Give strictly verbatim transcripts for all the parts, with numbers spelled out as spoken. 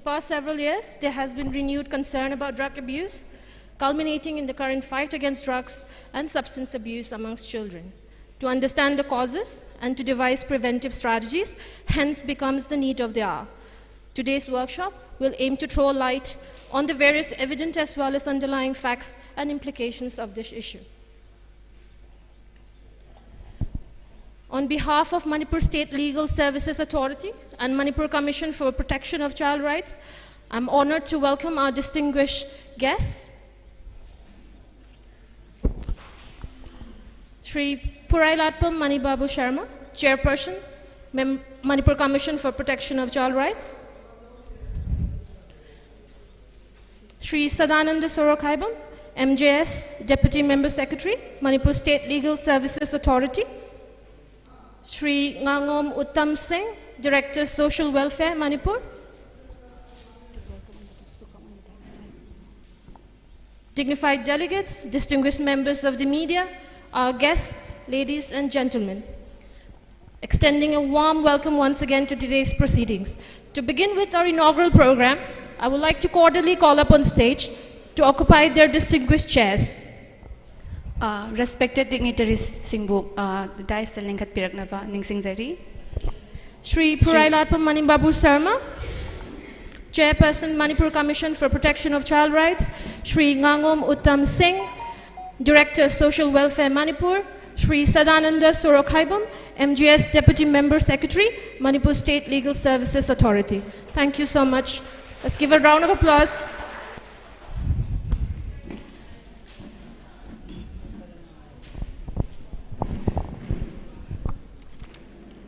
past several years, there has been renewed concern about drug abuse, culminating in the current fight against drugs and substance abuse amongst children. To understand the causes and to devise preventive strategies, hence becomes the need of the hour. Today's workshop will aim to throw light on the various evident as well as underlying facts and implications of this issue. On behalf of Manipur State Legal Services Authority and Manipur Commission for Protection of Child Rights, I'm honored to welcome our distinguished guests, Shri Purailatpam Manibabu Sharma, Chairperson, Mem- Manipur Commission for Protection of Child Rights, Shri Sadananda Sorokhaibam, M J S, Deputy Member Secretary, Manipur State Legal Services Authority, Shri Ngangom Uttam Singh, Director, Social Welfare, Manipur, dignified delegates, distinguished members of the media, our guests, ladies and gentlemen. Extending a warm welcome once again to today's proceedings. To begin with our inaugural program, I would like to cordially call up on stage to occupy their distinguished chairs. Uh, respected dignitaries ꯁꯤꯡꯕꯨ uh, dais ꯇ ꯂꯤꯡꯈꯠꯄꯤꯔꯛꯅꯕ ꯅꯤꯡꯁꯤꯡꯖꯔꯤ꯫ Shri Purailatpam Manibabu Sharma, Chairperson, Manipur Commission for Protection of Child Rights, Shri Ngangom Uttam Singh, Director, Social Welfare, Manipur, Shri Sadananda Sorokhaibam, M G S Deputy Member Secretary, Manipur State Legal Services Authority. Thank you so much. Let's give a round of applause.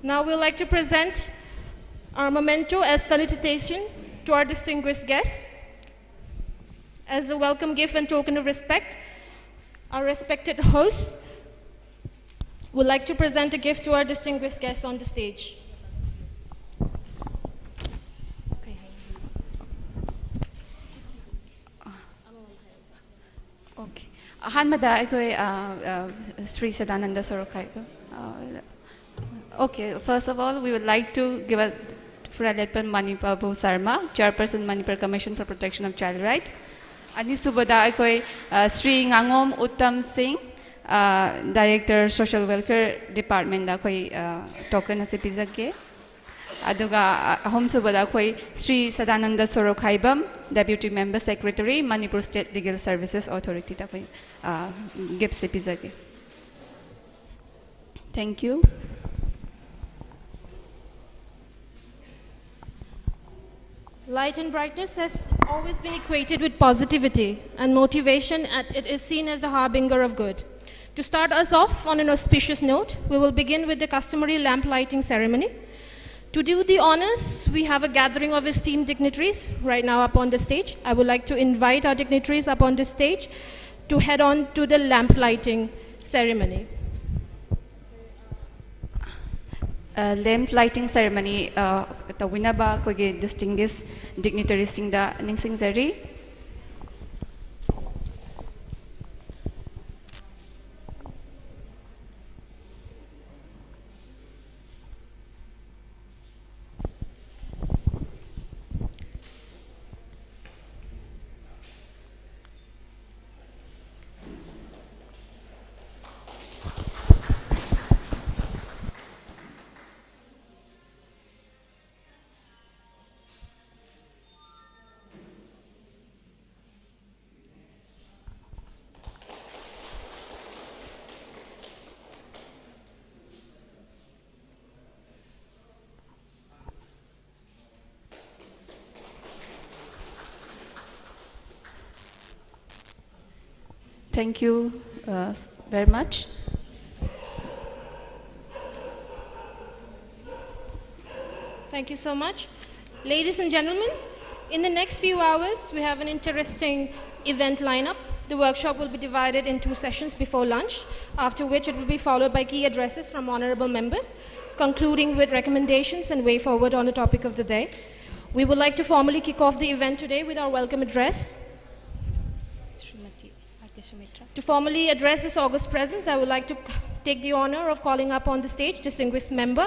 Now we'd like to present our memento as felicitation to our distinguished guests. As a welcome gift and token of respect, our respected hosts would like to present a gift to our distinguished guests on the stage. Okay. ꯑꯍꯥꯟꯕꯗ ꯑꯩꯈꯣꯏ uh, uh, Shri Sadananda ꯁꯣꯔꯣꯛꯈꯥꯏ꯫ Uh, okay, first of all, we would like to give a ꯐꯨꯔꯥꯂꯦꯠꯄꯝ ꯃꯅꯤꯄꯥꯕꯨ Sharma, Chairperson Manipur Commission for Protection of Child Rights꯫ ꯑꯅꯤꯁꯨꯕꯗ ꯑꯩꯈꯣꯏ, ꯑ, ꯁ꯭ꯔꯤ ꯉꯥꯉꯣꯝ ꯎꯠꯇꯝ ꯁꯤꯡ, ꯑ, Director Social Welfare Departmentꯗ ꯑꯩꯈꯣꯏ, ꯑ, token ꯑꯁꯤ ꯄꯤꯖꯒꯦ꯫ ꯑꯗꯨꯒ, ꯑ, ꯑꯍꯨꯝꯁꯨꯕꯗ ꯑꯩꯈꯣꯏ Shri Sadananda ꯁꯣꯔꯣꯈꯥꯏꯕꯝ, Deputy Member Secretary, Manipur State Legal Services Authorityꯗ ꯑꯩꯈꯣꯏ, ꯑ, giftꯁꯦ ꯄꯤꯖꯒꯦ꯫ Thank you. Light and brightness has always been equated with positivity and motivation, and it is seen as a harbinger of good. To start us off on an auspicious note, we will begin with the customary lamp lighting ceremony. To do the honors, we have a gathering of esteemed dignitaries right now up on the stage. I would like to invite our dignitaries up on the stage to head on to the lamp lighting ceremony. Lamp lighting ceremony, ꯑ, ꯇꯧꯕꯤꯅꯕ ꯑꯩꯈꯣꯏꯒꯤ distinguished dignitaryꯁꯤꯡꯗ ꯅꯤꯡꯁꯤꯡꯖꯔꯤ꯫ Thank you, uh, very much. Thank you so much. Ladies and gentlemen, in the next few hours, we have an interesting event lineup. The workshop will be divided in two sessions before lunch, after which it will be followed by key addresses from honorable members, concluding with recommendations and way forward on the topic of the day. We would like to formally kick off the event today with our welcome address. To formally address this august presence, I would like to take the honor of calling up on the stage distinguished member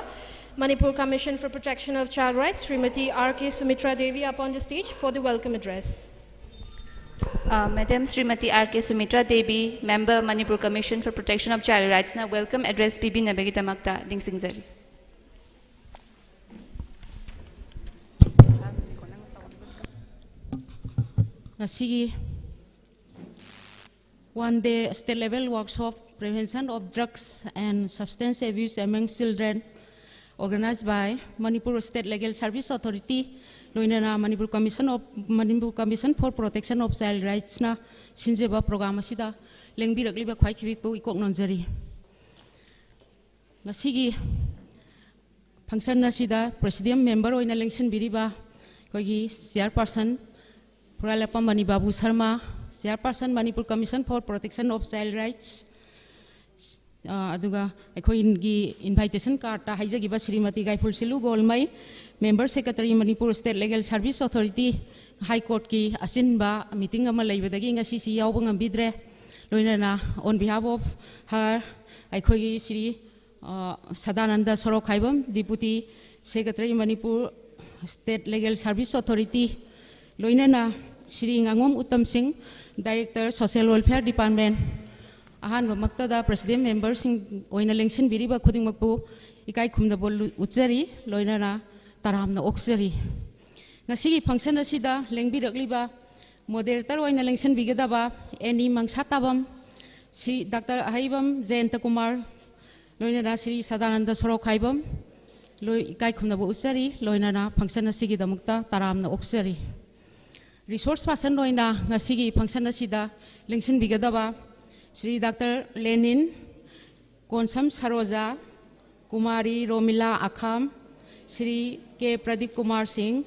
Manipur Commission for Protection of Child Rights, Srimati R K Sumitra Devi, up on the stage for the welcome address. Uh, Madam Srimati R K Sumitra Devi, Member, Manipur Commission for Protection of Child Rights ꯅ welcome address ꯄꯤꯕꯤꯅꯕꯒꯤꯗꯃꯛꯇ ꯅꯤꯡꯁꯤꯡꯖꯔꯤ꯫ ꯉꯁꯤꯒꯤ one day state level workshop, Prevention of Drugs and Substance Abuse Among Children, organized by Manipur State Legal Service Authority, ꯂꯣꯏꯅꯅ Manipur Commission of, Manipur Commission for Protection of Child Rights ꯅ ꯁꯤꯟꯖꯕ program ꯑꯁꯤꯗ ꯂꯦꯡꯕꯤꯔꯛꯂꯤꯕ ꯈ꯭ꯋꯥꯏ ꯈꯤꯕꯤꯛꯄꯨ ꯏꯀꯣꯛ ꯅꯣꯟꯖꯔꯤ꯫ ꯉꯁꯤꯒꯤ function ꯑꯁꯤꯗ president member ꯑꯣꯏꯅ ꯂꯦꯡꯁꯤꯟꯕꯤꯔꯤꯕ ꯑꯩꯈꯣꯏꯒꯤ chairperson Phurailatpam Mani Babu Sharma, chairperson Manipur Commission for Protection of Child Rights, ꯑ, ꯑꯗꯨꯒ ꯑꯩꯈꯣꯏꯒꯤ invitation card ꯇ ꯍꯥꯏꯖꯈꯤꯕ ꯁ꯭ꯔꯤꯃꯇꯤ ꯒꯥꯏꯐꯨꯜ ꯁꯤꯂꯨ ꯒꯣꯜꯃꯩ, Member Secretary, Manipur State Legal Service Authority, High Court ꯀꯤ ꯑꯆꯤꯟꯕ meeting ꯑꯃ ꯂꯩꯕꯗꯒꯤ ꯉꯁꯤꯁꯤ ꯌꯥꯎꯕ ꯉꯝꯕꯤꯗ꯭ꯔꯦ꯫ ꯂꯣꯏꯅꯅ on behalf of her ꯑꯩꯈꯣꯏꯒꯤ ꯁ꯭ꯔꯤ ꯑ, ꯁꯗꯥꯅꯟꯗ ꯁꯣꯔꯣꯛꯈꯥꯏꯕꯝ, Deputy Secretary, Manipur State Legal Service Authority, ꯂꯣꯏꯅꯅ ꯁ꯭ꯔꯤ ꯉꯥꯉꯣꯝ ꯎꯠꯇꯝ ꯁꯤꯡ, Director, Social Welfare Department, ꯑꯍꯥꯟꯕꯃꯛꯇꯗ president member ꯁꯤꯡ ꯑꯣꯏꯅ ꯂꯦꯡꯁꯤꯟꯕꯤꯔꯤꯕ ꯈꯨꯗꯤꯡꯃꯛꯄꯨ ꯏꯀꯥꯏ ꯈꯨꯝꯅꯕ ꯂꯨ-, ꯎꯠꯆꯔꯤ, ꯂꯣꯏꯅꯅ ꯇꯔꯥꯝꯅ ꯑꯣꯛꯆꯔꯤ꯫ ꯉꯁꯤꯒꯤ function ꯑꯁꯤꯗ ꯂꯦꯡꯕꯤꯔꯛꯂꯤꯕ moderator ꯑꯣꯏꯅ ꯂꯦꯡꯁꯤꯟꯕꯤꯒꯗꯕ ꯑꯦꯅꯤ ꯃꯪꯁꯥ ꯇꯥꯕꯝ, ꯁ꯭ꯔꯤ Doctor ꯑꯍꯩꯕꯝ ꯖꯌꯟꯇ ꯀꯨꯃꯥꯔ, ꯂꯣꯏꯅꯅ ꯁ꯭ꯔꯤ ꯁꯗꯥꯅꯟꯗ ꯁꯣꯔꯣꯛꯈꯥꯏꯕꯝ, ꯂꯣꯏ-, ꯏꯀꯥꯏ ꯈꯨꯝꯅꯕ ꯎꯠꯆꯔꯤ, ꯂꯣꯏꯅꯅ function ꯑꯁꯤꯒꯤꯗꯃꯛꯇ ꯇꯔꯥꯝꯅ ꯑꯣꯛꯆꯔꯤ꯫ Resource person ꯑꯣꯏꯅ ꯉꯁꯤꯒꯤ function ꯑꯁꯤꯗ ꯂꯦꯡꯁꯤꯟꯕꯤꯒꯗꯕ ꯁ꯭ꯔꯤ Doctor ꯂꯦꯅꯤꯟ, ꯀꯣꯟꯁꯝ ꯁꯔꯣꯖꯥ, ꯀꯨꯃꯥꯔꯤ ꯔꯣꯃꯤꯂꯥ ꯑꯈꯥꯝ, ꯁ꯭ꯔꯤ ꯀꯦ ꯄ꯭ꯔꯗꯤꯞ ꯀꯨꯃꯥꯔ ꯁꯤꯡ,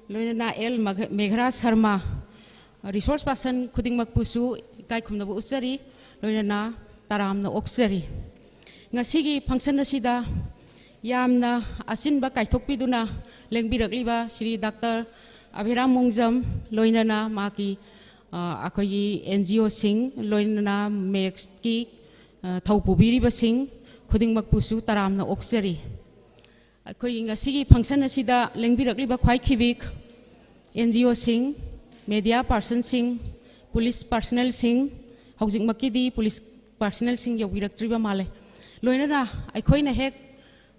ꯂꯣꯏꯅꯅ ꯑꯦꯜ ꯃꯦꯘ-, ꯃꯦꯘꯔꯥꯖ ꯁꯔꯃ, resource person ꯈꯨꯗꯤꯡꯃꯛꯄꯨꯁꯨ ꯏꯀꯥꯏ ꯈꯨꯝꯅꯕ ꯎꯠꯆꯔꯤ, ꯂꯣꯏꯅꯅ ꯇꯔꯥꯝꯅ ꯑꯣꯛꯆꯔꯤ꯫ ꯉꯁꯤꯒꯤ function ꯑꯁꯤꯗ ꯌꯥꯝꯅ ꯑꯆꯤꯟꯕ ꯀꯥꯏꯊꯣꯛꯄꯤꯗꯨꯅ ꯂꯦꯡꯕꯤꯔꯛꯂꯤꯕ ꯁ꯭ꯔꯤ Doctor ꯑꯚꯤꯔꯥꯝ ꯃꯣꯡꯖꯝ, ꯂꯣꯏꯅꯅ ꯃꯍꯥꯛꯀꯤ, ꯑ, ꯑꯩꯈꯣꯏꯒꯤ N G O ꯁꯤꯡ, ꯂꯣꯏꯅꯅ ꯃꯦꯛꯁꯀꯤ, ꯑ, ꯊꯧ ꯄꯨꯕꯤꯔꯤꯕꯁꯤꯡ ꯈꯨꯗꯤꯡꯃꯛꯄꯨꯁꯨ ꯇꯔꯥꯝꯅ ꯑꯣꯛꯆꯔꯤ꯫ ꯑꯩꯈꯣꯏꯒꯤ ꯉꯁꯤꯒꯤ function ꯑꯁꯤꯗ ꯂꯦꯡꯕꯤꯔꯛꯂꯤꯕ ꯈ꯭ꯋꯥꯏ ꯈꯤꯕꯤꯛ ꯑꯦꯟ ꯖꯤ ꯑꯣꯁꯤꯡ, ꯃꯦꯗꯤꯌꯥ ꯄꯥꯔꯁꯟꯁꯤꯡ, ꯄꯨꯂꯤꯁ ꯄꯥꯔꯁꯅꯦꯜꯁꯤꯡ, ꯍꯧꯖꯤꯛꯃꯛꯀꯤꯗꯤ ꯄꯨꯂꯤꯁ ꯄꯥꯔꯁꯅꯦꯜꯁꯤꯡ ꯌꯧꯕꯤꯔꯛꯇ꯭ꯔꯤꯕ ꯃꯥꯜꯂꯦ꯫ ꯂꯣꯏꯅꯅ ꯑꯩꯈꯣꯏꯅ ꯍꯦꯛ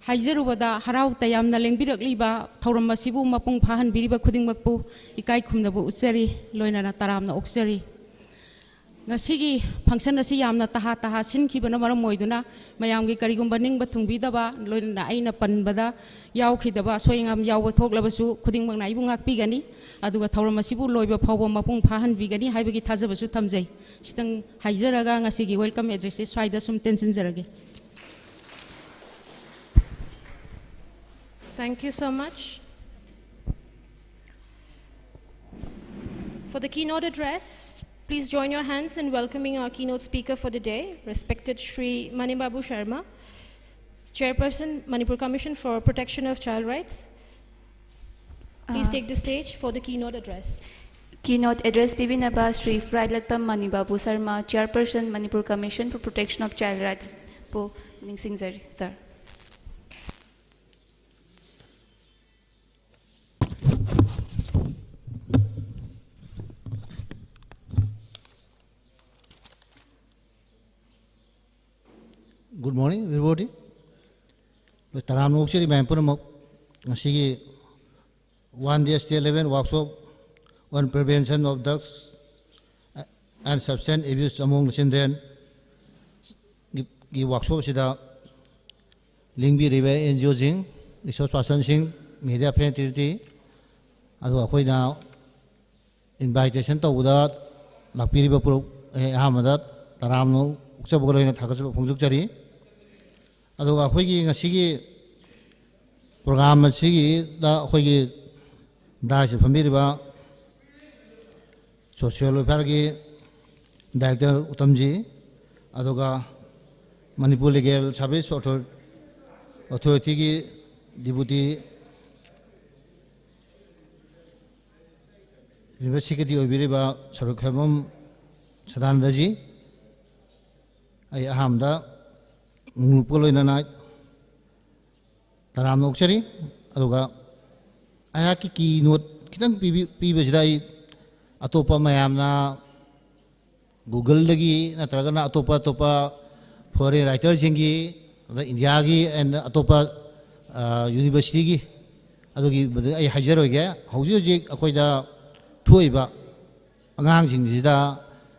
ꯍꯥꯏꯖꯔꯨꯕꯗ ꯍꯔꯥꯎ ꯇꯌꯥꯝꯅ ꯂꯦꯡꯕꯤꯔꯛꯂꯤꯕ ꯊꯧꯔꯝ ꯑꯁꯤꯕꯨ ꯃꯄꯨꯡ ꯐꯥꯍꯟꯕꯤꯔꯤꯕ ꯈꯨꯗꯤꯡꯃꯛꯄꯨ ꯏꯀꯥꯏ ꯈꯨꯝꯅꯕ ꯎꯠꯆꯔꯤ, ꯂꯣꯏꯅꯅ ꯇꯔꯥꯝꯅ ꯑꯣꯛꯆꯔꯤ꯫ ꯉꯁꯤꯒꯤ function ꯑꯁꯤ ꯌꯥꯝꯅ ꯇꯍꯥ ꯇꯍꯥ ꯁꯤꯟꯈꯤꯕꯅ ꯃꯔꯝ ꯑꯣꯏꯗꯨꯅ ꯃꯌꯥꯝꯒꯤ ꯀꯔꯤꯒꯨꯝꯕ ꯅꯤꯡꯕ ꯊꯨꯡꯕꯤꯗꯕ, ꯂꯣꯏꯅꯅ ꯑꯩꯅ ꯄꯟꯕꯗ ꯌꯥꯎꯈꯤꯗꯕ ꯑꯁꯣꯏ ꯑꯉꯥꯝ ꯌꯥꯎꯕ ꯊꯣꯛꯂꯕꯁꯨ ꯈꯨꯗꯤꯡꯃꯛꯅ ꯑꯩꯕꯨ ꯉꯥꯛꯄꯤꯒꯅꯤ, ꯑꯗꯨꯒ ꯊꯧꯔꯝ ꯑꯁꯤꯕꯨ ꯂꯣꯏꯕ ꯐꯥꯎꯕ ꯃꯄꯨꯡ ꯐꯥꯍꯟꯕꯤꯒꯅꯤ ꯍꯥꯏꯕꯒꯤ ꯊꯥꯖꯕꯁꯨ ꯊꯝꯖꯩ꯫ ꯁꯤꯇꯪ ꯍꯥꯏꯖꯔꯒ ꯉꯁꯤꯒꯤ welcome address ꯁꯦ ꯁ꯭ꯋꯥꯏꯗ ꯁꯨꯝ ꯇꯦꯟꯁꯤꯟꯖꯔꯒꯦ꯫ Thank you so much. For the keynote address, please join your hands in welcoming our keynote speaker for the day, respected Shri Manibabu Sharma, Chairperson, Manipur Commission for Protection of Child Rights. Please Uh, take the stage for the keynote address. Keynote address ꯄꯤꯕꯤꯅꯕ Shri ꯐ꯭ꯔꯥꯏꯂꯠꯄꯝ ꯃꯅꯤꯕꯥꯕꯨ Sharma, Chairperson, Manipur Commission for Protection of Child Rights ꯄꯨ ꯅꯤꯡꯁꯤꯡꯖꯔꯤ, sir꯫ Good morning, everybody. ꯇꯔꯥꯝꯅ ꯑꯣꯛꯆꯔꯤ ꯃꯌꯥꯝ ꯄꯨꯝꯅꯃꯛ꯫ ꯉꯁꯤꯒꯤ one day state level workshop on prevention of drugs and substance abuse among the children ꯒꯤ workshop ꯑꯁꯤꯗ ꯂꯤꯡꯕꯤꯔꯤꯕ N G ꯑꯣꯁꯤꯡ, resource personꯁꯤꯡ, media fraternity, ꯑꯗꯨꯒ ꯑꯩꯈꯣꯏꯅ invitation ꯇꯧꯕꯗ ꯂꯥꯛꯄꯤꯔꯤꯕ ꯄꯨꯂꯞ ꯑꯩ ꯑꯍꯥꯟꯕꯗ ꯇꯔꯥꯝꯅ ꯑꯣꯛꯆꯕꯒ ꯂꯣꯏꯅꯅ ꯊꯥꯒꯠꯆꯕ ꯐꯣꯡꯗꯣꯛꯆꯔꯤ꯫ ꯑꯗꯨꯒ ꯑꯩꯈꯣꯏꯒꯤ ꯉꯁꯤꯒꯤ program ꯑꯁꯤꯒꯤꯗ ꯑꯩꯈꯣꯏꯒꯤ dais ꯁꯤꯗ ꯐꯝꯕꯤꯔꯤꯕ social welfare ꯒꯤ director ꯎꯇꯝꯖꯤ, ꯑꯗꯨꯒ Manipur Legal Service Author-, Authority ꯒꯤ deputy general secretary ꯑꯣꯏꯕꯤꯔꯤꯕ ꯁꯔꯨꯛꯈꯦꯝꯕꯝ ꯁꯗꯥꯅꯟꯗꯖꯤ, ꯑꯩ ꯑꯍꯥꯟꯕꯗ ꯅꯣꯡꯂꯨꯛꯄ ꯂꯣꯏꯅꯅ ꯇꯔꯥꯝꯅ ꯑꯣꯛꯆꯔꯤ꯫ ꯑꯗꯨꯒ ꯑꯩꯍꯥꯛꯀꯤ ꯀꯤ ꯅꯣꯠ ꯈꯤꯇꯪ ꯄꯤꯕꯤ- ꯄꯤꯕꯁꯤꯗ ꯑꯩ ꯑꯇꯣꯞꯄ ꯃꯌꯥꯝꯅ Google-ꯗꯒꯤ ꯅꯠꯇ꯭ꯔꯒꯅ ꯑꯇꯣꯞꯄ ꯑꯇꯣꯞꯄ foreign writer-ꯁꯤꯡꯒꯤ, ꯑꯗ ꯏꯟꯗꯤꯌꯥꯒꯤ and ꯑꯇꯣꯞꯄ, ꯑ, university-ꯒꯤ, ꯑꯗꯨꯒꯤ ꯑꯩ ꯍꯥꯏꯖꯔꯣꯏꯒꯦ꯫ ꯍꯧꯖꯤꯛ ꯍꯧꯖꯤꯛ ꯑꯩꯈꯣꯏꯗ ꯊꯣꯛꯏꯕ ꯑꯉꯥꯡꯁꯤꯡꯁꯤꯗ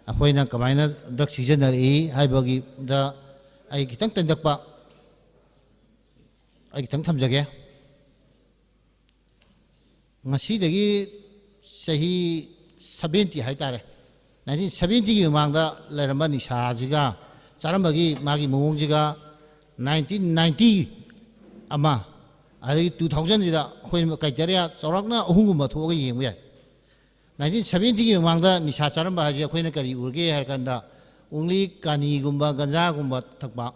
ꯑꯩꯈꯣꯏꯅ ꯀꯃꯥꯏꯅ drug ꯁꯤꯖꯤꯟꯅꯔꯛꯏ ꯍꯥꯏꯕꯒꯤꯗ ꯑꯩ ꯈꯤꯇꯪ ꯇꯦꯟꯇꯛꯄ ꯑꯩ ꯈꯤꯇꯪ ꯊꯝꯖꯒꯦ꯫ ꯉꯁꯤꯗꯒꯤ ꯆꯍꯤ seventy ꯍꯥꯏꯇꯥꯔꯦ, nineteen seventy-ꯒꯤ ꯃꯃꯥꯡꯗ ꯂꯩꯔꯝꯕ ꯅꯤꯁꯥꯁꯤꯒ ꯆꯥꯔꯝꯕꯒꯤ ꯃꯥꯒꯤ ꯃꯑꯣꯡꯁꯤꯒ nineteen ninety ꯑꯃ, ꯑꯗꯒꯤ two thousand-ꯁꯤꯗ ꯑꯩꯈꯣꯏ criteria ꯆꯥꯎꯔꯥꯛꯅ ꯑꯍꯨꯝꯒꯨꯝꯕ ꯊꯣꯛꯑꯒ ꯌꯦꯡꯕ ꯌꯥꯏ꯫ Nineteen seventy-ꯒꯤ ꯃꯃꯥꯡꯗ ꯅꯤꯁꯥ ꯆꯥꯔꯝꯕ ꯍꯥꯏꯁꯦ ꯑꯩꯈꯣꯏꯅ ꯀꯔꯤ ꯎꯔꯒꯦ ꯍꯥꯏꯔ ꯀꯥꯟꯗ, only ꯀꯥꯅꯤꯒꯨꯝꯕ, ꯒꯟꯖꯥꯒꯨꯝꯕ ꯊꯛꯄ,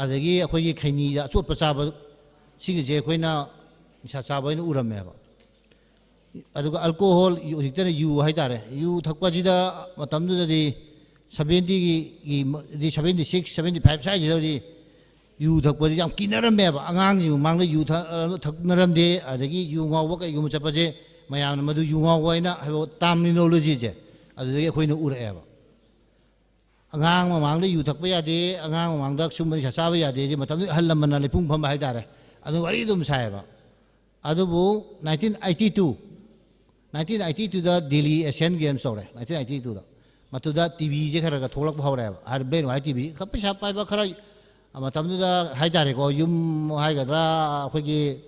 ꯑꯗꯒꯤ ꯑꯩꯈꯣꯏꯒꯤ ꯈꯩꯅꯤꯗ ꯑꯆꯣꯠꯄ ꯆꯥꯕ, ꯁꯤꯒꯤꯁꯦ ꯑꯩꯈꯣꯏꯅ ꯅꯤꯁꯥ ꯆꯥꯕ ꯑꯣꯏꯅ ꯎꯔꯝꯃꯦꯕ꯫ ꯑꯗꯨꯒ alcohol, ꯍꯧꯖꯤꯛꯇꯅ ꯌꯨ ꯍꯥꯏꯇꯥꯔꯦ, ꯌꯨ ꯊꯛꯄꯁꯤꯗ ꯃꯇꯝꯗꯨꯗꯗꯤ seventy-ꯒꯤ, ꯒꯤ, seventy six, seventy five ꯁ꯭ꯋꯥꯏꯁꯤꯗꯗꯤ ꯌꯨ ꯊꯛꯄꯁꯤ ꯌꯥꯝ ꯀꯤꯅꯔꯝꯃꯦꯕ꯫ ꯑꯉꯥꯡꯁꯤꯡ ꯃꯃꯥꯡꯗ ꯌꯨ ꯊꯛ-, ꯑ, ꯊꯛꯅꯔꯝꯗꯦ꯫ ꯑꯗꯒꯤ ꯌꯨ ꯉꯥꯎꯕ ꯀꯩꯒꯨꯝꯕ ꯆꯠꯄꯁꯦ ꯃꯌꯥꯝꯅ ꯃꯗꯨ ꯌꯨ ꯉꯥꯎꯕ ꯍꯥꯏꯅ ꯍꯥꯏꯕ terminology-ꯁꯦ ꯑꯗꯨꯗꯒꯤ ꯑꯩꯈꯣꯏꯅ ꯎꯔꯛꯑꯦꯕ꯫ ꯑꯉꯥꯡ ꯃꯃꯥꯡꯗ ꯌꯨ ꯊꯛꯄ ꯌꯥꯗꯦ, ꯑꯉꯥꯡ ꯃꯃꯥꯡꯗ ꯁꯨꯝꯕ ꯅꯤꯁꯥ ꯆꯥꯕ ꯌꯥꯗꯦ, ꯍꯥꯏꯗꯤ ꯃꯇꯝꯗꯨꯗ ꯑꯍꯜ ꯂꯃꯟꯅ ꯂꯩꯄꯨꯡ ꯐꯝꯕ ꯍꯥꯏꯇꯥꯔꯦ, ꯑꯗꯨ ꯋꯥꯔꯤ ꯑꯗꯨꯝ ꯁꯥꯏꯌꯦꯕ꯫ ꯑꯗꯨꯕꯨ nineteen eighty two, nineteen eighty two-ꯗ Delhi Asian Games ꯇꯧꯔꯦ, nineteen eighty two-ꯗ꯫ ꯃꯗꯨꯗ T V-ꯁꯦ ꯈꯔ ꯈꯔ ꯊꯣꯛꯂꯛꯄ ꯍꯧꯔꯛꯑꯦꯕ, ꯍꯥꯏꯗꯤ black and white T V, ꯈꯔ ꯄꯩꯁꯥ ꯄꯥꯏꯕ ꯈꯔ, ꯃꯇꯝꯗꯨꯗ ꯍꯥꯏꯇꯥꯔꯦꯀꯣ, ꯌꯨꯝ ꯍꯥꯏꯒꯗ꯭ꯔꯥ, ꯑꯩꯈꯣꯏꯒꯤ,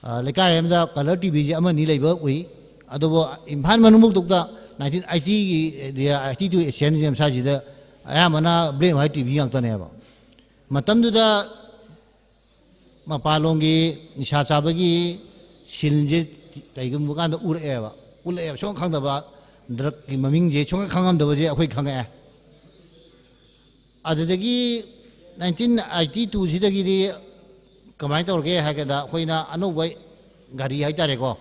ꯑ, ꯂꯩꯀꯥꯏ ꯑꯃꯗ colour T V-ꯁꯦ ꯑꯃ ꯑꯅꯤ ꯂꯩꯕ ꯎꯏ꯫ ꯑꯗꯨꯕꯨ Imphal ꯃꯅꯨꯡꯃꯛꯇ nineteen eighty-ꯒꯤ, eighty two Asian Games ꯍꯥꯏꯁꯤꯗ ꯑꯌꯥꯝꯕꯅ black and white T V ꯉꯥꯛꯇꯅꯦꯕ꯫ ꯃꯇꯝꯗꯨꯗ ꯃꯄꯥꯟꯂꯣꯝꯒꯤ ꯅꯤꯁꯥ ꯆꯥꯕꯒꯤ scene-ꯁꯦ ꯀꯩꯒꯨꯝꯕ ꯀꯥꯟꯗ ꯎꯔꯛꯑꯦꯕ, ꯎꯠꯂꯛꯑꯦꯕ꯫ ꯁꯨꯡꯈꯪ ꯈꯪꯗꯕ, drug-ꯀꯤ ꯃꯃꯤꯡꯁꯦ ꯁꯨꯡꯈꯪ ꯈꯪꯉꯝꯗꯕꯁꯦ ꯑꯩꯈꯣꯏ ꯈꯪꯉꯛꯑꯦ꯫ ꯑꯗꯨꯗꯒꯤ nineteen eighty two-ꯁꯤꯗꯒꯤꯗꯤ ꯀꯃꯥꯏꯅ ꯇꯧꯔꯒꯦ ꯍꯥꯏꯔꯒꯗ, ꯑꯩꯈꯣꯏꯅ ꯑꯅꯧꯕ ꯒꯥꯔꯤ ꯍꯥꯏꯇꯥꯔꯦꯀꯣ,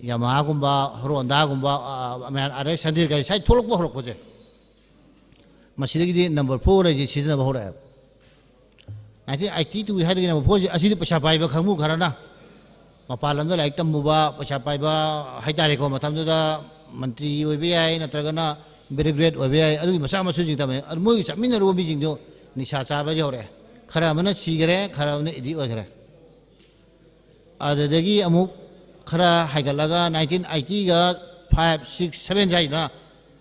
Yamaha-ꯒꯨꯝꯕ, Hero Honda-ꯒꯨꯝꯕ, ꯑ, ꯃꯌꯥꯝ, R X hundred ꯒꯥꯔꯤ ꯁ꯭ꯋꯥꯏ ꯊꯣꯛꯂꯛꯄ ꯍꯧꯔꯛꯄꯁꯦ, ꯃꯁꯤꯗꯒꯤꯗꯤ number four ꯍꯥꯏꯁꯦ ꯁꯤꯖꯤꯟꯅꯕ ꯍꯧꯔꯛꯑꯦꯕ꯫ ꯅꯥꯏꯟꯇꯤꯟ ꯑꯩꯠꯇꯤ ꯇꯨ ꯍꯥꯏꯔꯒꯅ ꯑꯃꯨꯛ ꯐꯣꯟꯁꯦ, ꯑꯁꯤꯗꯤ ꯄꯩꯁꯥ ꯄꯥꯏꯕ ꯀꯥꯡꯕꯨ ꯈꯔꯅ, ꯃꯄꯥꯟ ꯂꯝꯗ ꯂꯥꯏꯔꯤꯛ ꯇꯝꯃꯨꯕ ꯄꯩꯁꯥ ꯄꯥꯏꯕ ꯍꯥꯏꯇꯥꯔꯦꯀꯣ, ꯃꯇꯝꯗꯨꯗ ꯃꯟꯇ꯭ꯔꯤ ꯑꯣꯏꯕ ꯌꯥꯏ, ꯅꯠꯇ꯭ꯔꯒꯅ ꯕ꯭ꯌꯨꯔꯣꯀ꯭ꯔꯦꯠ ꯑꯣꯏꯕ ꯌꯥꯏ, ꯑꯗꯨꯒꯤ ꯃꯆꯥ ꯃꯁꯨꯁꯤꯡ ꯇꯝꯃꯦ꯫ ꯑꯗꯨ ꯃꯣꯏꯒꯤ ꯆꯠꯃꯤꯟꯅꯔꯨꯕ ꯃꯤꯁꯤꯡꯗꯣ ꯅꯤꯁꯥ ꯆꯥꯕꯁꯦ ꯍꯧꯔꯛꯑꯦ꯫ ꯈꯔ ꯑꯃꯅ ꯁꯤꯈꯔꯦ, ꯈꯔ ꯑꯃꯅ ꯑꯦꯗꯤꯛ ꯑꯣꯏꯈꯔꯦ꯫ ꯑꯗꯨꯗꯒꯤ ꯑꯃꯨꯛ ꯈꯔ ꯍꯥꯏꯒꯠꯂꯒ ꯅꯥꯏꯟꯇꯤꯟ ꯑꯩꯠꯇꯤꯒ ꯐꯥꯏꯚ, ꯁꯤꯛꯁ, ꯁꯚꯦꯟ ꯁ꯭ꯋꯥꯏꯁꯤꯅ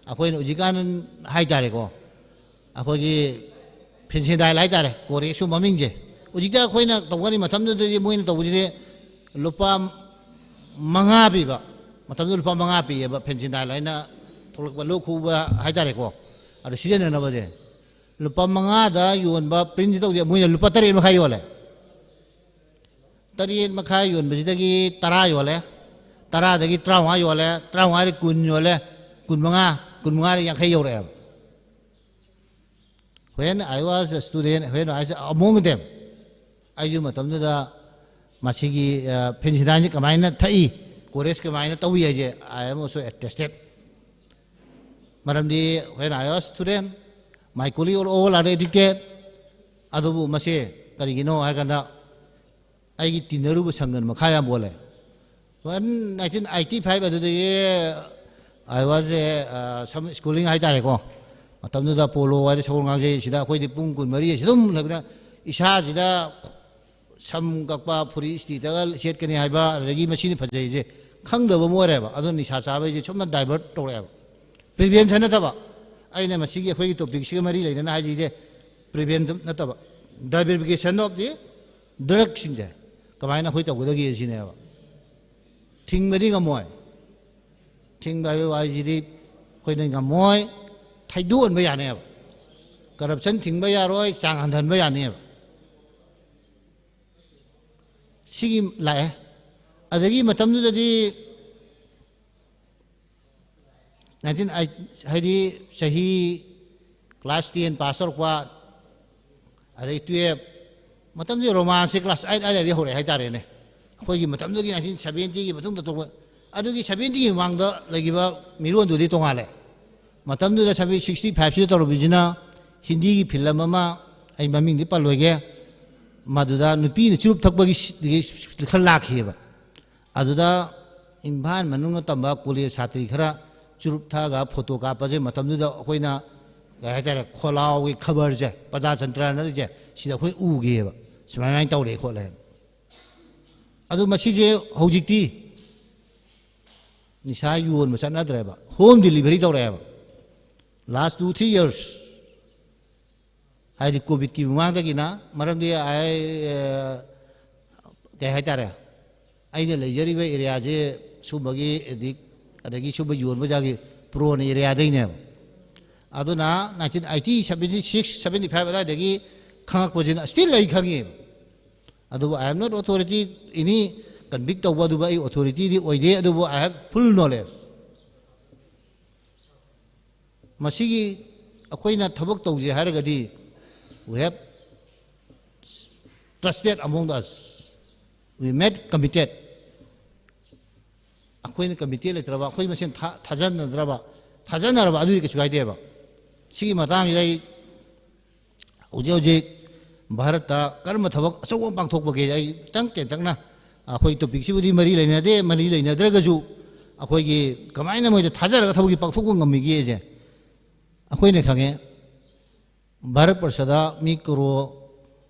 ꯑꯩꯈꯣꯏꯅ ꯍꯧꯖꯤꯛꯀꯥꯟ ꯍꯥꯏꯇꯥꯔꯦꯀꯣ, ꯑꯩꯈꯣꯏꯒꯤ ꯐꯦꯟꯁꯤꯗꯥꯏꯜ ꯍꯥꯏꯇꯥꯔꯦ, ꯀꯣꯔꯦꯛꯁꯨ ꯃꯃꯤꯡꯁꯦ꯫ ꯍꯧꯖꯤꯛꯇ ꯑꯩꯈꯣꯏꯅ ꯇꯧꯅꯔꯤ ꯃꯇꯝꯗꯨꯗꯗꯤ ꯃꯣꯏꯅ ꯇꯧꯕꯁꯤꯗꯤ ꯂꯨꯄꯥ ꯃꯉꯥ ꯄꯤꯕ, ꯃꯇꯝꯗꯨꯗ ꯂꯨꯄꯥ ꯃꯉꯥ ꯄꯤꯌꯦꯕ, ꯐꯦꯟꯁꯤꯗꯥꯏꯜ ꯍꯥꯏꯅ ꯊꯣꯛꯂꯛꯄ ꯂꯣꯛ ꯈꯨꯕ ꯍꯥꯏꯇꯥꯔꯦꯀꯣ, ꯑꯗꯨ ꯁꯤꯖꯤꯟꯅꯅꯕꯁꯦ꯫ ꯂꯨꯄꯥ ꯃꯉꯥꯗ ꯌꯣꯟꯕ ꯄ꯭ꯔꯤꯟꯁꯤ ꯇꯧꯗꯦ, ꯃꯣꯏꯅ ꯂꯨꯄꯥ ꯇꯔꯦꯠ ꯃꯈꯥꯏ ꯌꯣꯜꯂꯦ꯫ ꯇꯔꯦꯠ ꯃꯈꯥꯏ ꯌꯣꯟꯕꯁꯤꯗꯒꯤ ꯇꯔꯥ ꯌꯣꯜꯂꯦ, ꯇꯔꯥꯗꯒꯤ ꯇꯔꯥꯃꯉꯥ ꯌꯣꯜꯂꯦ, ꯇꯔꯥꯃꯉꯥꯗꯒꯤ ꯀꯨꯟ ꯌꯣꯜꯂꯦ, ꯀꯨꯟꯃꯉꯥ, ꯀꯨꯟꯃꯉꯥꯗꯒꯤ ꯌꯥꯡꯈꯩ ꯌꯧꯔꯛꯑꯦꯕ꯫ When I was a student, when I was among them, ꯑꯩꯁꯨ ꯃꯇꯝꯗꯨꯗ ꯃꯁꯤꯒꯤ, ꯑ, ꯐꯦꯟꯁꯤꯗꯥꯏꯟꯁꯤ ꯀꯃꯥꯏꯅ ꯊꯛꯏ, ꯀꯣꯔꯦꯛꯁ ꯀꯃꯥꯏꯅ ꯇꯧꯏ ꯍꯥꯏꯁꯦ, I am also attested꯫ ꯃꯔꯝꯗꯤ when I was student, my colleague all are addicted꯫ ꯑꯗꯨꯕꯨ ꯃꯁꯤ ꯀꯔꯤꯒꯤꯅꯣ ꯍꯥꯏꯔꯀꯥꯟꯗ ꯑꯩꯒꯤ ꯇꯤꯟꯅꯔꯨꯕ ꯁꯪꯒꯅ ꯃꯈꯥ ꯌꯥꯝ ꯄꯣꯜꯂꯦ꯫ When nineteen eighty five ꯑꯗꯨꯗꯒꯤ I was a, uh, some schooling ꯍꯥꯏꯇꯥꯔꯦꯀꯣ꯫ ꯃꯇꯝꯗꯨꯗ ꯄꯣꯂꯣ ꯍꯥꯏꯗꯤ ꯁꯒꯣꯜ ꯀꯥꯡꯖꯩ ꯁꯤꯗ ꯑꯩꯈꯣꯏꯗꯤ ꯄꯨꯡ ꯀꯨꯟꯃꯔꯤ ꯑꯁꯤ ꯑꯗꯨꯝ ꯂꯩꯕꯅ ꯏꯁꯥꯁꯤꯗ ꯁꯝ ꯀꯛꯄ, ꯐꯨꯔꯤ ꯏꯁꯇꯤꯇꯒ ꯁꯦꯠꯀꯅꯤ ꯍꯥꯏꯕ, ꯑꯗꯨꯗꯒꯤ ꯃꯁꯤꯅ ꯐꯖꯩꯁꯦ ꯈꯪꯗꯕ ꯑꯃ ꯑꯣꯏꯔꯦꯕ꯫ ꯑꯗꯨꯅ ꯅꯤꯁꯥ ꯆꯥꯕꯩꯁꯦ ꯁꯨꯝꯅ divert ꯇꯧꯔꯛꯑꯦꯕ꯫ Prevention ꯅꯠꯇꯕ, ꯑꯩꯅ ꯃꯁꯤꯒꯤ ꯑꯩꯈꯣꯏꯒꯤ topicꯁꯤꯒ ꯃꯔꯤ ꯂꯩꯅꯅ ꯍꯥꯏꯁꯤꯁꯦ, prevention ꯅꯠꯇꯕ, diversification of the drugꯁꯤꯡꯁꯦ ꯀꯃꯥꯏꯅ ꯑꯩꯈꯣꯏ ꯇꯧꯒꯗꯒꯦ ꯁꯤꯅꯦꯕ꯫ ꯊꯤꯡꯕꯗꯤ ꯉꯝꯃꯣꯏ꯫ ꯊꯤꯡꯕ ꯍꯥꯏꯕ ꯋꯥꯍꯩꯁꯤꯗꯤ ꯑꯩꯈꯣꯏꯅ ꯉꯝꯃꯣꯏ꯫ ꯊꯩꯗꯣꯛꯍꯟꯕ ꯌꯥꯅꯦꯕ꯫ Corruption ꯊꯤꯡꯕ ꯌꯥꯔꯣꯏ, ꯆꯥꯡ ꯍꯟꯊꯍꯟꯕ ꯌꯥꯅꯦꯕ꯫ ꯁꯤꯒꯤ ꯂꯥꯛꯑꯦ꯫ ꯑꯗꯒꯤ ꯃꯇꯝꯗꯨꯗꯗꯤ nineteen, ꯍꯥꯏꯗꯤ ꯆꯍꯤ class ten pass ꯇꯧꯔꯛꯄ, ꯑꯗꯩ twelve, ꯃꯇꯝꯗꯨꯗꯤ romance class eight ꯑꯗꯨꯋꯥꯏꯗꯒꯤ ꯍꯧꯔꯛꯑꯦ ꯍꯥꯏꯇꯥꯔꯦꯅꯦ꯫ ꯑꯩꯈꯣꯏꯒꯤ ꯃꯇꯝꯗꯨꯒꯤ nineteen seventyꯒꯤ ꯃꯇꯨꯡꯗ ꯇꯧꯕ, ꯑꯗꯨꯒꯤ seventyꯒꯤ ꯃꯃꯥꯡꯗ ꯂꯩꯈꯤꯕ ꯃꯤꯔꯣꯟꯗꯨꯗꯤ ꯇꯣꯉꯥꯜꯂꯦ꯫ ꯃꯇꯝꯗꯨꯗ ꯁꯤꯛꯁꯇꯤ ꯐꯥꯏꯚꯁꯤꯗ ꯇꯧꯔꯝꯃꯤꯁꯤꯅ ꯍꯤꯟꯗꯤꯒꯤ ꯐꯤꯂꯝ ꯑꯃ, ꯑꯩ ꯃꯃꯤꯡꯗꯤ ꯄꯜꯂꯣꯏꯒꯦ, ꯃꯗꯨꯗ ꯅꯨꯄꯤꯅ ꯆꯨꯔꯨꯞ ꯊꯛꯄꯒꯤ ꯁꯤ-, ꯈꯔ ꯂꯥꯛꯈꯤꯑꯕ꯫ ꯑꯗꯨꯗ ꯏꯝꯐꯥꯜ ꯃꯅꯨꯡꯗ ꯇꯝꯕ ꯀꯣꯂꯦꯖ ꯁꯥꯇ꯭ꯔꯤ ꯈꯔ ꯆꯨꯔꯨꯞ ꯊꯛꯑꯒ ꯐꯣꯇꯣ ꯀꯥꯞꯄꯁꯦ ꯃꯇꯝꯗꯨꯗ ꯑꯩꯈꯣꯏꯅ, ꯀꯩ ꯍꯥꯏꯇꯥꯔꯦ, ꯈꯣꯂꯥꯎꯒꯤ ꯈꯕꯔꯁꯦ, ꯄ꯭ꯔꯖꯥ ꯇꯟꯇ꯭ꯔ ꯅꯠꯇ꯭ꯔꯤꯁꯦ, ꯁꯤꯗ ꯑꯩꯈꯣꯏ ꯎꯈꯤꯑꯕ, ꯁꯨꯃꯥꯏ ꯁꯨꯃꯥꯏꯅ ꯇꯧꯔꯦ ꯈꯣꯠꯂꯦ꯫ ꯑꯗꯨ ꯃꯁꯤꯁꯦ ꯍꯧꯖꯤꯛꯇꯤ ꯅꯤꯁꯥ ꯌꯣꯟꯕ ꯆꯠꯅꯗ꯭ꯔꯦꯕ, ꯍꯣꯝ ꯗꯤꯂꯤꯚꯔꯤ ꯇꯧꯔꯛꯑꯦꯕ꯫ Last two three years, ꯍꯥꯏꯗꯤ ꯀꯣꯚꯤꯗꯀꯤ ꯃꯃꯥꯡꯗꯒꯤꯅ, ꯃꯔꯝꯗꯤ ꯑꯩ, ꯑ, ꯀꯩ ꯍꯥꯏꯇꯥꯔꯦ, ꯑꯩꯅ ꯂꯩꯖꯔꯤꯕ ꯑꯦꯔꯤꯌꯥꯁꯦ ꯁꯨꯝꯕꯒꯤ ꯑꯦꯗꯤꯛ ꯑꯗꯒꯤ ꯁꯨꯝꯕ ꯌꯣꯟꯕ ꯖꯥꯒꯤ ꯄ꯭ꯔꯣꯟ ꯑꯦꯔꯤꯌꯥꯗꯩꯅꯦꯕ꯫ ꯑꯗꯨꯅ nineteen eighty, seventy six, seventy five ꯑꯗꯨꯋꯥꯏꯗꯒꯤ ꯈꯪꯉꯛꯄꯁꯤꯅ still ꯑꯩ ꯈꯪꯉꯤꯕ꯫ ꯑꯗꯨꯕꯨ I am not authority, any convict ꯇꯧꯕ ꯑꯗꯨꯕꯨ ꯑꯩ ꯑꯣꯊꯣꯔꯤꯇꯤꯗꯤ ꯑꯣꯏꯗꯦ, ꯑꯗꯨꯕꯨ I have full knowledge꯫ ꯃꯁꯤꯒꯤ ꯑꯩꯈꯣꯏꯅ ꯊꯕꯛ ꯇꯧꯁꯦ ꯍꯥꯏꯔꯒꯗꯤ, we have trusted among us, we made committed꯫ ꯑꯩꯈꯣꯏꯅ ꯀꯃꯤꯇꯤ ꯂꯩꯇ꯭ꯔꯕ, ꯑꯩꯈꯣꯏ ꯃꯁꯦꯟ ꯊꯥ-, ꯊꯥꯖꯅꯗ꯭ꯔꯕ, ꯊꯥꯖꯅꯔꯕ, ꯑꯗꯨꯗꯤ ꯀꯩꯁꯨ ꯀꯥꯏꯗꯦꯕ꯫ ꯁꯤꯒꯤ ꯃꯇꯥꯡꯁꯤꯗ ꯑꯩ ꯍꯧꯖꯤꯛ ꯍꯧꯖꯤꯛ ꯚꯥꯔꯠꯇ ꯀꯔꯝꯕ ꯊꯕꯛ ꯑꯆꯧꯕ ꯑꯃ ꯄꯥꯡꯊꯣꯛꯄꯒꯦ? ꯑꯩ ꯈꯤꯇꯪ ꯇꯦꯟꯇꯛꯅ, ꯑꯩꯈꯣꯏ ꯇꯣꯄꯤꯛꯁꯤꯕꯨꯗꯤ ꯃꯔꯤ ꯂꯩꯅꯗꯦ, ꯃꯔꯤ ꯂꯩꯅꯗ꯭ꯔꯒꯁꯨ ꯑꯩꯈꯣꯏꯒꯤ ꯀꯃꯥꯏꯅ ꯃꯣꯏꯗ ꯊꯥꯖꯔꯒ ꯊꯕꯛꯁꯤ ꯄꯥꯡꯊꯣꯛꯄ ꯉꯝꯃꯤꯒꯦꯁꯦ ꯑꯩꯈꯣꯏꯅ ꯈꯪꯉꯦ꯫ ꯚꯥꯔꯠ ꯕꯔꯁꯗ ꯃꯤ ꯀꯔꯣꯔ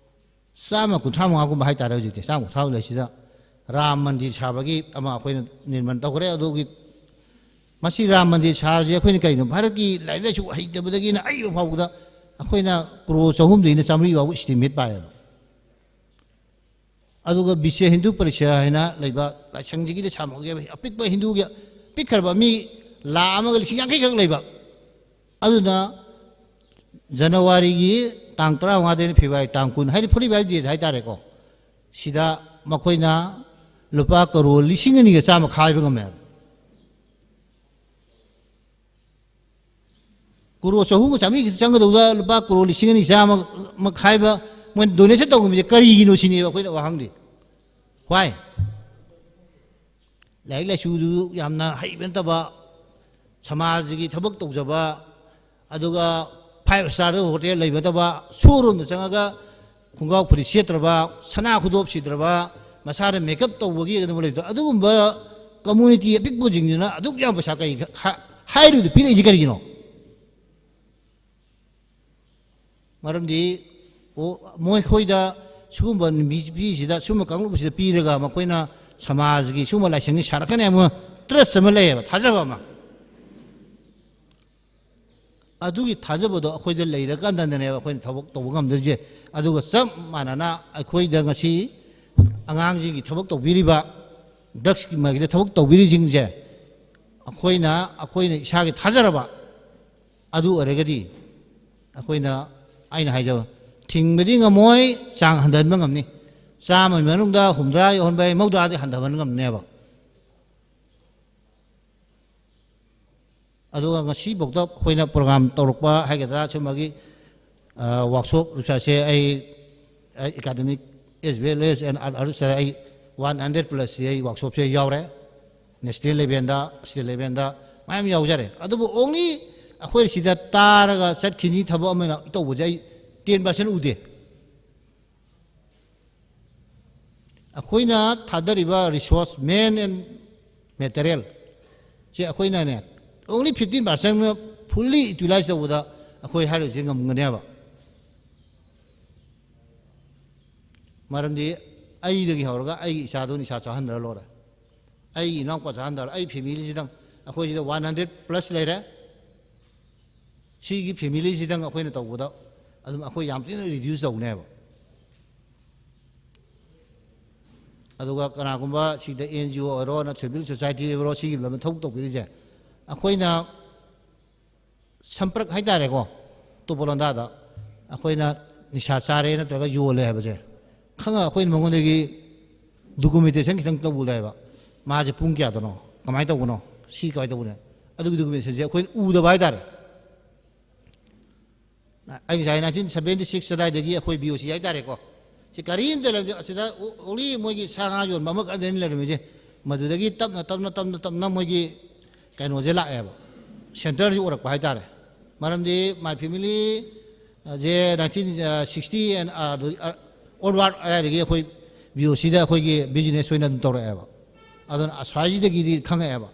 ꯆꯥꯝꯃ ꯀꯨꯟꯊ꯭ꯔꯥ ꯃꯉꯥꯒꯨꯝꯕ ꯍꯥꯏꯇꯥꯔꯦ, ꯍꯧꯖꯤꯛꯇꯤ ꯆꯥꯝꯃ ꯀꯨꯟꯊ꯭ꯔꯥꯃꯨꯛ ꯂꯩꯁꯤꯗ ꯔꯥꯝ ꯃꯟꯗꯤꯔ ꯁꯥꯕꯒꯤ ꯑꯃ ꯑꯩꯈꯣꯏꯅ ꯅꯤꯔꯃꯟ ꯇꯧꯈ꯭ꯔꯦ꯫ ꯑꯗꯨꯒꯤ ꯃꯁꯤ ꯔꯥꯝ ꯃꯟꯗꯤꯔ ꯁꯥꯔꯤꯁꯦ ꯑꯩꯈꯣꯏꯅ ꯀꯩꯅꯣ? ꯚꯥꯔꯠꯀꯤ ꯂꯥꯏꯔꯤꯛ ꯂꯥꯏꯁꯨ ꯍꯩꯇꯕꯗꯒꯤꯅ ꯑꯩꯕ ꯐꯥꯎꯕꯗ ꯑꯩꯈꯣꯏꯅ ꯀ꯭ꯔꯣꯔ ꯆꯍꯨꯝꯗꯒꯤꯅ ꯆꯥꯝꯃꯔꯤ ꯐꯥꯎꯕ estimate ꯄꯥꯏꯌꯦꯕ꯫ ꯑꯗꯨꯒ ꯕꯤꯁ꯭ꯋ ꯍꯤꯟꯗꯨ ꯄꯔꯤꯁꯗ ꯍꯥꯏꯅ ꯂꯩꯕ ꯂꯥꯏꯁꯪꯁꯤꯒꯤꯗꯤ ꯁꯥꯃꯛꯑꯦꯕ, ꯑꯄꯤꯛꯄ ꯍꯤꯟꯗꯨꯒꯤ ꯄꯤꯛꯈ꯭ꯔꯕ ꯃꯤ ꯂꯥꯈ ꯑꯃꯒ ꯂꯤꯁꯤꯡ ꯌꯥꯡꯈꯩ ꯈꯛ ꯂꯩꯕ꯫ ꯑꯗꯨꯅ ꯖꯅꯋꯥꯔꯤꯒꯤ ꯇꯥꯡ ꯇꯔꯥꯃꯉꯥꯗꯩꯅ ꯐꯦꯕ꯭ꯔꯨꯋꯥꯔꯤ ꯇꯥꯡ ꯀꯨꯟ, ꯍꯥꯏꯗꯤ forty five days ꯍꯥꯏꯇꯥꯔꯦꯀꯣ, ꯁꯤꯗ ꯃꯈꯣꯏꯅ ꯂꯨꯄꯥ ꯀꯔꯣꯔ ꯂꯤꯁꯤꯡ ꯑꯅꯤꯒ ꯆꯥꯝꯃ ꯈꯥꯏꯕ ꯉꯝꯃꯦ ꯍꯥꯏꯕ꯫ ꯀ꯭ꯔꯣꯔ ꯆꯍꯨꯝꯒ ꯆꯥꯝꯃꯔꯤ ꯈꯛꯇ ꯆꯪꯒꯗꯧꯗ ꯂꯨꯄꯥ ꯀ꯭ꯔꯣꯔ ꯂꯤꯁꯤꯡ ꯑꯅꯤ ꯆꯥꯝꯃ ꯃꯈꯥꯏꯕ ꯃꯣꯏꯅ donation ꯇꯧꯕꯁꯦ ꯀꯔꯤꯒꯤꯅꯣ ꯁꯤꯅꯦꯕ ꯑꯩꯈꯣꯏꯅ ꯋꯥꯍꯪꯗꯤ꯫ Why? ꯂꯥꯏꯔꯤꯛ ꯂꯥꯏꯁꯨꯗꯨ ꯌꯥꯝꯅ ꯍꯩꯕ ꯅꯠꯇꯕ, ꯁꯃꯥꯖꯒꯤ ꯊꯕꯛ ꯇꯧꯖꯕ, ꯑꯗꯨꯒ five star hotel ꯂꯩꯕ ꯅꯠꯇꯕ, showroomꯗ ꯆꯪꯉꯒ ꯈꯣꯡꯒ꯭ꯔꯥꯎ ꯐꯨꯔꯤꯠ ꯁꯦꯠꯇ꯭ꯔꯕ, ꯁꯅꯥ ꯈꯨꯗꯣꯞ ꯁꯤꯗ꯭ꯔꯕ, ꯃꯁꯥꯗ ꯃꯦꯀꯞ ꯇꯧꯕꯒꯤ ꯀꯩꯅꯣ ꯂꯩꯇ꯭ꯔꯣ? ꯑꯗꯨꯒꯨꯝꯕ ꯀꯝꯃꯨꯅꯤꯇꯤ ꯑꯄꯤꯛꯄꯁꯤꯡꯗꯨꯅ ꯑꯗꯨꯛ ꯌꯥꯝ ꯄꯩꯁꯥ ꯀꯩ ꯍꯥ-, ꯍꯥꯏꯔꯤꯗꯨ ꯄꯤꯔꯛꯏꯁꯤ ꯀꯔꯤꯒꯤꯅꯣ? ꯃꯔꯝꯗꯤ, ꯑꯣ, ꯃꯈꯣꯏꯗ ꯁꯤꯒꯨꯝꯕ ꯅꯨꯄꯤꯁꯤꯗ, ꯁꯤꯒꯨꯝꯕ ꯀꯥꯡꯂꯨꯞꯁꯤꯗ ꯄꯤꯔꯒ ꯃꯈꯣꯏꯅ ꯁꯃꯥꯖꯒꯤ ꯁꯤꯒꯨꯝꯕ ꯂꯥꯏꯁꯪꯒꯤ ꯁꯥꯔꯛꯀꯅꯤ ꯍꯥꯏꯕ ꯇ꯭ꯔꯁ ꯑꯃ ꯂꯩꯌꯦꯕ, ꯊꯥꯖꯕ ꯑꯃ꯫ ꯑꯗꯨꯒꯤ ꯊꯥꯖꯕꯗꯣ ꯑꯩꯈꯣꯏꯗ ꯂꯩꯔꯀꯥꯟꯗꯅꯦꯕ ꯑꯩꯈꯣꯏꯅ ꯊꯕꯛ ꯇꯧꯕ ꯉꯝꯗꯣꯏꯁꯦ꯫ ꯑꯗꯨꯒ ꯆꯞ ꯃꯥꯟꯅꯅ ꯑꯩꯈꯣꯏꯗ ꯉꯁꯤ ꯑꯉꯥꯡꯁꯤꯡꯒꯤ ꯊꯕꯛ ꯇꯧꯕꯤꯔꯤꯕ, ꯗ꯭ꯔꯒꯁꯀꯤ ꯃꯥꯏꯀꯩꯗ ꯊꯕꯛ ꯇꯧꯕꯤꯔꯤꯁꯤꯡꯁꯦ, ꯑꯩꯈꯣꯏꯅ, ꯑꯩꯈꯣꯏꯅ ꯏꯁꯥꯒꯤ ꯊꯥꯖꯔꯕ ꯑꯗꯨ ꯑꯣꯏꯔꯒꯗꯤ, ꯑꯩꯈꯣꯏꯅ, ꯑꯩꯅ ꯍꯥꯏꯖꯕ, ꯊꯤꯡꯕꯗꯤ ꯉꯝꯃꯣꯏ, ꯆꯥꯡ ꯍꯟꯊꯍꯟꯕ ꯉꯝꯅꯤ꯫ ꯆꯥꯝꯃꯒꯤ ꯃꯅꯨꯡꯗ ꯍꯨꯝꯗ꯭ꯔꯥ ꯌꯧꯍꯟꯕ ꯌꯥꯏ, ꯃꯧꯗ꯭ꯔꯥꯗꯤ ꯍꯟꯊꯍꯟꯕ ꯉꯝꯅꯦꯕ꯫ ꯑꯗꯨꯒ ꯉꯁꯤꯐꯥꯎꯗ ꯑꯩꯈꯣꯏꯅ ꯄ꯭ꯔꯣꯒ꯭ꯔꯥꯝ ꯇꯧꯔꯛꯄ ꯍꯥꯏꯒꯗ꯭ꯔꯥ, ꯁꯨꯝꯕꯒꯤ, ꯑ, ꯋꯥꯛꯁꯣꯞ ꯔꯤꯁꯥꯔꯁꯁꯦ ꯑꯩ, ꯑꯩ academic as well as and others ꯑꯩ ꯋꯥꯟ ꯍꯟꯗ꯭ꯔꯦꯠ ꯄ꯭ꯂꯁꯁꯤ ꯑꯩ ꯋꯥꯛꯁꯣꯞꯁꯦ ꯌꯥꯎꯔꯦ꯫ ꯅꯦꯁꯅꯦꯜ ꯂꯦꯚꯦꯜꯗ, ꯁ꯭ꯇꯦꯠ ꯂꯦꯚꯦꯜꯗ ꯃꯌꯥꯝ ꯌꯥꯎꯖꯔꯦ꯫ ꯑꯗꯨꯕꯨ only ꯑꯩꯈꯣꯏ ꯁꯤꯗ ꯇꯥꯔꯒ ꯆꯠꯈꯤꯅꯤ ꯊꯕꯛ ꯑꯃ ꯇꯧꯕꯁꯦ ꯑꯩ ꯇꯦꯟ ꯄꯥꯔꯁꯦꯟ ꯎꯗꯦ꯫ ꯑꯩꯈꯣꯏꯅ ꯊꯥꯗꯔꯤꯕ resource, man and material ꯁꯦ ꯑꯩꯈꯣꯏꯅꯅꯦ, only fifteen percent fully utilize ꯇꯧꯕꯗ ꯑꯩꯈꯣꯏ ꯍꯥꯏꯔꯤꯁꯦ ꯉꯝꯒꯅꯦꯕ꯫ ꯃꯔꯝꯗꯤ ꯑꯩꯗꯒꯤ ꯍꯧꯔꯒ ꯑꯩꯒꯤ ꯏꯆꯥꯗꯣ ꯅꯤꯁꯥ ꯆꯥꯍꯟꯗ꯭ꯔ ꯂꯣꯏꯔꯦ, ꯑꯩꯒꯤ ꯏꯅꯥꯎꯄꯥ ꯆꯥꯍꯟꯗ꯭ꯔ, ꯑꯩ ꯐꯦꯃꯤꯂꯤꯁꯤꯗꯪ, ꯑꯩꯈꯣꯏ ꯁꯤꯗ ꯋꯥꯟ ꯍꯟꯗ꯭ꯔꯦꯠ ꯄ꯭ꯂꯁ ꯂꯩꯔꯦ꯫ ꯁꯤꯒꯤ ꯐꯦꯃꯤꯂꯤꯁꯤꯗꯪ ꯑꯩꯈꯣꯏꯅ ꯇꯧꯕꯗ ꯑꯗꯨꯝ ꯑꯩꯈꯣꯏ ꯌꯥꯝ ꯊꯤꯅ ꯔꯤꯗ꯭ꯌꯨꯁ ꯇꯧꯅꯦꯕ꯫ ꯑꯗꯨꯒ ꯀꯅꯥꯒꯨꯝꯕ ꯁꯤꯗ ꯑꯦꯟ ꯖꯤ ꯑꯣ ꯑꯣꯏꯔꯣ, ꯅꯠꯇ꯭ꯔꯒ ꯁꯤꯚꯤꯜ ꯁꯣꯁꯥꯏꯇꯤ ꯑꯣꯏꯔꯣ, ꯁꯤꯒꯤ ꯂꯝꯗ ꯊꯕꯛ ꯇꯧꯕꯤꯔꯤꯁꯦ, ꯑꯩꯈꯣꯏꯅ ꯁꯝꯄ꯭ꯔꯛ ꯍꯥꯏꯇꯥꯔꯦꯀꯣ, ꯑꯇꯣꯞꯄ ꯂꯣꯟꯗꯥꯗ ꯑꯩꯈꯣꯏꯅ ꯅꯤꯁꯥ ꯆꯥꯔꯦ ꯅꯠꯇ꯭ꯔꯒ ꯌꯣꯜꯂꯦ ꯍꯥꯏꯕꯁꯦ ꯈꯪꯉ ꯑꯩꯈꯣꯏꯅ ꯃꯉꯣꯟꯗꯒꯤ ꯗꯣꯀꯨꯃꯦꯟꯇꯦꯁꯟ ꯈꯤꯇꯪ ꯂꯧꯕ ꯂꯩꯌꯦꯕ꯫ ꯃꯥꯁꯦ ꯄꯨꯡ ꯀꯌꯥꯗꯅꯣ, ꯀꯃꯥꯏꯅ ꯇꯧꯕꯅꯣ, ꯁꯤ ꯀꯃꯥꯏꯅ ꯇꯧꯕꯅꯣ, ꯑꯗꯨꯒꯤ ꯗꯣꯀꯨꯃꯦꯟꯇꯦꯁꯟꯁꯦ ꯑꯩꯈꯣꯏꯅ ꯎꯗꯕ ꯍꯥꯏꯇꯥꯔꯦ꯫ ꯑꯩ ꯉꯁꯥꯏ ꯅꯥꯏꯟꯇꯤꯟ ꯁꯕꯦꯟꯇꯤ ꯁꯤꯛꯁ ꯑꯗꯨꯋꯥꯏꯗꯒꯤ ꯑꯩꯈꯣꯏ ꯕꯤ ꯑꯣ ꯁꯤ ꯍꯥꯏꯇꯥꯔꯦꯀꯣ, ꯁꯤ ꯀꯔꯤꯝꯇ ꯂꯩꯔꯝꯗꯦ꯫ ꯑꯁꯤꯗ ꯑꯣ-, only ꯃꯣꯏꯒꯤ ꯁꯥ ꯉꯥ ꯌꯣꯟꯕ ꯑꯃꯈꯛ ꯑꯗꯨꯅꯤ ꯂꯩꯔꯝꯃꯤꯁꯦ꯫ ꯃꯗꯨꯗꯒꯤ ꯇꯞꯅ, ꯇꯞꯅ, ꯇꯞꯅ, ꯇꯞꯅ ꯃꯣꯏꯒꯤ ꯀꯩꯅꯣꯁꯦ ꯂꯥꯛꯑꯦꯕ, ꯁꯦꯟꯇꯔꯁꯤ ꯑꯣꯏꯔꯛꯄ ꯍꯥꯏꯇꯥꯔꯦ꯫ ꯃꯔꯝꯗꯤ my family ꯖꯦ ꯅꯥꯏꯟꯇꯤꯟ ꯁꯤꯛꯁꯇꯤ ꯑꯦꯟ ꯑꯣꯟꯋꯥꯔꯗ ꯑꯗꯨꯋꯥꯏꯗꯒꯤ ꯑꯩꯈꯣꯏ ꯕꯤ ꯑꯣ ꯁꯤꯗ ꯑꯩꯈꯣꯏꯒꯤ ꯕꯤꯖꯤꯅꯦꯁ ꯑꯣꯏꯅ ꯑꯗꯨꯝ ꯇꯧꯔꯛꯑꯦꯕ꯫ ꯑꯗꯨꯅ ꯑꯁ꯭ꯋꯥꯏꯁꯤꯗꯒꯤꯗꯤ ꯈꯪꯉꯛꯑꯦꯕ꯫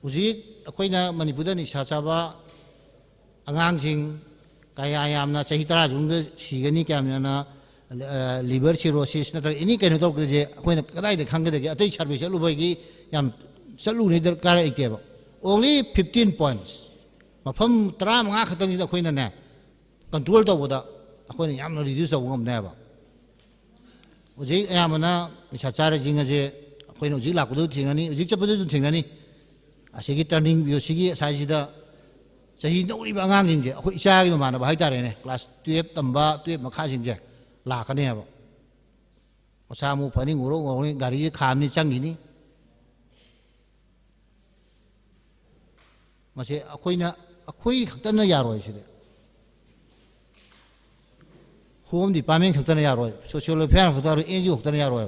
ꯍꯧꯖꯤꯛ ꯑꯩꯈꯣꯏꯅ ꯃꯅꯤꯄꯨꯔꯗ ꯅꯤꯁꯥ ꯆꯥꯕ ꯑꯉꯥꯡꯁꯤꯡ ꯀꯌꯥ ꯌꯥꯝꯅ ꯆꯍꯤ ꯇꯔꯥꯁꯤ ꯃꯅꯨꯡꯗ ꯁꯤꯒꯅꯤ, ꯀꯌꯥꯝ ꯌꯥꯝꯅ ꯂꯤꯚꯔ ꯁꯤꯔꯣꯁꯤꯁ ꯅꯠꯇ꯭ꯔꯒ ꯑꯦꯅꯤ ꯀꯩꯅꯣ ꯇꯧꯔꯛꯄꯁꯦ ꯑꯩꯈꯣꯏꯅ ꯀꯗꯥꯏꯗ ꯈꯪꯒꯗꯒꯦ? ꯑꯇꯩ ꯁꯔꯚꯦ ꯆꯠꯂꯨꯕꯒꯤ ꯌꯥꯝ ꯆꯠꯂꯨꯅꯤ ꯗꯔꯀꯥꯔ ꯂꯩꯇꯦꯕ꯫ ꯑꯣꯡꯂꯤ ꯐꯤꯐꯇꯤꯟ ꯄꯣꯏꯟꯠꯁ, ꯃꯐꯝ ꯇꯔꯥꯃꯉꯥ ꯈꯛꯇꯪꯁꯤꯗ ꯑꯩꯈꯣꯏꯅꯅꯦ ꯀꯟꯇ꯭ꯔꯣꯜ ꯇꯧꯕꯗ ꯑꯩꯈꯣꯏꯅ ꯌꯥꯝꯅ ꯔꯤꯗ꯭ꯌꯨꯁ ꯇꯧꯕ ꯉꯝꯅꯦꯕ꯫ ꯍꯧꯖꯤꯛ ꯑꯌꯥꯝꯕꯅ ꯅꯤꯁꯥ ꯆꯥꯔꯤꯁꯤꯡ ꯑꯁꯦ ꯑꯩꯈꯣꯏꯅ ꯍꯧꯖꯤꯛ ꯂꯥꯛꯄꯗꯁꯨ ꯊꯦꯡꯅꯅꯤ, ꯍꯧꯖꯤꯛ ꯆꯠꯄꯗꯁꯨ ꯊꯦꯡꯅꯅꯤ꯫ ꯑꯁꯤꯒꯤ ꯇꯔꯅꯤꯡ ꯌꯣꯠꯁꯤꯒꯤ ꯑꯁꯥꯏꯁꯤꯗ ꯆꯍꯤ ꯅꯧꯔꯤꯕ ꯑꯉꯥꯡꯁꯤꯡꯁꯦ, ꯑꯩꯈꯣꯏ ꯏꯆꯥꯒꯤ ꯃꯃꯥꯟꯅꯕ ꯍꯥꯏꯇꯥꯔꯦꯅꯦ, ꯀ꯭ꯂꯥꯁ ꯇꯨꯌꯦꯞ ꯇꯝꯕ, ꯇꯨꯌꯦꯞ ꯃꯈꯥꯁꯤꯡꯁꯦ ꯂꯥꯛꯀꯅꯦꯕ꯫ ꯃꯁꯥ ꯃꯎ ꯐꯅꯤ, ꯉꯧꯔꯣꯛ ꯉꯧꯔꯅꯤ, ꯒꯥꯔꯤꯁꯦ ꯈꯥꯝꯅꯤ, ꯆꯪꯈꯤꯅꯤ꯫ ꯃꯁꯤ ꯑꯩꯈꯣꯏꯅ, ꯑꯩꯈꯣꯏ ꯈꯛꯇꯅ ꯌꯥꯔꯣꯏ ꯁꯤꯗꯤ꯫ ꯍꯣꯝ ꯗꯤꯄꯥꯔꯠꯃꯦꯟ ꯈꯛꯇꯅ ꯌꯥꯔꯣꯏ, ꯁꯣꯁꯤꯌꯦꯜ ꯋꯦꯜꯐꯤꯌꯥꯔ ꯈꯛꯇꯅ ꯌꯥꯔꯣꯏ, ꯑꯦꯟ ꯖꯤ ꯑꯣ ꯈꯛꯇꯅ ꯌꯥꯔꯣꯏ꯫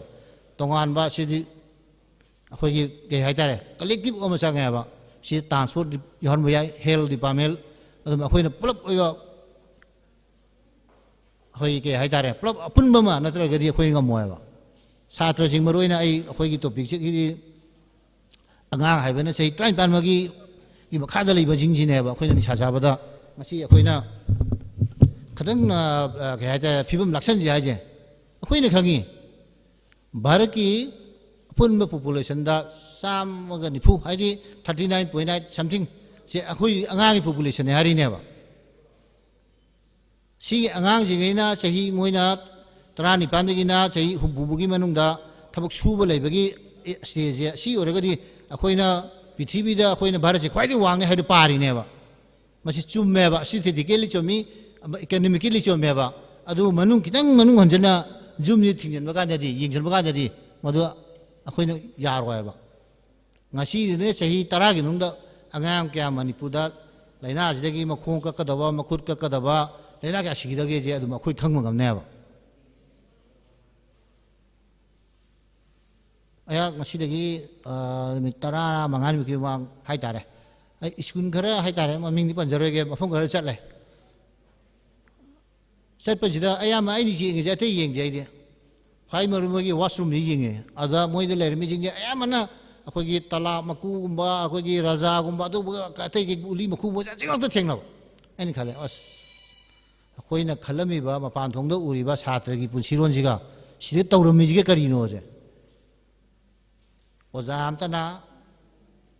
ꯇꯣꯉꯥꯟꯕ ꯁꯤꯗꯤ ꯑꯩꯈꯣꯏꯒꯤ ꯀꯩ ꯍꯥꯏꯇꯥꯔꯦ, ꯀꯂꯦꯛꯇꯤꯞ ꯑꯃ ꯆꯪꯉꯦꯕ꯫ ꯁꯤ ꯇ꯭ꯔꯥꯟꯁꯄꯣꯔꯠ ꯌꯥꯎꯍꯟꯕ ꯌꯥꯏ, ꯍꯦꯜꯊ ꯗꯤꯄꯥꯔꯠꯃꯦꯟ, ꯑꯗꯨꯝ ꯑꯩꯈꯣꯏꯅ ꯄꯨꯂꯞ ꯑꯣꯏꯕ ꯑꯩꯈꯣꯏꯒꯤ ꯀꯩ ꯍꯥꯏꯇꯥꯔꯦ, ꯄꯨꯂꯞ ꯑꯄꯨꯟꯕ ꯑꯃ ꯅꯠꯇ꯭ꯔꯒꯗꯤ ꯑꯩꯈꯣꯏ ꯉꯝꯃꯣꯏꯕ꯫ ꯁꯥꯇ꯭ꯔꯁꯤꯡ, ꯃꯔꯨꯑꯣꯏꯅ ꯑꯩ, ꯑꯩꯈꯣꯏꯒꯤ ꯇꯣꯄꯤꯛꯁꯤꯒꯤ ꯑꯉꯥꯡ ꯍꯥꯏꯕꯅ ꯆꯍꯤ ꯇꯔꯥꯅꯤꯄꯥꯟ ꯃꯒꯤ ꯃꯈꯥꯗ ꯂꯩꯕꯁꯤꯡꯁꯤꯅꯦꯕ ꯑꯩꯈꯣꯏꯅ ꯅꯤꯁꯥ ꯆꯥꯕꯗ ꯉꯁꯤ ꯑꯩꯈꯣꯏꯅ ꯈꯤꯇꯪ, ꯑ, ꯑ, ꯀꯩ ꯍꯥꯏꯇꯥꯔꯦ, ꯐꯤꯕꯝ ꯂꯥꯛꯁꯟꯁꯦ ꯍꯥꯏꯁꯦ꯫ ꯑꯩꯈꯣꯏꯅ ꯈꯪꯉꯤ, ꯚꯥꯔꯠꯀꯤ ꯑꯄꯨꯟꯕ ꯄꯣꯄꯨꯂꯦꯁꯟꯗ ꯆꯥꯝꯃꯒ ꯅꯤꯐꯨ, ꯍꯥꯏꯗꯤ thirty nine point eight something, ꯁꯦ ꯑꯩꯈꯣꯏ ꯑꯉꯥꯡꯒꯤ ꯄꯣꯄꯨꯂꯦꯁꯟꯅꯦ ꯍꯥꯏꯔꯤꯅꯦꯕ꯫ ꯁꯤꯒꯤ ꯑꯉꯥꯡꯁꯤꯡꯁꯤꯅ ꯆꯍꯤ ꯃꯣꯏꯅ ꯇꯔꯥꯅꯤꯄꯥꯟꯗꯒꯤꯅ ꯆꯍꯤ ꯍꯨꯝꯐꯨ ꯐꯥꯎꯒꯤ ꯃꯅꯨꯡꯗ ꯊꯕꯛ ꯁꯨꯕ ꯂꯩꯕꯒꯤ ꯁ꯭ꯇꯦꯖꯁꯦ ꯁꯤ ꯑꯣꯏꯔꯒꯗꯤ ꯑꯩꯈꯣꯏꯅ ꯄ꯭ꯔꯤꯊꯤꯕꯤꯗ ꯑꯩꯈꯣꯏꯅ ꯚꯥꯔꯠꯁꯦ ꯈ꯭ꯋꯥꯏꯗꯒꯤ ꯋꯥꯡꯉꯦ ꯍꯥꯏꯗꯣ ꯄꯥꯔꯤꯅꯦꯕ꯫ ꯃꯁꯤ ꯆꯨꯝꯃꯦꯕ, ꯁꯤꯟꯊꯦꯇꯤꯀꯦꯜꯂꯤ ꯆꯨꯝꯃꯤ, ꯏꯀꯅꯣꯃꯤꯀꯦꯜꯂꯤ ꯆꯨꯝꯃꯦꯕ꯫ ꯑꯗꯨ ꯃꯅꯨꯡ, ꯈꯤꯇꯪ ꯃꯅꯨꯡ ꯍꯟꯖꯟꯅ ꯖꯨꯝꯁꯤ ꯊꯤꯡꯖꯤꯟꯕ ꯀꯥꯟꯗꯗꯤ, ꯌꯦꯡꯁꯤꯟꯕ ꯀꯥꯟꯗꯗꯤ ꯃꯗꯨ ꯑꯩꯈꯣꯏꯅ ꯌꯥꯔꯣꯏꯕ꯫ ꯉꯁꯤꯗꯅꯦ ꯆꯍꯤ ꯇꯔꯥꯒꯤ ꯃꯅꯨꯡꯗ ꯑꯉꯥꯡ ꯀꯌꯥ ꯃꯅꯤꯄꯨꯔꯗ ꯂꯥꯏꯅꯥꯁꯤꯗꯒꯤ ꯃꯈꯣꯡ ꯀꯛꯀꯗꯕ, ꯃꯈꯨꯠ ꯀꯛꯀꯗꯕ, ꯂꯥꯏꯅꯥ ꯀꯌꯥ ꯁꯤꯒꯗꯒꯦꯁꯦ ꯑꯗꯨꯝ ꯑꯩꯈꯣꯏ ꯈꯪꯕ ꯉꯝꯅꯦꯕ꯫ ꯑꯩꯍꯥꯛ ꯉꯁꯤꯗꯒꯤ, ꯑ, ꯅꯨꯃꯤꯠ ꯇꯔꯥ ꯃꯉꯥꯅꯤꯃꯨꯛꯀꯤ ꯃꯃꯥꯡ ꯍꯥꯏꯇꯥꯔꯦ, ꯑꯩ ꯁ꯭ꯀꯨꯜ ꯈꯔ ꯍꯥꯏꯇꯥꯔꯦ, ꯃꯃꯤꯡꯗꯤ ꯄꯟꯖꯔꯣꯏꯒꯦ, ꯃꯐꯝ ꯈꯔ ꯆꯠꯂꯦ꯫ ꯆꯠꯄꯁꯤꯗ ꯑꯌꯥꯝꯕ ꯑꯩꯅ ꯌꯦꯡꯉꯤꯁꯦ, ꯑꯇꯩ ꯌꯦꯡꯗꯦ ꯑꯩꯗꯤ꯫ ꯈ꯭ꯋꯥꯏ ꯃꯔꯨ ꯃꯣꯏꯒꯤ ꯋꯥꯁꯔꯨꯝꯁꯤ ꯌꯦꯡꯉꯦ꯫ ꯑꯗ ꯃꯣꯏꯗ ꯂꯩꯔꯝꯃꯤꯁꯤꯡꯁꯦ ꯑꯌꯥꯝꯕꯅ ꯑꯩꯈꯣꯏꯒꯤ ꯇꯂꯥ ꯃꯀꯨꯒꯨꯝꯕ, ꯑꯩꯈꯣꯏꯒꯤ ꯔꯖꯥꯒꯨꯝꯕ, ꯑꯗꯨꯒꯨꯝꯕ ꯑꯇꯩ ꯀꯩ ꯎꯂꯤ ꯃꯈꯨ ꯃꯣꯖꯥ ꯉꯥꯛꯇ ꯊꯦꯡꯅꯕ꯫ ꯑꯩꯅ ꯈꯜꯂꯦ, ꯑꯁ, ꯑꯩꯈꯣꯏꯅ ꯈꯜꯂꯝꯃꯤꯕ, ꯃꯄꯥꯟ ꯊꯣꯡꯗ ꯎꯔꯤꯕ ꯁꯥꯇ꯭ꯔꯒꯤ ꯄꯨꯟꯁꯤꯔꯣꯟꯁꯤꯒ ꯁꯤꯗ ꯇꯧꯔꯝꯃꯤꯁꯤꯒ ꯀꯔꯤꯅꯣꯁꯦ꯫ ꯑꯣꯖꯥ ꯑꯝꯇꯅ,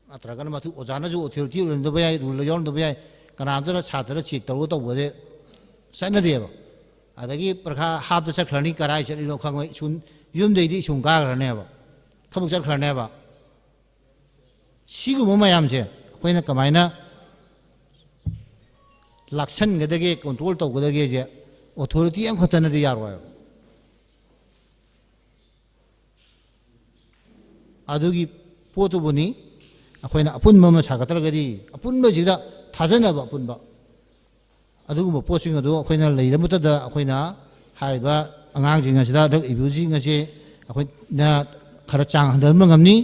ꯅꯠꯇ꯭ꯔꯒꯅ ꯃꯗꯨ ꯑꯣꯖꯥꯅꯁꯨ ꯑꯣꯊꯣꯔꯤꯇꯤ ꯑꯣꯏꯔꯝꯗꯕ ꯌꯥꯏ, ꯔꯨꯜ ꯌꯥꯎꯔꯝꯗꯕ ꯌꯥꯏ, ꯀꯅꯥꯝꯇꯅ ꯁꯥꯇ꯭ꯔ ꯆꯦꯛ ꯇꯧꯔꯒ ꯇꯧꯕꯁꯦ ꯆꯠꯅꯗꯦꯕ꯫ ꯑꯗꯒꯤ ꯄꯔꯤꯈꯥ ꯍꯥꯞꯇ ꯆꯠꯈ꯭ꯔꯅꯤ, ꯀꯔꯥꯏ ꯆꯠꯂꯤꯅꯣ ꯈꯪꯉꯣꯏ, ꯁꯨꯝ ꯌꯨꯝꯗꯩꯗꯤ ꯁꯨꯝ ꯀꯥꯈ꯭ꯔꯅꯦꯕ, ꯊꯕꯛ ꯆꯠꯈ꯭ꯔꯅꯦꯕ꯫ ꯁꯤꯒꯨꯝꯕ ꯃꯌꯥꯝꯁꯦ ꯑꯩꯈꯣꯏꯅ ꯀꯃꯥꯏꯅ ꯂꯥꯛꯁꯟꯒꯗꯒꯦ, ꯀꯟꯇ꯭ꯔꯣꯜ ꯇꯧꯒꯗꯒꯦꯁꯦ ꯑꯣꯊꯣꯔꯤꯇꯤ ꯑꯃꯈꯛꯇꯅꯗꯤ ꯌꯥꯔꯣꯏꯕ꯫ ꯑꯗꯨꯒꯤ ꯄꯣꯠꯇꯨꯕꯨꯅꯤ ꯑꯩꯈꯣꯏꯅ ꯑꯄꯨꯟꯕ ꯑꯃ ꯁꯥꯒꯠꯇ꯭ꯔꯒꯗꯤ, ꯑꯄꯨꯟꯕꯁꯤꯗ ꯊꯥꯖꯅꯕ ꯑꯄꯨꯟꯕ, ꯑꯗꯨꯒꯨꯝꯕ ꯄꯣꯠꯁꯤꯡ ꯑꯗꯨ ꯑꯩꯈꯣꯏꯅ ꯂꯩꯔ ꯃꯇꯝꯗ ꯑꯩꯈꯣꯏꯅ ꯍꯥꯏꯔꯤꯕ ꯑꯉꯥꯡꯁꯤꯡ ꯑꯁꯤꯗ, ꯗ꯭ꯔꯒ ꯑꯦꯕ꯭ꯌꯨꯁꯁꯤꯡ ꯑꯁꯤ ꯑꯩꯈꯣꯏꯅ ꯈꯔ ꯆꯥꯡ ꯍꯟꯊꯍꯟꯕ ꯉꯝꯅꯤ꯫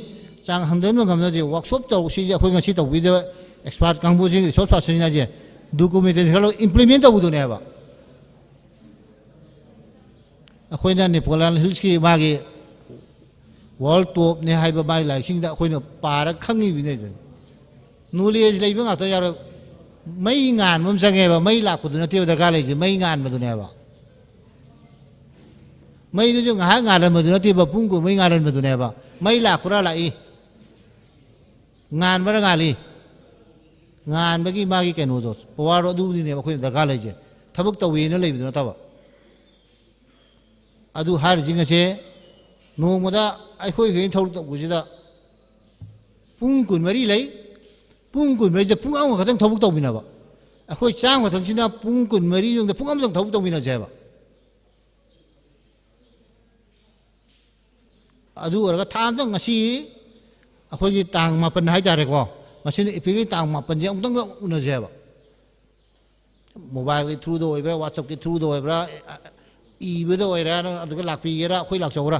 ꯆꯥꯡ ꯍꯟꯊꯍꯟꯕ ꯉꯝꯅꯗꯤ ꯋꯥꯛꯁꯣꯞ ꯇꯧꯁꯤꯁꯦ ꯑꯩꯈꯣꯏ ꯉꯁꯤ ꯇꯧꯕꯤꯗꯕ ꯑꯦꯛꯁꯄꯥꯔꯠ ꯀꯥꯡꯕꯨꯁꯤꯡ, ꯔꯤꯁꯣꯔꯁ ꯄꯥꯔꯁꯟꯁꯤꯡ ꯍꯥꯏꯁꯦ ꯗꯣꯀꯨꯃꯦꯟꯇꯦꯁꯟ ꯈꯔ ꯏꯝꯄ꯭ꯂꯤꯃꯦꯟ ꯇꯧꯕꯗꯨꯅꯦꯕ꯫ ꯑꯩꯈꯣꯏꯅ ꯅꯦꯄꯣꯂꯤꯌꯟ ꯍꯤꯜꯁꯀꯤ ꯃꯥꯒꯤ ꯋꯥꯔꯜ ꯇꯣꯞꯅꯦ ꯍꯥꯏꯕ ꯃꯥꯒꯤ ꯂꯥꯏꯔꯤꯛꯁꯤꯡꯗ ꯑꯩꯈꯣꯏꯅ ꯄꯥꯔꯒ ꯈꯪꯉꯤꯕꯅꯦ ꯑꯗꯨꯅꯤ꯫ ꯅꯣꯂꯦꯖ ꯂꯩꯕ ꯉꯥꯛꯇ ꯌꯥꯔꯣꯏ꯫ ꯃꯩ ꯉꯥꯟꯕ ꯑꯃ ꯆꯪꯉꯦꯕ, ꯃꯩ ꯂꯥꯛꯄꯗꯨ ꯅꯠꯇꯦꯕ ꯗꯔꯀꯥꯔ ꯂꯩꯔꯤꯁꯦ, ꯃꯩ ꯉꯥꯟꯕꯗꯨꯅꯦꯕ꯫ ꯃꯩꯗꯨꯁꯨ ꯉꯥꯏꯍꯥꯛ ꯉꯥꯜꯍꯟꯕꯗꯨ ꯅꯠꯇꯦꯕ, ꯄꯨꯡ ꯀꯨꯟꯃꯔꯤ ꯉꯥꯜꯍꯟꯕꯗꯨꯅꯦꯕ꯫ ꯃꯩ ꯂꯥꯛꯄ꯭ꯔꯥ? ꯂꯥꯛꯏ꯫ ꯉꯥꯟꯕ꯭ꯔꯥ? ꯉꯥꯜꯂꯤ꯫ ꯉꯥꯟꯕꯒꯤ ꯃꯥꯒꯤ ꯀꯩꯅꯣꯗꯣ, ꯄꯋꯥꯔꯗꯣ, ꯑꯗꯨꯗꯤꯅꯦꯕ ꯑꯩꯈꯣꯏꯅ ꯗꯔꯀꯥꯔ ꯂꯩꯔꯤꯁꯦ꯫ ꯊꯕꯛ ꯇꯧꯋꯦꯅ ꯂꯩꯕꯗꯨ ꯅꯠꯇꯕ꯫ ꯑꯗꯨ ꯍꯥꯏꯔꯤꯁꯤꯡ ꯑꯁꯦ ꯅꯣꯡꯃꯗ ꯑꯩꯈꯣꯏ ꯍꯧꯖꯤꯛ ꯊꯕꯛ ꯇꯧꯕꯁꯤꯗ ꯄꯨꯡ ꯀꯨꯟꯃꯔꯤ ꯂꯩ꯫ ꯄꯨꯡ ꯀꯨꯟꯃꯔꯤꯗ ꯄꯨꯡ ꯑꯃꯈꯛꯇꯪ ꯊꯕꯛ ꯇꯧꯃꯤꯟꯅꯕ꯫ ꯑꯩꯈꯣꯏ ꯆꯥꯝꯃ ꯈꯛꯇꯪꯁꯤꯅ ꯄꯨꯡ ꯀꯨꯟꯃꯔꯤ ꯃꯅꯨꯡꯗ ꯄꯨꯡ ꯑꯃꯇꯪ ꯊꯕꯛ ꯇꯧꯃꯤꯟꯅꯁꯦ ꯍꯥꯏꯕ꯫ ꯑꯗꯨ ꯑꯣꯏꯔꯒ ꯊꯥ ꯑꯃꯇꯪ, ꯉꯁꯤ ꯑꯩꯈꯣꯏꯒꯤ ꯇꯥꯡ ꯃꯥꯄꯟ ꯍꯥꯏꯇꯥꯔꯦꯀꯣ, ꯃꯁꯤꯅ ꯑꯦꯄ꯭ꯔꯤꯜꯒꯤ ꯇꯥꯡ ꯃꯥꯄꯟꯁꯦ ꯑꯃꯨꯛꯇꯪꯒ ꯎꯅꯁꯦꯕ꯫ ꯃꯣꯕꯥꯏꯜꯒꯤ ꯊ꯭ꯔꯨꯗ ꯑꯣꯏꯕ꯭ꯔꯥ, ꯋꯥꯆꯞꯀꯤ ꯊ꯭ꯔꯨꯗ ꯑꯣꯏꯕ꯭ꯔꯥ, ꯏꯕꯗ ꯑꯣꯏꯔꯥ, ꯑꯗꯨꯒ ꯂꯥꯛꯄꯤꯒꯦꯔꯥ, ꯑꯩꯈꯣꯏ ꯂꯥꯛꯆꯧꯔꯥ,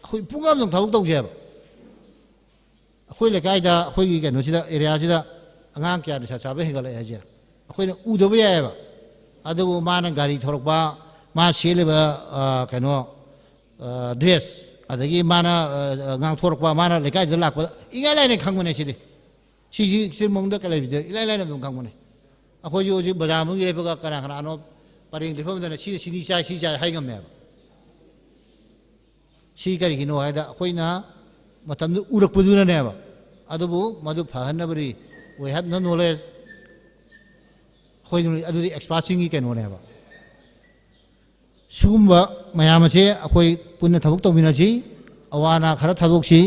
ꯑꯩꯈꯣꯏ ꯄꯨꯡ ꯑꯃꯇꯪ ꯊꯕꯛ ꯇꯧꯁꯦꯕ꯫ ꯑꯩꯈꯣꯏ ꯂꯩꯀꯥꯏꯗ, ꯑꯩꯈꯣꯏꯒꯤ ꯀꯩꯅꯣꯁꯤꯗ, ꯑꯦꯔꯤꯌꯥꯁꯤꯗ ꯑꯉꯥꯡ ꯀꯌꯥ ꯅꯤꯁꯥ ꯆꯥꯕ ꯍꯦꯟꯒꯠꯂꯛꯑꯦ ꯍꯥꯏꯁꯦ ꯑꯩꯈꯣꯏꯅ ꯎꯗꯕ ꯌꯥꯏꯑꯕ꯫ ꯑꯗꯨꯕꯨ ꯃꯥꯅ ꯒꯥꯔꯤ ꯊꯧꯔꯛꯄ, ꯃꯥ ꯁꯦꯠꯂꯤꯕ, ꯑ, ꯀꯩꯅꯣ, ꯗ꯭ꯔꯦꯁ, ꯑꯗꯒꯤ ꯃꯥꯅ, ꯑ, ꯉꯥꯡꯊꯣꯔꯛꯄ, ꯃꯥꯅ ꯂꯩꯀꯥꯏꯗ ꯂꯥꯛꯄ, ꯏꯂꯥꯏ ꯂꯥꯏꯅ ꯈꯪꯕꯅꯦ ꯁꯤꯗꯤ꯫ ꯁꯤꯁꯤ ꯁꯤ ꯃꯑꯣꯡꯗ ꯀꯩ ꯂꯩꯕꯗ ꯏꯂꯥꯏ ꯂꯥꯏꯅ ꯑꯗꯨꯝ ꯈꯪꯕꯅꯦ꯫ ꯑꯩꯈꯣꯏꯁꯨ ꯍꯧꯖꯤꯛ ꯕꯖꯥꯔ ꯃꯅꯨꯡꯗ ꯂꯦꯞꯄꯒ ꯀꯅꯥ ꯀꯅꯥꯅꯣ ꯄꯔꯦꯡ ꯂꯦꯞꯐꯝꯗꯅ ꯁꯤꯅ ꯁꯤꯅꯤ ꯆꯥꯏ, ꯁꯤ ꯆꯥꯏ ꯍꯥꯏ ꯉꯝꯃꯦꯕ꯫ ꯁꯤ ꯀꯔꯤꯒꯤꯅꯣ ꯍꯥꯏꯗ ꯑꯩꯈꯣꯏꯅ ꯃꯇꯝꯗꯨ ꯎꯔꯛꯄꯗꯨꯅꯅꯦꯕ꯫ ꯑꯗꯨꯕꯨ ꯃꯗꯨ ꯐꯍꯟꯅꯕꯗꯤ we have no knowledge, ꯑꯩꯈꯣꯏ ꯑꯗꯨꯗꯤ ꯑꯦꯛꯁꯄꯥꯔꯠꯁꯤꯡꯒꯤ ꯀꯩꯅꯣꯅꯦꯕ꯫ ꯁꯤꯒꯨꯝꯕ ꯃꯌꯥꯝ ꯑꯁꯦ ꯑꯩꯈꯣꯏ ꯄꯨꯟꯅ ꯊꯕꯛ ꯇꯧꯃꯤꯟꯅꯁꯤ꯫ ꯑꯋꯥ ꯑꯅꯥ ꯈꯔ ꯊꯥꯗꯣꯛꯁꯤ,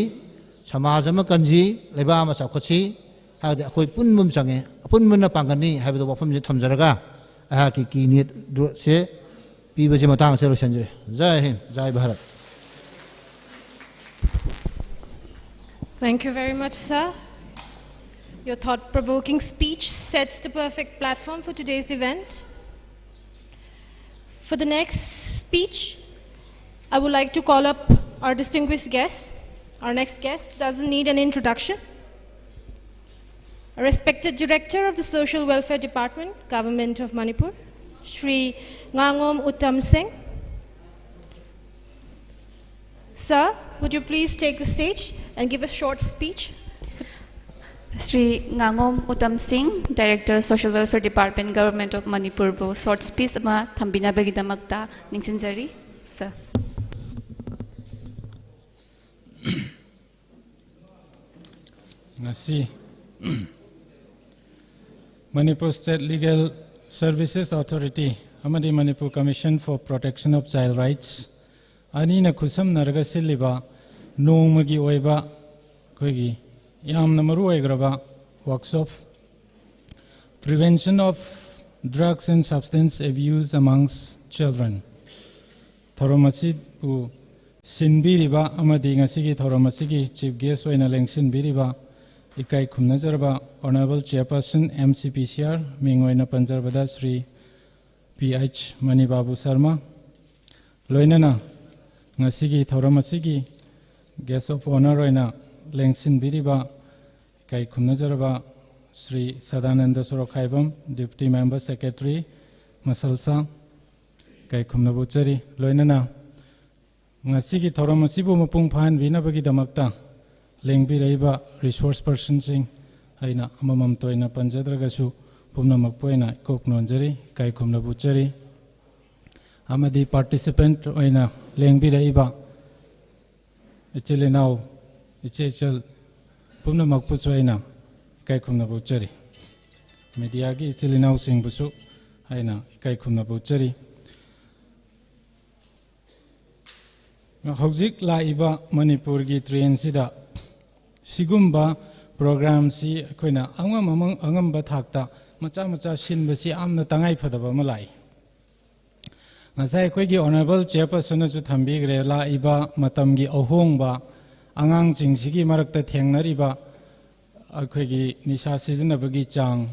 ꯁꯃꯥꯖ ꯑꯃ ꯀꯟꯁꯤ, ꯂꯩꯕꯥꯛ ꯑꯃ ꯆꯥꯎꯈꯠꯁꯤ ꯍꯥꯏꯕꯗꯤ ꯑꯩꯈꯣꯏ ꯄꯨꯟꯕ ꯑꯃ ꯆꯪꯉꯦ꯫ ꯑꯄꯨꯟꯕꯅ ꯄꯥꯡꯒꯜꯅꯤ ꯍꯥꯏꯕꯗꯣ ꯋꯥꯐꯝꯁꯦ ꯊꯝꯖꯔꯒ ꯑꯩꯍꯥꯛꯀꯤ ꯀꯤꯅꯦꯠꯁꯦ ꯄꯤꯕꯁꯦ ꯃꯇꯥꯡ ꯑꯁꯤꯗ ꯂꯣꯏꯁꯤꯟꯖꯔꯦ꯫ ꯖꯥꯏ ꯍꯤꯟꯗ, ꯖꯥꯏ Bharat. Thank you very much, sir. Your thought provoking speech sets the perfect platform for today's event. For the next speech, I would like to call up our distinguished guest. Our next guest doesn't need an introduction. A respected Director of the Social Welfare Department, Government of Manipur, Shri Ngangom Uttam Singh. Sir, would you please take the stage and give a short speech? Shri Ngangom Uttam Singh, Director, Social Welfare Department, Government of Manipur ꯕꯨ short speech ꯑꯃ ꯊꯝꯕꯤꯅꯕꯒꯤꯗꯃꯛꯇ ꯅꯤꯡꯁꯤꯡꯖꯔꯤ, sir. ꯉꯁꯤ Manipur State Legal Services Authority ꯑꯃꯗꯤ Manipur Commission for Protection of Child Rights ꯑꯅꯤꯅ ꯈꯨꯠꯁꯝꯅꯔꯒ ꯁꯤꯜꯂꯤꯕ ꯅꯣꯡꯃꯒꯤ ꯑꯣꯏꯕ ꯑꯩꯈꯣꯏꯒꯤ ꯌꯥꯝꯅ ꯃꯔꯨ ꯑꯣꯏꯈ꯭ꯔꯕ workshop, Prevention of Drugs and Substance Abuse Amongst Children, ꯊꯧꯔꯝ ꯑꯁꯤꯕꯨ ꯁꯤꯟꯕꯤꯔꯤꯕ ꯑꯃꯗꯤ ꯉꯁꯤꯒꯤ ꯊꯧꯔꯝ ꯑꯁꯤꯒꯤ chief guest ꯑꯣꯏꯅ ꯂꯦꯡꯁꯤꯟꯕꯤꯔꯤꯕ ꯏꯀꯥꯏ ꯈꯨꯝꯅꯖꯔꯕ Honourable Chairperson M C P C R, ꯃꯤꯡ ꯑꯣꯏꯅ ꯄꯟꯖꯔꯕꯗ ꯁ꯭ꯔꯤ ꯄꯤ ꯑꯩꯆ ꯃꯅꯤꯕꯥꯕꯨ ꯁꯔꯃ, ꯂꯣꯏꯅꯅ ꯉꯁꯤꯒꯤ ꯊꯧꯔꯝ ꯑꯁꯤꯒꯤ guest of honour ꯑꯣꯏꯅ ꯂꯦꯡꯁꯤꯟꯕꯤꯔꯤꯕ ꯏꯀꯥꯏ ꯈꯨꯝꯅꯖꯔꯕ ꯁ꯭ꯔꯤ ꯁꯗꯥꯅꯟꯗ ꯁꯣꯔꯣꯛꯈꯥꯏꯕꯝ, Deputy Member Secretary, ꯃꯁꯜꯁꯥ, ꯏꯀꯥꯏ ꯈꯨꯝꯅꯕ ꯎꯠꯆꯔꯤ꯫ ꯂꯣꯏꯅꯅ ꯉꯁꯤꯒꯤ ꯊꯧꯔꯝ ꯑꯁꯤꯕꯨ ꯃꯄꯨꯡ ꯐꯥꯍꯟꯕꯤꯅꯕꯒꯤꯗꯃꯛꯇ ꯂꯦꯡꯕꯤꯔꯛꯏꯕ resource personꯁꯤꯡ, ꯑꯩꯅ ꯑꯃꯃꯝꯇ ꯑꯣꯏꯅ ꯄꯟꯖꯗ꯭ꯔꯒꯁꯨ ꯄꯨꯝꯅꯃꯛꯄꯨ ꯑꯩꯅ ꯏꯀꯣꯛ ꯅꯣꯟꯖꯔꯤ, ꯏꯀꯥꯏ ꯈꯨꯝꯅꯕ ꯎꯠꯆꯔꯤ꯫ ꯑꯃꯗꯤ participant ꯑꯣꯏꯅ ꯂꯦꯡꯕꯤꯔꯛꯏꯕ ꯏꯆꯤꯜ ꯏꯅꯥꯎ, ꯏꯆꯦ ꯏꯆꯜ ꯄꯨꯝꯅꯃꯛꯄꯨꯁꯨ ꯑꯩꯅ ꯏꯀꯥꯏ ꯈꯨꯝꯅꯕ ꯎꯠꯆꯔꯤ꯫ Mediaꯒꯤ ꯏꯆꯤꯜ ꯏꯅꯥꯎꯁꯤꯡꯕꯨꯁꯨ ꯑꯩꯅ ꯏꯀꯥꯏ ꯈꯨꯝꯅꯕ ꯎꯠꯆꯔꯤ꯫ ꯍꯧꯖꯤꯛ ꯂꯥꯛꯏꯕ ꯃꯅꯤꯄꯨꯔꯒꯤ trendꯁꯤꯗ ꯁꯤꯒꯨꯝꯕ programꯁꯤ ꯑꯩꯈꯣꯏꯅ ꯑꯉꯝ ꯑꯃ-, ꯑꯉꯝꯕ ꯊꯥꯛꯇ ꯃꯆꯥ ꯃꯆꯥ ꯁꯤꯟꯕꯁꯤ ꯌꯥꯝꯅ ꯇꯉꯥꯏ ꯐꯗꯕ ꯑꯃ ꯂꯥꯛꯏ꯫ ꯉꯁꯥꯏ ꯑꯩꯈꯣꯏꯒꯤ Honourable Chairpersonꯅꯁꯨ ꯊꯝꯕꯤꯈ꯭ꯔꯦ, ꯂꯥꯛꯏꯕ ꯃꯇꯝꯒꯤ ꯑꯍꯣꯡꯕ, ꯑꯉꯥꯡꯁꯤꯡꯁꯤꯒꯤ ꯃꯔꯛꯇ ꯊꯦꯡꯅꯔꯤꯕ ꯑꯩꯈꯣꯏꯒꯤ ꯅꯤꯁꯥ ꯁꯤꯖꯤꯟꯅꯕꯒꯤ ꯆꯥꯡ,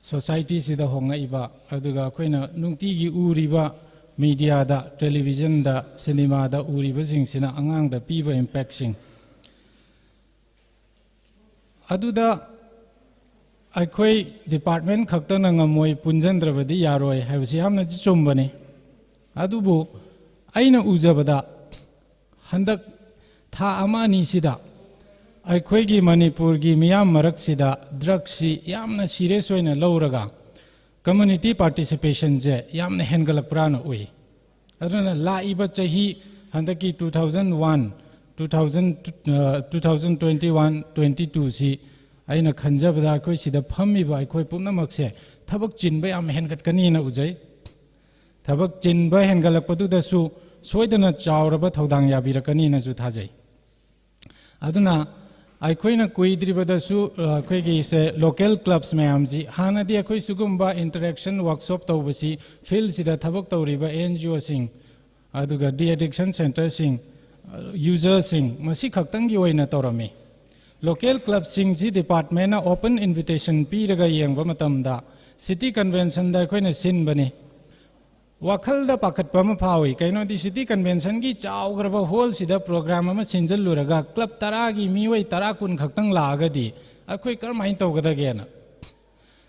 societyꯁꯤꯗ ꯍꯣꯡꯂꯛꯏꯕ, ꯑꯗꯨꯒ ꯑꯩꯈꯣꯏꯅ ꯅꯨꯡꯇꯤꯒꯤ ꯎꯔꯤꯕ mediaꯗ, televisionꯗ, cinemaꯗ ꯎꯔꯤꯕꯁꯤꯡꯁꯤꯅ ꯑꯉꯥꯡꯗ ꯄꯤꯕ impactꯁꯤꯡ꯫ ꯑꯗꯨꯗ ꯑꯩꯈꯣꯏ department ꯈꯛꯇꯅ ꯉꯝꯃꯣꯏ, ꯄꯨꯟꯁꯤꯟꯗ꯭ꯔꯕꯗꯤ ꯌꯥꯔꯣꯏ ꯍꯥꯏꯕꯁꯤ ꯌꯥꯝꯅꯗꯤ ꯆꯨꯝꯕꯅꯤ꯫ ꯑꯗꯨꯕꯨ ꯑꯩꯅ ꯎꯖꯕꯗ ꯍꯟꯗꯛ ꯊꯥ ꯑꯃ ꯑꯅꯤꯁꯤꯗ ꯑꯩꯈꯣꯏꯒꯤ ꯃꯅꯤꯄꯨꯔꯒꯤ ꯃꯤꯌꯥꯝ ꯃꯔꯛꯁꯤꯗ drugꯁꯤ ꯌꯥꯝꯅ serious ꯑꯣꯏꯅ ꯂꯧꯔꯒ community participationꯁꯦ ꯌꯥꯝꯅ ꯍꯦꯟꯒꯠꯂꯛꯄ꯭ꯔꯥꯅ ꯎꯏ꯫ ꯑꯗꯨꯅ ꯂꯥꯛꯏꯕ ꯆꯍꯤ ꯍꯟꯗꯛꯀꯤ two thousand one, two thousand, ꯑ, two thousand twenty-one, twenty-twoꯁꯤ ꯑꯩꯅ ꯈꯟꯖꯕꯗ ꯑꯩꯈꯣꯏ ꯁꯤꯗ ꯐꯝꯃꯤꯕ ꯑꯩꯈꯣꯏ ꯄꯨꯝꯅꯃꯛꯁꯦ ꯊꯕꯛ ꯆꯤꯟꯕ ꯌꯥꯝ ꯍꯦꯟꯒꯠꯀꯅꯤꯅ ꯎꯖꯩ꯫ ꯊꯕꯛ ꯆꯤꯟꯕ ꯍꯦꯟꯒꯠꯂꯛꯄꯗꯨꯗꯁꯨ ꯁꯣꯏꯗꯅ ꯆꯥꯎꯔꯕ ꯊꯧꯗꯥꯡ ꯌꯥꯕꯤꯔꯛꯀꯅꯤꯅꯁꯨ ꯊꯥꯖꯩ꯫ ꯑꯗꯨꯅ ꯑꯩꯈꯣꯏꯅ ꯀꯨꯏꯗ꯭ꯔꯤꯕꯗꯁꯨ, ꯑ, ꯑꯩꯈꯣꯏꯒꯤꯁꯦ local clubs ꯃꯌꯥꯝꯁꯤ, ꯍꯥꯟꯅꯗꯤ ꯑꯩꯈꯣꯏ ꯁꯤꯒꯨꯝꯕ interaction workshop ꯇꯧꯕꯁꯤ fieldꯁꯤꯗ ꯊꯕꯛ ꯇꯧꯔꯤꯕ NGOꯁꯤꯡ, ꯑꯗꯨꯒ de-addiction centreꯁꯤꯡ, ꯑ, userꯁꯤꯡ, ꯃꯁꯤ ꯈꯛꯇꯪꯒꯤ ꯑꯣꯏꯅ ꯇꯧꯔꯝꯃꯤ꯫ Local clubꯁꯤꯡꯁꯤ departmentꯅ open invitation ꯄꯤꯔꯒ ꯌꯦꯡꯕ ꯃꯇꯝꯗ city conventionꯗ ꯑꯩꯈꯣꯏꯅ ꯁꯤꯟꯕꯅꯤ꯫ ꯋꯥꯈꯜꯗ ꯄꯥꯈꯠꯄ ꯑꯃ ꯐꯥꯎꯏ꯫ ꯀꯩꯅꯣꯗꯤ, ꯁꯤꯇꯤ ꯀꯟꯚꯦꯟꯁꯟꯒꯤ ꯆꯥꯎꯈ꯭ꯔꯕ ꯍꯣꯜꯁꯤꯗ ꯄ꯭ꯔꯣꯒ꯭ꯔꯥꯝ ꯑꯃ ꯁꯤꯟꯖꯜꯂꯨꯔꯒ ꯀ꯭ꯂꯕ ꯇꯔꯥꯒꯤ ꯃꯤꯑꯣꯏ ꯇꯔꯥ ꯀꯨꯟ ꯈꯛꯇꯪ ꯂꯥꯛꯑꯒꯗꯤ ꯑꯩꯈꯣꯏ ꯀꯔꯝꯍꯥꯏꯅ ꯇꯧꯒꯗꯒꯦꯅ꯫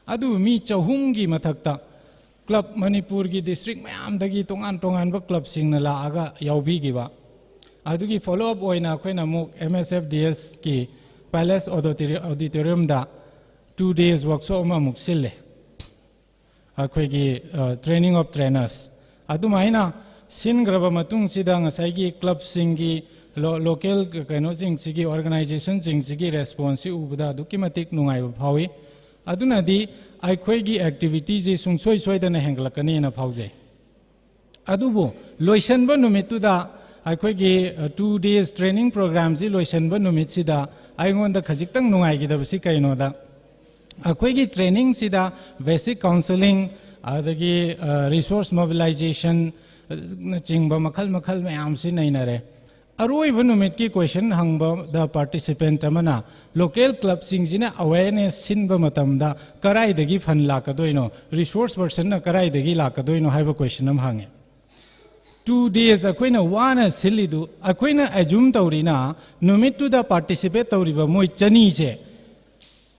ꯑꯗꯨꯕꯨ ꯃꯤ ꯆꯍꯨꯝꯒꯤ ꯃꯊꯛꯇ ꯀ꯭ꯂꯕ, ꯃꯅꯤꯄꯨꯔꯒꯤ ꯗꯤꯁꯇ꯭ꯔꯤꯛ ꯃꯌꯥꯝꯗꯒꯤ ꯇꯣꯉꯥꯟ ꯇꯣꯉꯥꯟꯕ ꯀ꯭ꯂꯕꯁꯤꯡꯅ ꯂꯥꯛꯑꯒ ꯌꯥꯎꯕꯤꯈꯤꯕ꯫ ꯑꯗꯨꯒꯤ ꯐꯣꯂꯣ ꯑꯞ ꯑꯣꯏꯅ ꯑꯩꯈꯣꯏꯅ ꯑꯃꯨꯛ ꯑꯦꯝ ꯑꯦꯁ ꯑꯦꯐ ꯗꯤ ꯑꯦꯁꯀꯤ ꯄꯦꯂꯦꯁ ꯑꯣꯗꯤꯇꯣꯔꯤꯌꯝꯗ ꯇꯨ ꯗꯦꯖ ꯋꯥꯔꯛꯁꯣꯞ ꯑꯃꯃꯨꯛ ꯁꯤꯜꯂꯦ꯫ ꯑꯩꯈꯣꯏꯒꯤ, ꯑ, training of trainers꯫ ꯑꯗꯨꯃꯥꯏꯅ ꯁꯤꯟꯈ꯭ꯔꯕ ꯃꯇꯨꯡꯁꯤꯗ ꯉꯁꯥꯏꯒꯤ ꯀ꯭ꯂꯕꯁꯤꯡꯒꯤ, ꯂꯣ-, ꯂꯣꯀꯦꯜ ꯀꯩꯅꯣꯁꯤꯡꯁꯤꯒꯤ, ꯑꯣꯔꯒꯅꯥꯏꯖꯦꯁꯟꯁꯤꯡꯁꯤꯒꯤ ꯔꯦꯁꯄꯣꯟꯁꯁꯤ ꯎꯕꯗ ꯑꯗꯨꯛꯀꯤ ꯃꯇꯤꯛ ꯅꯨꯡꯉꯥꯏꯕ ꯐꯥꯎꯏ꯫ ꯑꯗꯨꯅꯗꯤ ꯑꯩꯈꯣꯏꯒꯤ ꯑꯦꯛꯇꯤꯚꯤꯇꯤꯁꯤ ꯁꯨꯡꯁꯣꯏ ꯁꯣꯏꯗꯅ ꯍꯦꯟꯒꯠꯂꯛꯀꯅꯤꯅ ꯐꯥꯎꯖꯩ꯫ ꯑꯗꯨꯕꯨ ꯂꯣꯏꯁꯟꯕ ꯅꯨꯃꯤꯠꯇꯨꯗ, ꯑꯩꯈꯣꯏꯒꯤ, ꯑ, ꯇꯨ ꯗꯦꯖ ꯇ꯭ꯔꯦꯅꯤꯡ ꯄ꯭ꯔꯣꯒ꯭ꯔꯥꯝꯁꯤ ꯂꯣꯏꯁꯟꯕ ꯅꯨꯃꯤꯠꯁꯤꯗ ꯑꯩꯉꯣꯟꯗ ꯈꯖꯤꯛꯇꯪ ꯅꯨꯡꯉꯥꯏꯈꯤꯗꯕꯁꯤ ꯀꯩꯅꯣꯗ, ꯑꯩꯈꯣꯏꯒꯤ ꯇ꯭ꯔꯦꯅꯤꯡꯁꯤꯗ ꯕꯦꯁꯤꯛ ꯀꯥꯎꯟꯁꯦꯂꯤꯡ, ꯑꯗꯒꯤ, ꯑ, ꯔꯤꯁꯣꯔꯁ ꯃꯣꯕꯤꯂꯥꯏꯖꯦꯁꯟꯅꯆꯤꯡꯕ ꯃꯈꯜ ꯃꯈꯜ ꯃꯌꯥꯝꯁꯤ ꯅꯩꯅꯔꯦ꯫ ꯑꯔꯣꯏꯕ ꯅꯨꯃꯤꯠꯀꯤ ꯀꯣꯏꯁꯟ ꯍꯪꯕꯗ ꯄꯥꯔꯇꯤꯁꯤꯄꯦꯟꯠ ꯑꯃꯅ ꯂꯣꯀꯦꯜ ꯀ꯭ꯂꯕꯁꯤꯡꯁꯤꯅ ꯑꯋꯦꯌꯔꯅꯦꯁ ꯁꯤꯟꯕ ꯃꯇꯝꯗ ꯀꯔꯥꯏꯗꯒꯤ ꯐꯟ ꯂꯥꯛꯀꯗꯣꯏꯅꯣ, ꯔꯤꯁꯣꯔꯁ ꯄꯔꯁꯟꯅ ꯀꯔꯥꯏꯗꯒꯤ ꯂꯥꯛꯀꯗꯣꯏꯅꯣ ꯍꯥꯏꯕ ꯀꯣꯏꯁꯟ ꯑꯃ ꯍꯪꯉꯦ꯫ ꯇꯨ ꯗꯦꯖ ꯑꯩꯈꯣꯏꯅ ꯋꯥꯅ ꯁꯤꯜꯂꯤꯗꯨ, ꯑꯩꯈꯣꯏꯅ ꯑꯦꯖꯨꯝ ꯇꯧꯔꯤꯅ ꯅꯨꯃꯤꯠꯇꯨꯗ ꯄꯥꯔꯇꯤꯁꯤꯄꯦꯠ ꯇꯧꯔꯤꯕ ꯃꯣꯏ ꯆꯅꯤꯁꯦ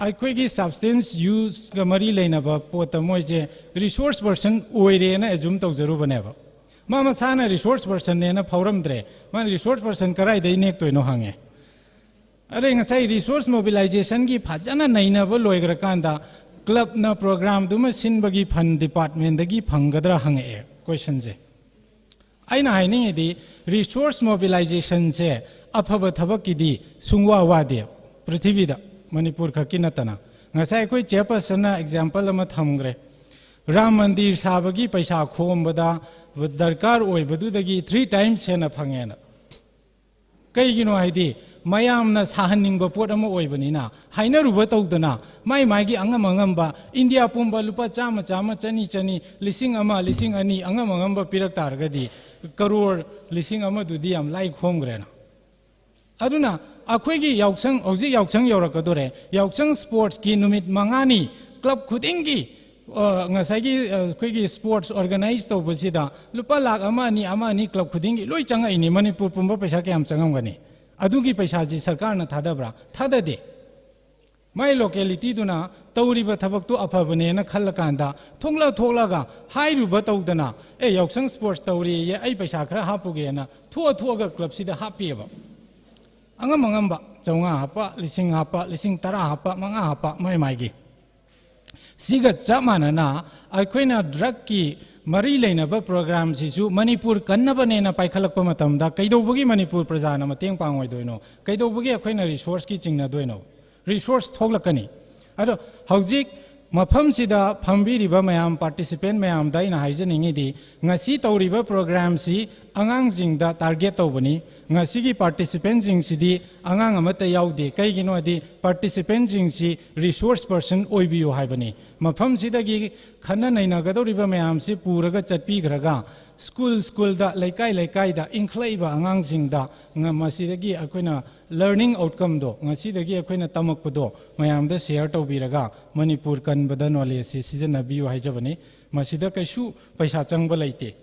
ꯑꯩꯈꯣꯏꯒꯤ ꯁꯕꯁꯇꯦꯟꯁ ꯌꯨꯁꯀ ꯃꯔꯤ ꯂꯩꯅꯕ ꯄꯣꯠꯇ ꯃꯣꯏꯁꯦ ꯔꯤꯁꯣꯔꯁ ꯄꯔꯁꯟ ꯑꯣꯏꯔꯦꯅ ꯑꯦꯖꯨꯝ ꯇꯧꯖꯔꯨꯕꯅꯦꯕ꯫ ꯃꯥ ꯃꯁꯥꯅ ꯔꯤꯁꯣꯔꯁ ꯄꯔꯁꯟꯅꯦꯅ ꯐꯥꯎꯔꯝꯗ꯭ꯔꯦ꯫ ꯃꯥꯅ ꯔꯤꯁꯣꯔꯁ ꯄꯔꯁꯟ ꯀꯗꯥꯏꯗꯒꯤ ꯅꯦꯛꯇꯣꯏꯅꯣ ꯍꯪꯉꯦ꯫ ꯑꯗꯩ ꯉꯁꯥꯏ ꯔꯤꯁꯣꯔꯁ ꯃꯣꯕꯤꯂꯥꯏꯖꯦꯁꯟꯒꯤ ꯐꯖꯅ ꯅꯩꯅꯕ ꯂꯣꯏꯈ꯭ꯔꯀꯥꯟꯗ ꯀ꯭ꯂꯕꯅ ꯄ꯭ꯔꯣꯒ꯭ꯔꯥꯝꯗꯨꯃ ꯁꯤꯟꯕꯒꯤ ꯐꯟ ꯗꯤꯄꯥꯔꯠꯃꯦꯟꯗꯒꯤ ꯐꯪꯒꯗ꯭ꯔꯥ ꯍꯪꯉꯛꯑꯦ ꯀꯣꯏꯁꯟꯁꯦ꯫ ꯑꯩꯅ ꯍꯥꯏꯅꯤꯡꯉꯤꯗꯤ ꯔꯤꯁꯣꯔꯁ ꯃꯣꯕꯤꯂꯥꯏꯖꯦꯁꯟꯁꯦ ꯑꯐꯕ ꯊꯕꯛꯀꯤꯗꯤ ꯁꯨꯡꯋꯥ ꯋꯥꯗꯦ ꯄ꯭ꯔꯤꯊꯤꯕꯤꯗ, ꯃꯅꯤꯄꯨꯔ ꯈꯛꯀꯤ ꯅꯠꯇꯅ꯫ ꯉꯁꯥꯏ ꯑꯩꯈꯣꯏ ꯆꯦꯌꯔꯄꯔꯁꯟꯅ ꯑꯦꯛꯖꯥꯝꯄꯜ ꯑꯃ ꯊꯝꯈ꯭ꯔꯦ, ꯔꯥꯝ ꯃꯟꯗꯤꯔ ꯁꯥꯕꯒꯤ ꯄꯩꯁꯥ ꯈꯣꯝꯕꯗ ꯗꯔꯀꯥꯔ ꯑꯣꯏꯕꯗꯨꯗꯒꯤ ꯊ꯭ꯔꯤ ꯇꯥꯏꯝꯁ ꯍꯦꯟꯅ ꯐꯪꯉꯦꯅ꯫ ꯀꯩꯒꯤꯅꯣ ꯍꯥꯏꯗꯤ ꯃꯌꯥꯝꯅ ꯁꯥꯍꯟꯅꯤꯡꯕ ꯄꯣꯠ ꯑꯃ ꯑꯣꯏꯕꯅꯤꯅ ꯍꯥꯏꯅꯔꯨꯕ ꯇꯧꯗꯅ ꯃꯥꯏ ꯃꯥꯏꯒꯤ ꯑꯉꯝ ꯑꯉꯝꯕ ꯏꯟꯗꯤꯌꯥ ꯄꯨꯝꯕ ꯂꯨꯄꯥ ꯆꯥꯝꯃ, ꯆꯥꯝꯃ, ꯆꯅꯤ, ꯆꯅꯤ, ꯂꯤꯁꯤꯡ ꯑꯃ, ꯂꯤꯁꯤꯡ ꯑꯅꯤ ꯑꯉꯝ ꯑꯉꯝꯕ ꯄꯤꯔꯛ ꯇꯥꯔꯒꯗꯤ ꯀꯔꯣꯔ ꯂꯤꯁꯤꯡ ꯑꯃꯗꯨꯗꯤ ꯌꯥꯝ ꯂꯥꯏ ꯈꯣꯝꯈ꯭ꯔꯦꯅ꯫ ꯑꯗꯨꯅ ꯑꯩꯈꯣꯏꯒꯤ ꯌꯥꯎꯁꯪ, ꯍꯧꯖꯤꯛ ꯌꯥꯎꯁꯪ ꯌꯧꯔꯛꯀꯗꯣꯔꯦ, ꯌꯥꯎꯁꯪ ꯁ꯭ꯄꯣꯔꯠꯁꯀꯤ ꯅꯨꯃꯤꯠ ꯃꯉꯥꯅꯤ ꯀ꯭ꯂꯕ ꯈꯨꯗꯤꯡꯒꯤ ꯑ, ꯉꯁꯥꯏꯒꯤ, ꯑ, ꯑꯩꯈꯣꯏꯒꯤ ꯁ꯭ꯄꯣꯔꯠꯁ ꯑꯣꯔꯒꯅꯥꯏꯖ ꯇꯧꯕꯁꯤꯗ ꯂꯨꯄꯥ ꯂꯥꯈ ꯑꯃ, ꯑꯅꯤ, ꯑꯃ, ꯑꯅꯤ ꯀ꯭ꯂꯕ ꯈꯨꯗꯤꯡꯒꯤ ꯂꯣꯏ ꯆꯪꯉꯛꯏꯅꯤ꯫ ꯃꯅꯤꯄꯨꯔ ꯄꯨꯝꯕ ꯄꯩꯁꯥ ꯀꯌꯥꯝ ꯆꯪꯉꯝꯒꯅꯤ? ꯑꯗꯨꯒꯤ ꯄꯩꯁꯥꯁꯤ ꯁꯔꯀꯥꯔꯅ ꯊꯥꯗꯕ꯭ꯔꯥ? ꯊꯥꯗꯗꯦ꯫ ꯃꯥꯏ ꯂꯣꯀꯦꯂꯤꯇꯤꯗꯨꯅ ꯇꯧꯔꯤꯕ ꯊꯕꯛꯇꯨ ꯑꯐꯕꯅꯦꯅ ꯈꯜꯂꯀꯥꯟꯗ ꯊꯣꯛꯂꯛ ꯊꯣꯛꯂꯒ ꯍꯥꯏꯔꯨꯕ ꯇꯧꯗꯅ, "ꯑꯦ, ꯌꯥꯎꯁꯪ ꯁ꯭ꯄꯣꯔꯠꯁ ꯇꯧꯔꯤꯌꯦ, ꯑꯩ ꯄꯩꯁꯥ ꯈꯔ ꯍꯥꯞꯄꯨꯒꯦꯅ" ꯊꯣꯛꯑ ꯊꯣꯛꯑꯒ ꯀ꯭ꯂꯕꯁꯤꯗ ꯍꯥꯞꯄꯤꯑꯕ꯫ ꯑꯉꯝ ꯑꯉꯝꯕ ꯆꯥꯝꯃꯉꯥ ꯍꯥꯞꯄ, ꯂꯤꯁꯤꯡ ꯍꯥꯞꯄ, ꯂꯤꯁꯤꯡ ꯇꯔꯥ ꯍꯥꯞꯄ, ꯃꯉꯥ ꯍꯥꯞꯄ, ꯃꯥꯏ ꯃꯥꯏꯒꯤ꯫ ꯁꯤꯒ ꯆꯞ ꯃꯥꯟꯅꯅ ꯑꯩꯈꯣꯏꯅ ꯗ꯭ꯔꯒꯀꯤ ꯃꯔꯤ ꯂꯩꯅꯕ ꯄ꯭ꯔꯣꯒ꯭ꯔꯥꯝꯁꯤꯁꯨ ꯃꯅꯤꯄꯨꯔ ꯀꯟꯅꯕꯅꯦꯅ ꯄꯥꯏꯈꯠꯂꯛꯄ ꯃꯇꯝꯗ ꯀꯩꯗꯧꯕꯒꯤ ꯃꯅꯤꯄꯨꯔ ꯄ꯭ꯔꯖꯥꯅ ꯃꯇꯦꯡ ꯄꯥꯡꯉꯣꯏꯗꯣꯏꯅꯣ? ꯀꯩꯗꯧꯕꯒꯤ ꯑꯩꯈꯣꯏꯅ ꯔꯤꯁꯣꯔꯁꯀꯤ ꯆꯤꯡꯅꯗꯣꯏꯅꯣ? ꯔꯤꯁꯣꯔꯁ ꯊꯣꯛꯂꯛꯀꯅꯤ꯫ ꯑꯗꯣ ꯍꯧꯖꯤꯛ ꯃꯐꯝꯁꯤꯗ ꯐꯝꯕꯤꯔꯤꯕ ꯃꯌꯥꯝ, ꯄꯥꯔꯇꯤꯁꯤꯄꯦꯟ ꯃꯌꯥꯝꯗ ꯑꯩꯅ ꯍꯥꯏꯖꯅꯤꯡꯉꯤꯗꯤ, ꯉꯁꯤ ꯇꯧꯔꯤꯕ ꯄ꯭ꯔꯣꯒ꯭ꯔꯥꯝꯁꯤ ꯑꯉꯥꯡꯁꯤꯡꯗ ꯇꯥꯔꯒꯦꯠ ꯇꯧꯕꯅꯤ꯫ ꯉꯁꯤꯒꯤ ꯄꯥꯔꯇꯤꯁꯤꯄꯦꯟꯁꯤꯡꯁꯤꯗꯤ ꯑꯉꯥꯡ ꯑꯃꯠꯇ ꯌꯥꯎꯗꯦ꯫ ꯀꯩꯒꯤꯅꯣ ꯍꯥꯏꯗꯤ, ꯄꯥꯔꯇꯤꯁꯤꯄꯦꯟꯁꯤꯡꯁꯤ ꯔꯤꯁꯣꯔꯁ ꯄꯔꯁꯟ ꯑꯣꯏꯕꯤꯌꯨ ꯍꯥꯏꯕꯅꯤ꯫ ꯃꯐꯝꯁꯤꯗꯒꯤ ꯈꯟꯅ ꯅꯩꯅꯒꯗꯧꯔꯤꯕ ꯃꯌꯥꯝꯁꯤ ꯄꯨꯔꯒ ꯆꯠꯄꯤꯈ꯭ꯔꯒ, ꯁ꯭ꯀꯨꯜ ꯁ꯭ꯀꯨꯜꯗ, ꯂꯩꯀꯥꯏ ꯂꯩꯀꯥꯏꯗ ꯏꯟꯈꯠꯂꯛꯏꯕ ꯑꯉꯥꯡꯁꯤꯡꯗ ꯉ-, ꯃꯁꯤꯗꯒꯤ ꯑꯩꯈꯣꯏꯅ ꯂꯔꯅꯤꯡ ꯑꯥꯎꯠꯀꯝꯗꯣ, ꯉꯁꯤꯗꯒꯤ ꯑꯩꯈꯣꯏꯅ ꯇꯝꯃꯛꯄꯗꯣ ꯃꯌꯥꯝꯗ ꯁꯤꯌꯔ ꯇꯧꯕꯤꯔꯒ, ꯃꯅꯤꯄꯨꯔ ꯀꯟꯕꯗ ꯅꯣꯂꯦꯖꯁꯤ ꯁꯤꯖꯤꯟꯅꯕꯤꯌꯨ ꯍꯥꯏꯖꯕꯅꯤ꯫ ꯃꯁꯤꯗ ꯀꯩꯁꯨ ꯄꯩꯁꯥ ꯆꯪꯕ ꯂꯩꯇꯦ꯫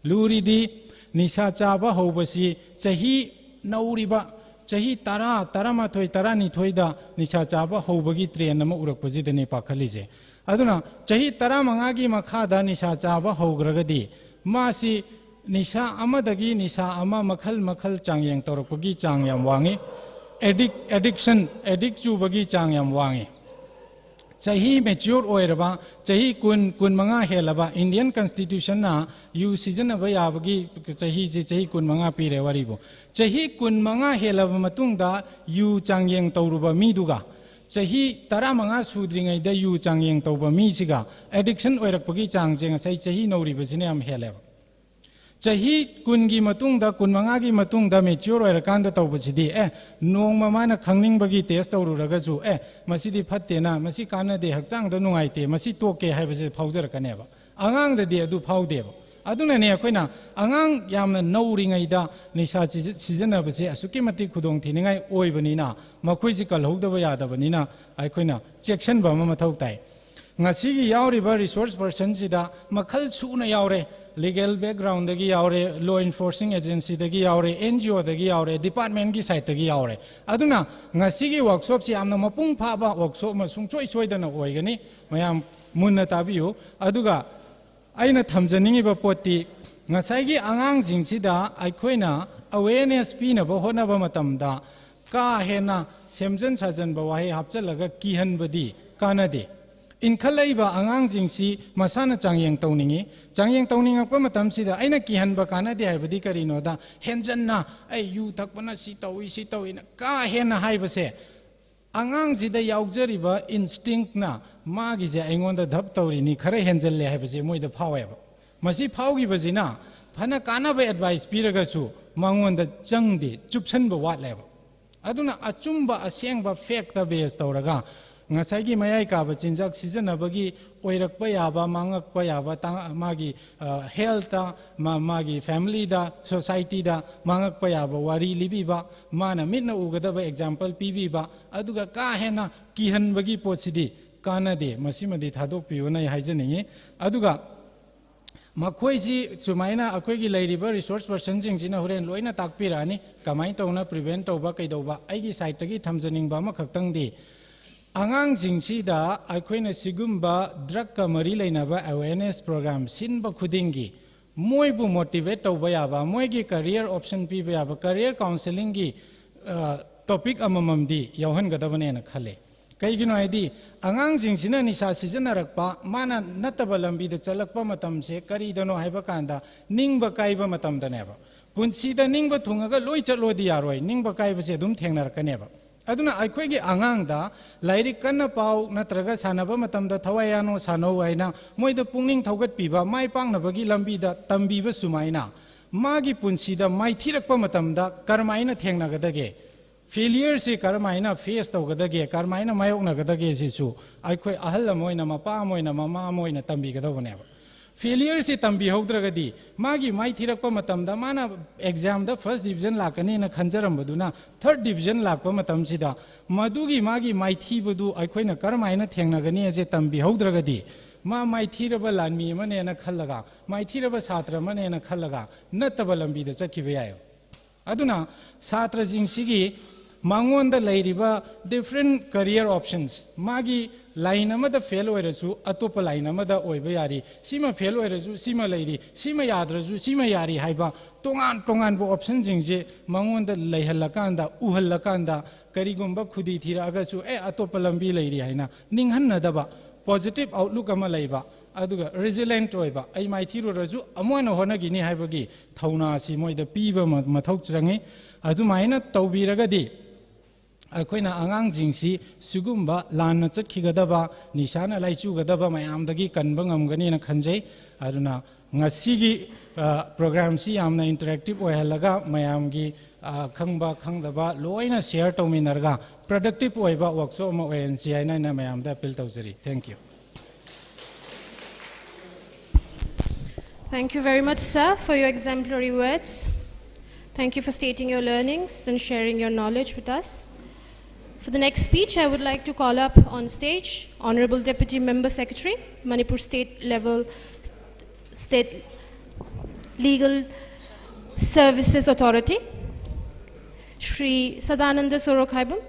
ꯂꯨꯔꯤꯗꯤ ꯅꯤꯁꯥ ꯆꯥꯕ ꯍꯧꯕꯁꯤ ꯆꯍꯤ ꯅꯧꯔꯤꯕ, ꯆꯍꯤ ꯇꯔꯥ, ꯇꯔꯥꯃꯥꯊꯣꯏ, ꯇꯔꯥꯅꯤꯊꯣꯏꯗ ꯅꯤꯁꯥ ꯆꯥꯕ ꯍꯧꯕꯒꯤ ꯇ꯭ꯔꯦꯟ ꯑꯃ ꯎꯔꯛꯄꯁꯤꯗꯅꯤ ꯄꯥꯈꯠꯂꯤꯁꯦ꯫ ꯑꯗꯨꯅ ꯆꯍꯤ ꯇꯔꯥꯃꯉꯥꯒꯤ ꯃꯈꯥꯗ ꯅꯤꯁꯥ ꯆꯥꯕ ꯍꯧꯈ꯭ꯔꯒꯗꯤ, ꯃꯥꯁꯤ ꯅꯤꯁꯥ ꯑꯃꯗꯒꯤ ꯅꯤꯁꯥ ꯑꯃ ꯃꯈꯜ ꯃꯈꯜ ꯆꯥꯡꯌꯦꯡ ꯇꯧꯔꯛꯄꯒꯤ ꯆꯥꯡ ꯌꯥꯝ ꯋꯥꯡꯉꯤ꯫ ꯑꯦꯗꯤꯛ-, ꯑꯦꯗꯤꯛꯁꯟ, ꯑꯦꯗꯤꯛ ꯆꯨꯕꯒꯤ ꯆꯥꯡ ꯌꯥꯝ ꯋꯥꯡꯉꯤ꯫ ꯆꯍꯤ ꯃꯦꯆ꯭ꯌꯣꯔ ꯑꯣꯏꯔꯕ, ꯆꯍꯤ ꯀꯨꯟ, ꯀꯨꯟꯃꯉꯥ ꯍꯦꯜꯂꯕ, ꯏꯟꯗꯤꯌꯟ ꯀꯟꯁꯇꯤꯇ꯭ꯌꯨꯁꯟꯅ ꯌꯨ ꯁꯤꯖꯤꯟꯅꯕ ꯌꯥꯕꯒꯤ ꯆꯍꯤꯁꯤ ꯆꯍꯤ ꯀꯨꯟꯃꯉꯥ ꯄꯤꯔꯦ ꯋꯥꯔꯤꯕꯨ꯫ ꯆꯍꯤ ꯀꯨꯟꯃꯉꯥ ꯍꯦꯜꯂꯕ ꯃꯇꯨꯡꯗ ꯌꯨ ꯆꯥꯡꯌꯦꯡ ꯇꯧꯔꯨꯕ ꯃꯤꯗꯨꯒ, ꯆꯍꯤ ꯇꯔꯥꯃꯉꯥ ꯁꯨꯗ꯭ꯔꯤꯉꯩꯗ ꯌꯨ ꯆꯥꯡꯌꯦꯡ ꯇꯧꯕ ꯃꯤꯁꯤꯒ ꯑꯦꯗꯤꯛꯁꯟ ꯑꯣꯏꯔꯛꯄꯒꯤ ꯆꯥꯡꯁꯦ ꯉꯁꯥꯏ ꯆꯍꯤ ꯅꯧꯔꯤꯕꯁꯤꯅ ꯌꯥꯝ ꯍꯦꯜꯂꯦꯕ꯫ ꯆꯍꯤ ꯀꯨꯟꯒꯤ ꯃꯇꯨꯡꯗ, ꯀꯨꯟꯃꯉꯥꯒꯤ ꯃꯇꯨꯡꯗ ꯃꯦꯆ꯭ꯌꯣꯔ ꯑꯣꯏꯔꯀꯥꯟꯗ ꯇꯧꯕꯁꯤꯗꯤ, ꯑꯦ, ꯅꯣꯡꯃ ꯃꯥꯅ ꯈꯪꯅꯤꯡꯕꯒꯤ ꯇꯦꯁ ꯇꯧꯔꯨꯔꯒꯁꯨ, "ꯑꯦ, ꯃꯁꯤꯗꯤ ꯐꯠꯇꯦꯅ, ꯃꯁꯤ ꯀꯥꯟꯅꯗꯦ, ꯍꯛꯆꯥꯡꯗ ꯅꯨꯡꯉꯥꯏꯇꯦ, ꯃꯁꯤ ꯇꯣꯛꯀꯦ" ꯍꯥꯏꯕꯁꯦ ꯐꯥꯎꯖꯔꯛꯀꯅꯦꯕ꯫ ꯑꯉꯥꯡꯗꯗꯤ ꯑꯗꯨ ꯐꯥꯎꯗꯦꯕ꯫ ꯑꯗꯨꯅꯅꯦ ꯑꯩꯈꯣꯏꯅ ꯑꯉꯥꯡ ꯌꯥꯝꯅ ꯅꯧꯔꯤꯉꯩꯗ ꯅꯤꯁꯥ ꯁꯤꯖꯤ-, ꯁꯤꯖꯤꯟꯅꯕꯁꯦ ꯑꯁꯨꯛꯀꯤ ꯃꯇꯤꯛ ꯈꯨꯗꯣꯡ ꯊꯤꯅꯤꯡꯉꯥꯏ ꯑꯣꯏꯕꯅꯤꯅ, ꯃꯈꯣꯏꯁꯤ ꯀꯜꯍꯧꯗꯕ ꯌꯥꯗꯕꯅꯤꯅ ꯑꯩꯈꯣꯏꯅ ꯆꯦꯛꯁꯤꯟꯕ ꯑꯃ ꯃꯊꯧ ꯇꯥꯏ꯫ ꯉꯁꯤꯒꯤ ꯌꯥꯎꯔꯤꯕ resource personꯁꯤꯗ ꯃꯈꯜ ꯁꯨꯅ ꯌꯥꯎꯔꯦ꯫ Legal backgroundꯗꯒꯤ ꯌꯥꯎꯔꯦ, law enforcing agencyꯗꯒꯤ ꯌꯥꯎꯔꯦ, NGOꯗꯒꯤ ꯌꯥꯎꯔꯦ, departmentꯀꯤ sideꯇꯒꯤ ꯌꯥꯎꯔꯦ꯫ ꯑꯗꯨꯅ ꯉꯁꯤꯒꯤ workshopꯁꯤ ꯌꯥꯝꯅ ꯃꯄꯨꯡ ꯐꯥꯕ workshop ꯑꯃ ꯁꯨꯡꯁꯣꯏ ꯁꯣꯏꯗꯅ ꯑꯣꯏꯒꯅꯤ꯫ ꯃꯌꯥꯝ ꯃꯨꯟꯅ ꯇꯥꯕꯤꯌꯨ꯫ ꯑꯗꯨꯒ ꯑꯩꯅ ꯊꯝꯖꯅꯤꯡꯉꯤꯕ ꯄꯣꯠꯇꯤ, ꯉꯁꯥꯏꯒꯤ ꯑꯉꯥꯡꯁꯤꯡꯁꯤꯗ ꯑꯩꯈꯣꯏꯅ awareness ꯄꯤꯅꯕ ꯍꯣꯠꯅꯕ ꯃꯇꯝꯗ ꯀꯥ ꯍꯦꯟꯅ ꯁꯦꯝꯖꯤꯟ ꯁꯥꯖꯤꯟꯕ ꯋꯥꯍꯩ ꯍꯥꯞꯆꯤꯜꯂꯒ ꯀꯤꯍꯟꯕꯗꯤ ꯀꯥꯟꯅꯗꯦ꯫ ꯏꯟꯈꯠꯂꯛꯏꯕ ꯑꯉꯥꯡꯁꯤꯡꯁꯤ ꯃꯁꯥꯅ ꯆꯥꯡꯌꯦꯡ ꯇꯧꯅꯤꯡꯏ꯫ ꯆꯥꯡꯌꯦꯡ ꯇꯧꯅꯤꯡꯉꯛꯄ ꯃꯇꯝꯁꯤꯗ ꯑꯩꯅ ꯀꯤꯍꯟꯕ ꯀꯥꯟꯅꯗꯦ ꯍꯥꯏꯕꯗꯤ ꯀꯔꯤꯅꯣꯗ, ꯍꯦꯟꯖꯟꯅ "ꯑꯩ ꯌꯨ ꯊꯛꯄꯅ ꯁꯤ ꯇꯧꯏ, ꯁꯤ ꯇꯧꯏꯅ" ꯀꯥ ꯍꯦꯟꯅ ꯍꯥꯏꯕꯁꯦ, ꯑꯉꯥꯡꯁꯤꯗ ꯌꯥꯎꯖꯔꯤꯕ instinctꯅ ꯃꯥꯒꯤꯁꯦ ꯑꯩꯉꯣꯟꯗ ꯙꯞ ꯇꯧꯔꯤꯅꯤ, ꯈꯔ ꯍꯦꯟꯖꯜꯂꯦ ꯍꯥꯏꯕꯁꯦ ꯃꯣꯏꯗ ꯐꯥꯎꯋꯦꯕ꯫ ꯃꯁꯤ ꯐꯥꯎꯈꯤꯕꯁꯤꯅ ꯐꯅ ꯀꯥꯟꯅꯕ advice ꯄꯤꯔꯒꯁꯨ ꯃꯉꯣꯟꯗ ꯆꯪꯗꯦ, ꯆꯨꯞꯁꯟꯕ ꯋꯥꯠꯂꯦꯕ꯫ ꯑꯗꯨꯅ ꯑꯆꯨꯝꯕ, ꯑꯁꯦꯡꯕ factꯇ base ꯇꯧꯔꯒ ꯉꯁꯥꯏꯒꯤ ꯃꯌꯥꯏ ꯀꯥꯕ ꯆꯤꯟꯖꯥꯛ ꯁꯤꯖꯤꯟꯅꯕꯒꯤ ꯑꯣꯏꯔꯛꯄ ꯌꯥꯕ, ꯃꯥꯡꯉꯛꯄ ꯌꯥꯕ, ꯇꯥ-, ꯃꯥꯒꯤ, ꯑ, healthꯇ, ꯃꯥ-, ꯃꯥꯒꯤ familyꯗ, societyꯗ ꯃꯥꯡꯉꯛꯄ ꯌꯥꯕ ꯋꯥꯔꯤ ꯂꯤꯕꯤꯕ, ꯃꯥꯅ ꯃꯤꯠꯅ ꯎꯒꯗꯕ example ꯄꯤꯕꯤꯕ, ꯑꯗꯨꯒ ꯀꯥ ꯍꯦꯟꯅ ꯀꯤꯍꯟꯕꯒꯤ ꯄꯣꯠꯁꯤꯗꯤ ꯀꯥꯟꯅꯗꯦ꯫ ꯃꯁꯤꯃꯗꯤ ꯊꯥꯗꯣꯛꯄꯤꯌꯨꯅ ꯑꯩ ꯍꯥꯏꯖꯅꯤꯡꯉꯤ꯫ ꯑꯗꯨꯒ ꯃꯈꯣꯏꯁꯤ ꯁꯨꯃꯥꯏꯅ ꯑꯩꯈꯣꯏꯒꯤ ꯂꯩꯔꯤꯕ resource personꯁꯤꯡꯁꯤꯅ ꯍꯣꯔꯦꯟ ꯂꯣꯏꯅ ꯇꯥꯛꯄꯤꯔꯛꯑꯅꯤ, ꯀꯃꯥꯏꯅ ꯇꯧꯅ prevent ꯇꯧꯕ ꯀꯩꯗꯧꯕ꯫ ꯑꯩꯒꯤ sideꯇꯒꯤ ꯊꯝꯖꯅꯤꯡꯕ ꯑꯃꯈꯛꯇꯪꯗꯤ, ꯑꯉꯥꯡꯁꯤꯡꯁꯤꯗ ꯑꯩꯈꯣꯏꯅ ꯁꯤꯒꯨꯝꯕ drugꯀ ꯃꯔꯤ ꯂꯩꯅꯕ awareness program ꯁꯤꯟꯕ ꯈꯨꯗꯤꯡꯒꯤ ꯃꯣꯏꯕꯨ motivate ꯇꯧꯕ ꯌꯥꯕ, ꯃꯣꯏꯒꯤ career option ꯄꯤꯕ ꯌꯥꯕ, career counselingꯒꯤ, ꯑ, topic ꯑꯃꯃꯝꯗꯤ ꯌꯥꯎꯍꯟꯒꯗꯕꯅꯦꯅ ꯈꯜꯂꯦ꯫ ꯀꯩꯒꯤꯅꯣ ꯍꯥꯏꯗꯤ, ꯑꯉꯥꯡꯁꯤꯡꯁꯤꯅ ꯅꯤꯁꯥ ꯁꯤꯖꯤꯟꯅꯔꯛꯄ, ꯃꯥꯅ ꯅꯠꯇꯕ ꯂꯝꯕꯤꯗ ꯆꯠꯂꯛꯄ ꯃꯇꯝꯁꯦ ꯀꯔꯤꯗꯅꯣ ꯍꯥꯏꯕ ꯀꯥꯟꯗ, ꯅꯤꯡꯕ ꯀꯥꯏꯕ ꯃꯇꯝꯗꯅꯦꯕ꯫ ꯄꯨꯟꯁꯤꯗ ꯅꯤꯡꯕ ꯊꯨꯡꯉꯒ ꯂꯣꯏ ꯆꯠꯂꯣꯗꯤ ꯌꯥꯔꯣꯏ, ꯅꯤꯡꯕ ꯀꯥꯏꯕꯁꯦ ꯑꯗꯨꯝ ꯊꯦꯡꯅꯔꯛꯀꯅꯦꯕ꯫ ꯑꯗꯨꯅ ꯑꯩꯈꯣꯏꯒꯤ ꯑꯉꯥꯡꯗ ꯂꯥꯏꯔꯤꯛ ꯀꯟꯅ ꯄꯥꯎ, ꯅꯠꯇ꯭ꯔꯒ ꯁꯥꯟꯅꯕ ꯃꯇꯝꯗ ꯊꯋꯥꯏ ꯌꯥꯎꯅ ꯁꯥꯟꯅꯧ ꯍꯥꯏꯅ ꯃꯣꯏꯗ ꯄꯨꯛꯅꯤꯡ ꯊꯧꯒꯠꯄꯤꯕ, ꯃꯥꯏ ꯄꯥꯛꯅꯕꯒꯤ ꯂꯝꯕꯤꯗ ꯇꯝꯕꯤꯕ ꯁꯨꯃꯥꯏꯅ, ꯃꯥꯒꯤ ꯄꯨꯟꯁꯤꯗ ꯃꯥꯏꯊꯤꯔꯛꯄ ꯃꯇꯝꯗ ꯀꯔꯝꯍꯥꯏꯅ ꯊꯦꯡꯅꯒꯗꯒꯦ? Failureꯁꯤ ꯀꯔꯝꯍꯥꯏꯅ face ꯇꯧꯒꯗꯒꯦ, ꯀꯔꯝꯍꯥꯏꯅ ꯃꯥꯌꯣꯛꯅꯒꯗꯒꯦ ꯁꯤꯁꯨ ꯑꯩꯈꯣꯏ ꯑꯍꯜ ꯑꯃ ꯑꯣꯏꯅ, ꯃꯄꯥ ꯑꯃ ꯑꯣꯏꯅ, ꯃꯃꯥ ꯑꯃ ꯑꯣꯏꯅ ꯇꯝꯕꯤꯒꯗꯧꯕꯅꯦꯕ꯫ ꯐꯦꯂꯤꯌꯔꯁꯤ ꯇꯝꯕꯤꯍꯧꯗ꯭ꯔꯒꯗꯤ, ꯃꯥꯒꯤ ꯃꯥꯏꯊꯤꯔꯛꯄ ꯃꯇꯝꯗ ꯃꯥꯅ ꯑꯦꯛꯖꯥꯝꯗ ꯐꯥꯔꯁ ꯗꯤꯕꯤꯖꯟ ꯂꯥꯛꯀꯅꯤꯅ ꯈꯟꯖꯔꯝꯕꯗꯨꯅ ꯊꯥꯔꯠ ꯗꯤꯕꯤꯖꯟ ꯂꯥꯛꯄ ꯃꯇꯝꯁꯤꯗ, ꯃꯗꯨꯒꯤ ꯃꯥꯒꯤ ꯃꯥꯏꯊꯤꯕꯗꯨ ꯑꯩꯈꯣꯏꯅ ꯀꯔꯝꯍꯥꯏꯅ ꯊꯦꯡꯅꯒꯅꯤ ꯑꯁꯦ ꯇꯝꯕꯤꯍꯧꯗ꯭ꯔꯒꯗꯤ, ꯃꯥ ꯃꯥꯏꯊꯤꯔꯕ ꯂꯥꯟꯃꯤ ꯑꯃꯅꯦꯅ ꯈꯜꯂꯒ, ꯃꯥꯏꯊꯤꯔꯕ ꯁꯥꯇ꯭ꯔ ꯑꯃꯅꯦꯅ ꯈꯜꯂꯒ, ꯅꯠꯇꯕ ꯂꯝꯕꯤꯗ ꯆꯠꯈꯤꯕ ꯌꯥꯏ꯫ ꯑꯗꯨꯅ ꯁꯥꯇ꯭ꯔꯁꯤꯡꯁꯤꯒꯤ ꯃꯉꯣꯟꯗ ꯂꯩꯔꯤꯕ different career options, ꯃꯥꯒꯤ ꯂꯥꯏꯟ ꯑꯃꯗ ꯐꯦꯜ ꯑꯣꯏꯔꯁꯨ ꯑꯇꯣꯞꯄ ꯂꯥꯏꯟ ꯑꯃꯗ ꯑꯣꯏꯕ ꯌꯥꯔꯤ, ꯁꯤꯃ ꯐꯦꯜ ꯑꯣꯏꯔꯁꯨ ꯁꯤꯃ ꯂꯩꯔꯤ, ꯁꯤꯃ ꯌꯥꯗ꯭ꯔꯁꯨ ꯁꯤꯃ ꯌꯥꯔꯤ ꯍꯥꯏꯕ ꯇꯣꯉꯥꯟ ꯇꯣꯉꯥꯟꯕ ꯑꯣꯞꯁꯟꯁꯤꯡꯁꯦ ꯃꯉꯣꯟꯗ ꯂꯩꯍꯜꯂꯀꯥꯟꯗ, ꯎꯍꯜꯂꯀꯥꯟꯗ, ꯀꯔꯤꯒꯨꯝꯕ ꯈꯨꯗꯤ ꯊꯤꯔꯛꯑꯒꯁꯨ, ꯑꯦ, ꯑꯇꯣꯞꯄ ꯂꯝꯕꯤ ꯂꯩꯔꯤ ꯍꯥꯏꯅ ꯅꯤꯡꯍꯟꯅꯗꯕ, ꯄꯣꯖꯤꯇꯤꯚ ꯑꯥꯎꯠꯂꯨꯛ ꯑꯃ ꯂꯩꯕ, ꯑꯗꯨꯒ ꯔꯤꯖꯤꯂꯦꯟꯠ ꯑꯣꯏꯕ, ꯑꯩ ꯃꯥꯏꯊꯤꯔꯨꯔꯁꯨ ꯑꯃꯨꯛ ꯍꯟꯅ ꯍꯣꯠꯅꯈꯤꯅꯤ ꯍꯥꯏꯕꯒꯤ ꯊꯧꯅꯥ ꯑꯁꯤ ꯃꯣꯏꯗ ꯄꯤꯕ ꯑꯃ ꯃꯊꯧ ꯆꯪꯉꯤ꯫ ꯑꯗꯨꯃꯥꯏꯅ ꯇꯧꯕꯤꯔꯒꯗꯤ ꯑꯩꯈꯣꯏꯅ ꯑꯉꯥꯡꯁꯤꯡꯁꯤ ꯁꯤꯒꯨꯝꯕ ꯂꯥꯟꯅ ꯆꯠꯈꯤꯒꯗꯕ, ꯅꯤꯁꯥꯅ ꯂꯥꯏꯆꯨꯒꯗꯕ ꯃꯌꯥꯝꯗꯒꯤ ꯀꯟꯕ ꯉꯝꯒꯅꯤꯅ ꯈꯟꯖꯩ꯫ ꯑꯗꯨꯅ ꯉꯁꯤꯒꯤ, ꯑ, ꯄ꯭ꯔꯣꯒ꯭ꯔꯥꯝꯁꯤ ꯌꯥꯝꯅ ꯏꯟꯇꯔꯦꯛꯇꯤꯞ ꯑꯣꯏꯍꯜꯂꯒ ꯃꯌꯥꯝꯒꯤ, ꯑ, ꯈꯪꯕ ꯈꯪꯗꯕ ꯂꯣꯏꯅ ꯁꯤꯌꯔ ꯇꯧꯃꯤꯟꯅꯔꯒ ꯄ꯭ꯔꯗꯛꯇꯤꯞ ꯑꯣꯏꯕ ꯋꯥꯔꯛꯁꯣꯞ ꯑꯃ ꯑꯣꯏꯍꯟꯁꯤ ꯍꯥꯏꯅ ꯑꯩꯅ ꯃꯌꯥꯝꯗ ꯑꯄꯤꯜ ꯇꯧꯖꯔꯤ꯫ Thank you. Thank you very much, sir, for your exemplary words. Thank you for stating your learnings and sharing your knowledge with us. For the next speech, I would like to call up on stage Honorable Deputy Member Secretary, Manipur State Level State Legal Services Authority, Shri Sadananda Sorokhaibam.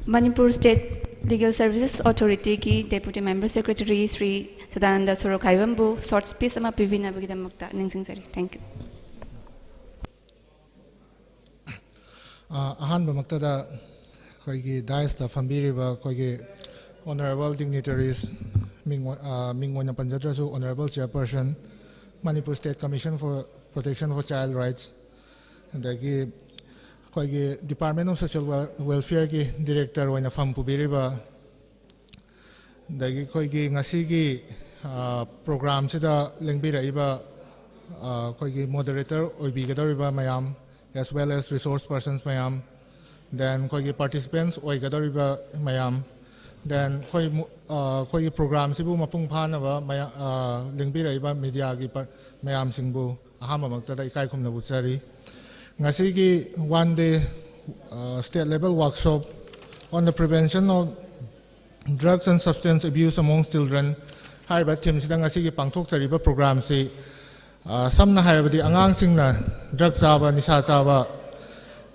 Manipur State Legal Services Authority ꯒꯤ Deputy Member Secretary Shri Sadananda ꯁꯣꯔꯣꯈꯥꯏꯕꯝꯕꯨ short speech ꯑꯃ ꯄꯤꯕꯤꯅꯕꯒꯤꯗꯃꯛꯇ ꯅꯤꯡꯁꯤꯡꯖꯔꯤ꯫ Thank you. ꯑ, ꯑꯍꯥꯟꯕꯃꯛꯇꯗ ꯑꯩꯈꯣꯏꯒꯤ dais ꯇ ꯐꯝꯕꯤꯔꯤꯕ ꯑꯩꯈꯣꯏꯒꯤ honourable dignitaries, ꯃꯤꯡ ꯑꯣꯏ-, ꯑ, ꯃꯤꯡ ꯑꯣꯏꯅ ꯄꯟꯖꯗ꯭ꯔꯁꯨ, honourable chairperson, Manipur State Commission for Protection for Child Rights, ꯑꯗꯒꯤ ꯑꯩꯈꯣꯏꯒꯤ Department of Social Wel-, Welfare ꯒꯤ director ꯑꯣꯏꯅ ꯐꯝ ꯄꯨꯕꯤꯔꯤꯕ, ꯑꯗꯒꯤ ꯑꯩꯈꯣꯏꯒꯤ ꯉꯁꯤꯒꯤ, ꯑ, program ꯁꯤꯗ ꯂꯦꯡꯕꯤꯔꯛꯏꯕ, ꯑ, ꯑꯩꯈꯣꯏꯒꯤ moderator ꯑꯣꯏꯕꯤꯒꯗꯧꯔꯤꯕ ꯃꯌꯥꯝ, as well as resource persons ꯃꯌꯥꯝ, then ꯑꯩꯈꯣꯏꯒꯤ participants ꯑꯣꯏꯒꯗꯧꯔꯤꯕ ꯃꯌꯥꯝ, Then ꯑꯩꯈꯣꯏ ꯃꯨ- ꯑ, ꯑꯩꯈꯣꯏꯒꯤ ꯄ꯭ꯔꯣꯒ꯭ꯔꯥꯝꯁꯤꯕꯨ ꯃꯄꯨꯡ ꯐꯥꯅꯕ ꯃꯌꯥ- ꯑ, ꯂꯦꯡꯕꯤꯔꯛꯏꯕ ꯃꯦꯗꯤꯌꯥꯒꯤ ꯄꯔ- ꯃꯌꯥꯝꯁꯤꯡꯕꯨ ꯑꯍꯥꯟꯕꯃꯛꯇꯗ ꯏꯀꯥꯏ ꯈꯨꯝꯅꯕ ꯎꯠꯆꯔꯤ꯫ ꯉꯁꯤꯒꯤ one day state level workshop on the prevention of drugs and substance abuse among children ꯍꯥꯏꯔꯤꯕ ꯊꯤꯝꯁꯤꯗ ꯉꯁꯤꯒꯤ ꯄꯥꯡꯊꯣꯛꯆꯔꯤꯕ ꯄ꯭ꯔꯣꯒ꯭ꯔꯥꯝꯁꯤ, ꯑ, ꯁꯝꯅ ꯍꯥꯏꯔꯕꯗꯤ ꯑꯉꯥꯡꯁꯤꯡꯅ ꯗ꯭ꯔꯒ ꯆꯥꯕ, ꯅꯤꯁꯥ ꯆꯥꯕ,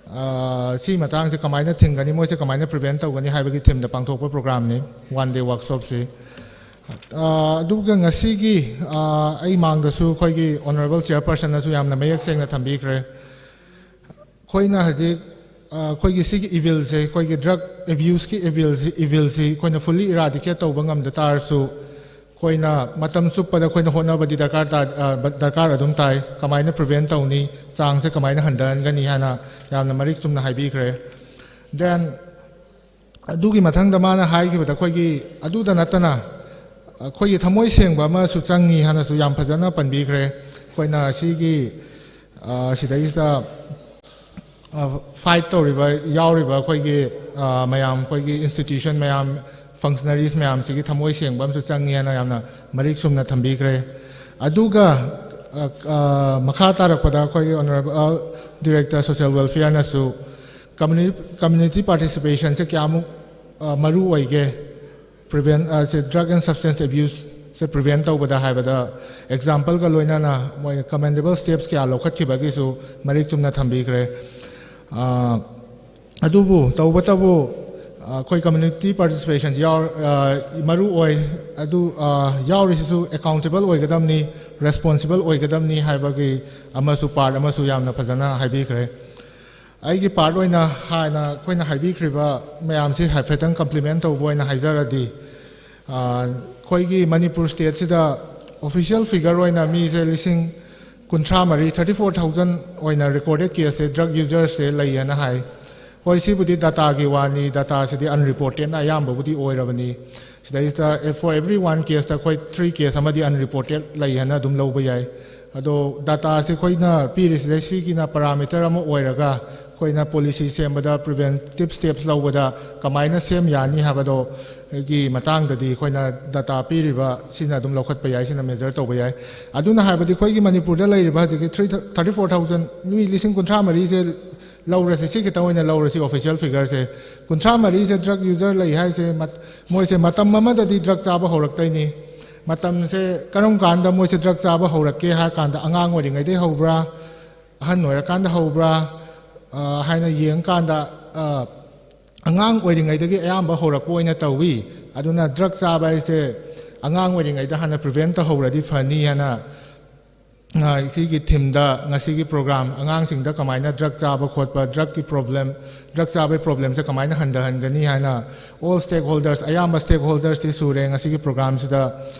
ꯑ, ꯁꯤ ꯃꯇꯥꯡꯁꯦ ꯀꯃꯥꯏꯅ ꯊꯤꯡꯒꯅꯤ, ꯃꯣꯏꯁꯦ ꯀꯃꯥꯏꯅ ꯄ꯭ꯔꯤꯚꯦꯟ ꯇꯧꯒꯅꯤ ꯍꯥꯏꯕꯒꯤ ꯊꯤꯝꯗ ꯄꯥꯡꯊꯣꯛꯄ ꯄ꯭ꯔꯣꯒ꯭ꯔꯥꯝꯅꯤ ꯋꯥꯟ ꯗꯦ ꯋꯥꯔꯛꯁꯣꯞꯁꯤ꯫ ꯑ, ꯑꯗꯨꯒ ꯉꯁꯤꯒꯤ, ꯑ, ꯑꯩ ꯃꯥꯡꯗꯁꯨ ꯑꯩꯈꯣꯏꯒꯤ ꯑꯣꯅꯔꯦꯕꯜ ꯆꯤꯌꯔꯄꯔꯁꯟꯅꯁꯨ ꯌꯥꯝꯅ ꯃꯌꯦꯛ ꯁꯦꯡꯅ ꯊꯝꯕꯤꯈ꯭ꯔꯦ꯫ ꯑꯩꯈꯣꯏꯅ ꯍꯧꯖꯤꯛ, ꯑ, ꯑꯩꯈꯣꯏꯒꯤ ꯁꯤꯒꯤ ꯏꯚꯤꯜꯁꯦ, ꯑꯩꯈꯣꯏꯒꯤ ꯗ꯭ꯔꯒ ꯑꯦꯕ꯭ꯌꯨꯁꯀꯤ ꯏꯚꯤꯜꯁꯤ, ꯏꯚꯤꯜꯁꯤ ꯑꯩꯈꯣꯏꯅ ꯐꯨꯜꯂꯤ ꯏꯔꯥꯗꯤꯀꯦꯠ ꯇꯧꯕ ꯉꯝꯗ ꯇꯥꯔꯁꯨ, ꯑꯩꯈꯣꯏꯅ ꯃꯇꯝ ꯆꯨꯞꯄꯗ ꯑꯩꯈꯣꯏꯅ ꯍꯣꯠꯅꯕꯗꯤ ꯗꯔꯀꯥꯔ ꯇꯥ-, ꯑ, ꯕ-, ꯗꯔꯀꯥꯔ ꯑꯗꯨꯝ ꯇꯥꯏ꯫ ꯀꯃꯥꯏꯅ ꯄ꯭ꯔꯤꯚꯦꯟ ꯇꯧꯅꯤ, ꯆꯥꯡꯁꯦ ꯀꯃꯥꯏꯅ ꯍꯟꯊꯍꯟꯒꯅꯤ ꯍꯥꯏꯅ ꯌꯥꯝꯅ ꯃꯔꯤꯛ ꯆꯨꯝꯅ ꯍꯥꯏꯕꯤꯈ꯭ꯔꯦ꯫ Then ꯑꯗꯨꯒꯤ ꯃꯊꯪꯗ ꯃꯥꯅ ꯍꯥꯏꯈꯤꯕꯗ ꯑꯩꯈꯣꯏꯒꯤ ꯑꯗꯨꯗ ꯅꯠꯇꯅ ꯑꯩꯈꯣꯏꯒꯤ ꯊꯃꯣꯏ ꯁꯦꯡꯕ ꯑꯃꯁꯨ ꯆꯪꯉꯤ ꯍꯥꯏꯅꯁꯨ ꯌꯥꯝ ꯐꯖꯅ ꯄꯟꯕꯤꯈ꯭ꯔꯦ꯫ ꯑꯩꯈꯣꯏꯅ ꯁꯤꯒꯤ, ꯑ, ꯁꯤꯗꯩꯁꯤꯗ, ꯑ, ꯐꯥꯏꯠ ꯇꯧꯔꯤꯕ, ꯌꯥꯎꯔꯤꯕ ꯑꯩꯈꯣꯏꯒꯤ, ꯑ, ꯃꯌꯥꯝ, ꯑꯩꯈꯣꯏꯒꯤ ꯏꯟꯁꯇꯤꯇ꯭ꯌꯨꯁꯟ ꯃꯌꯥꯝ, ꯐꯪꯁꯅꯔꯤꯁ ꯃꯌꯥꯝꯁꯤꯒꯤ ꯊꯃꯣꯏ ꯁꯦꯡꯕ ꯑꯃꯁꯨ ꯆꯪꯉꯤ ꯍꯥꯏꯅ ꯌꯥꯝꯅ ꯃꯔꯤꯛ ꯆꯨꯝꯅ ꯊꯝꯕꯤꯈ꯭ꯔꯦ꯫ ꯑꯗꯨꯒ, ꯑ, ꯑ, ꯃꯈꯥ ꯇꯥꯔꯛꯄꯗ ꯑꯩꯈꯣꯏꯒꯤ honourable director social ꯋꯦꯜꯐꯤꯌꯔꯅꯁꯨ community-, community ꯄꯥꯔꯇꯤꯁꯤꯄꯦꯁꯟꯁꯦ ꯀꯌꯥꯃꯨꯛ, ꯑ, ꯃꯔꯨ ꯑꯣꯏꯒꯦ ꯄ꯭ꯔꯤꯚꯦꯟ-, ꯑ, ꯁꯦ, ꯗ꯭ꯔꯒ ꯑꯦꯟ ꯁꯕꯁꯇꯦꯟꯁ ꯑꯦꯕ꯭ꯌꯨꯁꯁꯦ ꯄ꯭ꯔꯤꯚꯦꯟ ꯇꯧꯕꯗ ꯍꯥꯏꯕꯗ ꯑꯦꯛꯖꯥꯝꯄꯜꯒ ꯂꯣꯏꯅꯅ ꯃꯣꯏ ꯀꯃꯦꯟꯗꯦꯕꯜ ꯁ꯭ꯇꯦꯞꯁ ꯀꯌꯥ ꯂꯧꯈꯠꯈꯤꯕꯒꯤꯁꯨ ꯃꯔꯤꯛ ꯆꯨꯝꯅ ꯊꯝꯕꯤꯈ꯭ꯔꯦ꯫ ꯑ, ꯑꯗꯨꯕꯨ ꯇꯧꯕꯇꯕꯨ, ꯑ, ꯑꯩꯈꯣꯏ ꯀꯝꯃ꯭ꯌꯨꯅꯤꯇꯤ ꯄꯥꯔꯇꯤꯁꯤꯄꯦꯁꯟꯁꯤ ꯌꯥꯎꯔ-, ꯑ, ꯃꯔꯨ ꯑꯣꯏ꯫ ꯑꯗꯨ, ꯑ, ꯌꯥꯎꯔꯤꯁꯤꯁꯨ ꯑꯦꯀꯥꯎꯟꯇꯦꯕꯜ ꯑꯣꯏꯒꯗꯕꯅꯤ, ꯔꯦꯁꯄꯣꯟꯁꯤꯕꯜ ꯑꯣꯏꯒꯗꯕꯅꯤ ꯍꯥꯏꯕꯒꯤ ꯑꯃꯁꯨ ꯄꯥꯔꯠ ꯑꯃꯁꯨ ꯌꯥꯝꯅ ꯐꯖꯅ ꯍꯥꯏꯕꯤꯈ꯭ꯔꯦ꯫ ꯑꯩꯒꯤ ꯄꯥꯔꯠ ꯑꯣꯏꯅ ꯍꯥꯟꯅ ꯑꯩꯈꯣꯏꯅ ꯍꯥꯏꯕꯤꯈ꯭ꯔꯤꯕ ꯃꯌꯥꯝꯁꯤ ꯍꯥꯏꯐꯦꯠꯇꯪ ꯀꯝꯄ꯭ꯂꯤꯃꯦꯟ ꯇꯧꯕ ꯑꯣꯏꯅ ꯍꯥꯏꯖꯔꯗꯤ, ꯑ, ꯑꯩꯈꯣꯏꯒꯤ ꯃꯅꯤꯄꯨꯔ ꯁ꯭ꯇꯦꯠꯁꯤꯗ ꯑꯣꯐꯤꯁꯤꯌꯦꯜ ꯐꯤꯒꯔ ꯑꯣꯏꯅ ꯃꯤꯁꯦ ꯂꯤꯁꯤꯡ ꯀꯨꯟꯊ꯭ꯔꯥ ꯃꯔꯤ, thirty four thousand ꯑꯣꯏꯅ ꯔꯦꯀꯣꯔꯗꯦꯠ ꯀꯦꯁꯁꯦ ꯗ꯭ꯔꯒ ꯌꯨꯖꯔꯁꯦ ꯂꯩꯌꯦꯅ ꯍꯥꯏ꯫ ꯍꯣꯏ, ꯁꯤꯕꯨꯗꯤ ꯗꯥꯇꯥꯒꯤ ꯋꯥꯅꯤ, ꯗꯥꯇꯥꯁꯤꯗꯤ ꯑꯟꯔꯤꯄꯣꯔꯇꯦꯠꯅ ꯑꯌꯥꯝꯕꯕꯨꯗꯤ ꯑꯣꯏꯔꯕꯅꯤ꯫ ꯁꯤꯗꯩꯁꯤꯗ for every one caseꯇ ꯑꯩꯈꯣꯏ three case ꯑꯃꯗꯤ ꯑꯟꯔꯤꯄꯣꯔꯇꯦꯠ ꯂꯩ ꯍꯥꯏꯅ ꯑꯗꯨꯝ ꯂꯧꯕ ꯌꯥꯏ꯫ ꯑꯗꯣ ꯗꯥꯇꯥꯁꯦ ꯑꯩꯈꯣꯏꯅ ꯄꯤꯔꯤꯁꯤꯗꯩ ꯁꯤꯒꯤꯅ ꯄꯦꯔꯥꯃꯤꯇꯔ ꯑꯃ ꯑꯣꯏꯔꯒ ꯑꯩꯈꯣꯏꯅ ꯄꯣꯂꯤꯁꯤ ꯁꯦꯝꯕꯗ, ꯄ꯭ꯔꯤꯚꯦꯟꯇꯤꯞ ꯁ꯭ꯇꯦꯞꯁ ꯂꯧꯕꯗ ꯀꯃꯥꯏꯅ ꯁꯦꯝ ꯌꯥꯅꯤ ꯍꯥꯏꯕꯗꯣ ꯒꯤ ꯃꯇꯥꯡꯗꯗꯤ ꯑꯩꯈꯣꯏꯅ ꯗꯇꯥ ꯄꯤꯔꯤꯕ ꯁꯤꯅ ꯑꯗꯨꯝ ꯂꯧꯈꯠꯄ ꯌꯥꯏ, ꯁꯤꯅ ꯃꯦꯖꯔ ꯇꯧꯕ ꯌꯥꯏ꯫ ꯑꯗꯨꯅ ꯍꯥꯏꯕꯗꯤ ꯑꯩꯈꯣꯏꯒꯤ ꯃꯅꯤꯄꯨꯔꯗ ꯂꯩꯔꯤꯕ ꯍꯧꯖꯤꯛꯀꯤ ꯊ꯭ꯔꯤ ꯊꯥꯔꯇꯤ ꯐꯣꯔ ꯊꯥꯎꯖꯟ, ꯃꯤ ꯂꯤꯁꯤꯡ ꯀꯨꯟꯊ꯭ꯔꯥ ꯃꯔꯤꯁꯦ ꯂꯧꯔꯁꯤ, ꯁꯤ ꯈꯤꯇꯪ ꯑꯣꯏꯅ ꯂꯧꯔꯁꯤ, ꯑꯣꯐꯤꯁꯤꯌꯦꯜ ꯐꯤꯒꯔꯁꯦ꯫ ꯀꯨꯟꯊ꯭ꯔꯥ ꯃꯔꯤꯁꯦ ꯗ꯭ꯔꯒ ꯌꯨꯖꯔ ꯂꯩ ꯍꯥꯏꯁꯦ, ꯃꯣꯏꯁꯦ ꯃꯇꯝ ꯑꯃꯗꯗꯤ ꯗ꯭ꯔꯒ ꯆꯥꯕ ꯍꯧꯔꯛꯇꯣꯏꯅꯤ꯫ ꯃꯇꯝꯁꯦ ꯀꯔꯝ ꯀꯥꯟꯗ ꯃꯣꯏꯁꯦ ꯗ꯭ꯔꯒ ꯆꯥꯕ ꯍꯧꯔꯛꯀꯦ ꯍꯥꯏꯔ ꯀꯥꯟꯗ, ꯑꯉꯥꯡ ꯑꯣꯏꯔꯤꯉꯩꯗꯒꯤ ꯍꯧꯕ꯭ꯔꯥ, ꯑꯍꯟ ꯑꯣꯏꯔꯀꯥꯟꯗ ꯍꯧꯕ꯭ꯔꯥ, ꯑ, ꯍꯥꯏꯅ ꯌꯦꯡꯀꯥꯟꯗ, ꯑ, ꯑꯉꯥꯡ ꯑꯣꯏꯔꯤꯉꯩꯗꯒꯤ ꯑꯌꯥꯝꯕ ꯍꯧꯔꯛꯄ ꯑꯣꯏꯅ ꯇꯧꯏ꯫ ꯑꯗꯨꯅ ꯗ꯭ꯔꯒ ꯆꯥꯕ ꯍꯥꯏꯁꯦ ꯑꯉꯥꯡ ꯑꯣꯏꯔꯤꯉꯩꯗ ꯍꯥꯟꯅ ꯄ꯭ꯔꯤꯚꯦꯟ ꯇꯧꯍꯧꯔꯗꯤ ꯐꯅꯤ ꯍꯥꯏꯅ, ꯑ, ꯁꯤꯒꯤ ꯊꯤꯝꯗ ꯉꯁꯤꯒꯤ ꯄ꯭ꯔꯣꯒ꯭ꯔꯥꯝ, ꯑꯉꯥꯡꯁꯤꯡꯗ ꯀꯃꯥꯏꯅ ꯗ꯭ꯔꯒ ꯆꯥꯕ ꯈꯣꯠꯄ, ꯗ꯭ꯔꯒꯀꯤ ꯄ꯭ꯔꯣꯕ꯭ꯂꯦꯝ, ꯗ꯭ꯔꯒ ꯆꯥꯕꯒꯤ ꯄ꯭ꯔꯣꯕ꯭ꯂꯦꯝꯁꯦ ꯀꯃꯥꯏꯅ ꯍꯟꯊꯍꯟꯒꯅꯤ ꯍꯥꯏꯅ ꯑꯣꯜ ꯁ꯭ꯇꯦꯛ ꯍꯣꯜꯗꯔꯁ, ꯑꯌꯥꯝꯕ ꯁ꯭ꯇꯦꯛ ꯍꯣꯜꯗꯔꯁꯇꯤ ꯁꯨꯔꯦ ꯉꯁꯤꯒꯤ ꯄ꯭ꯔꯣꯒ꯭ꯔꯥꯝꯁꯤꯗ,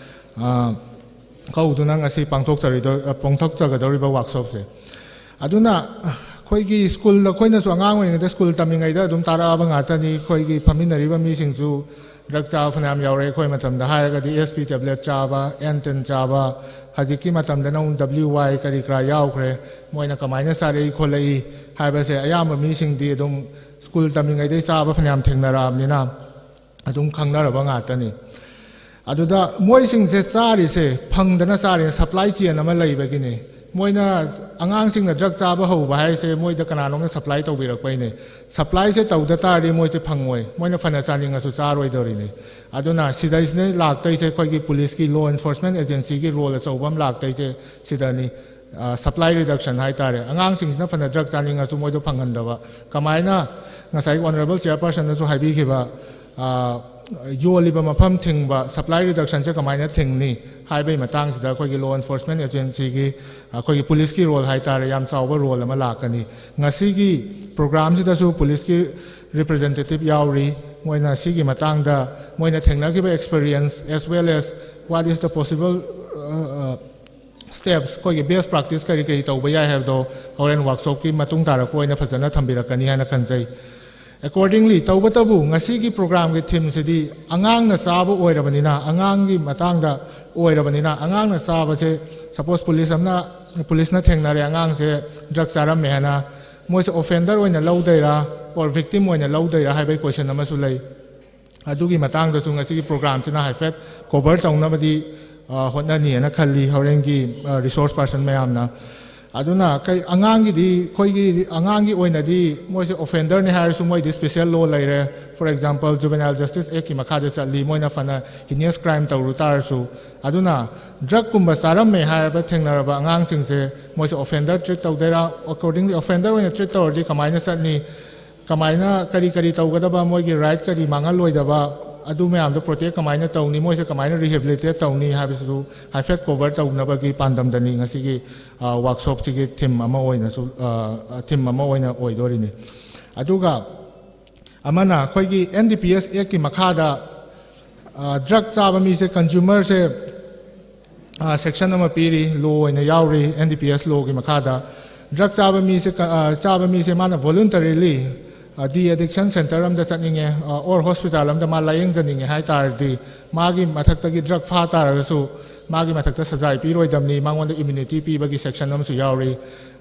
ꯑ, ꯀꯧꯗꯨꯅ ꯉꯁꯤ ꯄꯥꯡꯊꯣꯛꯆꯔꯤꯗꯣ-, ꯄꯥꯡꯊꯣꯛꯆꯒꯗꯧꯔꯤꯕ ꯋꯥꯛꯁꯣꯞꯁꯦ꯫ ꯑꯗꯨꯅ ꯑꯩꯈꯣꯏꯒꯤ ꯁ꯭ꯀꯨꯜꯗ, ꯑꯩꯈꯣꯏꯅꯁꯨ ꯑꯉꯥꯡ ꯑꯣꯏꯔꯤꯉꯩꯗ ꯁ꯭ꯀꯨꯜ ꯇꯝꯃꯤꯉꯩꯗ ꯑꯗꯨꯝ ꯇꯥꯔꯛꯑꯕ ꯉꯥꯛꯇꯅꯤ꯫ ꯑꯩꯈꯣꯏꯒꯤ ꯐꯝꯃꯤꯟꯅꯔꯤꯕ ꯃꯤꯁꯤꯡꯁꯨ ꯗ꯭ꯔꯒ ꯆꯥꯕ ꯐꯅꯌꯥꯝ ꯌꯥꯎꯔꯦ꯫ ꯑꯩꯈꯣꯏ ꯃꯇꯝꯗ ꯍꯥꯏꯔꯒꯗꯤ ꯑꯦꯁ ꯄꯤ ꯇꯦꯕ꯭ꯂꯦꯠ ꯆꯥꯕ, ꯑꯦꯟꯇꯟ ꯆꯥꯕ, ꯍꯧꯖꯤꯛꯀꯤ ꯃꯇꯝꯗꯅ ꯑꯃꯨꯛ ꯗꯕ꯭ꯂꯤꯎ ꯋꯥꯏ ꯀꯔꯤ ꯀꯔꯥ ꯌꯥꯎꯈ꯭ꯔꯦ꯫ ꯃꯣꯏꯅ ꯀꯃꯥꯏꯅ ꯆꯥꯔꯛꯏ ꯈꯣꯠꯂꯛꯏ ꯍꯥꯏꯕꯁꯦ ꯑꯌꯥꯝꯕ ꯃꯤꯁꯤꯡꯗꯤ ꯑꯗꯨꯝ ꯁ꯭ꯀꯨꯜ ꯇꯝꯃꯤꯉꯩꯗꯩ ꯆꯥꯕ ꯐꯅꯌꯥꯝ ꯊꯦꯡꯅꯔꯛꯑꯕꯅꯤꯅ ꯑꯗꯨꯝ ꯈꯪꯅꯔꯕ ꯉꯥꯛꯇꯅꯤ꯫ ꯑꯗꯨꯗ ꯃꯣꯏꯁꯤꯡꯁꯦ ꯆꯥꯔꯤꯁꯦ ꯐꯪꯗꯅ ꯆꯥꯔꯤꯅꯦ, ꯁꯄ꯭ꯂꯥꯏ ꯆꯦꯟ ꯑꯃ ꯂꯩꯕꯒꯤꯅꯦ꯫ ꯃꯣꯏꯅ, ꯑꯉꯥꯡꯁꯤꯡꯅ ꯗ꯭ꯔꯒ ꯆꯥꯕ ꯍꯧꯕ ꯍꯥꯏꯁꯦ ꯃꯣꯏꯗ ꯀꯅꯥꯅꯣꯝꯅ ꯁꯄ꯭ꯂꯥꯏ ꯇꯧꯕꯤꯔꯛꯄꯩꯅꯦ꯫ ꯁꯄ꯭ꯂꯥꯏꯁꯦ ꯇꯧꯗ ꯇꯥꯔꯗꯤ ꯃꯣꯏꯁꯦ ꯐꯪꯉꯣꯏ, ꯃꯣꯏꯅ ꯐꯅ ꯆꯥꯅꯤꯡꯉꯁꯨ ꯆꯥꯔꯣꯏꯗꯧꯔꯤꯅꯦ꯫ ꯑꯗꯨꯅ ꯁꯤꯗꯩꯁꯤꯗ ꯂꯥꯛꯇꯣꯏꯁꯦ ꯑꯩꯈꯣꯏꯒꯤ ꯄꯨꯂꯤꯁꯀꯤ, ꯂꯣ ꯑꯦꯟꯐꯣꯔꯁꯃꯦꯟ ꯑꯦꯖꯦꯟꯁꯤꯒꯤ ꯔꯣꯜ ꯑꯆꯧꯕ ꯑꯃ ꯂꯥꯛꯇꯣꯏꯁꯦ ꯁꯤꯗꯅꯤ꯫ ꯁꯄ꯭ꯂꯥꯏ ꯔꯤꯗꯛꯁꯟ ꯍꯥꯏꯇꯥꯔꯦ꯫ ꯑꯉꯥꯡꯁꯤꯡꯁꯤꯅ ꯐꯅ ꯗ꯭ꯔꯒ ꯆꯥꯅꯤꯡꯉꯁꯨ ꯃꯣꯏꯗꯣ ꯐꯪꯍꯟꯗꯕ꯫ ꯀꯃꯥꯏꯅ, ꯉꯁꯥꯏ ꯑꯣꯅꯔꯦꯕꯜ ꯆꯤꯌꯔꯄꯔꯁꯟꯅꯁꯨ ꯍꯥꯏꯕꯤꯈꯤꯕ, ꯑ, ꯌꯣꯜꯂꯤꯕ ꯃꯐꯝ ꯊꯤꯡꯕ, ꯁꯄ꯭ꯂꯥꯏ ꯔꯤꯗꯛꯁꯟꯁꯦ ꯀꯃꯥꯏꯅ ꯊꯤꯡꯅꯤ ꯍꯥꯏꯕꯒꯤ ꯃꯇꯥꯡꯁꯤꯗ ꯑꯩꯈꯣꯏꯒꯤ ꯂꯣ ꯑꯦꯟꯐꯣꯔꯁꯃꯦꯟ ꯑꯦꯖꯦꯟꯁꯤꯒꯤ, ꯑꯩꯈꯣꯏꯒꯤ ꯄꯨꯂꯤꯁꯀꯤ ꯔꯣꯜ ꯍꯥꯏꯇꯥꯔꯦ, ꯌꯥꯝ ꯆꯥꯎꯕ ꯔꯣꯜ ꯑꯃ ꯂꯥꯛꯀꯅꯤ꯫ ꯉꯁꯤꯒꯤ ꯄ꯭ꯔꯣꯒ꯭ꯔꯥꯝꯁꯤꯗꯁꯨ ꯄꯨꯂꯤꯁꯀꯤ ꯔꯤꯄ꯭ꯔꯖꯦꯟꯇꯦꯇꯤꯚ ꯌꯥꯎꯔꯤ꯫ ꯃꯣꯏꯅ ꯁꯤꯒꯤ ꯃꯇꯥꯡꯗ ꯃꯣꯏꯅ ꯊꯦꯡꯅꯈꯤꯕ experience, as well as what is the possible, ꯑ, ꯑ, steps, ꯑꯩꯈꯣꯏꯒꯤ ꯕꯦꯁ ꯄ꯭ꯔꯥꯛꯇꯤꯁ ꯀꯔꯤ ꯀꯔꯤ ꯇꯧꯕ ꯌꯥꯏ ꯍꯥꯏꯕꯗꯣ ꯍꯣꯔꯦꯟ ꯋꯥꯛꯁꯣꯞꯀꯤ ꯃꯇꯨꯡ ꯇꯥꯔꯛꯄ ꯑꯣꯏꯅ ꯐꯖꯅ ꯊꯝꯕꯤꯔꯛꯀꯅꯤ ꯍꯥꯏꯅ ꯈꯟꯖꯩ꯫ Accordingly, ꯇꯧꯕꯇꯕꯨ ꯉꯁꯤꯒꯤ ꯄ꯭ꯔꯣꯒ꯭ꯔꯥꯝꯒꯤ ꯊꯤꯝꯁꯤꯗꯤ ꯑꯉꯥꯡꯅ ꯆꯥꯕ ꯑꯣꯏꯔꯕꯅꯤꯅ, ꯑꯉꯥꯡꯒꯤ ꯃꯇꯥꯡꯗ ꯑꯣꯏꯔꯕꯅꯤꯅ, ꯑꯉꯥꯡꯅ ꯆꯥꯕꯁꯦ, ꯁꯄꯣꯁ ꯄꯨꯂꯤꯁ ꯑꯃꯅ, ꯄꯨꯂꯤꯁꯅ ꯊꯦꯡꯅꯔꯦ ꯑꯉꯥꯡꯁꯦ ꯗ꯭ꯔꯒ ꯆꯥꯔꯝꯃꯦ ꯍꯥꯏꯅ, ꯃꯣꯏꯁꯦ offender ꯑꯣꯏꯅ ꯂꯧꯗꯣꯏꯔꯥ or victim ꯑꯣꯏꯅ ꯂꯧꯗꯣꯏꯔꯥ ꯍꯥꯏꯕꯒꯤ question ꯑꯃꯁꯨ ꯂꯩ꯫ ꯑꯗꯨꯒꯤ ꯃꯇꯥꯡꯗꯁꯨ ꯉꯁꯤꯒꯤ programꯁꯤꯅ ꯍꯥꯏꯐꯦꯠ cover ꯇꯧꯅꯕꯗꯤ ꯑ, ꯍꯣꯠꯅꯅꯤꯅ ꯈꯜꯂꯤ ꯍꯣꯔꯦꯟꯒꯤ ꯑ, resource person ꯃꯌꯥꯝꯅ꯫ ꯑꯗꯨꯅ ꯀꯩ ꯑꯉꯥꯡꯒꯤꯗꯤ, ꯑꯩꯈꯣꯏꯒꯤ ꯑꯉꯥꯡꯒꯤ ꯑꯣꯏꯅꯗꯤ ꯃꯣꯏꯁꯦ offenderꯅꯤ ꯍꯥꯏꯔꯁꯨ ꯃꯣꯏꯗꯤ special law ꯂꯩꯔꯦ꯫ For example, Juvenile Justice Actꯀꯤ ꯃꯈꯥꯗ ꯆꯠꯂꯤ, ꯃꯣꯏꯅ ꯐꯅ heinous crime ꯇꯧꯔꯨ ꯇꯥꯔꯁꯨ꯫ ꯑꯗꯨꯅ drugꯀꯨꯝꯕ ꯆꯥꯔꯝꯃꯦ ꯍꯥꯏꯔꯕ ꯊꯦꯡꯅꯔꯕ ꯑꯉꯥꯡꯁꯤꯡꯁꯦ ꯃꯣꯏꯁꯦ offender treat ꯇꯧꯗꯣꯏꯔꯥ? Accordingly, offender ꯑꯣꯏꯅ treat ꯇꯧꯔꯗꯤ ꯀꯃꯥꯏꯅ ꯆꯠꯅꯤ? ꯀꯃꯥꯏꯅ, ꯀꯔꯤ ꯀꯔꯤ ꯇꯧꯒꯗꯕ, ꯃꯣꯏꯒꯤ right ꯀꯔꯤ ꯃꯥꯡꯍꯜꯂꯣꯏꯗꯕ, ꯑꯗꯨ ꯃꯌꯥꯝꯗꯣ protect ꯀꯃꯥꯏꯅ ꯇꯧꯅꯤ, ꯃꯣꯏꯁꯦ ꯀꯃꯥꯏꯅ rehabilitate ꯇꯧꯅꯤ ꯍꯥꯏꯕꯁꯤꯁꯨ ꯍꯥꯏꯐꯦꯠ cover ꯇꯧꯅꯕꯒꯤ ꯄꯥꯟꯗꯝꯗꯅꯤ ꯉꯁꯤꯒꯤ ꯑ, workshopꯁꯤꯒꯤ theme ꯑꯃ ꯑꯣꯏꯅꯁꯨ, ꯑ, theme ꯑꯃ ꯑꯣꯏꯅ ꯑꯣꯏꯗꯣꯔꯤꯅꯤ꯫ ꯑꯗꯨꯒ ꯑꯃꯅ ꯑꯩꯈꯣꯏꯒꯤ NDPS Actꯀꯤ ꯃꯈꯥꯗ, ꯑ, drug ꯆꯥꯕ ꯃꯤꯁꯦ, consumerꯁꯦ, ꯑ, section ꯑꯃ ꯄꯤꯔꯤ, law ꯑꯣꯏꯅ ꯌꯥꯎꯔꯤ NDPS lawꯒꯤ ꯃꯈꯥꯗ꯫ Drug ꯆꯥꯕ ꯃꯤꯁꯦ ꯀ-, ꯑ, ꯆꯥꯕ ꯃꯤꯁꯦ ꯃꯥꯅ voluntarily, ꯑ, de-addiction center ꯑꯝꯗ ꯆꯠꯅꯤꯡꯉꯦ, ꯑ, or hospital ꯑꯝꯗ ꯃꯥ ꯂꯥꯌꯦꯡꯖꯅꯤꯡꯉꯦ ꯍꯥꯏ ꯇꯥꯔꯗꯤ, ꯃꯥꯒꯤ ꯃꯊꯛꯇꯒꯤ drug ꯐꯥ ꯇꯥꯔꯒꯁꯨ ꯃꯥꯒꯤ ꯃꯊꯛꯇ ꯁꯖꯥꯏ ꯄꯤꯔꯣꯏꯗꯕꯅꯤ, ꯃꯉꯣꯟꯗ immunity ꯄꯤꯕꯒꯤ section ꯑꯃꯁꯨ ꯌꯥꯎꯔꯤ꯫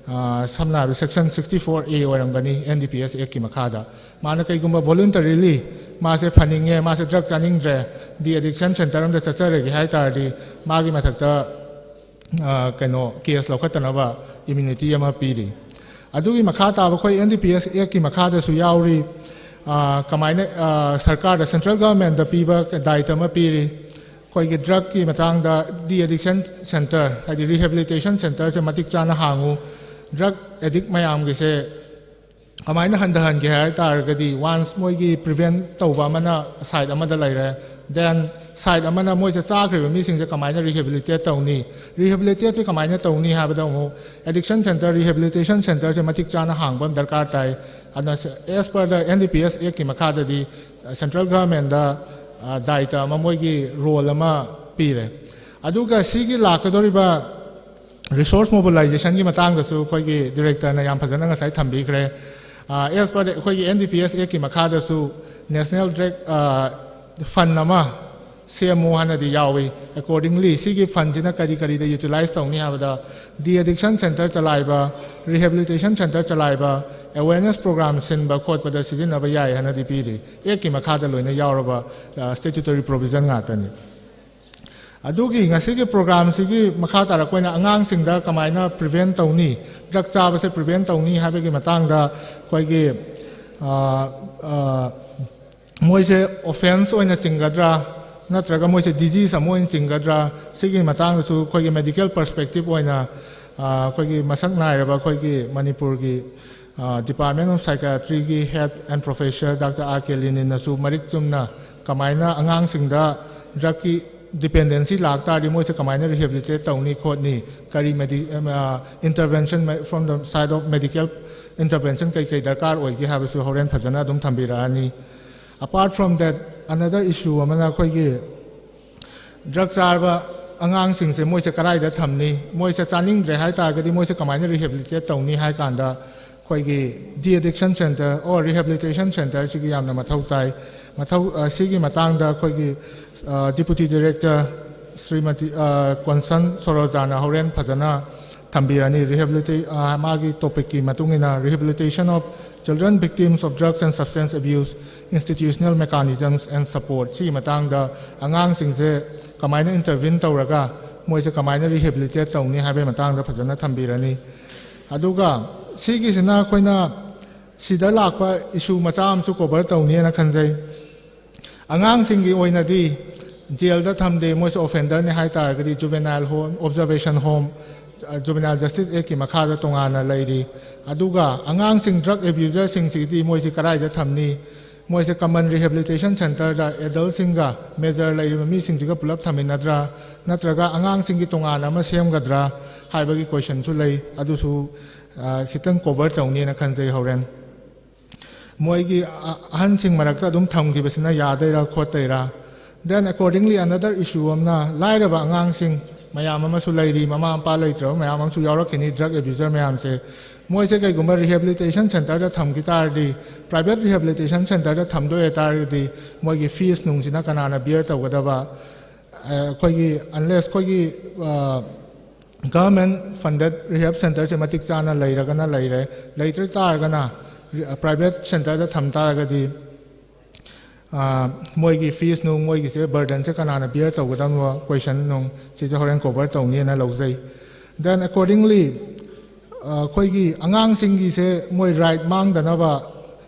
ꯑ, ꯁꯝꯅ ꯍꯥꯏꯔꯕꯗ section sixty four A ꯑꯣꯏꯔꯝꯒꯅꯤ NDPS Actꯀꯤ ꯃꯈꯥꯗ꯫ ꯃꯥꯅ ꯀꯩꯒꯨꯝꯕ voluntarily ꯃꯥꯁꯦ ꯐꯅꯤꯡꯉꯦ, ꯃꯥꯁꯦ drug ꯆꯥꯅꯤꯡꯗ꯭ꯔꯦ, de-addiction center ꯑꯝꯗ ꯆꯠꯆꯔꯒꯦ ꯍꯥꯏ ꯇꯥꯔꯗꯤ ꯃꯥꯒꯤ ꯃꯊꯛꯇ, ꯑ, ꯀꯩꯅꯣ, case ꯂꯧꯈꯠꯇꯅꯕ immunity ꯑꯃ ꯄꯤꯔꯤ꯫ ꯑꯗꯨꯒꯤ ꯃꯈꯥ ꯇꯥꯕ ꯑꯩꯈꯣꯏ NDPS Actꯀꯤ ꯃꯈꯥꯗꯁꯨ ꯌꯥꯎꯔꯤ꯫ ꯑ, ꯀꯃꯥꯏꯅ, ꯑ, ꯁꯔꯀꯥꯔꯗ, central governmentꯇ ꯄꯤꯕ ꯗꯥꯏꯇ ꯑꯃ ꯄꯤꯔꯤ꯫ ꯑꯩꯈꯣꯏꯒꯤ drugꯀꯤ ꯃꯇꯥꯡꯗ, de-addiction center, ꯍꯥꯏꯗꯤ rehabilitation centerꯁꯦ ꯃꯇꯤꯛ ꯆꯥꯅ ꯍꯥꯡꯉꯨ꯫ Drug addict ꯃꯌꯥꯝꯒꯤꯁꯦ ꯀꯃꯥꯏꯅ ꯍꯟꯊꯍꯟꯒꯦ ꯍꯥꯏ ꯇꯥꯔꯒꯗꯤ, once ꯃꯣꯏꯒꯤ prevent ꯇꯧꯕ ꯑꯃꯅ side ꯑꯃꯗ ꯂꯩꯔꯦ, then side ꯑꯃꯅ ꯃꯣꯏꯁꯦ ꯆꯥꯈ꯭ꯔꯤꯕ ꯃꯤꯁꯤꯡꯁꯦ ꯀꯃꯥꯏꯅ rehabilitate ꯇꯧꯅꯤ, rehabilitateꯁꯦ ꯀꯃꯥꯏꯅ ꯇꯧꯅꯤ ꯍꯥꯏꯕꯗ ꯑꯃꯨꯛ addiction center, rehabilitation centerꯁꯦ ꯃꯇꯤꯛ ꯆꯥꯅ ꯍꯥꯡꯕ ꯑꯃ ꯗꯔꯀꯥꯔ ꯇꯥꯏ꯫ ꯑꯗꯨꯅ as per the NDPS Actꯀꯤ ꯃꯈꯥꯗꯗꯤ central governmentꯇ, ꯑ, ꯗꯥꯏꯇ ꯑꯃ, ꯃꯣꯏꯒꯤ role ꯑꯃ ꯄꯤꯔꯦ꯫ ꯑꯗꯨꯒ ꯁꯤꯒꯤ ꯂꯥꯛꯀꯗꯧꯔꯤꯕ resource mobilizationꯒꯤ ꯃꯇꯥꯡꯗꯁꯨ ꯑꯩꯈꯣꯏꯒꯤ directorꯅ ꯌꯥꯝ ꯐꯖꯅ ꯉꯁꯥꯏ ꯊꯝꯕꯤꯈ꯭ꯔꯦ꯫ ꯑ, as per ꯑꯩꯈꯣꯏꯒꯤ NDPS Actꯀꯤ ꯃꯈꯥꯗꯁꯨ national drug, ꯑ, fund ꯑꯃ ꯁꯦꯝꯃꯨ ꯍꯥꯏꯅꯗꯤ ꯌꯥꯎꯏ꯫ Accordingly, ꯁꯤꯒꯤ fundꯁꯤꯅ ꯀꯔꯤ ꯀꯔꯤꯗ utilize ꯇꯧꯅꯤ ꯍꯥꯏꯕꯗ, de-addiction centre ꯆꯂꯥꯏꯕ, rehabilitation centre ꯆꯂꯥꯏꯕ, awareness program ꯁꯤꯟꯕ ꯈꯣꯠꯄꯗ ꯁꯤꯖꯤꯟꯅꯕ ꯌꯥꯏ ꯍꯥꯏꯅꯗꯤ ꯄꯤꯔꯤ꯫ Actꯀꯤ ꯃꯈꯥꯗ ꯂꯣꯏꯅ ꯌꯥꯎꯔꯕ, ꯑ, statutory provision ꯉꯥꯛꯇꯅꯤ꯫ ꯑꯗꯨꯒꯤ ꯉꯁꯤꯒꯤ programꯁꯤꯒꯤ ꯃꯈꯥ ꯇꯥꯔꯛꯄ ꯑꯣꯏꯅ ꯑꯉꯥꯡꯁꯤꯡꯗ ꯀꯃꯥꯏꯅ prevent ꯇꯧꯅꯤ, drug ꯆꯥꯕꯁꯦ prevent ꯇꯧꯅꯤ ꯍꯥꯏꯕꯒꯤ ꯃꯇꯥꯡꯗ ꯑꯩꯈꯣꯏꯒꯤ, ꯑ, ꯑ, ꯃꯣꯏꯁꯦ offence ꯑꯣꯏꯅ ꯆꯤꯡꯒꯗ꯭ꯔꯥ, ꯅꯠꯇ꯭ꯔꯒ ꯃꯣꯏꯁꯦ disease ꯑꯃ ꯑꯣꯏꯅ ꯆꯤꯡꯒꯗ꯭ꯔꯥ, ꯁꯤꯒꯤ ꯃꯇꯥꯡꯗꯁꯨ ꯑꯩꯈꯣꯏꯒꯤ medical perspective ꯑꯣꯏꯅ, ꯑ, ꯑꯩꯈꯣꯏꯒꯤ ꯃꯁꯛ ꯅꯥꯏꯔꯕ ꯑꯩꯈꯣꯏꯒꯤ ꯃꯅꯤꯄꯨꯔꯒꯤ, ꯑ, Department of Psychiatryꯒꯤ head and professor Doctor R K Leninꯅꯁꯨ ꯃꯔꯤꯛ ꯆꯨꯝꯅ ꯀꯃꯥꯏꯅ ꯑꯉꯥꯡꯁꯤꯡꯗ drugꯀꯤ dependency ꯂꯥꯛ ꯇꯥꯔꯗꯤ ꯃꯣꯏꯁꯦ ꯀꯃꯥꯏꯅ rehabilitate ꯇꯧꯅꯤ ꯈꯣꯠꯅꯤ, ꯀꯔꯤ medi-, ꯑ, intervention from the side of medical intervention ꯀꯩ ꯀꯩ ꯗꯔꯀꯥꯔ ꯑꯣꯏꯒꯦ ꯍꯥꯏꯕꯁꯨ ꯍꯣꯔꯦꯟ ꯐꯖꯅ ꯑꯗꯨꯝ ꯊꯝꯕꯤꯔꯛꯑꯅꯤ꯫ Apart from that, another issue ꯑꯃꯅ ꯑꯩꯈꯣꯏꯒꯤ drug ꯆꯥꯔꯕ ꯑꯉꯥꯡꯁꯤꯡꯁꯦ ꯃꯣꯏꯁꯦ ꯀꯗꯥꯏꯗ ꯊꯝꯅꯤ, ꯃꯣꯏꯁꯦ ꯆꯥꯅꯤꯡꯗ꯭ꯔꯦ ꯍꯥꯏ ꯇꯥꯔꯒꯗꯤ ꯃꯣꯏꯁꯦ ꯀꯃꯥꯏꯅ rehabilitate ꯇꯧꯅꯤ ꯍꯥꯏ ꯀꯥꯟꯗ, ꯑꯩꯈꯣꯏꯒꯤ de-addiction centre or rehabilitation centreꯁꯤꯒꯤ ꯌꯥꯝꯅ ꯃꯊꯧ ꯇꯥꯏ꯫ ꯃꯊꯧ, ꯑ, ꯁꯤꯒꯤ ꯃꯇꯥꯡꯗ ꯑꯩꯈꯣꯏꯒꯤ, ꯑ, Deputy Director ꯁ꯭ꯔꯤꯃꯇꯤ, ꯑ, ꯀꯣꯟꯁꯟ ꯁꯣꯔꯣꯖꯥꯅ ꯍꯣꯔꯦꯟ ꯐꯖꯅ ꯊꯝꯕꯤꯔꯅꯤ꯫ Rehabilita-, ꯑ, ꯃꯥꯒꯤ topicꯀꯤ ꯃꯇꯨꯡ ꯏꯟꯅ rehabilitation of children victims of drugs and substance abuse, institutional mechanisms and support, ꯁꯤꯒꯤ ꯃꯇꯥꯡꯗ ꯑꯉꯥꯡꯁꯤꯡꯁꯦ ꯀꯃꯥꯏꯅ intervene ꯇꯧꯔꯒ ꯃꯣꯏꯁꯦ ꯀꯃꯥꯏꯅ rehabilitate ꯇꯧꯅꯤ ꯍꯥꯏꯕꯒꯤ ꯃꯇꯥꯡꯗ ꯐꯖꯅ ꯊꯝꯕꯤꯔꯅꯤ꯫ ꯑꯗꯨꯒ ꯁꯤꯒꯤꯁꯤꯅ ꯑꯩꯈꯣꯏꯅ ꯁꯤꯗ ꯂꯥꯛꯄ issue ꯃꯆꯥ ꯑꯃꯁꯨ cover ꯇꯧꯅꯤꯅ ꯈꯟꯖꯩ꯫ ꯑꯉꯥꯡꯁꯤꯡꯒꯤ ꯑꯣꯏꯅꯗꯤ jailꯗ ꯊꯝꯗꯦ, ꯃꯣꯏꯁꯦ offenderꯅꯤ ꯍꯥꯏ ꯇꯥꯔꯒꯗꯤ juvenile home, observation home, ꯑ, Juvenile Justice Actꯀꯤ ꯃꯈꯥꯗ ꯇꯣꯉꯥꯟꯅ ꯂꯩꯔꯤ꯫ ꯑꯗꯨꯒ ꯑꯉꯥꯡꯁꯤꯡ drug abuserꯁꯤꯡꯁꯤꯗꯤ ꯃꯣꯏꯁꯤ ꯀꯗꯥꯏꯗ ꯊꯝꯅꯤ? ꯃꯣꯏꯁꯦ common rehabilitation centreꯗ adultꯁꯤꯡꯒ major ꯂꯩꯔꯤꯕ ꯃꯤꯁꯤꯡꯁꯤꯒ ꯄꯨꯂꯞ ꯊꯝꯃꯤꯟꯅꯗ꯭ꯔꯥ? ꯅꯠꯇ꯭ꯔꯒ ꯑꯉꯥꯡꯁꯤꯡꯒꯤ ꯇꯣꯉꯥꯟꯅ ꯑꯃ ꯁꯦꯝꯒꯗ꯭ꯔꯥ ꯍꯥꯏꯕꯒꯤ questionꯁꯨ ꯂꯩ꯫ ꯑꯗꯨꯁꯨ, ꯑ, ꯈꯤꯇꯪ cover ꯇꯧꯅꯤꯅ ꯈꯟꯖꯩ ꯍꯣꯔꯦꯟ꯫ ꯃꯣꯏꯒꯤ ꯑ-, ꯑꯍꯟꯁꯤꯡ ꯃꯔꯛꯇ ꯑꯗꯨꯝ ꯊꯝꯈꯤꯕꯁꯤꯅ ꯌꯥꯗꯣꯏꯔꯥ ꯈꯣꯠꯇꯣꯏꯔꯥ? Then accordingly another issue ꯑꯃꯅ ꯂꯥꯏꯔꯕ ꯑꯉꯥꯡꯁꯤꯡ ꯃꯌꯥꯝ ꯑꯃꯁꯨ ꯂꯩꯔꯤ, ꯃꯃꯥ ꯃꯄꯥ ꯂꯩꯇ꯭ꯔꯕ ꯃꯌꯥꯝ ꯑꯃꯁꯨ ꯌꯥꯎꯔꯛꯈꯤꯅꯤ drug abuser ꯃꯌꯥꯝꯁꯦ꯫ ꯃꯣꯏꯁꯦ ꯀꯩꯒꯨꯝꯕ rehabilitation centerꯗ ꯊꯝꯈꯤ ꯇꯥꯔꯗꯤ, private rehabilitation centerꯗ ꯊꯝꯗꯣꯏ ꯑꯣꯏꯇꯥꯔꯒꯗꯤ, ꯃꯣꯏꯒꯤ fees ꯅꯨꯡꯁꯤꯅ ꯀꯅꯥꯅ bear ꯇꯧꯒꯗꯕ? ꯑ, ꯑꯩꯈꯣꯏꯒꯤ, unless ꯑꯩꯈꯣꯏꯒꯤ, ꯑ, government funded rehab centerꯁꯦ ꯃꯇꯤꯛ ꯆꯥꯅ ꯂꯩꯔꯒꯅ ꯂꯩꯔꯦ, ꯂꯩꯇ꯭ꯔ ꯇꯥꯔꯒꯅ, ꯔꯤ-, private centerꯗ ꯊꯝ ꯇꯥꯔꯒꯗꯤ, ꯑ, ꯃꯣꯏꯒꯤ fees ꯅꯨꯡ, ꯃꯣꯏꯒꯤꯁꯦ burdenꯁꯦ ꯀꯅꯥꯅ bear ꯇꯧꯒꯗꯕꯅꯣ, question ꯅꯨꯡ, ꯁꯤꯁꯦ ꯍꯣꯔꯦꯟ cover ꯇꯧꯅꯤꯅ ꯂꯧꯖꯩ꯫ Then accordingly, ꯑ, ꯑꯩꯈꯣꯏꯒꯤ ꯑꯉꯥꯡꯁꯤꯡꯒꯤꯁꯦ ꯃꯣꯏ right ꯃꯥꯡꯗꯅꯕ,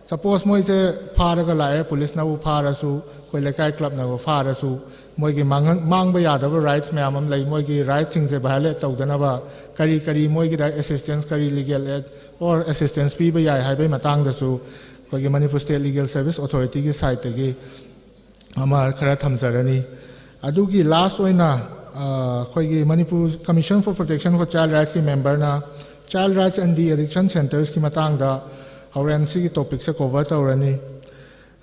suppose ꯃꯣꯏꯁꯦ ꯐꯥꯔꯒ ꯂꯥꯛꯑꯦ, policeꯅꯕꯨ ꯐꯥꯔꯁꯨ, ꯑꯩꯈꯣꯏ ꯂꯩꯀꯥꯏ clubꯅꯕꯨ ꯐꯥꯔꯁꯨ, ꯃꯣꯏꯒꯤ ꯃꯥꯡꯍꯟ-, ꯃꯥꯡꯕ ꯌꯥꯗꯕ rights ꯃꯌꯥꯝ ꯑꯃ ꯂꯩ꯫ ꯃꯣꯏꯒꯤ rightꯁꯤꯡꯁꯦ violate ꯇꯧꯗꯅꯕ ꯀꯔꯤ ꯀꯔꯤ ꯃꯣꯏꯒꯤꯗ assistance, ꯀꯔꯤ legal aid or assistance ꯄꯤꯕ ꯌꯥꯏ ꯍꯥꯏꯕꯒꯤ ꯃꯇꯥꯡꯗꯁꯨ ꯑꯩꯈꯣꯏꯒꯤ Manipur State Legal Service Authorityꯒꯤ sideꯇꯒꯤ ꯑꯃ ꯈꯔ ꯊꯝꯖꯔꯅꯤ꯫ ꯑꯗꯨꯒꯤ last ꯑꯣꯏꯅ, ꯑ, ꯑꯩꯈꯣꯏꯒꯤ Manipur Commission for Protection for Child Rightsꯀꯤ memberꯅ Child Rights and De-Addiction Centresꯀꯤ ꯃꯇꯥꯡꯗ ꯍꯣꯔꯦꯟ ꯁꯤꯒꯤ topicꯁꯦ cover ꯇꯧꯔꯅꯤ꯫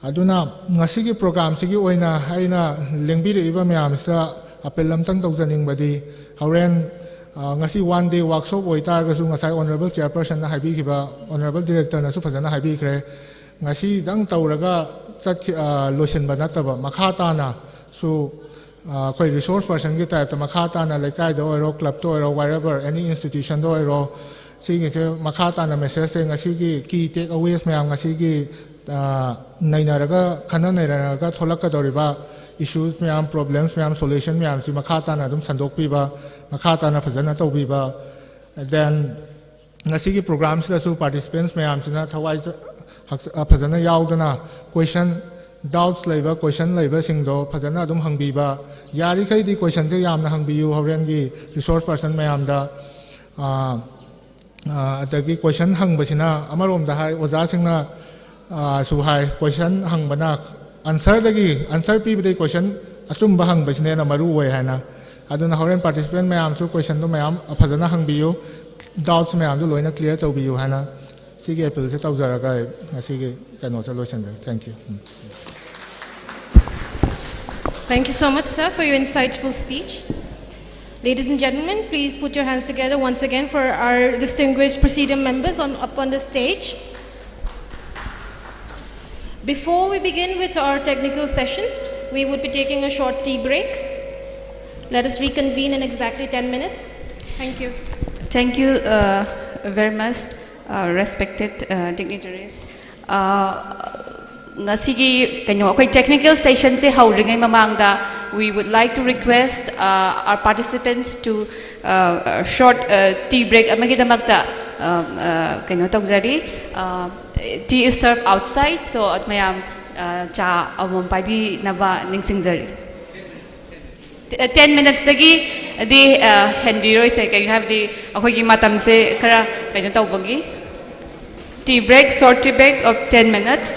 ꯑꯗꯨꯅ ꯉꯁꯤꯒꯤ programꯁꯤꯒꯤ ꯑꯣꯏꯅ ꯑꯩꯅ ꯂꯦꯡꯕꯤꯔꯛꯏꯕ ꯃꯌꯥꯝꯁꯤꯗ appeal ꯑꯝꯇꯪ ꯇꯧꯖꯅꯤꯡꯕꯗꯤ, ꯍꯣꯔꯦꯟ, ꯑ, ꯉꯁꯤ one day workshop ꯑꯣꯏꯇꯥꯔꯒꯁꯨ, ꯉꯁꯥꯏ Honourable Chairpersonꯅ ꯍꯥꯏꯕꯤꯈꯤꯕ, Honourable Directorꯅꯁꯨ ꯐꯖꯅ ꯍꯥꯏꯕꯤꯈ꯭ꯔꯦ, ꯉꯁꯤꯗꯪ ꯇꯧꯔꯒ ꯆꯠꯈꯤ-, ꯑ, ꯂꯣꯏꯁꯤꯟꯕ ꯅꯠꯇꯕ, ꯃꯈꯥ ꯇꯥꯅꯁꯨ, ꯑ, ꯑꯩꯈꯣꯏ resource personꯒꯤ typeꯇ ꯃꯈꯥ ꯇꯥꯅ ꯂꯩꯀꯥꯏꯗ ꯑꯣꯏꯔꯣ, clubꯇ ꯑꯣꯏꯔꯣ, wherever, any institutionꯗ ꯑꯣꯏꯔꯣ, ꯁꯤꯒꯤꯁꯦ ꯃꯈꯥ ꯇꯥꯅ messageꯁꯦ ꯉꯁꯤꯒꯤ key takeaways ꯃꯌꯥꯝ, ꯉꯁꯤꯒꯤ, ꯑ, ꯅꯩꯅꯔꯒ, ꯈꯟꯅ ꯅꯩꯅꯔꯒ ꯊꯣꯛꯂꯛꯀꯗꯧꯔꯤꯕ issues ꯃꯌꯥꯝ, problems ꯃꯌꯥꯝ, solution ꯃꯌꯥꯝꯁꯤ ꯃꯈꯥ ꯇꯥꯅ ꯑꯗꯨꯝ ꯁꯟꯗꯣꯛꯄꯤꯕ, ꯃꯈꯥ ꯇꯥꯅ ꯐꯖꯅ ꯇꯧꯕꯤꯕ, then ꯉꯁꯤꯒꯤ programꯁꯤꯗꯁꯨ participants ꯃꯌꯥꯝꯁꯤꯅ ꯊꯋꯥꯏ ꯆ-, ꯍꯛꯆ-, ꯑ, ꯐꯖꯅ ꯌꯥꯎꯗꯅ question, doubts ꯂꯩꯕ, question ꯂꯩꯕꯁꯤꯡꯗꯣ ꯐꯖꯅ ꯑꯗꯨꯝ ꯍꯪꯕꯤꯕ, ꯌꯥꯔꯤꯈꯩꯗꯤ questionꯁꯦ ꯌꯥꯝꯅ ꯍꯪꯕꯤꯌꯨ ꯍꯣꯔꯦꯟꯒꯤ resource person ꯃꯌꯥꯝꯗ꯫ ꯑ, ꯑ, ꯑꯗꯒꯤ question ꯍꯪꯕꯁꯤꯅ ꯑꯃꯔꯣꯝꯗ ꯍꯥꯏ, ꯑꯣꯖꯥꯁꯤꯡꯅ, ꯑ, ꯁꯨ ꯍꯥꯏ, question ꯍꯪꯕꯅ answerꯗꯒꯤ, answer ꯄꯤꯕꯗꯒꯤ question ꯑꯆꯨꯝꯕ ꯍꯪꯕꯁꯤꯅ ꯍꯦꯟꯅ ꯃꯔꯨ ꯑꯣꯏ ꯍꯥꯏꯅ꯫ ꯑꯗꯨꯅ ꯍꯣꯔꯦꯟ participant ꯃꯌꯥꯝꯁꯨ questionꯗꯣ ꯃꯌꯥꯝ ꯐꯖꯅ ꯍꯪꯕꯤꯌꯨ, doubts ꯃꯌꯥꯝꯗꯨ ꯂꯣꯏꯅ clear ꯇꯧꯕꯤꯌꯨ ꯍꯥꯏꯅ ꯁꯤꯒꯤ appealꯁꯦ ꯇꯧꯖꯔꯒ ꯑꯩ ꯉꯁꯤꯒꯤ ꯀꯩꯅꯣꯁꯦ ꯂꯣꯏꯁꯤꯟꯖꯔꯦ꯫ Thank you꯫ Um. Thank you so much, sir, for your insightful speech. Ladies and gentlemen, please put your hands together once again for our distinguished presidium members on, up on the stage. Before we begin with our technical sessions, we would be taking a short tea break. Let us reconvene in exactly ten minutes. Thank you. Thank you uh, very much, uh, respected uh, dignitaries. Uh, ꯉꯁꯤꯒꯤ ꯀꯩꯅꯣ ꯑꯩꯈꯣꯏ technical session ꯁꯦ ꯍꯧꯗ꯭ꯔꯤꯉꯩ ꯃꯃꯥꯡꯗ we would like to request uh, our participants to uh, short uh, tea break ꯑꯃꯒꯤꯗꯃꯛꯇ uh, uh, ꯀꯩꯅꯣ ꯇꯧꯖꯔꯤ. Uh, tea is served outside, so ꯃꯌꯥꯝ uh, ꯆꯥ ꯑꯃꯃꯝ ꯄꯥꯏꯕꯤꯅꯕ ꯅꯤꯡꯁꯤꯡꯖꯔꯤ. Ten minutes ꯇꯒꯤꯗꯤ uh, ꯍꯦꯟꯕꯤꯔꯣꯏꯁꯦ, ꯀꯩꯒꯤꯅꯣ ꯍꯥꯏꯕꯗꯤ ꯑꯩꯈꯣꯏꯒꯤ ꯃꯇꯝꯁꯦ ꯈꯔ ꯀꯩꯅꯣ ꯇꯧꯕꯒꯤ. Tea break, short tea break of ten minutes.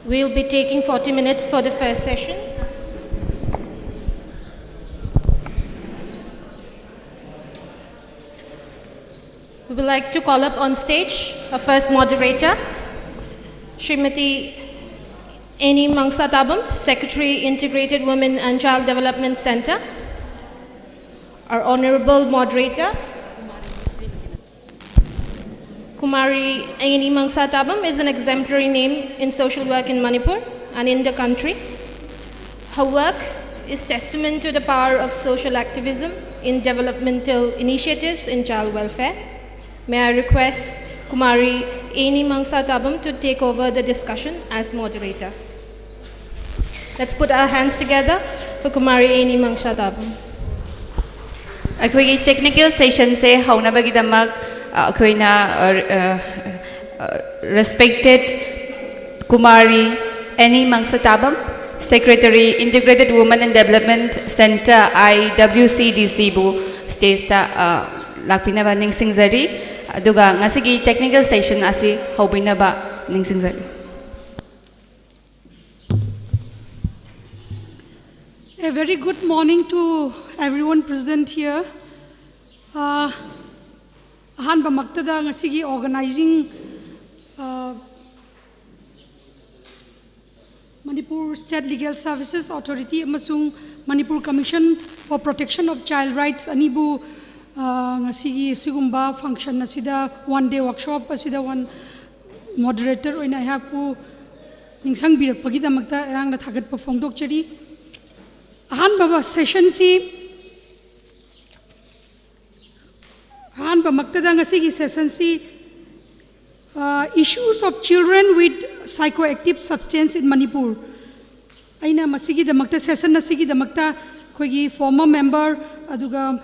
We'll be taking forty minutes for the first session. We would like to call up on stage our first moderator, Srimati Eni Mangsa Tabam, Secretary, Integrated Women and Child Development Center. Our honorable moderator, Kumari Eni Mangsa Tabam, is an exemplary name in social work in Manipur and in the country. Her work is testament to the power of social activism in developmental initiatives in child welfare. May I request Kumari Eni Mangsa Tabam to take over the discussion as moderator. Let's put our hands together for Kumari Eni Mangsa Tabam. ꯑꯩꯈꯣꯏꯒꯤ technical sessionꯁꯦ ꯍꯧꯅꯕꯒꯤꯗꯃꯛ ꯑ, ꯑꯩꯈꯣꯏꯅ respected Kumari Eni Mangsa Tabam, Secretary, Integrated Women and Development Center, I W C D C ꯕꯨ stageꯇ ꯑ, ꯂꯥꯛꯄꯤꯅꯕ ꯅꯤꯡꯁꯤꯡꯖꯔꯤ꯫ ꯑꯗꯨꯒ ꯉꯁꯤꯒꯤ technical session ꯑꯁꯤ ꯍꯧꯕꯤꯅꯕ ꯅꯤꯡꯁꯤꯡꯖꯔꯤ꯫ A very good morning to everyone present here. Uh, ꯑꯍꯥꯟꯕꯃꯛꯇꯗ ꯉꯁꯤꯒꯤ organizing uh, Manipur State Legal Services Authority ꯑꯃꯁꯨꯡ Manipur Commission for Protection of Child Rights ꯑꯅꯤꯕꯨ uh, ꯉꯁꯤꯒꯤ ꯁꯤꯒꯨꯝꯕ function ꯑꯁꯤꯗ, one day workshop ꯑꯁꯤꯗ one moderator ꯑꯣꯏꯅ ꯑꯩꯍꯥꯛꯄꯨ ꯅꯤꯡꯁꯤꯡꯕꯤꯔꯛꯄꯒꯤꯗꯃꯛꯇ ꯑꯩꯍꯥꯛꯅ ꯊꯥꯒꯠꯄ ꯐꯣꯡꯗꯣꯛꯆꯔꯤ꯫ ꯑꯍꯥꯟꯕ sessionꯁꯤ ꯑꯍꯥꯟꯕꯃꯛꯇꯗ ꯉꯁꯤꯒꯤ sessionꯁꯤ uh, Issues of Children with Psychoactive Substance in Manipur ꯑꯩꯅ ꯃꯁꯤꯒꯤꯗꯃꯛꯇ, session ꯑꯁꯤꯒꯤꯗꯃꯛꯇ ꯑꯩꯈꯣꯏꯒꯤ former member ꯑꯗꯨꯒ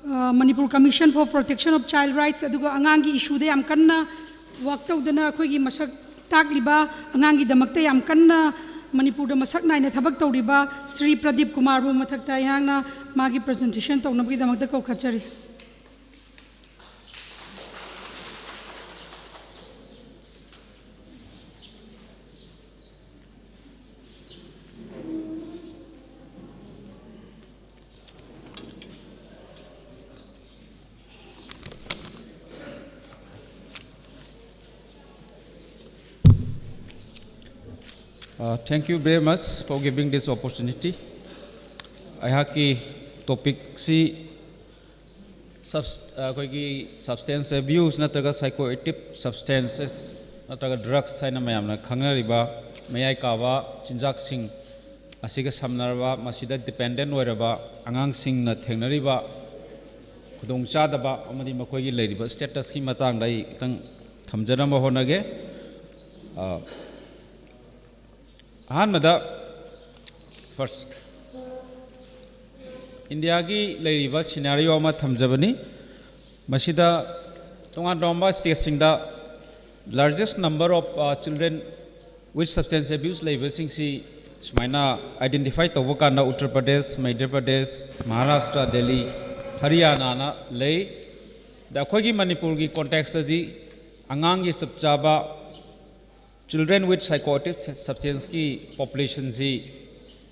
uh, Manipur Commission for Protection of Child Rights ꯑꯗꯨꯒ ꯑꯉꯥꯡꯒꯤ issueꯗ ꯌꯥꯝ ꯀꯟꯅ work ꯇꯧꯗꯅ ꯑꯩꯈꯣꯏꯒꯤ ꯃꯁꯛ ꯇꯥꯛꯂꯤꯕ, ꯑꯉꯥꯡꯒꯤꯗꯃꯛꯇ ꯌꯥꯝ ꯀꯟꯅ ꯃꯅꯤꯄꯨꯔꯗ ꯃꯁꯛ ꯅꯥꯏꯅ ꯊꯕꯛ ꯇꯧꯔꯤꯕ ꯁ꯭ꯔꯤ ꯄ꯭ꯔꯗꯤꯞ ꯀꯨꯃꯥꯔꯕꯨ ꯃꯊꯛꯇ ꯑꯩꯍꯥꯛꯅ ꯃꯥꯒꯤ presentation ꯇꯧꯅꯕꯒꯤꯗꯃꯛꯇ ꯀꯧꯈꯠꯆꯔꯤ꯫ Uh, thank you very much for giving this opportunity. ꯑꯩꯍꯥꯛꯀꯤ ꯇꯣꯄꯤꯛꯁꯤ ꯁꯕ ꯑꯩꯈꯣꯏꯒꯤ ꯁꯕꯁꯇꯦꯟꯁ ꯑꯦꯕ꯭ꯌꯨꯁ ꯅꯠꯇ꯭ꯔꯒ ꯁꯥꯏꯀꯣ ꯑꯦꯛꯇꯤꯞ ꯁꯕꯁꯇꯦꯟꯁꯦꯁ ꯅꯠꯇ꯭ꯔꯒ ꯗ꯭ꯔꯒꯁ ꯍꯥꯏꯅ ꯃꯌꯥꯝꯅ ꯈꯪꯅꯔꯤꯕ ꯃꯌꯥꯏ ꯀꯥꯕ ꯆꯤꯟꯖꯥꯛꯁꯤꯡ ꯑꯁꯤꯒ ꯁꯝꯅꯔꯕ, ꯃꯁꯤꯗ ꯗꯤꯄꯦꯟꯗꯦꯟ ꯑꯣꯏꯔꯕ ꯑꯉꯥꯡꯁꯤꯡꯅ ꯊꯦꯡꯅꯔꯤꯕ ꯈꯨꯗꯣꯡꯆꯥꯗꯕ ꯑꯃꯗꯤ ꯃꯈꯣꯏꯒꯤ ꯂꯩꯔꯤꯕ ꯁ꯭ꯇꯦꯇꯁꯀꯤ ꯃꯇꯥꯡꯗ ꯑꯩ ꯈꯤꯇꯪ ꯊꯝꯖꯅꯕ ꯍꯣꯠꯅꯒꯦ꯫ ꯑ, ꯑꯍꯥꯟꯕꯗ, ꯐꯥꯔꯁ, ꯏꯟꯗꯤꯌꯥꯒꯤ ꯂꯩꯔꯤꯕ ꯁꯤꯅꯥꯔꯤꯑꯣ ꯑꯃ ꯊꯝꯖꯕꯅꯤ꯫ ꯃꯁꯤꯗ ꯇꯣꯉꯥꯟ ꯇꯣꯉꯥꯟꯕ ꯁ꯭ꯇꯦꯠꯁꯤꯡꯗ largest number of, uh, children with substance abuse ꯂꯩꯕꯁꯤꯡꯁꯤ ꯁꯨꯃꯥꯏꯅ ꯑꯥꯏꯗꯦꯟꯇꯤꯐꯥꯏ ꯇꯧꯕ ꯀꯥꯟꯗ ꯎꯠꯇꯔ ꯄ꯭ꯔꯗꯦꯁ, ꯃꯙ꯭ꯌ ꯄ꯭ꯔꯗꯦꯁ, ꯃꯍꯥꯔꯥꯁꯇ꯭ꯔ, ꯗꯦꯜꯂꯤ, ꯍꯔꯤꯌꯥꯅꯥꯅ ꯂꯩ꯫ ꯑꯗ ꯑꯩꯈꯣꯏꯒꯤ ꯃꯅꯤꯄꯨꯔꯒꯤ ꯀꯣꯟꯇꯦꯛꯁꯇꯗꯤ ꯑꯉꯥꯡꯒꯤ ꯆꯞ ꯆꯥꯕ children with psychoactive substanceꯀꯤ ꯄꯣꯄꯨꯂꯦꯁꯟꯁꯤ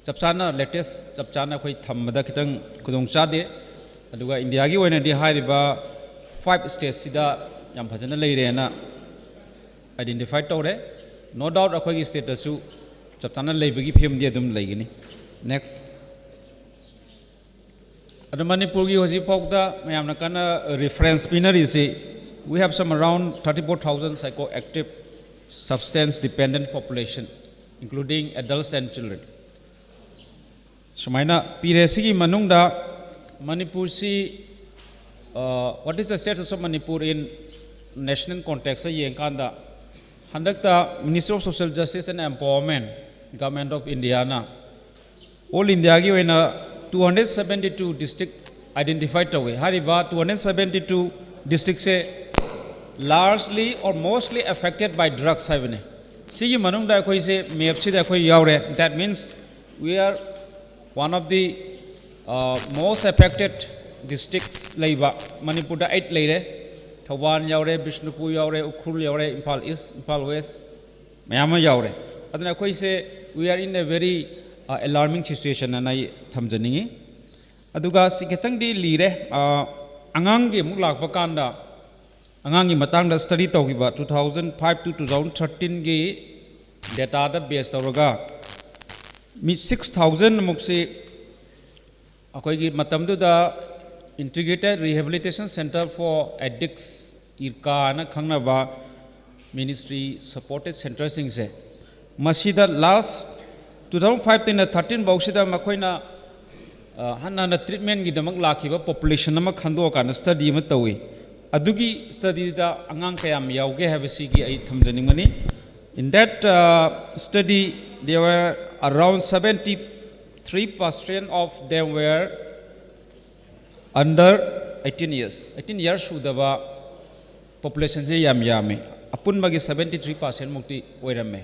ꯆꯞ ꯆꯥꯅ, ꯂꯦꯇꯦꯁ ꯆꯞ ꯆꯥꯅ ꯑꯩꯈꯣꯏ ꯊꯝꯕꯗ ꯈꯤꯇꯪ ꯈꯨꯗꯣꯡ ꯆꯥꯗꯦ꯫ ꯑꯗꯨꯒ ꯏꯟꯗꯤꯌꯥꯒꯤ ꯑꯣꯏꯅꯗꯤ ꯍꯥꯏꯔꯤꯕ ꯐꯥꯏꯚ ꯁ꯭ꯇꯦꯠꯁꯤꯗ ꯌꯥꯝ ꯐꯖꯅ ꯂꯩꯔꯦꯅ ꯑꯥꯏꯗꯦꯟꯇꯤꯐꯥꯏ ꯇꯧꯔꯦ꯫ ꯅꯣ ꯗꯥꯎꯠ ꯑꯩꯈꯣꯏꯒꯤ ꯁ꯭ꯇꯦꯠꯇꯁꯨ ꯆꯞ ꯆꯥꯅ ꯂꯩꯕꯒꯤ ꯐꯤꯕꯝꯗꯤ ꯑꯗꯨꯝ ꯂꯩꯒꯅꯤ꯫ ꯅꯦꯛꯁ꯫ ꯑꯗꯣ ꯃꯅꯤꯄꯨꯔꯒꯤ ꯍꯧꯖꯤꯛ ꯐꯥꯎꯗ ꯃꯌꯥꯝꯅ ꯀꯟꯅ reference ꯄꯤꯅꯔꯤꯁꯤ, we have some around thirty four thousand psychoactive substance dependent population, including adults and children꯫ ꯁꯨꯃꯥꯏꯅ ꯄꯤꯔꯦ꯫ ꯁꯤꯒꯤ ꯃꯅꯨꯡꯗ ꯃꯅꯤꯄꯨꯔꯁꯤ, uh, what is the status of Manipur in national context ꯌꯦꯡꯀꯥꯟꯗ, ꯍꯟꯗꯛꯇ Ministry of Social Justice and Empowerment, Government of Indiaꯅ all ꯏꯟꯗꯤꯌꯥꯒꯤ ꯑꯣꯏꯅ two hundred seventy two district identify ꯇꯧꯋꯤ꯫ ꯍꯥꯏꯔꯤꯕ two hundred seventy two districtꯁꯦ largely or mostly affected by drugs ꯍꯥꯏꯕꯅꯤ꯫ ꯁꯤꯒꯤ ꯃꯅꯨꯡꯗ ꯑꯩꯈꯣꯏꯁꯦ ꯃꯦꯞꯁꯤꯗ ꯑꯩꯈꯣꯏ ꯌꯥꯎꯔꯦ꯫ That means we are one of the, uh, most affected districts ꯂꯩꯕ꯫ ꯃꯅꯤꯄꯨꯔꯗ eight ꯂꯩꯔꯦ꯫ ꯊꯧꯕꯥꯜ ꯌꯥꯎꯔꯦ, ꯕꯤꯁꯅꯨꯄꯨꯔ ꯌꯥꯎꯔꯦ, ꯎꯈ꯭ꯔꯨꯜ ꯌꯥꯎꯔꯦ, ꯏꯝꯐꯥꯜ ꯏꯁ, ꯏꯝꯐꯥꯜ ꯋꯦꯁ, ꯃꯌꯥꯝ ꯑꯃ ꯌꯥꯎꯔꯦ꯫ ꯑꯗꯨꯅ ꯑꯩꯈꯣꯏꯁꯦ, we are in a very, uh, alarming situation ꯍꯥꯏꯅ ꯑꯩ ꯊꯝꯖꯅꯤꯡꯉꯤ꯫ ꯑꯗꯨꯒ ꯁꯤ ꯈꯤꯇꯪꯗꯤ ꯂꯤꯔꯦ꯫ ꯑ, ꯑꯉꯥꯡꯒꯤ ꯑꯃꯨꯛ ꯂꯥꯛꯄ ꯀꯥꯟꯗ, ꯑꯉꯥꯡꯒꯤ ꯃꯇꯥꯡꯗ ꯁ꯭ꯇꯗꯤ ꯇꯧꯈꯤꯕ two thousand five to two thousand thirteenꯒꯤ ꯗꯦꯇꯥꯗ ꯕꯦꯁ ꯇꯧꯔꯒ ꯃꯤ ꯁꯤꯛꯁ ꯊꯥꯎꯖꯟꯃꯨꯛꯁꯤ ꯑꯩꯈꯣꯏꯒꯤ ꯃꯇꯝꯗꯨꯗ Integrated Rehabilitation Center for Addicts, ꯏꯔꯀꯥꯅ ꯈꯪꯅꯕ ꯃꯤꯅꯤꯁꯇ꯭ꯔꯤ ꯁꯄꯣꯔꯇꯦꯠ ꯁꯦꯟꯇꯔꯁꯤꯡꯁꯦ, ꯃꯁꯤꯗ ꯂꯥꯁ ꯇꯨ ꯊꯥꯎꯖꯟ ꯐꯥꯏꯚꯇꯩꯅ ꯊꯥꯔꯇꯤꯟ ꯐꯥꯎꯁꯤꯗ ꯃꯈꯣꯏꯅ ꯍꯟꯅ ꯍꯟꯅ ꯇ꯭ꯔꯤꯠꯃꯦꯟꯒꯤꯗꯃꯛ ꯂꯥꯛꯈꯤꯕ ꯄꯣꯄꯨꯂꯦꯁꯟ ꯑꯃ ꯈꯟꯗꯣꯛꯑꯀꯥꯟꯗ ꯁ꯭ꯇꯗꯤ ꯑꯃ ꯇꯧꯏ꯫ ꯑꯗꯨꯒꯤ ꯁ꯭ꯇꯗꯤꯗ ꯑꯉꯥꯡ ꯀꯌꯥꯝ ꯌꯥꯎꯒꯦ ꯍꯥꯏꯕꯁꯤꯒꯤ ꯑꯩ ꯊꯝꯖꯅꯤꯡꯒꯅꯤ꯫ In that study, there were around seventy three percent of them were under eighteen years. Eighteen years ꯁꯨꯗꯕ ꯄꯣꯄꯨꯂꯦꯁꯟꯁꯦ ꯌꯥꯝ ꯌꯥꯝꯃꯤ꯫ ꯑꯄꯨꯟꯕꯒꯤ ꯁꯕꯦꯟꯇꯤ ꯊ꯭ꯔꯤ ꯄꯥꯔꯁꯦꯟꯃꯨꯛꯇꯤ ꯑꯣꯏꯔꯝꯃꯦ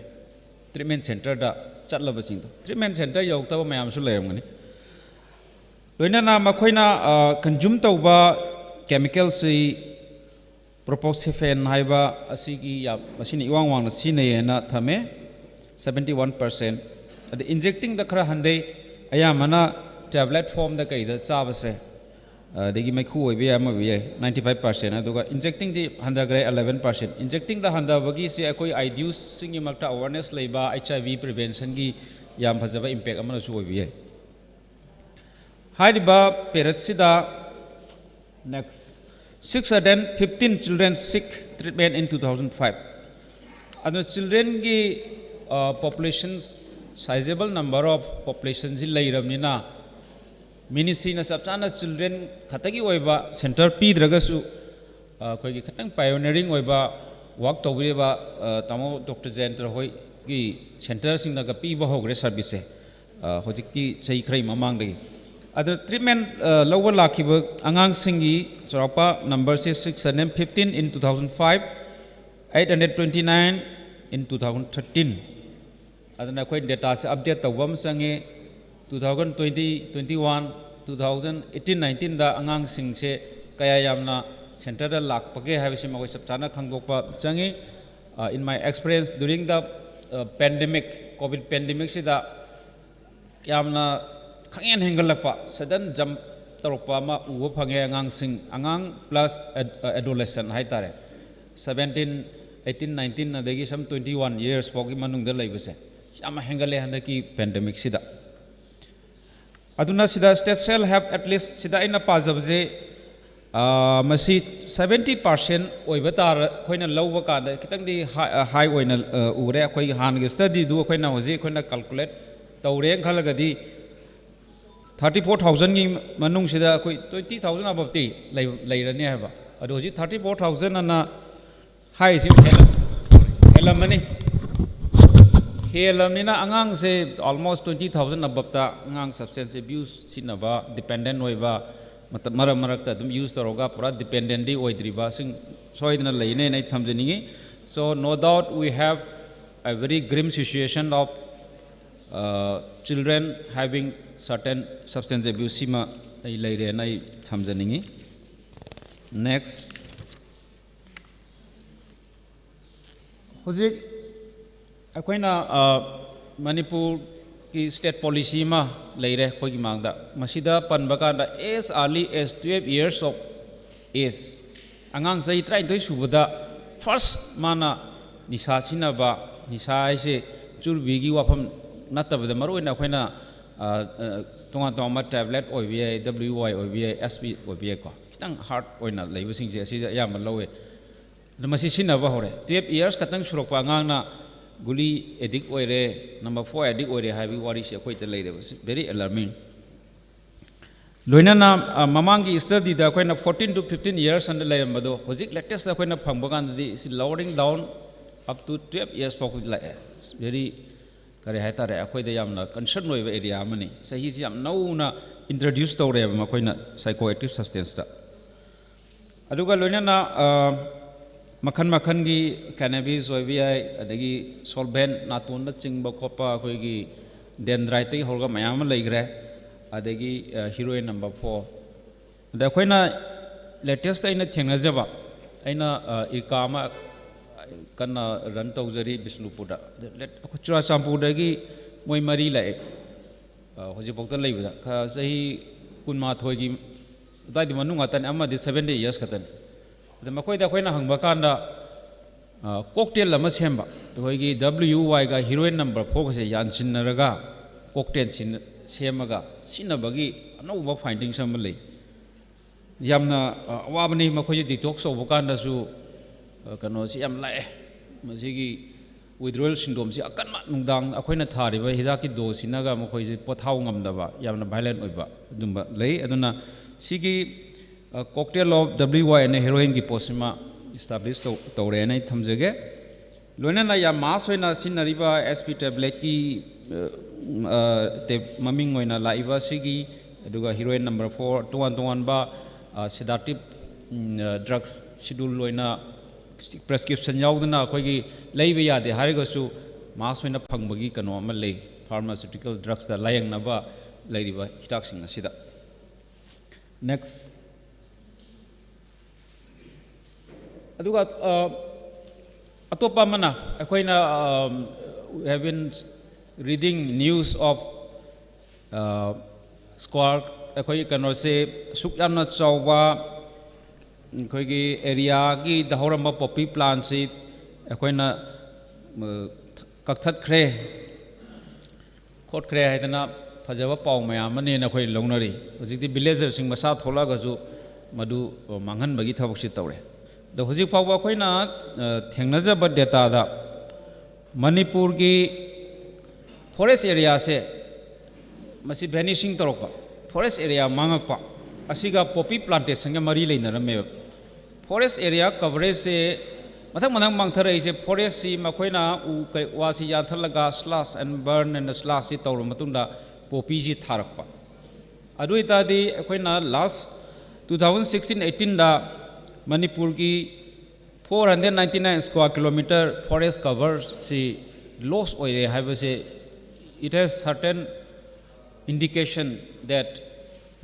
ꯇ꯭ꯔꯤꯠꯃꯦꯟ ꯁꯦꯟꯇꯔꯗ ꯆꯠꯂꯕꯁꯤꯡꯗꯣ꯫ ꯇ꯭ꯔꯤꯠꯃꯦꯟ ꯁꯦꯟꯇꯔ ꯌꯧꯔꯛꯇꯕ ꯃꯌꯥꯝꯁꯨ ꯂꯩꯔꯝꯒꯅꯤ꯫ ꯂꯣꯏꯅꯅ ꯃꯈꯣꯏꯅ ꯀꯟꯖꯨꯝ ꯇꯧꯕ ꯀꯦꯃꯤꯀꯦꯜꯁꯤ ꯄ꯭ꯔꯣꯄꯣꯛꯁꯤꯐꯦꯟ ꯍꯥꯏꯕ ꯑꯁꯤꯒꯤ ꯌꯥꯝ, ꯃꯁꯤꯅ ꯏꯋꯥꯡ ꯋꯥꯡꯅ ꯁꯤꯖꯤꯟꯅꯩ ꯍꯥꯏꯅ ꯊꯝꯃꯦ, ꯁꯕꯦꯟꯇꯤ ꯋꯥꯟ ꯄꯥꯔꯁꯦꯟ꯫ ꯑꯗ ꯏꯟꯖꯦꯛꯇꯤꯡꯗ ꯈꯔ ꯍꯟꯊꯩ, ꯑꯌꯥꯝꯕꯅ ꯇꯦꯕ꯭ꯂꯦꯠ ꯐꯣꯝꯗ ꯀꯩꯗ ꯆꯥꯕꯁꯦ, ꯑꯗꯒꯤ ꯃꯩꯈꯨ ꯑꯣꯏꯕ ꯌꯥꯏ, ꯑꯃ ꯑꯣꯏꯕ ꯌꯥꯏ, ꯅꯥꯏꯟꯇꯤ ꯐꯥꯏꯚ ꯄꯥꯔꯁꯦꯟ꯫ ꯑꯗꯨꯒ ꯏꯟꯖꯦꯛꯇꯤꯡꯗꯤ ꯍꯟꯊꯈ꯭ꯔꯦ, ꯑꯦꯂꯦꯚꯦꯟ ꯄꯥꯔꯁꯦꯟ꯫ ꯏꯟꯖꯦꯛꯇꯤꯡꯗ ꯍꯟꯊꯕꯒꯤꯁꯦ ꯑꯩꯈꯣꯏ ꯑꯥꯏ ꯗꯤ ꯌꯨꯁꯁꯤꯡꯒꯤ ꯃꯔꯛꯇ ꯑꯋꯦꯔꯅꯦꯁ ꯂꯩꯕ, ꯑꯩꯆ ꯑꯥꯏ ꯚꯤ ꯄ꯭ꯔꯤꯚꯦꯟꯁꯟꯒꯤ ꯌꯥꯝ ꯐꯖꯕ ꯏꯝꯄꯦꯛ ꯑꯃꯅꯁꯨ ꯑꯣꯏꯕ ꯌꯥꯏ꯫ ꯍꯥꯏꯔꯤꯕ ꯄꯦꯔꯠꯁꯤꯗ next, six hundred fifteen children seek treatment in two thousand five꯫ ꯑꯗꯨꯅ ꯆꯤꯜꯗ꯭ꯔꯦꯟꯒꯤ ꯄꯣꯄꯨꯂꯦꯁꯟ, ꯁꯥꯏꯖꯦꯕꯜ ꯅꯝꯕꯔ ꯑꯣꯐ ꯄꯣꯄꯨꯂꯦꯁꯟꯁꯤ ꯂꯩꯔꯕꯅꯤꯅ, ꯃꯤꯅꯤꯁꯇ꯭ꯔꯤꯅ ꯆꯞ ꯆꯥꯅ ꯆꯤꯜꯗ꯭ꯔꯦꯟ ꯈꯛꯇꯒꯤ ꯑꯣꯏꯕ ꯁꯦꯟꯇꯔ ꯄꯤꯗ꯭ꯔꯒꯁꯨ, ꯑꯩꯈꯣꯏꯒꯤ ꯈꯤꯇꯪ ꯄꯥꯏꯑꯣꯅꯤꯌꯔꯤꯡ ꯑꯣꯏꯕ ꯋꯥꯛ ꯇꯧꯕꯤꯔꯤꯕ ꯇꯥꯃꯣ ꯗꯣꯛꯇꯔ ꯖꯌꯟꯇ ꯍꯣꯏꯒꯤ ꯁꯦꯟꯇꯔꯁꯤꯡꯅꯒ ꯄꯤꯕ ꯍꯧꯈ꯭ꯔꯦ ꯁꯥꯔꯚꯤꯁꯁꯦ꯫ ꯍꯧꯖꯤꯛꯀꯤ ꯆꯍꯤ ꯈꯔꯒꯤ ꯃꯃꯥꯡꯗꯒꯤ꯫ ꯑꯗꯨ ꯇ꯭ꯔꯤꯠꯃꯦꯟ ꯂꯧꯕ ꯂꯥꯛꯈꯤꯕ ꯑꯉꯥꯡꯁꯤꯡꯒꯤ ꯆꯥꯎꯔꯥꯛꯄ ꯅꯝꯕꯔꯁꯦ six hundred fifteen in two thousand five, eight hundred twenty nine in two thousand thirteen꯫ ꯑꯗꯨꯅ ꯑꯩꯈꯣꯏ ꯗꯦꯇꯥꯁꯦ ꯑꯞꯗꯦꯠ ꯇꯧꯕ ꯑꯃ ꯆꯪꯉꯤ꯫ Two thousand twenty, twenty one, two thousand eighteen, nineteenꯗ ꯑꯉꯥꯡꯁꯤꯡꯁꯦ ꯀꯌꯥ ꯌꯥꯝꯅ ꯁꯦꯟꯇꯔꯗ ꯂꯥꯛꯄꯒꯦ ꯍꯥꯏꯕꯁꯤ ꯃꯈꯣꯏ ꯆꯞ ꯆꯥꯅ ꯈꯪꯗꯣꯛꯄ ꯆꯪꯉꯤ꯫ In my experience during the pandemic, COVID ꯄꯦꯟꯗꯦꯃꯤꯛꯁꯤꯗ ꯌꯥꯝꯅ ꯈꯪꯍꯦꯟ ꯍꯦꯟꯒꯠꯂꯛꯄ, ꯁꯗꯟ ꯖꯝꯞ ꯇꯧꯔꯛꯄ ꯑꯃ ꯎꯕ ꯐꯪꯉꯦ꯫ ꯑꯉꯥꯡꯁꯤꯡ, ꯑꯉꯥꯡ ꯄ꯭ꯂꯁ ꯑꯦꯗꯣꯂꯦꯁꯦꯟ ꯍꯥꯏꯇꯥꯔꯦ, ꯁꯕꯦꯟꯇꯤꯟ, eighteen, nineteen ꯑꯗꯒꯤ some twenty one years ꯐꯥꯎꯒꯤ ꯃꯅꯨꯡꯗ ꯂꯩꯕꯁꯦ ꯌꯥꯝ ꯍꯦꯟꯒꯠꯂꯦ ꯍꯟꯗꯛꯀꯤ pandemicꯁꯤꯗ꯫ ꯑꯗꯨꯅ ꯁꯤꯗ state self help at least ꯁꯤꯗ ꯑꯩꯅ ꯄꯥꯖꯕꯁꯦ, ꯑꯥ, ꯃꯁꯤ seventy percent ꯑꯣꯏꯕ ꯇꯥꯔ ꯑꯩꯈꯣꯏꯅ ꯂꯧꯕ ꯀꯥꯟꯗ ꯈꯤꯇꯪꯗꯤ high, high ꯑꯣꯏꯅ, ꯑꯥ, ꯎꯔꯦ꯫ ꯑꯩꯈꯣꯏꯒꯤ ꯍꯥꯟꯅꯒꯤ studyꯗꯨ ꯑꯩꯈꯣꯏꯅ ꯍꯧꯖꯤꯛ ꯑꯩꯈꯣꯏꯅ calculate ꯇꯧꯔꯦꯅ ꯈꯜꯂꯒꯗꯤ thirty four thousandꯒꯤ ꯃꯅꯨꯡꯁꯤꯗ ꯑꯩꯈꯣꯏ twenty thousand aboveꯇꯤ ꯂꯩ-, ꯂꯩꯔꯅꯤ ꯍꯥꯏꯕ꯫ ꯑꯗꯣ ꯍꯧꯖꯤꯛ thirty four thousand ꯑꯅ ꯍꯥꯏꯔꯤꯁꯤ ꯍꯦꯜꯂꯝ-, ꯍꯦꯜꯂꯝꯃꯅꯤ꯫ ꯍꯦꯜꯂꯝꯅꯤꯅ ꯑꯉꯥꯡꯁꯦ almost twenty thousand aboveꯇ ꯑꯉꯥꯡ substance abuse ꯁꯤꯖꯤꯟꯅꯕ, dependent ꯑꯣꯏꯕ, ꯃꯇꯝ ꯃꯔꯛ ꯃꯔꯛꯇ ꯑꯗꯨꯝ use ꯇꯧꯔꯒ ꯄꯨꯔꯥ dependentꯗꯤ ꯑꯣꯏꯗ꯭ꯔꯤꯕꯁꯤꯡ ꯁꯣꯏꯗꯅ ꯂꯩꯅꯦꯅ ꯑꯩ ꯊꯝꯖꯅꯤꯡꯉꯤ꯫ So no doubt we have a very grim situation of, uh, children having certain substance abuse ꯁꯤꯃ ꯑꯩ ꯂꯩꯔꯦꯅ ꯑꯩ ꯊꯝꯖꯅꯤꯡꯉꯤ꯫ Next꯫ ꯍꯧꯖꯤꯛ ꯑꯩꯈꯣꯏꯅ, ꯑ, ꯃꯅꯤꯄꯨꯔꯒꯤ state policy ꯑꯃ ꯂꯩꯔꯦ ꯑꯩꯈꯣꯏꯒꯤ ꯃꯥꯡꯗ꯫ ꯃꯁꯤꯗ ꯄꯟꯕ ꯀꯥꯟꯗ as early as twelve years of age, ꯑꯉꯥꯡ ꯆꯍꯤ ꯇꯔꯥꯅꯤꯊꯣꯏ ꯁꯨꯕꯗ first ꯃꯥꯅ ꯅꯤꯁꯥ ꯁꯤꯖꯤꯟꯅꯕ, ꯅꯤꯁꯥ ꯍꯥꯏꯁꯦ ꯆꯨꯔꯨꯕꯤꯒꯤ ꯋꯥꯐꯝ ꯅꯠꯇꯕꯗ ꯃꯔꯨꯑꯣꯏꯅ ꯑꯩꯈꯣꯏꯅ, ꯑ, ꯑ, ꯇꯣꯉꯥꯟ ꯇꯣꯉꯥꯟꯕ tablet ꯑꯣꯏꯕ ꯌꯥꯏ, W Y ꯑꯣꯏꯕ ꯌꯥꯏ, S P ꯑꯣꯏꯕ ꯌꯥꯏꯀꯣ, ꯈꯤꯇꯪ hard ꯑꯣꯏꯅ ꯂꯩꯕꯁꯤꯡꯁꯦ ꯑꯁꯤꯗ ꯑꯌꯥꯝꯕ ꯂꯧꯋꯦ꯫ ꯑꯗꯣ ꯃꯁꯤ ꯁꯤꯖꯤꯟꯅꯕ ꯍꯧꯔꯦ꯫ Twelve years ꯈꯛꯇꯪ ꯁꯨꯔꯛꯄ ꯑꯉꯥꯡꯅ ꯒꯨꯂꯤ addict ꯑꯣꯏꯔꯦ, number four addict ꯑꯣꯏꯔꯦ ꯍꯥꯏꯕꯒꯤ ꯋꯥꯔꯤꯁꯤ ꯑꯩꯈꯣꯏꯗ ꯂꯩꯔꯦꯕ꯫ Very alarming꯫ ꯂꯣꯏꯅꯅ, ꯑ, ꯃꯃꯥꯡꯒꯤ studyꯗ ꯑꯩꯈꯣꯏꯅ fourteen to fifteen years ꯑꯅ ꯂꯩꯔꯝꯕꯗꯣ, ꯍꯧꯖꯤꯛ latest ꯑꯩꯈꯣꯏꯅ ꯐꯪꯕ ꯀꯥꯟꯗꯗꯤ ꯁꯤ lowering down up to twelve years ꯐꯥꯎꯕ ꯂꯥꯛꯑꯦ꯫ Very, ꯀꯔꯤ ꯍꯥꯏꯇꯥꯔꯦ, ꯑꯩꯈꯣꯏꯗ ꯌꯥꯝꯅ concern ꯑꯣꯏꯕ area ꯑꯃꯅꯤ꯫ ꯆꯍꯤꯁꯤ ꯌꯥꯝ ꯅꯧꯅ introduce ꯇꯧꯔꯦꯕ ꯃꯈꯣꯏꯅ psychoactive substanceꯇ꯫ ꯑꯗꯨꯒ ꯂꯣꯏꯅꯅ, ꯑ, ꯃꯈꯜ ꯃꯈꯜꯒꯤ cannabis ꯑꯣꯏꯕ ꯌꯥꯏ, ꯑꯗꯒꯤ solvent, ꯅꯥꯇꯣꯟꯗ ꯆꯤꯡꯕ ꯈꯣꯠꯄ, ꯑꯩꯈꯣꯏꯒꯤ dendriteꯇꯒꯤ ꯍꯧꯔꯒ ꯃꯌꯥꯝ ꯑꯃ ꯂꯩꯈ꯭ꯔꯦ, ꯑꯗꯒꯤ, ꯑ, heroin number four꯫ ꯑꯗ ꯑꯩꯈꯣꯏꯅ latest ꯑꯩꯅ ꯊꯦꯡꯅꯖꯕ, ꯑꯩꯅ, ꯑ, IRCA ꯑꯃ ꯀꯟꯅ run ꯇꯧꯖꯔꯤ ꯕꯤꯁꯅꯨꯄꯨꯔꯗ꯫ ꯑꯗ let-, ꯑꯩꯈꯣꯏ ꯆꯨꯔꯥꯆꯥꯟꯄꯨꯔꯗꯒꯤ ꯃꯣꯏ ꯃꯔꯤ ꯂꯥꯛꯑꯦ꯫ ꯑ, ꯍꯧꯖꯤꯛꯐꯥꯎꯗ ꯂꯩꯕꯗ ꯈ-, ꯆꯍꯤ ꯀꯨꯟꯃꯥꯊꯣꯏꯒꯤ ꯑꯗꯨꯋꯥꯏꯗꯤ ꯃꯅꯨꯡ ꯉꯥꯛꯇꯅꯤ, ꯑꯃꯗꯤ seventy years ꯈꯛꯇꯅꯤ꯫ ꯑꯗ ꯃꯈꯣꯏꯗ ꯑꯩꯈꯣꯏꯅ ꯍꯪꯕ ꯀꯥꯟꯗ, ꯀꯣꯛꯇꯦꯜ ꯑꯃ ꯁꯦꯝꯕ, ꯑꯩꯈꯣꯏꯒꯤ ꯗꯕ꯭ꯂꯤꯎ ꯋꯥꯏꯒ ꯍꯤꯔꯣꯏꯟ ꯅꯝꯕꯔ ꯐꯣꯔꯒꯁꯦ ꯌꯥꯟꯁꯤꯟꯅꯔꯒ ꯀꯣꯛꯇꯦꯜ ꯁꯦꯝꯃꯒ ꯁꯤꯖꯤꯟꯅꯕꯒꯤ ꯑꯅꯧꯕ ꯐꯥꯏꯟꯗꯤꯡꯁ ꯑꯃ ꯂꯩ꯫ ꯌꯥꯝꯅ ꯑꯋꯥꯕꯅꯤ꯫ ꯃꯈꯣꯏꯁꯦ ꯗꯤꯇꯣꯛꯁ ꯇꯧꯕ ꯀꯥꯟꯗꯁꯨ ꯀꯩꯅꯣꯁꯤ ꯌꯥꯝ ꯂꯥꯛꯑꯦ꯫ ꯃꯁꯤꯒꯤ ꯋꯤꯗ꯭ꯔꯣꯋꯦꯜ ꯁꯤꯟꯗ꯭ꯔꯣꯝꯁꯤ ꯑꯀꯟꯕ, ꯅꯨꯡꯗꯥꯡ ꯑꯩꯈꯣꯏꯅ ꯊꯥꯔꯤꯕ ꯍꯤꯗꯥꯛꯀꯤ ꯗꯣꯁꯁꯤꯅꯒ ꯃꯈꯣꯏꯁꯦ ꯄꯣꯊꯥꯎ ꯉꯝꯗꯕ, ꯌꯥꯝꯅ ꯚꯥꯏꯂꯦꯟ ꯑꯣꯏꯕ ꯑꯗꯨꯝꯕ ꯂꯩ꯫ ꯑꯗꯨꯅ ꯁꯤꯒꯤ cocktail of W Y and ꯍꯤꯔꯣꯏꯟꯒꯤ ꯄꯣꯠꯁꯤꯃ ꯏꯁꯇꯥꯕ꯭ꯂꯤꯁ ꯇꯧ ꯇꯧꯔꯦꯅ ꯑꯩ ꯊꯝꯖꯒꯦ꯫ ꯂꯣꯏꯅꯅ ꯌꯥꯝ ꯃꯥꯁ ꯑꯣꯏꯅ ꯁꯤꯖꯤꯟꯅꯔꯤꯕ ꯑꯦꯁ ꯄꯤ ꯇꯦꯕ꯭ꯂꯦꯠꯀꯤ ꯃꯃꯤꯡ ꯑꯣꯏꯅ ꯂꯥꯛꯏꯕ ꯁꯤꯒꯤ, ꯑꯗꯨꯒ ꯍꯤꯔꯣꯏꯟ ꯅꯝꯕꯔ ꯐꯣꯔ, ꯇꯣꯉꯥꯟ ꯇꯣꯉꯥꯟꯕ ꯁꯤꯗꯥꯇꯤꯞ ꯗ꯭ꯔꯛꯁ ꯁꯤꯗꯨꯜ ꯑꯣꯏꯅ ꯄ꯭ꯔꯦꯁꯀ꯭ꯔꯤꯞꯁꯟ ꯌꯥꯎꯗꯅ ꯑꯩꯈꯣꯏꯒꯤ ꯂꯩꯕ ꯌꯥꯗꯦ ꯍꯥꯏꯔꯒꯁꯨ ꯃꯥꯁ ꯑꯣꯏꯅ ꯐꯪꯕꯒꯤ ꯀꯩꯅꯣ ꯑꯃ ꯂꯩ, ꯐꯥꯔꯃꯥꯁꯤꯇꯤꯀꯦꯜ ꯗ꯭ꯔꯛꯁꯇ ꯂꯥꯌꯦꯡꯅꯕ ꯂꯩꯔꯤꯕ ꯍꯤꯗꯥꯛꯁꯤꯡ ꯑꯁꯤꯗ꯫ ꯅꯦꯛꯁ꯫ ꯑꯗꯨꯒ ꯑꯇꯣꯞꯄ ꯑꯃꯅ ꯑꯩꯈꯣꯏꯅ have been reading news of square, ꯑꯩꯈꯣꯏꯒꯤ ꯀꯩꯅꯣꯁꯦ ꯑꯁꯨꯛ ꯌꯥꯝꯅ ꯆꯥꯎꯕ ꯑꯩꯈꯣꯏꯒꯤ ꯑꯦꯔꯤꯌꯥꯒꯤꯗ ꯍꯧꯔꯝꯕ ꯄꯣꯄꯤ ꯄ꯭ꯂꯥꯟꯁꯤ ꯑꯩꯈꯣꯏꯅ ꯀꯛꯊꯠꯈ꯭ꯔꯦ ꯈꯣꯠꯈ꯭ꯔꯦ ꯍꯥꯏꯗꯅ ꯐꯖꯕ ꯄꯥꯎ ꯃꯌꯥꯝ ꯑꯃꯅꯦꯅ ꯑꯩꯈꯣꯏ ꯂꯧꯅꯔꯤ꯫ ꯍꯧꯖꯤꯛꯇꯤ ꯚꯤꯂꯦꯖꯔꯁꯤꯡ ꯃꯁꯥ ꯊꯣꯛꯂꯛꯑꯒꯁꯨ ꯃꯗꯨ ꯃꯥꯡꯍꯟꯕꯒꯤ ꯊꯕꯛꯁꯤ ꯇꯧꯔꯦ꯫ ꯑꯗꯣ ꯍꯧꯖꯤꯛ ꯐꯥꯎꯕ ꯑꯩꯈꯣꯏꯅ ꯊꯦꯡꯅꯖꯕ ꯗꯦꯇꯥꯗ ꯃꯅꯤꯄꯨꯔꯒꯤ ꯐꯣꯔꯦꯁ ꯑꯦꯔꯤꯌꯥꯁꯦ ꯃꯁꯤ ꯚꯦꯅꯤꯁꯤꯡ ꯇꯧꯔꯛꯄ, ꯐꯣꯔꯦꯁ ꯑꯦꯔꯤꯌꯥ ꯃꯥꯡꯉꯛꯄ ꯑꯁꯤꯒ ꯄꯣꯄꯤ ꯄ꯭ꯂꯥꯟꯇꯦꯁꯟꯒ ꯃꯔꯤ ꯂꯩꯅꯔꯝꯃꯦꯕ꯫ ꯐꯣꯔꯦꯁ ꯑꯦꯔꯤꯌꯥ ꯀꯚꯔꯦꯖꯁꯦ ꯃꯊꯪ ꯃꯊꯪ ꯃꯥꯡꯊꯔꯛꯏꯁꯦ, ꯐꯣꯔꯦꯁꯁꯤ ꯃꯈꯣꯏꯅ ꯎ ꯀꯩ ꯋꯥꯁꯤ ꯌꯥꯟꯊꯠꯂꯒ slash and burn and slashꯁꯤ ꯇꯧꯔꯕ ꯃꯇꯨꯡꯗ ꯄꯣꯄꯤꯁꯤ ꯊꯥꯔꯛꯄ꯫ ꯑꯗꯨ ꯑꯣꯏꯇꯥꯔꯗꯤ ꯑꯩꯈꯣꯏꯅ last two thousand sixteen eighteenꯗ ꯃꯅꯤꯄꯨꯔꯒꯤ four hundred ninety nine square kilometer forest coverꯁꯤ loss ꯑꯣꯏꯔꯦ ꯍꯥꯏꯕꯁꯦ, it has certain indication that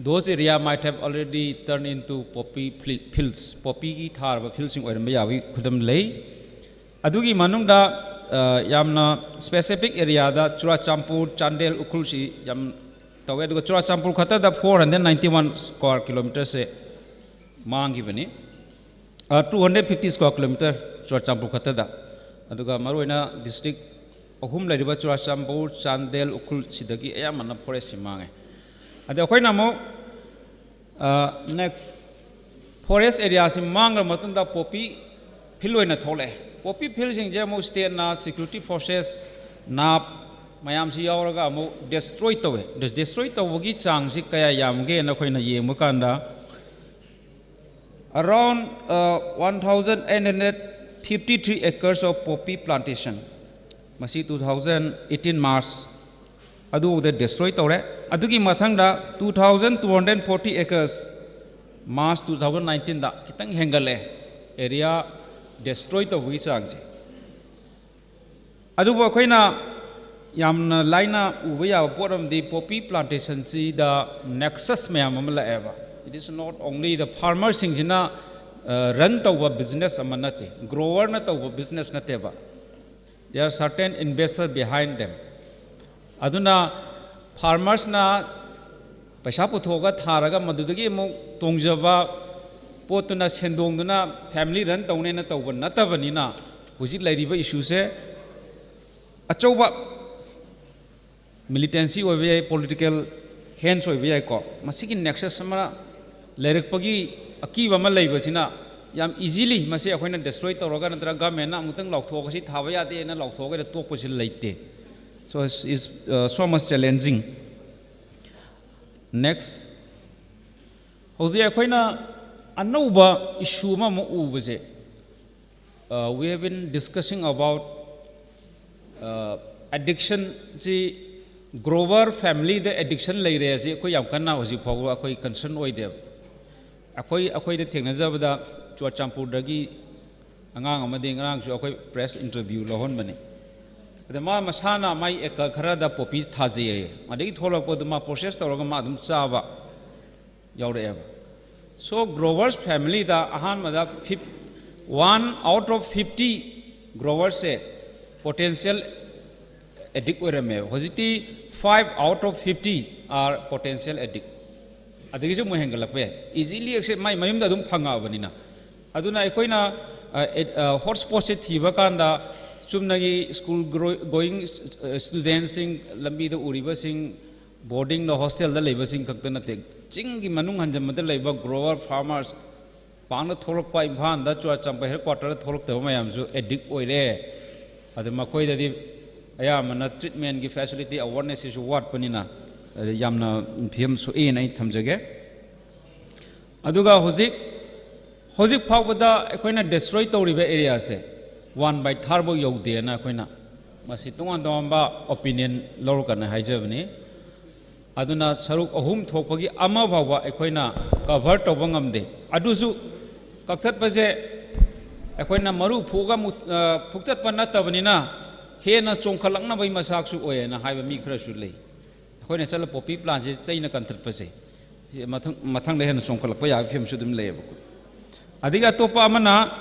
those area might have already turned into poppy fields, ꯄꯣꯄꯤꯒꯤ ꯊꯥꯔꯕ ꯐꯤꯜꯁꯤꯡ ꯑꯣꯏꯔꯝꯕ ꯌꯥꯕꯒꯤ ꯈꯨꯗꯝ ꯂꯩ꯫ ꯑꯗꯨꯒꯤ ꯃꯅꯨꯡꯗ ꯌꯥꯝꯅ ꯁ꯭ꯄꯦꯁꯤꯐꯤꯛ ꯑꯦꯔꯤꯌꯥꯗ ꯆꯨꯔꯥꯆꯥꯟꯄꯨꯔ, ꯆꯥꯟꯗꯦꯜ, ꯎꯈ꯭ꯔꯨꯜꯁꯤ ꯌꯥꯝ ꯇꯧꯋꯦ꯫ ꯑꯗꯨꯒ ꯆꯨꯔꯥꯆꯥꯟꯄꯨꯔ ꯈꯛꯇꯗ four hundred ninety one square kilometerꯁꯦ ꯃꯥꯡꯈꯤꯕꯅꯤ꯫ Two hundred fifty square kilometer Churachandpur ꯈꯛꯇꯗ꯫ ꯑꯗꯨꯒ ꯃꯔꯨꯑꯣꯏꯅ ꯗꯤꯁꯇ꯭ꯔꯤꯛ ꯑꯍꯨꯝ ꯂꯩꯔꯤꯕ ꯆꯨꯔꯆꯥꯟꯄꯨꯔ, ꯆꯥꯟꯗꯦꯜ, ꯎꯈ꯭ꯔꯨꯜ, ꯁꯤꯗꯒꯤ ꯑꯌꯥꯝꯕꯅ ꯐꯣꯔꯦꯁꯁꯤ ꯃꯥꯡꯉꯦ꯫ ꯑꯗ ꯑꯩꯈꯣꯏꯅ ꯑꯃꯨꯛ ꯅꯦꯛꯁ, ꯐꯣꯔꯦꯁ ꯑꯦꯔꯤꯌꯥꯁꯤ ꯃꯥꯡꯈ꯭ꯔ ꯃꯇꯨꯡꯗ ꯄꯣꯄꯤ ꯐꯤꯜ ꯑꯣꯏꯅ ꯊꯣꯛꯂꯛꯑꯦ꯫ ꯄꯣꯄꯤ ꯐꯤꯜꯁꯤꯡꯁꯦ ꯑꯃꯨꯛ ꯁ꯭ꯇꯦꯠꯅ, ꯁꯦꯀ꯭ꯌꯨꯔꯤꯇꯤ ꯐꯣꯔꯁꯦꯁ, ꯅꯥꯞ ꯃꯌꯥꯝꯁꯤ ꯌꯥꯎꯔꯒ ꯑꯃꯨꯛ ꯗꯦꯁꯇ꯭ꯔꯣꯏ ꯇꯧꯋꯦ꯫ ꯗꯦꯁꯇ꯭ꯔꯣꯏ ꯇꯧꯕꯒꯤ ꯆꯥꯡꯁꯤ ꯀꯌꯥ ꯌꯥꯝꯒꯦꯅ ꯑꯩꯈꯣꯏꯅ ꯌꯦꯡꯕ ꯀꯥꯟꯗ, around one thousand eight hundred fifty three acres of poppy plantation, ꯃꯁꯤ two thousand eighteen March ꯑꯗꯨꯐꯥꯎꯗ ꯗꯦꯁꯇ꯭ꯔꯣꯏ ꯇꯧꯔꯦ꯫ ꯑꯗꯨꯒꯤ ꯃꯊꯪꯗ two thousand two hundred forty acres, March two thousand nineteenꯗ ꯈꯤꯇꯪ ꯍꯦꯟꯒꯠꯂꯦ ꯑꯦꯔꯤꯌꯥ ꯗꯦꯁꯇ꯭ꯔꯣꯏ ꯇꯧꯕꯒꯤ ꯆꯥꯡꯁꯦ꯫ ꯑꯗꯨꯕꯨ ꯑꯩꯈꯣꯏꯅ ꯌꯥꯝꯅ ꯂꯥꯏꯅ ꯎꯕ ꯌꯥꯕ ꯄꯣꯠ ꯑꯃꯗꯤ ꯄꯣꯄꯤ ꯄ꯭ꯂꯥꯟꯇꯦꯁꯟꯁꯤꯗ ꯅꯦꯛꯁꯁ ꯃꯌꯥꯝ ꯑꯃ ꯂꯥꯛꯑꯦꯕ꯫ It is not only the farmerꯁꯤꯡꯁꯤꯅ ꯔꯟ ꯇꯧꯕ ꯕꯤꯖꯤꯅꯦꯁ ꯑꯃ ꯅꯠꯇꯦ, ꯒ꯭ꯔꯣꯋꯔꯅ ꯇꯧꯕ ꯕꯤꯖꯤꯅꯦꯁ ꯅꯠꯇꯦꯕ꯫ There are certain investor behind them. ꯑꯗꯨꯅ ꯐꯥꯔꯃꯔꯁꯅ ꯄꯩꯁꯥ ꯄꯨꯊꯣꯛꯑꯒ ꯊꯥꯔꯒ ꯃꯗꯨꯗꯒꯤ ꯑꯃꯨꯛ ꯇꯣꯡꯖꯕ ꯄꯣꯠꯇꯨꯅ ꯁꯦꯟꯗꯣꯡꯗꯨꯅ ꯐꯦꯃꯤꯂꯤ ꯔꯟ ꯇꯧꯅꯦꯅ ꯇꯧꯕ ꯅꯠꯇꯕꯅꯤꯅ, ꯍꯧꯖꯤꯛ ꯂꯩꯔꯤꯕ ꯏꯁꯨꯁꯦ ꯑꯆꯧꯕ ꯃꯤꯂꯤꯇꯦꯟꯁꯤ ꯑꯣꯏꯕ ꯌꯥꯏ, ꯄꯣꯂꯤꯇꯤꯀꯦꯜ ꯍꯦꯟꯁ ꯑꯣꯏꯕ ꯌꯥꯏꯀꯣ꯫ ꯃꯁꯤꯒꯤ ꯅꯦꯛꯁꯁ ꯑꯃ ꯂꯩꯔꯛꯄꯒꯤ ꯑꯀꯤꯕ ꯑꯃ ꯂꯩꯕꯁꯤꯅ ꯌꯥꯝ ꯏꯖꯤꯂꯤ ꯃꯁꯤ ꯑꯩꯈꯣꯏꯅ ꯗꯦꯁꯇ꯭ꯔꯣꯏ ꯇꯧꯔꯒ ꯅꯠꯇ꯭ꯔꯒ ꯒꯃꯦꯟꯅ ꯑꯃꯨꯛꯇꯪ ꯂꯥꯎꯊꯣꯛꯑꯒ ꯁꯤ ꯊꯥꯕ ꯌꯥꯗꯦꯅ ꯂꯥꯎꯊꯣꯛꯑꯒ ꯇꯣꯛꯄꯁꯤ ꯂꯩꯇꯦ꯫ So it's, it's, uh, so much challenging. Next. ꯍꯧꯖꯤꯛ ꯑꯩꯈꯣꯏꯅ ꯑꯅꯧꯕ ꯏꯁꯨ ꯑꯃꯃꯨꯛ ꯎꯕꯁꯦ, uh, we have been discussing about, uh, addictionꯁꯤ, ꯒ꯭ꯔꯣꯋꯔ ꯐꯦꯃꯤꯂꯤꯗ ꯑꯦꯗꯤꯛꯁꯟ ꯂꯩꯔꯦ ꯑꯁꯤ ꯑꯩꯈꯣꯏ ꯌꯥꯝ ꯀꯟꯅ ꯍꯧꯖꯤꯛ ꯐꯥꯎꯕ ꯑꯩꯈꯣꯏ ꯀꯟꯁꯔꯟ ꯑꯣꯏꯗꯦꯕ꯫ ꯑꯩꯈꯣꯏ, ꯑꯩꯈꯣꯏꯗ ꯊꯦꯡꯅꯖꯕꯗ ꯆꯨꯔꯆꯥꯟꯄꯨꯔꯗꯒꯤ ꯑꯉꯥꯡ ꯑꯃꯗꯤ ꯉꯔꯥꯡꯁꯨ ꯑꯩꯈꯣꯏ ꯄ꯭ꯔꯦꯁ ꯏꯟꯇꯔꯚ꯭ꯌꯨ ꯂꯧꯍꯟꯕꯅꯤ꯫ ꯑꯗ ꯃꯥ ꯃꯁꯥꯅ ꯃꯥꯏ ꯑꯦꯀꯔ ꯈꯔꯗ ꯄꯣꯄꯤ ꯊꯥꯖꯩꯌꯦ, ꯑꯗꯒꯤ ꯊꯣꯛꯂꯛꯄꯗꯨ ꯃꯥ ꯄ꯭ꯔꯣꯁꯦꯁ ꯇꯧꯔꯒ ꯃꯥ ꯑꯗꯨꯝ ꯆꯥꯕ ꯌꯥꯎꯔꯛꯑꯦꯕ꯫ So ꯒ꯭ꯔꯣꯋꯔꯁ ꯐꯦꯃꯤꯂꯤꯗ ꯑꯍꯥꯟꯕꯗ five one out of fifty ꯒ꯭ꯔꯣꯋꯔꯁꯁꯦ ꯄꯣꯇꯦꯟꯁꯤꯌꯦꯜ ꯑꯦꯗꯤꯛ ꯑꯣꯏꯔꯝꯃꯦꯕ꯫ ꯍꯧꯖꯤꯛꯇꯤ five out of fifty are potential addict꯫ ꯑꯗꯒꯤꯁꯨ ꯑꯃꯨꯛ ꯍꯦꯟꯒꯠꯂꯛꯄ ꯌꯥꯏ, ꯏꯖꯤꯂꯤ ꯑꯦꯛꯁꯦꯁ ꯃꯥꯏ ꯃꯌꯨꯝꯗ ꯑꯗꯨꯝ ꯐꯪꯉꯛꯑꯕꯅꯤꯅ꯫ ꯑꯗꯨꯅ ꯑꯩꯈꯣꯏꯅ ꯍꯣꯠꯁ꯭ꯄꯣꯠꯁꯦ ꯊꯤꯕ ꯀꯥꯟꯗ ꯆꯨꯝꯅꯒꯤ ꯁ꯭ꯀꯨꯜ ꯒꯣꯌꯤꯡ ꯁ꯭ꯇꯨꯗꯦꯟꯁꯤꯡ, ꯂꯝꯕꯤꯗ ꯎꯔꯤꯕꯁꯤꯡ, ꯕꯣꯔꯗꯤꯡꯗ ꯍꯣꯁꯇꯦꯜꯗ ꯂꯩꯕꯁꯤꯡ ꯈꯛꯇ ꯅꯠꯇꯦ, ꯆꯤꯡꯒꯤ ꯃꯅꯨꯡ ꯍꯟꯖꯟꯕꯗ ꯂꯩꯕ ꯒ꯭ꯔꯣꯋꯔ ꯐꯥꯔꯃꯔꯁ, ꯄꯥꯛꯅ ꯊꯣꯛꯂꯛꯄ, ꯏꯝꯐꯥꯜꯗ ꯆꯨꯔꯥꯆꯥꯟꯄꯨꯔ ꯍꯦꯗ ꯀ꯭ꯋꯥꯇꯔꯗ ꯊꯣꯛꯂꯛꯇꯕ ꯃꯌꯥꯝꯁꯨ ꯑꯦꯗꯤꯛ ꯑꯣꯏꯔꯦ꯫ ꯑꯗꯨ ꯃꯈꯣꯏꯗꯗꯤ ꯑꯌꯥꯝꯕꯅ ꯇ꯭ꯔꯤꯠꯃꯦꯟꯒꯤ ꯐꯦꯁꯤꯂꯤꯇꯤ, ꯑꯦꯋꯥꯔꯅꯦꯁꯁꯤꯁꯨ ꯋꯥꯠꯄꯅꯤꯅ, ꯑꯗꯨ ꯌꯥꯝꯅ ꯐꯤꯕꯝ ꯁꯣꯛꯑꯦꯅ ꯑꯩ ꯊꯝꯖꯒꯦ꯫ ꯑꯗꯨꯒ ꯍꯧꯖꯤꯛ, ꯍꯧꯖꯤꯛ ꯐꯥꯎꯕꯗ ꯑꯩꯈꯣꯏꯅ ꯗꯤꯁꯇ꯭ꯔꯣꯏ ꯇꯧꯔꯤꯕ ꯑꯦꯔꯤꯌꯥꯁꯦ ꯋꯥꯟ ꯕꯥꯏ ꯊꯥꯔꯐꯥꯎ ꯌꯧꯗꯦꯅ ꯑꯩꯈꯣꯏꯅ ꯃꯁꯤ ꯇꯣꯉꯥꯟ ꯇꯣꯉꯥꯟꯕ ꯑꯣꯄꯤꯅꯤꯌꯟ ꯂꯧꯔꯀꯥꯟꯗ ꯍꯥꯏꯖꯕꯅꯤ꯫ ꯑꯗꯨꯅ ꯁꯔꯨꯛ ꯑꯍꯨꯝ ꯊꯣꯛꯄꯒꯤ ꯑꯃ ꯐꯥꯎꯕ ꯑꯩꯈꯣꯏꯅ ꯀꯚꯔ ꯇꯧꯕ ꯉꯝꯗꯦ꯫ ꯑꯗꯨꯁꯨ ꯀꯛꯊꯠꯄꯁꯦ ꯑꯩꯈꯣꯏꯅ ꯃꯔꯨ ꯐꯨꯛꯑꯒ ꯃꯨ-, ꯑ, ꯐꯨꯛꯇꯠꯄ ꯅꯠꯇꯕꯅꯤꯅ ꯍꯦꯟꯅ ꯆꯣꯡꯈꯠꯂꯛꯅꯕꯒꯤ ꯃꯆꯥꯛꯁꯨ ꯑꯣꯏꯌꯦꯅ ꯍꯥꯏꯕ ꯃꯤ ꯈꯔꯁꯨ ꯂꯩ꯫ ꯑꯩꯈꯣꯏꯅ ꯆꯠꯂ ꯄꯣꯄꯤ ꯄ꯭ꯂꯥꯟꯁꯦ ꯆꯩꯅ ꯀꯟꯊꯠꯄꯁꯦ, ꯁꯤ ꯃꯊꯪ, ꯃꯊꯪꯗ ꯍꯦꯟꯅ ꯆꯣꯡꯈꯠꯂꯛꯄ ꯌꯥꯕꯒꯤ ꯐꯤꯕꯝꯁꯨ ꯑꯗꯨꯝ ꯂꯩꯌꯦꯕꯀꯣ꯫ ꯑꯗꯒꯤ ꯑꯇꯣꯞꯄ ꯑꯃꯅ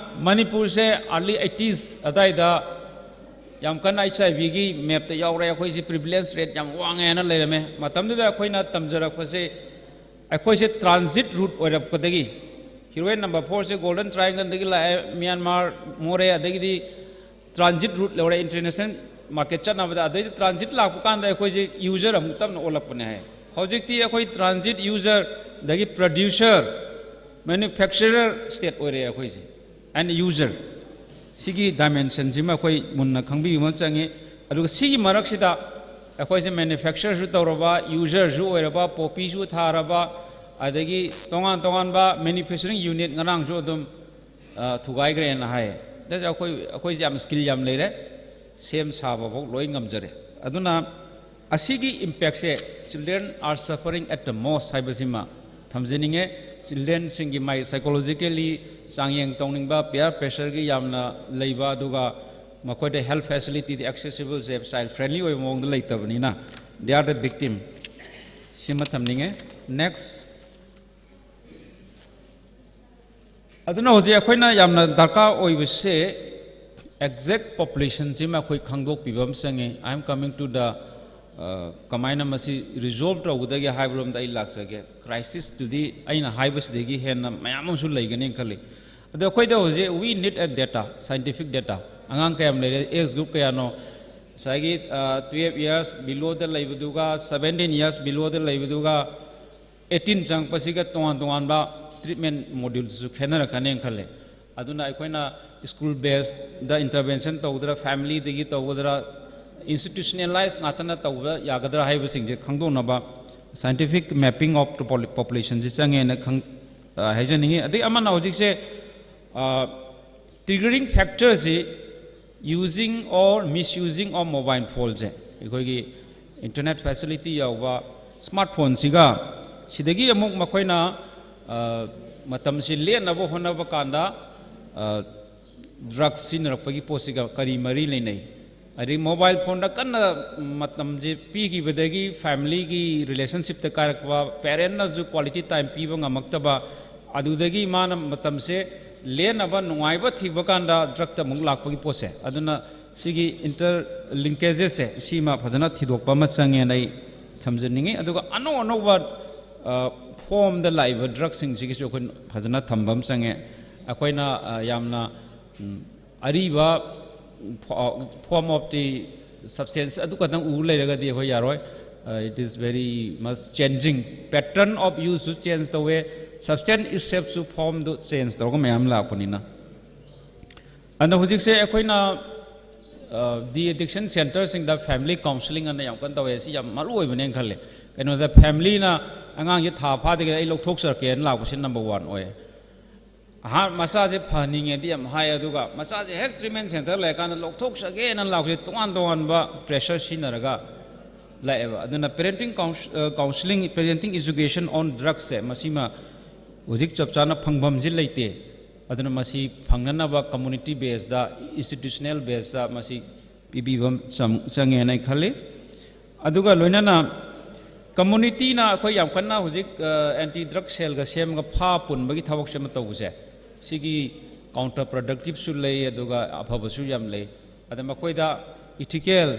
ꯃꯅꯤꯄꯨꯔꯁꯦ ꯑꯥꯔꯂꯤ ꯑꯩꯠꯇꯤꯁ ꯑꯗꯥꯏꯗ ꯌꯥꯝ ꯀꯟꯅ ꯑꯩꯆ ꯑꯥꯏ ꯚꯤꯒꯤ ꯃꯦꯞꯇ ꯌꯥꯎꯔꯦ, ꯑꯩꯈꯣꯏꯁꯤ ꯄ꯭ꯔꯤꯚꯤꯂꯦꯟꯁ ꯔꯦꯠ ꯌꯥꯝ ꯋꯥꯡꯉꯦ ꯍꯥꯏꯅ ꯂꯩꯔꯝꯃꯦ꯫ ꯃꯇꯝꯗꯨꯗ ꯑꯩꯈꯣꯏꯅ ꯇꯝꯖꯔꯛꯄꯁꯦ, ꯑꯩꯈꯣꯏꯁꯦ ꯇ꯭ꯔꯥꯟꯖꯤꯠ ꯔꯨꯠ ꯑꯣꯏꯔꯛꯄꯗꯒꯤ, ꯍꯤꯔꯣꯏꯟ ꯅꯝꯕꯔ ꯐꯣꯔꯁꯦ ꯒꯣꯜꯗꯟ ꯇ꯭ꯔꯥꯏꯌꯦꯡꯒꯜꯗꯒꯤ ꯂꯥꯛꯑꯦ, ꯃ꯭ꯌꯥꯟꯃꯥꯔ, ꯃꯣꯔꯦ, ꯑꯗꯒꯤꯗꯤ ꯇ꯭ꯔꯥꯟꯖꯤꯠ ꯔꯨꯠ ꯂꯧꯔꯦ ꯏꯟꯇꯔꯅꯦꯁꯅꯦꯜ ꯃꯥꯔꯀꯦꯠ ꯆꯠꯅꯕꯗ꯫ ꯑꯗꯩꯗꯤ ꯇ꯭ꯔꯥꯟꯖꯤꯠ ꯂꯥꯛꯄ ꯀꯥꯟꯗ ꯑꯩꯈꯣꯏꯁꯦ ꯌꯨꯖꯔ ꯑꯃꯨꯛ ꯇꯞꯅ ꯑꯣꯜꯂꯛꯄꯅꯦ ꯍꯥꯏ꯫ ꯍꯧꯖꯤꯛꯇꯤ ꯑꯩꯈꯣꯏ ꯇ꯭ꯔꯥꯟꯖꯤꯠ ꯌꯨꯖꯔ, ꯑꯗꯒꯤ ꯄ꯭ꯔꯗ꯭ꯌꯨꯁꯔ, ꯃꯦꯅꯨꯐꯦꯛꯆꯔꯔ ꯁ꯭ꯇꯦꯠ ꯑꯣꯏꯔꯦ ꯑꯩꯈꯣꯏꯁꯦ, ꯑꯦꯟ ꯌꯨꯖꯔ꯫ ꯁꯤꯒꯤ ꯗꯥꯏꯃꯦꯟꯁꯟꯁꯤꯃ ꯑꯩꯈꯣꯏ ꯃꯨꯟꯅ ꯈꯪꯕꯤꯕ ꯑꯃ ꯆꯪꯉꯤ꯫ ꯑꯗꯨꯒ ꯁꯤꯒꯤ ꯃꯔꯛꯁꯤꯗ ꯑꯩꯈꯣꯏꯁꯦ ꯃꯦꯅꯨꯐꯦꯛꯆꯔꯁꯨ ꯇꯧꯔꯕ, ꯌꯨꯖꯔꯁꯨ ꯑꯣꯏꯔꯕ, ꯄꯣꯄꯤꯁꯨ ꯊꯥꯔꯕ, ꯑꯗꯒꯤ ꯇꯣꯉꯥꯟ ꯇꯣꯉꯥꯟꯕ ꯃꯦꯅꯨꯐꯦꯛꯆꯔꯤꯡ ꯌꯨꯅꯤꯠ ꯉꯔꯥꯡꯁꯨ ꯑꯗꯨꯝ, ꯑ, ꯊꯨꯒꯥꯏꯈ꯭ꯔꯦꯅ ꯍꯥꯏ꯫ ꯗꯁ ꯑꯩꯈꯣꯏ, ꯑꯩꯈꯣꯏꯁꯦ ꯌꯥꯝ ꯁ꯭ꯀꯤꯜ ꯌꯥꯝ ꯂꯩꯔꯦ, ꯁꯦꯝ ꯁꯥꯕ ꯐꯥꯎ ꯂꯣꯏ ꯉꯝꯖꯔꯦ꯫ ꯑꯗꯨꯅ ꯑꯁꯤꯒꯤ ꯏꯝꯄꯦꯛꯁꯦ, children are suffering at the most ꯍꯥꯏꯕꯁꯤꯃ ꯊꯝꯖꯅꯤꯡꯉꯦ꯫ ꯆꯤꯜꯗ꯭ꯔꯦꯟꯁꯤꯡꯒꯤ ꯃꯥꯒꯤ ꯁꯥꯏꯀꯣꯂꯣꯖꯤꯀꯦꯜꯂꯤ ꯆꯥꯡꯌꯦꯡ ꯇꯧꯅꯤꯡꯕ, ꯄꯤꯌꯔ ꯄ꯭ꯔꯦꯁꯔꯒꯤ ꯌꯥꯝꯅ ꯂꯩꯕ, ꯑꯗꯨꯒ ꯃꯈꯣꯏꯗ ꯍꯦꯜꯊ ꯐꯦꯁꯤꯂꯤꯇꯤꯗꯤ ꯑꯦꯛꯁꯦꯁꯤꯕꯜꯁꯦ ꯆꯥꯏꯜ ꯐ꯭ꯔꯦꯟꯂꯤ ꯑꯣꯏꯕ ꯃꯑꯣꯡꯗ ꯂꯩꯇꯕꯅꯤꯅ, they are the victim꯫ ꯁꯤꯃ ꯊꯝꯅꯤꯡꯉꯦ꯫ ꯅꯦꯛꯁ꯫ ꯑꯗꯨꯅ ꯍꯧꯖꯤꯛ ꯑꯩꯈꯣꯏꯅ ꯌꯥꯝꯅ ꯗꯔꯀꯥꯔ ꯑꯣꯏꯕꯁꯦ, ꯑꯦꯛꯖꯦꯛ ꯄꯣꯄꯨꯂꯦꯁꯟꯁꯤꯃ ꯑꯩꯈꯣꯏ ꯈꯪꯗꯣꯛꯄꯤꯕ ꯑꯃ ꯆꯪꯉꯤ꯫ I am coming to the, ꯑ, ꯀꯃꯥꯏꯅ ꯃꯁꯤ ꯔꯤꯖꯣꯜꯕ ꯇꯧꯒꯗꯒꯦ ꯍꯥꯏꯕꯔꯣꯝꯗ ꯑꯩ ꯂꯥꯛꯆꯒꯦ꯫ ꯀ꯭ꯔꯥꯏꯁꯤꯁꯇꯨꯗꯤ ꯑꯩꯅ ꯍꯥꯏꯕꯁꯤꯗꯒꯤ ꯍꯦꯟꯅ ꯃꯌꯥꯝ ꯑꯃꯁꯨ ꯂꯩꯒꯅꯤ ꯈꯜꯂꯤ꯫ ꯑꯗꯣ ꯑꯩꯈꯣꯏꯗ ꯍꯧꯖꯤꯛ we need a data, scientific data. ꯑꯉꯥꯡ ꯀꯌꯥꯝ ꯂꯩꯔꯦ, age group ꯀꯌꯥꯅꯣ, ꯉꯁꯥꯏꯒꯤ twelve years belowꯗ ꯂꯩꯕꯗꯨꯒ seventeen years belowꯗ ꯂꯩꯕꯗꯨꯒ eighteen ꯆꯪꯉꯛꯄꯁꯤꯒ ꯇꯣꯉꯥꯟ ꯇꯣꯉꯥꯟꯕ treatment moduleꯁꯨ ꯈꯦꯠꯅꯔꯛꯀꯅꯦꯅ ꯈꯜꯂꯦ. ꯑꯗꯨꯅ ꯑꯩꯈꯣꯏꯅ school basedꯗ intervention ꯇꯧꯒꯗ꯭ꯔꯥ, familyꯗꯒꯤ ꯇꯧꯒꯗ꯭ꯔꯥ, institutionalize ꯉꯥꯛꯇꯅ ꯇꯧꯕ ꯌꯥꯒꯗ꯭ꯔꯥ ꯍꯥꯏꯕꯁꯤꯡꯁꯦ ꯈꯪꯗꯣꯛꯅꯕ scientific mapping of the populationꯁꯤ ꯆꯪꯉꯦꯅ ꯈꯪ ꯍꯥꯏꯖꯅꯤꯡꯉꯤ꯫ ꯑꯗꯩ ꯑꯃꯅ ꯍꯧꯖꯤꯛꯁꯦ triggering factorꯁꯤ using or misusing of mobile phoneꯁꯦ, ꯑꯩꯈꯣꯏꯒꯤ internet facility ꯌꯥꯎꯕ smartphoneꯁꯤꯒ, ꯁꯤꯗꯒꯤ ꯑꯃꯨꯛ ꯃꯈꯣꯏꯅ ꯃꯇꯝꯁꯤ ꯂꯦꯟꯅꯕ ꯍꯣꯠꯅꯕ ꯀꯥꯟꯗ drugs ꯁꯤꯖꯤꯟꯅꯔꯛꯄꯒꯤ ꯄꯣꯠꯁꯤꯒ ꯀꯔꯤ ꯃꯔꯤ ꯂꯩꯅꯩ? ꯑꯗꯩ mobile phoneꯗ ꯀꯟꯅ ꯃꯇꯝꯁꯦ ꯄꯤꯈꯤꯕꯗꯒꯤ familyꯒꯤ relationshipꯇ ꯀꯥꯏꯔꯛꯄ, parentꯅꯁꯨ quality time ꯄꯤꯕ ꯉꯝꯃꯛꯇꯕ, ꯑꯗꯨꯗꯒꯤ ꯃꯥꯅ ꯃꯇꯝꯁꯦ ꯂꯦꯟꯅꯕ ꯅꯨꯡꯉꯥꯏꯕ ꯊꯤꯕ ꯀꯥꯟꯗ drugꯇ ꯑꯃꯨꯛ ꯂꯥꯛꯄꯒꯤ ꯄꯣꯠꯁꯦ꯫ ꯑꯗꯨꯅ ꯁꯤꯒꯤ interlinkagesꯁꯦ ꯁꯤꯃ ꯐꯖꯅ ꯊꯤꯗꯣꯛꯄ ꯑꯃ ꯆꯪꯉꯦꯅ ꯑꯩ ꯊꯝꯖꯅꯤꯡꯉꯤ꯫ ꯑꯗꯨꯒ ꯑꯅꯧ ꯑꯅꯧꯕ formꯗ ꯂꯥꯛꯏꯕ drugꯁꯤꯡꯁꯤꯒꯤꯁꯨ ꯑꯩꯈꯣꯏ ꯐꯖꯅ ꯊꯝꯕ ꯑꯃ ꯆꯪꯉꯦ꯫ ꯑꯩꯈꯣꯏꯅ ꯌꯥꯝꯅ ꯑꯔꯤꯕ form of the substance ꯑꯗꯨ ꯈꯛꯇꯪ ꯎ ꯂꯩꯔꯒꯗꯤ ꯑꯩꯈꯣꯏ ꯌꯥꯔꯣꯏ꯫ It is very much changing, pattern of useꯁꯨ change ꯇꯧꯋꯦ, substance itselfꯁꯨ formꯗꯨ change ꯇꯧꯔꯒ ꯃꯌꯥꯝ ꯂꯥꯛꯄꯅꯤꯅ꯫ ꯑꯗꯣ ꯍꯧꯖꯤꯛꯁꯦ ꯑꯩꯈꯣꯏꯅ de-addiction centreꯁꯤꯡꯗ family counselling ꯑꯅ ꯌꯥꯝ ꯀꯟꯅ ꯇꯧꯋꯦ꯫ ꯁꯤ ꯌꯥꯝ ꯃꯔꯨ ꯑꯣꯏꯕꯅꯦꯅ ꯈꯜꯂꯦ꯫ ꯀꯩꯅꯣꯗ familyꯅ ꯑꯉꯥꯡꯁꯦ ꯊꯥ ꯐꯥꯗ꯭ꯔꯤꯉꯩꯗ ꯑꯩ ꯂꯧꯊꯣꯛꯆꯔꯛꯀꯦꯅ ꯂꯥꯛꯄꯁꯤ number one ꯑꯣꯏ꯫ ꯑꯍꯥꯟ ꯃꯆꯥꯁꯦ ꯐꯍꯟꯅꯤꯡꯉꯦꯗꯤ ꯌꯥꯝ ꯍꯥꯏ, ꯑꯗꯨꯒ ꯃꯆꯥꯁꯦ ꯍꯦꯛ treatment centre ꯂꯩꯔꯀꯥꯟꯗ ꯂꯧꯊꯣꯛꯆꯒꯦꯅ ꯂꯥꯛꯄꯁꯦ ꯇꯣꯉꯥꯟ ꯇꯣꯉꯥꯟꯕ pressure ꯁꯤꯖꯤꯟꯅꯔꯒ ꯂꯥꯛꯑꯦꯕ꯫ ꯑꯗꯨꯅ parenting counselling, parenting education on drugsꯁꯦ ꯃꯁꯤꯃ ꯍꯧꯖꯤꯛ ꯆꯞ ꯆꯥꯅ ꯐꯪꯐꯝꯁꯤ ꯂꯩꯇꯦ꯫ ꯑꯗꯨꯅ ꯃꯁꯤ ꯐꯪꯅꯅꯕ community basedꯇ, institutional basedꯇ ꯃꯁꯤ ꯄꯤꯕꯤꯕ ꯆꯪꯉꯦꯅ ꯑꯩ ꯈꯜꯂꯤ꯫ ꯑꯗꯨꯒ ꯂꯣꯏꯅꯅ communityꯅ ꯑꯩꯈꯣꯏ ꯌꯥꯝ ꯀꯟꯅ ꯍꯧꯖꯤꯛ anti drug cellꯒ ꯁꯦꯝꯃꯒ ꯐꯥ ꯄꯨꯟꯕꯒꯤ ꯊꯕꯛꯁꯦ ꯑꯃ ꯇꯧꯕꯁꯦ, ꯁꯤꯒꯤ counter productiveꯁꯨ ꯂꯩ, ꯑꯗꯨꯒ ꯑꯐꯕꯁꯨ ꯌꯥꯝ ꯂꯩ꯫ ꯑꯗ ꯃꯈꯣꯏꯗ ethical,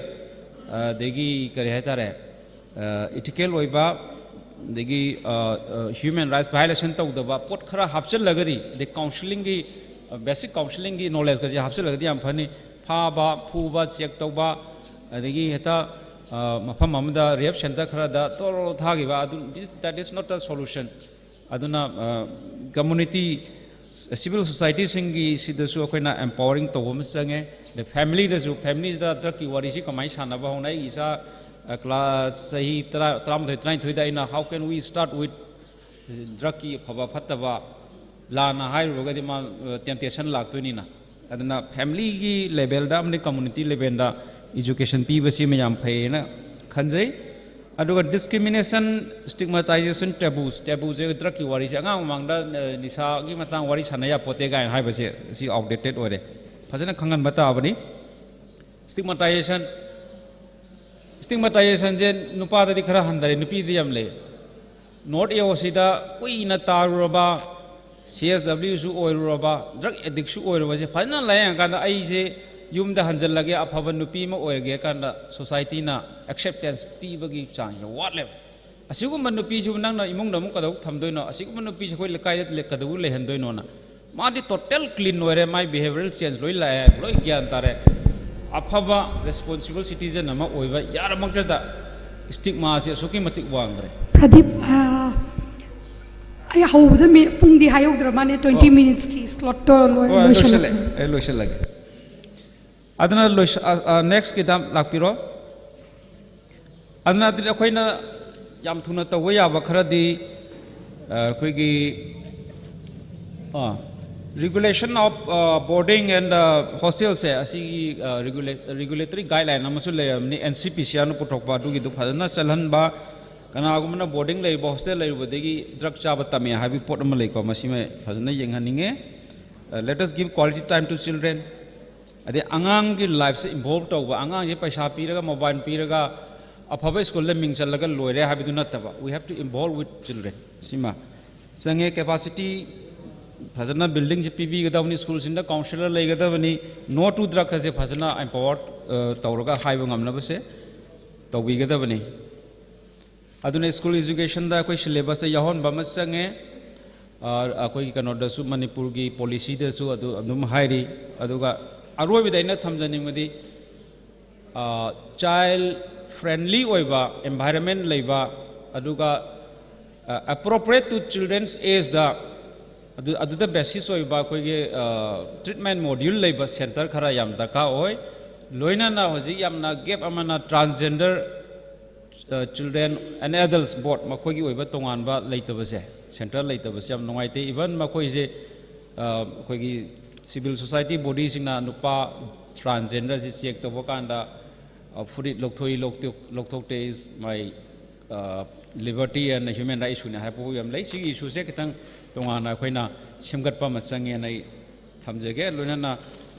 ꯑꯗꯒꯤ ꯀꯔꯤ ꯍꯥꯏꯇꯥꯔꯦ, ethical ꯑꯣꯏꯕ ꯑꯗꯒꯤ human rights violation ꯇꯧꯗꯕ ꯄꯣꯠ ꯈꯔ ꯍꯥꯞꯆꯤꯜꯂꯒꯗꯤ, ꯑꯗꯩ counselling ꯒꯤ, basic counselling ꯒꯤ knowledge ꯀꯁꯦ ꯍꯥꯞꯆꯤꯜꯂꯒꯗꯤ ꯌꯥꯝ ꯐꯅꯤ꯫ ꯐꯥꯕ, ꯐꯨꯕ, ꯆꯦꯛ ꯇꯧꯕ, ꯑꯗꯒꯤ ꯍꯦꯛꯇ ꯃꯐꯝ ꯑꯃꯗ ꯔꯦꯞ ꯁꯦꯟꯇꯔ ꯈꯔꯗ ꯇꯣꯔꯣ ꯊꯥꯈꯤꯕ, ꯑꯗꯨ, that is not a solution꯫ ꯑꯗꯨꯅ community, civil society ꯁꯤꯡꯒꯤ ꯁꯤꯗꯁꯨ ꯑꯩꯈꯣꯏꯅ empowering ꯇꯧꯕ ꯑꯃ ꯆꯪꯉꯦ꯫ ꯑꯗꯩ family ꯗꯁꯨ, family ꯗ drug ꯀꯤ ꯋꯥꯔꯤꯁꯤ ꯀꯃꯥꯏꯅ ꯁꯥꯟꯅꯕ ꯍꯧꯅ? ꯑꯩꯒꯤ ꯏꯆꯥ ꯀ꯭ꯂꯥꯁ ꯆꯍꯤ ꯇꯔꯥ, ꯇꯔꯥꯃꯥꯊꯣꯏ, ꯇꯔꯥꯅꯤꯊꯣꯏꯗ ꯑꯩꯅ, "How can we start with drug ꯀꯤ ꯑꯐꯕ ꯐꯠꯇꯕ?" ꯂꯥꯟꯅ ꯍꯥꯏꯔꯨꯔꯒꯗꯤ ꯃꯥ temptation ꯂꯥꯛꯇꯣꯏꯅꯤꯅ꯫ ꯑꯗꯨꯅ family ꯒꯤ level ꯗ ꯑꯃꯗꯤ community level ꯗ education ꯄꯤꯕꯁꯤ ꯃꯌꯥꯝ ꯐꯩꯌꯦꯅ ꯈꯟꯖꯩ꯫ ꯑꯗꯨꯒ discrimination, stigmatization, taboos, taboo ꯁꯦ drug ꯀꯤ ꯋꯥꯔꯤꯁꯦ, ꯑꯉꯥꯡ ꯃꯃꯥꯡꯗ ꯅꯤꯁꯥꯒꯤ ꯃꯇꯥꯡ ꯋꯥꯔꯤ ꯁꯥꯟꯅ ꯌꯥꯄꯣꯠꯇꯦ ꯀꯥꯏꯅ ꯍꯥꯏꯕꯁꯦ, ꯁꯤ outdated ꯑꯣꯏꯔꯦ꯫ ꯐꯖꯅ ꯈꯪꯍꯟꯕ ꯇꯥꯕꯅꯤ꯫ Stigmatization, stigmatization ꯁꯦ ꯅꯨꯄꯥꯗꯗꯤ ꯈꯔ ꯍꯟꯊꯔꯦ, ꯅꯨꯄꯤꯗꯤ ꯌꯥꯝ ꯂꯩ꯫ North East ꯁꯤꯗ ꯀꯨꯏꯅ ꯇꯥꯔꯨꯔꯕ, C S W ꯁꯨ ꯑꯣꯏꯔꯨꯔꯕ, drug addict ꯁꯨ ꯑꯣꯏꯔꯨꯕꯁꯦ ꯐꯖꯅ ꯂꯥꯌꯦꯡꯉꯀꯥꯟꯗ ꯑꯩꯁꯦ ꯌꯨꯝꯗ ꯍꯟꯖꯜꯂꯒꯦ, ꯑꯐꯕ ꯅꯨꯄꯤ ꯑꯃ ꯑꯣꯏꯔꯒꯦ ꯀꯥꯟꯗ society ꯅ acceptance ꯄꯤꯕꯒꯤ ꯆꯥꯡꯁꯦ ꯋꯥꯠꯂꯦꯕ꯫ ꯑꯁꯤꯒꯨꯝꯕ ꯅꯨꯄꯤꯁꯤꯕꯨ ꯅꯪꯅ ꯏꯃꯨꯡꯗ ꯑꯃꯨꯛ ꯀꯩꯗꯧ ꯊꯝꯗꯣꯏꯅꯣ? ꯑꯁꯤꯒꯨꯝꯕ ꯅꯨꯄꯤꯁꯤ ꯑꯩꯈꯣꯏ ꯂꯩꯀꯥꯏꯗ ꯂꯩ-, ꯀꯩꯗꯧ ꯂꯩꯍꯟꯗꯣꯏꯅꯣꯅ? ꯃꯥꯗꯤ total clean ꯑꯣꯏꯔꯦ, ꯃꯥꯏ behavioral change ꯂꯣꯏ ꯂꯥꯛꯑꯦ, ꯂꯣꯏ ꯒ꯭ꯌꯥꯟ ꯇꯥꯔꯦ꯫ ꯑꯐꯕ responsible citizen ꯑꯃ ꯑꯣꯏꯕ ꯌꯥꯔꯃꯛꯇꯗ stigma ꯁꯦ ꯑꯁꯨꯛꯀꯤ ꯃꯇꯤꯛ ꯋꯥꯡꯈ꯭ꯔꯦ꯫ ꯄ꯭ꯔꯗꯤꯞ, ꯑ, ꯑꯩ ꯍꯧꯕꯗ ꯃꯤ-, ꯄꯨꯡꯗꯤ ꯍꯥꯏꯍꯧꯗ꯭ꯔ ꯃꯥꯅꯦ, twenty ꯑꯣ꯫ Minutes ꯀꯤ slot ꯇꯣ ꯂꯣꯏ-, ꯍꯣꯏ, ꯂꯣꯏꯁꯜꯂꯛ-, ꯂꯣꯏꯁꯤꯜꯂꯦ꯫ ꯑꯩ ꯂꯣꯏꯁꯤꯜꯂꯒꯦ꯫ ꯑꯗꯨꯅ ꯂꯣꯏꯁ-, ꯑ, ꯑ, next ꯀꯤꯗ ꯂꯥꯛꯄꯤꯔꯣ꯫ ꯑꯗꯨꯅ ꯑꯗꯨꯗꯤ ꯑꯩꯈꯣꯏꯅ ꯌꯥꯝ ꯊꯨꯅ ꯇꯧꯕ ꯌꯥꯕ ꯈꯔꯗꯤ, ꯑ, ꯑꯩꯈꯣꯏꯒꯤ, ꯑ, regulation of, ꯑ, boarding and, ꯑ, hostel ꯁꯦ, ꯑꯁꯤꯒꯤ, ꯑ, regula-, regulatory guideline ꯑꯃꯁꯨ ꯂꯩꯔꯕꯅꯤ, N C P C R ꯅ ꯄꯨꯊꯣꯛꯄ, ꯑꯗꯨꯒꯤꯗꯨ ꯐꯖꯅ ꯆꯜꯍꯟꯕ꯫ ꯀꯅꯥꯒꯨꯝꯕꯅ boarding ꯂꯩꯔꯨꯕ, hostel ꯂꯩꯔꯨꯕꯗꯒꯤ drug ꯆꯥꯕ ꯇꯝꯃꯦ ꯍꯥꯏꯕꯒꯤ ꯄꯣꯠ ꯑꯃ ꯂꯩꯀꯣ, ꯃꯁꯤꯃ ꯐꯖꯅ ꯌꯦꯡꯍꯟꯅꯤꯡꯉꯦ꯫ ꯑ, let us give quality time to children꯫ ꯑꯗꯩ ꯑꯉꯥꯡꯒꯤ life ꯁꯦ involve ꯇꯧꯕ, ꯑꯉꯥꯡꯁꯦ ꯄꯩꯁꯥ ꯄꯤꯔꯒ, mobile ꯄꯤꯔꯒ, ꯑꯐꯕ school ꯗ ꯃꯤꯡ ꯆꯜꯂꯒ ꯂꯣꯏꯔꯦ ꯍꯥꯏꯕꯗꯨ ꯅꯠꯇꯕ, we have to involve with children꯫ ꯁꯤꯃ ꯆꯪꯉꯦ꯫ Capacity ꯐꯖꯅ building ꯁꯦ ꯄꯤꯕꯤꯒꯗꯕꯅꯤ, school ꯁꯤꯡꯗ counsellor ꯂꯩꯒꯗꯕꯅꯤ, no to drug ꯑꯁꯦ ꯐꯖꯅ empower, ꯑ, ꯇꯧꯔꯒ ꯍꯥꯏꯕ ꯉꯝꯅꯕꯁꯦ ꯇꯧꯕꯤꯒꯗꯕꯅꯤ꯫ ꯑꯗꯨꯅ ꯁ꯭ꯀꯨꯜ ꯏꯖꯨꯀꯦꯁꯟꯗ ꯑꯩꯈꯣꯏ ꯁꯤꯂꯦꯕꯁꯇ ꯌꯥꯎꯍꯟꯕ ꯑꯃ ꯆꯪꯉꯦ꯫ ꯑ, ꯑꯩꯈꯣꯏꯒꯤ ꯀꯩꯅꯣꯗꯁꯨ, ꯃꯅꯤꯄꯨꯔꯒꯤ ꯄꯣꯂꯤꯁꯤꯗꯁꯨ ꯑꯗꯨ ꯑꯗꯨꯝ ꯍꯥꯏꯔꯤ꯫ ꯑꯗꯨꯒ ꯑꯔꯣꯏꯕꯗ ꯑꯩꯅ ꯊꯝꯖꯅꯤꯡꯕꯗꯤ, ꯆꯥꯏꯜ ꯐ꯭ꯔꯦꯟꯂꯤ ꯑꯣꯏꯕ ꯑꯦꯟꯚꯥꯏꯔꯟꯃꯦꯟ ꯂꯩꯕ, ꯑꯗꯨꯒ ꯑꯦꯄ꯭ꯔꯣꯄ꯭ꯔꯤꯌꯦꯠ ꯇꯨ ꯆꯤꯜꯗ꯭ꯔꯦꯟꯁ ꯑꯦꯖꯗ ꯑꯗꯨ, ꯑꯗꯨꯗ ꯕꯦꯁꯤꯁ ꯑꯣꯏꯕ ꯑꯩꯈꯣꯏꯒꯤ ꯇ꯭ꯔꯤꯠꯃꯦꯟ ꯃꯣꯗ꯭ꯌꯨꯜ ꯂꯩꯕ ꯁꯦꯟꯇꯔ ꯈꯔ ꯌꯥꯝ ꯗꯔꯀꯥꯔ ꯑꯣꯏ꯫ ꯂꯣꯏꯅꯅ ꯍꯧꯖꯤꯛ ꯌꯥꯝꯅ ꯒꯦꯞ ꯑꯃꯅ transgender children and adults board ꯃꯈꯣꯏꯒꯤ ꯑꯣꯏꯕ ꯇꯣꯉꯥꯟꯕ ꯂꯩꯇꯕꯁꯦ, ꯁꯦꯟꯇꯔ ꯂꯩꯇꯕꯁꯦ ꯌꯥꯝ ꯅꯨꯡꯉꯥꯏꯇꯦ꯫ ꯏꯚꯟ ꯃꯈꯣꯏꯁꯦ, ꯑ, ꯑꯩꯈꯣꯏꯒꯤ ꯁꯤꯚꯤꯜ ꯁꯣꯁꯥꯏꯇꯤ ꯕꯣꯗꯤꯁꯤꯡꯅ ꯅꯨꯄꯥ ꯇ꯭ꯔꯥꯟꯖꯦꯟꯗꯔꯁꯤ ꯆꯦꯛ ꯇꯧꯕ ꯀꯥꯟꯗ, ꯑ, ꯐꯨꯔꯤꯠ ꯂꯧꯊꯣꯛꯏ, ꯂꯧꯊꯣꯛ-, ꯂꯧꯊꯣꯛꯇꯦ, is my, ꯑ, liberty and human right issue ꯅꯤ ꯍꯥꯏꯕ ꯌꯥꯝ ꯂꯩ꯫ ꯁꯤꯒꯤ ꯏꯁꯨꯁꯦ ꯈꯤꯇꯪ ꯇꯣꯉꯥꯟꯅ ꯑꯩꯈꯣꯏꯅ ꯁꯦꯝꯒꯠꯄ ꯑꯃ ꯆꯪꯉꯦꯅ ꯑꯩ ꯊꯝꯖꯒꯦ꯫ ꯂꯣꯏꯅꯅ,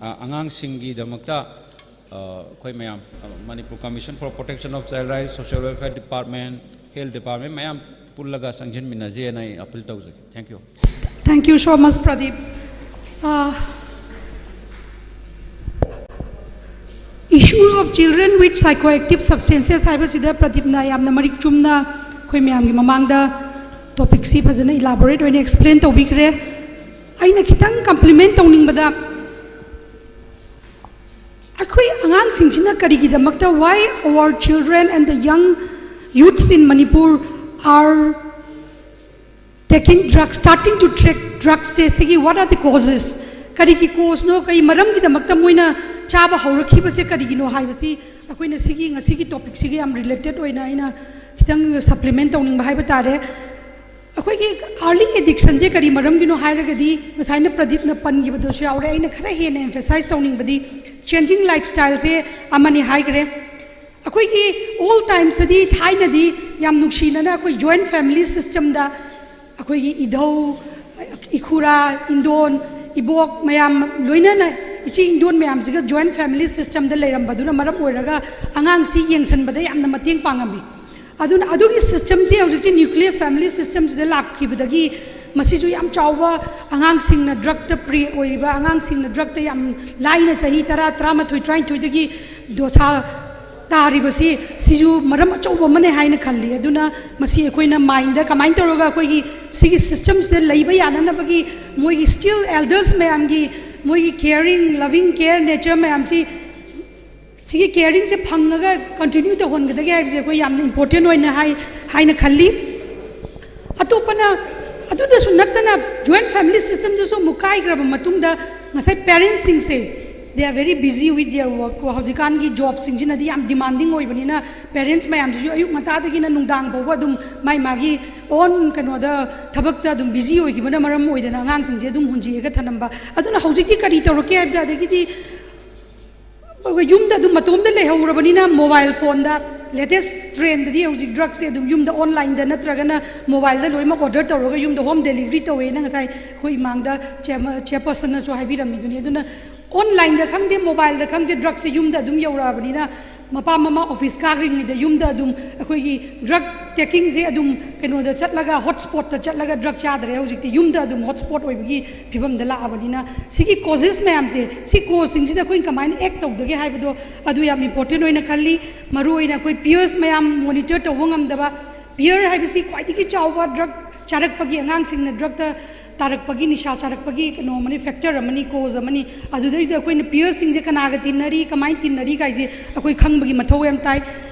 ꯑ, ꯑꯉꯥꯡꯁꯤꯡꯒꯤꯗꯃꯛꯇ, ꯑ, ꯑꯩꯈꯣꯏ ꯃꯌꯥꯝ, ꯑ, Manipur Commission for Protection of Child Rights, Social Welfare Department, Health Department ꯃꯌꯥꯝ ꯄꯨꯜꯂꯒ ꯆꯪꯁꯤꯟꯃꯤꯟꯅꯁꯦꯅ ꯑꯩ ꯑꯄꯤꯜ ꯇꯧꯖꯒꯦ꯫ Thank you. Thank you so much, Pradeep. Uh, Issues of children with psychoactive substances ꯍꯥꯏꯕꯁꯤꯗ ꯄ꯭ꯔꯗꯤꯞꯅ ꯌꯥꯝꯅ ꯃꯔꯤꯛ ꯆꯨꯝꯅ ꯑꯩꯈꯣꯏ ꯃꯌꯥꯝꯒꯤ ꯃꯃꯥꯡꯗ ꯇꯣꯄꯤꯛꯁꯤ ꯐꯖꯅ ꯏꯂꯥꯕꯣꯔꯦꯠ ꯑꯣꯏꯅ ꯑꯦꯛꯁꯄ꯭ꯂꯦꯟ ꯇꯧꯕꯤꯈ꯭ꯔꯦ꯫ ꯑꯩꯅ ꯈꯤꯇꯪ ꯀꯝꯄ꯭ꯂꯤꯃꯦꯟ ꯇꯧꯅꯤꯡꯕꯗ, ꯑꯩꯈꯣꯏ ꯑꯉꯥꯡꯁꯤꯡꯁꯤꯅ ꯀꯔꯤꯒꯤꯗꯃꯛꯇ, why our children and the young youths in Manipur are taking drugs, starting to take drugs ꯁꯦ, ꯁꯤꯒꯤ what are the causes? ꯀꯔꯤꯒꯤ ꯀꯣꯁꯅꯣ, ꯀꯔꯤ ꯃꯔꯝꯒꯤꯗꯃꯛꯇ ꯃꯣꯏꯅ ꯆꯥꯕ ꯍꯧꯔꯛꯈꯤꯕꯁꯦ ꯀꯔꯤꯒꯤꯅꯣ ꯍꯥꯏꯕꯁꯤ ꯑꯩꯈꯣꯏꯅ ꯁꯤꯒꯤ, ꯉꯁꯤꯒꯤ ꯇꯣꯄꯤꯛꯁꯤꯒ ꯌꯥꯝ ꯔꯤꯂꯦꯇꯦꯠ ꯑꯣꯏꯅ ꯑꯩꯅ ꯈꯤꯇꯪ ꯁꯄ꯭ꯂꯤꯃꯦꯟ ꯇꯧꯅꯤꯡꯕ ꯍꯥꯏꯕ ꯇꯥꯔꯦ꯫ ꯑꯩꯈꯣꯏꯒꯤ ꯑꯥꯔꯂꯤ ꯑꯦꯗꯤꯛꯁꯟꯁꯦ ꯀꯔꯤ ꯃꯔꯝꯒꯤꯅꯣ ꯍꯥꯏꯔꯒꯗꯤ, ꯉꯁꯥꯏꯅ ꯄ꯭ꯔꯗꯤꯞꯅ ꯄꯟꯈꯤꯕꯗꯁꯨ ꯌꯥꯎꯔꯦ, ꯑꯩꯅ ꯈꯔ ꯍꯦꯟꯅ ꯑꯦꯝꯐꯦꯁꯥꯏꯁ ꯇꯧꯅꯤꯡꯕꯗꯤ ꯆꯦꯟꯖꯤꯡ ꯂꯥꯏꯐ ꯁ꯭ꯇꯥꯏꯜꯁꯦ ꯑꯃꯅꯤ ꯍꯥꯏꯈ꯭ꯔꯦ꯫ ꯑꯩꯈꯣꯏꯒꯤ ꯑꯣꯜ ꯇꯥꯏꯝꯁꯇꯗꯤ, ꯊꯥꯏꯅꯗꯤ ꯌꯥꯝ ꯅꯨꯡꯁꯤꯅꯅ ꯑꯩꯈꯣꯏ ꯖꯣꯏꯟ ꯐꯦꯃꯤꯂꯤ ꯁꯤꯁꯇꯦꯝꯗ ꯑꯩꯈꯣꯏꯒꯤ ꯏꯙꯧ, ꯏꯈꯨꯔꯥ, ꯏꯟꯗꯣꯟ, ꯏꯕꯣꯛ ꯃꯌꯥꯝ ꯂꯣꯏꯅꯅ, ꯏꯆꯦ ꯏꯟꯗꯣꯟ ꯃꯌꯥꯝꯁꯤꯒ ꯖꯣꯏꯟ ꯐꯦꯃꯤꯂꯤ ꯁꯤꯁꯇꯦꯝꯗ ꯂꯩꯔꯝꯕꯗꯨꯅ ꯃꯔꯝ ꯑꯣꯏꯔꯒ ꯑꯉꯥꯡꯁꯤ ꯌꯦꯡꯁꯤꯟꯕꯗ ꯌꯥꯝꯅ ꯃꯇꯦꯡ ꯄꯥꯡꯉꯝꯃꯤ꯫ ꯑꯗꯨꯅ ꯑꯗꯨꯒꯤ ꯁꯤꯁꯇꯦꯝꯁꯤ ꯍꯧꯖꯤꯛꯇꯤ ꯅ꯭ꯌꯨꯀ꯭ꯂꯤꯌꯔ ꯐꯦꯃꯤꯂꯤ ꯁꯤꯁꯇꯦꯝꯁꯤꯗ ꯂꯥꯛꯈꯤꯕꯗꯒꯤ ꯃꯁꯤꯁꯨ ꯌꯥꯝ ꯆꯥꯎꯕ, ꯑꯉꯥꯡꯁꯤꯡꯅ ꯗ꯭ꯔꯛꯇ ꯄ꯭ꯔꯦ ꯑꯣꯏꯔꯤꯕ, ꯑꯉꯥꯡꯁꯤꯡꯅ ꯗ꯭ꯔꯛꯇ ꯌꯥꯝ ꯂꯥꯏꯅ ꯆꯍꯤ ꯇꯔꯥ, ꯇꯔꯥꯃꯥꯊꯣꯏ, ꯇꯔꯥꯅꯤꯊꯣꯏꯗꯒꯤ ꯗꯣꯁꯥ ꯇꯥꯔꯤꯕꯁꯤ, ꯁꯤꯁꯨ ꯃꯔꯝ ꯑꯆꯧꯕ ꯑꯃꯅꯦ ꯍꯥꯏꯅ ꯈꯜꯂꯤ꯫ ꯑꯗꯨꯅ ꯃꯁꯤ ꯑꯩꯈꯣꯏꯅ ꯃꯥꯏꯟꯗ ꯀꯃꯥꯏꯅ ꯇꯧꯔꯒ ꯑꯩꯈꯣꯏꯒꯤ ꯁꯤꯒꯤ ꯁꯤꯁꯇꯦꯝꯁꯤꯗ ꯂꯩꯕ ꯌꯥꯅꯅꯕꯒꯤ, ꯃꯣꯏꯒꯤ ꯁ꯭ꯇꯤꯜ ꯑꯦꯜꯗꯔꯁ ꯃꯌꯥꯝꯒꯤ, ꯃꯣꯏꯒꯤ ꯀꯦꯌꯔꯤꯡ, ꯂꯚꯤꯡ ꯀꯦꯌꯔ ꯅꯦꯆꯔ ꯃꯌꯥꯝꯁꯤ, ꯁꯤꯒꯤ ꯀꯦꯌꯔꯤꯡꯁꯦ ꯐꯪꯉꯒ ꯀꯟꯇꯤꯅ꯭ꯌꯨ ꯇꯧꯍꯟꯒꯗꯒꯦ ꯍꯥꯏꯕꯁꯦ ꯑꯩꯈꯣꯏ ꯌꯥꯝꯅ ꯏꯝꯄꯣꯔꯇꯦꯟ ꯑꯣꯏꯅ ꯍꯥꯏ ꯍꯥꯏꯅ ꯈꯜꯂꯤ꯫ ꯑꯇꯣꯞꯄꯅ, ꯑꯗꯨꯗꯁꯨ ꯅꯠꯇꯅ, ꯖꯣꯏꯟ ꯐꯦꯃꯤꯂꯤ ꯁꯤꯁꯇꯦꯝꯗꯨꯁꯨ ꯑꯃꯨꯛ ꯀꯥꯏꯈ꯭ꯔꯕ ꯃꯇꯨꯡꯗ, ꯉꯁꯥꯏ ꯄꯦꯔꯦꯟꯁꯁꯤꯡꯁꯦ, they are very busy with their work꯫ ꯀꯣ, ꯍꯧꯖꯤꯛꯀꯥꯟꯒꯤ ꯖꯣꯕꯁꯤꯡꯁꯤꯅꯗꯤ ꯌꯥꯝ ꯗꯤꯃꯥꯟꯗꯤꯡ ꯑꯣꯏꯕꯅꯤꯅ, ꯄꯦꯔꯦꯟꯁ ꯃꯌꯥꯝꯁꯤꯁꯨ ꯑꯌꯨꯛ ꯉꯟꯇꯥꯗꯒꯤꯅ ꯅꯨꯡꯗꯥꯡ ꯐꯥꯎꯕ ꯑꯗꯨꯝ ꯃꯥꯏ ꯃꯥꯒꯤ ꯑꯣꯟ ꯀꯩꯅꯣꯗ, ꯊꯕꯛꯇ ꯑꯗꯨꯝ ꯕꯤꯖꯤ ꯑꯣꯏꯈꯤꯕꯅ ꯃꯔꯝ ꯑꯣꯏꯗꯅ ꯑꯉꯥꯡꯁꯤꯡꯁꯦ ꯑꯗꯨꯝ ꯍꯨꯟꯖꯤꯛꯑꯒ ꯊꯅꯝꯕ꯫ ꯑꯗꯨꯅ ꯍꯧꯖꯤꯛꯇꯤ ꯀꯔꯤ ꯇꯧꯔꯛꯀꯦ ꯍꯥꯏꯕꯗ, ꯑꯗꯒꯤꯗꯤ ꯌꯨꯝꯗ ꯑꯗꯨꯝ ꯃꯇꯣꯝꯗ ꯂꯩꯍꯧꯔꯕꯅꯤꯅ, ꯃꯣꯕꯥꯏꯜ ꯐꯣꯟꯗ, ꯂꯦꯇꯦꯁ ꯇ꯭ꯔꯦꯟꯗꯗꯤ ꯍꯧꯖꯤꯛ ꯗ꯭ꯔꯛꯁꯦ ꯑꯗꯨꯝ ꯌꯨꯝꯗ ꯑꯣꯟꯂꯥꯏꯟꯗ ꯅꯠꯇ꯭ꯔꯒꯅ ꯃꯣꯕꯥꯏꯜꯗ ꯂꯣꯏꯅꯃꯛ ꯑꯣꯔꯗꯔ ꯇꯧꯔꯒ ꯌꯨꯝꯗ ꯍꯣꯝ ꯗꯦꯂꯤꯚꯔꯤ ꯇꯧꯋꯦꯅ ꯉꯁꯥꯏ ꯑꯩꯈꯣꯏ ꯏꯃꯥꯡꯗ ꯆꯦꯌꯔꯃ-, ꯆꯦꯌꯔꯄꯔꯁꯟꯅꯁꯨ ꯍꯥꯏꯕꯤꯔꯝꯃꯤꯗꯨꯅꯤ꯫ ꯑꯗꯨꯅ ꯑꯣꯟꯂꯥꯏꯟꯗ ꯈꯪꯗꯦ, ꯃꯣꯕꯥꯏꯜꯗ ꯈꯪꯗꯦ, ꯗ꯭ꯔꯛꯁꯦ ꯌꯨꯝꯗ ꯑꯗꯨꯝ ꯌꯧꯔꯛꯑꯕꯅꯤꯅ, ꯃꯄꯥ ꯃꯃꯥ ꯑꯣꯐꯤꯁ ꯀꯥꯈ꯭ꯔꯤꯉꯩꯗ ꯌꯨꯝꯗ ꯑꯗꯨꯝ ꯑꯩꯈꯣꯏꯒꯤ ꯗ꯭ꯔꯛ ꯇꯦꯀꯤꯡꯁꯦ ꯑꯗꯨꯝ ꯀꯩꯅꯣꯗ ꯆꯠꯂꯒ, ꯍꯣꯠꯁ꯭ꯄꯣꯠꯇ ꯆꯠꯂꯒ ꯗ꯭ꯔꯛ ꯆꯥꯗ꯭ꯔꯦ꯫ ꯍꯧꯖꯤꯛꯇꯤ ꯌꯨꯝꯗ ꯑꯗꯨꯝ ꯍꯣꯠꯁ꯭ꯄꯣꯠ ꯑꯣꯏꯕꯒꯤ ꯐꯤꯕꯝꯗ ꯂꯥꯛꯑꯕꯅꯤꯅ, ꯁꯤꯒꯤ ꯀꯣꯖꯦꯁ ꯃꯌꯥꯝꯁꯦ, ꯁꯤ ꯀꯣꯖꯁꯤꯡꯁꯤꯗ ꯑꯩꯈꯣꯏꯅ ꯀꯃꯥꯏꯅ ꯑꯦꯛ ꯇꯧꯗꯒꯦ ꯍꯥꯏꯕꯗꯣ, ꯑꯗꯨ ꯌꯥꯝ ꯏꯝꯄꯣꯔꯇꯦꯟ ꯑꯣꯏꯅ ꯈꯜꯂꯤ꯫ ꯃꯔꯨꯑꯣꯏꯅ ꯑꯩꯈꯣꯏ ꯄꯤꯌꯔꯁ ꯃꯌꯥꯝ ꯃꯣꯅꯤꯇꯔ ꯇꯧꯕ ꯉꯝꯗꯕ, ꯄꯤꯌꯔ ꯍꯥꯏꯕꯁꯤ ꯈ꯭ꯋꯥꯏꯗꯒꯤ ꯆꯥꯎꯕ ꯗ꯭ꯔꯛ ꯆꯥꯔꯛꯄꯒꯤ, ꯑꯉꯥꯡꯁꯤꯡꯅ ꯗ꯭ꯔꯛꯇ ꯇꯥꯔꯛꯄꯒꯤ, ꯅꯤꯁꯥ ꯆꯥꯔꯛꯄꯒꯤ ꯀꯩꯅꯣ ꯑꯃꯅꯤ, ꯐꯦꯛꯇꯔ ꯑꯃꯅꯤ, ꯀꯣꯖ ꯑꯃꯅꯤ꯫ ꯑꯗꯨꯗꯩꯗꯨꯗ ꯑꯩꯈꯣꯏꯅ ꯄꯤꯌꯔꯁꯤꯡꯁꯦ ꯀꯅꯥꯒ ꯇꯤꯟꯅꯔꯤ, ꯀꯃꯥꯏꯅ ꯇꯤꯟꯅꯔꯤ ꯀꯥꯏꯁꯦ ꯑꯩꯈꯣꯏ ꯈꯪꯕꯒꯤ ꯃꯊꯧ ꯌꯥꯝ ꯇꯥꯏ꯫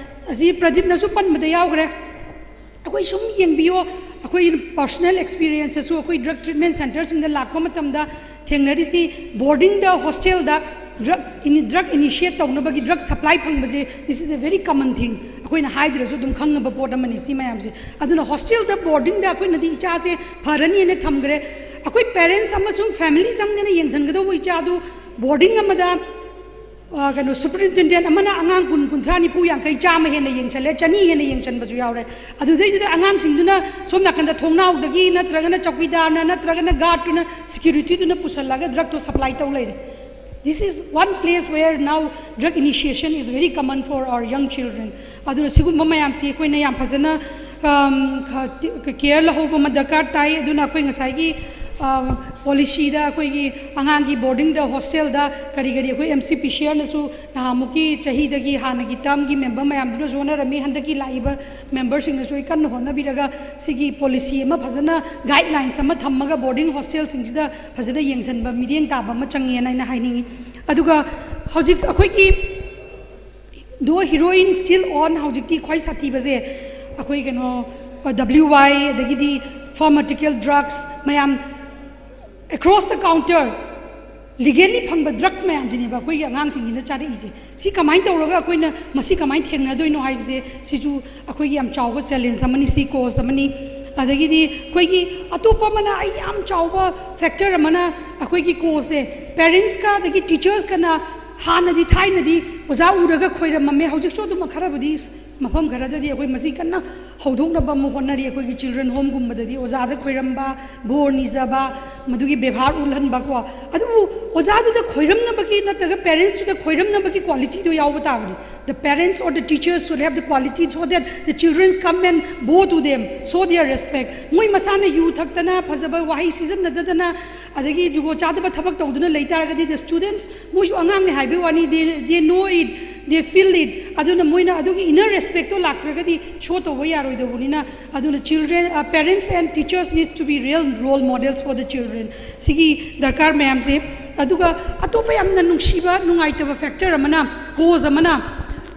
ꯑꯁꯤ ꯄ꯭ꯔꯗꯤꯞꯅꯁꯨ ꯄꯟꯕꯗ ꯌꯥꯎꯈ꯭ꯔꯦ꯫ ꯑꯩꯈꯣꯏ ꯁꯨꯝ ꯌꯦꯡꯕꯤꯌꯣ, ꯑꯩꯈꯣꯏ ꯄꯔꯁꯣꯅꯦꯜ ꯑꯦꯛꯁꯄꯤꯔꯤꯌꯦꯟꯁꯇꯁꯨ ꯑꯩꯈꯣꯏ ꯗ꯭ꯔꯛ ꯇ꯭ꯔꯤꯠꯃꯦꯟ ꯁꯦꯟꯇꯔꯁꯤꯡꯗ ꯂꯥꯛꯄ ꯃꯇꯝꯗ ꯊꯦꯡꯅꯔꯤꯁꯤ, ꯕꯣꯔꯗꯤꯡꯗ, ꯍꯣꯁꯇꯦꯜꯗ ꯗ꯭ꯔꯛ ꯏꯅꯤ-, ꯗ꯭ꯔꯛ ꯏꯅꯤꯁꯤꯌꯦꯠ ꯇꯧꯅꯕꯒꯤ, ꯗ꯭ꯔꯛ ꯁꯄ꯭ꯂꯥꯏ ꯐꯪꯕꯁꯦ, this is a very common thing꯫ ꯑꯩꯈꯣꯏꯅ ꯍꯥꯏꯗ꯭ꯔꯁꯨ ꯑꯗꯨꯝ ꯈꯪꯉꯕ ꯄꯣꯠ ꯑꯃꯅꯤ ꯁꯤ ꯃꯌꯥꯝꯁꯦ꯫ ꯑꯗꯨꯅ ꯍꯣꯁꯇꯦꯜꯗ, ꯕꯣꯔꯗꯤꯡꯗ ꯑꯩꯈꯣꯏꯅꯗꯤ ꯏꯆꯥꯁꯦ ꯐꯔꯅꯤꯅ ꯊꯝꯈ꯭ꯔꯦ꯫ ꯑꯩꯈꯣꯏ ꯄꯦꯔꯦꯟꯁ ꯑꯃꯁꯨꯡ ꯐꯦꯃꯤꯂꯤ ꯆꯪꯗꯅ ꯌꯦꯡꯁꯤꯟꯒꯗꯧꯕ ꯏꯆꯥꯗꯨ ꯕꯣꯔꯗꯤꯡ ꯑꯃꯗ, ꯑ, ꯀꯩꯅꯣ, ꯁꯨꯄꯔꯤꯟꯇꯦꯟꯗꯦꯟ ꯑꯃꯅ ꯑꯉꯥꯡ ꯀꯨꯟ, ꯀꯨꯟꯊ꯭ꯔꯥ, ꯅꯤꯐꯨ, ꯌꯥꯡꯈꯩ, ꯆꯥꯝꯃ ꯍꯦꯟꯅ ꯌꯦꯡꯁꯜꯂꯦ, ꯆꯅꯤ ꯍꯦꯟꯅ ꯌꯦꯡꯁꯟꯕꯁꯨ ꯌꯥꯎꯔꯦ꯫ ꯑꯗꯨꯗꯩꯗꯨꯗ ꯑꯉꯥꯡꯁꯤꯡꯗꯨꯅ ꯁꯣꯝ ꯅꯥꯀꯟꯗ ꯊꯣꯡꯅꯥꯎꯗꯒꯤ ꯅꯠꯇ꯭ꯔꯒꯅ ꯆꯧꯀꯤꯗꯥꯔꯅ ꯅꯠꯇ꯭ꯔꯒꯅ ꯒꯥꯔꯗꯇꯨꯅ, ꯁꯦꯀ꯭ꯌꯨꯔꯤꯇꯤꯗꯨꯅ ꯄꯨꯁꯜꯂꯒ ꯗ꯭ꯔꯛꯇꯣ ꯁꯄ꯭ꯂꯥꯏ ꯇꯧ ꯂꯩꯔꯦ꯫ This is one place where now drug initiation is very common for our young children꯫ ꯑꯗꯨꯅ ꯁꯤꯒꯨꯝꯕ ꯃꯌꯥꯝꯁꯤ ꯑꯩꯈꯣꯏꯅ ꯌꯥꯝ ꯐꯖꯅ, ꯑꯝ, ꯈ-, ꯇꯤ-, ꯀꯦꯌꯔ ꯂꯧꯍꯧꯕ ꯑꯃ ꯗꯔꯀꯥꯔ ꯇꯥꯏ꯫ ꯑꯗꯨꯅ ꯑꯩꯈꯣꯏ ꯉꯁꯥꯏꯒꯤ ꯄꯣꯂꯤꯁꯤꯗ ꯑꯩꯈꯣꯏꯒꯤ ꯑꯉꯥꯡꯒꯤ ꯕꯣꯔꯗꯤꯡꯗ, ꯍꯣꯁꯇꯦꯜꯗ ꯀꯔꯤ ꯀꯔꯤ ꯑꯩꯈꯣꯏ ꯑꯦꯝ ꯁꯤ ꯄꯤ ꯁꯤ ꯑꯥꯔꯅꯁꯨ ꯅꯍꯥꯟꯃꯨꯛꯀꯤ ꯆꯍꯤꯗꯒꯤ ꯍꯥꯟꯅꯒꯤ ꯇꯔꯝꯒꯤ ꯃꯦꯝꯕꯔ ꯃꯌꯥꯝꯗꯨꯅꯁꯨ ꯍꯣꯠꯅꯔꯝꯃꯤ꯫ ꯍꯟꯗꯛꯀꯤ ꯂꯥꯛꯏꯕ ꯃꯦꯝꯕꯔꯁꯤꯡꯅꯁꯨ ꯑꯩ ꯀꯟꯅ ꯍꯣꯠꯅꯕꯤꯔꯒ ꯁꯤꯒꯤ ꯄꯣꯂꯤꯁꯤ ꯑꯃ ꯐꯖꯅ, ꯒꯥꯏꯗꯂꯥꯏꯟꯁ ꯑꯃ ꯊꯝꯃꯒ ꯕꯣꯔꯗꯤꯡ ꯍꯣꯁꯇꯦꯜꯁꯤꯡꯁꯤꯗ ꯐꯖꯅ ꯌꯦꯡꯁꯤꯟꯕ, ꯃꯤꯠꯌꯦꯡ ꯇꯥꯕ ꯑꯃ ꯆꯪꯉꯦꯅ ꯑꯩꯅ ꯍꯥꯏꯅꯤꯡꯉꯤ꯫ ꯑꯗꯨꯒ ꯍꯧꯖꯤꯛ ꯑꯩꯈꯣꯏꯒꯤ ꯗꯣ ꯍꯤꯔꯣꯏꯟ ꯁ꯭ꯇꯤꯜ ꯑꯣꯟ ꯍꯧꯖꯤꯛꯇꯤ ꯈ꯭ꯋꯥꯏ ꯁꯥꯊꯤꯕꯁꯦ ꯑꯩꯈꯣꯏ ꯀꯩꯅꯣ, ꯗꯕ꯭ꯂꯤꯎ ꯋꯥꯏ, ꯑꯗꯒꯤꯗꯤ ꯐꯥꯔꯃꯥꯁꯤꯀꯦꯜ ꯗ꯭ꯔꯛꯁ ꯃꯌꯥꯝ, across the counter, ꯂꯤꯒꯦꯜꯂꯤ ꯐꯪꯕ ꯗ꯭ꯔꯛꯁ ꯃꯌꯥꯝꯁꯤꯅꯦꯕ ꯑꯩꯈꯣꯏꯒꯤ ꯑꯉꯥꯡꯁꯤꯡꯁꯤꯅ ꯆꯥꯔꯛꯏꯁꯦ꯫ ꯁꯤ ꯀꯃꯥꯏꯅ ꯇꯧꯔꯒ ꯑꯩꯈꯣꯏꯅ ꯃꯁꯤ ꯀꯃꯥꯏꯅ ꯊꯦꯡꯅꯗꯣꯏꯅꯣ ꯍꯥꯏꯕꯁꯦ, ꯁꯤꯁꯨ ꯑꯩꯈꯣꯏꯒꯤ ꯌꯥꯝ ꯆꯥꯎꯕ ꯆꯦꯂꯦꯟꯖ ꯑꯃꯅꯤ, ꯁꯤ ꯀꯣꯖ ꯑꯃꯅꯤ꯫ ꯑꯗꯒꯤꯗꯤ ꯑꯩꯈꯣꯏꯒꯤ ꯑꯇꯣꯞꯄ ꯑꯃꯅ, ꯑꯩ ꯌꯥꯝ ꯆꯥꯎꯕ ꯐꯦꯛꯇꯔ ꯑꯃꯅ ꯑꯩꯈꯣꯏꯒꯤ ꯀꯣꯖꯁꯦ, ꯄꯦꯔꯦꯟꯁꯀ ꯑꯗꯒꯤ ꯇꯤꯆꯔꯁꯀꯅ ꯍꯥꯟꯅꯗꯤ, ꯊꯥꯏꯅꯗꯤ ꯑꯣꯖꯥ ꯎꯔꯒ ꯈꯣꯏꯔꯝꯃꯝꯃꯦ, ꯍꯧꯖꯤꯛꯁꯨ ꯑꯗꯨꯝ ꯈꯔꯕꯨꯗꯤ ꯃꯐꯝ ꯈꯔꯗꯗꯤ ꯑꯩꯈꯣꯏ ꯃꯁꯤ ꯀꯟꯅ ꯍꯧꯗꯣꯛꯅꯕ ꯑꯃꯨꯛ ꯍꯣꯠꯅꯔꯤ꯫ ꯑꯩꯈꯣꯏꯒꯤ ꯆꯤꯜꯗ꯭ꯔꯦꯟ ꯍꯣꯝꯒꯨꯝꯕꯗꯗꯤ ꯑꯣꯖꯥꯗ ꯈꯣꯏꯔꯝꯕ, ꯕꯣꯔ ꯅꯤꯖꯕ, ꯃꯗꯨꯒꯤ ꯕꯦꯕꯥꯔ ꯎꯠꯍꯟꯕꯀꯣ꯫ ꯑꯗꯨꯕꯨ ꯑꯣꯖꯥꯗꯨꯗ ꯈꯣꯏꯔꯝꯅꯕꯒꯤ ꯅꯠꯇ꯭ꯔꯒ ꯄꯦꯔꯦꯟꯁꯇꯨꯗ ꯈꯣꯏꯔꯝꯅꯕꯒꯤ ꯀ꯭ꯋꯥꯂꯤꯇꯤꯗꯣ ꯌꯥꯎꯕ ꯇꯥꯕꯅꯤ꯫ The parents or the teachers should have the quality so that the children come and bow to them, show their respect. ꯃꯣꯏ ꯃꯁꯥꯅ ꯌꯨ ꯊꯛꯇꯅ, ꯐꯖꯕ ꯋꯥꯍꯩ ꯁꯤꯖꯤꯟꯅꯗꯗꯅ, ꯑꯗꯒꯤ ꯖꯨꯒꯣꯠ ꯆꯥꯗꯕ ꯊꯕꯛ ꯇꯧꯗꯨꯅ ꯂꯩ ꯇꯥꯔꯒꯗꯤ, the students, ꯃꯣꯏꯁꯨ ꯑꯉꯥꯡꯅꯤ ꯍꯥꯏꯕꯒꯤ ꯋꯥꯅꯤ, they, they know it, they feel it. ꯑꯗꯨꯅ ꯃꯣꯏꯅ ꯑꯗꯨꯒꯤ inner respectꯇꯣ ꯂꯥꯛꯇ꯭ꯔꯒꯗꯤ ꯁꯣ ꯇꯧꯕ ꯌꯥꯔꯣꯏꯗꯧꯕꯅꯤꯅ, ꯑꯗꯨꯅ children, uh, parents and teachers need to be real role models for the children. ꯁꯤꯒꯤ ꯗꯔꯀꯥꯔ ꯃꯌꯥꯝꯁꯦ꯫ ꯑꯗꯨꯒ ꯑꯇꯣꯞꯄ ꯌꯥꯝꯅ ꯅꯨꯡꯁꯤꯕ, ꯅꯨꯡꯉꯥꯏꯇꯕ ꯐꯦꯛꯇꯔ ꯑꯃꯅ, ꯀꯣꯖ ꯑꯃꯅ,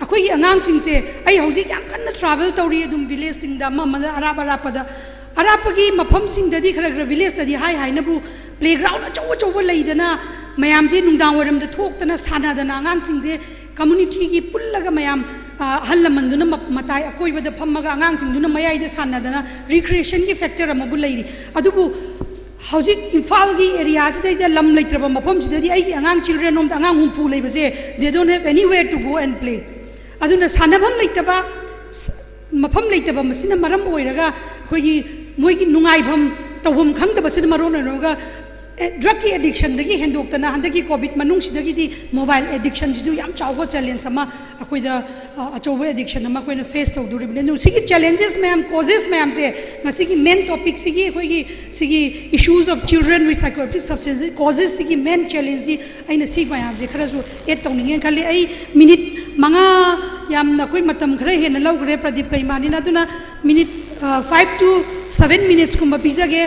ꯑꯩꯈꯣꯏꯒꯤ ꯑꯉꯥꯡꯁꯤꯡꯁꯦ, ꯑꯩ ꯍꯧꯖꯤꯛ ꯌꯥꯝ ꯀꯟꯅ ꯇ꯭ꯔꯥꯚꯦꯜ ꯇꯧꯔꯤ, ꯑꯗꯨꯝ ꯚꯤꯂꯦꯖꯁꯤꯡꯗ, ꯑꯃ ꯑꯃꯗ, ꯑꯔꯥꯞ ꯑꯔꯥꯞꯄꯗ, ꯑꯔꯥꯞꯄꯒꯤ ꯃꯐꯝꯁꯤꯡꯗꯗꯤ ꯈꯔ ꯈꯔ, ꯚꯤꯂꯦꯖꯇꯗꯤ ꯍꯥꯏ ꯍꯥꯏꯅꯕꯨ ꯄ꯭ꯂꯦꯒ꯭ꯔꯥꯎꯟ ꯑꯆꯧ ꯑꯆꯧꯕ ꯂꯩꯗꯅ, ꯃꯌꯥꯝꯁꯦ ꯅꯨꯡꯗꯥꯡ ꯋꯥꯏꯔꯝꯗ ꯊꯣꯛꯇꯅ ꯁꯥꯟꯅꯗꯅ, ꯑꯉꯥꯡꯁꯤꯡꯁꯦ ꯀꯝꯃꯨꯅꯤꯇꯤꯒꯤ ꯄꯨꯜꯂꯒ ꯃꯌꯥꯝ, ꯑ, ꯑꯍꯜ ꯂꯃꯟꯗꯨꯅ ꯃ-, ꯃꯇꯥꯏ ꯑꯀꯣꯏꯕꯗ ꯐꯝꯃꯒ ꯑꯉꯥꯡꯁꯤꯡꯗꯨꯅ ꯃꯌꯥꯏꯗ ꯁꯥꯟꯅꯗꯅ ꯔꯤꯀ꯭ꯔꯤꯌꯦꯁꯟꯒꯤ ꯐꯦꯛꯇꯔ ꯑꯃꯕꯨ ꯂꯩꯔꯤ꯫ ꯑꯗꯨꯕꯨ ꯍꯧꯖꯤꯛ ꯏꯝꯐꯥꯜꯒꯤ ꯑꯦꯔꯤꯌꯥꯁꯤꯗꯩꯗ, ꯂꯝ ꯂꯩꯇ꯭ꯔꯕ ꯃꯐꯝꯁꯤꯗꯗꯤ, ꯑꯩꯒꯤ ꯑꯉꯥꯡ, ꯆꯤꯜꯗ꯭ꯔꯦꯟ ꯍꯣꯝꯗ ꯑꯉꯥꯡ ꯍꯨꯝꯐꯨ ꯂꯩꯕꯁꯦ, they don't have anywhere to go and play. ꯑꯗꯨꯅ ꯁꯥꯟꯅꯐꯝ ꯂꯩꯇꯕ, ꯁ-, ꯃꯐꯝ ꯂꯩꯇꯕ, ꯃꯁꯤꯅ ꯃꯔꯝ ꯑꯣꯏꯔꯒ ꯑꯩꯈꯣꯏꯒꯤ ꯃꯣꯏꯒꯤ ꯅꯨꯡꯉꯥꯏꯐꯝ, ꯇꯧꯐꯝ ꯈꯪꯗꯕꯁꯤꯅ ꯃꯔꯝ ꯑꯣꯏꯔꯒ ꯗ꯭ꯔꯛꯀꯤ ꯑꯦꯗꯤꯛꯁꯟꯗꯒꯤ ꯍꯦꯟꯗꯣꯛꯇꯅ ꯍꯟꯗꯛꯀꯤ ꯀꯣꯚꯤꯗ ꯃꯅꯨꯡꯁꯤꯗꯒꯤꯗꯤ ꯃꯣꯕꯥꯏꯜ ꯑꯦꯗꯤꯛꯁꯟꯁꯤꯁꯨ ꯌꯥꯝ ꯆꯥꯎꯕ ꯆꯦꯂꯦꯟꯖ ꯑꯃ ꯑꯩꯈꯣꯏꯗ ꯑ, ꯑꯆꯧꯕ ꯑꯦꯗꯤꯛꯁꯟ ꯑꯃ ꯑꯩꯈꯣꯏꯅ ꯐꯦꯁ ꯇꯧꯗꯣꯔꯤꯕꯅꯤ꯫ ꯑꯗꯨ ꯁꯤꯒꯤ ꯆꯦꯂꯦꯟꯖꯦꯁ ꯃꯌꯥꯝ, ꯀꯣꯖꯦꯁ ꯃꯌꯥꯝꯁꯦ ꯉꯁꯤꯒꯤ ꯃꯦꯟ ꯇꯣꯄꯤꯛꯁꯤꯒꯤ, ꯑꯩꯈꯣꯏꯒꯤ ꯁꯤꯒꯤ issues of children with psychotic substance ꯀꯣꯖꯦꯁꯁꯤꯒꯤ ꯃꯦꯟ ꯆꯦꯂꯦꯟꯖꯁꯤ ꯑꯩꯅ ꯁꯤ ꯃꯌꯥꯝꯁꯦ ꯈꯔꯁꯨ ꯑꯦꯗ ꯇꯧꯅꯤꯡꯉꯦꯅ ꯈꯜꯂꯤ꯫ ꯑꯩ ꯃꯤꯅꯤꯠ ꯃꯉꯥ, ꯌꯥꯝꯅ ꯑꯩꯈꯣꯏ ꯃꯇꯝ ꯈꯔ ꯍꯦꯟꯅ ꯂꯧꯈ꯭ꯔꯦ ꯄ꯭ꯔꯗꯤꯞꯀ ꯏꯃꯥꯅꯤꯅ, ꯑꯗꯨꯅ ꯃꯤꯅꯤꯠ ꯐꯥꯏꯚ ꯇꯨ ꯁꯚꯦꯟ ꯃꯤꯅꯤꯠꯁꯀꯨꯝꯕ ꯄꯤꯖꯒꯦ꯫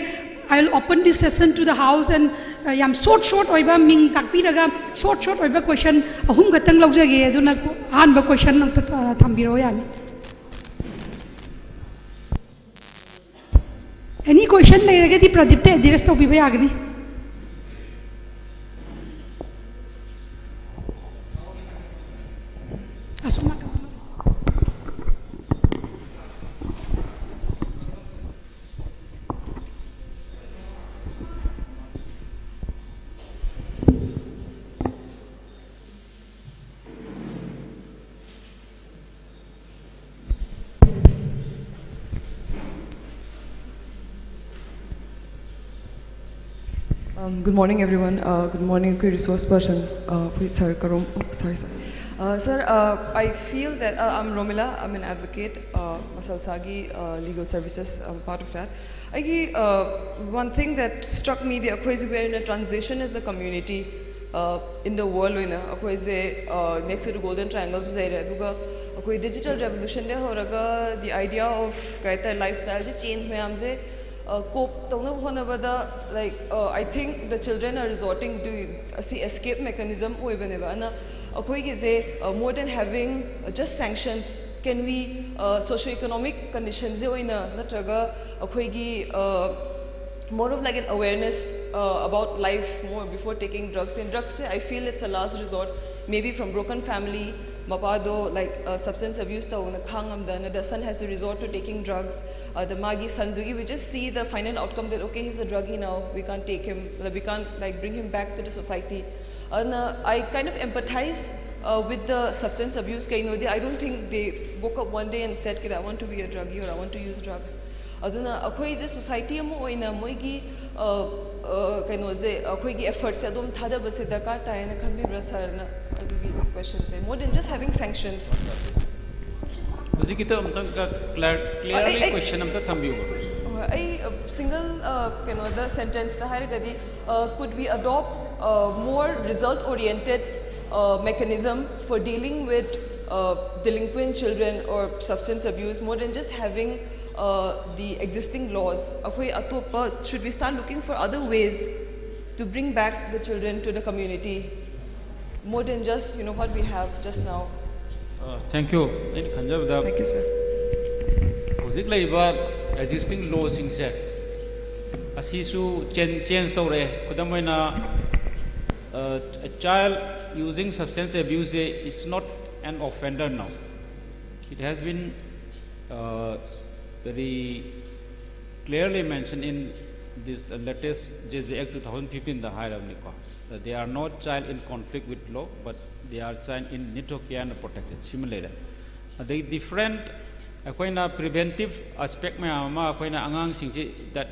I will open this session to the house and, uh, ꯌꯥꯝ ꯁꯣꯔꯠ ꯁꯣꯔꯠ ꯑꯣꯏꯕ, ꯃꯤꯡ ꯇꯥꯛꯄꯤꯔꯒ ꯁꯣꯔꯠ ꯁꯣꯔꯠ ꯑꯣꯏꯕ ꯀꯣꯏꯁꯟ ꯑꯍꯨꯝ ꯈꯛꯇꯪ ꯂꯧꯖꯒꯦ꯫ ꯑꯗꯨꯅ ꯑꯍꯥꯟꯕ ꯀꯣꯏꯁꯟ ꯑꯝꯇ, uh, ꯊꯝꯕꯤꯔꯛꯑꯣ, ꯌꯥꯅꯤ꯫ ꯑꯦꯅꯤ ꯀꯣꯏꯁꯟ ꯂꯩꯔꯒꯗꯤ ꯄ꯭ꯔꯗꯤꯞꯇ ꯑꯦꯗ꯭ꯔꯦꯁ ꯇꯧꯕꯤꯕ ꯌꯥꯒꯅꯤ꯫ ꯑꯁꯣꯝ ꯅꯥꯀꯟ꯫ Um, good morning, everyone. Uh, good morning, ꯑꯩꯈꯣꯏ resource person, uh, ꯑꯩꯈꯣꯏ sir ꯀꯔꯣꯝ, oh, sorry, sorry. Uh, sir, uh, I feel that, uh, I'm Romila, I'm an advocate, uh, ꯃꯁꯜꯁꯥꯒꯤ, uh, legal services, I'm part of that. ꯑꯩꯒꯤ, uh, one thing that struck me, the ꯑꯩꯈꯣꯏꯁꯦ, we are in a transition as a community, uh, in the world ꯑꯣꯏꯅ ꯑꯩꯈꯣꯏꯁꯦ, uh, next to the Golden Triangle ꯁꯨ ꯂꯩꯔꯦ, ꯑꯗꯨꯒ ꯑꯩꯈꯣꯏ digital revolution ꯗꯒꯤ ꯍꯧꯔꯒ the idea of ꯀꯩ ꯍꯥꯏꯇꯥꯔꯦ, lifestyle ꯁꯦ change ꯃꯌꯥꯝꯁꯦ, uh, cope ꯇꯧꯅꯕ ꯍꯣꯠꯅꯕꯗ, like, uh, I think the children are resorting to ꯑꯁꯤ escape mechanism ꯑꯣꯏꯕꯅꯦꯕ꯫ ꯑꯗꯨꯅ ꯑꯩꯈꯣꯏꯒꯤꯁꯦ, uh, more than having, uh, just sanctions, can we, uh, socio economic condition ꯁꯦ ꯑꯣꯏꯅ, ꯅꯠꯇ꯭ꯔꯒ ꯑꯩꯈꯣꯏꯒꯤ, uh, more of like an awareness, uh, about life more before taking drugs. And drugs say, I feel it's a last resort, maybe from broken family, ꯃꯄꯥꯗꯣ, like, uh, substance abuse ꯇꯧꯅ ꯈꯥꯡꯉꯝꯗꯅ the son has to resort to taking drugs. ꯑꯗ ꯃꯥꯒꯤ ꯁꯟꯗꯨꯒꯤ, we just see the final outcome that, okay, he's a druggie now, we can't take him, we can't, like, bring him back to the society. ꯑꯗꯨꯅ I kind of empathize, uh, with the substance abuse. ꯀꯩꯅꯣꯗꯤ, I don't think they woke up one day and said, "Okay, I want to be a druggie or I want to use drugs." ꯑꯗꯨꯅ ꯑꯩꯈꯣꯏꯁꯦ society ꯑꯃ ꯑꯣꯏꯅ ꯃꯣꯏꯒꯤ ꯑ, ꯑ, ꯀꯩꯅꯣꯁꯦ, ꯑꯩꯈꯣꯏꯒꯤ ꯑꯦꯐꯔꯠꯁꯦ ꯑꯗꯨꯝ ꯊꯥꯗꯕꯁꯦ ꯗꯔꯀꯥꯔ ꯇꯥꯏ ꯍꯥꯏꯅ ꯈꯟꯕꯤꯕ꯭ꯔꯥ ꯁꯥꯔꯅ? ꯑꯗꯨꯒꯤ ꯀꯣꯏꯁꯟꯁꯦ, more than just having sanctions. ꯍꯧꯖꯤꯛꯀꯤꯗ ꯑꯃꯨꯛꯇꯪ ꯀ꯭ꯂꯤꯌꯥꯔꯂꯤ ꯑꯩ- ꯀꯣꯏꯁꯟ ꯑꯝꯇ ꯊꯝꯕꯤꯌꯨꯕ꯫ ꯍꯣꯏ, ꯑꯩ ꯁꯤꯡꯒꯜ ꯀꯩꯅꯣꯗ ꯁꯦꯟꯇꯦꯟꯁꯇ ꯍꯥꯏꯔꯒꯗꯤ, could we adopt more result oriented mechanism for dealing with delinquent children or substance abuse, more than just having the existing laws? ꯑꯩꯈꯣꯏ ꯑꯇꯣꯞꯄ, should we start looking for other ways to bring back the children to the community, more than just, you know, what we have just now? Thank you. ꯑꯩꯅ ꯈꯟꯖꯕꯗ Thank you, sir. ꯍꯧꯖꯤꯛ ꯂꯩꯔꯤꯕ ꯑꯦꯛꯖꯤꯁꯇꯤꯡ ꯂꯣꯁꯤꯡꯁꯦ ꯑꯁꯤꯁꯨ change ꯇꯧꯔꯛꯑꯦ꯫ ꯈꯨꯗꯝ ꯑꯣꯏꯅ, child using substance abuse, it's not an offender now. It has been very clearly mentioned in this latest J J Act two thousand fifteen the ꯍꯥꯏꯔꯕꯅꯤꯀꯣ. They are not child in conflict with law, but they are child in need of care and protection. ꯁꯤꯃ ꯂꯩꯔꯦ꯫ ꯑꯗꯩ different ꯑꯩꯈꯣꯏꯅ ꯄ꯭ꯔꯤꯚꯦꯟꯇꯤꯞ aspect ꯃꯌꯥꯝ ꯑꯃ ꯑꯩꯈꯣꯏꯅ ꯑꯉꯥꯡꯁꯤꯡꯁꯤ that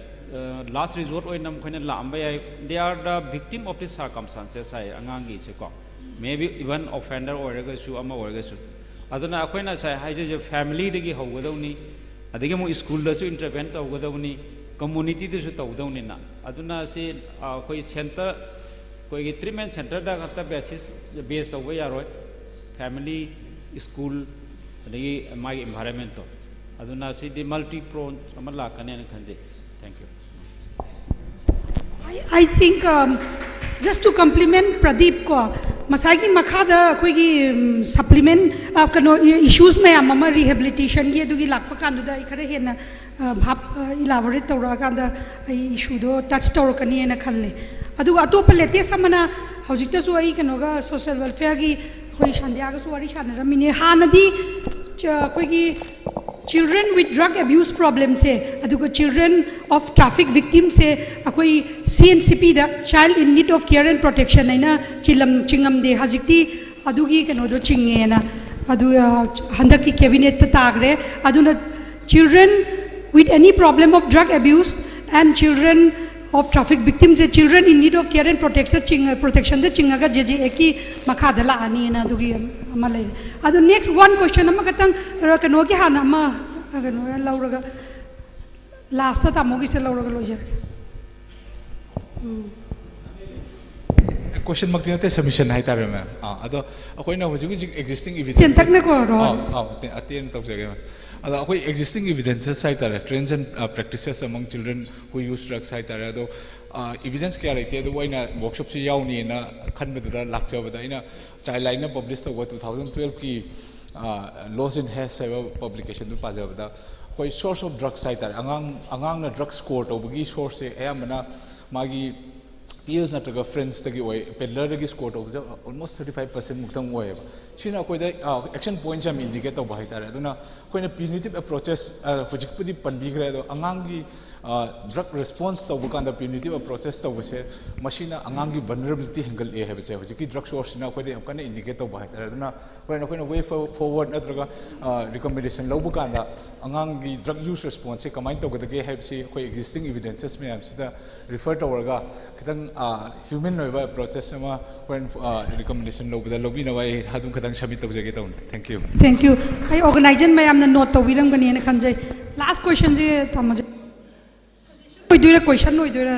last resort ꯑꯣꯏꯅ ꯑꯩꯈꯣꯏꯅ ꯂꯥꯛꯑꯝꯕ ꯌꯥꯏ, they are the victim of the circumstances high ꯑꯉꯥꯡꯒꯤꯁꯦꯀꯣ, maybe even offender ꯑꯣꯏꯔꯒꯁꯨ ꯑꯃ ꯑꯣꯏꯔꯒꯁꯨ꯫ ꯑꯗꯨꯅ ꯑꯩꯈꯣꯏꯅ ꯉꯁꯥꯏ ꯍꯥꯏꯖꯔꯤꯁꯦ ꯐꯦꯃꯤꯂꯤꯗꯒꯤ ꯍꯧꯒꯗꯧꯅꯤ, ꯑꯗꯒꯤ ꯑꯃꯨꯛ ꯁ꯭ꯀꯨꯜꯗꯁꯨ ꯏꯟꯇꯔꯚꯦꯟ ꯇꯧꯒꯗꯧꯅꯤ, ꯀꯝꯃꯨꯅꯤꯇꯤꯗꯁꯨ ꯇꯧꯒꯗꯧꯅꯤꯅ꯫ ꯑꯗꯨꯅ ꯁꯤ ꯑꯩꯈꯣꯏ ꯁꯦꯟꯇꯔ, ꯑꯩꯈꯣꯏꯒꯤ ꯇ꯭ꯔꯤꯠꯃꯦꯟ ꯁꯦꯟꯇꯔꯗ ꯈꯛꯇ ꯕꯦꯁꯤꯁ ꯕꯦꯁ ꯇꯧꯕ ꯌꯥꯔꯣꯏ꯫ ꯐꯦꯃꯤꯂꯤ, ꯁ꯭ꯀꯨꯜ, ꯑꯗꯒꯤ ꯃꯥꯒꯤ ꯏꯟꯚꯥꯏꯔꯟꯃꯦꯟꯇꯣ, ꯑꯗꯨꯅ ꯁꯤꯗꯤ ꯃꯜꯇꯤ ꯄ꯭ꯔꯣꯟ ꯑꯃ ꯂꯥꯛꯀꯅꯦꯅ ꯈꯟꯖꯩ꯫ Thank you. I, I think, um, just to complement Pradeep ꯀꯣ, ꯉꯁꯥꯏꯒꯤ ꯃꯈꯥꯗ ꯑꯩꯈꯣꯏꯒꯤ ꯁꯄ꯭ꯂꯤꯃꯦꯟ ꯀꯩꯅꯣ ꯏꯁꯨꯁ ꯃꯌꯥꯝ ꯑꯃ ꯔꯤꯍꯦꯕꯤꯂꯤꯇꯦꯁꯟꯒꯤ ꯑꯗꯨꯒꯤ ꯂꯥꯛꯄ ꯀꯥꯟꯗꯨꯗ ꯑꯩ ꯈꯔ ꯍꯦꯟꯅ ꯍꯥꯞ ꯏꯂꯥꯕꯣꯔꯦꯠ ꯇꯧꯔꯛꯑꯀꯥꯟꯗ ꯑꯩ ꯏꯁꯨꯗꯣ ꯇꯆ ꯇꯧꯔꯛꯀꯅꯤꯅ ꯈꯜꯂꯦ꯫ ꯑꯗꯨꯒ ꯑꯇꯣꯞꯄ ꯂꯦꯇꯦꯁ ꯑꯃꯅ ꯍꯧꯖꯤꯛꯇꯁꯨ ꯑꯩ ꯀꯩꯅꯣꯒ ꯁꯣꯁꯤꯌꯦꯜ ꯋꯦꯜꯐꯤꯌꯔꯒꯤ ꯑꯩꯈꯣꯏ ꯁꯟꯙ꯭ꯌꯥꯒꯁꯨ ꯋꯥꯔꯤ ꯁꯥꯟꯅꯔꯝꯃꯤꯅꯦ꯫ ꯍꯥꯟꯅꯗꯤ ꯑꯩꯈꯣꯏꯒꯤ children with drug abuse problemꯁꯦ ꯑꯗꯨꯒ children of traffic victimꯁꯦ ꯑꯩꯈꯣꯏ C N C Pꯗ Child in Need of Care and Protection ꯍꯥꯏꯅ ꯆꯤꯜꯂꯝ ꯆꯤꯡꯉꯝꯗꯦ꯫ ꯍꯧꯖꯤꯛꯇꯤ ꯑꯗꯨꯒꯤ ꯀꯩꯅꯣꯗꯣ ꯆꯤꯡꯉꯦꯅ ꯑꯗꯨ ꯍꯟꯗꯛꯀꯤ ꯀꯦꯕꯤꯅꯦꯠꯇ ꯇꯥꯈ꯭ꯔꯦ꯫ ꯑꯗꯨꯅ children With any problem of drug abuse and children of traffic victims, children in need of care and protection ꯆꯤꯡꯉ- protection ꯗ ꯆꯤꯡꯉꯒ J J Act ꯀꯤ ꯃꯈꯥꯗ ꯂꯥꯛꯑꯅꯤꯅ ꯑꯗꯨꯒꯤ ꯑꯃ ꯂꯩꯔꯦ꯫ ꯑꯗꯨ next one question ꯑꯃꯈꯛꯇꯪ ꯀꯩꯅꯣꯒꯤ ꯍꯥꯟꯅ ꯑꯃ ꯀꯩꯅꯣ ꯂꯧꯔꯒ last ꯇꯥꯃꯣꯒꯤꯁꯦ ꯂꯧꯔꯒ ꯂꯣꯏꯖꯔꯒꯦ꯫ ꯎꯝ꯫ Question ꯃꯛꯇꯤ ꯅꯠꯇꯦ, submission ꯍꯥꯏꯇꯥꯔꯦ ꯃꯦꯝ꯫ ꯑꯥ, ꯑꯗꯣ ꯑꯩꯈꯣꯏꯅ ꯍꯧꯖꯤꯛ ꯍꯧꯖꯤꯛ existing evidence ꯇꯦꯟꯇꯛꯅꯀꯣ, ꯔꯣ? ꯑꯥ, ꯑꯥ, ꯇꯦ- ꯑꯇꯦꯟꯅ ꯇꯧꯖꯒꯦ ꯃꯦꯝ꯫ ꯑꯗꯣ ꯑꯩꯈꯣꯏ existing evidences ꯍꯥꯏꯇꯥꯔꯦ, trends and practices among children who use drugs ꯍꯥꯏꯇꯥꯔꯦ, ꯑꯗꯣ evidence ꯀꯌꯥ ꯂꯩꯇꯦ, ꯑꯗꯨꯕꯨ ꯑꯩꯅ workshop ꯁꯤ ꯌꯥꯎꯅꯤꯅ ꯈꯟꯕꯗꯨꯗ ꯂꯥꯛꯆꯕꯗ ꯑꯩꯅ Childline ꯅ publish ꯇꯧꯕ two thousand twelve ꯀꯤ Laws in Haste ꯍꯥꯏꯕ publication ꯗꯨ ꯄꯥꯖꯕꯗ ꯑꯩꯈꯣꯏ source of drugs ꯍꯥꯏꯇꯥꯔꯦ, ꯑꯉꯥꯡ ꯑꯉꯥꯡꯅ drug score ꯇꯧꯕꯒꯤ source ꯁꯦ ꯑꯌꯥꯝꯕꯅ ꯃꯥꯒꯤ peers ꯅꯠꯇ꯭ꯔꯒ friends ꯇꯒꯤ ꯑꯣꯏ꯫ Peddler ꯗꯒꯤ score ꯇꯧꯕꯁꯦ almost thirty five percent ꯃꯨꯛꯇꯪ ꯑꯣꯏꯌꯦꯕ꯫ ꯁꯤꯅ ꯑꯩꯈꯣꯏꯗ action points ꯌꯥꯝ indicate ꯇꯧꯕ ꯍꯥꯏꯇꯥꯔꯦ꯫ ꯑꯗꯨꯅ ꯑꯩꯈꯣꯏꯅ punitive approaches, ꯍꯧꯖꯤꯛꯄꯨꯗꯤ ꯄꯟꯕꯤꯈ꯭ꯔꯦ, ꯑꯗꯣ ꯑꯉꯥꯡꯒꯤ drug response ꯇꯧꯕ ꯀꯥꯟꯗ punitive approaches ꯇꯧꯕꯁꯦ, ꯃꯁꯤꯅ ꯑꯉꯥꯡꯒꯤ vulnerability ꯍꯦꯟꯒꯠꯂꯦ ꯍꯥꯏꯕꯁꯦ ꯍꯧꯖꯤꯛꯀꯤ drug source ꯁꯤꯅ ꯑꯩꯈꯣꯏꯗ ꯌꯥꯝ ꯀꯟꯅ indicate ꯇꯧꯕ ꯍꯥꯏꯇꯥꯔꯦ꯫ ꯑꯗꯨꯅ ꯍꯣꯔꯦꯟ ꯑꯩꯈꯣꯏꯅ way forward ꯅꯠꯇ꯭ꯔꯒ recommendation ꯂꯧꯕ ꯀꯥꯟꯗ ꯑꯉꯥꯡꯒꯤ drug use response ꯁꯦ ꯀꯃꯥꯏꯅ ꯇꯧꯒꯗꯒꯦ ꯍꯥꯏꯕꯁꯤ ꯑꯩꯈꯣꯏ existing evidences ꯃꯌꯥꯝꯁꯤꯗ refer ꯇꯧꯔꯒ ꯈꯤꯇꯪ human ꯑꯣꯏꯕ approaches ꯑꯃ ꯍꯣꯔꯦꯟ recommendation ꯂꯧꯕꯗ ꯂꯧꯕꯤꯅꯕ ꯑꯩ ꯑꯗꯨꯝ ꯈꯤꯇꯪ submit ꯇꯧꯖꯒꯦ ꯇꯧꯕꯅꯤ꯫ Thank you. Thank you. ꯑꯩ organization ꯃꯌꯥꯝꯅ note ꯇꯧꯕꯤꯔꯝꯒꯅꯤꯅ ꯈꯟꯖꯩ꯫ Last question ꯁꯦ ꯊꯝꯃꯁꯦ꯫ ꯑꯣꯏꯗꯣꯏꯔꯥ, question ꯑꯣꯏꯗꯣꯏꯔꯥ?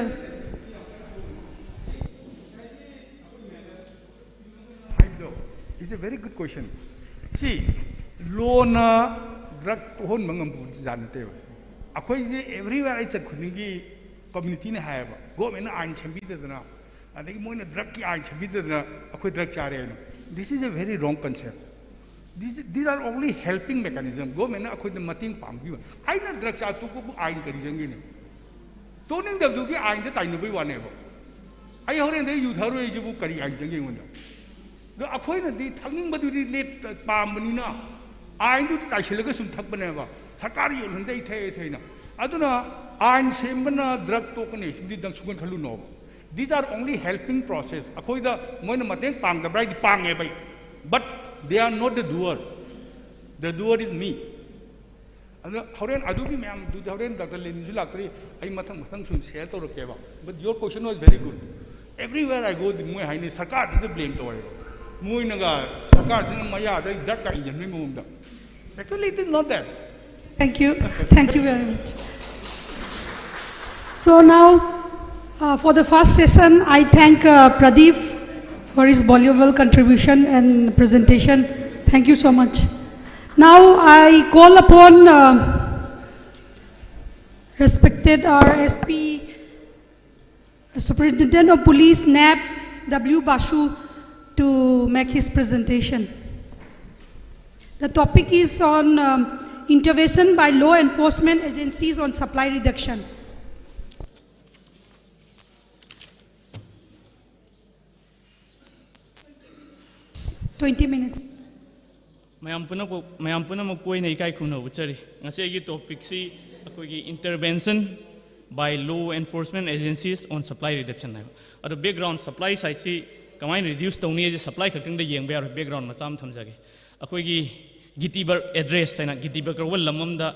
ꯍꯥꯏꯕꯗꯣ, it's a very good question. ꯁꯤ law ꯅ drug ꯇꯣꯛꯍꯟꯕ ꯉꯝꯕ ꯖꯥꯠ ꯅꯠꯇꯦꯕ꯫ ꯑꯩꯈꯣꯏꯁꯦ everywhere ꯑꯩ ꯆꯠ ꯈꯨꯗꯤꯡꯒꯤ community ꯅ ꯍꯥꯏꯌꯦꯕ, government ꯅ ꯑꯥꯏꯟ ꯁꯦꯝꯕꯤꯗꯗꯅ, ꯑꯗꯒꯤ ꯃꯣꯏꯅ drug ꯀꯤ ꯑꯥꯏꯟ ꯁꯦꯝꯕꯤꯗꯗꯅ ꯑꯩꯈꯣꯏ drug ꯆꯥꯔꯦ ꯍꯥꯏꯅ꯫ This is a very wrong concept. These, these are only helping mechanism. Government ꯅ ꯑꯩꯈꯣꯏꯗ ꯃꯇꯦꯡ ꯄꯥꯡꯕꯤꯕ꯫ ꯑꯩꯅ drug ꯆꯥ ꯇꯣꯛꯄꯕꯨ ꯑꯥꯏꯟ ꯀꯔꯤ ꯆꯪꯒꯦꯅꯦ? ꯇꯣꯛꯅꯤꯡꯗꯕꯗꯨꯒꯤ ꯑꯥꯏꯟꯗ ꯇꯥꯏꯅꯕꯩ ꯋꯥꯅꯦꯕ꯫ ꯑꯩ ꯍꯣꯔꯦꯟꯗꯩ ꯌꯨ ꯊꯛꯑꯔꯣꯏ ꯍꯥꯏꯁꯤꯕꯨ ꯀꯔꯤ ꯑꯥꯏꯟ ꯆꯪꯒꯦ ꯑꯩꯉꯣꯟꯗ? ꯑꯗꯣ ꯑꯩꯈꯣꯏꯅꯗꯤ ꯊꯛꯅꯤꯡꯕꯗꯨꯗꯤ ꯂꯦꯞ- ꯄꯥꯝꯕꯅꯤꯅ ꯑꯥꯏꯟꯗꯨꯗꯤ ꯇꯥꯏꯁꯤꯜꯂꯒ ꯁꯨꯝ ꯊꯛꯄꯅꯦꯕ꯫ ꯁꯔꯀꯥꯔ ꯌꯣꯜꯍꯟꯗꯦ, ꯑꯩ ꯊꯛꯑꯦ ꯊꯛꯑꯦꯅ꯫ ꯑꯗꯨꯅ ꯑꯥꯏꯟ ꯁꯦꯝꯕꯅ drug ꯇꯣꯛꯀꯅꯤ ꯁꯤꯗꯤ ꯅꯪ ꯁꯨꯡꯈꯟ ꯈꯜꯂꯨꯅꯣꯕ꯫ These are only helping process. ꯑꯩꯈꯣꯏꯗ ꯃꯣꯏꯅ ꯃꯇꯦꯡ ꯄꯥꯡꯗꯕ꯭ꯔꯥ ꯍꯥꯏꯗꯤ ꯄꯥꯡꯉꯦꯕ ꯑꯩ꯫ But they are not the doer. The doer is me. ꯑꯗꯨꯅ ꯍꯣꯔꯦꯟ ꯑꯗꯨꯒꯤ ꯃꯌꯥꯝꯗꯨꯗꯤ ꯍꯣꯔꯦꯟ ꯗꯥꯛꯇꯔ ꯂꯦꯅꯤꯟꯁꯨ ꯂꯥꯛꯇ꯭ꯔꯤ, ꯑꯩ ꯃꯊꯪ ꯃꯊꯪ ꯁꯨꯝ share ꯇꯧꯔꯛꯀꯦꯕ꯫ But your question was very good. Everywhere I go, ꯃꯣꯏ ꯍꯥꯏꯅꯤ ꯁꯔꯀꯥꯔꯗꯨꯗ ꯕ꯭ꯂꯦꯝ ꯇꯧꯋꯦꯕ꯫ ꯃꯣꯏꯅꯒ ꯁꯔꯀꯥꯔꯁꯤꯅ ꯃꯌꯥꯗ ꯗ꯭ꯔꯛꯀ ꯏꯟꯖꯟꯕꯒꯤ ꯃꯑꯣꯡꯗ꯫ Actually, it is not that. Thank you. Thank you very much. So now, uh, for the first session, I thank uh, Pradeep for his valuable contribution and presentation. Thank you so much. Now I call upon uh, respected R S P, Superintendent of Police, nab, W Basu, to make his presentation. The topic is on um, intervention by law enforcement agencies on supply reduction. Twenty minutes. ꯃꯌꯥꯝ ꯄꯨꯝꯅꯃꯛ ꯃꯌꯥꯝ ꯄꯨꯝꯅꯃꯛꯄꯨ ꯑꯩꯅ ꯏꯀꯥꯏ ꯈꯨꯝꯅꯕ ꯎꯠꯆꯔꯤ꯫ ꯉꯁꯤ ꯑꯩꯒꯤ ꯇꯣꯄꯤꯛꯁꯤ ꯑꯩꯈꯣꯏꯒꯤ intervention by law enforcement agencies on supply reduction ꯍꯥꯏꯕ꯫ ꯑꯗꯣ ꯕꯦꯛꯒ꯭ꯔꯥꯎꯟ, ꯁꯄ꯭ꯂꯥꯏ ꯁꯥꯏꯠꯁꯤ ꯀꯃꯥꯏꯅ ꯔꯤꯗ꯭ꯌꯨꯁ ꯇꯧꯅꯤ ꯍꯥꯏꯁꯦ ꯁꯄ꯭ꯂꯥꯏ ꯈꯛꯇꯪꯗ ꯌꯦꯡꯕ ꯌꯥꯔꯣꯏ꯫ ꯕꯦꯛꯒ꯭ꯔꯥꯎꯟ ꯃꯆꯥ ꯑꯃ ꯊꯝꯖꯒꯦ꯫ ꯑꯩꯈꯣꯏꯒꯤ ꯒꯤꯇꯤꯕꯔ ꯑꯦꯗ꯭ꯔꯦꯁ ꯍꯥꯏꯅ ꯒꯤꯇꯤꯕꯔ ꯀꯧꯕ ꯂꯝ ꯑꯃꯗ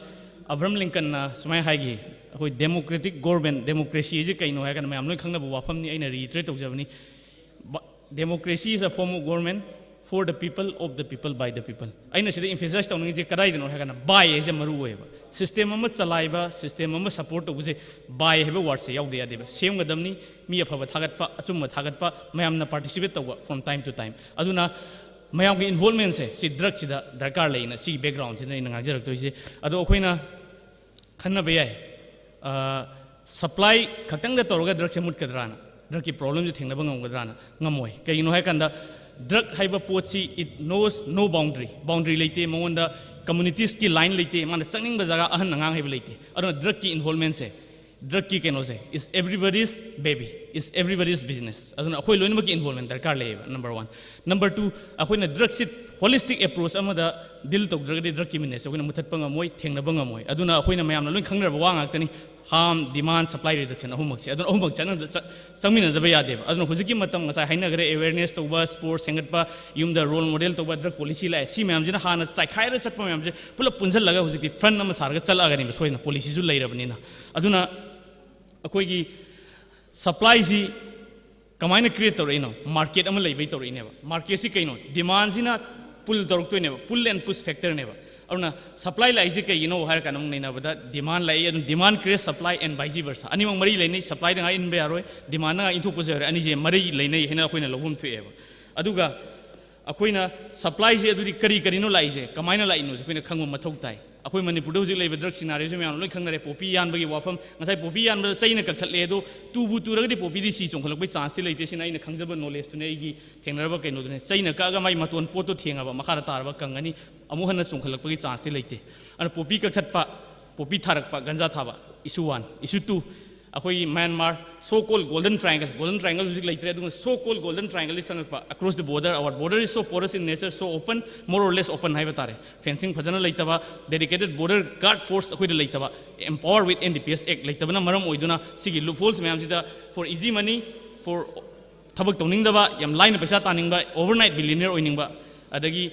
ꯑꯕ꯭ꯔꯝ ꯂꯤꯡꯀꯟꯅ ꯁꯨꯃꯥꯏꯅ ꯍꯥꯏꯈꯤ, ꯑꯩꯈꯣꯏ democratic government, democracy ꯁꯤ ꯀꯩꯅꯣ ꯍꯥꯏꯔ ꯀꯥꯟꯗ ꯃꯌꯥꯝ ꯂꯣꯏ ꯈꯪꯅꯕ ꯋꯥꯐꯝꯅꯤ꯫ ꯑꯩꯅ reiterate ꯇꯧꯖꯕꯅꯤ꯫ Democracy is a form of government for the people, of the people, by the people. ꯑꯩꯅ ꯁꯤꯗ emphasize ꯇꯧꯅꯤꯡꯉꯤꯁꯦ ꯀꯗꯥꯏꯗꯅꯣ ꯍꯥꯏꯔ ꯀꯥꯟꯗ by ꯍꯥꯏꯁꯦ ꯃꯔꯨ ꯑꯣꯏꯌꯦꯕ꯫ ꯁꯤꯁꯇꯦꯝ ꯑꯃ ꯆꯂꯥꯏꯕ, ꯁꯤꯁꯇꯦꯝ ꯑꯃ ꯁꯄꯣꯔꯠ ꯇꯧꯕꯁꯦ by ꯍꯥꯏꯕ ꯋꯥꯔꯗꯁꯦ ꯌꯥꯎꯗ ꯌꯥꯗꯦꯕ꯫ ꯁꯦꯝꯒꯗꯕꯅꯤ, ꯃꯤ ꯑꯐꯕ ꯊꯥꯒꯠꯄ, ꯑꯆꯨꯝꯕ ꯊꯥꯒꯠꯄ, ꯃꯌꯥꯝꯅ participate ꯇꯧꯕ from time to time꯫ ꯑꯗꯨꯅ ꯃꯌꯥꯝꯒꯤ ꯏꯟꯚꯣꯜꯕꯃꯦꯟꯁꯦ ꯁꯤ ꯗ꯭ꯔꯛꯁꯤꯗ ꯗꯔꯀꯥꯔ ꯂꯩꯅ ꯁꯤꯒꯤ ꯕꯦꯛꯒ꯭ꯔꯥꯎꯟꯁꯤꯗ ꯑꯩꯅ ꯉꯥꯡꯖꯔꯛꯇꯣꯏꯁꯦ꯫ ꯑꯗꯣ ꯑꯩꯈꯣꯏꯅ ꯈꯟꯅꯕ ꯌꯥꯏ꯫ ꯁꯄ꯭ꯂꯥꯏ ꯈꯛꯇꯪꯗ ꯇꯧꯔꯒ ꯗ꯭ꯔꯛꯁꯦ ꯃꯨꯠꯀꯗ꯭ꯔꯥꯅ, ꯗ꯭ꯔꯛꯀꯤ ꯄ꯭ꯔꯣꯕ꯭ꯂꯦꯝꯁꯦ ꯊꯦꯡꯅꯕ ꯉꯝꯒꯗ꯭ꯔꯥꯅ? ꯉꯝꯃꯣꯏ꯫ ꯀꯩꯒꯤꯅꯣ ꯍꯥꯏꯀꯥꯟꯗ ꯗ꯭ꯔꯛ ꯍꯥꯏꯕ ꯄꯣꯠꯁꯤ it knows no boundary, boundary ꯂꯩꯇꯦ, ꯃꯉꯣꯟꯗ ꯀꯝꯃꯨꯅꯤꯇꯤꯁꯀꯤ ꯂꯥꯏꯟ ꯂꯩꯇꯦ, ꯃꯥꯅ ꯆꯪꯅꯤꯡꯕ ꯖꯒꯥ ꯑꯍꯟ ꯑꯉꯥꯡ ꯍꯥꯏꯕ ꯂꯩꯇꯦ꯫ ꯑꯗꯨꯅ ꯗ꯭ꯔꯛꯀꯤ ꯏꯟꯚꯣꯜꯕꯃꯦꯟꯁꯦ, ꯗ꯭ꯔꯛꯀꯤ ꯀꯩꯅꯣꯁꯦ is everybody's baby, is everybody's business꯫ ꯑꯗꯨꯅ ꯑꯩꯈꯣꯏ ꯂꯣꯏꯅꯃꯛꯀꯤ ꯏꯟꯚꯣꯜꯕꯃꯦꯟ ꯗꯔꯀꯥꯔ ꯂꯩꯌꯦꯕ, number one꯫ Number two, ꯑꯩꯈꯣꯏꯅ ꯗ꯭ꯔꯛꯁꯤ ꯍꯣꯂꯤꯁꯇꯤꯛ ꯑꯦꯄ꯭ꯔꯣꯆ ꯑꯃꯗ ꯗꯤꯜ ꯇꯧꯗ꯭ꯔꯒꯗꯤ ꯗ꯭ꯔꯒꯀꯤ ꯃꯤꯅꯦꯁ ꯑꯩꯈꯣꯏꯅ ꯃꯨꯊꯠꯄ ꯉꯝꯃꯣꯏ, ꯊꯦꯡꯅꯕ ꯉꯝꯃꯣꯏ꯫ ꯑꯗꯨꯅ ꯑꯩꯈꯣꯏꯅ ꯃꯌꯥꯝꯅ ꯂꯣꯏ ꯈꯪꯅꯔꯕ ꯋꯥ ꯉꯥꯛꯇꯅꯤ, ꯍꯥꯔꯝ, ꯗꯤꯃꯥꯟ, ꯁꯄ꯭ꯂꯥꯏ ꯔꯤꯗꯛꯁꯟ ꯑꯍꯨꯝꯃꯛꯁꯦ꯫ ꯑꯗꯨꯅ ꯑꯍꯨꯝꯃꯛ ꯆꯠꯅ-, ꯆ-, ꯆꯪꯃꯤꯟꯅꯗꯕ ꯌꯥꯗꯦꯕ꯫ ꯑꯗꯨꯅ ꯍꯧꯖꯤꯛꯀꯤ ꯃꯇꯝ ꯉꯁꯥꯏ ꯍꯥꯏꯅꯈ꯭ꯔꯦ, ꯑꯦꯋꯦꯔꯅꯦꯁ ꯇꯧꯕ, ꯁ꯭ꯄꯣꯔꯠꯁ ꯍꯦꯟꯒꯠꯄ, ꯌꯨꯝꯗ ꯔꯣꯜ ꯃꯣꯗꯦꯜ ꯇꯧꯕ, ꯗ꯭ꯔꯒ ꯄꯣꯂꯤꯁꯤ ꯂꯥꯛꯑꯦ꯫ ꯁꯤ ꯃꯌꯥꯝꯁꯤꯅ ꯍꯥꯟꯅ ꯆꯥꯏꯈꯥꯏꯔ ꯆꯠꯄ ꯃꯌꯥꯝꯁꯦ ꯄꯨꯂꯞ ꯄꯨꯟꯁꯤꯜꯂꯒ ꯍꯧꯖꯤꯛꯇꯤ ꯐ꯭ꯔꯟ ꯑꯃ ꯁꯥꯔꯒ ꯆꯠꯂꯛꯑꯒꯅꯦꯕ ꯁꯣꯏꯗꯅ, ꯄꯣꯂꯤꯁꯤꯁꯨ ꯂꯩꯔꯕꯅꯤꯅ꯫ ꯑꯗꯨꯅ ꯑꯩꯈꯣꯏꯒꯤ ꯁꯄ꯭ꯂꯥꯏꯁꯤ ꯀꯃꯥꯏꯅ ꯀ꯭ꯔꯤꯌꯦꯠ ꯇꯧꯔꯛꯏꯅꯣ? ꯃꯥꯔꯀꯦꯠ ꯑꯃ ꯂꯩꯕꯩ ꯇꯧꯔꯛꯏꯅꯦꯕ꯫ ꯃꯥꯔꯀꯦꯠꯁꯤ ꯀꯩꯅꯣ? ꯗꯤꯃꯥꯟꯁꯤꯅ ꯄꯨꯜ ꯇꯧꯔꯛꯇꯣꯏꯅꯦꯕ, ꯄꯨꯜ ꯑꯦꯟ ꯄꯨꯁ ꯐꯦꯛꯇꯔꯅꯦꯕ꯫ ꯑꯗꯨꯅ ꯁꯄ꯭ꯂꯥꯏ ꯂꯥꯛꯏꯁꯦ ꯀꯩꯒꯤꯅꯣ ꯍꯥꯏꯔ ꯀꯥꯟꯗ ꯑꯃꯨꯛ ꯅꯩꯅꯕꯗ ꯗꯤꯃꯥꯟ ꯂꯥꯛꯏ, ꯑꯗꯨꯝ ꯗꯤꯃꯥꯟ ꯀ꯭ꯔꯤꯌꯦꯠ ꯁꯄ꯭ꯂꯥꯏ ꯑꯦꯟ ꯚꯥꯏꯖꯤ ꯚꯔꯁꯥ, ꯑꯅꯤꯃꯛ ꯃꯔꯤ ꯂꯩꯅꯩ꯫ ꯁꯄ꯭ꯂꯥꯏꯗ ꯉꯥꯏ ꯏꯟꯕ ꯌꯥꯔꯣꯏ, ꯗꯤꯃꯥꯟꯗ ꯉꯥꯏ ꯏꯟꯊꯣꯛꯄꯁꯨ ꯌꯥꯔꯣꯏ, ꯑꯅꯤꯁꯦ ꯃꯔꯤ ꯂꯩꯅꯩ ꯍꯥꯏꯅ ꯑꯩꯈꯣꯏꯅ ꯂꯧꯐꯝ ꯊꯣꯛꯑꯦꯕ꯫ ꯑꯗꯨꯒ ꯑꯩꯈꯣꯏꯅ ꯁꯄ꯭ꯂꯥꯏꯁꯦ ꯑꯗꯨꯗꯤ ꯀꯔꯤ ꯀꯔꯤꯅꯣ ꯂꯥꯛꯏꯁꯦ, ꯀꯃꯥꯏꯅ ꯂꯥꯛꯏꯅꯣꯁꯦ ꯑꯩꯈꯣꯏꯅ ꯈꯪꯕ ꯃꯊꯧ ꯇꯥꯏ꯫ ꯑꯩꯈꯣꯏ ꯃꯅꯤꯄꯨꯔꯗ ꯍꯧꯖꯤꯛ ꯂꯩꯕ ꯗ꯭ꯔꯒ ꯁꯤꯅꯥꯔꯤꯁꯨ ꯃꯌꯥꯝ ꯂꯣꯏ ꯈꯪꯅꯔꯦ꯫ ꯄꯣꯄꯤ ꯌꯥꯟꯕꯒꯤ ꯋꯥꯐꯝ, ꯉꯁꯥꯏ ꯄꯣꯄꯤ ꯌꯥꯟꯕꯗ ꯆꯩꯅ ꯀꯛꯊꯠꯂꯦ, ꯑꯗꯣ ꯇꯨꯕꯨ ꯇꯨꯔꯒꯗꯤ ꯄꯣꯄꯤꯗꯤ ꯁꯤ ꯆꯣꯡꯈꯠꯂꯛꯄꯒꯤ ꯆꯥꯟꯁꯇꯤ ꯂꯩꯇꯦ꯫ ꯁꯤꯅ ꯑꯩꯅ ꯈꯪꯖꯕ ꯅꯣꯂꯦꯖꯇꯨꯅꯦ, ꯑꯩꯒꯤ ꯊꯦꯡꯅꯔꯕ ꯀꯩꯅꯣꯗꯨꯅꯦ꯫ ꯆꯩꯅ ꯀꯛꯑꯒ ꯃꯥꯏ ꯃꯇꯣꯟ ꯄꯣꯠꯇꯣ ꯊꯦꯡꯉꯕ ꯃꯈꯥꯗ ꯇꯥꯔꯕ ꯀꯪꯉꯅꯤ, ꯑꯃꯨꯛ ꯍꯟꯅ ꯆꯣꯡꯈꯠꯂꯛꯄꯒꯤ ꯆꯥꯟꯁꯇꯤ ꯂꯩꯇꯦ꯫ ꯑꯗꯨꯅ ꯄꯣꯄꯤ ꯀꯛꯊꯠꯄ, ꯄꯣꯄꯤ ꯊꯥꯔꯛꯄ, ꯒꯟꯖꯥ ꯊꯥꯕ, issue one꯫ Issue two, ꯑꯩꯈꯣꯏꯒꯤ Myanmar, so called Golden Triangle, Golden Triangle ꯍꯧꯖꯤꯛ ꯂꯩꯇ꯭ꯔꯦ, ꯑꯗꯨꯒ so called Golden Triangleꯗꯤ ꯆꯪꯉꯛꯄ, across the border, our border is so porous in nature, so open, more or less open ꯍꯥꯏꯕ ꯇꯥꯔꯦ꯫ Fencing ꯐꯖꯅ ꯂꯩꯇꯕ, dedicated border guard force ꯑꯩꯈꯣꯏꯗ ꯂꯩꯇꯕ, empower with N D P S Act ꯂꯩꯇꯕꯅ ꯃꯔꯝ ꯑꯣꯏꯗꯨꯅ ꯁꯤꯒꯤ loopholes ꯃꯌꯥꯝꯁꯤꯗ for easy money, for ꯊꯕꯛ ꯇꯧꯅꯤꯡꯗꯕ, ꯌꯥꯝ ꯂꯥꯏꯅ ꯄꯩꯁꯥ ꯇꯥꯅꯤꯡꯕ, overnight billionaire ꯑꯣꯏꯅꯤꯡꯕ, ꯑꯗꯒꯤ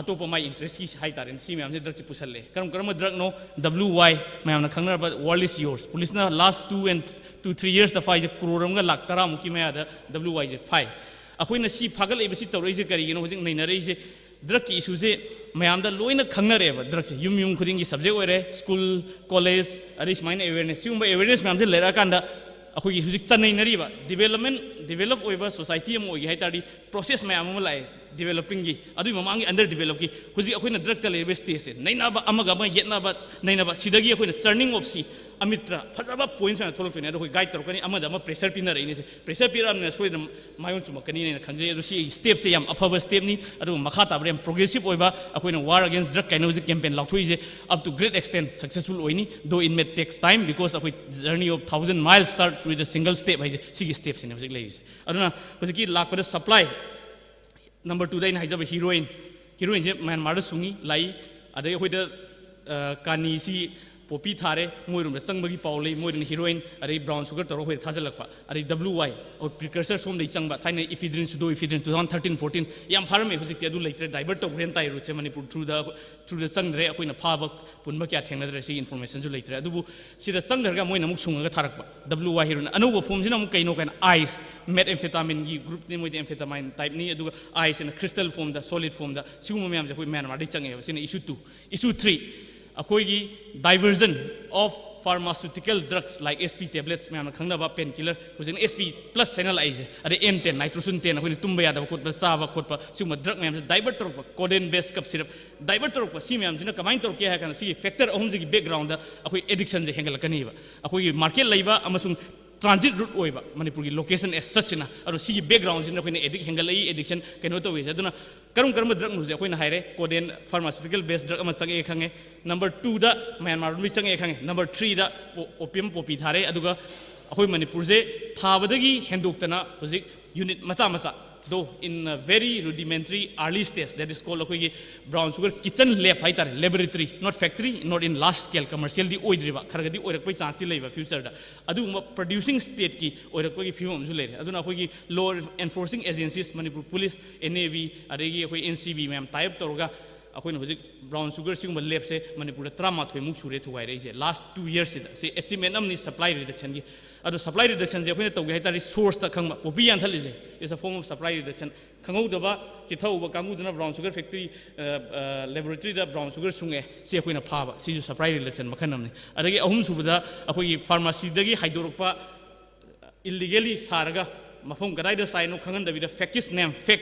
ꯑꯇꯣꯞꯄ ꯃꯥꯏ ꯏꯟꯇꯔꯦꯁꯀꯤ ꯍꯥꯏꯇꯥꯔꯦꯅꯦ, ꯁꯤ ꯃꯌꯥꯝꯁꯦ ꯗ꯭ꯔꯒꯁꯦ ꯄꯨꯁꯜꯂꯦ꯫ ꯀꯔꯝ ꯀꯔꯝꯕ ꯗ꯭ꯔꯒꯅꯣ? W Y, ꯃꯌꯥꯝꯅ ꯈꯪꯅꯔꯕ World is Yours꯫ ꯄꯨꯂꯤꯁꯅ last two and two, three yearsꯇ ꯐꯥꯏꯁꯦ crore ꯑꯃꯒ ꯂꯥꯛ ꯇꯔꯥꯃꯨꯛꯀꯤ ꯃꯌꯥꯗ W Yꯁꯦ ꯐꯥꯏ꯫ ꯑꯩꯈꯣꯏꯅ ꯁꯤ ꯐꯥꯒꯠꯂꯛꯏꯕ, ꯁꯤ ꯇꯧꯔꯛꯏꯁꯦ ꯀꯔꯤꯒꯤꯅꯣ? ꯍꯧꯖꯤꯛ ꯅꯩꯅꯔꯛꯏꯁꯦ ꯗ꯭ꯔꯒꯀꯤ issueꯁꯦ ꯃꯌꯥꯝꯗ ꯂꯣꯏꯅ ꯈꯪꯅꯔꯦꯕ꯫ ꯗ꯭ꯔꯒꯁꯦ ꯌꯨꯝ ꯌꯨꯝ ꯈꯨꯗꯤꯡꯒꯤ subject ꯑꯣꯏꯔꯦ, school, college, ꯑꯗꯩ ꯁꯨꯃꯥꯏꯅ awareness, ꯁꯤꯒꯨꯝꯕ awareness ꯃꯌꯥꯝꯁꯦ ꯂꯩꯔꯛꯑꯀꯥꯟꯗ ꯑꯩꯈꯣꯏꯒꯤ ꯍꯧꯖꯤꯛ ꯆꯠꯅꯩꯅꯔꯤꯕ development, develop ꯑꯣꯏꯕ society ꯑꯃ ꯑꯣꯏꯒꯦ ꯍꯥꯏ ꯇꯥꯔꯗꯤ process ꯃꯌꯥꯝ ꯑꯃ ꯂꯥꯛꯑꯦ developingꯒꯤ꯫ ꯑꯗꯨꯒꯤ ꯃꯃꯥꯡꯒꯤ under developꯀꯤ꯫ ꯍꯧꯖꯤꯛ ꯑꯩꯈꯣꯏꯅ ꯗ꯭ꯔꯒꯇ ꯂꯩꯔꯤꯕ stageꯁꯦ, ꯅꯩꯅꯕ, ꯑꯃꯒ ꯑꯃ ꯌꯦꯠꯅꯕ, ꯅꯩꯅꯕ, ꯁꯤꯗꯒꯤ ꯑꯩꯈꯣꯏꯅ turning of ꯁꯤ ꯑꯃꯤꯠꯇ꯭ꯔ ꯐꯖꯕ points ꯃꯌꯥꯝ ꯊꯣꯛꯂꯛꯇꯣꯏꯅꯦ꯫ ꯑꯗꯣ ꯑꯩꯈꯣꯏ guide ꯇꯧꯔꯛꯀꯅꯤ, ꯑꯃꯗ ꯑꯃ pressure ꯄꯤꯅꯔꯛꯏꯅꯦ꯫ Pressure ꯄꯤꯔꯛꯑꯕꯅꯤꯅ ꯁꯣꯏꯗꯅ ꯃꯥꯏꯑꯣꯟ ꯆꯨꯝꯃꯛꯀꯅꯤꯅ ꯑꯩꯅ ꯈꯟꯖꯩ꯫ ꯑꯗꯣ ꯁꯤ stageꯁꯦ ꯌꯥꯝ ꯑꯐꯕ stageꯅꯤ꯫ ꯑꯗꯨꯒ ꯃꯈꯥ ꯇꯥꯕꯗ ꯌꯥꯝ progressive ꯑꯣꯏꯕ, ꯑꯩꯈꯣꯏꯅ War Against Drug ꯀꯥꯏꯅ ꯍꯧꯖꯤꯛ campaign ꯂꯥꯎꯊꯣꯛꯏꯁꯦ up to great extent successful ꯑꯣꯏꯅꯤ, though it may takes time, because ꯑꯩꯈꯣꯏ journey of thousand miles starts with a single step ꯍꯥꯏꯁꯦ ꯁꯤꯒꯤ stageꯁꯤꯅꯦ ꯍꯧꯖꯤꯛ ꯂꯩꯔꯤꯁꯦ꯫ ꯑꯗꯨꯅ ꯍꯧꯖꯤꯛꯀꯤ ꯂꯥꯛꯄꯗ supply, number twoꯗ ꯑꯩꯅ ꯍꯥꯏꯖꯕ heroin, ꯍꯤꯔꯣꯏꯟꯁꯦ ꯃ꯭ꯌꯥꯟꯃꯥꯔꯗ ꯁꯨꯡꯉꯤ ꯂꯥꯛꯏ꯫ ꯑꯗꯩ ꯑꯩꯈꯣꯏꯗ ꯀꯥꯅꯤꯁꯤ ꯄꯣꯄꯤ ꯊꯥꯔꯦ, ꯃꯣꯏꯔꯣꯝꯗ ꯆꯪꯕꯒꯤ ꯄꯥꯎ ꯂꯩ, ꯃꯣꯏꯗꯅ ꯍꯤꯔꯣꯏꯟ ꯑꯗꯩ ꯕ꯭ꯔꯥꯎꯟ ꯁꯨꯒꯔ ꯇꯧꯔꯒ ꯑꯩꯈꯣꯏꯗ ꯊꯥꯖꯤꯜꯂꯛꯄ꯫ ꯑꯗꯩ ꯗꯕ꯭ꯂꯤꯎ ꯋꯥꯏ ꯑꯩꯈꯣꯏ ꯄ꯭ꯔꯤꯀꯔꯁꯔ ꯁꯣꯝꯗꯒꯤ ꯆꯪꯕ, ꯊꯥꯏꯅ ꯏꯐꯤꯗ꯭ꯔꯤꯟ ꯁꯨꯗꯣ ꯏꯐꯤꯗ꯭ꯔꯤꯟ ꯇꯨ ꯊꯥꯎꯖꯟ ꯊꯥꯔꯇꯤꯟ ꯐꯣꯔꯇꯤꯟ ꯌꯥꯝ ꯐꯥꯔꯝꯃꯦ꯫ ꯍꯧꯖꯤꯛꯇꯤ ꯑꯗꯨ ꯂꯩꯇ꯭ꯔꯦ, ꯗꯥꯏꯚꯔꯠ ꯇꯧꯈ꯭ꯔꯦꯅ ꯇꯥꯏ ꯔꯨꯠꯁꯦ ꯃꯅꯤꯄꯨꯔ ꯊ꯭ꯔꯨꯗ꯫ ꯊ꯭ꯔꯨꯗ ꯆꯪꯗ꯭ꯔꯦ, ꯑꯩꯈꯣꯏꯅ ꯐꯥꯕ ꯄꯨꯟꯕ ꯀꯌꯥ ꯊꯦꯡꯅꯗ꯭ꯔꯦ, ꯁꯤꯒꯤ ꯏꯟꯐꯣꯔꯃꯦꯁꯟꯁꯨ ꯂꯩꯇ꯭ꯔꯦ꯫ ꯑꯗꯨꯕꯨ ꯁꯤꯗ ꯆꯪꯈ꯭ꯔꯒ ꯃꯣꯏꯅ ꯑꯃꯨꯛ ꯁꯨꯡꯉꯒ ꯊꯥꯔꯛꯄ ꯗꯕ꯭ꯂꯤꯎ ꯋꯥꯏ ꯍꯤꯔꯣꯏꯟ꯫ ꯑꯅꯧꯕ ꯐꯣꯝꯁꯤꯅ ꯑꯃꯨꯛ ꯀꯩꯅꯣ ꯀꯥꯏꯅ, ꯑꯥꯏꯁ, ꯃꯦꯠ ꯑꯦꯝꯐꯦꯇꯥꯃꯤꯟꯒꯤ ꯒ꯭ꯔꯨꯞꯅꯤ, ꯃꯣꯏꯗꯤ ꯑꯦꯝꯐꯦꯇꯥꯃꯥꯏꯟ ꯇꯥꯏꯞꯅꯤ꯫ ꯑꯗꯨꯒ ꯑꯥꯏꯁ ꯑꯅ ꯀ꯭ꯔꯤꯁꯇꯜ ꯐꯣꯝꯗ, ꯁꯣꯂꯤꯠ ꯐꯣꯝꯗ, ꯁꯤꯒꯨꯝꯕ ꯃꯌꯥꯝꯁꯦ ꯑꯩꯈꯣꯏ ꯃ꯭ꯌꯥꯟꯃꯥꯔꯗꯒꯤ ꯆꯪꯉꯛꯑꯦꯕ꯫ ꯁꯤꯅ ꯏꯁꯨ ꯇꯨ꯫ ꯏꯁꯨ ꯊ꯭ꯔꯤ, ꯑꯩꯈꯣꯏꯒꯤ diversion of pharmaceutical drugs like S P tablets, ꯃꯌꯥꯝꯅ ꯈꯪꯅꯕ ꯄꯦꯟ ꯀꯤꯂꯔ, ꯍꯧꯖꯤꯛꯅ S P plus ꯍꯥꯏꯅ ꯂꯥꯛꯏꯁꯦ, ꯑꯗꯩ ꯑꯦꯝ ꯇꯦꯟ, ꯅꯥꯏꯇ꯭ꯔꯣꯁꯤꯟ ꯇꯦꯟ, ꯑꯩꯈꯣꯏꯅ ꯇꯨꯝꯕ ꯌꯥꯗꯕ ꯈꯣꯠꯄ, ꯆꯥꯕ ꯈꯣꯠꯄ, ꯁꯤꯒꯨꯝꯕ ꯗ꯭ꯔꯒ ꯃꯌꯥꯝꯁꯦ ꯗꯥꯏꯚꯔꯠ ꯇꯧꯔꯛꯄ, ꯀꯣꯗꯦꯟ ꯕꯦꯁ ꯀꯞ ꯁꯤꯔꯞ ꯗꯥꯏꯚꯔꯠ ꯇꯧꯔꯛꯄ꯫ ꯁꯤ ꯃꯌꯥꯝꯁꯤꯅ ꯀꯃꯥꯏꯅ ꯇꯧꯔꯛꯀꯦ ꯍꯥꯏ ꯀꯥꯟꯗ, ꯁꯤꯒꯤ ꯐꯦꯛꯇꯔ ꯑꯍꯨꯝꯁꯤꯒꯤ ꯕꯦꯛꯒ꯭ꯔꯥꯎꯟꯗ ꯑꯩꯈꯣꯏ ꯑꯦꯗꯤꯛꯁꯟꯁꯦ ꯍꯦꯟꯒꯠꯂꯛꯀꯅꯤꯕ꯫ ꯑꯩꯈꯣꯏꯒꯤ ꯃꯥꯔꯀꯦꯠ ꯂꯩꯕ ꯑꯃꯁꯨꯡ ꯇ꯭ꯔꯥꯟꯖꯤꯠ ꯔꯨꯠ ꯑꯣꯏꯕ ꯃꯅꯤꯄꯨꯔꯒꯤ ꯂꯣꯀꯦꯁꯟ ꯑꯦꯁ ꯁꯠꯁꯤꯅ꯫ ꯑꯗꯣ ꯁꯤꯒꯤ ꯕꯦꯛꯒ꯭ꯔꯥꯎꯟꯁꯤꯅ ꯑꯩꯈꯣꯏꯅ ꯑꯦꯗꯤꯛ ꯍꯦꯟꯒꯠꯂꯛꯏ, ꯑꯦꯗꯤꯛꯁꯟ ꯀꯩꯅꯣ ꯇꯧꯋꯤꯁꯦ꯫ ꯑꯗꯨꯅ ꯀꯔꯝ ꯀꯔꯝꯕ ꯗ꯭ꯔꯒꯅꯣꯁꯦ ꯑꯩꯈꯣꯏꯅ ꯍꯥꯏꯔꯦ, ꯀꯣꯗꯦꯟ ꯐꯥꯔꯃꯥꯁꯤꯎꯇꯤꯀꯦꯜ ꯕꯦꯁ ꯗ꯭ꯔꯒ ꯑꯃ ꯆꯪꯉꯛꯑꯦ ꯈꯪꯉꯦ, ꯅꯝꯕꯔ ꯇꯨꯗ ꯃ꯭ꯌꯥꯟꯃꯥꯔ ꯂꯣꯝꯗꯒꯤ ꯆꯪꯉꯛꯑꯦ ꯈꯪꯉꯦ, ꯅꯝꯕꯔ ꯊ꯭ꯔꯤꯗ ꯑꯣꯄꯤꯌꯝ ꯄꯣꯄꯤ ꯊꯥꯔꯦ꯫ ꯑꯗꯨꯒ ꯑꯩꯈꯣꯏ ꯃꯅꯤꯄꯨꯔꯁꯦ ꯊꯥꯕꯗꯒꯤ ꯍꯦꯟꯗꯣꯛꯇꯅ ꯍꯧꯖꯤꯛ ꯌꯨꯅꯤꯠ ꯃꯆꯥ ꯃꯆꯥ, though in a very rudimentary early stage, that is called ꯑꯩꯈꯣꯏꯒꯤ ꯕ꯭ꯔꯥꯎꯟ ꯁꯨꯒꯔ ꯀꯤꯆꯟ ꯂꯦꯕ ꯍꯥꯏꯇꯥꯔꯦ, laboratory, not factory, not in large scale commercial ꯗꯤ ꯑꯣꯏꯗ꯭ꯔꯤꯕ, ꯈꯔꯒꯗꯤ ꯑꯣꯏꯔꯛꯄꯩ ꯆꯥꯟꯁꯇꯤ ꯂꯩꯕ ꯐ꯭ꯌꯨꯆꯔꯗ꯫ ꯑꯗꯨꯒꯨꯝꯕ ꯄ꯭ꯔꯗ꯭ꯌꯨꯁꯤꯡ ꯁ꯭ꯇꯦꯠꯀꯤ ꯑꯣꯏꯔꯛꯄꯒꯤ ꯐꯤꯕꯝ ꯑꯃꯁꯨ ꯂꯩꯔꯦ꯫ ꯑꯗꯨꯅ ꯑꯩꯈꯣꯏꯒꯤ law enforcing agencies, Manipur police, N A B, ꯑꯗꯒꯤ ꯑꯩꯈꯣꯏ ꯑꯦꯟ ꯁꯤ ꯕꯤ ꯃꯌꯥꯝ ꯇꯥꯏ ꯑꯞ ꯇꯧꯔꯒ ꯑꯩꯈꯣꯏꯅ ꯍꯧꯖꯤꯛ ꯕ꯭ꯔꯥꯎꯟ ꯁꯨꯒꯔ ꯁꯤꯒꯨꯝꯕ ꯂꯦꯕꯁꯦ ꯃꯅꯤꯄꯨꯔꯗ ꯇꯔꯥꯃꯥꯊꯣꯏꯃꯨꯛ ꯁꯨꯔꯦ ꯊꯨꯒꯥꯏꯔꯛꯏꯁꯦ ꯂꯥꯁ ꯇꯨ ꯌꯔꯁꯁꯤꯗ꯫ ꯁꯤ ꯑꯦꯆꯤꯞꯃꯦꯟ ꯑꯃꯅꯤ ꯁꯄ꯭ꯂꯥꯏ ꯔꯤꯗꯛꯁꯟꯒꯤ꯫ ꯑꯗꯣ ꯁꯄ꯭ꯂꯥꯏ ꯔꯤꯗꯛꯁꯟꯁꯦ ꯑꯩꯈꯣꯏꯅ ꯇꯧꯒꯦ ꯍꯥꯏ ꯇꯥꯔꯗꯤ ꯁꯣꯔꯁꯇ ꯈꯪꯕ, ꯄꯣꯄꯤ ꯌꯥꯟꯊꯠꯂꯤꯁꯦ is a form of supply reduction꯫ ꯈꯪꯍꯧꯗꯕ ꯆꯤꯊꯍꯧꯕ ꯀꯥꯡꯕꯨꯗꯨꯅ ꯕ꯭ꯔꯥꯎꯟ ꯁꯨꯒꯔ ꯐꯦꯛꯇꯔꯤ, ꯂꯦꯕꯣꯔꯦꯇꯔꯤꯗ ꯕ꯭ꯔꯥꯎꯟ ꯁꯨꯒꯔ ꯁꯨꯡꯉꯦ, ꯁꯤ ꯑꯩꯈꯣꯏꯅ ꯐꯥꯕ, ꯁꯤꯁꯨ ꯁꯄ꯭ꯂꯥꯏ ꯔꯤꯗꯛꯁꯟ ꯃꯈꯜ ꯑꯃꯅꯤ꯫ ꯑꯗꯒꯤ ꯑꯍꯨꯝꯁꯨꯕꯗ ꯑꯩꯈꯣꯏꯒꯤ ꯐꯥꯔꯃꯥꯁꯤꯗꯒꯤ ꯍꯥꯏꯗꯣꯔꯛꯄ ꯏꯜꯂꯤꯒꯦꯂꯤ ꯁꯥꯔꯒ ꯃꯐꯝ ꯀꯗꯥꯏꯗ ꯁꯥꯏꯅꯣ ꯈꯪꯍꯟꯗꯕꯤꯗ ꯐꯦꯛꯇꯤꯁ ꯅꯦꯝ, ꯐꯦꯛ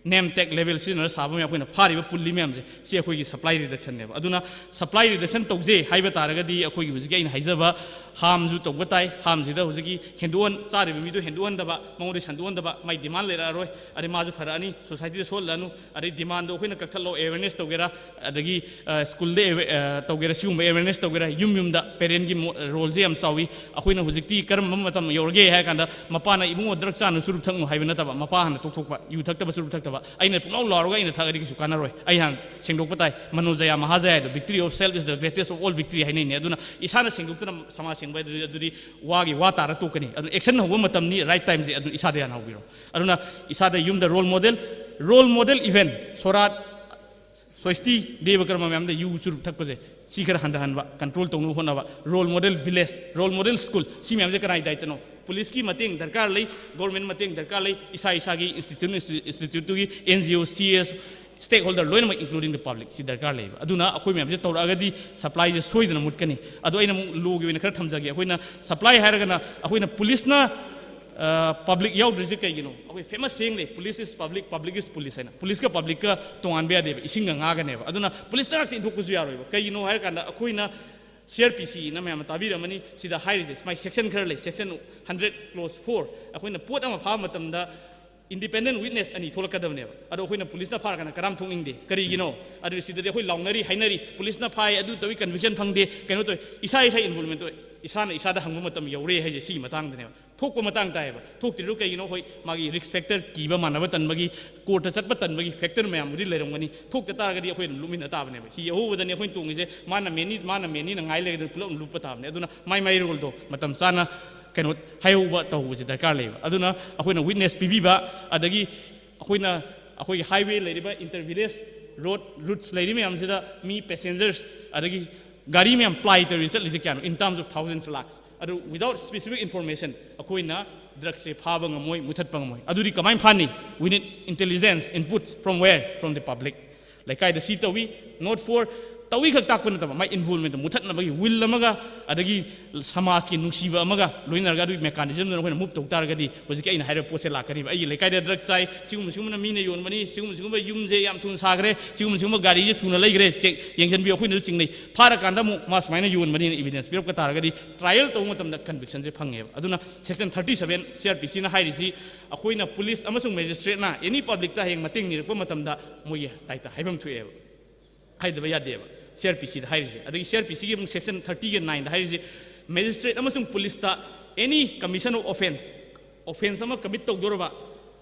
ꯅꯦꯝ ꯇꯦꯛ ꯂꯦꯕꯦꯜ ꯁꯤꯖꯤꯟꯅꯔꯒ ꯁꯥꯕ ꯃꯌꯥꯝ, ꯑꯩꯈꯣꯏꯅ ꯐꯥꯔꯤꯕ ꯄꯨꯜꯂꯤ ꯃꯌꯥꯝꯁꯦ, ꯁꯤ ꯑꯩꯈꯣꯏꯒꯤ ꯁꯄ꯭ꯂꯥꯏ ꯔꯤꯗꯛꯁꯟꯅꯦꯕ꯫ ꯑꯗꯨꯅ ꯁꯄ꯭ꯂꯥꯏ ꯔꯤꯗꯛꯁꯟ ꯇꯧꯖꯩ ꯍꯥꯏꯕ ꯇꯥꯔꯒꯗꯤ ꯑꯩꯈꯣꯏꯒꯤ ꯍꯧꯖꯤꯛꯀꯤ ꯑꯩꯅ ꯍꯥꯏꯖꯕ ꯍꯥꯝꯁꯨ ꯇꯧꯕ ꯇꯥꯏ, ꯍꯥꯝꯁꯤꯗ ꯍꯧꯖꯤꯛꯀꯤ ꯍꯦꯟꯗꯣꯛꯍꯟ-, ꯆꯥꯔꯤꯕ ꯃꯤꯗꯣ ꯍꯦꯟꯗꯣꯛꯍꯟꯗꯕ, ꯃꯉꯣꯟꯗ ꯁꯟꯗꯣꯛꯍꯟꯗꯕ, ꯃꯥꯏ ꯗꯤꯃꯥꯟ ꯂꯩꯔꯛꯑꯔꯣꯏ, ꯑꯗꯩ ꯃꯥꯁꯨ ꯐꯔꯛꯑꯅꯤ, ꯁꯣꯁꯥꯏꯇꯤꯗ ꯁꯣꯛꯍꯜꯂꯅꯨ꯫ ꯑꯗꯩ ꯗꯤꯃꯥꯟꯗꯣ ꯑꯩꯈꯣꯏꯅ ꯀꯛꯊꯠꯂꯣ, ꯑꯦꯋꯦꯔꯅꯦꯁ ꯇꯧꯒꯦꯔꯥ, ꯑꯗꯒꯤ ꯑ, ꯁ꯭ꯀꯨꯜꯗ ꯑꯦꯋꯦ-, ꯑ, ꯇꯧꯒꯦꯔꯥ, ꯁꯤꯒꯨꯝꯕ ꯑꯦꯋꯦꯔꯅꯦꯁ ꯇꯧꯒꯦꯔꯥ, ꯌꯨꯝ ꯌꯨꯝꯗ ꯄꯦꯔꯦꯟꯒꯤ ꯃꯣ-, ꯔꯣꯜꯁꯦ ꯌꯥꯝ ꯆꯥꯎꯏ꯫ ꯑꯩꯈꯣꯏꯅ ꯍꯧꯖꯤꯛꯇꯤ ꯀꯔꯝꯕ ꯃꯇꯝ ꯌꯧꯔꯒꯦ ꯍꯥꯏ ꯀꯥꯟꯗ ꯃꯄꯥꯅ "ꯏꯕꯨꯡꯉꯣ ꯗ꯭ꯔꯒ ꯆꯥꯅꯨ, ꯆꯨꯔꯨꯞ ꯊꯛꯅꯨ" ꯍꯥꯏꯕ ꯅꯠꯇꯕ, ꯃꯄꯥ ꯍꯥꯟꯅ ꯇꯣꯛꯊꯣꯛꯄ, ꯌꯨ ꯊꯛꯇꯕ ꯊꯛꯇꯕ, ꯑꯩꯅ ꯄꯨꯡꯂꯥꯎ ꯂꯥꯎꯔꯒ ꯑꯩꯅ ꯊꯛꯑꯗꯤ ꯀꯩꯁꯨ ꯀꯥꯟꯅꯔꯣꯏ꯫ ꯑꯩ ꯍꯥꯟꯅ ꯁꯦꯡꯗꯣꯛꯄ ꯇꯥꯏ꯫ ꯃꯅꯣꯖꯌꯥ ꯃꯍꯥꯖꯌꯥ ꯍꯥꯏꯗꯣ, victory of self is the greatest of all victory ꯍꯥꯏꯅꯩꯅꯦ꯫ ꯑꯗꯨꯅ ꯏꯁꯥꯅ ꯁꯦꯡꯗꯣꯛꯇꯅ ꯁꯃꯥꯖ ꯁꯦꯡꯕ ꯍꯥꯏꯗꯨꯗꯤ, ꯑꯗꯨꯗꯤ ꯋꯥꯒꯤ ꯋꯥ ꯇꯥꯔ ꯇꯣꯛꯀꯅꯤ꯫ ꯑꯗꯨꯅ action ꯍꯧꯕ ꯃꯇꯝꯅꯤ, right time ꯁꯦ꯫ ꯑꯗꯨꯅ ꯏꯁꯥꯗ ꯍꯥꯟꯅ ꯍꯧꯕꯤꯔꯣ꯫ ꯑꯗꯨꯅ ꯏꯁꯥꯗ ꯌꯨꯝꯗ role model, role model event, ꯁꯣꯔꯥꯠ, ꯁ꯭ꯋꯁꯇꯤ, ꯗꯦꯕ ꯀꯔꯃ ꯃꯌꯥꯝꯗ ꯌꯨ ꯆꯨꯔꯨꯞ ꯊꯛꯄꯁꯦ, ꯁꯤ ꯈꯔ ꯍꯟꯊꯍꯟꯕ, control ꯇꯧꯅꯕ ꯍꯣꯠꯅꯕ꯫ Role model village, role model school, ꯁꯤ ꯃꯌꯥꯝꯁꯦ ꯀꯅꯥꯒꯤ ꯗꯥꯏꯇꯅꯣ? ꯄꯨꯂꯤꯁꯀꯤ ꯃꯇꯦꯡ ꯗꯔꯀꯥꯔ ꯂꯩ, government ꯃꯇꯦꯡ ꯗꯔꯀꯥꯔ ꯂꯩ, ꯏꯁꯥ ꯏꯁꯥꯒꯤ institute, instituteꯇꯨꯒꯤ N G O, C S, stakeholder ꯂꯣꯏꯅꯃꯛ, including the public, ꯁꯤ ꯗꯔꯀꯥꯔ ꯂꯩꯌꯦꯕ꯫ ꯑꯗꯨꯅ ꯑꯩꯈꯣꯏ ꯃꯌꯥꯝꯁꯦ ꯇꯧꯔꯛꯑꯒꯗꯤ supplyꯁꯦ ꯁꯣꯏꯗꯅ ꯃꯨꯠꯀꯅꯤ꯫ ꯑꯗꯣ ꯑꯩꯅ ꯑꯃꯨꯛ lawꯒꯤ ꯑꯣꯏꯅ ꯈꯔ ꯊꯝꯖꯒꯦ꯫ ꯑꯩꯈꯣꯏꯅ supply ꯍꯥꯏꯔꯒꯅ ꯑꯩꯈꯣꯏꯅ ꯄꯨꯂꯤꯁꯅ, ꯑ, public ꯌꯥꯎꯗ꯭ꯔꯤꯁꯦ ꯀꯩꯒꯤꯅꯣ? ꯑꯩꯈꯣꯏ famous saying ꯂꯩ, "Police is public, public is police" ꯍꯥꯏꯅ꯫ ꯄꯨꯂꯤꯁꯀ publicꯀ ꯇꯣꯉꯥꯟꯕ ꯌꯥꯗꯦꯕ, ꯏꯁꯤꯡꯒ ꯉꯥꯒꯅꯦꯕ꯫ ꯑꯗꯨꯅ ꯄꯨꯂꯤꯁꯇ ꯉꯥꯛꯇ ꯏꯟꯊꯣꯛꯄꯁꯨ ꯌꯥꯔꯣꯏꯕ꯫ ꯀꯩꯒꯤꯅꯣ ꯍꯥꯏꯔꯀꯥꯟꯗ ꯑꯩꯈꯣꯏꯅ C R P C ꯅ ꯃꯌꯥꯝꯅ ꯇꯥꯕꯤꯔꯝꯃꯅꯤ, ꯁꯤꯗ ꯍꯥꯏꯔꯤꯁꯦ, ꯃꯥꯏ section ꯈꯔ ꯂꯩ, section hundred clause four꯫ ꯑꯩꯈꯣꯏꯅ ꯄꯣꯠ ꯑꯃ ꯐꯥꯕ ꯃꯇꯝꯗ independent witness ꯑꯅꯤ ꯊꯣꯛꯂꯛꯀꯗꯕꯅꯦꯕ꯫ ꯑꯗꯣ ꯑꯩꯈꯣꯏꯅ ꯄꯨꯂꯤꯁꯅ ꯐꯥꯔꯀꯥꯟꯗ ꯀꯅꯥꯝ ꯊꯣꯛꯅꯤꯡꯗꯦ꯫ ꯀꯔꯤꯒꯤꯅꯣ? ꯑꯗꯨ ꯁꯤꯗꯗꯤ ꯑꯩꯈꯣꯏ ꯂꯥꯎꯅꯔꯤ, ꯍꯥꯏꯅꯔꯤ, ꯄꯨꯂꯤꯁꯅ ꯐꯥꯏ, ꯑꯗꯨ ꯇꯧꯏ, conviction ꯐꯪꯗꯦ, ꯀꯩꯅꯣ ꯇꯧꯏ꯫ ꯏꯁꯥ ꯏꯁꯥ involvement ꯑꯣꯏ, ꯏꯁꯥꯅ ꯏꯁꯥꯗ ꯍꯪꯕ ꯃꯇꯝ ꯌꯧꯔꯦ ꯍꯥꯏꯁꯦ ꯁꯤꯒꯤ ꯃꯇꯥꯡꯗꯅꯦꯕ꯫ ꯊꯣꯛꯄ ꯃꯇꯥꯡ ꯇꯥꯏꯌꯦꯕ꯫ ꯊꯣꯛꯇ꯭ꯔꯤꯗꯣ ꯀꯩꯒꯤꯅꯣ? ꯍꯣꯏ, ꯃꯥꯒꯤ risk factor, ꯀꯤꯕ ꯃꯥꯟꯅꯕ ꯇꯟꯕꯒꯤ, courtꯇ ꯆꯠꯄ ꯇꯟꯕꯒꯤ factor ꯃꯌꯥꯝꯕꯨꯗꯤ ꯂꯩꯔꯝꯒꯅꯤ꯫ ꯊꯣꯛꯇ ꯇꯥꯔꯒꯗꯤ ꯑꯩꯈꯣꯏ ꯑꯗꯨꯝ ꯂꯨꯞꯃꯤꯟꯅ ꯇꯥꯕꯅꯦꯕ꯫ ꯍꯤ ꯑꯍꯧꯕꯗꯅꯤ ꯑꯩꯈꯣꯏꯅ ꯇꯣꯡꯉꯤꯁꯦ, ꯃꯥꯅ ꯃꯦꯟꯅꯤ, ꯃꯥꯅ ꯃꯦꯟꯅꯤꯅ ꯉꯥꯏ ꯂꯩꯔꯒꯗꯤ ꯄꯨꯂꯞ ꯂꯨꯞꯄ ꯇꯥꯕꯅꯦ꯫ ꯑꯗꯨꯅ ꯃꯥꯏ ꯃꯥꯏ roleꯗꯣ ꯃꯇꯝ ꯆꯥꯅ, ꯀꯩꯅꯣ, ꯍꯥꯏꯍꯧꯕ ꯇꯧꯕꯁꯦ ꯗꯔꯀꯥꯔ ꯂꯩꯌꯦꯕ꯫ ꯑꯗꯨꯅ ꯑꯩꯈꯣꯏꯅ witness ꯄꯤꯕꯤꯕ, ꯑꯗꯒꯤ ꯑꯩꯈꯣꯏꯅ, ꯑꯩꯈꯣꯏꯒꯤ highway ꯂꯩꯔꯤꯕ, inter village road routes ꯂꯩꯔꯤ ꯃꯌꯥꯝꯁꯤꯗ ꯃꯤ, passengers, ꯑꯗꯒꯤ ꯒꯥꯔꯤ ꯃꯌꯥꯝ ply ꯇꯧꯔꯤ ꯆꯠꯂꯤꯁꯦ ꯀꯌꯥꯅꯣ? In terms of thousands, lakhs꯫ ꯑꯗꯨ without specific information ꯑꯩꯈꯣꯏꯅ drugꯁꯦ ꯐꯥꯕ ꯉꯝꯃꯣꯏ, ꯃꯨꯊꯠꯄ ꯉꯝꯃꯣꯏ꯫ ꯑꯗꯨꯗꯤ ꯀꯃꯥꯏꯅ ꯐꯥꯅꯤ? We need intelligence inputs from where? From the public꯫ ꯂꯩꯀꯥꯏꯗ ꯁꯤ ꯇꯧꯏ, not for ꯇꯧꯏ ꯈꯛ ꯇꯥꯛꯄ ꯅꯠꯇꯕ, ꯃꯥꯏ involvementꯇ ꯃꯨꯊꯠꯅꯕꯒꯤ will ꯑꯃꯒ, ꯑꯗꯒꯤ ꯁꯃꯥꯖꯀꯤ ꯅꯨꯡꯁꯤꯕ ꯑꯃꯒ ꯂꯣꯏꯅꯔꯒ ꯑꯗꯨꯒꯤ mechanismꯗꯨꯅ ꯑꯩꯈꯣꯏꯅ move ꯇꯧ ꯇꯥꯔꯒꯗꯤ ꯍꯧꯖꯤꯛꯀꯤ ꯑꯩꯅ ꯍꯥꯏꯔꯤꯕ ꯄꯣꯠꯁꯦ ꯂꯥꯛꯀꯅꯤꯕ꯫ ꯑꯩꯒꯤ ꯂꯩꯀꯥꯏꯗ drug ꯆꯥꯏ, ꯁꯤꯒꯨꯝꯕ ꯁꯤꯒꯨꯝꯕ ꯃꯤꯅ ꯌꯣꯟꯕꯅꯤ, ꯁꯤꯒꯨꯝꯕ ꯁꯤꯒꯨꯝꯕ ꯌꯨꯝꯁꯦ ꯌꯥꯝ ꯊꯨꯅ ꯁꯥꯈ꯭ꯔꯦ, ꯁꯤꯒꯨꯝꯕ ꯁꯤꯒꯨꯝꯕ ꯒꯥꯔꯤꯁꯦ ꯊꯨꯅ ꯂꯩꯈ꯭ꯔꯦ, check ꯌꯦꯡꯁꯤꯟꯕꯤꯌꯨ, ꯑꯩꯈꯣꯏꯅꯁꯨ ꯆꯤꯡꯅꯩ꯫ ꯐꯥꯔꯀꯥꯟꯗ ꯑꯃꯨꯛ ꯃꯥ ꯁꯨꯃꯥꯏꯅ ꯌꯣꯟꯕꯅꯤꯅ evidence ꯄꯤꯔꯛꯄ ꯇꯥꯔꯒꯗꯤ trial ꯇꯧꯕ ꯃꯇꯝꯗ convictionꯁꯦ ꯐꯪꯉꯦꯕ꯫ ꯑꯗꯨꯅ section thirty seven C R P Cꯅ ꯍꯥꯏꯔꯤꯁꯤ, ꯑꯩꯈꯣꯏꯅ police ꯑꯃꯁꯨꯡ magistrateꯅ any publicꯇ ꯍꯌꯦꯡ ꯃꯇꯦꯡ ꯅꯤꯔꯛꯄ ꯃꯇꯝꯗ ꯃꯣꯏꯒꯤ ꯗꯥꯏꯇ ꯍꯥꯏꯐꯝ ꯊꯣꯛꯑꯦꯕ, ꯍꯥꯏꯗꯕ ꯌꯥꯗꯦꯕ꯫ C R P Cꯗ ꯍꯥꯏꯔꯤꯁꯦ, ꯑꯗꯒꯤ C R P Cꯒꯤ ꯑꯃꯨꯛ section thirtyꯒ nineꯗ ꯍꯥꯏꯔꯤꯁꯦ, magistrate ꯑꯃꯁꯨꯡ policeꯇ any commission of offence, offence ꯑꯃ commit ꯇꯧꯗꯣꯔꯕ,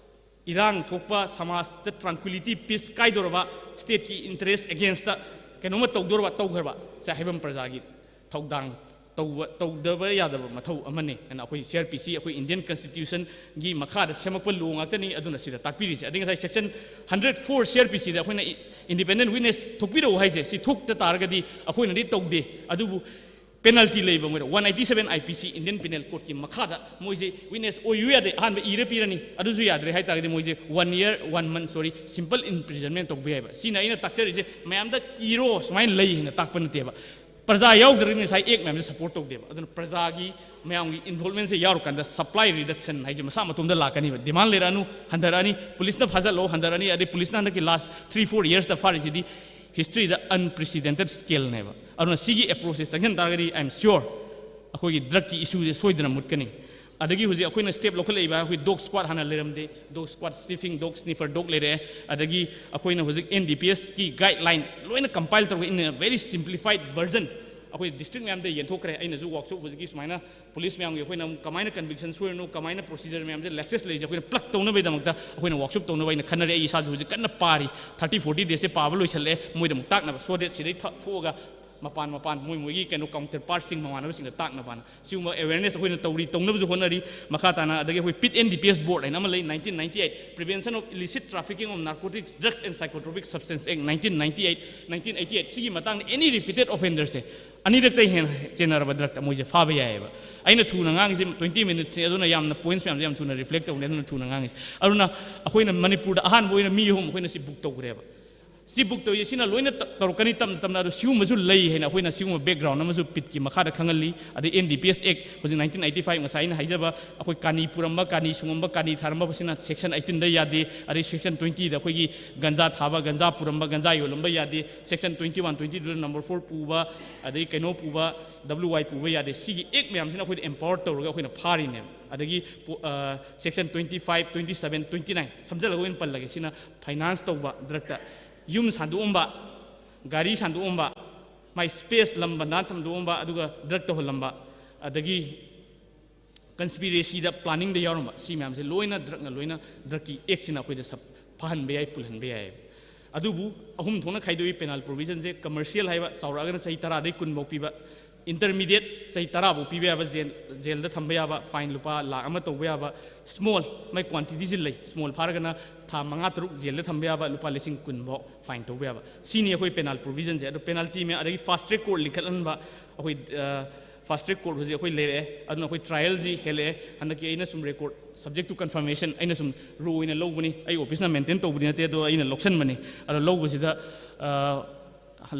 ꯏꯔꯥꯡ ꯊꯣꯛꯄ, ꯁꯃꯥꯖꯇ tranquility, peace ꯀꯥꯏꯗꯧꯔꯕ, stateꯀꯤ interest againstꯇ ꯀꯩꯅꯣꯝꯃ ꯇꯧꯗꯧꯔꯕ, ꯇꯧꯈ꯭ꯔꯕ, ꯁꯦ ꯍꯥꯏꯐꯝ ꯄ꯭ꯔꯖꯥꯒꯤ ꯊꯧꯗꯥꯡ ꯇꯧꯕ, ꯇꯧꯗꯕ ꯌꯥꯗꯕ ꯃꯊꯧ ꯑꯃꯅꯤ ꯍꯥꯏꯅ ꯑꯩꯈꯣꯏ CrPC, ꯑꯩꯈꯣꯏ Indian Constitutionꯒꯤ ꯃꯈꯥꯗ ꯁꯦꯝꯃꯛꯄ law ꯉꯥꯛꯇꯅꯤ꯫ ꯑꯗꯨꯅ ꯁꯤꯗ ꯇꯥꯛꯄꯤꯔꯤꯁꯦ꯫ ꯑꯗꯩ ꯉꯁꯥꯏ section hundred four CrPCꯗ ꯑꯩꯈꯣꯏꯅ independent witness ꯊꯣꯛꯄꯤꯔꯛꯎ ꯍꯥꯏꯁꯦ, ꯁꯤ ꯊꯣꯛꯇ ꯇꯥꯔꯒꯗꯤ ꯑꯩꯈꯣꯏꯅꯗꯤ ꯇꯧꯗꯦ, ꯑꯗꯨꯕꯨ penalty ꯂꯩꯕ ꯃꯣꯏꯗ꯫ One eighty seven IPC, Indian Penal Codeꯀꯤ ꯃꯈꯥꯗ ꯃꯣꯏꯁꯦ witness ꯑꯣꯏꯌꯨ ꯌꯥꯗꯦ, ꯑꯍꯥꯟꯕ ꯏꯔ ꯄꯤꯔꯅꯤ, ꯑꯗꯨꯁꯨ ꯌꯥꯗ꯭ꯔꯦ ꯍꯥꯏꯇꯥꯔꯒꯗꯤ ꯃꯣꯏꯁꯦ one year, one month, sorry, simple imprisonment ꯇꯧꯕ ꯌꯥꯏꯕ꯫ ꯁꯤꯅ ꯑꯩꯅ ꯇꯥꯛꯆꯔꯤꯁꯦ ꯃꯌꯥꯝꯗ ꯀꯤꯔꯣ ꯁꯨꯃꯥꯏꯅ ꯂꯩ ꯍꯥꯏꯅ ꯇꯥꯛꯄ ꯅꯠꯇꯦꯕ꯫ ꯄ꯭ꯔꯖꯥ ꯌꯥꯎꯗ꯭ꯔꯒꯗꯤ ꯉꯁꯥꯏ act ꯃꯌꯥꯝꯁꯦ support ꯇꯧꯗꯦꯕ꯫ ꯑꯗꯨꯅ ꯄ꯭ꯔꯖꯥꯒꯤ, ꯃꯌꯥꯝꯒꯤ involvementꯁꯦ ꯌꯥꯎꯔꯀꯥꯟꯗ supply reduction ꯍꯥꯏꯁꯦ ꯃꯁꯥ ꯃꯇꯣꯝꯗ ꯂꯥꯛꯀꯅꯤꯕ꯫ Demand ꯂꯩꯔꯛꯑꯅꯨ, ꯍꯟꯊꯔꯛꯑꯅꯤ, policeꯅ ꯐꯥꯖꯜꯂꯣ, ꯍꯟꯊꯔꯛꯑꯅꯤ, ꯑꯗꯩ policeꯅ ꯍꯟꯗꯛꯀꯤ last three four yearsꯇ ꯐꯥꯔꯤꯁꯤꯗꯤ historyꯗ unprecedented scaleꯅꯦꯕ꯫ ꯑꯗꯨꯅ ꯁꯤꯒꯤ approachꯁꯦ ꯆꯪꯁꯤꯟ ꯇꯥꯔꯒꯗꯤ I am sure ꯑꯩꯈꯣꯏꯒꯤ drugꯀꯤ issueꯁꯦ ꯁꯣꯏꯗꯅ ꯃꯨꯠꯀꯅꯤ꯫ ꯑꯗꯒꯤ ꯍꯧꯖꯤꯛ ꯑꯩꯈꯣꯏꯅ step ꯂꯧꯈꯠꯂꯛꯏꯕ, ꯑꯩꯈꯣꯏ dog squad ꯍꯥꯟꯅ ꯂꯩꯔꯝꯗꯦ, dog squad, sniffing dog, sniffer dog ꯂꯩꯔꯛꯑꯦ꯫ ꯑꯗꯒꯤ ꯑꯩꯈꯣꯏꯅ ꯍꯧꯖꯤꯛ NDPSꯀꯤ guideline ꯂꯣꯏꯅ compile ꯇꯧꯔꯒ in a very simplified version ꯑꯩꯈꯣꯏ district ꯃꯌꯥꯝꯗ ꯌꯦꯟꯊꯣꯛꯈ꯭ꯔꯦ꯫ ꯑꯩꯅꯁꯨ workshop ꯍꯧꯖꯤꯛꯀꯤ ꯁꯨꯃꯥꯏꯅ police ꯃꯌꯥꯝꯒꯤ ꯑꯩꯈꯣꯏꯅ ꯑꯃꯨꯛ ꯀꯃꯥꯏꯅ conviction ꯁꯣꯏꯔꯤꯅꯣ, ꯀꯃꯥꯏꯅ procedure ꯃꯌꯥꯝꯁꯦ laxest ꯂꯩꯔꯤꯁꯦ ꯑꯩꯈꯣꯏꯅ plug ꯇꯧꯅꯕꯒꯤꯗꯃꯛꯇ ꯑꯩꯈꯣꯏꯅ workshop ꯇꯧꯅꯕ ꯑꯩꯅ ꯈꯟꯅꯔꯦ꯫ ꯑꯩ ꯏꯁꯥꯁꯨ ꯍꯧꯖꯤꯛ ꯀꯟꯅ ꯄꯥꯔꯤ, thirty forty daysꯁꯦ ꯄꯥꯕ ꯂꯣꯏꯁꯜꯂꯛꯑꯦ꯫ ꯃꯣꯏꯗ ꯑꯃꯨꯛ ꯇꯥꯛꯅꯕ, so that ꯁꯤꯗꯩ ꯊ-, ꯊꯣꯛꯑꯒ ꯃꯄꯥꯟ ꯃꯄꯥꯟ ꯃꯣꯏ ꯃꯣꯏꯒꯤ ꯀꯩꯅꯣ counterpartꯁꯤꯡ ꯃꯃꯥꯟꯅꯕꯁꯤꯡꯗ ꯇꯥꯛꯅꯕꯅ ꯁꯤꯒꯨꯝꯕ awareness ꯑꯩꯈꯣꯏꯅ ꯇꯧꯔꯤ, ꯇꯧꯅꯕꯁꯨ ꯍꯣꯠꯅꯔꯤ꯫ ꯃꯈꯥ ꯇꯥꯅ ꯑꯗꯒꯤ ꯑꯩꯈꯣꯏ PIT NDPS Board ꯍꯥꯏꯅ ꯑꯃ ꯂꯩ, nineteen ninety eight, Prevention of Illicit Trafficking of Narcotics, Drugs and Psychotropic Substance Act, nineteen ninety eight, nineteen eighty eight, ꯁꯤꯒꯤ ꯃꯇꯥꯡꯗ any repeated offenderꯁꯦ, ꯑꯅꯤꯔꯛꯇꯩ ꯍꯦꯟꯅ ꯆꯦꯟꯅꯔꯕ drugꯇ ꯃꯣꯏꯁꯦ ꯐꯥꯕ ꯌꯥꯏꯑꯕ꯫ ꯑꯩꯅ ꯊꯨꯅ ꯉꯥꯡꯉꯤꯁꯦ twenty minutesꯅꯤ, ꯑꯗꯨꯅ ꯌꯥꯝꯅ points ꯃꯌꯥꯝꯁꯦ ꯌꯥꯝ ꯊꯨꯅ reflect ꯇꯧꯕꯅꯦ, ꯑꯗꯨꯅ ꯊꯨꯅ ꯉꯥꯡꯉꯤꯁꯦ꯫ ꯑꯗꯨꯅ ꯑꯩꯈꯣꯏꯅ ꯃꯅꯤꯄꯨꯔꯗ ꯑꯍꯥꯟꯕ ꯑꯣꯏꯅ ꯃꯤ ꯑꯍꯨꯝ ꯑꯩꯈꯣꯏꯅ ꯁꯤ book ꯇꯧꯈ꯭ꯔꯦꯕ꯫ ꯁꯤ book ꯇꯧꯔꯤꯁꯦ ꯁꯤꯅ ꯂꯣꯏꯅ ꯇ-, ꯇꯧꯔꯛꯀꯅꯤ ꯇꯞꯅ ꯇꯞꯅ꯫ ꯑꯗꯣ ꯁꯤꯒꯨꯝꯕꯁꯨ ꯂꯩ ꯍꯥꯏꯅ ꯑꯩꯈꯣꯏꯅ ꯁꯤꯒꯨꯝꯕ background ꯑꯃꯁꯨ PITꯀꯤ ꯃꯈꯥꯗ ꯈꯪꯍꯜꯂꯤ꯫ ꯑꯗꯩ NDPS Act ꯍꯧꯖꯤꯛ nineteen eighty five, ꯉꯁꯥꯏ ꯑꯩꯅ ꯍꯥꯏꯖꯕ ꯑꯩꯈꯣꯏ ꯀꯥꯅꯤ ꯄꯨꯔꯝꯕ, ꯀꯥꯅꯤ ꯁꯨꯡꯉꯝꯕ, ꯀꯥꯅꯤ ꯊꯥꯔꯝꯕ, ꯁꯤꯅ section eighteenꯗ ꯌꯥꯗꯦ꯫ ꯑꯗꯩ section twentyꯗ ꯑꯩꯈꯣꯏꯒꯤ ꯒꯟꯖꯥ ꯊꯥꯕ, ꯒꯟꯖꯥ ꯄꯨꯔꯝꯕ, ꯒꯟꯖꯥ ꯌꯣꯜꯂꯝꯕ ꯌꯥꯗꯦ꯫ Section twenty one, twenty twoꯗ number four ꯄꯨꯕ, ꯑꯗꯩ ꯀꯩꯅꯣ ꯄꯨꯕ, WY ꯄꯨꯕ ꯌꯥꯗꯦ꯫ ꯁꯤꯒꯤ act ꯃꯌꯥꯝꯁꯤꯅ ꯑꯩꯈꯣꯏꯗ empower ꯇꯧꯔꯒ ꯑꯩꯈꯣꯏꯅ ꯐꯥꯔꯤꯅꯦꯕ꯫ ꯑꯗꯒꯤ ꯄꯣ-, ꯑ, section twenty five, twenty seven, twenty nine ꯁꯝꯖꯜꯂꯒ ꯑꯣꯏꯅ ꯄꯜꯂꯒꯦ꯫ ꯁꯤꯅ finance ꯇꯧꯕ drugꯇ, ꯌꯨꯝ ꯁꯥꯟꯗꯣꯛꯑꯝꯕ, ꯒꯥꯔꯤ ꯁꯥꯟꯗꯣꯛꯑꯝꯕ, ꯃꯥꯏ space ꯂꯝ ꯕꯟꯗꯥꯟ ꯊꯝꯗꯣꯛꯑꯝꯕ, ꯑꯗꯨꯒ drug ꯇꯧꯍꯜꯂꯝꯕ, ꯑꯗꯒꯤ ꯀꯟꯁꯄꯤꯔꯦꯁꯤꯗ ꯄ꯭ꯂꯥꯅꯤꯡꯗ ꯌꯥꯎꯔꯝꯕ ꯁꯤ ꯃꯌꯥꯝꯁꯦ ꯂꯣꯏꯅ ꯗ꯭ꯔꯛꯅ ꯂꯣꯏꯅ ꯗ꯭ꯔꯛꯀꯤ ꯑꯦꯛꯁꯤꯅ ꯑꯩꯈꯣꯏꯗ ꯁꯞ ꯐꯍꯟꯕ ꯌꯥꯏ, ꯄꯨꯜꯍꯟꯕ ꯌꯥꯏ꯫ ꯑꯗꯨꯕꯨ ꯑꯍꯨꯝ ꯊꯣꯛꯅ ꯈꯥꯏꯗꯣꯛꯏ ꯄꯦꯅꯥꯜ ꯄ꯭ꯔꯣꯚꯤꯖꯟꯁꯦ꯫ ꯀꯃꯔꯁꯤꯌꯦꯜ ꯍꯥꯏꯕ ꯆꯥꯎꯔꯛꯑꯒꯅ ꯆꯍꯤ ꯇꯔꯥꯗꯒꯤ ꯀꯨꯟꯐꯧ ꯄꯤꯕ, ꯏꯟꯇꯔꯃꯤꯗꯤꯌꯦꯠ ꯆꯍꯤ ꯇꯔꯥꯐꯧ ꯄꯤꯕ ꯌꯥꯕ, ꯖꯦꯜ ꯖꯦꯜꯗ ꯊꯝꯕ ꯌꯥꯕ, ꯐꯥꯏꯟ ꯂꯨꯄꯥ ꯂꯥꯛ ꯑꯃ ꯇꯧꯕ ꯌꯥꯕ꯫ ꯁ꯭ꯃꯣꯜ, ꯃꯥꯏ ꯀ꯭ꯋꯥꯟꯇꯤꯇꯤꯁꯤ ꯂꯩ꯫ ꯁ꯭ꯃꯣꯜ ꯐꯥꯔꯒꯅ ꯊꯥ ꯃꯉꯥ ꯇꯔꯨꯛ ꯖꯦꯜꯗ ꯊꯝꯕ ꯌꯥꯕ, ꯂꯨꯄꯥ ꯂꯤꯁꯤꯡ ꯀꯨꯟꯐꯧ ꯐꯥꯏꯟ ꯇꯧꯕ ꯌꯥꯕ꯫ ꯁꯤꯅꯤ ꯑꯩꯈꯣꯏ ꯄꯦꯅꯥꯜ ꯄ꯭ꯔꯣꯚꯤꯖꯟꯁꯦ꯫ ꯑꯗꯣ ꯄꯦꯅꯥꯜꯇꯤ ꯃꯌꯥꯝ, ꯑꯗꯒꯤ ꯐꯥꯁ ꯇ꯭ꯔꯦꯛ ꯀꯣꯔꯠ ꯂꯤꯡꯈꯠꯍꯟꯕ, ꯑꯩꯈꯣꯏ ꯐꯥꯁ ꯇ꯭ꯔꯦꯛ ꯀꯣꯔꯠ ꯍꯧꯖꯤꯛ ꯑꯩꯈꯣꯏ ꯂꯩꯔꯛꯑꯦ꯫ ꯑꯗꯨꯅ ꯑꯩꯈꯣꯏ ꯇ꯭ꯔꯥꯏꯌꯦꯜꯁꯤ ꯍꯦꯜꯂꯛꯑꯦ꯫ ꯍꯟꯗꯛꯀꯤ ꯑꯩꯅ ꯁꯨꯝ ꯔꯦꯀꯣꯔꯠ, subject to confirmation, ꯑꯩꯅ ꯁꯨꯝ ꯔꯣ ꯑꯣꯏꯅ ꯂꯧꯕꯅꯤ, ꯑꯩ ꯑꯣꯐꯤꯁꯅ ꯃꯦꯟꯇꯦꯟ ꯇꯧꯕꯗꯤ ꯅꯠꯇꯦ, ꯑꯗꯣ ꯑꯩꯅ ꯂꯧꯁꯟꯕꯅꯤ꯫ ꯑꯗꯣ ꯂꯧꯕꯁꯤꯗ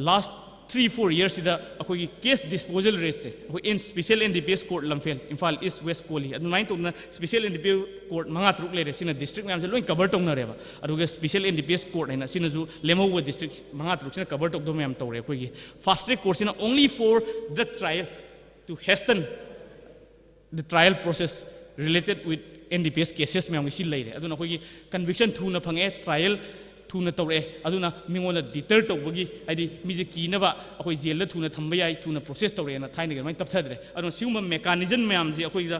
ꯂꯥꯁ ꯊ꯭ꯔꯤ ꯐꯣꯔ ꯌꯔꯁꯤꯗ ꯑꯩꯈꯣꯏꯒꯤ ꯀꯦꯁ ꯗꯤꯁꯄꯣꯖꯦꯜ ꯔꯦꯠꯁꯦ, ꯑꯩꯈꯣꯏ and special N D P S court Lamphel, Imphal east, west, ꯀꯣꯂꯤ, ꯑꯗꯨꯃꯥꯏꯅ ꯇꯧꯗꯅ special N D P S court ꯃꯉꯥ ꯇꯔꯨꯛ ꯂꯩꯔꯦ꯫ ꯁꯤꯅ ꯗꯤꯁꯇ꯭ꯔꯤꯛ ꯃꯌꯥꯝꯁꯦ ꯂꯣꯏ ꯀꯚꯔ ꯇꯧꯅꯔꯦꯕ꯫ ꯑꯗꯨꯒ special N D P S court ꯍꯥꯏꯅ ꯁꯤꯅꯁꯨ ꯂꯦꯝꯍꯧꯕ ꯗꯤꯁꯇ꯭ꯔꯤꯛ ꯃꯉꯥ ꯇꯔꯨꯛꯁꯤꯅ ꯀꯚꯔ ꯇꯧꯗꯕ ꯃꯌꯥꯝ ꯇꯧꯔꯦ꯫ ꯑꯩꯈꯣꯏꯒꯤ ꯐꯥꯁ track ꯀꯣꯔꯠꯁꯤꯅ only for drug trial, to hasten the trial process related with N D P S cases ꯃꯌꯥꯝꯒꯤ ꯁꯤ ꯂꯩꯔꯦ꯫ ꯑꯗꯨꯅ ꯑꯩꯈꯣꯏꯒꯤ ꯀꯟꯚꯤꯛꯁꯟ ꯊꯨꯅ ꯐꯪꯉꯛꯑꯦ, ꯇ꯭ꯔꯥꯏꯌꯦꯜ ꯊꯨꯅ ꯇꯧꯔꯛꯑꯦ꯫ ꯑꯗꯨꯅ ꯃꯤꯉꯣꯟꯗ ꯗꯤꯇꯔ ꯇꯧꯕꯒꯤ, ꯍꯥꯏꯗꯤ ꯃꯤꯁꯦ ꯀꯤꯅꯕ, ꯑꯩꯈꯣꯏ ꯖꯦꯜꯗ ꯊꯨꯅ ꯊꯝꯕ ꯌꯥꯏ, ꯊꯨꯅ ꯄ꯭ꯔꯣꯁꯦꯁ ꯇꯧꯔꯛꯑꯦꯅ ꯊꯥꯏꯅꯒꯤ ꯑꯗꯨꯃꯥꯏꯅ ꯇꯞꯊꯗ꯭ꯔꯦ꯫ ꯑꯗꯨꯅ ꯁꯤꯒꯨꯝꯕ ꯃꯦꯀꯥꯅꯤꯖꯝ ꯃꯌꯥꯝꯁꯦ ꯑꯩꯈꯣꯏꯗ,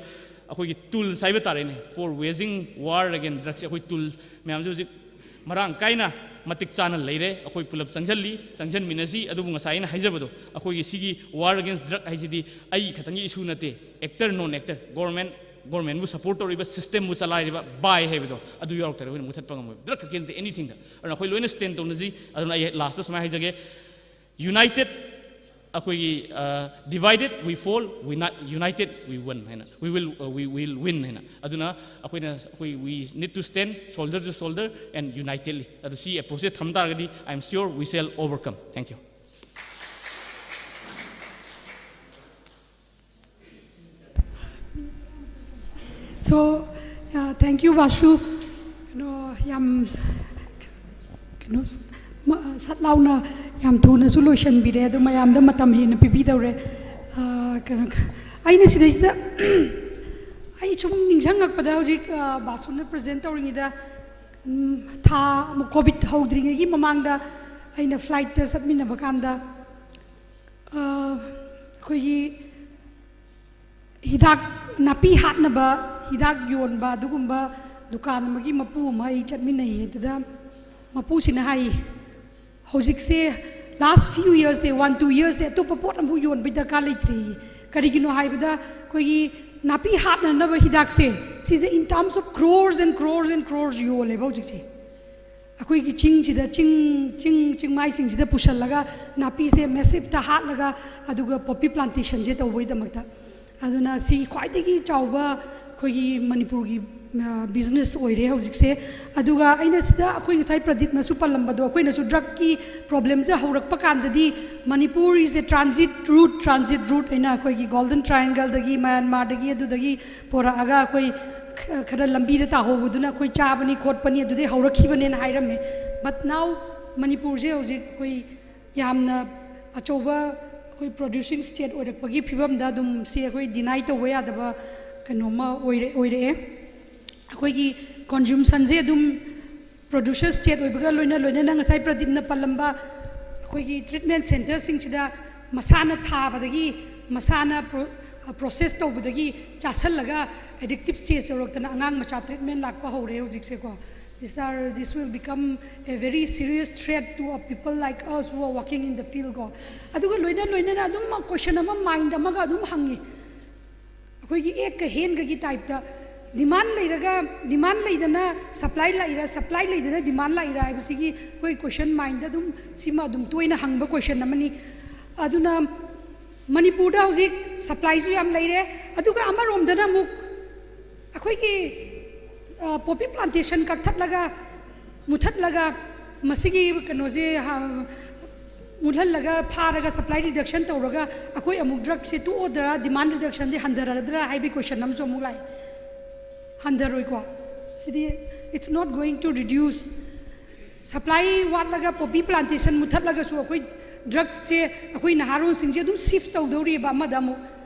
ꯑꯩꯈꯣꯏꯒꯤ ꯇꯨꯜꯁ ꯍꯥꯏꯕ ꯇꯥꯔꯦꯅꯦ, for waging war against drugs, ꯑꯩꯈꯣꯏ ꯇꯨꯜ ꯃꯌꯥꯝꯁꯦ ꯍꯧꯖꯤꯛ ꯃꯔꯥꯡ ꯀꯥꯏꯅ ꯃꯇꯤꯛ ꯆꯥꯅ ꯂꯩꯔꯦ꯫ ꯑꯩꯈꯣꯏ ꯄꯨꯂꯞ ꯆꯪꯁꯤꯜꯂꯤ, ꯆꯪꯁꯤꯟꯃꯤꯟꯅꯁꯤ꯫ ꯑꯗꯨꯕꯨ ꯉꯁꯥꯏ ꯑꯩꯅ ꯍꯥꯏꯖꯕꯗꯣ, ꯑꯩꯈꯣꯏꯒꯤ ꯁꯤꯒꯤ ꯋꯥꯔ ꯑꯦꯒꯦꯟꯁ ꯗ꯭ꯔꯛ ꯍꯥꯏꯁꯤꯗꯤ ꯑꯩ ꯈꯛꯇꯪꯒꯤ ꯏꯁꯨ ꯅꯠꯇꯦ, ꯑꯦꯛꯇꯔ, ꯅꯣꯟ ꯑꯦꯛꯇꯔ, ꯒꯣꯔꯃꯦꯟ, ꯒꯣꯔꯃꯦꯟꯕꯨ ꯁꯄꯣꯔꯠ ꯇꯧꯔꯤꯕ, ꯁꯤꯁꯇꯦꯝꯕꯨ ꯆꯂꯥꯏꯔꯤꯕ, ꯕꯥꯏ ꯍꯥꯏꯕꯗꯣ ꯑꯗꯨ ꯌꯥꯎꯔꯛꯇ꯭ꯔꯗꯤ ꯑꯩꯈꯣꯏꯅ ꯃꯨꯊꯠꯄ ꯉꯝꯃꯣꯏ꯫ ꯗ꯭ꯔꯛ ꯈꯛꯀꯤ ꯅꯠꯇꯦ, ꯑꯦꯅꯤꯊꯤꯡꯗ꯫ ꯑꯗꯨꯅ ꯑꯩꯈꯣꯏ ꯂꯣꯏꯅ ꯁ꯭ꯇꯦꯟ ꯇꯧꯅꯁꯤ꯫ ꯑꯗꯨꯅ ꯑꯩ ꯂꯥꯁꯇ ꯁꯨꯃꯥꯏꯅ ꯍꯥꯏꯖꯒꯦ, ꯌꯨꯅꯥꯏꯇꯦꯠ, ꯑꯩꯈꯣꯏꯒꯤ, divided we fall, we united we win ꯍꯥꯏꯅ, we will, we will win ꯍꯥꯏꯅ꯫ ꯑꯗꯨꯅ ꯑꯩꯈꯣꯏꯅ, ꯑꯩꯈꯣꯏ, we need to stand shoulder to shoulder and unitedly꯫ ꯑꯗꯨ ꯁꯤ ꯑꯦꯄ꯭ꯔꯣꯆꯁꯦ ꯊꯝ ꯇꯥꯔꯒꯗꯤ, I am sure we shall overcome꯫ Thank you꯫ So, uh, thank you, ꯕꯥꯁꯨ꯫ ꯀꯩꯅꯣ, ꯌꯥꯝ, ꯀꯩꯅꯣ, ꯃ-, ꯁꯠ ꯂꯥꯎꯅ ꯌꯥꯝ ꯊꯨꯅꯁꯨ ꯂꯣꯏꯁꯤꯟꯕꯤꯔꯦ, ꯑꯗꯣ ꯃꯌꯥꯝꯗ ꯃꯇꯝ ꯍꯦꯟꯅ ꯄꯤꯕꯤꯗꯧꯔꯦ꯫ ꯑ, ꯀꯩꯅꯣ, ꯑꯩꯅ ꯁꯤꯗꯩꯁꯤꯗ ꯑꯩ ꯁꯨꯝ ꯅꯤꯡꯁꯤꯡꯉꯛꯄꯗ, ꯍꯧꯖꯤꯛ, ꯑ, ꯕꯥꯁꯨꯅ ꯄ꯭ꯔꯖꯦꯟ ꯇꯧꯔꯤꯉꯩꯗ, ꯎꯝ, ꯊꯥ ꯑꯃ, ꯀꯣꯚꯤꯗ ꯍꯧꯗ꯭ꯔꯤꯉꯩꯒꯤ ꯃꯃꯥꯡꯗ ꯑꯩꯅ ꯐ꯭ꯂꯥꯏꯠꯇ ꯆꯠꯃꯤꯟꯅꯕ ꯀꯥꯟꯗ, ꯑ, ꯑꯩꯈꯣꯏꯒꯤ ꯍꯤꯗꯥꯛ, ꯅꯥꯄꯤ ꯍꯥꯠꯅꯕ ꯍꯤꯗꯥꯛ ꯌꯣꯟꯕ ꯑꯗꯨꯒꯨꯝꯕ ꯗꯨꯀꯥꯟ ꯑꯃꯒꯤ ꯃꯄꯨ ꯑꯃ ꯑꯩ ꯆꯠꯃꯤꯟꯅꯩꯌꯦ꯫ ꯑꯗꯨꯗ ꯃꯄꯨꯁꯤꯅ ꯍꯥꯏ, ꯍꯧꯖꯤꯛꯁꯦ last few yearsꯁꯦ, one two yearsꯁꯦ ꯑꯇꯣꯞꯄ ꯄꯣꯠ ꯑꯃꯐꯥꯎ ꯌꯣꯟꯕꯒꯤ ꯗꯔꯀꯥꯔ ꯂꯩꯇ꯭ꯔꯦ꯫ ꯀꯔꯤꯒꯤꯅꯣ ꯍꯥꯏꯕꯗ ꯑꯩꯈꯣꯏꯒꯤ ꯅꯥꯄꯤ ꯍꯥꯠꯅꯅꯕ ꯍꯤꯗꯥꯛꯁꯦ, ꯁꯤꯁꯦ in terms of crores and crores and crores ꯌꯣꯜꯂꯦꯕ ꯍꯧꯖꯤꯛꯁꯦ꯫ ꯑꯩꯈꯣꯏꯒꯤ ꯆꯤꯡꯁꯤꯗ, ꯆꯤꯡ ꯆꯤꯡ ꯆꯤꯡꯃꯥꯏꯁꯤꯡꯁꯤꯗ ꯄꯨꯁꯜꯂꯒ ꯅꯥꯄꯤꯁꯦ massiveꯇ ꯍꯥꯠꯂꯒ ꯑꯗꯨꯒ poppy plantationꯁꯦ ꯇꯧꯕꯒꯤꯗꯃꯛꯇ꯫ ꯑꯗꯨꯅ ꯁꯤ ꯈ꯭ꯋꯥꯏꯗꯒꯤ ꯆꯥꯎꯕ ꯑꯩꯈꯣꯏꯒꯤ ꯃꯅꯤꯄꯨꯔꯒꯤ business ꯑꯣꯏꯔꯦ ꯍꯧꯖꯤꯛꯁꯦ꯫ ꯑꯗꯨꯒ ꯑꯩꯅ ꯁꯤꯗ ꯑꯩꯈꯣꯏ ꯉꯁꯥꯏ ꯄ꯭ꯔꯗꯤꯞꯅꯁꯨ ꯄꯜꯂꯝꯕꯗꯣ, ꯑꯩꯈꯣꯏꯅꯁꯨ drugꯀꯤ problemꯁꯦ ꯍꯧꯔꯛꯄ ꯀꯥꯟꯗꯗꯤ Manipur is a transit route, transit route ꯍꯥꯏꯅ ꯑꯩꯈꯣꯏꯒꯤ Golden Triangleꯗꯒꯤ, ꯃ꯭ꯌꯥꯟꯃꯥꯔꯗꯒꯤ, ꯑꯗꯨꯗꯒꯤ ꯄꯣꯔꯛꯑꯒ ꯑꯩꯈꯣꯏ ꯈ- ꯈꯔ ꯂꯝꯕꯤꯗ ꯇꯥꯍꯧꯕꯗꯨꯅ ꯑꯩꯈꯣꯏ ꯆꯥꯕꯅꯤ ꯈꯣꯠꯄꯅꯤ ꯑꯗꯨꯗꯩ ꯍꯧꯔꯛꯈꯤꯕꯅꯦꯅ ꯍꯥꯏꯔꯝꯃꯦ꯫ But now ꯃꯅꯤꯄꯨꯔꯁꯦ ꯍꯧꯖꯤꯛ ꯑꯩꯈꯣꯏ ꯌꯥꯝꯅ ꯑꯆꯧꯕ ꯑꯩꯈꯣꯏ producing state ꯑꯣꯏꯔꯛꯄꯒꯤ ꯐꯤꯕꯝꯗ ꯑꯗꯨꯝ ꯁꯤ ꯑꯩꯈꯣꯏ deny ꯇꯧꯕ ꯌꯥꯗꯕ ꯀꯩꯅꯣꯝꯃ ꯑꯣꯏꯔꯦ ꯑꯣꯏꯔꯛꯑꯦ꯫ ꯑꯩꯈꯣꯏꯒꯤ consumptionꯁꯦ ꯑꯗꯨꯝ producer state ꯑꯣꯏꯕꯒ ꯂꯣꯏꯅ ꯂꯣꯏꯅꯅ ꯉꯁꯥꯏ ꯄ꯭ꯔꯗꯤꯞꯅ ꯄꯜꯂꯝꯕ ꯑꯩꯈꯣꯏꯒꯤ treatment centreꯁꯤꯡꯁꯤꯗ ꯃꯁꯥꯅ ꯊꯥꯕꯗꯒꯤ, ꯃꯁꯥꯅ process ꯇꯧꯕꯗꯒꯤ ꯆꯥꯁꯜꯂꯒ addictive stage ꯌꯧꯔꯛꯇꯅ ꯑꯉꯥꯡ ꯃꯆꯥ treatment ꯂꯥꯛꯄ ꯍꯧꯔꯦ ꯍꯧꯖꯤꯛꯁꯦꯀꯣ꯫ This are, this will become a very serious threat to a people like us who are working in the field ꯀꯣ꯫ ꯑꯗꯨꯒ ꯂꯣꯏꯅ ꯂꯣꯏꯅꯅ ꯑꯗꯨꯝ question ꯑꯃ mind ꯑꯃꯒ ꯑꯗꯨꯝ ꯍꯪꯉꯤ꯫ ꯑꯩꯈꯣꯏꯒꯤ ꯑꯦꯛꯀ ꯍꯦꯟꯒꯒꯤ typeꯇ demand ꯂꯩꯔꯒ, demand ꯂꯩꯗꯅ supply ꯂꯥꯛꯏꯔꯥ, supply ꯂꯩꯗꯅ demand ꯂꯥꯛꯏꯔꯥ ꯍꯥꯏꯕꯁꯤꯒꯤ ꯑꯩꯈꯣꯏ question mindꯗ ꯑꯗꯨꯝ, ꯁꯤꯃ ꯑꯗꯨꯝ ꯇꯣꯏꯅ ꯍꯪꯕ question ꯑꯃꯅꯤ꯫ ꯑꯗꯨꯅ ꯃꯅꯤꯄꯨꯔꯗ ꯍꯧꯖꯤꯛ supplyꯁꯨ ꯌꯥꯝ ꯂꯩꯔꯦ꯫ ꯑꯗꯨꯒ ꯑꯃꯔꯣꯝꯗꯅ ꯑꯃꯨꯛ ꯑꯩꯈꯣꯏꯒꯤ poppy plantation ꯀꯛꯊꯠꯂꯒ, ꯃꯨꯊꯠꯂꯒ, ꯃꯁꯤꯒꯤ ꯀꯩꯅꯣꯁꯦ ꯃꯨꯠꯍꯜꯂꯒ ꯐꯥꯔꯒ supply reduction ꯇꯧꯔꯒ ꯑꯩꯈꯣꯏ ꯑꯃꯨꯛ drugꯁꯦ ꯇꯣꯛꯑꯗ꯭ꯔꯥ, demand reductionꯁꯦ ꯍꯟꯊꯔꯗ꯭ꯔꯥ ꯍꯥꯏꯕꯒꯤ question ꯑꯃꯁꯨ ꯑꯃꯨꯛ ꯂꯥꯛꯑꯦ꯫ ꯍꯟꯊꯔꯣꯏꯀꯣ꯫ ꯁꯤꯗꯤ it's not going to reduce. Supply ꯋꯥꯠꯂꯒ poppy plantation ꯃꯨꯠꯊꯠꯂꯒꯁꯨ ꯑꯩꯈꯣꯏ drugꯁꯦ, ꯑꯩꯈꯣꯏ ꯅꯍꯥꯔꯣꯜꯁꯤꯡꯁꯦ ꯑꯗꯨꯝ shift ꯇꯧꯗꯧꯔꯤꯕ ꯑꯃꯗ ꯑꯃꯨꯛ꯫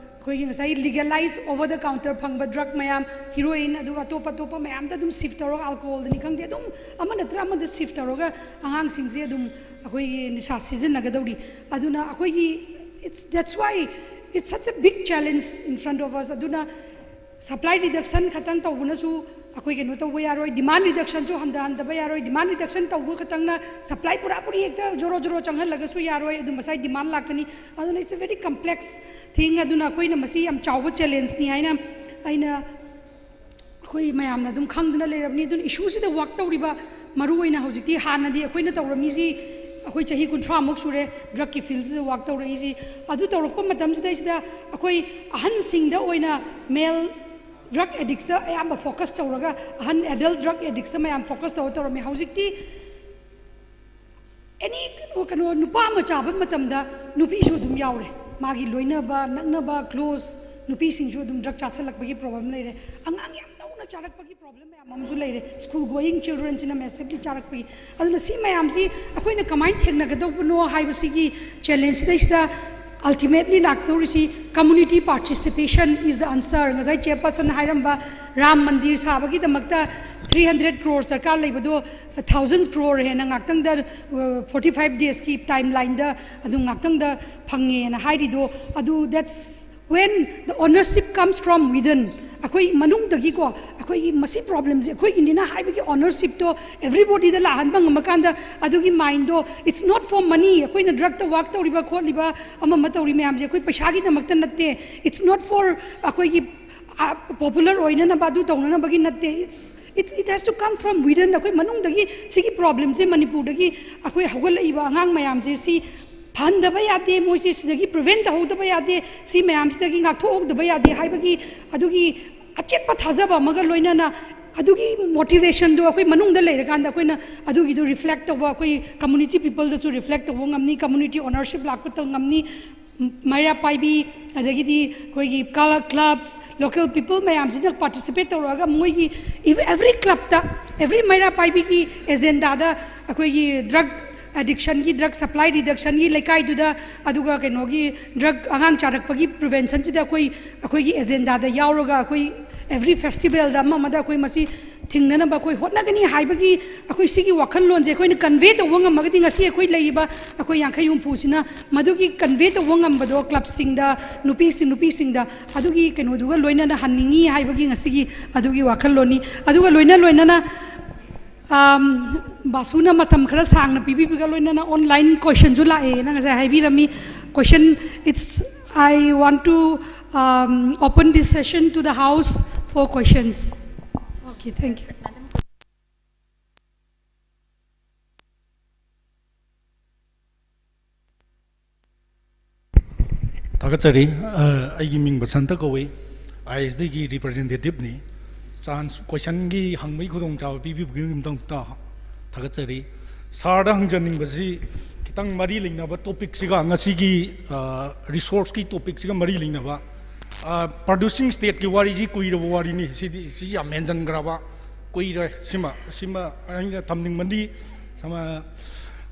ꯑꯩꯈꯣꯏꯒꯤ ꯉꯁꯥꯏ legalized over the counter ꯐꯪꯕ drug ꯃꯌꯥꯝ, heroin, ꯑꯗꯨꯒ ꯑꯇꯣꯞ ꯑꯇꯣꯞꯄ ꯃꯌꯥꯝꯗ ꯑꯗꯨꯝ shift ꯇꯧꯔꯒ, alcoholꯗꯅꯤ ꯈꯪꯗꯦ, ꯑꯗꯨꯝ ꯑꯃ ꯅꯠꯇ꯭ꯔ ꯑꯃꯗ shift ꯇꯧꯔꯒ ꯑꯉꯥꯡꯁꯤꯡꯁꯦ ꯑꯗꯨꯝ ꯑꯩꯈꯣꯏꯒꯤ ꯅꯤꯁꯥ ꯁꯤꯖꯤꯟꯅꯒꯗꯧꯔꯤ꯫ ꯑꯗꯨꯅ ꯑꯩꯈꯣꯏꯒꯤ, it's, that's why it's such a big challenge in front of us. ꯑꯗꯨꯅ Supply reduction ꯈꯛꯇꯪ ꯇꯧꯕꯅꯁꯨ ꯑꯩꯈꯣꯏ ꯀꯩꯅꯣ ꯇꯧꯕ ꯌꯥꯔꯣꯏ, demand reductionꯁꯨ ꯍꯟꯊꯍꯟꯗꯕ ꯌꯥꯔꯣꯏ, demand reduction ꯇꯧꯕ ꯈꯛꯇꯪꯅ supply ꯄꯨꯔꯥ ꯄꯨꯔꯤ ꯍꯦꯛꯇ ꯖꯣꯔꯣ ꯖꯣꯔꯣ ꯆꯪꯍꯜꯂꯒꯁꯨ ꯌꯥꯔꯣꯏ, ꯑꯗꯨ ꯉꯁꯥꯏ demand ꯂꯥꯛꯀꯅꯤ꯫ ꯑꯗꯨꯅ it's a very complex thing꯫ ꯑꯗꯨꯅ ꯑꯩꯈꯣꯏꯅ ꯃꯁꯤ ꯌꯥꯝ ꯆꯥꯎꯕ challengeꯅꯤ ꯍꯥꯏꯅ ꯑꯩꯅ ꯑꯩꯈꯣꯏ ꯃꯌꯥꯝꯅ ꯑꯗꯨꯝ ꯈꯪꯗꯨꯅ ꯂꯩꯔꯕꯅꯤ꯫ ꯑꯗꯨꯅ issueꯁꯤꯗ work ꯇꯧꯔꯤꯕ ꯃꯔꯨ ꯑꯣꯏꯅ ꯍꯧꯖꯤꯛꯇꯤ, ꯍꯥꯟꯅꯗꯤ ꯑꯩꯈꯣꯏꯅ ꯇꯧꯔꯝꯃꯤꯁꯤ, ꯑꯩꯈꯣꯏ ꯆꯍꯤ ꯀꯨꯟꯊ꯭ꯔꯥꯃꯨꯛ ꯁꯨꯔꯦ drugꯀꯤ fieldꯁꯤꯗ work ꯇꯧꯔꯛꯏꯁꯤ꯫ ꯑꯗꯨ ꯇꯧꯔꯛꯄ ꯃꯇꯝꯁꯤꯗꯩꯁꯤꯗ ꯑꯩꯈꯣꯏ ꯑꯍꯟꯁꯤꯡꯗ ꯑꯣꯏꯅ male drug addictsꯇ ꯑꯌꯥꯝꯕ focus ꯇꯧꯔꯒ, ꯑꯍꯟ adult drug addictsꯇ ꯃꯌꯥꯝ focus ꯇꯧꯔ ꯇꯧꯔꯝꯃꯤ꯫ ꯍꯧꯖꯤꯛꯇꯤ any ꯀꯩꯅꯣ, ꯀꯩꯅꯣ, ꯅꯨꯄꯥ ꯑꯃ ꯆꯥꯕ ꯃꯇꯝꯗ ꯅꯨꯄꯤꯁꯨ ꯑꯗꯨꯝ ꯌꯥꯎꯔꯦ꯫ ꯃꯥꯒꯤ ꯂꯣꯏꯅꯕ, ꯅꯛꯅꯕ, close ꯅꯨꯄꯤꯁꯤꯡꯁꯨ ꯑꯗꯨꯝ drug ꯆꯥꯁꯜꯂꯛꯄꯒꯤ problem ꯂꯩꯔꯦ꯫ ꯑꯉꯥꯡ ꯌꯥꯝ ꯅꯧꯅ ꯆꯥꯔꯛꯄꯒꯤ problem ꯃꯌꯥꯝ ꯑꯃꯁꯨ ꯂꯩꯔꯦ꯫ School going childrenꯁꯤꯅ massively ꯆꯥꯔꯛꯄꯒꯤ꯫ ꯑꯗꯨꯅ ꯁꯤ ꯃꯌꯥꯝꯁꯤ ꯑꯩꯈꯣꯏꯅ ꯀꯃꯥꯏꯅ ꯊꯦꯡꯅꯒꯗꯧꯕꯅꯣ ꯍꯥꯏꯕꯁꯤꯒꯤ challengeꯁꯤꯗꯩꯁꯤꯗ ultimately ꯂꯥꯛꯇꯧꯔꯤꯁꯤ community participation is the answer꯫ ꯉꯁꯥꯏ chairpersonꯅ ꯍꯥꯏꯔꯝꯕ ꯔꯥꯝ ꯃꯟꯗꯤꯔ ꯁꯥꯕꯒꯤꯗꯃꯛꯇ three hundred crores ꯗꯔꯀꯥꯔ ꯂꯩꯕꯗꯣ thousand crore ꯍꯦꯟꯅ ꯉꯥꯛꯇꯪꯗ, forty five daysꯀꯤ timelineꯗ ꯑꯗꯨꯝ ꯉꯥꯛꯇꯪꯗ ꯐꯪꯉꯦꯅ ꯍꯥꯏꯔꯤꯗꯣ, ꯑꯗꯨ that's when the ownership comes from within꯫ ꯑꯩꯈꯣꯏ ꯃꯅꯨꯡꯗꯒꯤꯀꯣ, ꯑꯩꯈꯣꯏꯒꯤ ꯃꯁꯤ problemꯁꯦ ꯑꯩꯈꯣꯏꯒꯤꯅꯤꯅ ꯍꯥꯏꯕꯒꯤ ownershipꯇꯣ everybodyꯗ ꯂꯥꯛꯍꯟꯕ ꯉꯝꯃꯀꯥꯟꯗ, ꯑꯗꯨꯒꯤ mindꯗꯣ, it's not for money꯫ ꯑꯩꯈꯣꯏꯅ drugꯇ work ꯇꯧꯔꯤꯕ ꯈꯣꯠꯂꯤꯕ ꯑꯃ ꯑꯃ ꯇꯧꯔꯤ ꯃꯌꯥꯝꯁꯦ ꯑꯩꯈꯣꯏ ꯄꯩꯁꯥꯒꯤꯗꯃꯛꯇ ꯅꯠꯇꯦ, it's not for ꯑꯩꯈꯣꯏꯒꯤ popular ꯑꯣꯏꯅꯅꯕ ꯑꯗꯨ ꯇꯧꯅꯅꯕꯒꯤ ꯅꯠꯇꯦ꯫ It's, it, it has to come from within꯫ ꯑꯩꯈꯣꯏ ꯃꯅꯨꯡꯗꯒꯤ ꯁꯤꯒꯤ problemꯁꯦ ꯃꯅꯤꯄꯨꯔꯗꯒꯤ ꯑꯩꯈꯣꯏ ꯍꯧꯒꯠꯂꯛꯏꯕ ꯑꯉꯥꯡ ꯃꯌꯥꯝꯁꯦ ꯁꯤ ꯐꯍꯟꯗꯕ ꯌꯥꯗꯦ, ꯃꯣꯏꯁꯦ ꯁꯤꯗꯒꯤ prevent ꯇꯧꯍꯧꯗꯕ ꯌꯥꯗꯦ, ꯁꯤ ꯃꯌꯥꯝꯁꯤꯗꯒꯤ ꯉꯥꯛꯊꯣꯛꯍꯧꯗꯕ ꯌꯥꯗꯦ ꯍꯥꯏꯕꯒꯤ ꯑꯗꯨꯒꯤ ꯑꯆꯦꯠꯄ ꯊꯥꯖꯕ ꯑꯃꯒ ꯂꯣꯏꯅꯅ ꯑꯗꯨꯒꯤ motivationꯗꯣ ꯑꯩꯈꯣꯏ ꯃꯅꯨꯡꯗ ꯂꯩꯔꯀꯥꯟꯗ ꯑꯩꯈꯣꯏꯅ ꯑꯗꯨꯒꯤꯗꯣ reflect ꯇꯧꯕ, ꯑꯩꯈꯣꯏ community peopleꯗꯁꯨ reflect ꯇꯧꯕ ꯉꯝꯅꯤ, community ownership ꯂꯥꯛꯄ ꯉꯝꯅꯤ꯫ ꯃꯩꯔꯥ ꯄꯥꯏꯕꯤ, ꯑꯗꯒꯤꯗꯤ ꯑꯩꯈꯣꯏꯒꯤ clubs, local people ꯃꯌꯥꯝꯁꯤꯅ participate ꯇꯧꯔꯛꯑꯒ ꯃꯣꯏꯒꯤ every clubꯇ, every ꯃꯩꯔꯥ ꯄꯥꯏꯕꯤꯒꯤ agendaꯗ ꯑꯩꯈꯣꯏꯒꯤ drug addictionꯒꯤ, drug supply reductionꯒꯤ ꯂꯩꯀꯥꯏꯗꯨꯗ, ꯑꯗꯨꯒ ꯀꯩꯅꯣꯒꯤ drug ꯑꯉꯥꯡ ꯆꯥꯔꯛꯄꯒꯤ preventionꯁꯤꯗ ꯑꯩꯈꯣꯏ, ꯑꯩꯈꯣꯏꯒꯤ agendaꯗ ꯌꯥꯎꯔꯒ ꯑꯩꯈꯣꯏ every festivalꯗ ꯑꯃ ꯑꯃꯗ ꯑꯩꯈꯣꯏ ꯃꯁꯤ ꯊꯤꯡꯅꯅꯕ ꯑꯩꯈꯣꯏ ꯍꯣꯠꯅꯒꯅꯤ ꯍꯥꯏꯕꯒꯤ ꯑꯩꯈꯣꯏ ꯁꯤꯒꯤ ꯋꯥꯈꯜꯂꯣꯟꯁꯦ ꯑꯩꯈꯣꯏꯅ ꯀꯟꯚꯦ ꯇꯧꯕ ꯉꯝꯃꯒꯗꯤ, ꯉꯁꯤ ꯑꯩꯈꯣꯏ ꯂꯩꯔꯤꯕ ꯑꯩꯈꯣꯏ ꯌꯥꯡꯈꯩ ꯍꯨꯝꯐꯨꯁꯤꯅ ꯃꯗꯨꯒꯤ ꯀꯟꯚꯦ ꯇꯧꯕ ꯉꯝꯕꯗꯣ, ꯀ꯭ꯂꯕꯁꯤꯡꯗ, ꯅꯨꯄꯤꯁꯤꯡ, ꯅꯨꯄꯤꯁꯤꯡꯗ ꯑꯗꯨꯒꯤ ꯀꯩꯅꯣꯗꯨꯒ ꯂꯣꯏꯅꯅ ꯍꯟꯅꯤꯡꯉꯤ ꯍꯥꯏꯕꯒꯤ ꯉꯁꯤꯒꯤ ꯑꯗꯨꯒꯤ ꯋꯥꯈꯜꯂꯣꯟꯅꯤ꯫ ꯑꯗꯨꯒ ꯂꯣꯏꯅ ꯂꯣꯏꯅꯅ, ꯑꯝ, ꯕꯥꯁꯨꯅ ꯃꯇꯝ ꯈꯔ ꯁꯥꯡꯅ ꯄꯤꯕꯤꯕꯒ ꯂꯣꯏꯅꯅ online questionꯁꯨ ꯂꯥꯛꯑꯦꯅ ꯉꯁꯥꯏ ꯍꯥꯏꯕꯤꯔꯝꯃꯤ꯫ Question, it's, I want to, um, open this session to the house for questions. Okay, thank you. ꯊꯥꯒꯠꯆꯔꯤ꯫ ꯑ, ꯑꯩꯒꯤ ꯃꯤꯡ ꯕꯁꯟꯇ ꯀꯧꯏ꯫ ꯑꯥꯏ ꯑꯦꯁ ꯗꯤꯒꯤ ꯔꯤꯄ꯭ꯔꯖꯦꯟꯇꯦꯇꯤꯚꯅꯤ꯫ ꯆꯥꯟꯁ ꯀꯣꯏꯁꯟꯒꯤ ꯍꯪꯕꯒꯤ ꯈꯨꯗꯣꯡꯆꯥꯕ ꯄꯤꯕꯤꯕꯒꯤꯗꯃꯛꯇ ꯊꯥꯒꯠꯆꯔꯤ꯫ ꯁꯥꯔꯗ ꯍꯪꯖꯅꯤꯡꯕꯁꯤ ꯈꯤꯇꯪ ꯃꯔꯤ ꯂꯩꯅꯕ ꯇꯣꯄꯤꯛꯁꯤꯒ, ꯉꯁꯤꯒꯤ, ꯑ, ꯔꯤꯁꯣꯔꯁꯀꯤ ꯇꯣꯄꯤꯛꯁꯤꯒ ꯃꯔꯤ ꯂꯩꯅꯕ꯫ ꯑ, ꯄ꯭ꯔꯗ꯭ꯌꯨꯁꯤꯡ ꯁ꯭ꯇꯦꯠꯀꯤ ꯋꯥꯔꯤꯁꯤ ꯀꯨꯏꯔꯕ ꯋꯥꯔꯤꯅꯤ꯫ ꯁꯤꯗꯤ, ꯁꯤ ꯌꯥꯝ ꯍꯦꯟꯖꯟꯈ꯭ꯔꯕ ꯀꯨꯏꯔꯦ꯫ ꯁꯤꯃ, ꯁꯤꯃ ꯑꯩꯅ ꯊꯝꯅꯤꯡꯕꯗꯤ, ꯁꯃ-,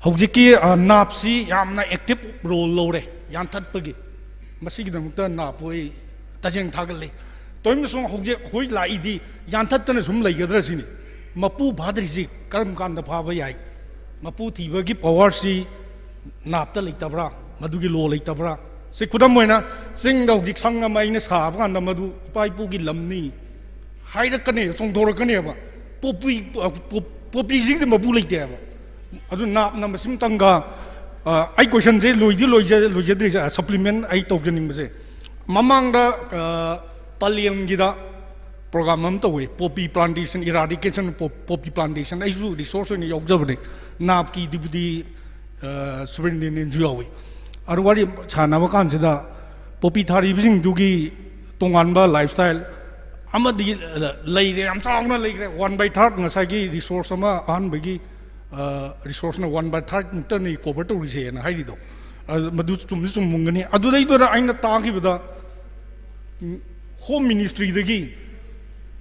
ꯍꯧꯖꯤꯛꯀꯤ, ꯑ, ꯅꯥꯞꯁꯤ ꯌꯥꯝꯅ ꯑꯦꯛꯇꯤꯚ ꯔꯣꯜ ꯂꯧꯔꯦ ꯌꯥꯟꯊꯠꯄꯒꯤ꯫ ꯃꯁꯤꯒꯤꯗꯃꯛꯇ ꯅꯥꯞꯄꯨ ꯑꯩ ꯇꯁꯦꯡꯅ ꯊꯥꯒꯠꯂꯤ꯫ ꯇꯧꯏꯃꯁꯨꯡ ꯍꯧꯖꯤꯛ ꯑꯩꯈꯣꯏ ꯂꯥꯛꯏꯗꯤ ꯌꯥꯟꯊꯠꯇꯅ ꯁꯨꯝ ꯂꯩꯒꯗ꯭ꯔꯥ ꯁꯤꯅꯤ꯫ ꯃꯄꯨ ꯐꯥꯗ꯭ꯔꯤꯁꯤ ꯀꯔꯝ ꯀꯥꯟꯗ ꯐꯥꯕ ꯌꯥꯏ? ꯃꯄꯨ ꯊꯤꯕꯒꯤ ꯄꯋꯥꯔꯁꯤ ꯅꯥꯞꯇ ꯂꯩꯇꯕ꯭ꯔꯥ? ꯃꯗꯨꯒꯤ ꯂꯣ ꯂꯩꯇꯕ꯭ꯔꯥ? ꯁꯤ ꯈꯨꯗꯝ ꯑꯣꯏꯅ, ꯆꯤꯡꯗ ꯍꯧꯖꯤꯛ ꯁꯪ ꯑꯃ ꯑꯩꯅ ꯁꯥꯕ ꯀꯥꯟꯗ ꯃꯗꯨ ꯏꯄꯥ ꯏꯄꯨꯒꯤ ꯂꯝꯅꯤ ꯍꯥꯏꯔꯛꯀꯅꯦꯕ, ꯆꯣꯡꯊꯣꯔꯛꯀꯅꯦꯕ꯫ ꯄꯣꯄꯤ, ꯄꯣ-, ꯄꯣ-, ꯄꯣꯄꯤꯁꯤꯒꯤꯗꯤ ꯃꯄꯨ ꯂꯩꯇꯦꯕ꯫ ꯑꯗꯨ ꯅꯥꯞꯅ ꯃꯁꯤꯝꯇꯪꯒ, ꯑ, ꯑꯩ ꯀꯣꯏꯁꯟꯁꯦ ꯂꯣꯏꯗꯤ ꯂꯣꯏꯖ-, ꯂꯣꯏꯖꯗ꯭ꯔꯤꯁꯦ, ꯁꯄ꯭ꯂꯤꯃꯦꯟ ꯑꯩ ꯇꯧꯖꯅꯤꯡꯕꯁꯦ, ꯃꯃꯥꯡꯗ, ꯑ, ꯄꯂꯦꯟꯒꯤꯗ ꯄ꯭ꯔꯣꯒ꯭ꯔꯥꯝ ꯑꯃ ꯇꯧꯋꯦ, ꯄꯣꯄꯤ ꯄ꯭ꯂꯥꯟꯇꯦꯁꯟ, ꯏꯔꯥꯗꯤꯀꯦꯁꯟ ꯄꯣ-, ꯄꯣꯄꯤ ꯄ꯭ꯂꯥꯟꯇꯦꯁꯟ꯫ ꯑꯩꯁꯨ ꯔꯤꯁꯣꯔꯁ ꯑꯣꯏꯅ ꯌꯥꯎꯖꯕꯅꯦ, ꯅꯥꯞꯀꯤ ꯗꯤꯄꯨꯇꯤ, ꯑ, ꯁꯨꯄꯔꯤꯟꯇꯦꯟꯗꯦꯟꯁꯨ ꯌꯥꯎꯋꯤ꯫ ꯑꯗꯨ ꯋꯥꯔꯤ ꯁꯥꯟꯅꯕ ꯀꯥꯟꯁꯤꯗ ꯄꯣꯄꯤ ꯊꯥꯔꯤꯕꯁꯤꯡꯗꯨꯒꯤ ꯇꯣꯉꯥꯟꯕ ꯂꯥꯏꯐ ꯁ꯭ꯇꯥꯏꯜ ꯑꯃꯗꯤ ꯂꯩꯔꯦ, ꯌꯥꯝ ꯆꯥꯎꯅ ꯂꯩꯈ꯭ꯔꯦ꯫ One by third, ꯉꯁꯥꯏꯒꯤ ꯔꯤꯁꯣꯔꯁ ꯑꯃ ꯑꯍꯥꯟꯕꯒꯤ, ꯑ, ꯔꯤꯁꯣꯔꯁꯅ one by third ꯃꯨꯛꯇꯅꯤ ꯀꯣꯚꯔ ꯇꯧꯔꯤꯁꯦꯅ ꯍꯥꯏꯔꯤꯗꯣ꯫ ꯑ, ꯃꯗꯨ ꯆꯨꯝꯁꯨ ꯆꯨꯝꯃꯝꯒꯅꯤ꯫ ꯑꯗꯨꯗꯩꯗꯨꯗ ꯑꯩꯅ ꯇꯥꯈꯤꯕꯗ, ꯎꯝ, ꯍꯣꯝ ꯃꯤꯅꯤꯁꯇ꯭ꯔꯤꯗꯒꯤ,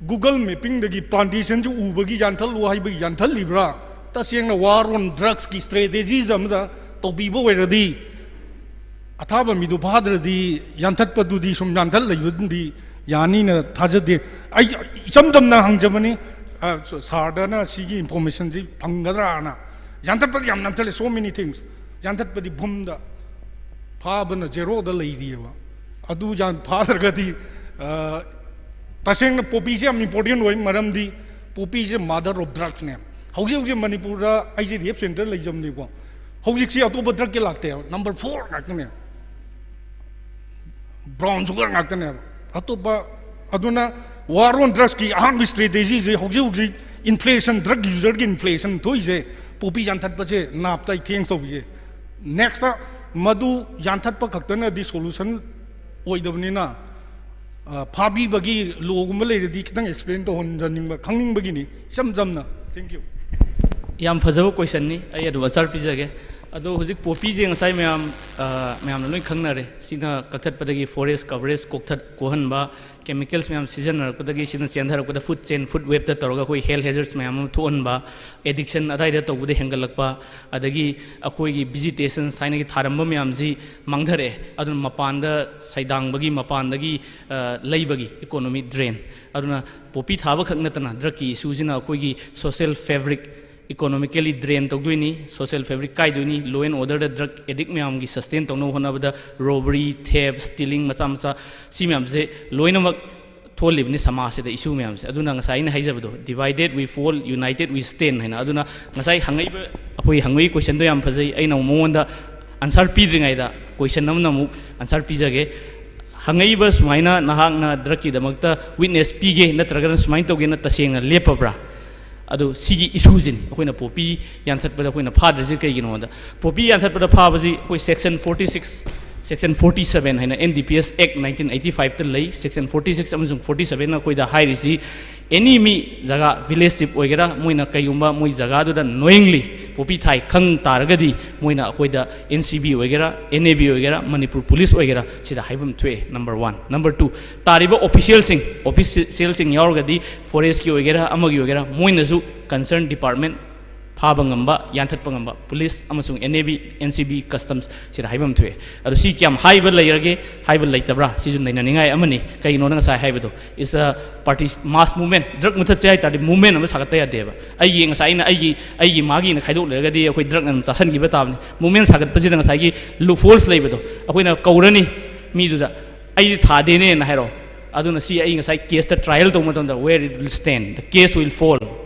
ꯒꯨꯒꯜ ꯃꯦꯞꯄꯤꯡꯗꯒꯤ ꯄ꯭ꯂꯥꯟꯇꯦꯁꯟꯁꯤ ꯎꯕꯒꯤ ꯌꯥꯟꯊꯠꯂꯨ ꯍꯥꯏꯕꯒꯤ ꯌꯥꯟꯊꯠꯂꯤꯕ꯭ꯔꯥ? ꯇꯁꯦꯡꯅ ꯋꯥꯔ ꯑꯣꯟ ꯗ꯭ꯔꯛꯁꯀꯤ ꯁ꯭ꯇ꯭ꯔꯦꯇꯦꯖꯤꯁ ꯑꯃꯗ ꯇꯧꯕꯤꯕ ꯑꯣꯏꯔꯗꯤ, ꯑꯊꯥꯕ ꯃꯤꯗꯨ ꯐꯥꯗ꯭ꯔꯗꯤ ꯌꯥꯟꯊꯠꯄꯗꯨꯗꯤ ꯁꯨꯝ ꯌꯥꯟꯊꯠ ꯂꯩꯕꯗꯨꯗꯤ ꯌꯥꯅꯤꯅ ꯊꯥꯖꯗꯦ꯫ ꯑꯩ ꯏꯆꯝ ꯆꯝꯅ ꯍꯪꯖꯕꯅꯤ, ꯁꯥꯔꯗꯅ ꯁꯤꯒꯤ ꯏꯟꯐꯣꯔꯃꯦꯁꯟꯁꯤ ꯐꯪꯒꯗ꯭ꯔꯥꯅ꯫ ꯌꯥꯟꯊꯠꯄꯗꯤ ꯌꯥꯝ ꯌꯥꯟꯊꯠꯂꯦ, so many things꯫ ꯌꯥꯟꯊꯠꯄꯗꯤ ꯚꯨꯝꯗ, ꯐꯥꯕꯅ ꯖꯦꯔꯣꯗ ꯂꯩꯔꯤꯑꯕ꯫ ꯑꯗꯨ ꯌꯥꯝ ꯐꯥꯗ꯭ꯔꯒꯗꯤ, ꯑ, ꯇꯁꯦꯡꯅ ꯄꯣꯄꯤꯁꯦ ꯌꯥꯝ ꯏꯝꯄꯣꯔꯇꯦꯟ ꯑꯣꯏ, ꯃꯔꯝꯗꯤ ꯄꯣꯄꯤꯁꯦ mother of drugsꯅꯦ꯫ ꯍꯧꯖꯤꯛ ꯍꯧꯖꯤꯛ ꯃꯅꯤꯄꯨꯔꯗ ꯑꯩꯁꯦ ꯔꯤꯍꯦꯞ ꯁꯦꯟꯇꯔ ꯂꯩꯖꯕꯅꯤꯀꯣ꯫ ꯍꯧꯖꯤꯛꯁꯤ ꯑꯇꯣꯞꯄ ꯗ꯭ꯔꯛꯀꯤ ꯂꯥꯛꯇꯦꯕ, ꯅꯝꯕꯔ ꯐꯣꯔ ꯉꯥꯛꯇꯅꯦꯕ꯫ ꯕ꯭ꯔꯥꯎꯟ ꯁꯨꯒꯔ ꯉꯥꯛꯇꯅꯦꯕ꯫ ꯑꯇꯣꯞꯄ, ꯑꯗꯨꯅ war on drugsꯀꯤ ꯑꯍꯥꯟꯕ ꯁ꯭ꯇ꯭ꯔꯦꯇꯦꯖꯤꯁꯦ ꯍꯧꯖꯤꯛ ꯍꯧꯖꯤꯛ ꯏꯟꯐ꯭ꯂꯦꯁꯟ, ꯗ꯭ꯔꯛ ꯌꯨꯖꯔꯒꯤ ꯏꯟꯐ꯭ꯂꯦꯁꯟ ꯊꯣꯛꯏꯁꯦ ꯄꯣꯄꯤ ꯌꯥꯟꯊꯠꯄꯁꯦ, ꯅꯥꯞꯇ ꯊꯦꯡꯁ ꯇꯧꯕꯁꯦ꯫ ꯅꯦꯛꯁꯇ ꯃꯗꯨ ꯌꯥꯟꯊꯠꯄ ꯈꯛꯇꯅꯗꯤ ꯁꯣꯂꯨꯁꯟ ꯑꯣꯏꯗꯕꯅꯤꯅ, ꯑ, ꯐꯥꯕꯤꯕꯒꯤ ꯂꯣꯒꯨꯝꯕ ꯂꯩꯔꯗꯤ ꯈꯤꯇꯪ ꯑꯦꯛꯁꯄ꯭ꯂꯦꯟ ꯇꯧꯍꯟꯖꯅꯤꯡꯕ, ꯈꯪꯅꯤꯡꯕꯒꯤꯅꯤ, ꯏꯆꯝ ꯆꯝꯅ꯫ Thank you꯫ ꯌꯥꯝ ꯐꯖꯕ ꯀꯣꯏꯁꯟꯅꯤ, ꯑꯩ ꯑꯗꯨꯝ ꯑꯟꯁꯔ ꯄꯤꯖꯒꯦ꯫ ꯑꯗꯣ ꯍꯧꯖꯤꯛ ꯄꯣꯄꯤꯁꯦ ꯉꯁꯥꯏ ꯃꯌꯥꯝ, ꯑ, ꯃꯌꯥꯝꯅ ꯂꯣꯏ ꯈꯪꯅꯔꯦ꯫ ꯁꯤꯅ ꯀꯛꯊꯠꯄꯗꯒꯤ ꯐꯣꯔꯦꯁ ꯀꯚꯔꯦꯖ ꯀꯣꯛꯊꯠ ꯀꯣꯛꯍꯟꯕ, ꯀꯦꯃꯤꯀꯦꯜꯁ ꯃꯌꯥꯝ ꯁꯤꯖꯤꯟꯅꯔꯛꯄꯗꯒꯤ ꯁꯤꯅ ꯆꯦꯟꯊꯔꯛꯄꯗ ꯐꯨꯗ ꯆꯦꯟ, ꯐꯨꯗ ꯋꯦꯕꯇ ꯇꯧꯔꯒ ꯑꯩꯈꯣꯏ ꯍꯦꯜꯊ ꯍꯦꯖꯔꯠꯁ ꯃꯌꯥꯝ ꯑꯃ ꯊꯣꯛꯍꯟꯕ, ꯑꯦꯗꯤꯛꯁꯟ ꯑꯗꯥꯏꯗ ꯇꯧꯕꯗ ꯍꯦꯟꯒꯠꯂꯛꯄ, ꯑꯗꯒꯤ ꯑꯩꯈꯣꯏꯒꯤ ꯚꯤꯖꯤꯇꯦꯁꯟ ꯊꯥꯏꯅꯒꯤ ꯊꯥꯔꯝꯕ ꯃꯌꯥꯝꯁꯤ ꯃꯥꯡꯊꯔꯛꯑꯦ꯫ ꯑꯗꯨꯅ ꯃꯄꯥꯟꯗ ꯁꯩꯗꯥꯡꯕꯒꯤ, ꯃꯄꯥꯟꯗꯒꯤ, ꯑ, ꯂꯩꯕꯒꯤ ꯏꯀꯣꯅꯣꯃꯤ ꯗ꯭ꯔꯦꯟ꯫ ꯑꯗꯨꯅ ꯄꯣꯄꯤ ꯊꯥꯕꯈꯛ ꯅꯠꯇꯅ ꯗ꯭ꯔꯛꯀꯤ ꯏꯁꯨꯁꯤꯅ ꯑꯩꯈꯣꯏꯒꯤ ꯁꯣꯁꯦꯜ ꯐꯦꯕ꯭ꯔꯤꯛ, ꯏꯀꯣꯅꯣꯃꯤꯀꯦꯂꯤ ꯗ꯭ꯔꯦꯟ ꯇꯧꯗꯣꯏꯅꯤ, ꯁꯣꯁꯦꯜ ꯐꯦꯕ꯭ꯔꯤꯛ ꯀꯥꯏꯗꯣꯏꯅꯤ, ꯂꯣ ꯑꯦꯟ ꯑꯣꯔꯗꯔꯗ ꯗ꯭ꯔꯛ ꯑꯦꯗꯤꯛ ꯃꯌꯥꯝꯒꯤ ꯁꯁꯇꯦꯟ ꯇꯧꯅꯕ ꯍꯣꯠꯅꯕꯗ ꯔꯣꯕꯔꯤ, ꯊꯦꯞ, ꯁ꯭ꯇꯤꯂꯤꯡ ꯃꯆꯥ ꯃꯆꯥ ꯁꯤ ꯃꯌꯥꯝꯁꯦ ꯂꯣꯏꯅꯃꯛ ꯊꯣꯛꯍꯜꯂꯤꯕꯅꯤ ꯁꯃꯥꯖꯁꯤꯗ ꯏꯁꯨ ꯃꯌꯥꯝꯁꯦ꯫ ꯑꯗꯨꯅ ꯉꯁꯥꯏ ꯑꯩꯅ ꯍꯥꯏꯖꯕꯗꯣ, "Divided we fall, united we stand" ꯍꯥꯏꯅ꯫ ꯑꯗꯨꯅ ꯉꯁꯥꯏ ꯍꯪꯉꯛꯏꯕ, ꯑꯩꯈꯣꯏ ꯍꯪꯉꯛꯏ ꯀꯣꯏꯁꯟꯗꯣ ꯌꯥꯝ ꯐꯖꯩ꯫ ꯑꯩꯅ ꯑꯃꯨꯛ ꯃꯉꯣꯟꯗ ꯑꯟꯁꯔ ꯄꯤꯗ꯭ꯔꯤꯉꯩꯗ ꯀꯣꯏꯁꯟ ꯑꯃꯅ ꯑꯃꯨꯛ ꯑꯟꯁꯔ ꯄꯤꯖꯒꯦ꯫ ꯍꯪꯉꯛꯏꯕ ꯁꯨꯃꯥꯏꯅ ꯅꯍꯥꯛꯅ ꯗ꯭ꯔꯛꯀꯤꯗꯃꯛꯇ ꯋꯤꯠꯅꯦꯁ ꯄꯤꯒꯦ ꯅꯠꯇ꯭ꯔꯒꯅ ꯁꯨꯃꯥꯏꯅ ꯇꯧꯒꯦꯅ ꯇꯁꯦꯡꯅ ꯂꯦꯞꯄꯕ꯭ꯔꯥ? ꯑꯗꯣ ꯁꯤꯒꯤ ꯏꯁꯨꯁꯤꯅꯤ ꯑꯩꯈꯣꯏꯅ ꯄꯣꯄꯤ ꯌꯥꯟꯊꯠꯄꯗ ꯑꯩꯈꯣꯏꯅ ꯐꯥꯗ꯭ꯔꯤꯁꯦ ꯀꯩꯒꯤꯅꯣꯗ꯫ ꯄꯣꯄꯤ ꯌꯥꯟꯊꯠꯄꯗ ꯐꯥꯕꯁꯤ ꯑꯩꯈꯣꯏ section forty six, section forty seven ꯍꯥꯏꯅ N D P S Act nineteen eighty fiveꯇ ꯂꯩ꯫ Section forty six ꯑꯃꯁꯨꯡ forty sevenꯅ ꯑꯩꯈꯣꯏꯗ ꯍꯥꯏꯔꯤꯁꯤ, ꯑꯦꯅꯤ ꯃꯤ, ꯖꯒꯥ, ꯚꯤꯂꯦꯖ ꯆꯤꯞ ꯑꯣꯏꯒꯦꯔꯥ, ꯃꯣꯏꯅ ꯀꯩꯒꯨꯝꯕ ꯃꯣꯏ ꯖꯒꯥꯗꯨꯗ knowingly ꯄꯣꯄꯤ ꯊꯥꯏ ꯈꯪ ꯇꯥꯔꯒꯗꯤ ꯃꯣꯏꯅ ꯑꯩꯈꯣꯏꯗ N C B ꯑꯣꯏꯒꯦꯔꯥ, N A B ꯑꯣꯏꯒꯦꯔꯥ, ꯃꯅꯤꯄꯨꯔ ꯄꯨꯂꯤꯁ ꯑꯣꯏꯒꯦꯔꯥ, ꯁꯤꯗ ꯍꯥꯏꯐꯝ ꯊꯣꯛꯑꯦ꯫ Number one꯫ Number two, ꯇꯥꯔꯤꯕ ꯑꯣꯐꯤꯁꯤꯌꯦꯜꯁꯤꯡ, ꯑꯣꯐꯤꯁꯤꯌꯦꯜꯁꯤꯡ ꯌꯥꯎꯔꯒꯗꯤ ꯐꯣꯔꯦꯁꯀꯤ ꯑꯣꯏꯒꯦꯔꯥ, ꯑꯃꯒꯤ ꯑꯣꯏꯒꯦꯔꯥ, ꯃꯣꯏꯅꯁꯨ concern department ꯐꯥꯕ ꯉꯝꯕ, ꯌꯥꯟꯊꯠꯄ ꯉꯝꯕ ꯄꯨꯂꯤꯁ ꯑꯃꯁꯨꯡ NAV, NCB, ꯀꯁꯇꯝꯁ ꯁꯤꯗ ꯍꯥꯏꯕ ꯑꯃ ꯊꯣꯛꯑꯦ꯫ ꯑꯗꯣ ꯁꯤ ꯀꯌꯥꯝ ꯍꯥꯏꯕ ꯂꯩꯔꯒꯦ, ꯍꯥꯏꯕ ꯂꯩꯇꯕ꯭ꯔꯥ, ꯁꯤꯁꯨ ꯅꯩꯅꯅꯤꯡꯉꯥꯏ ꯑꯃꯅꯤ꯫ ꯀꯩꯒꯤꯅꯣꯗ ꯉꯁꯥꯏ ꯍꯥꯏꯕꯗꯣ, it's a party mass movement꯫ ꯗ꯭ꯔꯒ ꯃꯨꯊꯠꯁꯦ ꯍꯥꯏ ꯇꯥꯔꯗꯤ ꯃꯨꯚꯃꯦꯟ ꯑꯃ ꯁꯥꯒꯠꯇ ꯌꯥꯗꯦꯕ꯫ ꯑꯩꯒꯤ ꯉꯁꯥꯏ ꯑꯩꯅ ꯑꯩꯒꯤ ꯑꯩꯒꯤ ꯃꯥꯒꯤꯅ ꯈꯥꯏꯗꯣꯛ ꯂꯩꯔꯒꯗꯤ ꯑꯩꯈꯣꯏ ꯗ꯭ꯔꯒꯅ ꯑꯗꯨꯝ ꯆꯥꯁꯟꯈꯤꯕ ꯇꯥꯕꯅꯤ꯫ ꯃꯨꯚꯃꯦꯟ ꯁꯥꯒꯠꯄꯁꯤꯗ ꯉꯁꯥꯏꯒꯤ ꯂꯨꯞ ꯍꯣꯜꯁ ꯂꯩꯕꯗꯣ ꯑꯩꯈꯣꯏꯅ ꯀꯧꯔꯅꯤ ꯃꯤꯗꯨꯗ, "ꯑꯩꯗꯤ ꯊꯥꯗꯦꯅꯦꯅ" ꯍꯥꯏꯔꯣ꯫ ꯑꯗꯨꯅ ꯁꯤ ꯑꯩ ꯉꯁꯥꯏ ꯀꯦꯁꯇ trial ꯇꯧꯕ ꯃꯇꯝꯗ, where it will stand, the case will fall,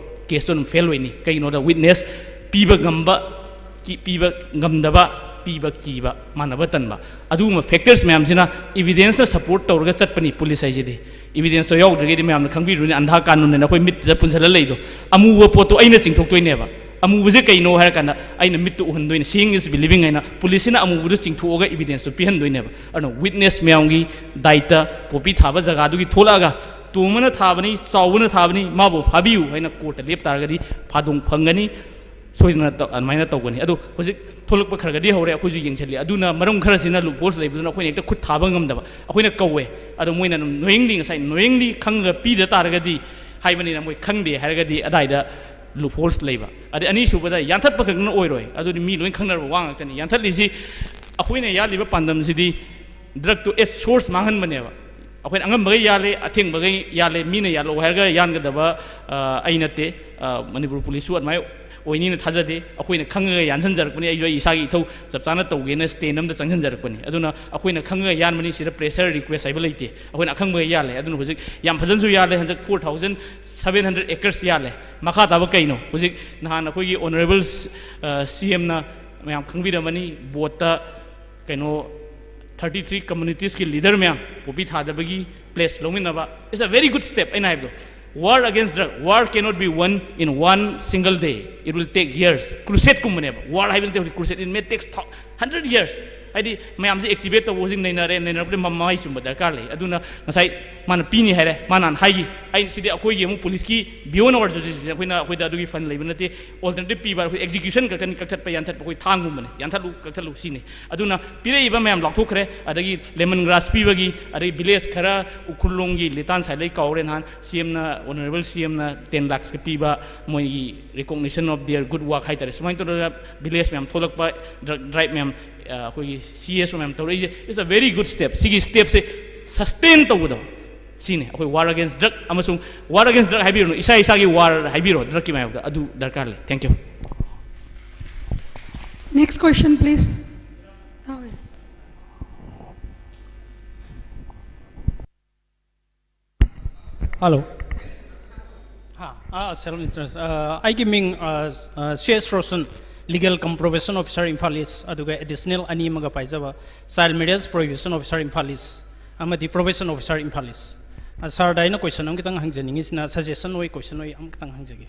ꯀꯦꯁꯇꯣ ꯑꯗꯨꯝ ꯐꯦꯜ ꯑꯣꯏꯅꯤ꯫ ꯀꯩꯒꯤꯅꯣꯗ ꯋꯤꯠꯅꯦꯁ ꯄꯤꯕ ꯉꯝꯕ, ꯀꯤ- ꯄꯤꯕ ꯉꯝꯗꯕ, ꯄꯤꯕ ꯀꯤꯕ, ꯃꯥꯟꯅꯕ ꯇꯟꯕ, ꯑꯗꯨꯒꯨꯝꯕ ꯐꯦꯛꯇꯔꯁ ꯃꯌꯥꯝꯁꯤꯅ ꯏꯕꯤꯗꯦꯟꯁꯇ ꯁꯄꯣꯔꯠ ꯇꯧꯔꯒ ꯆꯠꯄꯅꯤ ꯄꯨꯂꯤꯁ ꯍꯥꯏꯁꯤꯗꯤ꯫ ꯏꯕꯤꯗꯦꯟꯁꯇꯣ ꯌꯥꯎꯗ꯭ꯔꯒꯗꯤ ꯃꯌꯥꯝꯅ ꯈꯪꯕꯤꯔꯨꯅꯤ, ꯑꯟꯙꯥ ꯀꯥꯅꯨꯟ ꯍꯥꯏꯅ ꯑꯩꯈꯣꯏ ꯃꯤꯠꯇ ꯄꯨꯟꯁꯤꯜꯂ ꯂꯩꯗꯣ꯫ ꯑꯃꯨꯕ ꯄꯣꯠꯇꯣ ꯑꯩꯅ ꯆꯤꯡꯊꯣꯛꯇꯣꯏꯅꯦꯕ꯫ ꯑꯃꯨꯕꯁꯦ ꯀꯩꯅꯣ ꯍꯥꯏꯔ ꯀꯥꯟꯗ ꯑꯩꯅ ꯃꯤꯠꯇ ꯎꯍꯟꯗꯣꯏꯅꯦ, seeing is believing ꯍꯥꯏꯅ꯫ ꯄꯨꯂꯤꯁꯁꯤꯅ ꯑꯃꯨꯕꯗꯣ ꯆꯤꯡꯊꯣꯛꯑꯒ ꯏꯕꯤꯗꯦꯟꯁꯇꯣ ꯄꯤꯍꯟꯗꯣꯏꯅꯦꯕ꯫ ꯑꯗꯨꯅ ꯋꯤꯠꯅꯦꯁ ꯃꯌꯥꯝꯒꯤ ꯗꯥꯏꯠꯇ ꯄꯣꯄꯤ ꯊꯥꯕ ꯖꯒꯥꯗꯨꯒꯤ ꯊꯣꯛꯂꯛꯑꯒ, "ꯇꯣꯝꯕꯅ ꯊꯥꯕꯅꯤ, ꯆꯥꯎꯕꯅ ꯊꯥꯕꯅꯤ, ꯃꯥꯕꯨ ꯐꯥꯕꯤꯌꯨ" ꯍꯥꯏꯅ ꯀꯣꯔꯠꯇ ꯂꯦꯞ ꯇꯥꯔꯒꯗꯤ ꯐꯥꯗꯣꯡ ꯐꯪꯒꯅꯤ꯫ ꯁꯣꯏꯗꯅ ꯇꯧ- ꯑꯗꯨꯃꯥꯏꯅ ꯇꯧꯒꯅꯤ꯫ ꯑꯗꯣ ꯍꯧꯖꯤꯛ ꯊꯣꯛꯂꯛꯄ ꯈꯔꯒꯗꯤ ꯍꯧꯔꯦ, ꯑꯩꯈꯣꯏꯁꯨ ꯌꯦꯡꯁꯤꯜꯂꯤ꯫ ꯑꯗꯨꯅ ꯃꯔꯝ ꯈꯔꯁꯤꯅ ꯂꯨꯞ ꯍꯣꯜꯁ ꯂꯩꯕꯗꯨꯅ ꯑꯩꯈꯣꯏꯅ ꯍꯦꯛꯇ ꯈꯨꯠ ꯊꯥꯕ ꯉꯝꯗꯕ꯫ ꯑꯩꯈꯣꯏꯅ ꯀꯧꯋꯦ, ꯑꯗꯣ ꯃꯣꯏꯅ ꯑꯗꯨꯝ knowingly, ꯉꯁꯥꯏ knowingly ꯈꯪꯉꯒ ꯄꯤꯗ ꯇꯥꯔꯒꯗꯤ ꯍꯥꯏꯕꯅꯤꯅ, ꯃꯣꯏ ꯈꯪꯗꯦ ꯍꯥꯏꯔꯒꯗꯤ ꯑꯗꯥꯏꯗ ꯂꯨꯞ ꯍꯣꯜꯁ ꯂꯩꯕ꯫ ꯑꯗꯩ ꯑꯅꯤꯁꯨꯕꯗ ꯌꯥꯟꯊꯠꯄ ꯈꯛꯇꯅ ꯑꯣꯏꯔꯣꯏ, ꯑꯗꯨꯗꯤ ꯃꯤ ꯂꯣꯏ ꯈꯪꯅꯔꯕ ꯋꯥ ꯉꯥꯛꯇꯅꯤ꯫ ꯌꯥꯟꯊꯠꯂꯤꯁꯤ ꯑꯩꯈꯣꯏꯅ ꯌꯥꯜꯂꯤꯕ ꯄꯥꯟꯗꯝꯁꯤꯗꯤ ꯗ꯭ꯔꯒꯇꯨ ꯑꯦꯁ ꯁꯣꯔꯁ ꯃꯥꯡꯍꯟꯕꯅꯦꯕ꯫ ꯑꯩꯈꯣꯏꯅ ꯑꯉꯝꯕꯈꯩ ꯌꯥꯜꯂꯦ, ꯑꯊꯦꯡꯕꯈꯩ ꯌꯥꯜꯂꯦ, ꯃꯤꯅ ꯌꯥꯜꯂꯛꯑꯣ ꯍꯥꯏꯔꯒ ꯌꯥꯟꯒꯗꯕ, ꯑ, ꯑꯩ ꯅꯠꯇꯦ꯫ ꯑ, ꯃꯅꯤꯄꯨꯔ ꯄꯨꯂꯤꯁꯁꯨ ꯑꯗꯨꯃꯥꯏꯅ ꯑꯣꯏꯅꯤꯅ ꯊꯥꯖꯗꯦ꯫ ꯑꯩꯈꯣꯏꯅ ꯈꯪꯉꯒ ꯌꯥꯟꯁꯤꯟꯖꯔꯛꯄꯅꯤ꯫ ꯑꯩꯁꯨ ꯑꯩ ꯏꯁꯥꯒꯤ ꯏꯊꯧ ꯆꯞ ꯆꯥꯅ ꯇꯧꯒꯦꯅ ꯁ꯭ꯇꯦꯟ ꯑꯃꯗ ꯆꯪꯁꯤꯟꯖꯔꯛꯄꯅꯤ꯫ ꯑꯗꯨꯅ ꯑꯩꯈꯣꯏꯅ ꯈꯪꯉꯒ ꯌꯥꯟꯕꯅꯤ, ꯁꯤꯗ ꯄ꯭ꯔꯦꯁꯔ ꯔꯤꯀ꯭ꯋꯦꯁ ꯍꯥꯏꯕ ꯂꯩꯇꯦ꯫ ꯑꯩꯈꯣꯏꯅ ꯑꯈꯪꯕꯈꯩ ꯌꯥꯜꯂꯦ꯫ ꯑꯗꯨꯅ ꯍꯧꯖꯤꯛ ꯌꯥꯝ ꯐꯖꯅꯁꯨ ꯌꯥꯜꯂꯦ꯫ ꯍꯟꯗꯛ four thousand seven hundred acres ꯌꯥꯜꯂꯦ꯫ ꯃꯈꯥ ꯇꯥꯕ ꯀꯩꯅꯣ? ꯍꯧꯖꯤꯛ ꯅꯍꯥꯟ ꯑꯩꯈꯣꯏꯒꯤ ꯑꯣꯅꯔꯦꯕꯜ, ꯑ, CM ꯅ, ꯃꯌꯥꯝ ꯈꯪꯕꯤꯔꯝꯃꯅꯤ, ꯕꯣꯠꯇ ꯀꯩꯅꯣ, thirty three communities ꯀꯤ ꯂꯤꯗꯔ ꯃꯌꯥꯝ ꯄꯣꯄꯤ ꯊꯥꯗꯕꯒꯤ place ꯂꯧꯃꯤꯟꯅꯕ, it's a very good step꯫ ꯑꯩꯅ ꯍꯥꯏꯕꯗꯣ, war against drug, war cannot be won in one single day, it will take years꯫ ꯀ꯭ꯔꯨꯁꯦꯠꯀꯨꯝꯕꯅꯦꯕ꯫ ꯋꯥꯔ ꯍꯥꯏꯕ ꯅꯠꯇꯦ, ꯍꯧꯖꯤꯛ ꯀ꯭ꯔꯨꯁꯦꯠ, it may takes thou- hundred years꯫ ꯍꯥꯏꯗꯤ ꯃꯌꯥꯝꯁꯦ ꯑꯦꯛꯇꯤꯚꯦꯠ ꯇꯧꯕ ꯍꯧꯖꯤꯛ ꯅꯩꯅꯔꯦ, ꯅꯩꯅꯔꯛꯄꯗ ꯃꯃꯥꯏ ꯆꯨꯝꯕ ꯗꯔꯀꯥꯔ ꯂꯩ꯫ ꯑꯗꯨꯅ ꯉꯁꯥꯏ ꯃꯥꯅ ꯄꯤꯅꯤ ꯍꯥꯏꯔꯦ, ꯃꯥꯅ ꯍꯥꯟꯅ ꯍꯥꯏꯈꯤ, ꯑꯩ ꯁꯤꯗꯤ ꯑꯩꯈꯣꯏꯒꯤ ꯑꯃꯨꯛ ꯄꯨꯂꯤꯁꯀꯤ beyond our jurisdiction, ꯑꯩꯈꯣꯏꯅ, ꯑꯩꯈꯣꯏꯗ ꯑꯗꯨꯒꯤ ꯐꯟ ꯂꯩꯕ ꯅꯠꯇꯦ꯫ ꯑꯣꯜꯇꯔꯅꯦꯇꯤꯚ ꯄꯤꯕ, ꯑꯩꯈꯣꯏ ꯑꯦꯛꯖꯤꯀ꯭ꯌꯨꯁꯟ ꯈꯛꯇꯅꯤ, ꯀꯛꯊꯠꯄ ꯌꯥꯟꯊꯠꯄ ꯑꯩꯈꯣꯏ ꯊꯥꯡꯒꯨꯝꯕꯅꯤ, ꯌꯥꯟꯊꯠꯂꯨ ꯀꯛꯊꯠꯂꯨ ꯁꯤꯅꯤ꯫ ꯑꯗꯨꯅ ꯄꯤꯔꯛꯏꯕ ꯃꯌꯥꯝ ꯂꯥꯎꯊꯣꯛꯈ꯭ꯔꯦ, ꯑꯗꯒꯤ ꯂꯦꯃꯟ ꯒ꯭ꯔꯥꯁ ꯄꯤꯕꯒꯤ, ꯑꯗꯒꯤ ꯚꯤꯂꯦꯖ ꯈꯔ ꯎꯈ꯭ꯔꯨꯜꯂꯣꯝꯒꯤ ꯂꯤꯇꯥꯟ ꯁꯥꯏꯠꯂꯩ ꯀꯥꯎꯔꯦ ꯅꯍꯥꯟ ꯁꯤ ꯑꯦꯝꯅ, ꯑꯣꯅꯔꯦꯕꯜ ꯁꯤ ꯑꯦꯝꯅ ꯇꯦꯟ ꯂꯥꯛꯁꯀ ꯄꯤꯕ ꯃꯣꯏꯒꯤ recognition of their good work ꯍꯥꯏꯇꯥꯔꯦ꯫ ꯁꯨꯃꯥꯏꯅ ꯇꯧꯔꯒ ꯚꯤꯂꯦꯖ ꯃꯌꯥꯝ ꯊꯣꯛꯂꯛꯄ, ꯗ꯭ꯔꯒ ꯗ꯭ꯔꯥꯏꯕ ꯃꯌꯥꯝ, ꯑ, ꯑꯩꯈꯣꯏꯒꯤ ꯁꯤ ꯑꯦꯁ ꯑꯣ ꯃꯌꯥꯝ ꯇꯧꯔꯛꯏꯁꯦ, it's a very good step꯫ ꯁꯤꯒꯤ ꯁ꯭ꯇꯦꯞꯁꯦ ꯁꯁꯇꯦꯟ ꯇꯧꯒꯗꯕ ꯁꯤꯅꯤ꯫ ꯑꯩꯈꯣꯏ war against drug ꯑꯃꯁꯨꯡ war against drug ꯍꯥꯏꯕꯤꯔꯨꯅꯨ, ꯏꯁꯥ ꯏꯁꯥꯒꯤ ꯋꯥꯔ ꯍꯥꯏꯕꯤꯔꯣ, ꯗ꯭ꯔꯒꯀꯤ ꯃꯥꯌꯣꯛꯇ ꯑꯗꯨ ꯗꯔꯀꯥꯔ ꯂꯩ꯫ Thank you꯫ Next question, please. Hello. ꯍꯥ, ꯑꯥ, self introduction. ꯑꯥ, ꯑꯩꯒꯤ ꯃꯤꯡ, ꯑꯥ, ꯑꯥ, C S Roshan, Legal cum Probation Officer, Imphal East, ꯑꯗꯨꯒ additional ꯑꯅꯤ ꯑꯃꯒ ꯄꯥꯏꯖꯕ, Child Marriage Prohibition Officer, Imphal East, ꯑꯃꯗꯤ Probation Officer, Imphal East. ꯑꯥ, ꯁꯥꯔꯗ ꯑꯩꯅ question ꯑꯃꯈꯤꯇꯪ ꯍꯪꯖꯅꯤꯡꯉꯤꯁꯤꯅ, suggestion ꯑꯣꯏ, question ꯑꯣꯏ, ꯑꯃꯈꯛꯇꯪ ꯍꯪꯖꯒꯦ꯫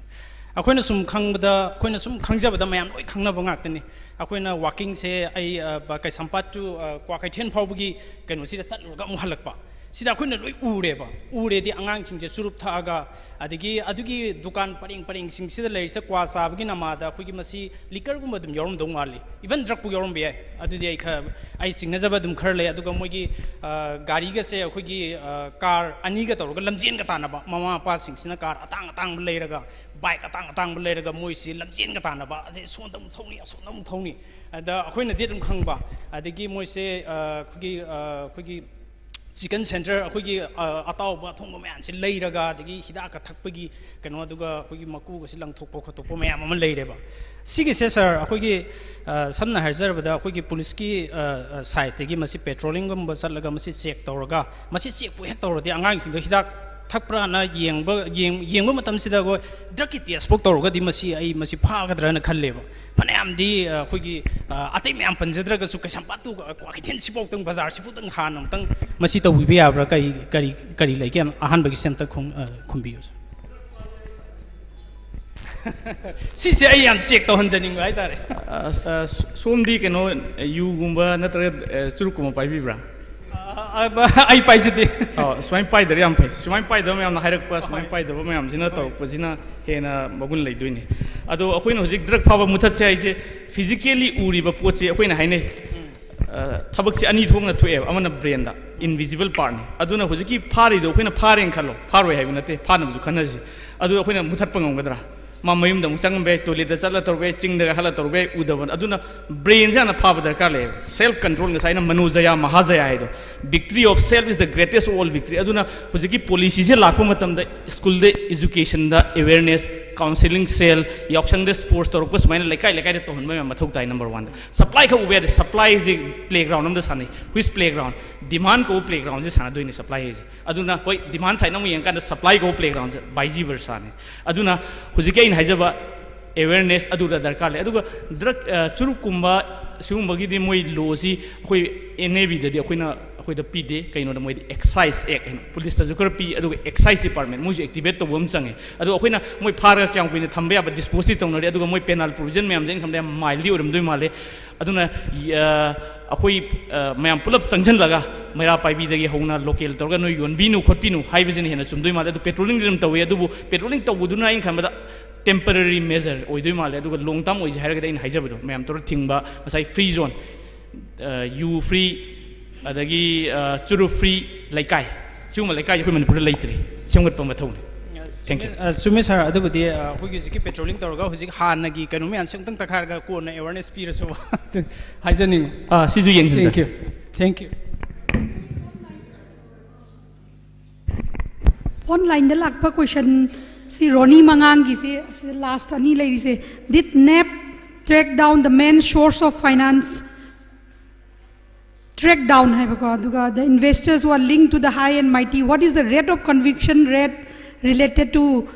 ꯑꯩꯈꯣꯏꯅ ꯁꯨꯝ ꯈꯪꯕꯗ, ꯑꯩꯈꯣꯏꯅ ꯁꯨꯝ ꯈꯪꯖꯕꯗ ꯃꯌꯥꯝ ꯂꯣꯏ ꯈꯪꯅꯕ ꯉꯥꯛꯇꯅꯤ꯫ ꯑꯩꯈꯣꯏꯅ walking ꯁꯦ ꯑꯩ, ꯑꯥ, ꯕ-, ꯀꯩꯁꯥꯝꯄꯥꯠ to, ꯑꯥ, ꯀ꯭ꯋꯥꯀꯩꯊꯦꯜ ꯐꯥꯎꯕꯒꯤ ꯀꯩꯅꯣꯁꯤꯗ ꯆꯠꯂꯨꯔꯒ ꯑꯃꯨꯛ ꯍꯜꯂꯛꯄ꯫ ꯁꯤꯗ ꯑꯩꯈꯣꯏꯅ ꯂꯣꯏ ꯎꯔꯦꯕ꯫ ꯎꯔꯦꯗꯤ ꯑꯉꯥꯡꯁꯤꯡꯁꯦ ꯆꯨꯔꯨꯞ ꯊꯛꯑꯒ, ꯑꯗꯒꯤ ꯑꯗꯨꯒꯤ ꯗꯨꯀꯥꯟ ꯄꯔꯦꯡ ꯄꯔꯦꯡꯁꯤꯡꯁꯤꯗ ꯂꯩꯔꯤꯁꯦ ꯀ꯭ꯋꯥ ꯆꯥꯕꯒꯤ ꯅꯃꯥꯗ ꯑꯩꯈꯣꯏꯒꯤ ꯃꯁꯤ liquor ꯒꯨꯝꯕ ꯑꯗꯨꯝ ꯌꯥꯎꯔꯝꯗꯧ ꯃꯥꯜꯂꯤ, even drug ꯄꯨ ꯌꯥꯎꯔꯝꯕ ꯌꯥꯏ꯫ ꯑꯗꯨꯗꯤ ꯑꯩ ꯈꯔ, ꯑꯩ ꯆꯤꯡꯅꯖꯕ ꯑꯗꯨꯝ ꯈꯔ ꯂꯩ꯫ ꯑꯗꯨꯒ ꯃꯣꯏꯒꯤ, ꯑ, ꯒꯥꯔꯤꯒꯁꯦ ꯑꯩꯈꯣꯏꯒꯤ, ꯑ, car ꯑꯅꯤꯒ ꯇꯧꯔꯒ ꯂꯝꯖꯦꯟꯒ ꯇꯥꯟꯅꯕ, ꯃꯃꯥ ꯃꯄꯥꯁꯤꯡꯁꯤꯅ car ꯑꯇꯥꯡ ꯑꯇꯥꯡꯕ ꯂꯩꯔꯒ, bike ꯑꯇꯥꯡ ꯑꯇꯥꯡꯕ ꯂꯩꯔꯒ ꯃꯣꯏꯁꯤ ꯂꯝꯖꯦꯟꯒ ꯇꯥꯟꯅꯕ, ꯑꯗꯩ ꯁꯣꯝꯗ ꯑꯃꯨꯛ ꯊꯧꯅꯤ, ꯑꯁꯣꯝꯗ ꯑꯃꯨꯛ ꯊꯧꯅꯤ꯫ ꯑꯗ ꯑꯩꯈꯣꯏꯅꯗꯤ ꯑꯗꯨꯝ ꯈꯪꯕ, ꯑꯗꯒꯤ ꯃꯣꯏꯁꯦ, ꯑ, ꯑꯩꯈꯣꯏꯒꯤ, ꯑ, ꯑꯩꯈꯣꯏꯒꯤ chicken centre, ꯑꯩꯈꯣꯏꯒꯤ, ꯑ, ꯑꯇꯥꯎꯕ ꯑꯊꯣꯡꯕ ꯃꯌꯥꯝꯁꯦ ꯂꯩꯔꯒ, ꯑꯗꯒꯤ ꯍꯤꯗꯥꯛꯀ ꯊꯛꯄꯒꯤ ꯀꯩꯅꯣ, ꯑꯗꯨꯒ ꯑꯩꯈꯣꯏꯒꯤ ꯃꯀꯨꯒꯁꯦ ꯂꯪꯊꯣꯛꯄ ꯈꯣꯠꯇꯣꯛꯄ ꯃꯌꯥꯝ ꯑꯃ ꯂꯩꯔꯦꯕ꯫ ꯁꯤꯒꯤꯁꯦ ꯁꯥꯔ, ꯑꯩꯈꯣꯏꯒꯤ, ꯑ, ꯁꯝꯅ ꯍꯥꯏꯖꯔꯕꯗ ꯑꯩꯈꯣꯏꯒꯤ ꯄꯨꯂꯤꯁꯀꯤ, ꯑ, ꯑ, side ꯇꯒꯤ ꯃꯁꯤ patrolling ꯒꯨꯝꯕ ꯆꯠꯂꯒ ꯃꯁꯤ check ꯇꯧꯔꯒ, ꯃꯁꯤ check ꯄꯨ ꯍꯦꯛ ꯇꯧꯔꯗꯤ ꯑꯉꯥꯡꯁꯤꯡꯗꯣ ꯍꯤꯗꯥꯛ ꯊꯛꯄ꯭ꯔꯥꯅ ꯌꯦꯡꯕ, ꯌꯦꯡ-, ꯌꯦꯡꯕ ꯃꯇꯝꯁꯤꯗ ꯑꯩꯈꯣꯏ drug ꯀꯤ test ꯐꯥꯎ ꯇꯧꯔꯒꯗꯤ ꯃꯁꯤ ꯑꯩ, ꯃꯁꯤ ꯐꯥꯒꯗ꯭ꯔꯥꯅ ꯈꯜꯂꯦꯕ꯫ ꯐꯅꯌꯥꯝꯗꯤ, ꯑ, ꯑꯩꯈꯣꯏꯒꯤ, ꯑ, ꯑꯇꯩ ꯃꯌꯥꯝ ꯄꯟꯖꯗ꯭ꯔꯒꯁꯨ ꯀꯩꯁꯥꯝꯄꯥꯠꯇꯨ, ꯑ, ꯀ꯭ꯋꯥꯀꯩꯊꯦꯜ ꯁꯤꯐꯥꯎꯗꯪ, ꯕꯖꯥꯔ ꯁꯤꯐꯥꯎꯗꯪ ꯍꯥꯟꯅ ꯑꯃꯨꯛꯇꯪ ꯃꯁꯤ ꯇꯧꯕꯤꯕ ꯌꯥꯕ꯭ꯔꯥ? ꯀꯔꯤ, ꯀꯔꯤ, ꯀꯔꯤ ꯂꯩꯒꯦ? ꯑꯍꯥꯟꯕꯒꯤꯁꯦ ꯑꯝꯇ ꯈꯨꯝ-, ꯑ, ꯈꯨꯝꯕꯤꯌꯨ꯫ ꯁꯤꯁꯦ ꯑꯩ ꯌꯥꯝ check ꯇꯧꯍꯟꯖꯅꯤꯡꯕ ꯍꯥꯏꯇꯥꯔꯦ꯫ ꯑ, ꯑ, ꯁꯣꯝꯗꯤ ꯀꯩꯅꯣ, ꯌꯨꯒꯨꯝꯕ ꯅꯠꯇ꯭ꯔꯒ, ꯑ, ꯆꯨꯔꯨꯞꯀꯨꯝꯕ ꯄꯥꯏꯕꯤꯕ꯭ꯔꯥ? ꯑ, ꯑ, ꯑ, ꯑꯩ ꯄꯥꯏꯖꯗꯦ꯫ ꯑꯣ, ꯁꯨꯃꯥꯏꯅ ꯄꯥꯏꯗ꯭ꯔꯗꯤ ꯌꯥꯝ ꯐꯩ꯫ ꯁꯨꯃꯥꯏꯅ ꯄꯥꯏꯗꯕ ꯃꯌꯥꯝꯅ ꯍꯥꯏꯔꯛꯄ, ꯁꯨꯃꯥꯏꯅ ꯄꯥꯏꯗꯕ ꯃꯌꯥꯝꯁꯤꯅ ꯇꯧꯔꯛꯄꯁꯤꯅ ꯍꯦꯟꯅ ꯃꯒꯨꯟ ꯂꯩꯗꯣꯏꯅꯤ꯫ ꯑꯗꯣ ꯑꯩꯈꯣꯏꯅ ꯍꯧꯖꯤꯛ ꯗ꯭ꯔꯒ ꯐꯥꯕ ꯃꯨꯊꯠꯁꯦ ꯍꯥꯏꯁꯦ, ꯐꯤꯖꯤꯀꯦꯜꯂꯤ ꯎꯔꯤꯕ ꯄꯣꯠꯁꯦ ꯑꯩꯈꯣꯏꯅ ꯍꯥꯏꯅꯩ, ꯑ, ꯊꯕꯛꯁꯦ ꯑꯅꯤ ꯊꯣꯛꯅ ꯊꯣꯛꯑꯦꯕ꯫ ꯑꯃꯅ ꯕ꯭ꯔꯦꯟꯗ, ꯏꯟꯚꯤꯖꯤꯕꯜ ꯄꯥꯔꯠꯅꯤ꯫ ꯑꯗꯨꯅ ꯍꯧꯖꯤꯛꯀꯤ ꯐꯥꯔꯤꯗꯣ ꯑꯩꯈꯣꯏꯅ ꯐꯥꯔꯦꯅ ꯈꯜꯂꯣ, ꯐꯥꯔꯣꯏ ꯍꯥꯏꯕ ꯅꯠꯇꯦ, ꯐꯥꯅꯕꯁꯨ ꯈꯟꯅꯁꯤ꯫ ꯑꯗꯨ ꯑꯩꯈꯣꯏꯅ ꯃꯨꯊꯠꯄ ꯉꯝꯒꯗ꯭ꯔꯥ? ꯃꯥ ꯃꯌꯨꯝꯗ ꯑꯃꯨꯛ ꯆꯪꯉꯝꯕ ꯌꯥꯏ, ꯇꯣꯏꯂꯦꯠꯇ ꯆꯠꯂ ꯇꯧꯔꯨꯕ ꯌꯥꯏ, ꯆꯤꯡꯗꯒ ꯍꯜꯂ ꯇꯧꯔꯨꯕ ꯌꯥꯏ, ꯎꯗꯕ꯫ ꯑꯗꯨꯅ ꯕ꯭ꯔꯦꯟꯁꯦ ꯍꯥꯟꯅ ꯐꯥꯕ ꯗꯔꯀꯥꯔ ꯂꯩꯌꯦꯕ꯫ ꯁꯦꯜꯐ ꯀꯟꯇ꯭ꯔꯣꯜ, ꯉꯁꯥꯏ ꯑꯩꯅ ꯃꯅꯣꯖꯌꯥ ꯃꯍꯥꯖꯌꯥ ꯍꯥꯏꯗꯣ, victory of self is the greatest of all victory꯫ ꯑꯗꯨꯅ ꯍꯧꯖꯤꯛꯀꯤ ꯄꯣꯂꯤꯁꯤꯁꯦ ꯂꯥꯛꯄ ꯃꯇꯝꯗ ꯁ꯭ꯀꯨꯜꯗ, ꯏꯖꯨꯀꯦꯁꯟꯗ ꯑꯦꯋꯦꯔꯅꯦꯁ, ꯀꯥꯎꯟꯁꯦꯂꯤꯡ ꯁꯦꯜ, ꯌꯥꯎꯁꯪꯗ ꯁ꯭ꯄꯣꯔꯠꯁ ꯇꯧꯔꯛꯄ, ꯁꯨꯃꯥꯏꯅ ꯂꯩꯀꯥꯏ ꯂꯩꯀꯥꯏꯗ ꯇꯧꯍꯟꯕ ꯌꯥꯝ ꯃꯊꯧ ꯇꯥꯏ꯫ ꯅꯝꯕꯔ ꯋꯥꯟꯗ ꯁꯄ꯭ꯂꯥꯏ ꯈꯛ ꯎꯕ ꯌꯥꯗꯦ꯫ ꯁꯄ꯭ꯂꯥꯏꯁꯦ ꯄ꯭ꯂꯦꯒ꯭ꯔꯥꯎꯟ ꯑꯃꯗ ꯁꯥꯟꯅꯩ꯫ ꯍꯨꯏꯁ ꯄ꯭ꯂꯦꯒ꯭ꯔꯥꯎꯟ? ꯗꯤꯃꯥꯟ ꯀꯧꯕ ꯄ꯭ꯂꯦꯒ꯭ꯔꯥꯎꯟꯁꯦ ꯁꯥꯟꯅꯗꯣꯏꯅꯦ ꯁꯄ꯭ꯂꯥꯏ ꯍꯥꯏꯁꯦ꯫ ꯑꯗꯨꯅ ꯍꯣꯏ, ꯗꯤꯃꯥꯟ ꯁꯥꯏꯠꯅ ꯑꯃꯨꯛ ꯌꯦꯡꯉꯀꯥꯟꯗ ꯁꯄ꯭ꯂꯥꯏ ꯀꯧꯕ ꯄ꯭ꯂꯦꯒ꯭ꯔꯥꯎꯟꯁꯦ ꯕꯥꯏꯖꯤ ꯕꯔꯁꯥꯅꯦ꯫ ꯑꯗꯨꯅ ꯍꯧꯖꯤꯛꯀꯤ ꯑꯩꯅ ꯍꯥꯏꯖꯕ ꯑꯦꯋꯦꯔꯅꯦꯁ ꯑꯗꯨꯗ ꯗꯔꯀꯥꯔ ꯂꯩ꯫ ꯑꯗꯨꯒ ꯗ꯭ꯔꯒ, ꯑ, ꯆꯨꯔꯨꯞꯀꯨꯝꯕ ꯁꯤꯒꯨꯝꯕꯒꯤꯗꯤ ꯃꯣꯏ ꯂꯣꯁꯤ ꯑꯩꯈꯣꯏ ꯑꯦꯟ ꯑꯦ ꯕꯤꯗꯗꯤ ꯑꯩꯈꯣꯏꯅ, ꯑꯩꯈꯣꯏꯗ ꯄꯤꯗꯦ꯫ ꯀꯩꯅꯣꯗ ꯃꯣꯏꯗꯤ ꯑꯦꯛꯁꯥꯏꯁ ꯑꯦꯛ ꯍꯥꯏꯅ ꯄꯨꯂꯤꯁꯇꯁꯨ ꯈꯔ ꯄꯤ, ꯑꯗꯨꯒ ꯑꯦꯛꯁꯥꯏꯁ ꯗꯤꯄꯥꯔꯠꯃꯦꯟ ꯃꯣꯏꯁꯨ ꯑꯦꯛꯇꯤꯚꯦꯠ ꯇꯧꯕ ꯑꯃ ꯆꯪꯉꯦ꯫ ꯑꯗꯣ ꯑꯩꯈꯣꯏꯅ ꯃꯣꯏ ꯐꯥꯔꯒ ꯀꯌꯥꯝ ꯀꯨꯏꯅ ꯊꯝꯕ ꯌꯥꯕ ꯗꯤꯁꯄꯣꯖꯇꯤ ꯇꯧꯅꯔꯤ, ꯑꯗꯨꯒ ꯃꯣꯏ ꯄꯦꯅꯥꯜ ꯄ꯭ꯔꯣꯚꯤꯖꯟ ꯃꯌꯥꯝꯁꯦ ꯑꯩꯅ ꯈꯟꯕꯗ ꯌꯥꯝ ꯃꯥꯏꯜꯗꯤ ꯑꯣꯏꯔꯝꯗꯣꯏ ꯃꯥꯜꯂꯦ꯫ ꯑꯗꯨꯅ, ꯑ, ꯑꯩꯈꯣꯏ, ꯑ, ꯃꯌꯥꯝ ꯄꯨꯂꯞ ꯆꯪꯁꯤꯜꯂꯒ ꯃꯩꯔꯥ ꯄꯥꯏꯕꯤꯗꯒꯤ ꯍꯧꯅ ꯂꯣꯀꯦꯜ ꯇꯧꯔꯒ ꯅꯣꯏ ꯌꯣꯟꯕꯤꯅꯨ ꯈꯣꯠꯄꯤꯅꯨ ꯍꯥꯏꯕꯁꯤꯅ ꯍꯦꯟꯅ ꯆꯨꯝꯗꯣꯏ ꯃꯥꯜꯂꯦ꯫ ꯑꯗꯨ ꯄꯦꯇ꯭ꯔꯣꯂꯤꯡꯗꯤ ꯑꯗꯨꯝ ꯇꯧꯋꯤ, ꯑꯗꯨꯕꯨ ꯄꯦꯇ꯭ꯔꯣꯂꯤꯡ ꯇꯧꯕꯗꯨꯅ ꯑꯩꯅ ꯈꯟꯕꯗ ꯇꯦꯝꯄꯔꯔꯤ ꯃꯦꯖꯔ ꯑꯣꯏꯗꯣꯏ ꯃꯥꯜꯂꯦ꯫ ꯑꯗꯨꯒ ꯂꯣꯡ ꯇꯥꯔꯝ ꯑꯣꯏꯁꯦ ꯍꯥꯏꯔꯒꯗꯤ ꯑꯩꯅ ꯍꯥꯏꯖꯕꯗꯣ, ꯃꯌꯥꯝ ꯇꯧꯔꯒ ꯊꯤꯡꯕ, ꯉꯁꯥꯏ ꯐ꯭ꯔꯤ ꯖꯣꯟ, ꯑ, ꯌꯨ ꯐ꯭ꯔꯤ, ꯑꯗꯒꯤ, ꯑ, ꯆꯨꯔꯨꯞ ꯐ꯭ꯔꯤ ꯂꯩꯀꯥꯏ, ꯁꯤꯒꯨꯝꯕ ꯂꯩꯀꯥꯏꯁꯦ ꯑꯩꯈꯣꯏ ꯃꯅꯤꯄꯨꯔꯗ ꯂꯩꯇ꯭ꯔꯤ, ꯁꯦꯝꯒꯠꯄ ꯃꯊꯧꯅꯤ꯫ Thank you. ꯑ, ꯆꯨꯝꯃꯦ ꯁꯥꯔ꯫ ꯑꯗꯨꯕꯨꯗꯤ, ꯑ, ꯑꯩꯈꯣꯏꯒꯤ ꯍꯧꯖꯤꯛꯀꯤ ꯄꯦꯇ꯭ꯔꯣꯂꯤꯡ ꯇꯧꯔꯒ ꯍꯧꯖꯤꯛ ꯍꯥꯟꯅꯒꯤ ꯀꯩꯅꯣ ꯃꯌꯥꯝꯁꯦ ꯑꯃꯨꯛꯇꯪ ꯇꯛꯈꯥꯏꯔꯒ ꯀꯣꯟꯅ ꯑꯦꯋꯦꯔꯅꯦꯁ ꯄꯤꯔꯁꯨ ꯍꯥꯏꯖꯅꯤꯡꯉꯤ꯫ ꯑꯥ, ꯁꯤꯁꯨ ꯌꯦꯡꯁꯤꯟꯖꯦ꯫ Thank you. Thank you. ꯑꯣꯟꯂꯥꯏꯟꯗ ꯂꯥꯛꯄ ꯀꯣꯏꯁꯟ ꯁꯤ ꯔꯣꯅꯤ ꯃꯉꯥꯡꯒꯤꯁꯦ, ꯑꯁꯤꯗ ꯂꯥꯁ ꯑꯅꯤ ꯂꯩꯔꯤꯁꯦ꯫ Did NAP track down the main source of finance? Track down ꯍꯥꯏꯕꯀꯣ, ꯑꯗꯨꯒ the investors who are linked to the high and mighty, what is the rate of conviction rate related to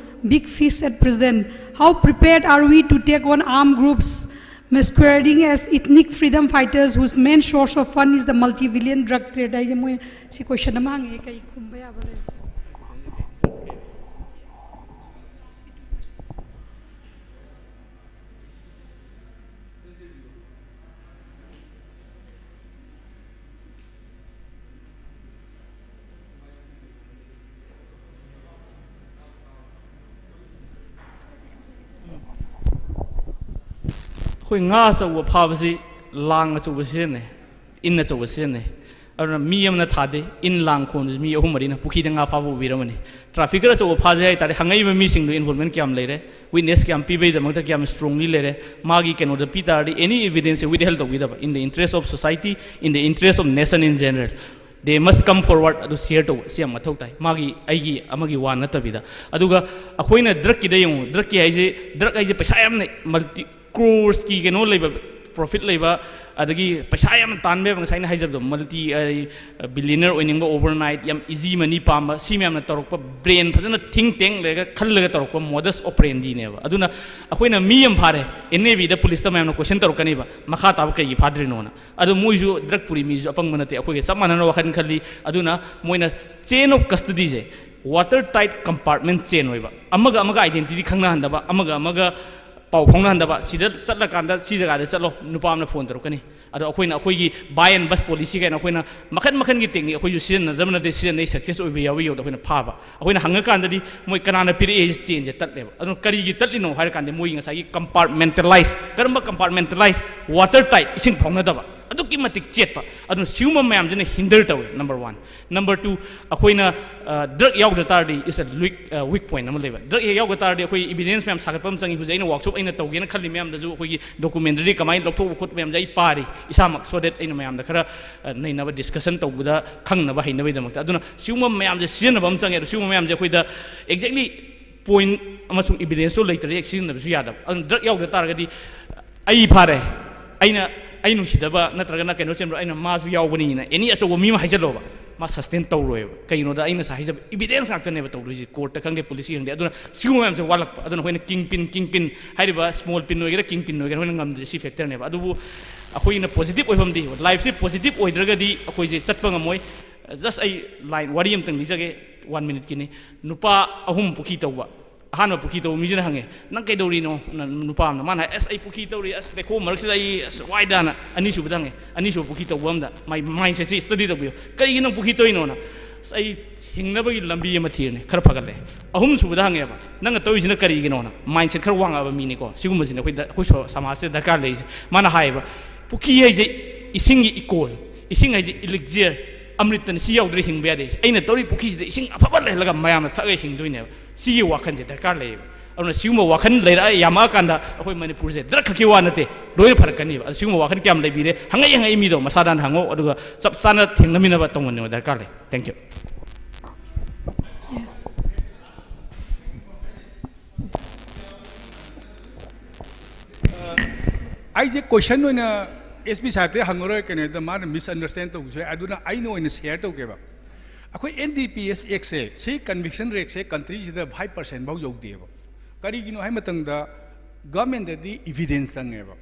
big fish at present? How prepared are we to take on armed groups masquerading as ethnic freedom fighters whose main source of fund is the multi-billion drug trade? ꯍꯥꯏꯗꯤ ꯃꯣꯏ ꯁꯤ ꯀꯣꯏꯁꯟ ꯑꯃ ꯍꯪꯉꯦ, ꯀꯩ ꯈꯨꯝꯕ ꯌꯥꯕ ꯂꯩ? ꯑꯩꯈꯣꯏ ꯉꯥ ꯑꯆꯧꯕ ꯐꯥꯕꯁꯤ ꯂꯥꯡ ꯑꯆꯧꯕ ꯁꯤꯖꯤꯟꯅꯩ, ꯏꯟ ꯑꯆꯧꯕ ꯁꯤꯖꯤꯟꯅꯩ꯫ ꯑꯗꯨꯅ ꯃꯤ ꯑꯃꯅ ꯊꯥꯗꯦ, ꯏꯟ ꯂꯥꯡ ꯈꯣꯟꯕꯁꯤ ꯃꯤ ꯑꯍꯨꯝ ꯃꯔꯤꯅ ꯄꯨꯈ꯭ꯔꯤꯗ ꯉꯥ ꯐꯥꯕ ꯎꯕꯤꯔꯝꯃꯅꯤ꯫ Trafficker ꯑꯆꯧꯕ ꯐꯥꯁꯦ ꯍꯥꯏ ꯇꯥꯔꯗꯤ ꯍꯪꯉꯛꯏꯕ ꯃꯤꯁꯤꯡꯗꯣ involvement ꯀꯌꯥꯝ ꯂꯩꯔꯦ, witness ꯀꯌꯥꯝ ꯄꯤꯕꯒꯤꯗꯃꯛꯇ ꯀꯌꯥꯝ strongly ꯂꯩꯔꯦ, ꯃꯥꯒꯤ ꯀꯩꯅꯣꯗ ꯄꯤ ꯇꯥꯔꯗꯤ any evidence withheld ꯇꯧꯕꯤꯗꯕ, in the interest of society, in the interest of nation in general, they must come forward, ꯑꯗꯨ share ꯇꯧꯕ ꯁꯤ ꯌꯥꯝ ꯃꯊꯧ ꯇꯥꯏ, ꯃꯥꯒꯤ ꯑꯩꯒꯤ ꯑꯃꯒꯤ ꯋꯥ ꯅꯠꯇꯕꯤꯗ꯫ ꯑꯗꯨꯒ ꯑꯩꯈꯣꯏꯅ drugꯀꯤꯗ ꯌꯦꯡꯉꯨ, drugꯀꯤ ꯍꯥꯏꯁꯦ, drug ꯍꯥꯏꯁꯦ ꯄꯩꯁꯥ ꯌꯥꯝꯅ multi crores ꯀꯤ ꯀꯩꯅꯣ ꯂꯩꯕ, profit ꯂꯩꯕ, ꯑꯗꯒꯤ ꯄꯩꯁꯥ ꯌꯥꯝꯅ ꯇꯥꯟꯕ ꯌꯥꯕ, ꯉꯁꯥꯏ ꯑꯩꯅ ꯍꯥꯏꯖꯕꯗꯣ, multi billionaire ꯑꯣꯏꯅꯤꯡꯕ overnight, ꯌꯥꯝ easy money ꯄꯥꯝꯕ, ꯁꯤ ꯃꯌꯥꯝꯅ ꯇꯧꯔꯛꯄ, brain ꯐꯖꯅ think tank ꯂꯩꯔꯒ ꯈꯜꯂꯒ ꯇꯧꯔꯛꯄ modus operandiꯅꯦꯕ꯫ ꯑꯗꯨꯅ ꯑꯩꯈꯣꯏꯅ ꯃꯤ ꯑꯃ ꯐꯥꯔꯦ, NAVꯗ policeꯇ ꯃꯌꯥꯝꯅ question ꯇꯧꯔꯛꯀꯅꯤꯕ, ꯃꯈꯥ ꯇꯥꯕ ꯀꯩꯒꯤ ꯐꯥꯗ꯭ꯔꯤꯅꯣꯅ꯫ ꯑꯗꯣ ꯃꯣꯏꯁꯨ drug ꯄꯨꯔꯤ ꯃꯤꯁꯨ ꯑꯄꯪꯕ ꯅꯠꯇꯦ, ꯑꯩꯈꯣꯏꯒ ꯆꯞ ꯃꯥꯟꯅꯅ ꯋꯥꯈꯜ ꯈꯜꯂꯤ꯫ ꯑꯗꯨꯅ ꯃꯣꯏꯅ chain of custodyꯁꯦ water tight compartment chain ꯑꯣꯏꯕ, ꯑꯃꯒ ꯑꯃꯒ identity ꯈꯪꯅꯍꯟꯗꯕ, ꯑꯃꯒ ꯑꯃꯒ ꯄꯥꯎ ꯐꯥꯎꯅꯍꯟꯗꯕ, ꯁꯤꯗ ꯆꯠꯂꯀꯥꯟꯗ ꯁꯤ ꯖꯒꯥꯗ ꯆꯠꯂꯣ, ꯅꯨꯄꯥ ꯑꯃꯅ phone ꯇꯧꯔꯛꯀꯅꯤ꯫ ꯑꯗꯣ ꯑꯩꯈꯣꯏꯅ ꯑꯩꯈꯣꯏꯒꯤ buy and bust policy ꯀꯥꯏꯅ ꯑꯩꯈꯣꯏꯅ ꯃꯈꯟ ꯃꯈꯟꯒꯤ technique ꯑꯩꯈꯣꯏꯁꯨ ꯁꯤꯖꯤꯟꯅꯗꯕ ꯅꯠꯇꯦ, ꯁꯤꯖꯤꯟꯅꯩ, success ꯑꯣꯏꯕ ꯌꯥꯎꯕ ꯌꯧꯗ ꯑꯩꯈꯣꯏꯅ ꯐꯥꯕ꯫ ꯑꯩꯈꯣꯏꯅ ꯍꯪꯉꯀꯥꯟꯗꯗꯤ ꯃꯣꯏ ꯀꯅꯥꯅ ꯄꯤꯔꯛꯏ ꯍꯥꯏꯁꯦ chainꯁꯦ ꯇꯠꯂꯦꯕ꯫ ꯑꯗꯨꯅ ꯀꯔꯤꯒꯤ ꯇꯠꯂꯤꯅꯣ ꯍꯥꯏꯔ ꯀꯥꯟꯗ ꯃꯣꯏꯒꯤ ꯉꯁꯥꯏꯒꯤ compartmentalize, ꯀꯔꯝꯕ compartmentalize, water tight, ꯏꯁꯤꯡ ꯐꯥꯎꯅꯗꯕ, ꯑꯗꯨꯛꯀꯤ ꯃꯇꯤꯛ ꯆꯦꯠꯄ꯫ ꯑꯗꯨꯅ ꯁꯤꯒꯨꯝꯕ ꯃꯌꯥꯝꯁꯤꯅ hinder ꯇꯧꯋꯦ, number one꯫ Number two, ꯑꯩꯈꯣꯏꯅ drug ꯌꯥꯎꯗ ꯇꯥꯔꯗꯤ is a weak, weak point ꯑꯃ ꯂꯩꯕ꯫ Drug ꯍꯦꯛ ꯌꯥꯎꯗ ꯇꯥꯔꯗꯤ ꯑꯩꯈꯣꯏ evidence ꯃꯌꯥꯝ ꯁꯥꯒꯠꯄ ꯑꯃ ꯆꯪꯉꯤ꯫ ꯍꯧꯖꯤꯛ ꯑꯩꯅ workshop ꯑꯩꯅ ꯇꯧꯒꯦꯅ ꯈꯜꯂꯤ ꯃꯌꯥꯝꯗꯁꯨ ꯑꯩꯈꯣꯏꯒꯤ documentary ꯀꯃꯥꯏꯅ ꯂꯧꯊꯣꯛꯄ ꯈꯣꯠꯄ ꯃꯌꯥꯝꯁꯦ ꯑꯩ ꯄꯥꯔꯤ ꯏꯁꯥꯃꯛ, so that ꯑꯩꯅ ꯃꯌꯥꯝꯗ ꯈꯔ ꯅꯩꯅꯕ discussion ꯇꯧꯕꯗ ꯈꯪꯅꯕ ꯍꯩꯅꯕꯒꯤꯗꯃꯛꯇ꯫ ꯑꯗꯨꯅ ꯁꯤꯒꯨꯝꯕ ꯃꯌꯥꯝꯁꯦ ꯁꯤꯖꯤꯟꯅꯕ ꯑꯃ ꯆꯪꯉꯦ꯫ ꯑꯗꯣ ꯁꯤꯒꯨꯝꯕ ꯃꯌꯥꯝꯁꯦ ꯑꯩꯈꯣꯏꯗ exactly point ꯑꯃꯁꯨꯡ evidenceꯇꯣ ꯂꯩꯇ꯭ꯔꯗꯤ ꯍꯦꯛ ꯁꯤꯖꯤꯟꯅꯕꯁꯨ ꯌꯥꯗꯕ꯫ ꯑꯗꯨꯅ drug ꯌꯥꯎꯗ ꯇꯥꯔꯒꯗꯤ ꯑꯩ ꯐꯥꯔꯦ, ꯑꯩꯅ, ꯑꯩ ꯅꯨꯡꯁꯤꯗꯕ ꯅꯠꯇ꯭ꯔꯒꯅ ꯀꯩꯅꯣ ꯆꯦꯟꯕ, ꯑꯩꯅ ꯃꯥꯁꯨ ꯌꯥꯎꯕꯅꯤꯅ any ꯑꯆꯧꯕ ꯃꯤ ꯑꯃ ꯍꯥꯏꯖꯜꯂꯣꯕ, ꯃꯥ sustain ꯇꯧꯔꯣꯏꯕ꯫ ꯀꯩꯒꯤꯅꯣꯗ ꯑꯩ ꯉꯁꯥꯏ ꯍꯥꯏꯖꯕ evidence ꯉꯥꯛꯇꯅꯦꯕ ꯇꯧꯗꯣꯏꯁꯦ, courtꯇ ꯈꯪꯗꯦ, policeꯀꯤ ꯈꯪꯗꯦ꯫ ꯑꯗꯨꯅ ꯁꯤꯒꯨꯝꯕ ꯃꯌꯥꯝꯁꯦ ꯋꯥꯠꯂꯛꯄ꯫ ꯑꯗꯨꯅ ꯑꯩꯈꯣꯏꯅ kingpin, kingpin ꯍꯥꯏꯔꯤꯕ small pin ꯑꯣꯏꯒꯦꯔꯥ kingpin ꯑꯣꯏꯒꯦꯔꯥ ꯑꯩꯈꯣꯏꯅ ꯉꯝꯗ꯭ꯔꯤꯁꯦ ꯁꯤ factorꯅꯦꯕ꯫ ꯑꯗꯨꯕꯨ ꯑꯩꯈꯣꯏꯅ positive ꯑꯣꯏꯐꯝꯗꯤ, lifeꯁꯦ positive ꯑꯣꯏꯗ꯭ꯔꯒꯗꯤ ꯑꯩꯈꯣꯏꯁꯦ ꯆꯠꯄ ꯉꯝꯃꯣꯏ꯫ Just ꯑꯩ line ꯋꯥꯔꯤ ꯑꯃꯇꯪ ꯂꯤꯖꯒꯦ, one minuteꯀꯤꯅꯤ꯫ ꯅꯨꯄꯥ ꯑꯍꯨꯝ ꯄꯨꯈ꯭ꯔꯤ ꯇꯧꯕ꯫ ꯑꯍꯥꯟꯕ ꯄꯨꯈ꯭ꯔꯤ ꯇꯧꯕ ꯃꯤꯁꯤꯅ ꯍꯪꯉꯦ, "ꯅꯪ ꯀꯩꯗꯧꯔꯤꯅꯣ?" ꯅ-, ꯅꯨꯄꯥ ꯑꯃꯅ, ꯃꯥꯅ ꯍꯥꯏ, "ꯑꯁ, ꯑꯩ ꯄꯨꯈ꯭ꯔꯤ ꯇꯧꯔꯤ, ꯑꯁ, ꯂꯩꯈꯣꯝ ꯃꯔꯛꯁꯤꯗ ꯑꯩ, ꯑꯁ, ꯋꯥꯏꯗꯅ"꯫ ꯑꯅꯤꯁꯨꯕꯗ ꯍꯪꯉꯦ, ꯑꯅꯤꯁꯨꯕ ꯄꯨꯈ꯭ꯔꯤ ꯇꯧꯕ ꯑꯃꯗ꯫ My mindsetꯁꯤ study ꯇꯧꯕꯤꯌꯨ꯫ "ꯀꯔꯤꯒꯤ ꯅꯪ ꯄꯨꯈ꯭ꯔꯤ ꯇꯧꯔꯤꯅꯣꯅ?" ꯑꯁ, ꯑꯩ ꯍꯤꯡꯅꯕꯒꯤ ꯂꯝꯕꯤ ꯑꯃ ꯊꯤꯔꯅꯤ, ꯈꯔ ꯐꯒꯠꯂꯦ꯫ ꯑꯍꯨꯝꯁꯨꯕꯗ ꯍꯪꯉꯦꯕ, "ꯅꯪꯅ ꯇꯧꯔꯤꯁꯤꯅ ꯀꯔꯤꯒꯤꯅꯣꯅ?" ꯃꯥꯏꯟꯁꯦꯠ ꯈꯔ ꯋꯥꯡꯉꯛꯑꯕ ꯃꯤꯅꯤꯀꯣ꯫ ꯁꯤꯒꯨꯝꯕꯁꯤꯅ ꯑꯩꯈꯣꯏꯗ, ꯑꯩꯈꯣꯏ ꯁꯣ-, ꯁꯃꯥꯖꯁꯤꯗ ꯗꯔꯀꯥꯔ ꯂꯩꯔꯤꯁꯦ꯫ ꯃꯥꯅ ꯍꯥꯏꯌꯦꯕ, "ꯄꯨꯈ꯭ꯔꯤ ꯍꯥꯏꯁꯦ ꯏꯁꯤꯡꯒꯤ ꯏꯀꯣꯜ, ꯏꯁꯤꯡ ꯍꯥꯏꯁꯦ ꯏꯂꯤꯛꯖꯤꯌꯔ, ꯑꯃ꯭ꯔꯤꯠꯇꯅꯤ, ꯁꯤ ꯌꯥꯎꯗ꯭ꯔꯗꯤ ꯍꯤꯡꯕ ꯌꯥꯗꯦ꯫ ꯑꯩꯅ ꯇꯧꯔꯤ ꯄꯨꯈ꯭ꯔꯤꯁꯤꯗ ꯏꯁꯤꯡ ꯑꯐꯕ ꯂꯩꯍꯜꯂꯒ ꯃꯌꯥꯝꯅ ꯊꯛꯑꯒ ꯍꯤꯡꯗꯣꯏꯅꯦꯕ"꯫ ꯁꯤꯒꯤ ꯋꯥꯈꯜꯁꯦ ꯗꯔꯀꯥꯔ ꯂꯩꯌꯦꯕ꯫ ꯑꯗꯨꯅ ꯁꯤꯒꯨꯝꯕ ꯋꯥꯈꯜ ꯂꯩꯔꯛꯑ ꯌꯥꯝꯃꯛꯑꯀꯥꯟꯗ ꯑꯩꯈꯣꯏ ꯃꯅꯤꯄꯨꯔꯁꯦ ꯗ꯭ꯔꯒ ꯈꯛꯀꯤ ꯋꯥ ꯅꯠꯇꯦ, ꯂꯣꯏꯅ ꯐꯔꯛꯀꯅꯤꯕ꯫ ꯑꯗꯨ ꯁꯤꯒꯨꯝꯕ ꯋꯥꯈꯜ ꯀꯌꯥꯝ ꯂꯩꯕꯤꯔꯦ? ꯍꯪꯉꯛꯏ ꯍꯪꯉꯛꯏ ꯃꯤꯗꯣ ꯃꯁꯥꯗ ꯍꯥꯟꯅ ꯍꯪꯉꯣ, ꯑꯗꯨꯒ ꯆꯞ ꯆꯥꯅ ꯊꯦꯡꯅꯃꯤꯟꯅꯕ ꯇꯧꯃꯤꯟꯅꯕ ꯗꯔꯀꯥꯔ ꯂꯩ꯫ Thank you. ꯑꯩꯁꯦ ꯀꯣꯏꯁꯟ ꯑꯣꯏꯅ ꯑꯦꯁ ꯄꯤ ꯁꯥꯍꯦꯕꯇ ꯍꯪꯉꯔꯣꯏ, ꯀꯩꯅꯣꯗ ꯃꯥꯅ ꯃꯤꯁꯑꯟꯗꯔꯁꯇꯦꯟ ꯇꯧꯕꯁꯨ ꯌꯥꯏ꯫ ꯑꯗꯨꯅ ꯑꯩꯅ ꯑꯣꯏꯅ ꯁꯦꯌꯔ ꯇꯧꯒꯦꯕ꯫ ꯑꯩꯈꯣꯏ ꯑꯦꯟ ꯗꯤ ꯄꯤ ꯑꯦꯁ ꯑꯦꯛꯁꯦ, ꯁꯤ ꯀꯟꯚꯤꯛꯁꯟ ꯔꯦꯠꯁꯦ ꯀꯟꯇ꯭ꯔꯤꯁꯤꯗ ꯐꯥꯏꯚ ꯄꯥꯔꯁꯦꯟ ꯐꯥꯎ ꯌꯧꯗꯦꯕ꯫ ꯀꯔꯤꯒꯤꯅꯣ ꯍꯥꯏ ꯃꯇꯝꯗ, ꯒꯚꯔꯟꯃꯦꯟꯗꯗꯤ ꯏꯚꯤꯗꯦꯟꯁ ꯆꯪꯉꯦꯕ꯫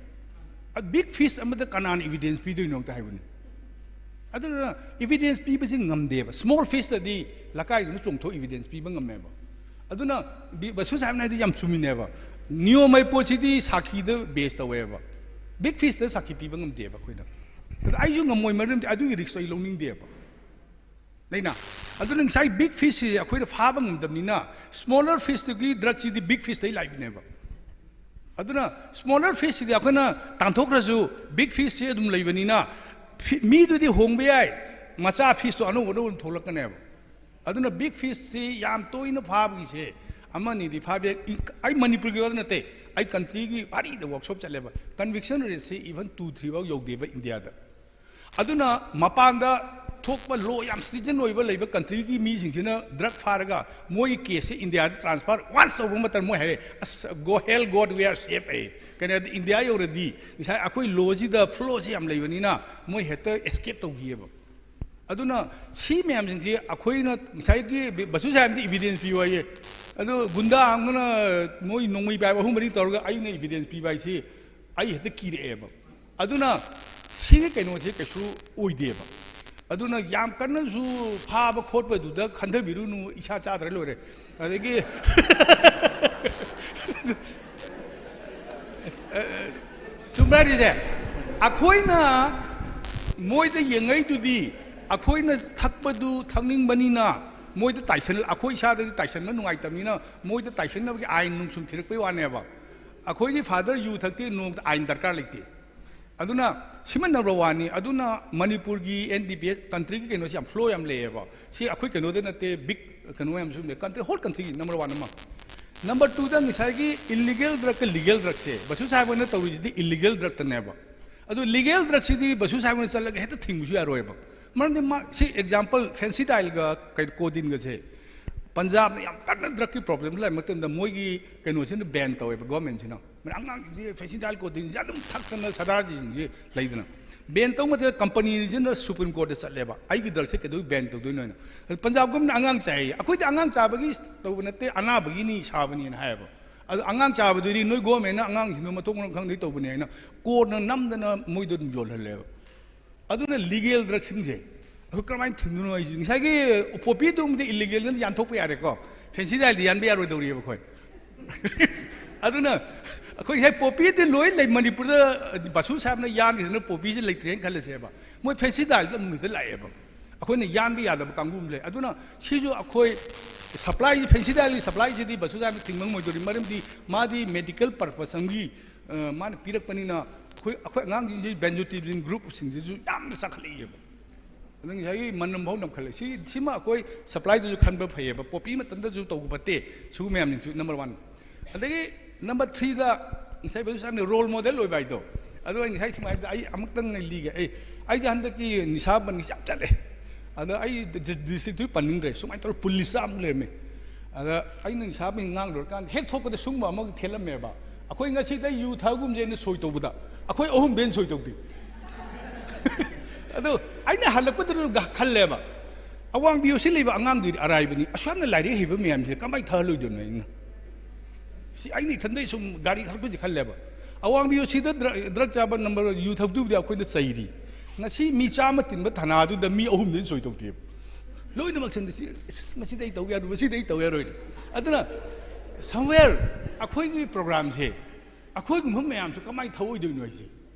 ꯕꯤꯛ ꯐꯤꯁ ꯑꯃꯗ ꯀꯅꯥꯅ ꯏꯚꯤꯗꯦꯟꯁ ꯄꯤꯗꯣꯏꯅꯣ ꯑꯝꯇ ꯍꯥꯏꯕꯅꯤ꯫ ꯑꯗꯨꯅ ꯏꯚꯤꯗꯦꯟꯁ ꯄꯤꯕꯁꯤ ꯉꯝꯗꯦꯕ꯫ ꯁ꯭ꯃꯣꯜ ꯐꯤꯁꯇꯗꯤ ꯂꯩꯀꯥꯏꯗꯨꯅ ꯆꯣꯡꯊꯣꯛ ꯏꯚꯤꯗꯦꯟꯁ ꯄꯤꯕ ꯉꯝꯃꯦꯕ꯫ ꯑꯗꯨꯅ ꯕꯤ-, ꯕꯁꯨ ꯁꯥꯍꯦꯕꯅ ꯍꯥꯏꯗꯤ ꯌꯥꯝ ꯆꯨꯝꯃꯤꯅꯦꯕ꯫ ꯅꯤꯌꯣꯝ ꯍꯥꯏ ꯄꯣꯠꯁꯤꯗꯤ ꯁꯥꯈꯤꯗ ꯕꯦꯁ ꯇꯧꯋꯦꯕ꯫ ꯕꯤꯛ ꯐꯤꯁꯇ ꯁꯥꯈꯤ ꯄꯤꯕ ꯉꯝꯗꯦꯕ ꯑꯩꯈꯣꯏꯅ꯫ ꯑꯗ ꯑꯩꯁꯨ ꯉꯝꯃꯣꯏ, ꯃꯔꯝꯗꯤ ꯑꯗꯨꯒꯤ ꯔꯤꯛꯁꯇꯣ ꯑꯩ ꯂꯧꯅꯤꯡꯗꯦꯕ꯫ ꯂꯩꯅ꯫ ꯑꯗꯨꯅ ꯉꯁꯥꯏ ꯕꯤꯛ ꯐꯤꯁꯁꯤ ꯑꯩꯈꯣꯏꯅ ꯐꯥꯕ ꯉꯝꯗꯕꯅꯤꯅ, ꯁ꯭ꯃꯣꯂꯔ ꯐꯤꯁꯇꯨꯒꯤ ꯗ꯭ꯔꯒꯁꯤꯗꯤ ꯕꯤꯛ ꯐꯤꯁꯇꯩ ꯂꯥꯛꯏꯕꯅꯦꯕ꯫ ꯑꯗꯨꯅ ꯁ꯭ꯃꯣꯂꯔ ꯐꯤꯁꯁꯤꯗꯤ ꯑꯩꯈꯣꯏꯅ ꯇꯥꯟꯊꯣꯛꯈ꯭ꯔꯁꯨ, ꯕꯤꯛ ꯐꯤꯁꯁꯤ ꯑꯗꯨꯝ ꯂꯩꯕꯅꯤꯅ, ꯐꯤ-, ꯃꯤꯗꯨꯗꯤ ꯍꯣꯡꯕ ꯌꯥꯏ, ꯃꯆꯥ ꯐꯤꯁꯇꯣ ꯑꯅꯧꯕ ꯑꯅꯧꯕ ꯊꯣꯛꯂꯛꯀꯅꯦꯕ꯫ ꯑꯗꯨꯅ ꯕꯤꯛ ꯐꯤꯁꯁꯤ ꯌꯥꯝ ꯇꯣꯏꯅ ꯐꯥꯕꯒꯤꯁꯦ, ꯑꯃꯅꯤꯗꯤ ꯐꯥꯕ ꯌꯥꯏ꯫ ꯏ-, ꯑꯩ ꯃꯅꯤꯄꯨꯔꯒꯤ ꯋꯥꯗ ꯅꯠꯇꯦ, ꯑꯩ ꯀꯟꯇ꯭ꯔꯤꯒꯤ ꯚꯥꯔꯤꯗ ꯋꯥꯔꯛꯁꯣꯞ ꯆꯠꯂꯦꯕ꯫ ꯀꯟꯚꯤꯛꯁꯟ ꯔꯦꯠꯁꯤ ꯏꯚꯟ ꯇꯨ ꯊ꯭ꯔꯤ ꯐꯥꯎ ꯌꯧꯗꯦꯕ ꯏꯟꯗꯤꯌꯥꯗ꯫ ꯑꯗꯨꯅ ꯃꯄꯥꯟꯗ ꯊꯣꯛꯄ ꯂꯣ ꯌꯥꯝ ꯁ꯭ꯇ꯭ꯔꯤꯛꯖꯟ ꯑꯣꯏꯕ ꯂꯩꯕ ꯀꯟꯇ꯭ꯔꯤꯒꯤ ꯃꯤꯁꯤꯡꯁꯤꯅ ꯗ꯭ꯔꯒ ꯐꯥꯔꯒ ꯃꯣꯏꯒꯤ ꯀꯦꯁꯁꯦ ꯏꯟꯗꯤꯌꯥꯗ ꯇ꯭ꯔꯥꯟꯁꯐꯔ ꯋꯥꯟꯁ ꯇꯧꯕ ꯃꯇꯝꯗ ꯃꯣꯏ ꯍꯥꯏꯔꯦ, "ꯑꯁ, go hell, God, we are safe" ꯑꯩ꯫ ꯀꯩꯅꯣꯗ ꯏꯟꯗꯤꯌꯥ ꯌꯧꯔꯗꯤ ꯉꯁꯥꯏ ꯑꯩꯈꯣꯏ ꯂꯣꯁꯤꯗ, ꯐ꯭ꯂꯣꯁꯤ ꯌꯥꯝ ꯂꯩꯕꯅꯤꯅ ꯃꯣꯏ ꯍꯦꯛꯇ ꯑꯦꯁꯀꯦꯞ ꯇꯧꯈꯤꯑꯕ꯫ ꯑꯗꯨꯅ ꯁꯤ ꯃꯌꯥꯝꯁꯤꯡꯁꯤ ꯑꯩꯈꯣꯏꯅ ꯉꯁꯥꯏꯒꯤ ꯕꯁꯨ ꯁꯥꯍꯦꯕꯗꯤ ꯏꯚꯤꯗꯦꯟꯁ ꯄꯤꯌꯨ ꯍꯥꯏꯌꯦ꯫ ꯑꯗꯣ ꯒꯨꯟꯗꯥ ꯑꯃꯅ ꯃꯣꯏ ꯅꯣꯡꯃꯩ ꯄꯥꯏꯕ ꯑꯍꯨꯝ ꯃꯔꯤ ꯇꯧꯔꯒ ꯑꯩꯅ ꯏꯚꯤꯗꯦꯟꯁ ꯄꯤꯕ ꯍꯥꯏꯁꯤ ꯑꯩ ꯍꯦꯛꯇ ꯀꯤꯔꯛꯑꯦꯕ꯫ ꯑꯗꯨꯅ ꯁꯤꯒꯤ ꯀꯩꯅꯣꯁꯦ ꯀꯩꯁꯨ ꯑꯣꯏꯗꯦꯕ꯫ ꯑꯗꯨꯅ ꯌꯥꯝ ꯀꯟꯅꯁꯨ ꯐꯥꯕ ꯈꯣꯠꯄꯗꯨꯗ ꯈꯟꯊꯕꯤꯔꯨꯅꯨ, ꯏꯁꯥ ꯆꯥꯗ꯭ꯔ ꯂꯣꯏꯔꯦ꯫ ꯑꯗꯒꯤ ꯆꯨꯝꯕ꯭ꯔꯥ ꯍꯥꯏꯔꯤꯁꯦ? ꯑꯩꯈꯣꯏꯅ ꯃꯣꯏꯗ ꯌꯦꯡꯉꯛꯏꯗꯨꯗꯤ ꯑꯩꯈꯣꯏꯅ ꯊꯛꯄꯗꯨ ꯊꯛꯅꯤꯡꯕꯅꯤꯅ ꯃꯣꯏꯗ ꯇꯥꯏꯁꯟ ꯑꯩꯈꯣꯏ ꯏꯁꯥꯗꯗꯤ ꯇꯥꯏꯁꯟꯕ ꯅꯨꯡꯉꯥꯏꯇꯕꯅꯤꯅ ꯃꯣꯏꯗ ꯇꯥꯏꯁꯟꯅꯕꯒꯤ ꯑꯥꯏꯟ ꯅꯨꯡ ꯁꯨꯝ ꯊꯤꯔꯛꯄꯩ ꯋꯥꯅꯦꯕ꯫ ꯑꯩꯈꯣꯏꯒꯤ ꯐꯥꯗꯔ ꯌꯨ ꯊꯛꯇꯦ ꯅꯣꯡꯃꯇ ꯑꯥꯏꯟ ꯗꯔꯀꯥꯔ ꯂꯩꯇꯦ꯫ ꯑꯗꯨꯅ ꯁꯤꯃ ꯅꯝꯕꯔ ꯋꯥꯟꯅꯤ꯫ ꯑꯗꯨꯅ ꯃꯅꯤꯄꯨꯔꯒꯤ ꯑꯦꯟ ꯗꯤ ꯄꯤ ꯑꯦꯁ ꯀꯟꯇ꯭ꯔꯤꯒꯤ ꯀꯩꯅꯣꯁꯤ ꯌꯥꯝ ꯐ꯭ꯂꯣ ꯌꯥꯝ ꯂꯩꯌꯦꯕ꯫ ꯁꯤ ꯑꯩꯈꯣꯏ ꯀꯩꯅꯣꯗ ꯅꯠꯇꯦ, ꯕꯤꯛ ꯀꯩꯅꯣ ꯃꯌꯥꯝꯁꯨ ꯂꯩ, ꯀꯟꯇ꯭ꯔꯤ ꯍꯣꯜ ꯀꯟꯇ꯭ꯔꯤꯒꯤ ꯅꯝꯕꯔ ꯋꯥꯟ ꯑꯃ꯫ ꯅꯝꯕꯔ ꯇꯨꯗ ꯉꯁꯥꯏꯒꯤ ꯏꯜꯂꯤꯒꯦꯜ ꯗ꯭ꯔꯒꯀ ꯂꯤꯒꯦꯜ ꯗ꯭ꯔꯒꯁꯦ ꯕꯁꯨ ꯁꯥꯍꯦꯕꯅ ꯇꯧꯔꯤꯁꯤꯗꯤ ꯏꯜꯂꯤꯒꯦꯜ ꯗ꯭ꯔꯒꯇꯅꯦꯕ꯫ ꯑꯗꯨ ꯂꯤꯒꯦꯜ ꯗ꯭ꯔꯒꯁꯤꯗꯤ ꯕꯁꯨ ꯁꯥꯍꯦꯕꯅ ꯆꯠꯂꯒ ꯍꯦꯛꯇ ꯊꯤꯡꯕꯁꯨ ꯌꯥꯔꯣꯏꯕ꯫ ꯃꯔꯝꯗꯤ ꯃꯥ ꯁꯤ ꯑꯦꯛꯖꯥꯝꯄꯜ ꯐꯦꯟꯁꯤꯗꯥꯏꯜꯒ ꯀꯣꯗꯤꯟꯒꯁꯦ ꯄꯟꯖꯥꯕꯅ ꯌꯥꯝ ꯀꯟꯅ ꯗ꯭ꯔꯒꯀꯤ ꯄ꯭ꯔꯣꯕ꯭ꯂꯦꯝ ꯂꯩꯕ ꯃꯇꯝꯗ ꯃꯣꯏꯒꯤ ꯀꯩꯅꯣꯁꯤꯅ ꯕꯦꯟ ꯇꯧꯋꯦꯕ ꯒꯣꯔꯃꯦꯟꯁꯤꯅ꯫ ꯃꯣꯏꯅ ꯑꯉꯥꯡꯁꯤꯡꯁꯦ ꯐꯦꯟꯁꯤꯗꯥꯏꯜ ꯀꯣꯗꯤꯟꯁꯦ ꯑꯗꯨꯝ ꯊꯛꯇꯅ ꯁꯗꯥꯔꯖꯤꯁꯤꯡꯁꯦ ꯂꯩꯗꯅ ꯕꯦꯟ ꯇꯧꯕ ꯃꯇꯝꯗ ꯀꯝꯄꯅꯤꯁꯤꯅ ꯁꯨꯄ꯭ꯔꯤꯝ ꯀꯣꯔꯠꯇ ꯆꯠꯂꯦꯕ, ꯑꯩꯒꯤ ꯗ꯭ꯔꯒꯁꯦ ꯀꯩꯗꯧꯕꯩ ꯕꯦꯟ ꯇꯧꯗꯣꯏꯅꯣ ꯍꯥꯏꯅ꯫ ꯑꯗꯨ ꯄꯟꯖꯥꯕ ꯒꯣꯔꯃꯦꯟꯅ ꯑꯉꯥꯡ ꯆꯥꯏꯌꯦ꯫ ꯑꯩꯈꯣꯏꯗꯤ ꯑꯉꯥꯡ ꯆꯥꯕꯒꯤ ꯇꯧꯕ ꯅꯠꯇꯦ, ꯑꯅꯥꯕꯒꯤꯅꯤ ꯁꯥꯕꯅꯤꯅ ꯍꯥꯏꯌꯦꯕ꯫ ꯑꯗꯣ ꯑꯉꯥꯡ ꯆꯥꯕꯗꯨꯗꯤ ꯅꯣꯏ ꯒꯣꯔꯃꯦꯟꯅ ꯑꯉꯥꯡꯁꯤꯡꯗꯣ ꯃꯊꯣꯡ ꯃꯔꯝ ꯈꯪꯗꯩ ꯇꯧꯕꯅꯦ ꯍꯥꯏꯅ ꯀꯣꯔꯠꯅ ꯅꯝꯗꯅ ꯃꯣꯏꯗꯣ ꯑꯗꯨꯝ ꯌꯣꯜꯍꯜꯂꯦꯕ꯫ ꯑꯗꯨꯅ ꯂꯤꯒꯦꯜ ꯗ꯭ꯔꯒꯁꯤꯡꯁꯦ ꯑꯩꯈꯣꯏ ꯀꯔꯝꯍꯥꯏꯅ ꯊꯤꯡꯗꯣꯏꯅꯣ ꯍꯥꯏꯁꯦ꯫ ꯉꯁꯥꯏꯒꯤ ꯄꯣꯄꯤꯗꯨꯃꯗꯤ ꯏꯜꯂꯤꯒꯦꯜꯅ ꯌꯥꯟꯊꯣꯛꯄ ꯌꯥꯔꯦꯀꯣ, ꯐꯦꯟꯁꯤꯗꯥꯏꯜꯗꯤ ꯌꯥꯟꯕ ꯌꯥꯔꯣꯏꯗꯧꯔꯤꯑꯕ ꯑꯩꯈꯣꯏ꯫ ꯑꯗꯨꯅ ꯑꯩꯈꯣꯏ ꯉꯁꯥꯏ ꯄꯣꯄꯤꯗꯤ ꯂꯣꯏ ꯂꯩ ꯃꯅꯤꯄꯨꯔꯗ, ꯕꯥꯁꯨ ꯁꯥꯍꯦꯕꯅ ꯌꯥꯟꯈꯤꯗꯅ ꯄꯣꯄꯤꯁꯦ ꯂꯩꯇ꯭ꯔꯦꯅ ꯈꯜꯂꯁꯦꯕ, ꯃꯣꯏ ꯐꯦꯟꯁꯤꯗꯥꯏꯜꯗ ꯑꯗꯨꯝ ꯍꯦꯛꯇ ꯂꯥꯛꯑꯦꯕ꯫ ꯑꯩꯈꯣꯏꯅ ꯌꯥꯟꯕ ꯌꯥꯗꯕ ꯀꯥꯡꯕꯨ ꯑꯃ ꯂꯩ꯫ ꯑꯗꯨꯅ ꯁꯤꯁꯨ ꯑꯩꯈꯣꯏ ꯁꯄ꯭ꯂꯥꯏꯁꯤ, ꯐꯦꯟꯁꯤꯗꯥꯏꯜꯒꯤ ꯁꯄ꯭ꯂꯥꯏꯁꯤꯗꯤ ꯕꯥꯁꯨ ꯁꯥꯍꯦꯕꯅ ꯊꯤꯡꯕ ꯉꯝꯃꯣꯏꯗꯧꯔꯤ, ꯃꯔꯝꯗꯤ ꯃꯥꯗꯤ ꯃꯦꯗꯤꯀꯦꯜ ꯄꯔꯄꯁ ꯑꯃꯒꯤ ꯑ, ꯃꯥꯅ ꯄꯤꯔꯛꯄꯅꯤꯅ ꯑꯩꯈꯣꯏ ꯑꯩꯈꯣꯏ ꯑꯉꯥꯡꯁꯤꯡꯁꯤ ꯕꯦꯟꯖꯣꯗꯤꯖꯄꯤꯟ ꯒ꯭ꯔꯨꯞꯁꯤꯡꯁꯤꯁꯨ ꯌꯥꯝꯅ ꯆꯥꯈꯠꯂꯛꯏꯑꯕ꯫ ꯑꯗꯨ ꯉꯁꯥꯏꯒꯤ ꯃꯅꯝ ꯐꯥꯎ ꯅꯝꯈꯠꯂꯦ꯫ ꯁꯤ ꯁꯤꯃ ꯑꯩꯈꯣꯏ ꯁꯄ꯭ꯂꯥꯏꯗꯁꯨ ꯈꯟꯕ ꯐꯩꯌꯦꯕ, ꯄꯣꯄꯤ ꯃꯇꯝꯗꯁꯨ ꯇꯧꯕ ꯐꯠꯇꯦ꯫ ꯁꯤꯒꯨꯝꯕ ꯃꯌꯥꯝꯁꯤꯡꯁꯨ ꯅꯝꯕꯔ ꯋꯥꯟ꯫ ꯑꯗꯒꯤ ꯅꯝꯕꯔ ꯊ꯭ꯔꯤꯗ ꯉꯁꯥꯏ ꯕꯥꯁꯨ ꯁꯥꯍꯦꯕꯅ ꯔꯣꯜ ꯃꯣꯗꯦꯜ ꯑꯣꯏꯕ ꯍꯥꯏꯗꯣ꯫ ꯑꯗꯣ ꯑꯩ ꯉꯁꯥꯏ ꯁꯨꯃꯥꯏꯅ ꯍꯥꯏꯕꯗ ꯑꯩ ꯑꯃꯨꯛꯇꯪ ꯂꯤꯒꯦ꯫ ꯑꯩ ꯑꯩꯁꯦ ꯍꯟꯗꯛꯀꯤ ꯅꯤꯁꯥ ꯕꯟꯒꯤꯁꯦ ꯌꯥꯝ ꯆꯠꯂꯦ꯫ ꯑꯗ ꯑꯩ ꯗꯤ-, ꯗꯤꯁꯇ꯭ꯔꯤꯛꯇꯨ ꯄꯟꯅꯤꯡꯗ꯭ꯔꯦ, ꯁꯨꯃꯥꯏꯅ ꯇꯧꯔ ꯄꯨꯂꯤꯁ ꯆꯥꯝꯃꯨꯛ ꯂꯩꯔꯝꯃꯦ꯫ ꯑꯗ ꯑꯩꯅ ꯅꯤꯁꯥ ꯕꯟ ꯉꯥꯡ ꯂꯣꯏꯔꯀꯥꯟꯗ ꯍꯦꯛ ꯊꯣꯛꯄꯗ ꯁꯨꯝꯕ ꯑꯃ ꯊꯦꯠꯂꯝꯃꯦꯕ꯫ ꯑꯩꯈꯣꯏ ꯉꯁꯤꯗꯩ ꯌꯨ ꯊꯛꯑꯒꯨꯝꯁꯦꯅ ꯁꯣꯏ ꯇꯧꯕꯗ ꯑꯩꯈꯣꯏ ꯑꯍꯨꯝꯗꯩ ꯍꯦꯟꯅ ꯁꯣꯏ ꯇꯧꯗꯦ꯫ ꯑꯗꯣ ꯑꯩꯅ ꯍꯜꯂꯛꯄꯗꯨꯗ ꯈꯜꯂꯦꯕ, ꯑꯋꯥꯡꯕꯤ ꯌꯣꯠꯁꯤ ꯂꯩꯕ ꯑꯉꯥꯡꯗꯨꯗꯤ ꯑꯔꯥꯏꯕꯅꯤ, ꯑꯁꯨꯛ ꯌꯥꯝꯅ ꯂꯥꯏꯔꯤꯛ ꯍꯩꯕ ꯃꯌꯥꯝꯁꯦ ꯀꯃꯥꯏꯅ ꯊꯛꯍꯜꯂꯣꯏꯗꯣꯏꯅꯣ ꯑꯩꯅ? ꯁꯤ ꯑꯩꯅ ꯏꯊꯟꯗꯩ ꯁꯨꯝ ꯒꯥꯔꯤ ꯊꯛꯄꯁꯦ ꯈꯜꯂꯦꯕ꯫ ꯑꯋꯥꯡꯕꯤ ꯌꯣꯠꯁꯤꯗ ꯗ꯭ꯔ-, ꯗ꯭ꯔꯒ ꯆꯥꯕ ꯅꯝꯕꯔ ꯌꯨ ꯊꯛꯇꯨꯕꯨꯗꯤ ꯑꯩꯈꯣꯏꯗ ꯆꯩꯔꯤ꯫ ꯉꯁꯤ ꯃꯤ ꯆꯥꯝꯃ ꯇꯤꯟꯕ ꯊꯥꯅꯥꯗꯨꯗ ꯃꯤ ꯑꯍꯨꯝꯗꯩ ꯍꯦꯟꯅ ꯁꯣꯏ ꯇꯧꯗꯦꯕ꯫ ꯂꯣꯏꯅꯃꯛ ꯁꯤꯟꯗ ꯁꯤ, ꯏꯁ, ꯃꯁꯤꯗꯤ ꯑꯩ ꯇꯧ ꯌꯥꯔꯣꯏ, ꯃꯁꯤꯗꯤ ꯑꯩ ꯇꯧ ꯌꯥꯔꯣꯏ꯫ ꯑꯗꯨꯅ somewhere ꯑꯩꯈꯣꯏꯒꯤ ꯄ꯭ꯔꯣꯒ꯭ꯔꯥꯝꯁꯦ ꯑꯩꯈꯣꯏꯒꯨꯝꯕ ꯃꯌꯥꯝꯁꯨ ꯀꯃꯥꯏꯅ ꯊꯧꯑꯣꯏꯗꯣꯏꯅꯣ ꯍꯥꯏꯁꯦ꯫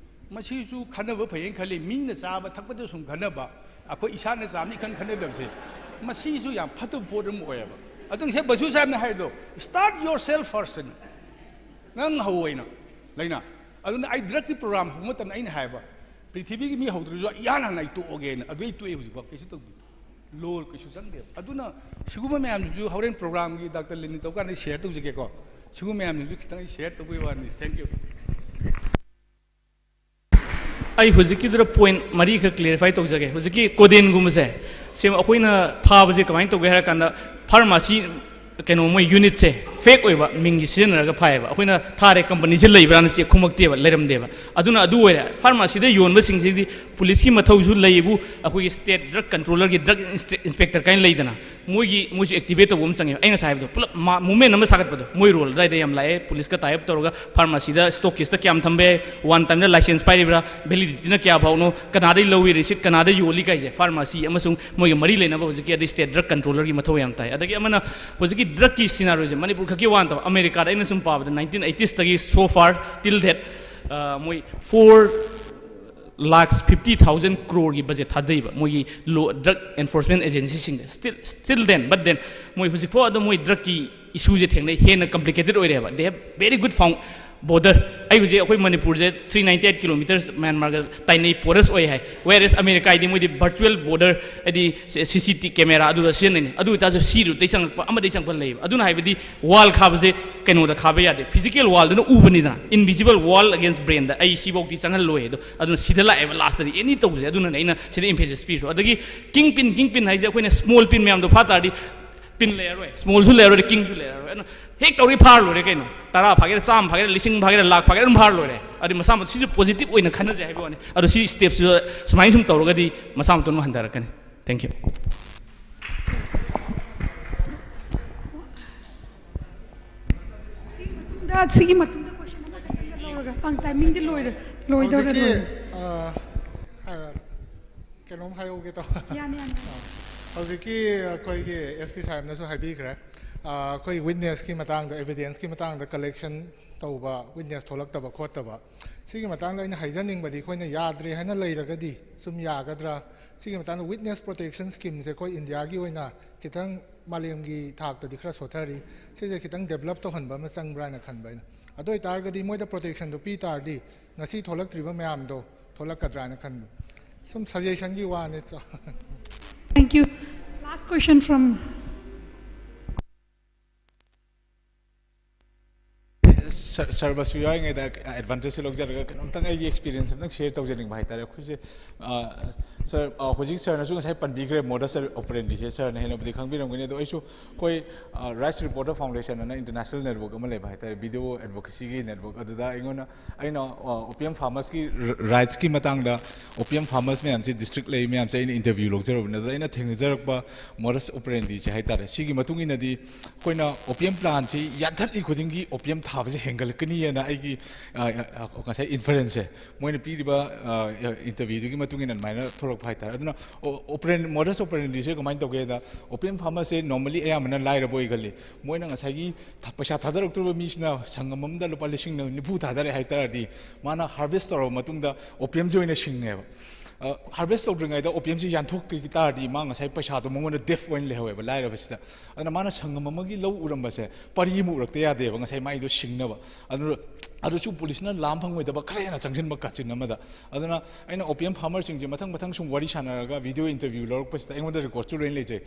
ꯃꯁꯤꯁꯨ ꯈꯟꯅꯕ ꯐꯩꯌꯦꯅ ꯈꯜꯂꯤ꯫ ꯃꯤꯅ ꯆꯥꯕ ꯊꯛꯄꯗ ꯁꯨꯝ ꯈꯟꯅꯕ, ꯑꯩꯈꯣꯏ ꯏꯁꯥꯅ ꯆꯥꯕꯅꯤ ꯏꯈꯟ ꯈꯟꯅꯗꯕꯁꯦ, ꯃꯁꯤꯁꯨ ꯌꯥꯝ ꯐꯠꯇꯕ ꯄꯣꯠ ꯑꯃ ꯑꯣꯏꯌꯦꯕ꯫ ꯑꯗꯨꯅ ꯉꯁꯥꯏ ꯕꯁꯨ ꯁꯥꯍꯦꯕꯅ ꯍꯥꯏꯕꯗꯣ, "Start yourself first" ꯍꯥꯏꯅ, "ꯅꯪ ꯍꯧ" ꯍꯥꯏꯅ, ꯂꯩꯅ꯫ ꯑꯗꯨꯅ ꯑꯩ ꯗ꯭ꯔꯒꯀꯤ ꯄ꯭ꯔꯣꯒ꯭ꯔꯥꯝ ꯍꯧꯕ ꯃꯇꯝꯗ ꯑꯩꯅ ꯍꯥꯏꯕ, "ꯄ꯭ꯔꯤꯊꯤꯕꯤꯒꯤ ꯃꯤ ꯍꯧꯗ꯭ꯔꯁꯨ ꯏꯍꯥꯟ ꯍꯥꯟꯅ ꯑꯩ ꯇꯣꯛꯑꯒꯦꯅ"꯫ ꯑꯗꯨ ꯑꯩ ꯇꯣꯛꯑꯦ ꯍꯧꯖꯤꯛꯐꯥꯎ, ꯀꯩꯁꯨ ꯇꯧꯗꯦ꯫ ꯂꯣ ꯀꯩꯁꯨ ꯆꯪꯗꯦꯕ꯫ ꯑꯗꯨꯅ ꯁꯤꯒꯨꯝꯕ ꯃꯌꯥꯝꯁꯤꯁꯨ ꯍꯣꯔꯦꯟ ꯄ꯭ꯔꯣꯒ꯭ꯔꯥꯝꯒꯤ ꯗꯥꯛꯇꯔ ꯂꯦꯅꯤꯟ ꯇꯧꯀꯥꯟꯗ ꯑꯩ ꯁꯤꯌꯔ ꯇꯧꯖꯒꯦꯀꯣ꯫ ꯁꯤꯒꯨꯝꯕ ꯃꯌꯥꯝꯁꯤꯡꯁꯨ ꯈꯤꯇꯪ ꯑꯩ ꯁꯤꯌꯔ ꯇꯧꯕꯒꯤ ꯋꯥꯅꯤ꯫ Thank you꯫ ꯑꯩ ꯍꯧꯖꯤꯛꯀꯤꯗꯨꯗ ꯄꯣꯏꯟ ꯃꯔꯤꯈꯛ ꯀ꯭ꯂꯦꯔꯤꯐꯥꯏ ꯇꯧꯖꯒꯦ꯫ ꯍꯧꯖꯤꯛꯀꯤ ꯀꯣꯗꯦꯟꯒꯨꯝꯕꯁꯦ, ꯁꯤ ꯑꯩꯈꯣꯏꯅ ꯊꯥꯕꯁꯦ ꯀꯃꯥꯏꯅ ꯇꯧꯒꯦ ꯍꯥꯏꯔ ꯀꯥꯟꯗ, ꯐꯥꯔꯃꯥꯁꯤ, ꯀꯩꯅꯣ, ꯃꯣꯏ ꯌꯨꯅꯤꯠꯁꯦ ꯐꯦꯛ ꯑꯣꯏꯕ ꯃꯤꯡꯒꯤ ꯁꯤꯖꯤꯟꯅꯔꯒ ꯐꯥꯏꯌꯦꯕ꯫ ꯑꯩꯈꯣꯏꯅ ꯊꯥꯔꯦ, ꯀꯝꯄꯅꯤꯁꯦ ꯂꯩꯕ꯭ꯔꯥꯅ ꯆꯦꯛ ꯈꯨꯝꯃꯛꯇꯦꯕ, ꯂꯩꯔꯝꯗꯦꯕ꯫ ꯑꯗꯨꯅ ꯑꯗꯨ ꯑꯣꯏꯔꯦ꯫ ꯐꯥꯔꯃꯥꯁꯤꯗ ꯌꯣꯟꯕꯁꯤꯡꯁꯤꯗꯤ ꯄꯨꯂꯤꯁꯀꯤ ꯃꯊꯧꯁꯨ ꯂꯩꯕꯨ, ꯑꯩꯈꯣꯏꯒꯤ ꯁ꯭ꯇꯦꯠ ꯗ꯭ꯔꯒ ꯀꯟꯇ꯭ꯔꯣꯂꯔꯒꯤ ꯗ꯭ꯔꯒ ꯏꯟꯁꯄꯦꯛꯇꯔ ꯀꯥꯏꯅ ꯂꯩꯗꯅ, ꯃꯣꯏꯒꯤ, ꯃꯣꯏꯁꯨ ꯑꯦꯛꯇꯤꯚꯦꯠ ꯇꯧꯕ ꯑꯃ ꯆꯪꯉꯦꯕ꯫ ꯑꯩ ꯉꯁꯥꯏ ꯍꯥꯏꯕꯗꯣ ꯄꯨꯂꯞ ꯃꯥ-, ꯃꯨꯞꯃꯦꯟ ꯑꯃ ꯁꯥꯒꯠꯄꯗꯣ, ꯃꯣꯏ ꯔꯣꯜ ꯑꯗꯨꯋꯥꯏꯗ ꯌꯥꯝ ꯂꯥꯛꯑꯦ꯫ ꯄꯨꯂꯤꯁꯀ ꯇꯥꯏ ꯑꯞ ꯇꯧꯔꯒ ꯐꯥꯔꯃꯥꯁꯤꯗ ꯁ꯭ꯇꯣꯛꯀꯤꯁꯇ ꯀꯌꯥꯝ ꯊꯝꯕ ꯌꯥꯏ, ꯋꯥꯟ ꯇꯥꯏꯝꯗ ꯂꯥꯏꯁꯦꯟꯁ ꯄꯥꯏꯔꯤꯕ꯭ꯔꯥ, ꯚꯦꯂꯤꯗꯤꯇꯤꯅ ꯀꯌꯥ ꯐꯥꯎꯅꯣ, ꯀꯅꯥꯗꯩ ꯂꯧꯏ ꯔꯤꯁꯤꯠ, ꯀꯅꯥꯗ ꯌꯣꯜꯂꯤ ꯀꯥꯏꯁꯦ, ꯐꯥꯔꯃꯥꯁꯤ ꯑꯃꯁꯨꯡ ꯃꯣꯏꯒ ꯃꯔꯤ ꯂꯩꯅꯕ ꯍꯧꯖꯤꯛꯀꯤ ꯑꯗꯩ ꯁ꯭ꯇꯦꯠ ꯗ꯭ꯔꯒ ꯀꯟꯇ꯭ꯔꯣꯂꯔꯒꯤ ꯃꯊꯧ ꯌꯥꯝ ꯇꯥꯏ꯫ ꯑꯗꯒꯤ ꯑꯃꯅ ꯍꯧꯖꯤꯛꯀꯤ ꯗ꯭ꯔꯒꯀꯤ ꯁꯤꯅꯥꯔꯤꯑꯣꯁꯦ ꯃꯅꯤꯄꯨꯔ ꯈꯛꯀꯤ ꯋꯥ ꯅꯠꯇꯕ, ꯑꯃꯦꯔꯤꯀꯥꯗ ꯑꯩꯅ ꯁꯨꯝ ꯄꯥꯕꯗ, nineteen eightiesꯇꯒꯤ so far till date, ꯑ, ꯃꯣꯏ four lakhs fifty thousand crore ꯒꯤ ꯕꯖꯦꯠ ꯊꯥꯗꯩꯕ ꯃꯣꯏꯒꯤ ꯂꯣ, drug ꯑꯦꯟꯐꯣꯔꯁꯃꯦꯟ ꯑꯦꯖꯦꯟꯁꯤꯁꯤꯡꯗ꯫ Still, still then, but then, ꯃꯣꯏ ꯍꯧꯖꯤꯛꯐꯥꯎ ꯑꯗꯨꯝ ꯃꯣꯏ ꯗ꯭ꯔꯒꯀꯤ ꯏꯁꯨꯁꯦ ꯊꯦꯡꯅꯩ, ꯍꯦꯟꯅ ꯀꯝꯄ꯭ꯂꯤꯀꯦꯇꯦꯠ ꯑꯣꯏꯔꯦꯕ꯫ They have very good found border. ꯑꯩ ꯍꯧꯖꯤꯛ, ꯑꯩꯈꯣꯏ ꯃꯅꯤꯄꯨꯔꯁꯦ three ninety eight kilometers ꯃ꯭ꯌꯥꯟꯃꯥꯔꯒ ꯇꯥꯏꯅꯩ, ꯄꯣꯔꯁ ꯑꯣꯏ ꯍꯥꯏ꯫ Whereas ꯑꯃꯦꯔꯤꯀꯥꯗꯤ ꯃꯣꯏꯗꯤ ꯚꯔꯆꯨꯋꯦꯜ ꯕꯣꯔꯗꯔ, ꯍꯥꯏꯗꯤ ꯁꯤ ꯁꯤ ꯇꯤ ꯀꯦꯃꯦꯔꯥ ꯑꯗꯨꯗ ꯁꯤꯖꯤꯟꯅꯩꯅꯦ꯫ ꯑꯗꯨ ꯑꯣꯏꯇꯥꯔꯁꯨ ꯁꯤꯔꯨꯗꯩ ꯆꯪꯉꯛꯄ, ꯑꯃꯗꯩ ꯆꯪꯉꯛꯄ ꯂꯩꯌꯦꯕ꯫ ꯑꯗꯨꯅ ꯍꯥꯏꯕꯗꯤ ꯋꯥꯜ ꯈꯥꯕꯁꯦ ꯀꯩꯅꯣꯗ ꯈꯥꯕ ꯌꯥꯗꯦ, ꯐꯤꯖꯤꯀꯦꯜ ꯋꯥꯜꯗꯨꯅ ꯎꯕꯅꯤꯗꯅ, invisible wall against brainꯗ ꯑꯩ ꯁꯤꯐꯧꯗꯤ ꯆꯪꯍꯜꯂꯣꯏ꯫ ꯑꯗꯣ ꯑꯗꯨꯅ ꯁꯤꯗ ꯂꯥꯛꯑꯦꯕ ꯂꯥꯁꯇꯗꯤ ꯑꯦꯅꯤ ꯇꯧꯕꯁꯦ꯫ ꯑꯗꯨꯅꯅꯦ ꯑꯩꯅ ꯁꯤꯗ emphasis ꯄꯤꯔꯤꯁꯨ꯫ ꯑꯗꯒꯤ ꯀꯤꯡ ꯄꯤꯟ, ꯀꯤꯡ ꯄꯤꯟ ꯍꯥꯏꯁꯦ ꯑꯩꯈꯣꯏꯅ ꯁ꯭ꯃꯣꯜ ꯄꯤꯟ ꯃꯌꯥꯝꯗꯣ ꯐꯥ ꯇꯥꯔꯗꯤ ꯄꯤꯟ ꯂꯩꯔꯔꯣꯏ, ꯁ꯭ꯃꯣꯜꯁꯨ ꯂꯩꯔꯔꯣꯏ, ꯀꯤꯡꯁꯨ ꯂꯩꯔꯔꯣꯏ꯫ ꯑꯗꯨꯅ ꯍꯦꯛ ꯇꯧꯔꯤ ꯐꯥꯔ ꯂꯣꯏꯔꯦ ꯀꯩꯅꯣ꯫ ꯇꯔꯥ ꯐꯥꯒꯦꯔꯥ, ꯆꯥꯝꯃ ꯐꯥꯒꯦꯔꯥ, ꯂꯤꯁꯤꯡ ꯐꯥꯒꯦꯔꯥ, ꯂꯥꯛ ꯐꯥꯒꯦꯔꯥ, ꯑꯗꯨꯝ ꯐꯥꯔ ꯂꯣꯏꯔꯦ꯫ ꯑꯗꯨꯗꯤ ꯃꯁꯥ ꯃꯊꯟ ꯁꯤꯁꯨ ꯄꯣꯖꯤꯇꯤꯚ ꯑꯣꯏꯅ ꯈꯟꯅꯖꯩ ꯍꯥꯏꯕ ꯋꯥꯅꯤ꯫ ꯑꯗꯣ ꯁꯤ ꯁ꯭ꯇꯦꯞꯁꯤꯗ ꯁꯨꯃꯥꯏꯅ ꯁꯨꯝ ꯇꯧꯔꯒꯗꯤ ꯃꯁꯥ ꯃꯇꯣꯟ ꯍꯟꯊꯔꯛꯀꯅꯤ꯫ Thank you꯫ ꯁꯤꯒꯤ ꯃꯇꯨꯡꯗ, ꯁꯤꯒꯤ ꯃꯇꯨꯡꯗ ꯀꯣꯏꯁꯟ ꯑꯃꯈꯛꯇꯪꯒ ꯂꯧꯔꯒ, ꯑꯪ, ꯇꯥꯏꯃꯤꯡꯗꯤ ꯂꯣꯏꯔꯦ, ꯂꯣꯏꯗꯧꯔꯦ, ꯍꯧꯖꯤꯛꯀꯤ, ꯂꯣꯏꯔꯦ꯫ ꯑ, ꯍꯥꯏꯔꯣ, ꯍꯥꯏꯔꯣ꯫ ꯀꯩꯅꯣꯝ ꯍꯥꯏꯍꯧꯒꯦ ꯇꯧꯕ꯫ ꯌꯥꯅꯤ, ꯌꯥꯅꯤ꯫ ꯑ, ꯍꯧꯖꯤꯛꯀꯤ ꯑꯩꯈꯣꯏꯒꯤ ꯑꯦꯁ ꯄꯤ ꯁꯥꯍꯦꯕꯅꯁꯨ ꯍꯥꯏꯕꯤꯈ꯭ꯔꯦ꯫ ꯑ, ꯑꯩꯈꯣꯏ ꯋꯤꯠꯅꯦꯁꯀꯤ ꯃꯇꯥꯡꯗ, ꯑꯦꯚꯤꯗꯦꯟꯁꯀꯤ ꯃꯇꯥꯡꯗ, ꯀꯂꯦꯛꯁꯟ ꯇꯧꯕ, ꯋꯤꯠꯅꯦꯁ ꯊꯣꯛꯂꯛꯇꯕ ꯈꯣꯠꯇꯕ, ꯁꯤꯒꯤ ꯃꯇꯥꯡꯗ ꯑꯩꯅ ꯍꯥꯏꯖꯅꯤꯡꯕꯗꯤ, ꯑꯩꯈꯣꯏꯅ ꯌꯥꯗ꯭ꯔꯦ ꯍꯥꯏꯅ ꯂꯩꯔꯒꯗꯤ ꯁꯨꯝ ꯌꯥꯒꯗ꯭ꯔꯥ? ꯁꯤꯒꯤ ꯃꯇꯥꯡꯗ witness protection schemeꯁꯦ ꯑꯩꯈꯣꯏ ꯏꯟꯗꯤꯌꯥꯒꯤ ꯑꯣꯏꯅ ꯈꯤꯇꯪ ꯃꯥꯂꯦꯝꯒꯤ ꯊꯥꯛꯇꯗꯤ ꯈꯔ ꯁꯣꯊꯔꯤ꯫ ꯁꯤꯁꯦ ꯈꯤꯇꯪ develop ꯇꯧꯍꯟꯕ ꯑꯃ ꯆꯪꯕ꯭ꯔꯥ ꯍꯥꯏꯅ ꯈꯟꯕ ꯑꯩꯅ꯫ ꯑꯗꯨ ꯑꯣꯏꯇꯥꯔꯒꯗꯤ ꯃꯣꯏꯗ protectionꯗꯣ ꯄꯤ ꯇꯥꯔꯗꯤ ꯉꯁꯤ ꯊꯣꯛꯂꯛꯇ꯭ꯔꯤꯕ ꯃꯌꯥꯝꯗꯣ ꯊꯣꯛꯂꯛꯀꯗ꯭ꯔꯥ ꯍꯥꯏꯅ ꯈꯟꯕ꯫ ꯁꯨꯝ suggestionꯒꯤ ꯋꯥꯅꯤ꯫ Thank you. Last question from sir ꯃꯁꯨ ꯌꯥꯎꯔꯤꯉꯩꯗ ꯑꯦꯗꯚꯥꯟꯇꯦꯖꯁꯦ ꯂꯧꯖꯔꯒ ꯀꯩꯅꯣꯝꯇꯪ ꯑꯩꯒꯤ experience ꯑꯝꯇꯪ share ꯇꯧꯖꯅꯤꯡꯕ ꯍꯥꯏꯇꯥꯔꯦ꯫ ꯑꯩꯈꯣꯏꯁꯦ ꯁꯔ ꯍꯧꯖꯤꯛ ꯁꯔꯅꯁꯨ ꯉꯁꯥꯏ ꯄꯟꯕꯤꯈ꯭ꯔꯦ modus operandiꯁꯦ, ꯁꯔꯅ ꯍꯦꯟꯅꯕꯨꯗꯤ ꯈꯪꯕꯤꯔꯝꯒꯅꯤ꯫ ꯑꯗꯣ ꯑꯩꯁꯨ ꯑꯩꯈꯣꯏ Rights Reporter Foundation ꯑꯅ international network ꯑꯃ ꯂꯩꯕ ꯍꯥꯏꯇꯥꯔꯦ, video advocacyꯒꯤ network꯫ ꯑꯗꯨꯗ ꯑꯩꯉꯣꯟꯗ ꯑꯩꯅ opium farmersꯀꯤ rightsꯀꯤ ꯃꯇꯥꯡꯗ opium farmers ꯃꯌꯥꯝꯁꯦ district ꯂꯩ ꯃꯌꯥꯝꯁꯦ ꯑꯩꯅ interview ꯂꯧꯖꯔꯨꯕꯅꯦ꯫ ꯑꯗꯨꯗ ꯑꯩꯅ ꯊꯦꯡꯅꯖꯔꯛꯄ modus operandiꯁꯦ ꯍꯥꯏꯇꯥꯔꯦ, ꯁꯤꯒꯤ ꯃꯇꯨꯡ ꯏꯟꯅꯗꯤ ꯑꯩꯈꯣꯏꯅ opium plantꯁꯤ ꯌꯥꯟꯊꯠꯂꯤ ꯈꯨꯗꯤꯡꯒꯤ opium ꯊꯥꯕꯁꯦ ꯍꯦꯟꯒꯠꯂꯛꯀꯅꯤꯅ ꯑꯩꯒꯤ ꯑ, ꯑ, ꯉꯁꯥꯏ inferenceꯁꯦ ꯃꯣꯏꯅ ꯄꯤꯔꯤꯕ interviewꯗꯨꯒꯤ ꯃꯇꯨꯡ ꯏꯟꯅ ꯑꯗꯨꯃꯥꯏꯅ ꯊꯣꯛꯂꯛꯄ ꯍꯥꯏꯇꯥꯔꯦ꯫ ꯑꯗꯨꯅ operand modus operandiꯁꯦ ꯀꯃꯥꯏꯅ ꯇꯧꯒꯦꯗ, opium farmerꯁꯦ normally ꯑꯌꯥꯝꯕꯅ ꯂꯥꯏꯔꯕ ꯑꯣꯏꯒꯜꯂꯤ꯫ ꯃꯣꯏꯅ ꯉꯁꯥꯏꯒꯤ ꯄꯩꯁꯥ ꯊꯥꯗꯔꯛꯇ꯭ꯔꯤꯕ ꯃꯤꯁꯤꯅ ꯁꯪꯉꯝ ꯑꯃꯗ ꯂꯨꯄꯥ ꯂꯤꯁꯤꯡ ꯅꯤꯐꯨ ꯊꯥꯗꯔꯦ ꯍꯥꯏꯇꯥꯔꯗꯤ, ꯃꯥꯅ harvest ꯇꯧꯔꯕ ꯃꯇꯨꯡꯗ opiumꯁꯦ ꯑꯣꯏꯅ ꯁꯤꯡꯉꯦꯕ꯫ Harvest ꯇꯧꯗ꯭ꯔꯤꯉꯩꯗ opiumꯁꯤ ꯌꯥꯟꯊꯣꯛꯈꯤ ꯇꯥꯔꯗꯤ, ꯃꯥ ꯉꯁꯥꯏ ꯄꯩꯁꯥꯗꯣ ꯃꯉꯣꯟꯗ debt ꯑꯣꯏꯅ ꯂꯩꯍꯧꯋꯦꯕ, ꯂꯥꯏꯔꯕꯁꯤꯗ꯫ ꯑꯗꯨꯅ ꯃꯥꯅ ꯁꯪꯉꯝ ꯑꯃꯒꯤ ꯂꯧ ꯎꯔꯝꯕꯁꯦ ꯄꯔꯤ ꯑꯃ ꯎꯔꯛꯇ ꯌꯥꯗꯦꯕ, ꯉꯁꯥꯏ ꯃꯥꯏꯗꯣ ꯁꯤꯡꯅꯕ꯫ ꯑꯗꯨ ꯑꯗꯨꯁꯨ ꯄꯨꯂꯤꯁꯅ ꯂꯥꯝ ꯐꯪꯉꯣꯏꯗꯕ ꯈꯔ ꯍꯦꯟꯅ ꯆꯪꯁꯤꯟꯕ ꯀꯥꯆꯤꯟ ꯑꯃꯗ꯫ ꯑꯗꯨꯅ ꯑꯩꯅ opium farmerꯁꯤꯡꯁꯦ ꯃꯊꯪ ꯃꯊꯪ ꯁꯨꯝ ꯋꯥꯔꯤ ꯁꯥꯟꯅꯔꯒ video interview ꯂꯧꯔꯛꯄꯁꯤꯗ ꯑꯩꯉꯣꯟꯗ recordꯁꯨ ꯂꯣꯏꯅ ꯂꯩꯖꯩ,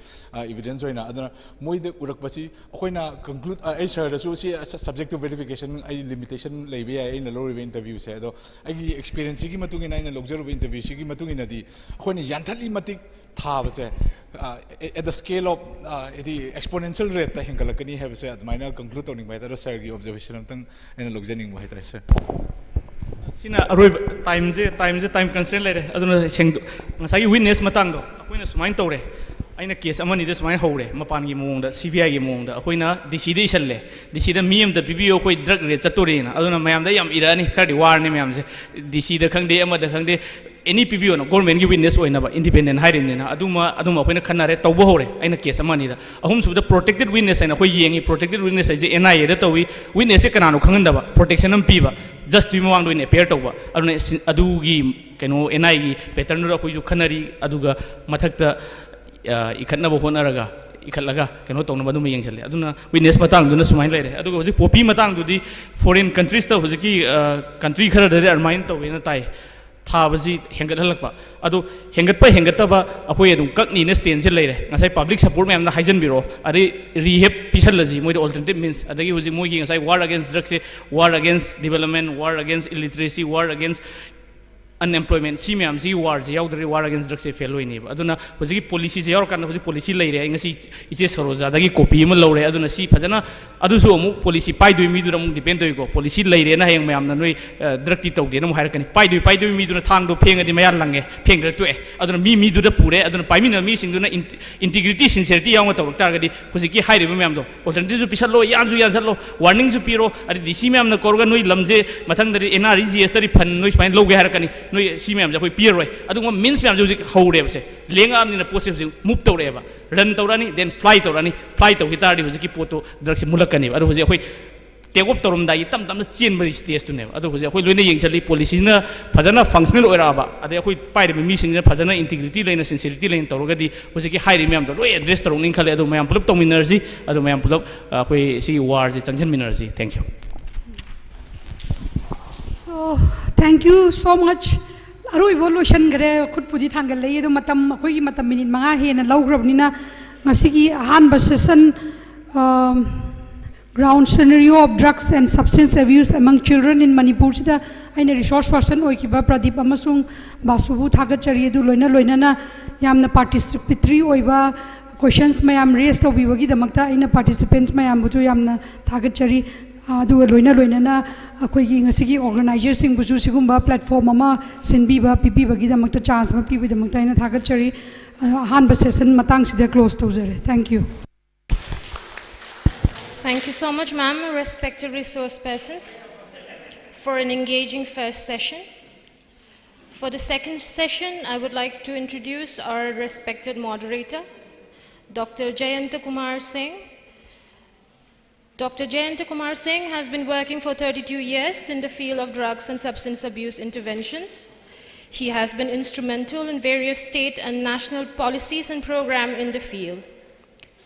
evidence ꯑꯣꯏꯅ꯫ ꯑꯗꯨꯅ ꯃꯣꯏꯗ ꯎꯔꯛꯄꯁꯤ ꯑꯩꯈꯣꯏꯅ conclude, ꯑꯩ ꯁꯔꯗꯁꯨ ꯁꯤ subject to verification, ꯑꯩ limitation ꯂꯩꯕ ꯌꯥꯏ ꯑꯩꯅ ꯂꯧꯔꯤꯕ interviewꯁꯦ, ꯑꯗꯣ ꯑꯩꯒꯤ experienceꯁꯤꯒꯤ ꯃꯇꯨꯡ ꯏꯟꯅ, ꯑꯩꯅ ꯂꯧꯖꯔꯨꯕ interviewꯁꯤꯒꯤ ꯃꯇꯨꯡ ꯏꯟꯅꯗꯤ ꯑꯩꯈꯣꯏꯅ ꯌꯥꯟꯊꯠꯂꯤ ꯃꯇꯤꯛ ꯊꯥꯕꯁꯦ at the scale of ꯍꯥꯏꯗꯤ exponential rateꯇ ꯍꯦꯟꯒꯠꯂꯛꯀꯅꯤ ꯍꯥꯏꯕꯁꯦ ꯑꯗꯨꯃꯥꯏꯅ conclude ꯇꯧꯅꯤꯡꯕ ꯍꯥꯏꯇꯥꯔꯦ꯫ Sirꯒꯤ observation ꯑꯝꯇꯪ ꯑꯩꯅ ꯂꯧꯖꯅꯤꯡꯕ ꯍꯥꯏꯇꯥꯔꯦ, sir꯫ ꯁꯤꯅ ꯑꯔꯣꯏꯕ timeꯁꯦ, timeꯁꯦ time constraint ꯂꯩꯔꯦ꯫ ꯑꯗꯨꯅ ꯁꯦꯡꯗꯣ-, ꯉꯁꯥꯏꯒꯤ witness ꯃꯇꯥꯡꯗꯣ ꯑꯩꯈꯣꯏꯅ ꯁꯨꯃꯥꯏꯅ ꯇꯧꯔꯦ, ꯑꯩꯅ case ꯑꯃꯅꯤꯗ ꯁꯨꯃꯥꯏꯅ ꯍꯧꯔꯦ, ꯃꯄꯥꯟꯒꯤ ꯃꯑꯣꯡꯗ, CBIꯒꯤ ꯃꯑꯣꯡꯗ꯫ ꯑꯩꯈꯣꯏꯅ DCꯗ ꯏꯁꯜꯂꯦ, DCꯗ ꯃꯤ ꯑꯃꯗ ꯄꯤꯕꯤꯌꯣ, ꯑꯩꯈꯣꯏ drug raid ꯆꯠꯇꯣꯔꯦꯅ꯫ ꯑꯗꯨꯅ ꯃꯌꯥꯝꯗ ꯌꯥꯝ ꯏꯔꯛꯑꯅꯤ, ꯈꯔꯗꯤ ꯋꯥꯔꯅꯤ ꯃꯌꯥꯝꯁꯦ꯫ DCꯗ ꯈꯪꯗꯦ, ꯑꯃꯗ ꯈꯪꯗꯦ, ꯑꯦꯅꯤ ꯄꯤꯕꯤꯌꯣꯅ ꯒꯣꯔꯃꯦꯟꯒꯤ ꯋꯤꯠꯅꯦꯁ ꯑꯣꯏꯅꯕ, ꯏꯟꯗꯤꯄꯦꯟꯗꯦꯟ ꯍꯥꯏꯔꯤꯕꯅꯤꯅ꯫ ꯑꯗꯨꯃ ꯑꯗꯨꯃ ꯑꯩꯈꯣꯏꯅ ꯈꯟꯅꯔꯦ, ꯇꯧꯕ ꯍꯧꯔꯦ꯫ ꯑꯩꯅ ꯀꯦꯁ ꯑꯃ ꯑꯅꯤꯗ꯫ ꯑꯍꯨꯝꯁꯨꯕꯗ ꯄ꯭ꯔꯣꯇꯦꯛꯇꯦꯠ ꯋꯤꯠꯅꯦꯁ ꯍꯥꯏꯅ ꯑꯩꯈꯣꯏ ꯌꯦꯡꯉꯤ꯫ ꯄ꯭ꯔꯣꯇꯦꯛꯇꯦꯠ ꯋꯤꯠꯅꯦꯁ ꯍꯥꯏꯁꯦ ꯑꯦꯟ ꯑꯥꯏ ꯑꯦꯗ ꯇꯧꯏ꯫ ꯋꯤꯠꯅꯦꯁꯁꯦ ꯀꯅꯥꯅꯣ ꯈꯪꯍꯟꯗꯕ, ꯄ꯭ꯔꯣꯇꯦꯛꯁꯟ ꯑꯃ ꯄꯤꯕ, ꯖꯁꯇꯨꯒꯤ ꯃꯃꯥꯡꯗ ꯑꯣꯏꯅ ꯑꯦꯄꯤꯌꯔ ꯇꯧꯕ꯫ ꯑꯗꯨꯅ ꯁꯤ- ꯑꯗꯨꯒꯤ ꯀꯩꯅꯣ ꯑꯦꯟ ꯑꯥꯏꯒꯤ ꯄꯦꯇꯔꯟꯗꯨꯗ ꯑꯩꯈꯣꯏꯁꯨ ꯈꯟꯅꯔꯤ꯫ ꯑꯗꯨꯒ ꯃꯊꯛꯇ ꯑ, ꯏꯈꯠꯅꯕ ꯍꯣꯠꯅꯔꯒ, ꯏꯈꯠꯂꯒ ꯀꯩꯅꯣ ꯇꯧꯅꯕ ꯑꯗꯨꯃ ꯌꯦꯡꯁꯤꯜꯂꯤ꯫ ꯑꯗꯨꯅ ꯋꯤꯠꯅꯦꯁ ꯃꯇꯥꯡꯗꯨꯅ ꯁꯨꯃꯥꯏꯅ ꯂꯩꯔꯦ꯫ ꯑꯗꯨꯒ ꯍꯧꯖꯤꯛ ꯄꯣꯄꯤ ꯃꯇꯥꯡꯗꯨꯗꯤ ꯐꯣꯔꯦꯟ ꯀꯟꯇ꯭ꯔꯤꯁꯇ ꯍꯧꯖꯤꯛꯀꯤ, ꯑ, ꯀꯟꯇ꯭ꯔꯤ ꯈꯔꯗꯗꯤ ꯑꯗꯨꯃꯥꯏꯅ ꯇꯧꯋꯦꯅ ꯇꯥꯏ꯫ ꯊꯥꯕꯁꯤ ꯍꯦꯟꯒꯠꯍꯜꯂꯛꯄ꯫ ꯑꯗꯨ ꯍꯦꯟꯒꯠꯄ ꯍꯦꯟꯒꯠꯇꯕ ꯑꯩꯈꯣꯏ ꯑꯗꯨꯝ ꯀꯛꯅꯤꯅ ꯁ꯭ꯇꯦꯟꯁꯦ ꯂꯩꯔꯦ꯫ ꯉꯁꯥꯏ ꯄꯕ꯭ꯂꯤꯛ ꯁꯄꯣꯔꯠ ꯃꯌꯥꯝꯅ ꯍꯥꯏꯖꯟꯕꯤꯔꯣ, ꯑꯗꯩ ꯔꯤꯍꯦꯞ ꯄꯤꯁꯜꯂꯁꯤ ꯃꯣꯏꯗ ꯑꯣꯜꯇꯔꯅꯦꯇꯤꯞ ꯃꯤꯟꯁ꯫ ꯑꯗꯒꯤ ꯍꯧꯖꯤꯛ ꯃꯣꯏꯒꯤ ꯉꯁꯥꯏ ꯋꯥꯔ ꯑꯒꯦꯟꯁ ꯗ꯭ꯔꯛꯁꯦ, war against development, war against illiteracy, war against unemployment, ꯁꯤ ꯃꯌꯥꯝꯁꯤꯒꯤ ꯋꯥꯔꯁꯤ ꯌꯥꯎꯗ꯭ꯔꯗꯤ ꯋꯥꯔ ꯑꯒꯦꯟꯁ ꯗ꯭ꯔꯛꯁꯦ ꯐꯦꯜ ꯑꯣꯏꯅꯦꯕ꯫ ꯑꯗꯨꯅ ꯍꯧꯖꯤꯛꯀꯤ ꯄꯣꯂꯤꯁꯤꯁꯦ ꯌꯥꯎꯔꯀꯥꯟꯗ, ꯍꯧꯖꯤꯛ ꯄꯣꯂꯤꯁꯤ ꯂꯩꯔꯦ꯫ ꯑꯩ ꯉꯁꯤ ꯏꯆꯦ ꯁꯔꯣꯖꯥꯗꯒꯤ ꯀꯣꯄꯤ ꯑꯃ ꯂꯧꯔꯦ꯫ ꯑꯗꯨꯅ ꯁꯤ ꯐꯖꯅ, ꯑꯗꯨꯁꯨ ꯑꯃꯨꯛ ꯄꯣꯂꯤꯁꯤ ꯄꯥꯏꯗꯣꯏ ꯃꯤꯗꯨꯗ ꯑꯃꯨꯛ ꯗꯤꯄꯦꯟ ꯇꯧꯏꯀꯣ꯫ ꯄꯣꯂꯤꯁꯤ ꯂꯩꯔꯦꯅ ꯍꯌꯦꯡ ꯃꯌꯥꯝꯅ ꯅꯣꯏ, ꯑ, ꯗ꯭ꯔꯛꯇꯤ ꯇꯧꯗꯦꯅ ꯑꯃꯨꯛ ꯍꯥꯏꯔꯛꯀꯅꯤ꯫ ꯄꯥꯏꯗꯣꯏ, ꯄꯥꯏꯗꯣꯏ ꯃꯤꯗꯨꯅ ꯊꯥꯡꯗꯣ ꯐꯦꯡꯉꯗꯤ ꯃꯌꯥ ꯂꯪꯉꯦ, ꯐꯦꯡꯗ꯭ꯔ ꯇꯣꯛꯑꯦ꯫ ꯑꯗꯨꯅ ꯃꯤ ꯃꯤꯗꯨꯗ ꯄꯨꯔꯦ꯫ ꯑꯗꯨꯅ ꯄꯥꯏꯃꯤꯟꯅꯕ ꯃꯤꯁꯤꯡꯗꯨꯅ ꯏꯟ-, ꯏꯟꯇꯤꯒ꯭ꯔꯤꯇꯤ, ꯁꯤꯟꯁꯤꯌꯔꯤꯇꯤ ꯌꯥꯎꯅ ꯇꯧꯔꯛ ꯇꯥꯔꯒꯗꯤ ꯍꯧꯖꯤꯛꯀꯤ ꯍꯥꯏꯔꯤꯕ ꯃꯌꯥꯝꯗꯣ ꯑꯣꯜꯇꯔꯅꯦꯇꯤꯞꯁꯨ ꯄꯤꯁꯜꯂꯣ, ꯌꯥꯟꯁꯨ ꯌꯥꯟꯁꯜꯂꯣ, ꯋꯥꯔꯅꯤꯡꯁꯨ ꯄꯤꯔꯣ꯫ ꯑꯗꯩ ꯗꯤ ꯁꯤ ꯃꯌꯥꯝꯅ ꯀꯧꯔꯒ ꯅꯣꯏ ꯂꯝꯁꯦ ꯃꯊꯪꯗꯗꯤ ꯑꯦꯟ ꯑꯥꯔ ꯏ ꯖꯤ ꯑꯦꯁꯇꯗꯤ ꯐꯟ ꯅꯣꯏ ꯁꯨꯃꯥꯏꯅ ꯂꯧꯒꯦ ꯍꯥꯏꯔꯛꯀꯅꯤ, ꯅꯣꯏ ꯁꯤ ꯃꯌꯥꯝꯁꯦ ꯑꯩꯈꯣꯏ ꯄꯤꯔꯔꯣꯏ꯫ ꯑꯗꯨꯒꯨꯝꯕ ꯃꯤꯟꯁ ꯃꯌꯥꯝꯁꯦ ꯍꯧꯖꯤꯛ ꯍꯧꯔꯦꯕꯁꯦ, ꯂꯦꯡꯉꯛꯑꯕꯅꯤꯅ ꯄꯣꯠꯁꯦ ꯍꯧꯖꯤꯛ ꯃꯨꯞ ꯇꯧꯔꯛꯑꯦꯕ, ꯔꯟ ꯇꯧꯔꯛꯑꯅꯤ, ꯗꯦꯟ ꯐ꯭ꯂꯥꯏ ꯇꯧꯔꯛꯑꯅꯤ꯫ ꯐ꯭ꯂꯥꯏ ꯇꯧꯈꯤ ꯇꯥꯔꯗꯤ ꯍꯧꯖꯤꯛꯀꯤ ꯄꯣꯠꯇꯣ, ꯗ꯭ꯔꯛꯁꯦ ꯃꯨꯜꯂꯛꯀꯅꯦꯕ꯫ ꯑꯗꯣ ꯍꯧꯖꯤꯛ ꯑꯩꯈꯣꯏ ꯇꯦꯛ ꯑꯣꯐ ꯇꯧꯔꯝꯗꯥꯏꯒꯤ ꯇꯞ ꯇꯞꯅ ꯆꯦꯟꯕꯒꯤ ꯁ꯭ꯇꯦꯖꯇꯨꯅꯦꯕ꯫ ꯑꯗꯣ ꯍꯧꯖꯤꯛ ꯑꯩꯈꯣꯏ ꯂꯣꯏꯅ ꯌꯦꯡꯁꯤꯜꯂꯤ, ꯄꯣꯂꯤꯁꯤꯁꯤꯅ ꯐꯖꯅ ꯐꯪꯁꯅꯦꯜ ꯑꯣꯏꯔꯛꯑꯕ, ꯑꯗꯩ ꯑꯩꯈꯣꯏ ꯄꯥꯏꯔꯤꯕ ꯃꯤꯁꯤꯡꯁꯤꯅ ꯐꯖꯅ ꯏꯟꯇꯤꯒ꯭ꯔꯤꯇꯤ ꯂꯩꯅ, ꯁꯤꯟꯁꯤꯌꯔꯤꯇꯤ ꯂꯩꯅ ꯇꯧꯔꯒꯗꯤ ꯍꯧꯖꯤꯛꯀꯤ ꯍꯥꯏꯔꯤꯕ ꯃꯌꯥꯝꯗꯣ ꯂꯣꯏ ꯑꯦꯗ꯭ꯔꯦꯁ ꯇꯧꯔꯛꯅꯤꯅ ꯈꯜꯂꯦ꯫ ꯑꯗꯣ ꯃꯌꯥꯝ ꯄꯨꯂꯞ ꯇꯧꯃꯤꯟꯅꯔꯁꯤ, ꯑꯗꯣ ꯃꯌꯥꯝ ꯄꯨꯂꯞ, ꯑ, ꯑꯩꯈꯣꯏ ꯁꯤꯒꯤ ꯋꯥꯔꯁꯤ ꯆꯪꯁꯤꯟꯃꯤꯟꯅꯔꯁꯤ꯫ Thank you. So, thank you so much. ꯑꯔꯣꯏꯕ ꯂꯣꯏꯁꯟꯈ꯭ꯔꯦ, ꯈꯨꯠꯄꯨꯗꯤ ꯊꯥꯡꯒꯠꯂꯛꯏ, ꯑꯗꯣ ꯃꯇꯝ, ꯑꯩꯈꯣꯏꯒꯤ ꯃꯇꯝ ꯃꯤꯅꯤꯠ ꯃꯉꯥ ꯍꯦꯟꯅ ꯂꯧꯈ꯭ꯔꯕꯅꯤꯅ ꯉꯁꯤꯒꯤ ꯑꯍꯥꯟꯕ session, Ground Scenario of Drugs and Substance Abuse Among Children in Manipur ꯁꯤꯗ ꯑꯩꯅ ꯔꯤꯁꯣꯔꯁ ꯄꯔꯁꯟ ꯑꯣꯏꯈꯤꯕ ꯄ꯭ꯔꯗꯤꯞ ꯑꯃꯁꯨꯡ ꯕꯥꯁꯨꯕꯨ ꯊꯥꯒꯠꯆꯔꯤ꯫ ꯑꯗꯨ ꯂꯣꯏꯅ ꯂꯣꯏꯅꯅ ꯌꯥꯝꯅ ꯄꯥꯔꯇꯤꯁꯤꯄꯦꯇꯔꯤ ꯑꯣꯏꯕ ꯀꯣꯏꯁꯟꯁ ꯃꯌꯥꯝ ꯔꯦꯁ ꯇꯧꯕꯤꯕꯒꯤꯗꯃꯛꯇ ꯑꯩꯅ ꯄꯥꯔꯇꯤꯁꯤꯄꯦꯟꯁ ꯃꯌꯥꯝꯕꯨꯁꯨ ꯌꯥꯝꯅ ꯊꯥꯒꯠꯆꯔꯤ꯫ ꯑꯗꯨꯒ ꯂꯣꯏꯅ ꯂꯣꯏꯅꯅ ꯑꯩꯈꯣꯏꯒꯤ ꯉꯁꯤꯒꯤ ꯑꯣꯔꯒꯅꯥꯏꯖꯔꯁꯤꯡꯕꯨꯁꯨ ꯁꯤꯒꯨꯝꯕ ꯄ꯭ꯂꯦꯠꯐꯣꯝ ꯑꯃ ꯁꯤꯟꯕꯤꯕ, ꯄꯤꯕꯤꯕꯒꯤꯗꯃꯛꯇ, ꯆꯥꯟꯁ ꯑꯃ ꯄꯤꯕꯒꯤꯗꯃꯛꯇ ꯑꯩꯅ ꯊꯥꯒꯠꯆꯔꯤ꯫ ꯑꯍꯥꯟꯕ ꯁꯦꯁꯟ ꯃꯇꯥꯡꯁꯤꯗ close ꯇꯧꯖꯔꯦ꯫ Thank you. Thank you so much, ma'am, respected resource persons, for an engaging first session. For the second session, I would like to introduce our respected moderator, Doctor Jayanta Kumar Singh. Doctor Jayanta Kumar Singh has been working for thirty-two years in the field of drugs and substance abuse interventions. He has been instrumental in various state and national policies and programs in the field.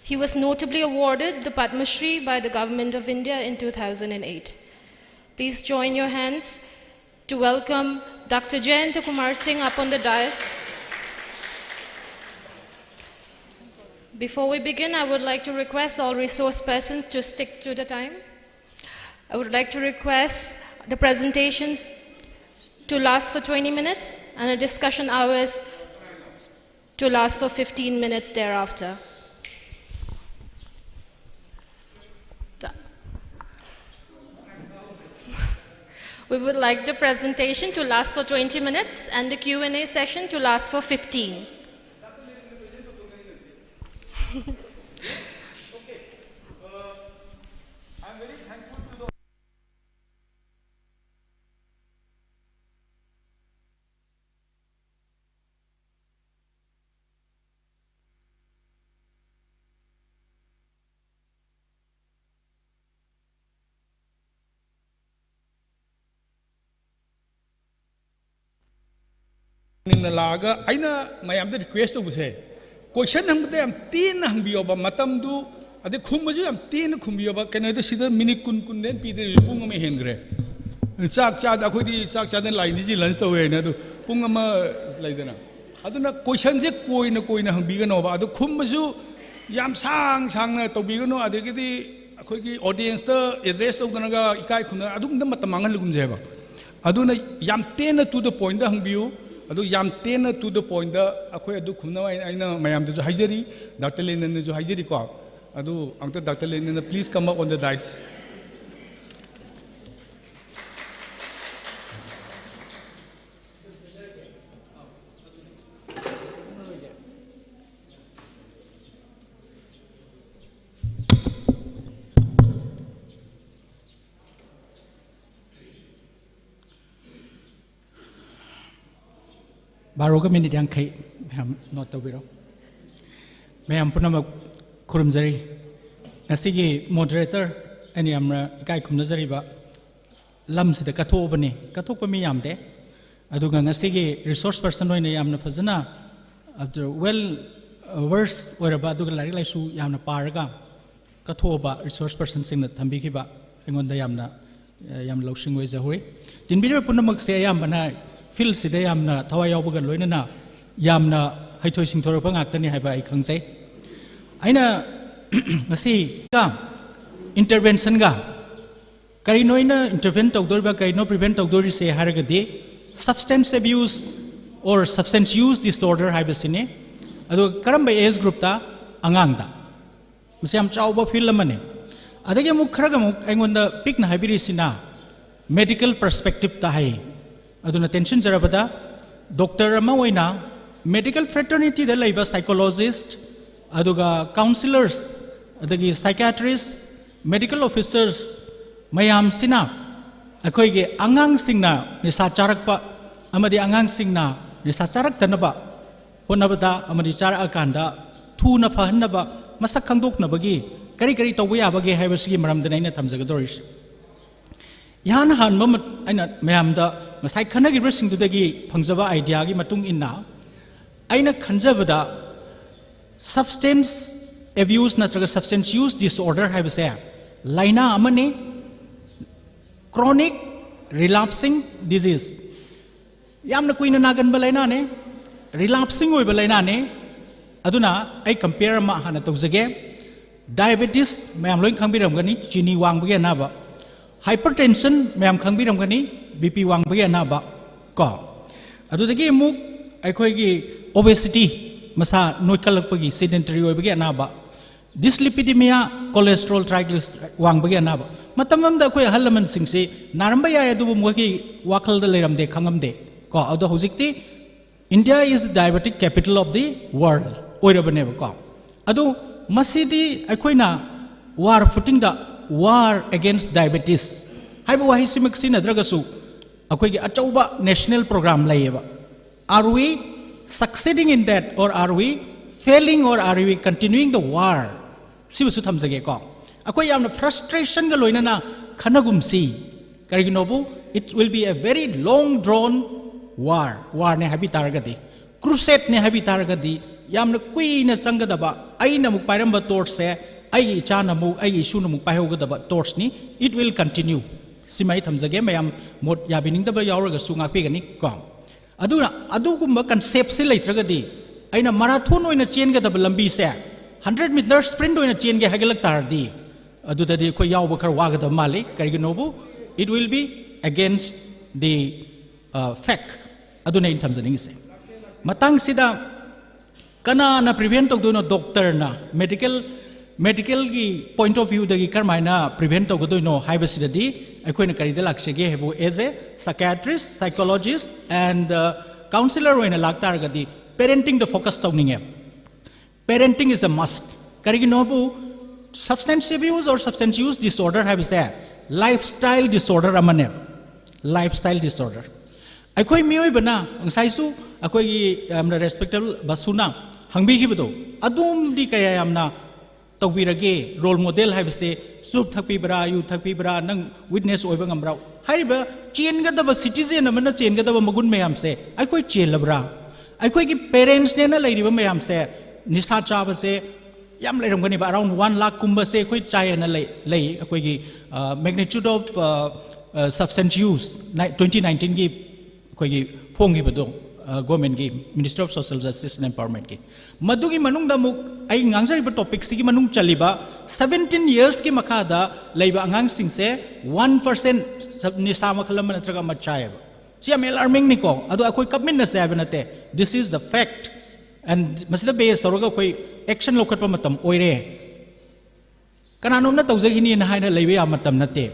He was notably awarded the Padma Shri by the Government of India in two thousand eight. Please join your hands to welcome Doctor Jayanta Kumar Singh up on the dais. Before we begin, I would like to request all resource persons to stick to the time. I would like to request the presentations to last for twenty minutes and the discussion hours to last for fifteen minutes thereafter. We would like the presentation to last for twenty minutes and the Q and A session to last for fifteen. ꯅꯤꯡꯅ ꯂꯥꯛꯑꯒ ꯑꯩꯅ ꯃꯌꯥꯝꯗ request ꯇꯧꯕꯁꯦ, ꯀꯣꯏꯁꯟ ꯍꯪꯕꯗ ꯌꯥꯝ ꯇꯦꯟꯅ ꯍꯪꯕꯤꯌꯣꯕ, ꯃꯇꯝꯗꯨ, ꯑꯗꯩ ꯈꯨꯝꯕꯁꯨ ꯌꯥꯝ ꯇꯦꯟꯅ ꯈꯨꯝꯕꯤꯌꯣꯕ꯫ ꯀꯩꯅꯣꯗ ꯁꯤꯗ ꯃꯤꯅꯤꯠ ꯀꯨꯟ, ꯀꯨꯟꯗꯩ ꯍꯦꯟꯅ ꯄꯤꯗ꯭ꯔꯗꯤ ꯄꯨꯡ ꯑꯃ ꯍꯦꯟꯈ꯭ꯔꯦ꯫ ꯆꯥꯛ ꯆꯥꯗ, ꯑꯩꯈꯣꯏꯗꯤ ꯆꯥꯛ ꯆꯥꯗꯅ ꯂꯥꯛꯏꯅꯤꯁꯤ, ꯂꯟꯁ ꯇꯧꯋꯦ ꯍꯥꯏꯅ, ꯑꯗꯨ ꯄꯨꯡ ꯑꯃ ꯂꯩꯗꯅ꯫ ꯑꯗꯨꯅ ꯀꯣꯏꯁꯟꯁꯦ ꯀꯣꯏꯅ ꯀꯣꯏꯅ ꯍꯪꯕꯤꯒꯅꯣꯕ꯫ ꯑꯗꯨ ꯈꯨꯝꯕꯁꯨ ꯌꯥꯝ ꯁꯥꯡ ꯁꯥꯡꯅ ꯇꯧꯕꯤꯒꯅꯨ, ꯑꯗꯒꯤꯗꯤ ꯑꯩꯈꯣꯏꯒꯤ ꯑꯣꯗꯤꯌꯦꯟꯁꯇ ꯑꯦꯗ꯭ꯔꯦꯁ ꯇꯧꯗꯅꯒ ꯏꯀꯥꯏ ꯈꯨꯝꯅ ꯑꯗꯨꯒꯨꯝꯕꯗ ꯃꯇꯝ ꯃꯥꯡꯍꯜꯂꯒꯨꯝꯁꯦꯕ꯫ ꯑꯗꯨꯅ ꯌꯥꯝ ꯇꯦꯟꯅ, to the pointꯗ ꯍꯪꯕꯤꯌꯨ꯫ ꯑꯗꯨ ꯌꯥꯝ ꯇꯦꯟꯅ, to the pointꯗ ꯑꯩꯈꯣꯏ ꯑꯗꯨ ꯈꯨꯝꯅꯕ ꯑꯩꯅ, ꯑꯩꯅ ꯃꯌꯥꯝꯗꯁꯨ ꯍꯥꯏꯖꯔꯤ, ꯗꯥꯛꯇꯔ ꯂꯦꯅꯟꯗꯁꯨ ꯍꯥꯏꯖꯔꯤꯀꯣ꯫ ꯑꯗꯨ ꯑꯝꯇ ꯗꯥꯛꯇꯔ ꯂꯦꯅꯟꯗ, please come up on the dais. ꯕꯥꯔꯣꯒ ꯃꯤꯅꯤꯠ ꯌꯥꯡꯈꯩ꯫ ꯃꯌꯥꯝ ꯅꯣꯠ ꯇꯧꯕꯤꯔꯣ꯫ ꯃꯌꯥꯝ ꯄꯨꯝꯅꯃꯛ ꯈꯨꯔꯨꯝꯖꯔꯤ꯫ ꯉꯁꯤꯒꯤ ꯃꯣꯗꯔꯦꯇꯔ, ꯑꯩꯅ ꯌꯥꯝꯅ ꯏꯀꯥꯏ ꯈꯨꯝꯅꯖꯔꯤꯕ ꯂꯝꯁꯤꯗ ꯀꯠꯊꯣꯛꯎꯕꯅꯤ꯫ ꯀꯠꯊꯣꯛꯄ ꯃꯤ ꯌꯥꯝꯗꯦ꯫ ꯑꯗꯨꯒ ꯉꯁꯤꯒꯤ ꯔꯤꯁꯣꯔꯁ ꯄꯔꯁꯟ ꯑꯣꯏꯅ ꯌꯥꯝꯅ ꯐꯖꯅ, ꯋꯦꯜ ꯋꯔꯁ ꯑꯣꯏꯔꯕ, ꯑꯗꯨꯒ ꯂꯥꯏꯔꯤꯛ ꯂꯥꯏꯁꯨ ꯌꯥꯝꯅ ꯄꯥꯔꯒ ꯀꯠꯊꯣꯛꯑꯕ ꯔꯤꯁꯣꯔꯁ ꯄꯔꯁꯟꯁꯤꯡꯅ ꯊꯝꯕꯤꯈꯤꯕ ꯑꯩꯉꯣꯟꯗ ꯌꯥꯝꯅ, ꯑ, ꯌꯥꯝ ꯂꯧꯁꯤꯡ ꯑꯣꯏꯖꯍꯧꯔꯤ꯫ ꯇꯤꯟꯕꯤꯔꯤꯕ ꯄꯨꯝꯅꯃꯛꯁꯦ ꯑꯌꯥꯝꯕꯅ ꯐꯤꯜꯁꯤꯗ ꯌꯥꯝꯅ ꯊꯋꯥꯏ ꯌꯥꯎꯕꯒ ꯂꯣꯏꯅꯅ ꯌꯥꯝꯅ ꯍꯩꯊꯣꯏ ꯁꯤꯡꯊꯣꯔꯛꯄ ꯉꯥꯛꯇꯅꯤ ꯍꯥꯏꯕ ꯑꯩ ꯈꯪꯖꯩ꯫ ꯑꯩꯅ ꯉꯁꯤ ꯏꯟꯇꯔꯚꯦꯟꯁꯟꯒ ꯀꯔꯤꯅꯣ ꯑꯩꯅ ꯏꯟꯇꯔꯚꯦꯟ ꯇꯧꯗꯣꯔꯤꯕ, ꯀꯔꯤꯅꯣ ꯄ꯭ꯔꯤꯚꯦꯟ ꯇꯧꯗꯣꯔꯤꯁꯦ ꯍꯥꯏꯔꯒꯗꯤ, substance abuse or substance use disorder ꯍꯥꯏꯕꯁꯤꯅꯤ꯫ ꯑꯗꯨꯒ ꯀꯔꯝꯕ ꯑꯦꯖ ꯒ꯭ꯔꯨꯞꯇ? ꯑꯉꯥꯡꯗ꯫ ꯃꯁꯤ ꯌꯥꯝ ꯆꯥꯎꯕ ꯐꯤꯜ ꯑꯃꯅꯤ꯫ ꯑꯗꯒꯤ ꯑꯃꯨꯛ ꯈꯔꯒ ꯑꯃꯨꯛ ꯑꯩꯉꯣꯟꯗ ꯄꯤꯛꯅ ꯍꯥꯏꯕꯤꯔꯤꯁꯤꯅ ꯃꯦꯗꯤꯀꯦꯜ ꯄꯔꯁꯄꯦꯛꯇꯤꯞꯇ ꯍꯥꯏ꯫ ꯑꯗꯨꯅ ꯇꯦꯟꯁꯤꯟꯖꯔꯕꯗ, ꯗꯣꯛꯇꯔ ꯑꯃ ꯑꯣꯏꯅ ꯃꯦꯗꯤꯀꯦꯜ ꯐ꯭ꯔꯦꯇꯔꯅꯤꯇꯤꯗ ꯂꯩꯕ ꯁꯥꯏꯀꯣꯂꯣꯖꯤꯁ, ꯑꯗꯨꯒ ꯀꯥꯎꯟꯁꯤꯂꯔꯁ, ꯑꯗꯒꯤ ꯁꯥꯏꯀꯤꯌꯥꯇ꯭ꯔꯤꯁ, ꯃꯦꯗꯤꯀꯦꯜ ꯑꯣꯐꯤꯁꯔꯁ ꯃꯌꯥꯝꯁꯤꯅ ꯑꯩꯈꯣꯏꯒꯤ ꯑꯉꯥꯡꯁꯤꯡꯅ ꯅꯤꯁꯥ ꯆꯥꯔꯛꯄ ꯑꯃꯗꯤ ꯑꯉꯥꯡꯁꯤꯡꯅ ꯅꯤꯁꯥ ꯆꯥꯔꯛꯇꯅꯕ ꯍꯣꯠꯅꯕꯗ ꯑꯃꯗꯤ ꯆꯥꯔꯛꯑꯀꯥꯟꯗ ꯊꯨꯅ ꯐꯍꯟꯅꯕ, ꯃꯁꯛ ꯈꯪꯗꯣꯛꯅꯕꯒꯤ ꯀꯔꯤ ꯀꯔꯤ ꯇꯧꯕ ꯌꯥꯕꯒꯦ ꯍꯥꯏꯕꯁꯤꯒꯤ ꯃꯔꯝꯗꯅꯤ ꯑꯩꯅ ꯊꯝꯖꯒꯗꯧꯔꯤꯁꯦ꯫ ꯏꯍꯥꯟ ꯍꯥꯟꯕ ꯃ-, ꯑꯩꯅ ꯃꯌꯥꯝꯗ ꯉꯁꯥꯏ ꯈꯟꯅꯈꯤꯕꯁꯤꯡꯗꯨꯗꯒꯤ ꯐꯪꯖꯕ ꯑꯥꯏꯗꯤꯌꯥꯒꯤ ꯃꯇꯨꯡ ꯏꯟꯅ, ꯑꯩꯅ ꯈꯟꯖꯕꯗ substance abuse ꯅꯠꯇ꯭ꯔꯒ substance use disorder ꯍꯥꯏꯕꯁꯦ ꯂꯥꯏꯅꯥ ꯑꯃꯅꯤ, chronic relapsing disease꯫ ꯌꯥꯝꯅ ꯀꯨꯏꯅ ꯅꯥꯒꯟꯕ ꯂꯥꯏꯅꯥꯅꯦ, ꯔꯤꯂꯥꯞꯁꯤꯡ ꯑꯣꯏꯕ ꯂꯥꯏꯅꯥꯅꯦ꯫ ꯑꯗꯨꯅ ꯑꯩ ꯀꯝꯄꯤꯌꯔ ꯑꯃ ꯍꯥꯟꯅ ꯇꯧꯖꯒꯦ꯫ ꯗꯥꯏꯕꯦꯇꯤꯁ ꯃꯌꯥꯝ ꯂꯣꯏ ꯈꯪꯕꯤꯔꯝꯒꯅꯤ, ꯆꯤꯅꯤ ꯋꯥꯡꯕꯒꯤ ꯑꯅꯥꯕ꯫ ꯍꯥꯏꯄꯔꯇꯦꯟꯁꯟ ꯃꯌꯥꯝ ꯈꯪꯕꯤꯔꯝꯒꯅꯤ, ꯕꯤ ꯄꯤ ꯋꯥꯡꯕꯒꯤ ꯑꯅꯥꯕ꯫ ꯀꯣ, ꯑꯗꯨꯗꯒꯤ ꯑꯃꯨꯛ ꯑꯩꯈꯣꯏꯒꯤ ꯑꯣꯕꯦꯁꯤꯇꯤ, ꯃꯁꯥ ꯅꯣꯏꯈꯠꯂꯛꯄꯒꯤ, ꯁꯤꯗꯦꯟꯇꯔꯤ ꯑꯣꯏꯕꯒꯤ ꯑꯅꯥꯕ꯫ ꯗꯤꯁꯂꯤꯄꯤꯗꯤꯃꯤꯌꯥ, ꯀꯣꯂꯦꯁꯇ꯭ꯔꯣꯜ, ꯇ꯭ꯔꯥꯏꯒ꯭ꯂꯤꯁ ꯋꯥꯡꯕꯒꯤ ꯑꯅꯥꯕ꯫ ꯃꯇꯝ ꯑꯃꯗ ꯑꯩꯈꯣꯏ ꯑꯍꯜ ꯂꯃꯟꯁꯤꯡꯁꯤ ꯅꯥꯔꯝꯕ ꯌꯥꯏ, ꯑꯗꯨꯕꯨ ꯃꯈꯣꯏꯒꯤ ꯋꯥꯈꯜꯗ ꯂꯩꯔꯝꯗꯦ, ꯈꯪꯉꯝꯗꯦ꯫ ꯀꯣ, ꯑꯗꯣ ꯍꯧꯖꯤꯛꯇꯤ India is diabetic capital of the world ꯑꯣꯏꯔꯕꯅꯦꯕꯀꯣ꯫ ꯑꯗꯣ ꯃꯁꯤꯗꯤ ꯑꯩꯈꯣꯏꯅ ꯋꯥꯔ ꯐꯨꯇꯤꯡꯗ, war against diabetes ꯍꯥꯏꯕ ꯋꯥꯍꯩꯁꯤꯃꯛ ꯁꯤꯖꯤꯟꯅꯗ꯭ꯔꯒꯁꯨ, ꯑꯩꯈꯣꯏꯒꯤ ꯑꯆꯧꯕ ꯅꯦꯁꯅꯦꯜ ꯄ꯭ꯔꯣꯒ꯭ꯔꯥꯝ ꯂꯩꯌꯦꯕ꯫ Are we succeeding in that, or are we failing, or are we continuing the war? ꯁꯤꯕꯨꯁꯨ ꯊꯝꯖꯒꯦꯀꯣ꯫ ꯑꯩꯈꯣꯏ ꯌꯥꯝꯅ ꯐ꯭ꯔꯁꯇ꯭ꯔꯦꯁꯟꯒ ꯂꯣꯏꯅꯅ ꯈꯟꯅꯒꯨꯝꯁꯤ꯫ ꯀꯔꯤꯒꯤꯅꯣꯕꯨ, it will be a very long drawn war. ꯋꯥꯔꯅꯦ ꯍꯥꯏꯕꯤ ꯇꯥꯔꯒꯗꯤ, ꯀ꯭ꯔꯨꯁꯦꯠꯅꯦ ꯍꯥꯏꯕꯤ ꯇꯥꯔꯒꯗꯤ, ꯌꯥꯝꯅ ꯀꯨꯏꯅ ꯆꯪꯒꯗꯕ, ꯑꯩꯅ ꯑꯃꯨꯛ ꯄꯥꯏꯔꯝꯕ ꯇꯣꯔꯆꯁꯦ ꯑꯩꯒꯤ ꯏꯆꯥꯅ ꯑꯃꯨꯛ, ꯑꯩꯒꯤ ꯏꯁꯨꯅ ꯑꯃꯨꯛ ꯄꯥꯏꯍꯧꯒꯗꯕ ꯇꯣꯔꯆꯅꯤ꯫ It will continue. ꯁꯤꯃ ꯑꯩ ꯊꯝꯖꯒꯦ, ꯃꯌꯥꯝ ꯃꯣꯠ ꯌꯥꯕꯤꯅꯤꯡꯗꯕ ꯌꯥꯎꯔꯒꯁꯨ ꯉꯥꯛꯄꯤꯒꯅꯤ ꯀꯣ꯫ ꯑꯗꯨꯅ ꯑꯗꯨꯒꯨꯝꯕ ꯀꯟꯁꯦꯞꯁꯤ ꯂꯩꯇ꯭ꯔꯒꯗꯤ, ꯑꯩꯅ ꯃꯔꯥꯊꯣꯟ ꯑꯣꯏꯅ ꯆꯦꯟꯒꯗꯕ ꯂꯝꯕꯤꯁꯦ ꯍꯟꯗ꯭ꯔꯦꯠ ꯃꯤꯇꯔ ꯁ꯭ꯄ꯭ꯔꯤꯟꯠ ꯑꯣꯏꯅ ꯆꯦꯟꯒꯦ ꯍꯥꯏꯒꯠꯂꯛ ꯇꯥꯔꯗꯤ, ꯑꯗꯨꯗꯗꯤ ꯑꯩꯈꯣꯏ ꯌꯥꯎꯕ ꯈꯔ ꯋꯥꯒꯗꯕ ꯃꯥꯜꯂꯤ꯫ ꯀꯔꯤꯒꯤꯅꯣꯕꯨ, it will be against the fact. ꯑꯗꯨꯅ ꯑꯩꯅ ꯊꯝꯖꯅꯤꯡꯉꯤꯁꯦ꯫ ꯃꯇꯥꯡꯁꯤꯗ ꯀꯅꯥꯅ ꯄ꯭ꯔꯤꯚꯦꯟ ꯇꯧꯗꯣꯏꯅꯣ? ꯗꯣꯛꯇꯔꯅ, ꯃꯦꯗꯤꯀꯦꯜ, ꯃꯦꯗꯤꯀꯦꯜꯒꯤ ꯄꯣꯏꯟꯠ ꯑꯣꯐ ꯚ꯭ꯌꯨꯗꯒꯤ ꯀꯔꯝꯍꯥꯏꯅ ꯄ꯭ꯔꯤꯚꯦꯟ ꯇꯧꯒꯗꯣꯏꯅꯣ ꯍꯥꯏꯕꯁꯤꯗꯗꯤ ꯑꯩꯈꯣꯏꯅ ꯀꯔꯤꯗ ꯂꯥꯛꯆꯒꯦ ꯍꯥꯏꯕꯨ, as a psychiatrist, psychologist and counsellor ꯑꯣꯏꯅ ꯂꯥꯛ ꯇꯥꯔꯒꯗꯤ parenting ꯗ focus ꯇꯧꯅꯤꯡꯉꯦ꯫ Parenting is a must. ꯀꯔꯤꯒꯤꯅꯣꯕꯨ, substance abuse or substance use disorder ꯍꯥꯏꯕꯁꯦ lifestyle disorder ꯑꯃꯅꯦ꯫ Lifestyle disorder꯫ ꯑꯩꯈꯣꯏ ꯃꯤꯑꯣꯏꯕꯅ, ꯉꯁꯥꯏꯁꯨ ꯑꯩꯈꯣꯏꯒꯤ ꯌꯥꯝꯅ ꯔꯦꯁꯄꯦꯛꯇꯦꯕꯜ ꯕꯁꯨꯅ ꯍꯪꯕꯤꯈꯤꯕꯗꯣ, ꯑꯗꯨꯝꯗꯤ ꯀꯌꯥ ꯌꯥꯝꯅ ꯇꯧꯕꯤꯔꯒꯦ? ꯔꯣꯜ ꯃꯣꯗꯦꯜ ꯍꯥꯏꯕꯁꯦ ꯆꯨꯔꯨꯞ ꯊꯛꯄꯤꯕ꯭ꯔꯥ, ꯌꯨ ꯊꯛꯄꯤꯕ꯭ꯔꯥ, ꯅꯪ ꯋꯤꯠꯅꯦꯁ ꯑꯣꯏꯕ ꯉꯝꯕ꯭ꯔꯥ? ꯍꯥꯏꯔꯤꯕ ꯆꯦꯟꯒꯗꯕ, ꯁꯤꯇꯤꯖꯦꯟ ꯑꯃꯅ ꯆꯦꯟꯒꯗꯕ ꯃꯒꯨꯟ ꯃꯌꯥꯝꯁꯦ ꯑꯩꯈꯣꯏ ꯆꯦꯜꯂꯕ꯭ꯔꯥ? ꯑꯩꯈꯣꯏꯒꯤ ꯄꯦꯔꯦꯟꯁꯅꯦꯅ ꯂꯩꯔꯤꯕ ꯃꯌꯥꯝꯁꯦ, ꯅꯤꯁꯥ ꯆꯥꯕꯁꯦ ꯌꯥꯝ ꯂꯩꯔꯝꯒꯅꯦꯕ, ꯑꯔꯥꯎꯟ ꯋꯥꯟ ꯂꯥꯈ ꯀꯨꯝꯕꯁꯦ ꯑꯩꯈꯣꯏ ꯆꯥꯏꯌꯦꯅ ꯂꯩ, ꯂꯩ꯫ ꯑꯩꯈꯣꯏꯒꯤ magnitude of substance use twenty ꯅꯥꯏꯟꯇꯤꯟꯒꯤ ꯑꯩꯈꯣꯏꯒꯤ ꯐꯣꯡꯈꯤꯕꯗꯣ, ꯒꯣꯔꯃꯦꯟꯒꯤ ministry of social justice and ꯑꯦꯝꯄꯥꯋꯔꯃꯦꯟꯠꯀꯤ, ꯃꯗꯨꯒꯤ ꯃꯅꯨꯡꯗ ꯑꯃꯨꯛ ꯑꯩ ꯉꯥꯡꯖꯔꯤꯕ ꯇꯣꯄꯤꯛꯁꯤꯒꯤ ꯃꯅꯨꯡ ꯆꯜꯂꯤꯕ ꯁꯕꯦꯟꯇꯤꯟ ꯌꯔꯁꯀꯤ ꯃꯈꯥꯗ ꯂꯩꯕ ꯑꯉꯥꯡꯁꯤꯡꯁꯦ ꯋꯥꯟ ꯄꯥꯔꯁꯦꯟ ꯅꯤꯁꯥ ꯃꯈꯜ ꯑꯃ ꯅꯠꯇ꯭ꯔꯒ ꯑꯃ ꯆꯥꯏꯌꯦꯕ꯫ ꯁꯤ ꯌꯥꯝ ꯑꯦꯂꯥꯔꯃꯤꯡꯅꯤꯀꯣ꯫ ꯑꯗꯣ ꯑꯩꯈꯣꯏ ꯀꯞꯃꯤꯟꯅꯁꯦ ꯍꯥꯏꯕ ꯅꯠꯇꯦ, this is the fact꯫ And ꯃꯁꯤꯗ ꯕꯦꯁ ꯇꯧꯔꯒ ꯑꯩꯈꯣꯏ ꯑꯦꯛꯁꯟ ꯂꯧꯈꯠꯄ ꯃꯇꯝ ꯑꯣꯏꯔꯦ꯫ ꯀꯅꯥꯅꯣꯝꯅ ꯇꯧꯖꯈꯤꯅꯤꯅ ꯍꯥꯏꯅ ꯂꯩꯕ ꯌꯥꯕ ꯃꯇꯝ ꯅꯠꯇꯦ꯫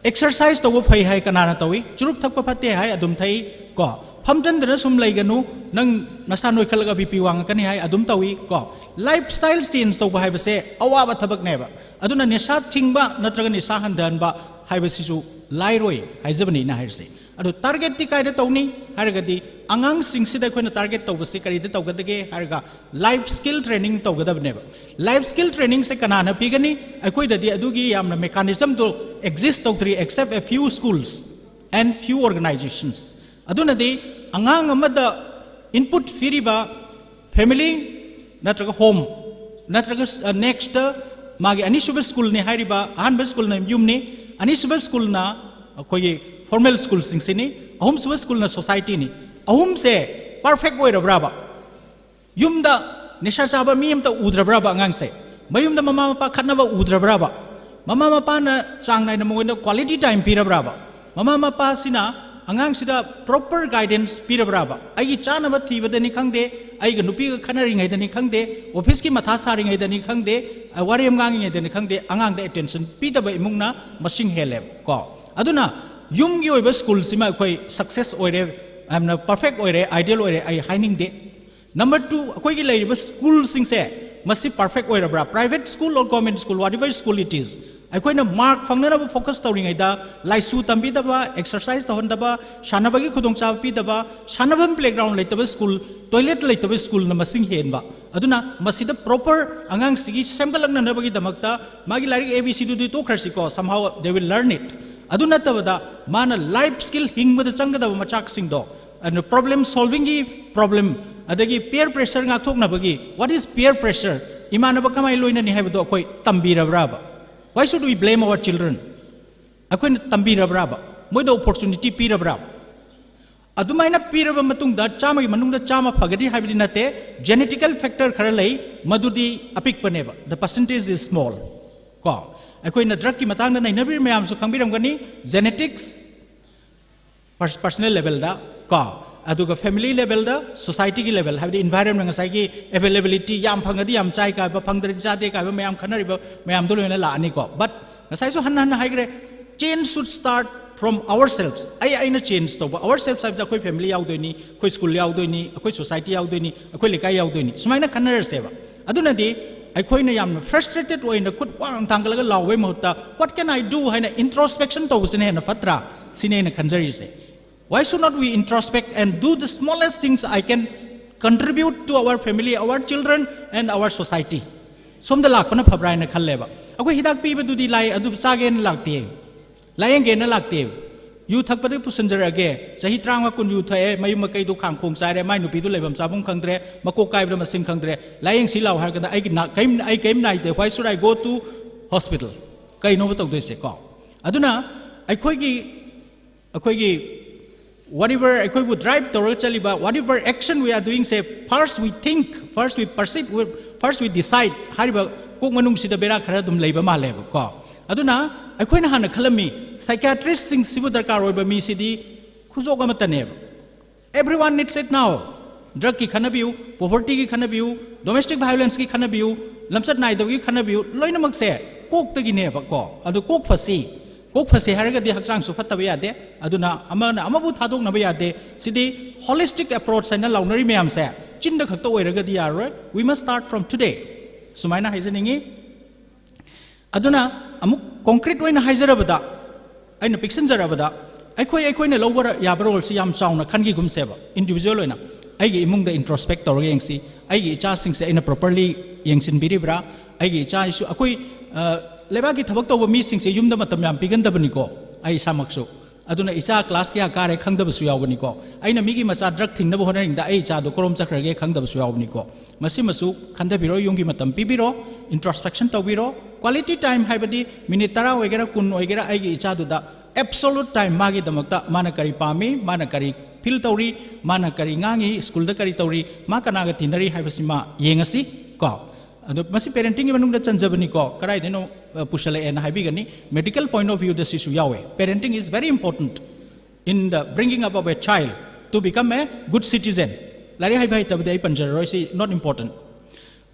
ꯑꯦꯛꯁꯔꯁꯥꯏꯁ ꯇꯧꯕ ꯐꯩ ꯍꯥꯏ, ꯀꯅꯥꯅ ꯇꯧꯏ? ꯆꯨꯔꯨꯞ ꯊꯛꯄ ꯐꯠꯇꯦ ꯍꯥꯏ, ꯑꯗꯨꯝ ꯊꯛꯏ ꯀꯣ꯫ ꯐꯝꯗꯟꯗꯅ ꯁꯨꯝ ꯂꯩꯒꯅꯨ, ꯅꯪ ꯅꯁꯥ ꯅꯣꯏꯈꯠꯂꯒ ꯕꯤ ꯄꯤ ꯋꯥꯡꯉꯛꯀꯅꯤ ꯍꯥꯏ, ꯑꯗꯨꯝ ꯇꯧꯏ ꯀꯣ꯫ ꯂꯥꯏꯐ ꯁ꯭ꯇꯥꯏꯜ ꯆꯦꯟꯖ ꯇꯧꯕ ꯍꯥꯏꯕꯁꯦ ꯑꯋꯥꯕ ꯊꯕꯛꯅꯦꯕ꯫ ꯑꯗꯨꯅ ꯅꯤꯁꯥ ꯊꯤꯡꯕ ꯅꯠꯇ꯭ꯔꯒ ꯅꯤꯁꯥ ꯍꯟꯊꯍꯟꯕ ꯍꯥꯏꯕꯁꯤꯁꯨ ꯂꯥꯏꯔꯣꯏ ꯍꯥꯏꯖꯕꯅꯤ ꯑꯩꯅ ꯍꯥꯏꯔꯤꯁꯦ꯫ ꯑꯗꯨ ꯇꯥꯔꯒꯦꯠꯇꯤ ꯀꯥꯏꯗ ꯇꯧꯅꯤ ꯍꯥꯏꯔꯒꯗꯤ, ꯑꯉꯥꯡꯁꯤꯡꯁꯤꯗ ꯑꯩꯈꯣꯏꯅ ꯇꯥꯔꯒꯦꯠ ꯇꯧꯕꯁꯤ ꯀꯔꯤꯗ ꯇꯧꯒꯗꯒꯦ ꯍꯥꯏꯔꯒ, ꯂꯥꯏꯐ ꯁ꯭ꯀꯤꯜ ꯇ꯭ꯔꯦꯅꯤꯡ ꯇꯧꯒꯗꯕꯅꯦꯕ꯫ ꯂꯥꯏꯐ ꯁ꯭ꯀꯤꯜ ꯇ꯭ꯔꯦꯅꯤꯡꯁꯦ ꯀꯅꯥꯅ ꯄꯤꯒꯅꯤ? ꯑꯩꯈꯣꯏꯗꯗꯤ ꯑꯗꯨꯒꯤ ꯌꯥꯝꯅ ꯃꯦꯀꯥꯅꯤꯖꯝꯗꯣ ꯑꯦꯛꯖꯤꯁ ꯇꯧꯗ꯭ꯔꯤ, except a few schools and few organizations꯫ ꯑꯗꯨꯅꯗꯤ ꯑꯉꯥꯡ ꯑꯃꯗ ꯏꯟꯄꯨꯠ ꯄꯤꯔꯤꯕ ꯐꯦꯃꯤꯂꯤ ꯅꯠꯇ꯭ꯔꯒ ꯍꯣꯝ, ꯅꯠꯇ꯭ꯔꯒ ꯅꯦꯛꯁꯇ ꯃꯥꯒꯤ ꯑꯅꯤꯁꯨꯕ ꯁ꯭ꯀꯨꯜꯅꯤ ꯍꯥꯏꯔꯤꯕ, ꯑꯍꯥꯟꯕ ꯁ꯭ꯀꯨꯜꯅ ꯌꯨꯝꯅꯤ, ꯑꯅꯤꯁꯨꯕ ꯁ꯭ꯀꯨꯜꯅ ꯑꯩꯈꯣꯏꯒꯤ ꯐꯣꯔꯃꯦꯜ ꯁ꯭ꯀꯨꯜꯁꯤꯡꯁꯤꯅꯤ, ꯑꯍꯨꯝꯁꯨꯕ ꯁ꯭ꯀꯨꯜꯅ ꯁꯣꯁꯥꯏꯇꯤꯅꯤ꯫ ꯑꯍꯨꯝꯁꯦ ꯄꯔꯐꯦꯛ ꯑꯣꯏꯔꯕ꯭ꯔꯥꯕ? ꯌꯨꯝꯗ ꯅꯤꯁꯥ ꯆꯥꯕ ꯃꯤ ꯑꯝꯇ ꯎꯗ꯭ꯔꯕ꯭ꯔꯥꯕ? ꯑꯉꯥꯡꯁꯦ ꯃꯌꯨꯝꯗ ꯃꯃꯥ ꯃꯄꯥ ꯈꯠꯅꯕ ꯎꯗ꯭ꯔꯕ꯭ꯔꯥꯕ? ꯃꯃꯥ ꯃꯄꯥꯅ ꯆꯥꯡ ꯅꯥꯏꯅ ꯃꯉꯣꯟꯗ ꯀ꯭ꯋꯥꯂꯤꯇꯤ ꯇꯥꯏꯝ ꯄꯤꯔꯕ꯭ꯔꯥꯕ? ꯃꯃꯥ ꯃꯄꯥꯁꯤꯅ ꯑꯉꯥꯡꯁꯤꯗ ꯄ꯭ꯔꯣꯄꯔ ꯒꯥꯏꯗꯦꯟꯁ ꯄꯤꯔꯕ꯭ꯔꯥꯕ? ꯑꯩꯒꯤ ꯆꯥꯅꯕ ꯊꯤꯕꯗꯅꯤ ꯈꯪꯗꯦ, ꯑꯩꯒ ꯅꯨꯄꯤꯒ ꯈꯠꯅꯔꯤꯉꯩꯗꯅꯤ ꯈꯪꯗꯦ, ꯑꯣꯐꯤꯁꯀꯤ ꯃꯊꯥ ꯁꯥꯔꯤꯉꯩꯗꯅꯤ ꯈꯪꯗꯦ, ꯑ, ꯋꯥꯔꯦꯝ ꯉꯥꯡꯉꯤꯉꯩꯗꯅꯤ ꯈꯪꯗꯦ, ꯑꯉꯥꯡꯗ ꯑꯦꯇꯦꯟꯁꯟ ꯄꯤꯗꯕ ꯏꯃꯨꯡꯅ ꯃꯁꯤꯡ ꯍꯦꯜꯂꯦꯕ ꯀꯣ꯫ ꯑꯗꯨꯅ ꯌꯨꯝꯒꯤ ꯑꯣꯏꯕ ꯁ꯭ꯀꯨꯜꯁꯤꯃ ꯑꯩꯈꯣꯏ ꯁꯛꯁꯦꯁ ꯑꯣꯏꯔꯦ, ꯌꯥꯝꯅ ꯄꯔꯐꯦꯛ ꯑꯣꯏꯔꯦ, ꯑꯥꯏꯗꯤꯌꯦꯜ ꯑꯣꯏꯔꯦ ꯑꯩ ꯍꯥꯏꯅꯤꯡꯗꯦ꯫ ꯅꯝꯕꯔ ꯇꯨ, ꯑꯩꯈꯣꯏꯒꯤ ꯂꯩꯔꯤꯕ ꯁ꯭ꯀꯨꯜꯁꯤꯡꯁꯦ ꯃꯁꯤ perfect ꯑꯣꯏꯔꯕ꯭ꯔꯥ? Private school or government school, whatever school it is, ꯑꯩꯈꯣꯏꯅ ꯃꯥꯔꯛ ꯐꯪꯅꯅꯕ ꯐꯣꯀꯁ ꯇꯧꯔꯤꯉꯩꯗ ꯂꯥꯏꯁꯨ ꯇꯝꯕꯤꯗꯕ, ꯑꯦꯛꯁꯔꯁꯥꯏꯁ ꯇꯧꯍꯟꯗꯕ, ꯁꯥꯟꯅꯕꯒꯤ ꯈꯨꯗꯣꯡꯆꯥꯕ ꯄꯤꯗꯕ, ꯁꯥꯟꯅꯐꯝ ꯄ꯭ꯂꯦꯒ꯭ꯔꯥꯎꯟ ꯂꯩꯇꯕ ꯁ꯭ꯀꯨꯜ, ꯇꯣꯏꯂꯦꯠ ꯂꯩꯇꯕ ꯁ꯭ꯀꯨꯜꯅ ꯃꯁꯤꯡ ꯍꯦꯟꯕ꯫ ꯑꯗꯨꯅ ꯃꯁꯤꯗ ꯄ꯭ꯔꯣꯄꯔ ꯑꯉꯥꯡꯁꯤꯒꯤ ꯁꯦꯝꯒꯠꯂꯛꯅꯅꯕꯒꯤꯗꯃꯛꯇ ꯃꯥꯒꯤ ꯂꯥꯏꯔꯤꯛ A B C ꯗꯨꯗꯤ ꯇꯣꯛꯈ꯭ꯔꯁꯤꯀꯣ, somehow they will learn it꯫ ꯑꯗꯨ ꯅꯠꯇꯕꯗ ꯃꯥꯅ ꯂꯥꯏꯐ ꯁ꯭ꯀꯤꯜ ꯍꯤꯡꯕꯗ ꯆꯪꯒꯗꯕ ꯃꯆꯥꯛꯁꯤꯡꯗꯣ, ꯑꯗꯨꯅ ꯄ꯭ꯔꯣꯕ꯭ꯂꯦꯝ ꯁꯣꯜꯚꯤꯡꯒꯤ ꯄ꯭ꯔꯣꯕ꯭ꯂꯦꯝ, ꯑꯗꯒꯤ ꯄꯤꯌꯔ ꯄ꯭ꯔꯦꯁꯔ ꯉꯥꯛꯊꯣꯛꯅꯕꯒꯤ, what is peer pressure, ꯏꯃꯥꯟꯅꯕ ꯀꯃꯥꯏꯅ ꯂꯣꯏꯅꯅꯤ ꯍꯥꯏꯕꯗꯣ ꯑꯩꯈꯣꯏ ꯇꯝꯕꯤꯔꯕ꯭ꯔꯥꯕ? Why should we blame our children? ꯑꯩꯈꯣꯏꯅ ꯇꯝꯕꯤꯔꯕ꯭ꯔꯥꯕ? ꯃꯣꯏꯗ ꯑꯣꯄꯣꯔꯆꯨꯅꯤꯇꯤ ꯄꯤꯔꯕ꯭ꯔꯥꯕ? ꯑꯗꯨꯃꯥꯏꯅ ꯄꯤꯔꯕ ꯃꯇꯨꯡꯗ ꯆꯥꯝꯃꯒꯤ ꯃꯅꯨꯡꯗ ꯆꯥꯝꯃ ꯐꯒꯅꯤ ꯍꯥꯏꯕꯗꯤ ꯅꯠꯇꯦ, ꯖꯦꯅꯦꯇꯤꯀꯦꯜ ꯐꯦꯛꯇꯔ ꯈꯔ ꯂꯩ, ꯃꯗꯨꯗꯤ ꯑꯄꯤꯛꯄꯅꯦꯕ, the percentage is small꯫ ꯀꯣ, ꯑꯩꯈꯣꯏꯅ ꯗ꯭ꯔꯛꯀꯤ ꯃꯇꯥꯡꯗ ꯅꯩꯅꯕꯤꯔꯤꯕ ꯃꯌꯥꯝꯁꯨ ꯈꯪꯕꯤꯔꯝꯒꯅꯤ, ꯖꯦꯅꯦꯇꯤꯛꯁ, ꯄꯔꯁꯅꯦꯜ ꯂꯦꯕꯦꯜꯗ ꯀꯣ, ꯑꯗꯨꯒ ꯐꯦꯃꯤꯂꯤ ꯂꯦꯕꯦꯜꯗ, ꯁꯣꯁꯥꯏꯇꯤꯒꯤ ꯂꯦꯕꯦꯜ, ꯍꯥꯏꯕꯗꯤ ꯏꯟꯚꯥꯏꯔꯣꯟꯃꯦꯟ, ꯉꯁꯥꯏꯒꯤ ꯑꯦꯕꯦꯂꯦꯕꯤꯂꯤꯇꯤ, ꯌꯥꯝ ꯐꯪꯉꯗꯤ ꯌꯥꯝ ꯆꯥꯏ ꯀꯥꯏꯕ, ꯐꯪꯗ꯭ꯔꯗꯤ ꯆꯥꯗꯦ ꯀꯥꯏꯕ ꯃꯌꯥꯝ ꯈꯟꯅꯔꯤꯕ ꯃꯌꯥꯝꯗꯣ ꯂꯣꯏꯅ ꯂꯥꯛꯑꯅꯤꯀꯣ꯫ But ꯉꯁꯥꯏꯁꯨ ꯍꯟꯅ ꯍꯟꯅ ꯍꯥꯏꯈ꯭ꯔꯦ, change should start from ourselves꯫ ꯑꯩ, ꯑꯩꯅ ꯆꯦꯟꯖ ꯇꯧꯕ꯫ Ourselves ꯍꯥꯏꯕꯗ ꯑꯩꯈꯣꯏ ꯐꯦꯃꯤꯂꯤ ꯌꯥꯎꯗꯣꯏꯅꯤ, ꯑꯩꯈꯣꯏ ꯁ꯭ꯀꯨꯜ ꯌꯥꯎꯗꯣꯏꯅꯤ, ꯑꯩꯈꯣꯏ ꯁꯣꯁꯥꯏꯇꯤ ꯌꯥꯎꯗꯣꯏꯅꯤ, ꯑꯩꯈꯣꯏ ꯂꯩꯀꯥꯏ ꯌꯥꯎꯗꯣꯏꯅꯤ, ꯁꯨꯃꯥꯏꯅ ꯈꯟꯅꯔꯁꯦꯕ꯫ ꯑꯗꯨꯅꯗꯤ ꯑꯩꯈꯣꯏꯅ ꯌꯥꯝꯅ ꯐ꯭ꯔꯁꯇ꯭ꯔꯦꯇꯦꯠ ꯑꯣꯏꯅ ꯈꯨꯠ ꯋꯥꯡ ꯊꯥꯡꯒꯠꯂꯒ ꯂꯥꯎꯕꯩ ꯃꯍꯨꯠꯇ, "What can I do?" ꯍꯥꯏꯅ ꯏꯟꯇ꯭ꯔꯣꯁꯄꯦꯛꯁꯟ ꯇꯧꯕꯁꯤꯅ ꯍꯦꯟꯅ ꯐꯠꯇ꯭ꯔꯥ? ꯁꯤꯅꯤ ꯑꯩꯅ ꯈꯟꯖꯔꯤꯁꯦ꯫ Why should not we introspect and do the smallest things I can contribute to our family, our children and our society? ꯁꯣꯝꯗ ꯂꯥꯛꯄꯅ ꯐꯕ꯭ꯔꯥ ꯍꯥꯏꯅ ꯈꯜꯂꯦꯕ꯫ ꯑꯩꯈꯣꯏ ꯍꯤꯗꯥꯛ ꯄꯤꯕꯗꯨꯗꯤ ꯂꯥꯏ ꯑꯗꯨ ꯆꯥꯒꯦꯅ ꯂꯥꯛꯇꯦ, ꯂꯥꯏꯌꯦꯡꯒꯦꯅ ꯂꯥꯛꯇꯦ꯫ "ꯌꯨ ꯊꯛꯄꯗ ꯄꯨꯁꯤꯟꯖꯔꯛꯑꯒꯦ, ꯆꯍꯤ ꯇꯔꯥꯃꯉꯥ ꯀꯨꯟ ꯌꯨ ꯊꯛꯑꯦ, ꯃꯌꯨꯝ ꯃꯀꯩꯗꯨ ꯈꯥꯡ ꯈꯣꯡ ꯆꯥꯏꯔꯦ, ꯃꯥꯏ ꯅꯨꯄꯤꯗꯨ ꯂꯩꯐꯝ ꯆꯥꯐꯝ ꯈꯪꯗ꯭ꯔꯦ, ꯃꯀꯣꯛ ꯀꯥꯏꯕꯗ ꯃꯁꯤꯡ ꯈꯪꯗ꯭ꯔꯦ, ꯂꯥꯏꯌꯦꯡꯁꯤ ꯂꯥꯎ" ꯍꯥꯏꯔꯒꯅ ꯑꯩꯒꯤ ꯅꯥ-, ꯀꯩꯝ, "ꯑꯩ ꯀꯩꯝ ꯅꯥꯏꯗꯦ, why should I go to hospital?" ꯀꯩꯅꯣꯕ ꯇꯧꯗꯣꯏꯁꯦ ꯀꯣ? ꯑꯗꯨꯅ ꯑꯩꯈꯣꯏꯒꯤ, ꯑꯩꯈꯣꯏꯒꯤ whatever ꯑꯩꯈꯣꯏꯕꯨ ꯗ꯭ꯔꯥꯏꯚ ꯇꯧꯔꯒ ꯆꯠꯂꯤꯕ, whatever action we are doing say, first we think, first we perceive, we, first we decide ꯍꯥꯏꯔꯤꯕ ꯀꯣꯛ ꯃꯅꯨꯡꯁꯤꯗ ꯕꯦꯔꯥ ꯈꯔ ꯑꯗꯨꯝ ꯂꯩꯕ ꯃꯥꯜꯂꯦꯕꯀꯣ꯫ ꯑꯗꯨꯅ ꯑꯩꯈꯣꯏꯅ ꯍꯥꯟꯅ ꯈꯜꯂꯝꯃꯤ, ꯁꯥꯏꯀꯤꯌꯥꯇ꯭ꯔꯤꯁꯁꯤꯡꯁꯤꯕꯨ ꯗꯔꯀꯥꯔ ꯑꯣꯏꯕ ꯃꯤꯁꯤꯗꯤ ꯈꯨꯖꯣꯛ ꯑꯃꯠꯇꯅꯦꯕ꯫ Everyone needs it now. ꯗ꯭ꯔꯒꯀꯤ ꯈꯟꯅꯕꯤꯌꯨ, ꯄꯣꯚꯔꯇꯤꯒꯤ ꯈꯟꯅꯕꯤꯌꯨ, ꯗꯣꯃꯦꯁꯇꯤꯛ ꯚꯥꯏꯑꯣꯂꯦꯟꯁꯀꯤ ꯈꯟꯅꯕꯤꯌꯨ, ꯂꯝꯆꯠ ꯅꯥꯏꯗꯕꯒꯤ ꯈꯟꯅꯕꯤꯌꯨ, ꯂꯣꯏꯅꯃꯛꯁꯦ ꯀꯣꯛꯇꯒꯤꯅꯦꯕꯀꯣ꯫ ꯑꯗꯨ ꯀꯣꯛ ꯐꯁꯤ, ꯀꯣꯛ ꯐꯁꯤ ꯍꯥꯏꯔꯒꯗꯤ ꯍꯛꯆꯥꯡꯁꯨ ꯐꯠꯇꯕ ꯌꯥꯗꯦ, ꯑꯗꯨꯅ ꯑꯃꯅ ꯑꯃꯕꯨ ꯊꯥꯗꯣꯛꯅꯕ ꯌꯥꯗꯦ꯫ ꯁꯤꯗꯤ ꯍꯣꯂꯤꯁꯇꯤꯛ ꯑꯦꯄ꯭ꯔꯣꯆ ꯍꯥꯏꯅ ꯂꯥꯎꯅꯔꯤ ꯃꯌꯥꯝꯁꯦ ꯆꯤꯟꯗ ꯈꯛꯇ ꯑꯣꯏꯔꯒꯗꯤ ꯌꯥꯔꯔꯣꯏ꯫ We must start from today. ꯁꯨꯃꯥꯏꯅ ꯍꯥꯏꯖꯅꯤꯡꯉꯤ꯫ ꯑꯗꯨꯅ ꯑꯃꯨꯛ ꯀꯣꯡꯀ꯭ꯔꯤꯠ ꯑꯣꯏꯅ ꯍꯥꯏꯖꯔꯕꯗ, ꯑꯩꯅ ꯄꯤꯛꯁꯤꯟꯖꯔꯕꯗ, ꯑꯩꯈꯣꯏ, ꯑꯩꯈꯣꯏꯅ ꯂꯧꯕ ꯌꯥꯕ ꯔꯣꯜꯁꯤ ꯌꯥꯝ ꯆꯥꯎꯅ ꯈꯟꯈꯤꯒꯨꯝꯁꯦꯕ꯫ ꯏꯟꯗꯤꯕꯤꯖꯨꯋꯦꯜ ꯑꯣꯏꯅ ꯑꯩꯒꯤ ꯏꯃꯨꯡꯗ ꯏꯟꯇ꯭ꯔꯣꯁꯄꯦꯛ ꯇꯧꯔꯒ ꯌꯦꯡꯁꯤ, ꯑꯩꯒꯤ ꯏꯆꯥꯁꯤꯡꯁꯦ ꯑꯩꯅ ꯄ꯭ꯔꯣꯄꯔꯂꯤ ꯌꯦꯡꯁꯤꯟꯕꯤꯔꯤꯕ꯭ꯔꯥ? ꯑꯩꯒꯤ ꯏꯆꯥ ꯏꯁꯨ, ꯑꯩꯈꯣꯏ, ꯑ, ꯂꯩꯕꯥꯛꯀꯤ ꯊꯕꯛ ꯇꯧꯕ ꯃꯤꯁꯤꯡꯁꯦ ꯌꯨꯝꯗ ꯃꯇꯝ ꯌꯥꯝ ꯄꯤꯒꯟꯗꯕꯅꯤꯀꯣ, ꯑꯩ ꯏꯁꯥꯃꯛꯁꯨ꯫ ꯑꯗꯨꯅ ꯏꯆꯥ ꯀ꯭ꯂꯥꯁ ꯀꯌꯥ ꯀꯥꯔꯦ ꯈꯪꯗꯕꯁꯨ ꯌꯥꯎꯕꯅꯤꯀꯣ꯫ ꯑꯩꯅ ꯃꯤꯒꯤ ꯃꯆꯥ ꯗ꯭ꯔꯒ ꯊꯤꯡꯅꯕ ꯍꯣꯠꯅꯔꯤꯉꯩꯗ ꯑꯩ ꯏꯆꯥꯗꯣ ꯀꯔꯣꯝ ꯆꯠꯈ꯭ꯔꯒꯦ ꯈꯪꯗꯕꯁꯨ ꯌꯥꯎꯕꯅꯤꯀꯣ꯫ ꯃꯁꯤꯃꯁꯨ ꯈꯟꯊꯕꯤꯔꯣ, ꯌꯨꯝꯒꯤ ꯃꯇꯝ ꯄꯤꯕꯤꯔꯣ, ꯏꯟꯇ꯭ꯔꯣꯁꯄꯦꯛꯁꯟ ꯇꯧꯕꯤꯔꯣ꯫ ꯀ꯭ꯋꯥꯂꯤꯇꯤ ꯇꯥꯏꯝ ꯍꯥꯏꯕꯗꯤ ꯃꯤꯅꯤꯠ ꯇꯔꯥ ꯑꯣꯏꯒꯦꯔꯥ, ꯀꯨꯟ ꯑꯣꯏꯒꯦꯔꯥ, ꯑꯩꯒꯤ ꯏꯆꯥꯗꯨꯗ ꯑꯦꯕꯁꯣꯂꯨꯠ ꯇꯥꯏꯝ, ꯃꯥꯒꯤꯗꯃꯛꯇ ꯃꯥꯅ ꯀꯔꯤ ꯄꯥꯝꯃꯤ, ꯃꯥꯅ ꯀꯔꯤ ꯐꯤꯜ ꯇꯧꯔꯤ, ꯃꯥꯅ ꯀꯔꯤ ꯉꯥꯡꯉꯤ, ꯁ꯭ꯀꯨꯜꯗ ꯀꯔꯤ ꯇꯧꯔꯤ, ꯃꯥ ꯀꯅꯥꯒ ꯇꯤꯟꯅꯔꯤ ꯍꯥꯏꯕꯁꯤ ꯃꯥ ꯌꯦꯡꯉꯁꯤ ꯀꯣ꯫ ꯑꯗꯣ ꯃꯁꯤ ꯄꯦꯔꯦꯟꯇꯤꯡꯒꯤ ꯃꯅꯨꯡꯗ ꯆꯟꯖꯕꯅꯤꯀꯣ, ꯀꯗꯥꯏꯗꯩꯅꯣ, ꯑ, ꯄꯨꯁꯜꯂꯛꯑꯦꯅ ꯍꯥꯏꯕꯤꯒꯅꯤ꯫ ꯃꯦꯗꯤꯀꯦꯜ ꯄꯣꯏꯟꯠ ꯑꯣꯐ ꯚ꯭ꯌꯨꯗ ꯁꯤꯁꯨ ꯌꯥꯎꯋꯦ꯫ Parenting is very important in the bringing up of a child to become a good citizen. ꯂꯥꯏꯔꯤꯛ ꯍꯩꯕ ꯍꯩꯇꯕꯗꯤ ꯑꯩ ꯄꯟꯖꯔꯔꯣꯏ, ꯁꯤ not important.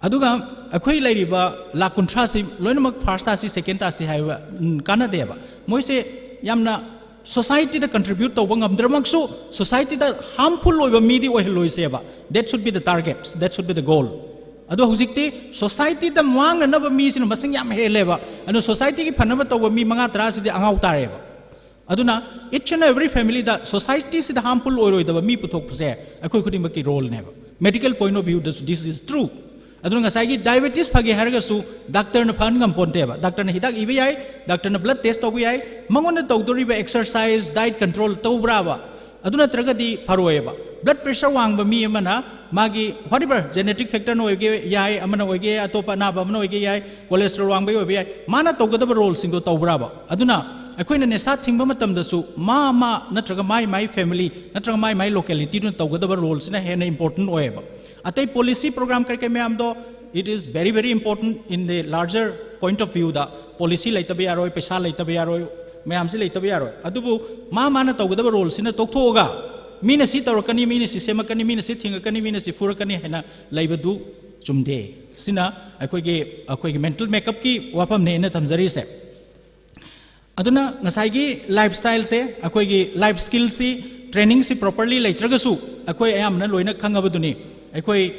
ꯑꯗꯨꯒ ꯑꯩꯈꯣꯏ ꯂꯩꯔꯤꯕ ꯂꯥꯛ ꯀꯨꯟꯊ꯭ꯔꯥꯁꯤ ꯂꯣꯏꯅꯃꯛ ꯐꯥꯔꯁ ꯇꯥꯁꯤ, ꯁꯦꯀꯦꯟ ꯇꯥꯁꯤ ꯍꯥꯏꯕ, ꯎꯝ, ꯀꯥꯟꯅꯗꯦꯕ꯫ ꯃꯣꯏꯁꯦ ꯌꯥꯝꯅ ꯁꯣꯁꯥꯏꯇꯤꯗ ꯀꯟꯇ꯭ꯔꯤꯕ꯭ꯌꯨꯠ ꯇꯧꯕ ꯉꯝꯗ꯭ꯔꯃꯛꯁꯨ, ꯁꯣꯁꯥꯏꯇꯤꯗ ꯍꯥꯔꯝꯐꯨꯜ ꯑꯣꯏꯕ ꯃꯤꯗꯤ ꯑꯣꯏꯍꯜꯂꯣꯏꯁꯦꯕ꯫ That should be the target, that should be the goal. ꯑꯗꯣ ꯍꯧꯖꯤꯛꯇꯤ ꯁꯣꯁꯥꯏꯇꯤꯗ ꯃꯥꯡꯅꯅꯕ ꯃꯤꯁꯤꯅ ꯃꯁꯤꯡ ꯌꯥꯝ ꯍꯦꯜꯂꯦꯕ꯫ ꯑꯗꯨꯅ ꯁꯣꯁꯥꯏꯇꯤꯒꯤ ꯐꯅꯕ ꯇꯧꯕ ꯃꯤ ꯃꯉꯥ ꯇꯔꯥꯁꯤꯗꯤ ꯑꯉꯥꯎ ꯇꯥꯔꯦꯕ꯫ ꯑꯗꯨꯅ each and every family ꯗ ꯁꯣꯁꯥꯏꯇꯤꯁꯤꯗ ꯍꯥꯔꯝꯐꯨꯜ ꯑꯣꯏꯔꯣꯏꯗꯕ ꯃꯤ ꯄꯨꯊꯣꯛꯄꯁꯦ ꯑꯩꯈꯣꯏ ꯈꯨꯗꯤꯡꯃꯛꯀꯤ ꯔꯣꯜꯅꯦꯕ꯫ ꯃꯦꯗꯤꯀꯦꯜ ꯄꯣꯏꯟ ꯑꯣꯐ ꯚ꯭ꯌꯨꯗꯁꯨ this is true꯫ ꯑꯗꯨꯅ ꯉꯁꯥꯏꯒꯤ ꯗꯥꯏꯕꯦꯇꯤꯁ ꯐꯒꯦ ꯍꯥꯏꯔꯒꯁꯨ ꯗꯥꯛꯇꯔꯅ ꯐꯍꯟ ꯉꯝꯄꯣꯟꯇꯦꯕ꯫ ꯗꯥꯛꯇꯔꯅ ꯍꯤꯗꯥꯛ ꯏꯕ ꯌꯥꯏ, ꯗꯥꯛꯇꯔꯅ ꯕ꯭ꯂꯗ ꯇꯦꯁ ꯇꯧꯕ ꯌꯥꯏ, ꯃꯉꯣꯟꯗ ꯇꯧꯗꯣꯔꯤꯕ ꯑꯦꯛꯁꯔꯁꯥꯏꯁ, ꯗꯥꯏꯠ ꯀꯟꯇ꯭ꯔꯣꯜ ꯇꯧꯕ꯭ꯔꯥꯕ? ꯑꯗꯨ ꯅꯠꯇ꯭ꯔꯒꯗꯤ ꯐꯔꯣꯏꯑꯕ꯫ ꯕ꯭ꯂꯗ ꯄ꯭ꯔꯦꯁꯔ ꯋꯥꯡꯕ ꯃꯤ ꯑꯃꯅ ꯃꯥꯒꯤ whatever genetic factor ꯅ ꯑꯣꯏꯒꯦ ꯌꯥꯏ, ꯑꯃꯅ ꯑꯣꯏꯒꯦ ꯌꯥꯏ, ꯑꯇꯣꯞꯄ ꯑꯅꯥꯕ ꯑꯃꯅ ꯑꯣꯏꯒꯦ ꯌꯥꯏ, ꯀꯣꯂꯦꯁꯇ꯭ꯔꯣꯜ ꯋꯥꯡꯕꯒꯤ ꯑꯣꯏꯕ ꯌꯥꯏ, ꯃꯥꯅ ꯇꯧꯒꯗꯕ ꯔꯣꯜꯁꯤꯡꯗꯣ ꯇꯧꯕ꯭ꯔꯥꯕ? ꯑꯗꯨꯅ ꯑꯩꯈꯣꯏꯅ ꯅꯤꯁꯥ ꯊꯤꯡꯕ ꯃꯇꯝꯗꯁꯨ ꯃꯥ ꯃꯥ ꯅꯠꯇ꯭ꯔꯒ ꯃꯥꯏ ꯃꯥꯏ ꯐꯦꯃꯤꯂꯤ ꯅꯠꯇ꯭ꯔꯒ ꯃꯥꯏ ꯃꯥꯏ ꯂꯣꯀꯦꯂꯤꯇꯤꯗꯨꯅ ꯇꯧꯒꯗꯕ ꯔꯣꯜꯁꯤꯅ ꯍꯦꯟꯅ ꯏꯝꯄꯣꯔꯇꯦꯟ ꯑꯣꯏꯌꯦꯕ꯫ ꯑꯇꯩ ꯄꯣꯂꯤꯁꯤ ꯄ꯭ꯔꯣꯒ꯭ꯔꯥꯝ ꯀꯔꯤ ꯀꯔꯤ ꯃꯌꯥꯝꯗꯣ, it is very very important in the larger point of view the. Policy ꯂꯩꯇꯕ ꯌꯥꯔꯣꯏ, ꯄꯩꯁꯥ ꯂꯩꯇꯕ ꯌꯥꯔꯣꯏ, ꯃꯌꯥꯝꯁꯤ ꯂꯩꯇꯕ ꯌꯥꯔꯣꯏ꯫ ꯑꯗꯨꯕꯨ ꯃꯥ ꯃꯥꯅ ꯇꯧꯒꯗꯕ ꯔꯣꯜꯁꯤꯅ ꯇꯣꯛꯊꯣꯛꯑꯒ ꯃꯤꯅ ꯁꯤ ꯇꯧꯔꯛꯀꯅꯤ, ꯃꯤꯅ ꯁꯤ ꯁꯦꯝꯃꯛꯀꯅꯤ, ꯃꯤꯅ ꯁꯤ ꯊꯤꯡꯉꯛꯀꯅꯤ, ꯃꯤꯅ ꯁꯤ ꯐꯨꯔꯛꯀꯅꯤ ꯍꯥꯏꯅ ꯂꯩꯕꯗꯨ ꯆꯨꯝꯗꯦ꯫ ꯁꯤꯅ ꯑꯩꯈꯣꯏꯒꯤ, ꯑꯩꯈꯣꯏꯒꯤ ꯃꯦꯟꯇꯦꯜ ꯃꯦꯀꯞꯀꯤ ꯋꯥꯐꯝꯅꯦ ꯑꯩꯅ ꯊꯝꯖꯔꯤꯁꯦ꯫ ꯑꯗꯨꯅ ꯉꯁꯥꯏꯒꯤ ꯂꯥꯏꯐ ꯁ꯭ꯇꯥꯏꯜꯁꯦ, ꯑꯩꯈꯣꯏꯒꯤ ꯂꯥꯏꯐ ꯁ꯭ꯀꯤꯜꯁꯤ, ꯇ꯭ꯔꯦꯅꯤꯡꯁꯤ ꯄ꯭ꯔꯣꯄꯔꯂꯤ ꯂꯩꯇ꯭ꯔꯒꯁꯨ ꯑꯩꯈꯣꯏ ꯑꯌꯥꯝꯕꯅ ꯂꯣꯏꯅ ꯈꯪꯉꯕꯗꯨꯅꯤ꯫ ꯑꯩꯈꯣꯏ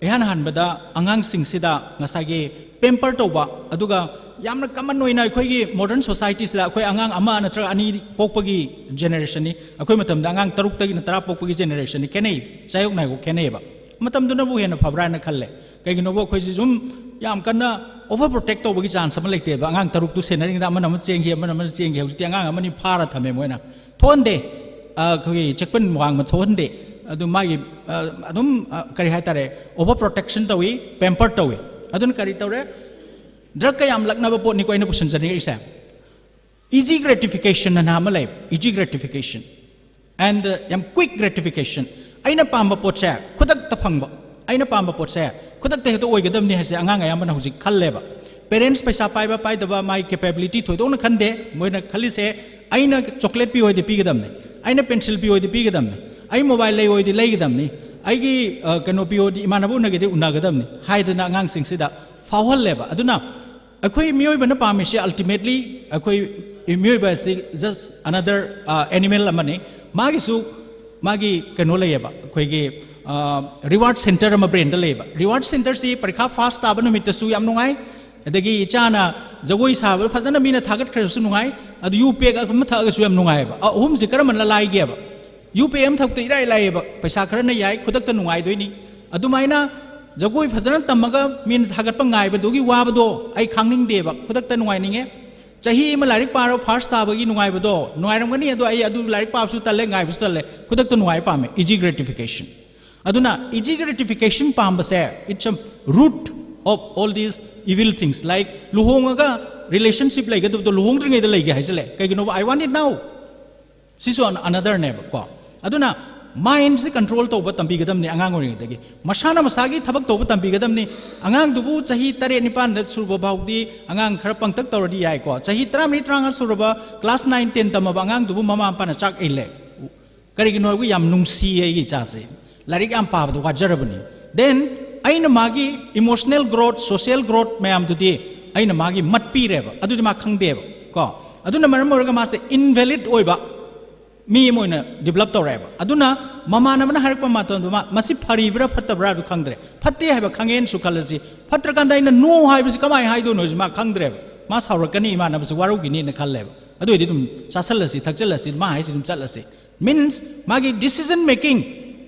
ꯏꯍꯥꯟ ꯍꯥꯟꯕꯗ ꯑꯉꯥꯡꯁꯤꯡꯁꯤꯗ ꯉꯁꯥꯏꯒꯤ ꯄꯦꯝꯄꯔ ꯇꯧꯕ, ꯑꯗꯨꯒ ꯌꯥꯝꯅ ꯀꯃꯟ ꯑꯣꯏꯅ ꯑꯩꯈꯣꯏꯒꯤ ꯃꯣꯗꯔꯟ ꯁꯣꯁꯥꯏꯇꯤꯁꯤꯗ ꯑꯩꯈꯣꯏ ꯑꯉꯥꯡ ꯑꯃ ꯅꯠꯇ꯭ꯔꯒ ꯑꯅꯤ ꯄꯣꯛꯄꯒꯤ ꯖꯦꯅꯦꯔꯦꯁꯟꯅꯤ꯫ ꯑꯩꯈꯣꯏ ꯃꯇꯝꯗ ꯑꯉꯥꯡ ꯇꯔꯨꯛꯇꯒꯤꯅ ꯇꯔꯥ ꯄꯣꯛꯄꯒꯤ ꯖꯦꯅꯦꯔꯦꯁꯟꯅꯤ꯫ ꯈꯦꯠꯅꯩ, ꯆꯥꯌꯣꯛꯅ ꯍꯥꯏꯕꯨ ꯈꯦꯠꯅꯩꯌꯦꯕ꯫ ꯃꯇꯝꯗꯨꯅꯕꯨ ꯍꯦꯟꯅ ꯐꯕ꯭ꯔꯥ ꯍꯥꯏꯅ ꯈꯜꯂꯦ꯫ ꯀꯩꯒꯤꯅꯣꯕꯨ ꯑꯩꯈꯣꯏꯁꯤ ꯁꯨꯝ ꯌꯥꯝ ꯀꯟꯅ ꯑꯣꯚꯔ ꯄ꯭ꯔꯣꯇꯦꯛ ꯇꯧꯕꯒꯤ ꯆꯥꯟꯁ ꯑꯃ ꯂꯩꯇꯦꯕ꯫ ꯑꯉꯥꯡ ꯇꯔꯨꯛꯇꯨ ꯁꯦꯟꯅꯔꯤꯉꯩꯗ ꯑꯃꯅ ꯑꯃ ꯆꯦꯟꯈꯤ, ꯑꯃꯅ ꯑꯃ ꯆꯦꯟꯈꯤ꯫ ꯍꯧꯖꯤꯛꯇꯤ ꯑꯉꯥꯡ ꯑꯃꯅꯤ ꯐꯥꯔ ꯊꯝꯃꯦ ꯃꯣꯏꯅ꯫ ꯊꯣꯛꯍꯟꯗꯦ꯫ ꯑ, ꯑꯩꯈꯣꯏꯒꯤ ꯆꯦꯛꯄꯟ ꯋꯥꯡꯃ ꯊꯣꯛꯍꯟꯗꯦ꯫ ꯑꯗꯨ ꯃꯥꯒꯤ, ꯑ, ꯑꯗꯨꯝ, ꯑ, ꯀꯔꯤ ꯍꯥꯏꯇꯥꯔꯦ, ꯑꯣꯚꯔ ꯄ꯭ꯔꯣꯇꯦꯛꯁꯟ ꯇꯧꯏ, ꯄꯦꯝꯄꯔ ꯇꯧꯏ꯫ ꯑꯗꯨꯅ ꯀꯔꯤ ꯇꯧꯔꯦ? ꯗ꯭ꯔꯒꯀ ꯌꯥꯝ ꯂꯛꯅꯕ ꯄꯣꯠꯅꯤꯀꯣ ꯑꯩꯅ ꯄꯨꯁꯤꯟꯖꯅꯤꯡꯉꯛꯏꯁꯦ꯫ ꯏꯖꯤ ꯒ꯭ꯔꯦꯇꯤꯐꯤꯀꯦꯁꯟ ꯑꯅ ꯑꯃ ꯂꯩ, ꯏꯖꯤ ꯒ꯭ꯔꯦꯇꯤꯐꯤꯀꯦꯁꯟ꯫ ꯑꯦꯟ ꯌꯥꯝ ꯀ꯭ꯋꯤꯛ ꯒ꯭ꯔꯦꯇꯤꯐꯤꯀꯦꯁꯟ꯫ ꯑꯩꯅ ꯄꯥꯝꯕ ꯄꯣꯠꯁꯦ ꯈꯨꯗꯛꯇ ꯐꯪꯕ, ꯑꯩꯅ ꯄꯥꯝꯕ ꯄꯣꯠꯁꯦ ꯈꯨꯗꯛꯇ ꯍꯦꯛꯇ ꯑꯣꯏꯒꯗꯕꯅꯤ ꯍꯥꯏꯁꯦ ꯑꯉꯥꯡ ꯑꯌꯥꯝꯕꯅ ꯍꯧꯖꯤꯛ ꯈꯜꯂꯦꯕ꯫ ꯄꯦꯔꯦꯟꯁ ꯄꯩꯁꯥ ꯄꯥꯏꯕ ꯄꯥꯏꯗꯕ ꯃꯥꯒꯤ ꯀꯦꯄꯦꯕꯤꯂꯤꯇꯤ ꯊꯣꯏꯗꯣꯛꯅ ꯈꯟꯗꯦ꯫ ꯃꯣꯏꯅ ꯈꯜꯂꯤꯁꯦ, "ꯑꯩꯅ ꯆꯣꯀ꯭ꯂꯦꯠ ꯄꯤꯌꯣ ꯍꯥꯏꯗꯤ ꯄꯤꯒꯗꯕꯅꯤ, ꯑꯩꯅ ꯄꯦꯟꯁꯤꯜ ꯄꯤꯌꯣ ꯍꯥꯏꯗꯤ ꯄꯤꯒꯗꯕꯅꯤ, ꯑꯩ ꯃꯣꯕꯥꯏꯜ ꯂꯩꯌꯣ ꯍꯥꯏꯗꯤ ꯂꯩꯒꯗꯕꯅꯤ, ꯑꯩꯒꯤ, ꯑ, ꯀꯩꯅꯣ ꯄꯤꯌꯣ ꯍꯥꯏꯗꯤ ꯏꯃꯥꯟꯅꯕ ꯎꯅꯒꯦꯗꯤ ꯎꯅꯒꯗꯕꯅꯤ" ꯍꯥꯏꯗꯅ ꯑꯉꯥꯡꯁꯤꯡꯁꯤꯗ ꯐꯥꯎꯍꯜꯂꯦꯕ꯫ ꯑꯗꯨꯅ ꯑꯩꯈꯣꯏ ꯃꯤꯑꯣꯏꯕꯅ ꯄꯥꯝꯃꯤꯁꯦ, ꯑꯜꯇꯤꯃꯦꯠꯂꯤ ꯑꯩꯈꯣꯏ ꯃꯤꯑꯣꯏꯕ ꯑꯁꯤ just another, ꯑ, ꯑꯦꯅꯤꯃꯦꯜ ꯑꯃꯅꯤ꯫ ꯃꯥꯒꯤꯁꯨ ꯃꯥꯒꯤ ꯀꯩꯅꯣ ꯂꯩꯌꯦꯕ, ꯑꯩꯈꯣꯏꯒꯤ, ꯔꯤꯋꯥꯔꯗ ꯁꯦꯟꯇꯔ ꯑꯃ ꯕ꯭ꯔꯦꯟꯗ ꯂꯩꯌꯦꯕ꯫ ꯔꯤꯋꯥꯔꯗ ꯁꯦꯟꯇꯔꯁꯤ ꯄꯔꯤꯈꯥ ꯐꯥꯁ ꯇꯥꯕ ꯅꯨꯃꯤꯠꯇꯁꯨ ꯌꯥꯝ ꯅꯨꯡꯉꯥꯏ, ꯑꯗꯒꯤ ꯏꯆꯥꯅ ꯖꯒꯣꯏ ꯁꯥꯕ ꯐꯖꯅ ꯃꯤꯅ ꯊꯥꯒꯠꯈ꯭ꯔꯁꯨ ꯅꯨꯡꯉꯥꯏ, ꯑꯗꯨ ꯌꯨ ꯄꯦꯛ ꯑꯃ ꯊꯛꯑꯒꯁꯨ ꯌꯥꯝ ꯅꯨꯡꯉꯥꯏꯌꯦꯕ꯫ ꯑ- ꯑꯍꯨꯝꯁꯤ ꯀꯔꯝꯕꯅ ꯂꯥꯏꯒꯦꯕ? ꯌꯨ ꯄꯦꯛ ꯑꯃ ꯊꯛꯄꯗ ꯏꯔꯥꯏ ꯂꯥꯏꯌꯦꯕ, ꯄꯩꯁꯥ ꯈꯔꯅ ꯌꯥꯏ, ꯈꯨꯗꯛꯇ ꯅꯨꯡꯉꯥꯏꯗꯣꯏꯅꯤ꯫ ꯑꯗꯨꯃꯥꯏꯅ ꯖꯒꯣꯏ ꯐꯖꯅ ꯇꯝꯃꯒ ꯃꯤꯅ ꯊꯥꯒꯠꯄ ꯉꯥꯏꯕꯗꯨꯒꯤ ꯋꯥꯕꯗꯣ ꯑꯩ ꯈꯪꯅꯤꯡꯗꯦꯕ, ꯈꯨꯗꯛꯇ ꯅꯨꯡꯉꯥꯏꯅꯤꯡꯉꯦ꯫ ꯆꯍꯤ ꯑꯃ ꯂꯥꯏꯔꯤꯛ ꯄꯥꯔꯒ ꯐꯥꯔꯁ ꯇꯥꯕꯒꯤ ꯅꯨꯡꯉꯥꯏꯕꯗꯣ ꯅꯨꯡꯉꯥꯏꯔꯝꯒꯅꯤ, ꯑꯗꯣ ꯑꯩ ꯑꯗꯨ ꯂꯥꯏꯔꯤꯛ ꯄꯥꯕꯁꯨ ꯇꯜꯂꯦ, ꯉꯥꯏꯕꯁꯨ ꯇꯜꯂꯦ, ꯈꯨꯗꯛꯇ ꯅꯨꯡꯉꯥꯏꯕ ꯄꯥꯝꯃꯦ, easy gratification꯫ ꯑꯗꯨꯅ easy gratification ꯄꯥꯝꯕꯁꯦ, it's a root of all these evil things, like ꯂꯨꯍꯣꯡꯉꯒ ꯔꯤꯂꯦꯁꯟꯁꯤꯞ ꯂꯩꯒꯗꯕꯗꯣ ꯂꯨꯍꯣꯡꯗ꯭ꯔꯤꯉꯩꯗ ꯂꯩꯒꯦ ꯍꯥꯏꯖꯜꯂꯦ꯫ ꯀꯩꯒꯤꯅꯣꯕ? I want it now꯫ ꯁꯤꯁꯨ ꯑꯅ- anotherꯅꯦꯕ ꯀꯣ꯫ ꯑꯗꯨꯅ ꯃꯥꯏꯟꯁꯤ ꯀꯟꯇ꯭ꯔꯣꯜ ꯇꯧꯕ ꯇꯝꯕꯤꯒꯗꯕꯅꯤ ꯑꯉꯥꯡ ꯑꯣꯏꯔꯤꯉꯩꯗꯒꯤ꯫ ꯃꯁꯥꯅ ꯃꯁꯥꯒꯤ ꯊꯕꯛ ꯇꯧꯕ ꯇꯝꯕꯤꯒꯗꯕꯅꯤ꯫ ꯑꯉꯥꯡꯗꯨꯕꯨ ꯆꯍꯤ ꯇꯔꯦꯠ ꯅꯤꯄꯥꯟꯗ ꯁꯨꯕ ꯐꯥꯎꯗꯤ ꯑꯉꯥꯡ ꯈꯔ ꯄꯪꯇꯛ ꯇꯧꯔꯗꯤ ꯌꯥꯏꯀꯣ꯫ ꯆꯍꯤ ꯇꯔꯥꯃꯔꯤ ꯇꯔꯥꯃꯉꯥ ꯁꯨꯔꯕ, ꯀ꯭ꯂꯥꯁ ꯅꯥꯏꯟ ꯇꯦꯟ ꯇꯝꯃꯕ ꯑꯉꯥꯡꯗꯨꯕꯨ ꯃꯃꯥ ꯃꯄꯥꯅ ꯆꯥꯛ ꯏꯜꯂꯦ꯫ ꯀꯔꯤꯒꯤꯅꯣ ꯍꯥꯏꯕꯨ ꯌꯥꯝ ꯅꯨꯡꯁꯤꯌꯦ ꯑꯩꯒꯤ ꯏꯆꯥꯁꯦ, ꯂꯥꯏꯔꯤꯛ ꯌꯥꯝ ꯄꯥꯕꯗ ꯋꯥꯖꯔꯕꯅꯤ꯫ ꯗꯦꯟ ꯑꯩꯅ ꯃꯥꯒꯤ ꯏꯃꯣꯁꯅꯦꯜ ꯒ꯭ꯔꯣꯠ, ꯁꯣꯁꯤꯌꯦꯜ ꯒ꯭ꯔꯣꯠ ꯃꯌꯥꯝꯗꯨꯗꯤ ꯑꯩꯅ ꯃꯥꯒꯤ ꯃꯠꯄꯤꯔꯦꯕ, ꯑꯗꯨꯗꯤ ꯃꯥ ꯈꯪꯗꯦꯕ ꯀꯣ꯫ ꯑꯗꯨꯅ ꯃꯔꯝ ꯑꯣꯏꯔꯒ ꯃꯥꯁꯦ ꯏꯟꯚꯦꯂꯤꯠ ꯑꯣꯏꯕ ꯃꯤ ꯑꯃ ꯑꯣꯏꯅ ꯗꯤꯕꯂꯞ ꯇꯧꯔꯛꯑꯦꯕ꯫ ꯑꯗꯨꯅ ꯃꯃꯥꯟꯅꯕꯅ ꯍꯥꯏꯔꯛꯄ ꯃꯇꯝꯗ ꯃꯥ ꯃꯁꯤ ꯐꯔꯤꯕ꯭ꯔꯥ ꯐꯠꯇꯕ꯭ꯔꯥ ꯑꯗꯨ ꯈꯪꯗ꯭ꯔꯦ꯫ ꯐꯠꯇꯦ ꯍꯥꯏꯕ ꯈꯪꯉꯦꯅꯁꯨ ꯈꯜꯂꯁꯤ, ꯐꯠꯇ꯭ꯔꯀꯥꯟꯗ ꯑꯩꯅ ꯅꯣ ꯍꯥꯏꯕꯁꯤ ꯀꯃꯥꯏꯅ ꯍꯥꯏꯗꯣꯏꯅꯣ ꯍꯥꯏꯁꯤ ꯃꯥ ꯈꯪꯗ꯭ꯔꯦꯕ꯫ ꯃꯥ ꯁꯥꯎꯔꯛꯀꯅꯤ, ꯏꯃꯥꯟꯅꯕꯁꯤ ꯋꯥꯔꯧꯈꯤꯅꯤꯅ ꯈꯜꯂꯦꯕ꯫ ꯑꯗꯨ ꯑꯣꯏꯗꯤ ꯑꯗꯨꯝ ꯆꯥꯁꯜꯂꯁꯤ, ꯊꯛꯆꯜꯂꯁꯤ, ꯃꯥ ꯍꯥꯏꯁꯤ ꯑꯗꯨꯝ ꯆꯠꯂꯁꯤ꯫ ꯃꯤꯟꯁ ꯃꯥꯒꯤ ꯗꯤꯁꯤꯖꯟ ꯃꯦꯀꯤꯡ,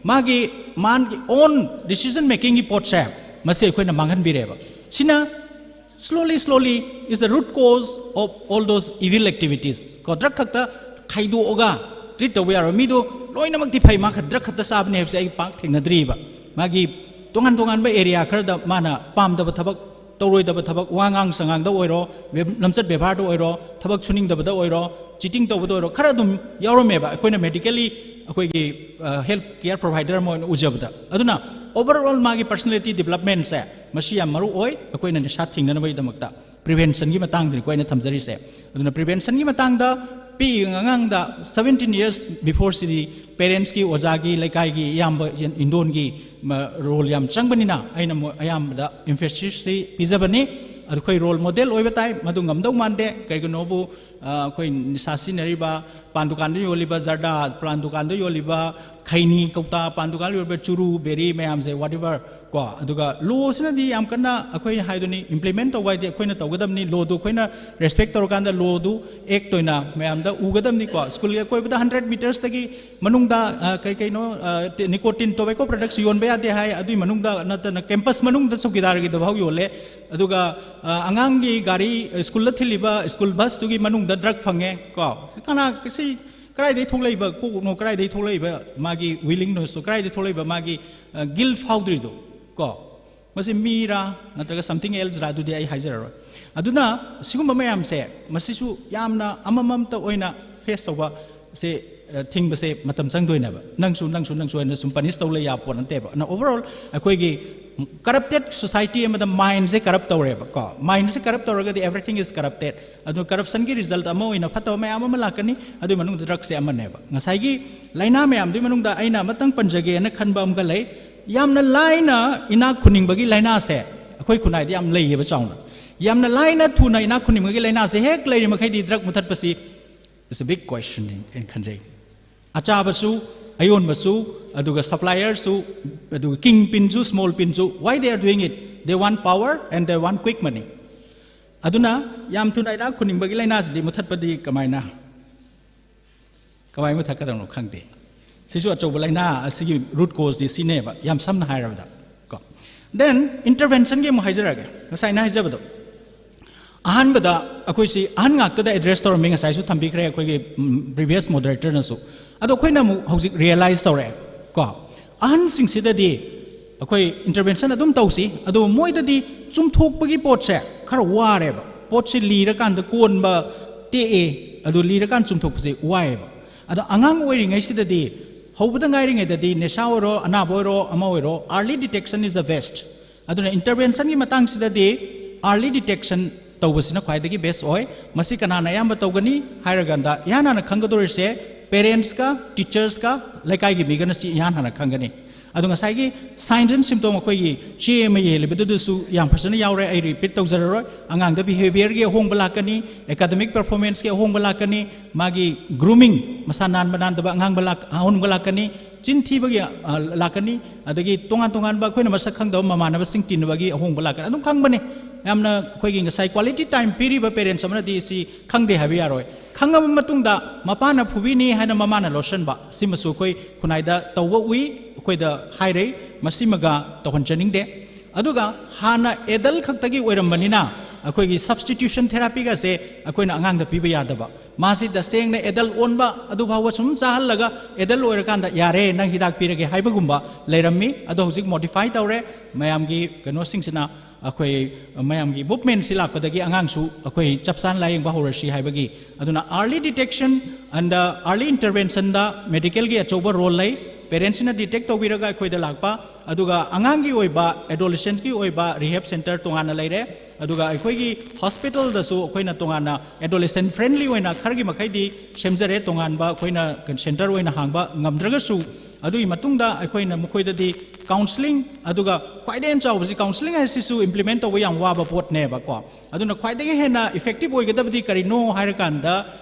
ꯃꯥꯒꯤ ꯃꯥꯒꯤ ꯑꯣꯟ ꯗꯤꯁꯤꯖꯟ ꯃꯦꯀꯤꯡꯒꯤ ꯄꯣꯠꯁꯦ ꯃꯁꯤ ꯑꯩꯈꯣꯏꯅ ꯃꯥꯡꯍꯟꯕꯤꯔꯦꯕ꯫ ꯁꯤꯅ slowly slowly is the root cause of all those evil activities꯫ ꯀꯣ, ꯗ꯭ꯔꯒ ꯈꯛꯇ ꯈꯥꯏꯗꯣꯛꯑꯒ ꯇ꯭ꯔꯤꯠ ꯇꯧꯕ ꯌꯥꯔꯣꯏ꯫ ꯃꯤꯗꯣ ꯂꯣꯏꯅꯃꯛꯇꯤ ꯐꯩ, ꯃꯥ ꯈꯔ ꯗ꯭ꯔꯒ ꯈꯛꯇ ꯆꯥꯕꯅꯦ ꯍꯥꯏꯕꯁꯦ ꯑꯩ ꯄꯥꯛ ꯊꯦꯡꯅꯗ꯭ꯔꯤꯕ꯫ ꯃꯥꯒꯤ ꯇꯣꯉꯥꯟ ꯇꯣꯉꯥꯟꯕ ꯑꯦꯔꯤꯌꯥ ꯈꯔꯗ ꯃꯥꯅ ꯄꯥꯝꯗꯕ ꯊꯕꯛ, ꯇꯧꯔꯣꯏꯗꯕ ꯊꯕꯛ, ꯋꯥꯉꯥꯡ ꯁꯉꯥꯡꯗ ꯑꯣꯏꯔꯣ, ꯂꯝꯆꯠ ꯕꯦꯕꯥꯔꯗ ꯑꯣꯏꯔꯣ, ꯊꯕꯛ ꯁꯨꯅꯤꯡꯗꯕꯗ ꯑꯣꯏꯔꯣ, ꯆꯤꯇꯤꯡ ꯇꯧꯕꯗ ꯑꯣꯏꯔꯣ, ꯈꯔ ꯑꯗꯨꯝ ꯌꯥꯎꯔꯝꯃꯦꯕ꯫ ꯑꯩꯈꯣꯏꯅ ꯃꯦꯗꯤꯀꯦꯜꯂꯤ ꯑꯩꯈꯣꯏꯒꯤ ꯍꯦꯜꯊ ꯀꯤꯌꯔ ꯄ꯭ꯔꯣꯚꯥꯏꯗꯔ ꯑꯃ ꯑꯣꯏꯅ ꯎꯖꯕꯗ꯫ ꯑꯗꯨꯅ ꯑꯣꯚꯔ ꯑꯣꯜ ꯃꯥꯒꯤ ꯄꯔꯁꯅꯦꯂꯤꯇꯤ ꯗꯤꯕꯂꯞꯃꯦꯟꯁꯦ ꯃꯁꯤ ꯌꯥꯝ ꯃꯔꯨ ꯑꯣꯏ ꯑꯩꯈꯣꯏꯅ ꯅꯤꯁꯥ ꯊꯤꯡꯅꯅꯕꯒꯤꯗꯃꯛꯇ꯫ ꯄ꯭ꯔꯤꯚꯦꯟꯁꯟꯒꯤ ꯃꯇꯥꯡꯗꯅꯤꯀꯣ ꯑꯩꯅ ꯊꯝꯖꯔꯤꯁꯦ꯫ ꯑꯗꯨꯅ ꯄ꯭ꯔꯤꯚꯦꯟꯁꯟꯒꯤ ꯃꯇꯥꯡꯗ ꯄꯤꯛꯏꯉꯩ ꯑꯉꯥꯡꯗ seventeen years before ꯁꯤꯗꯤ ꯄꯦꯔꯦꯟꯁꯀꯤ, ꯑꯣꯖꯥꯒꯤ, ꯂꯩꯀꯥꯏꯒꯤ, ꯏꯌꯥꯝꯕ ꯏꯟꯗꯣꯟꯒꯤ ꯔꯣꯜ ꯌꯥꯝ ꯆꯪꯕꯅꯤꯅ ꯑꯩꯅ ꯃꯣꯏ ꯑꯌꯥꯝꯕꯗ ꯏꯝꯐꯦꯁꯤꯁꯁꯤ ꯄꯤꯖꯕꯅꯤ꯫ ꯑꯩꯈꯣꯏ ꯔꯣꯜ ꯃꯣꯗꯦꯜ ꯑꯣꯏꯕ ꯇꯥꯏ, ꯃꯗꯨ ꯉꯝꯗꯧ ꯃꯥꯟꯗꯦ꯫ ꯀꯩꯒꯤꯅꯣꯕꯨ ꯑꯩꯈꯣꯏ ꯅꯤꯁꯥ ꯁꯤꯖꯤꯟꯅꯔꯤꯕ, ꯄꯥꯟ ꯗꯨꯀꯥꯟꯗ ꯌꯣꯜꯂꯤꯕ ꯖꯔꯗꯥ, ꯄꯥꯟ ꯗꯨꯀꯥꯟꯗ ꯌꯣꯜꯂꯤꯕ ꯈꯩꯅꯤ ꯀꯧꯇꯥ, ꯄꯥꯟ ꯗꯨꯀꯥꯟꯗ ꯌꯣꯜꯂꯤꯕ ꯆꯨꯔꯨ, ꯕꯦꯔꯤ ꯃꯌꯥꯝꯁꯦ, whatever, ꯀꯣ꯫ ꯑꯗꯨꯒ ꯂꯣꯁꯤꯅꯗꯤ ꯌꯥꯝ ꯀꯟꯅ ꯑꯩꯈꯣꯏꯅ ꯍꯥꯏꯗꯨꯅꯤ, implement ꯇꯧꯕ ꯍꯥꯏꯗꯤ ꯑꯩꯈꯣꯏꯅ ꯇꯧꯒꯗꯕꯅꯤ, ꯂꯣꯗꯨ ꯑꯩꯈꯣꯏꯅ respect ꯇꯧꯔꯀꯥꯟꯗ ꯂꯣꯗꯨ act ꯑꯣꯏꯅ ꯃꯌꯥꯝꯗ ꯎꯒꯗꯕꯅꯤꯀꯣ꯫ ꯁ꯭ꯀꯨꯜꯒꯤ ꯑꯀꯣꯏꯕꯗ hundred metersꯇꯒꯤ ꯃꯅꯨꯡꯗ, ꯑ, ꯀꯩ ꯀꯩꯅꯣ, ꯑ, nicotine, tobacco products ꯌꯣꯟꯕ ꯌꯥꯗꯦ ꯍꯥꯏ, ꯑꯗꯨꯒꯤ ꯃꯅꯨꯡꯗ ꯅꯠꯇꯅ campus ꯃꯅꯨꯡꯗ ꯆꯧꯀꯤꯗꯥꯔꯒꯤꯗꯐꯥꯎ ꯌꯣꯜꯂꯦ꯫ ꯑꯗꯨꯒ, ꯑ, ꯑꯉꯥꯡꯒꯤ ꯒꯥꯔꯤ, ꯁ꯭ꯀꯨꯜꯗ ꯊꯤꯜꯂꯤꯕ ꯁ꯭ꯀꯨꯜ ꯕꯁꯇꯨꯒꯤ ꯃꯅꯨꯡꯗ drug ꯐꯪꯉꯦ, ꯀꯣ꯫ ꯀꯅꯥ, ꯁꯤ ꯀꯗꯥꯏꯗꯒꯤ ꯊꯣꯛꯂꯛꯏꯕ ꯀꯣꯛꯅꯣ, ꯀꯗꯥꯏꯗꯒꯤ ꯊꯣꯛꯂꯛꯏꯕ ꯃꯥꯒꯤ willingnessꯇꯣ, ꯀꯗꯥꯏꯗꯒꯤ ꯊꯣꯛꯂꯛꯏꯕ ꯃꯥꯒꯤ, ꯑ, guilt ꯐꯥꯎꯗ꯭ꯔꯤꯗꯣ, ꯀꯣ? ꯃꯁꯤ ꯃꯤꯔꯥ ꯅꯠꯇ꯭ꯔꯒ something elseꯔꯥ, ꯑꯗꯨꯗꯤ ꯑꯩ ꯍꯥꯏꯖꯔꯔꯣꯏ꯫ ꯑꯗꯨꯅ ꯁꯤꯒꯨꯝꯕ ꯃꯌꯥꯝꯁꯦ, ꯃꯁꯤꯁꯨ ꯌꯥꯝꯅ ꯑꯃꯃꯝꯇ ꯑꯣꯏꯅ face ꯇꯧꯕ ꯁꯦ, ꯑ, ꯊꯤꯡꯕꯁꯦ ꯃꯇꯝ ꯆꯪꯗꯣꯏꯅꯦꯕ꯫ ꯅꯪꯁꯨ, ꯅꯪꯁꯨ, ꯅꯪꯁꯨ ꯍꯥꯏꯅ ꯁꯨꯝ punish ꯇꯧ ꯂꯩ ꯌꯥꯄꯣꯠ ꯅꯠꯇꯦꯕ꯫ ꯑꯗꯨꯅ overall ꯑꯩꯈꯣꯏꯒꯤ corrupted society ꯑꯃꯗ mindꯁꯦ corrupt ꯇꯧꯔꯦꯕ, ꯀꯣ꯫ Mindꯁꯦ corrupt ꯇꯧꯔꯒꯗꯤ everything is corrupted꯫ ꯑꯗꯨ corruptionꯒꯤ result ꯑꯃ ꯑꯣꯏꯅ ꯐꯠꯇꯕ ꯃꯌꯥꯝ ꯑꯃ ꯂꯥꯛꯀꯅꯤ꯫ ꯑꯗꯨꯒꯤ ꯃꯅꯨꯡꯗ drugꯁꯦ ꯑꯃꯅꯦꯕ꯫ ꯉꯁꯥꯏꯒꯤ ꯂꯥꯏꯅꯥ ꯃꯌꯥꯝꯗꯨꯒꯤ ꯃꯅꯨꯡꯗ ꯑꯩꯅ ꯑꯃꯇꯪ ꯄꯟꯖꯒꯦꯅ ꯈꯟꯕ ꯑꯃꯒ ꯂꯩ꯫ ꯌꯥꯝꯅ ꯂꯥꯏꯅ ꯏꯅꯥꯛ ꯈꯨꯟꯅꯤꯡꯕꯒꯤ ꯂꯥꯏꯅꯥꯁꯦ ꯑꯩꯈꯣꯏ ꯈꯨꯟꯅꯥꯏꯗ ꯌꯥꯝ ꯂꯩꯌꯦꯕ ꯆꯥꯎꯅ꯫ ꯌꯥꯝꯅ ꯂꯥꯏꯅ ꯊꯨꯅ ꯏꯅꯥꯛ ꯈꯨꯟꯅꯤꯡꯕꯒꯤ ꯂꯥꯏꯅꯥꯁꯦ ꯍꯦꯛ ꯂꯩꯔꯤ ꯃꯈꯩꯗꯤ drug ꯃꯨꯊꯠꯄꯁꯤ is a big question ꯑꯩꯅ ꯈꯟꯖꯩ꯫ ꯑꯆꯥꯕꯁꯨ, ꯑꯌꯣꯟꯕꯁꯨ, ꯑꯗꯨꯒ supplierꯁꯨ, ꯑꯗꯨꯒ king pinꯁꯨ, small pinꯁꯨ, why they are doing it? They want power and they want quick money. ꯑꯗꯨꯅ ꯌꯥꯝ ꯊꯨꯅ ꯏꯅꯥꯛ ꯈꯨꯟꯅꯤꯡꯕꯒꯤ ꯂꯥꯏꯅꯥꯁꯤꯗꯤ ꯃꯨꯊꯠꯄꯗꯤ ꯀꯃꯥꯏꯅ, ꯀꯃꯥꯏꯅ ꯃꯨꯊꯠꯀꯗꯕꯅꯣ ꯈꯪꯗꯦ꯫ ꯁꯤꯁꯨ ꯑꯆꯧꯕ ꯂꯥꯏꯅꯥ ꯑꯁꯤꯒꯤ root causeꯗꯤ ꯁꯤꯅꯦꯕ, ꯌꯥꯝ ꯁꯝꯅ ꯍꯥꯏꯔꯕꯗ, ꯀꯣ꯫ Then interventionꯒꯤ ꯑꯃꯨꯛ ꯍꯥꯏꯖꯔꯛꯑꯒꯦ, ꯉꯁꯥꯏ ꯑꯩꯅ ꯍꯥꯏꯖꯕꯗꯣ꯫ ꯑꯍꯥꯟꯕꯗ ꯑꯩꯈꯣꯏꯁꯤ ꯑꯍꯟ ꯉꯥꯛꯇꯗ address ꯇꯧꯔꯝꯃꯤ, ꯉꯁꯥꯏꯁꯨ ꯊꯝꯕꯤꯈ꯭ꯔꯦ ꯑꯩꯈꯣꯏꯒꯤ, ꯎꯝ, previous moderatorꯅꯁꯨ꯫ ꯑꯗꯣ ꯑꯩꯈꯣꯏꯅ ꯑꯃꯨꯛ ꯍꯧꯖꯤꯛ realize ꯇꯧꯔꯛꯑꯦ, ꯀꯣ꯫ ꯑꯍꯟꯁꯤꯡꯁꯤꯗꯗꯤ ꯑꯩꯈꯣꯏ intervention ꯑꯗꯨꯝ ꯇꯧꯁꯤ, ꯑꯗꯨꯕꯨ ꯃꯣꯏꯗꯗꯤ ꯆꯨꯝꯊꯣꯛꯄꯒꯤ ꯄꯣꯠꯁꯦ ꯈꯔ ꯋꯥꯔꯦꯕ꯫ ꯄꯣꯠꯁꯦ ꯂꯤꯔꯀꯥꯟꯗ ꯀꯣꯟꯕ ꯇꯦꯛꯑꯦ, ꯑꯗꯨ ꯂꯤꯔꯀꯥꯟꯗ ꯆꯨꯝꯊꯣꯛꯄꯁꯦ ꯋꯥꯏꯑꯦꯕ꯫ ꯑꯗꯣ ꯑꯉꯥꯡ ꯑꯣꯏꯔꯤꯉꯩꯁꯤꯗꯗꯤ, ꯍꯧꯕꯗ ꯉꯥꯏꯔꯤꯉꯩꯗꯗꯤ, ꯅꯦꯁꯥ ꯑꯣꯏꯔꯣ, ꯑꯅꯥꯕ ꯑꯣꯏꯔꯣ, ꯑꯃ ꯑꯣꯏꯔꯣ, early detection is the best꯫ ꯑꯗꯨꯅ interventionꯒꯤ ꯃꯇꯥꯡꯁꯤꯗꯗꯤ early detection ꯇꯧꯕꯁꯤꯅ ꯈ꯭ꯋꯥꯏꯗꯒꯤ best ꯑꯣꯏ꯫ ꯃꯁꯤ ꯀꯅꯥꯅ ꯑꯌꯥꯝꯕ ꯇꯧꯒꯅꯤ ꯍꯥꯏꯔꯀꯥꯟꯗ, ꯏꯍꯥꯟ ꯍꯥꯟꯅ ꯈꯪꯒꯗꯧꯔꯤꯁꯦ parentsꯀ, teachersꯀ, ꯂꯩꯀꯥꯏꯒꯤ ꯃꯤꯒꯅ ꯁꯤ ꯏꯍꯥꯟ ꯍꯥꯟꯅ ꯈꯪꯒꯅꯤ꯫ ꯑꯗꯣ ꯉꯁꯥꯏꯒꯤ signs and symptoms ꯑꯩꯈꯣꯏꯒꯤ ꯆꯦ ꯑꯃ ꯌꯦꯜꯂꯤꯕꯗꯨꯗꯁꯨ ꯌꯥꯝ ꯐꯖꯅ ꯌꯥꯎꯔꯦ, ꯑꯩ repeat ꯇꯧꯖꯔꯔꯣꯏ꯫ ꯑꯉꯥꯡꯗ behaviourꯒꯤ ꯑꯍꯣꯡꯕ ꯂꯥꯛꯀꯅꯤ, academic performanceꯀꯤ ꯑꯍꯣꯡꯕ ꯂꯥꯛꯀꯅꯤ, ꯃꯥꯒꯤ grooming, ꯃꯁꯥ ꯅꯥꯟꯕ ꯅꯥꯟꯗꯕ ꯑꯉꯥꯡꯕ ꯂꯥꯛ-, ꯑꯍꯣꯡꯕ ꯂꯥꯛꯀꯅꯤ, ꯆꯤꯟ ꯊꯤꯕꯒꯤ, ꯑ, ꯂꯥꯛꯀꯅꯤ, ꯑꯗꯒꯤ ꯇꯣꯉꯥꯟ ꯇꯣꯉꯥꯟꯕ ꯑꯩꯈꯣꯏꯅ ꯃꯁꯛ ꯈꯪꯗꯕ ꯃꯃꯥꯟꯅꯕꯁꯤꯡ ꯇꯤꯟꯅꯕꯒꯤ ꯑꯍꯣꯡꯕ ꯂꯥꯛꯀꯅꯤ꯫ ꯑꯗꯨꯝ ꯈꯪꯕꯅꯦ, ꯌꯥꯝꯅ ꯑꯩꯈꯣꯏꯒꯤ ꯉꯁꯥꯏ quality time ꯄꯤꯔꯤꯕ parents ꯑꯃꯅꯗꯤ ꯁꯤ ꯈꯪꯗꯦ ꯍꯥꯏꯕ ꯌꯥꯔꯣꯏ꯫ ꯈꯪꯉꯕ ꯃꯇꯨꯡꯗ ꯃꯄꯥꯅ ꯐꯨꯕꯤꯅꯤ ꯍꯥꯏꯅ ꯃꯃꯥꯅ ꯂꯣꯠꯁꯤꯟꯕ, ꯁꯤꯃꯁꯨ ꯑꯩꯈꯣꯏ ꯈꯨꯟꯅꯥꯏꯗ ꯇꯧꯕ ꯎꯏ, ꯑꯩꯈꯣꯏꯗ ꯍꯥꯏꯔꯩ, ꯃꯁꯤꯃꯒ ꯇꯧꯍꯟꯖꯅꯤꯡꯗꯦ꯫ ꯑꯗꯨꯒ ꯍꯥꯟꯅ adult ꯈꯛꯇꯒꯤ ꯑꯣꯏꯔꯝꯕꯅꯤꯅ ꯑꯩꯈꯣꯏꯒꯤ substitution therapyꯒꯁꯦ ꯑꯩꯈꯣꯏꯅ ꯑꯉꯥꯡꯗ ꯄꯤꯕ ꯌꯥꯗꯕ꯫ ꯃꯥꯁꯤ ꯇꯁꯦꯡꯅ adult ꯑꯣꯟꯕ ꯑꯗꯨ ꯐꯥꯎꯕ ꯁꯨꯝ ꯆꯥꯍꯜꯂꯒ adult ꯑꯣꯏꯔꯀꯥꯟꯗ "ꯌꯥꯔꯦ, ꯅꯪ ꯍꯤꯗꯥꯛ ꯄꯤꯔꯒꯦ" ꯍꯥꯏꯕꯒꯨꯝꯕ ꯂꯩꯔꯝꯃꯤ꯫ ꯑꯗꯣ ꯍꯧꯖꯤꯛ modify ꯇꯧꯔꯦ꯫ ꯃꯌꯥꯝꯒꯤ ꯀꯩꯅꯣꯁꯤꯡꯁꯤꯅ, ꯑꯩꯈꯣꯏ ꯃꯌꯥꯝꯒꯤ movementꯁꯤ ꯂꯥꯛꯄꯗꯒꯤ ꯑꯉꯥꯡꯁꯨ ꯑꯩꯈꯣꯏ ꯆꯞ ꯆꯥꯅ ꯂꯥꯌꯦꯡꯕ ꯍꯧꯔꯁꯤ ꯍꯥꯏꯕꯒꯤ꯫ ꯑꯗꯨꯅ early detection and early interventionꯗ medicalꯒꯤ ꯑꯆꯧꯕ role ꯂꯩ꯫ Parentsꯁꯤꯅ detect ꯇꯧꯕꯤꯔꯒ ꯑꯩꯈꯣꯏꯗ ꯂꯥꯛꯄ, ꯑꯗꯨꯒ ꯑꯉꯥꯡꯒꯤ ꯑꯣꯏꯕ, adolescentꯀꯤ ꯑꯣꯏꯕ rehab centre ꯇꯣꯉꯥꯟꯅ ꯂꯩꯔꯦ꯫ ꯑꯗꯨꯒ ꯑꯩꯈꯣꯏꯒꯤ hospitalꯗꯁꯨ ꯑꯩꯈꯣꯏꯅ ꯇꯣꯉꯥꯟꯅ adolescent friendly ꯑꯣꯏꯅ ꯈꯔꯒꯤ ꯃꯈꯩꯗꯤ ꯁꯦꯝꯖꯔꯦ, ꯇꯣꯉꯥꯟꯕ ꯑꯩꯈꯣꯏꯅ centre ꯑꯣꯏꯅ ꯍꯥꯡꯕ ꯉꯝꯗ꯭ꯔꯒꯁꯨ꯫ ꯑꯗꯨꯒꯤ ꯃꯇꯨꯡꯗ ꯑꯩꯈꯣꯏꯅ ꯃꯈꯣꯏꯗꯗꯤ counselling, ꯑꯗꯨꯒ ꯈ꯭ꯋꯥꯏꯗꯒꯤ ꯍꯦꯟꯅ ꯆꯥꯎꯕꯁꯤ counselling ꯍꯥꯏꯁꯤꯁꯨ implement ꯇꯧꯕ ꯌꯥꯝ ꯋꯥꯕ ꯄꯣꯠꯅꯦꯕꯀꯣ꯫ ꯑꯗꯨꯅ ꯈ꯭ꯋꯥꯏꯗꯒꯤ ꯍꯦꯟꯅ effective ꯑꯣꯏꯒꯗꯕꯗꯤ ꯀꯔꯤꯅꯣ ꯍꯥꯏꯔꯀꯥꯟꯗ,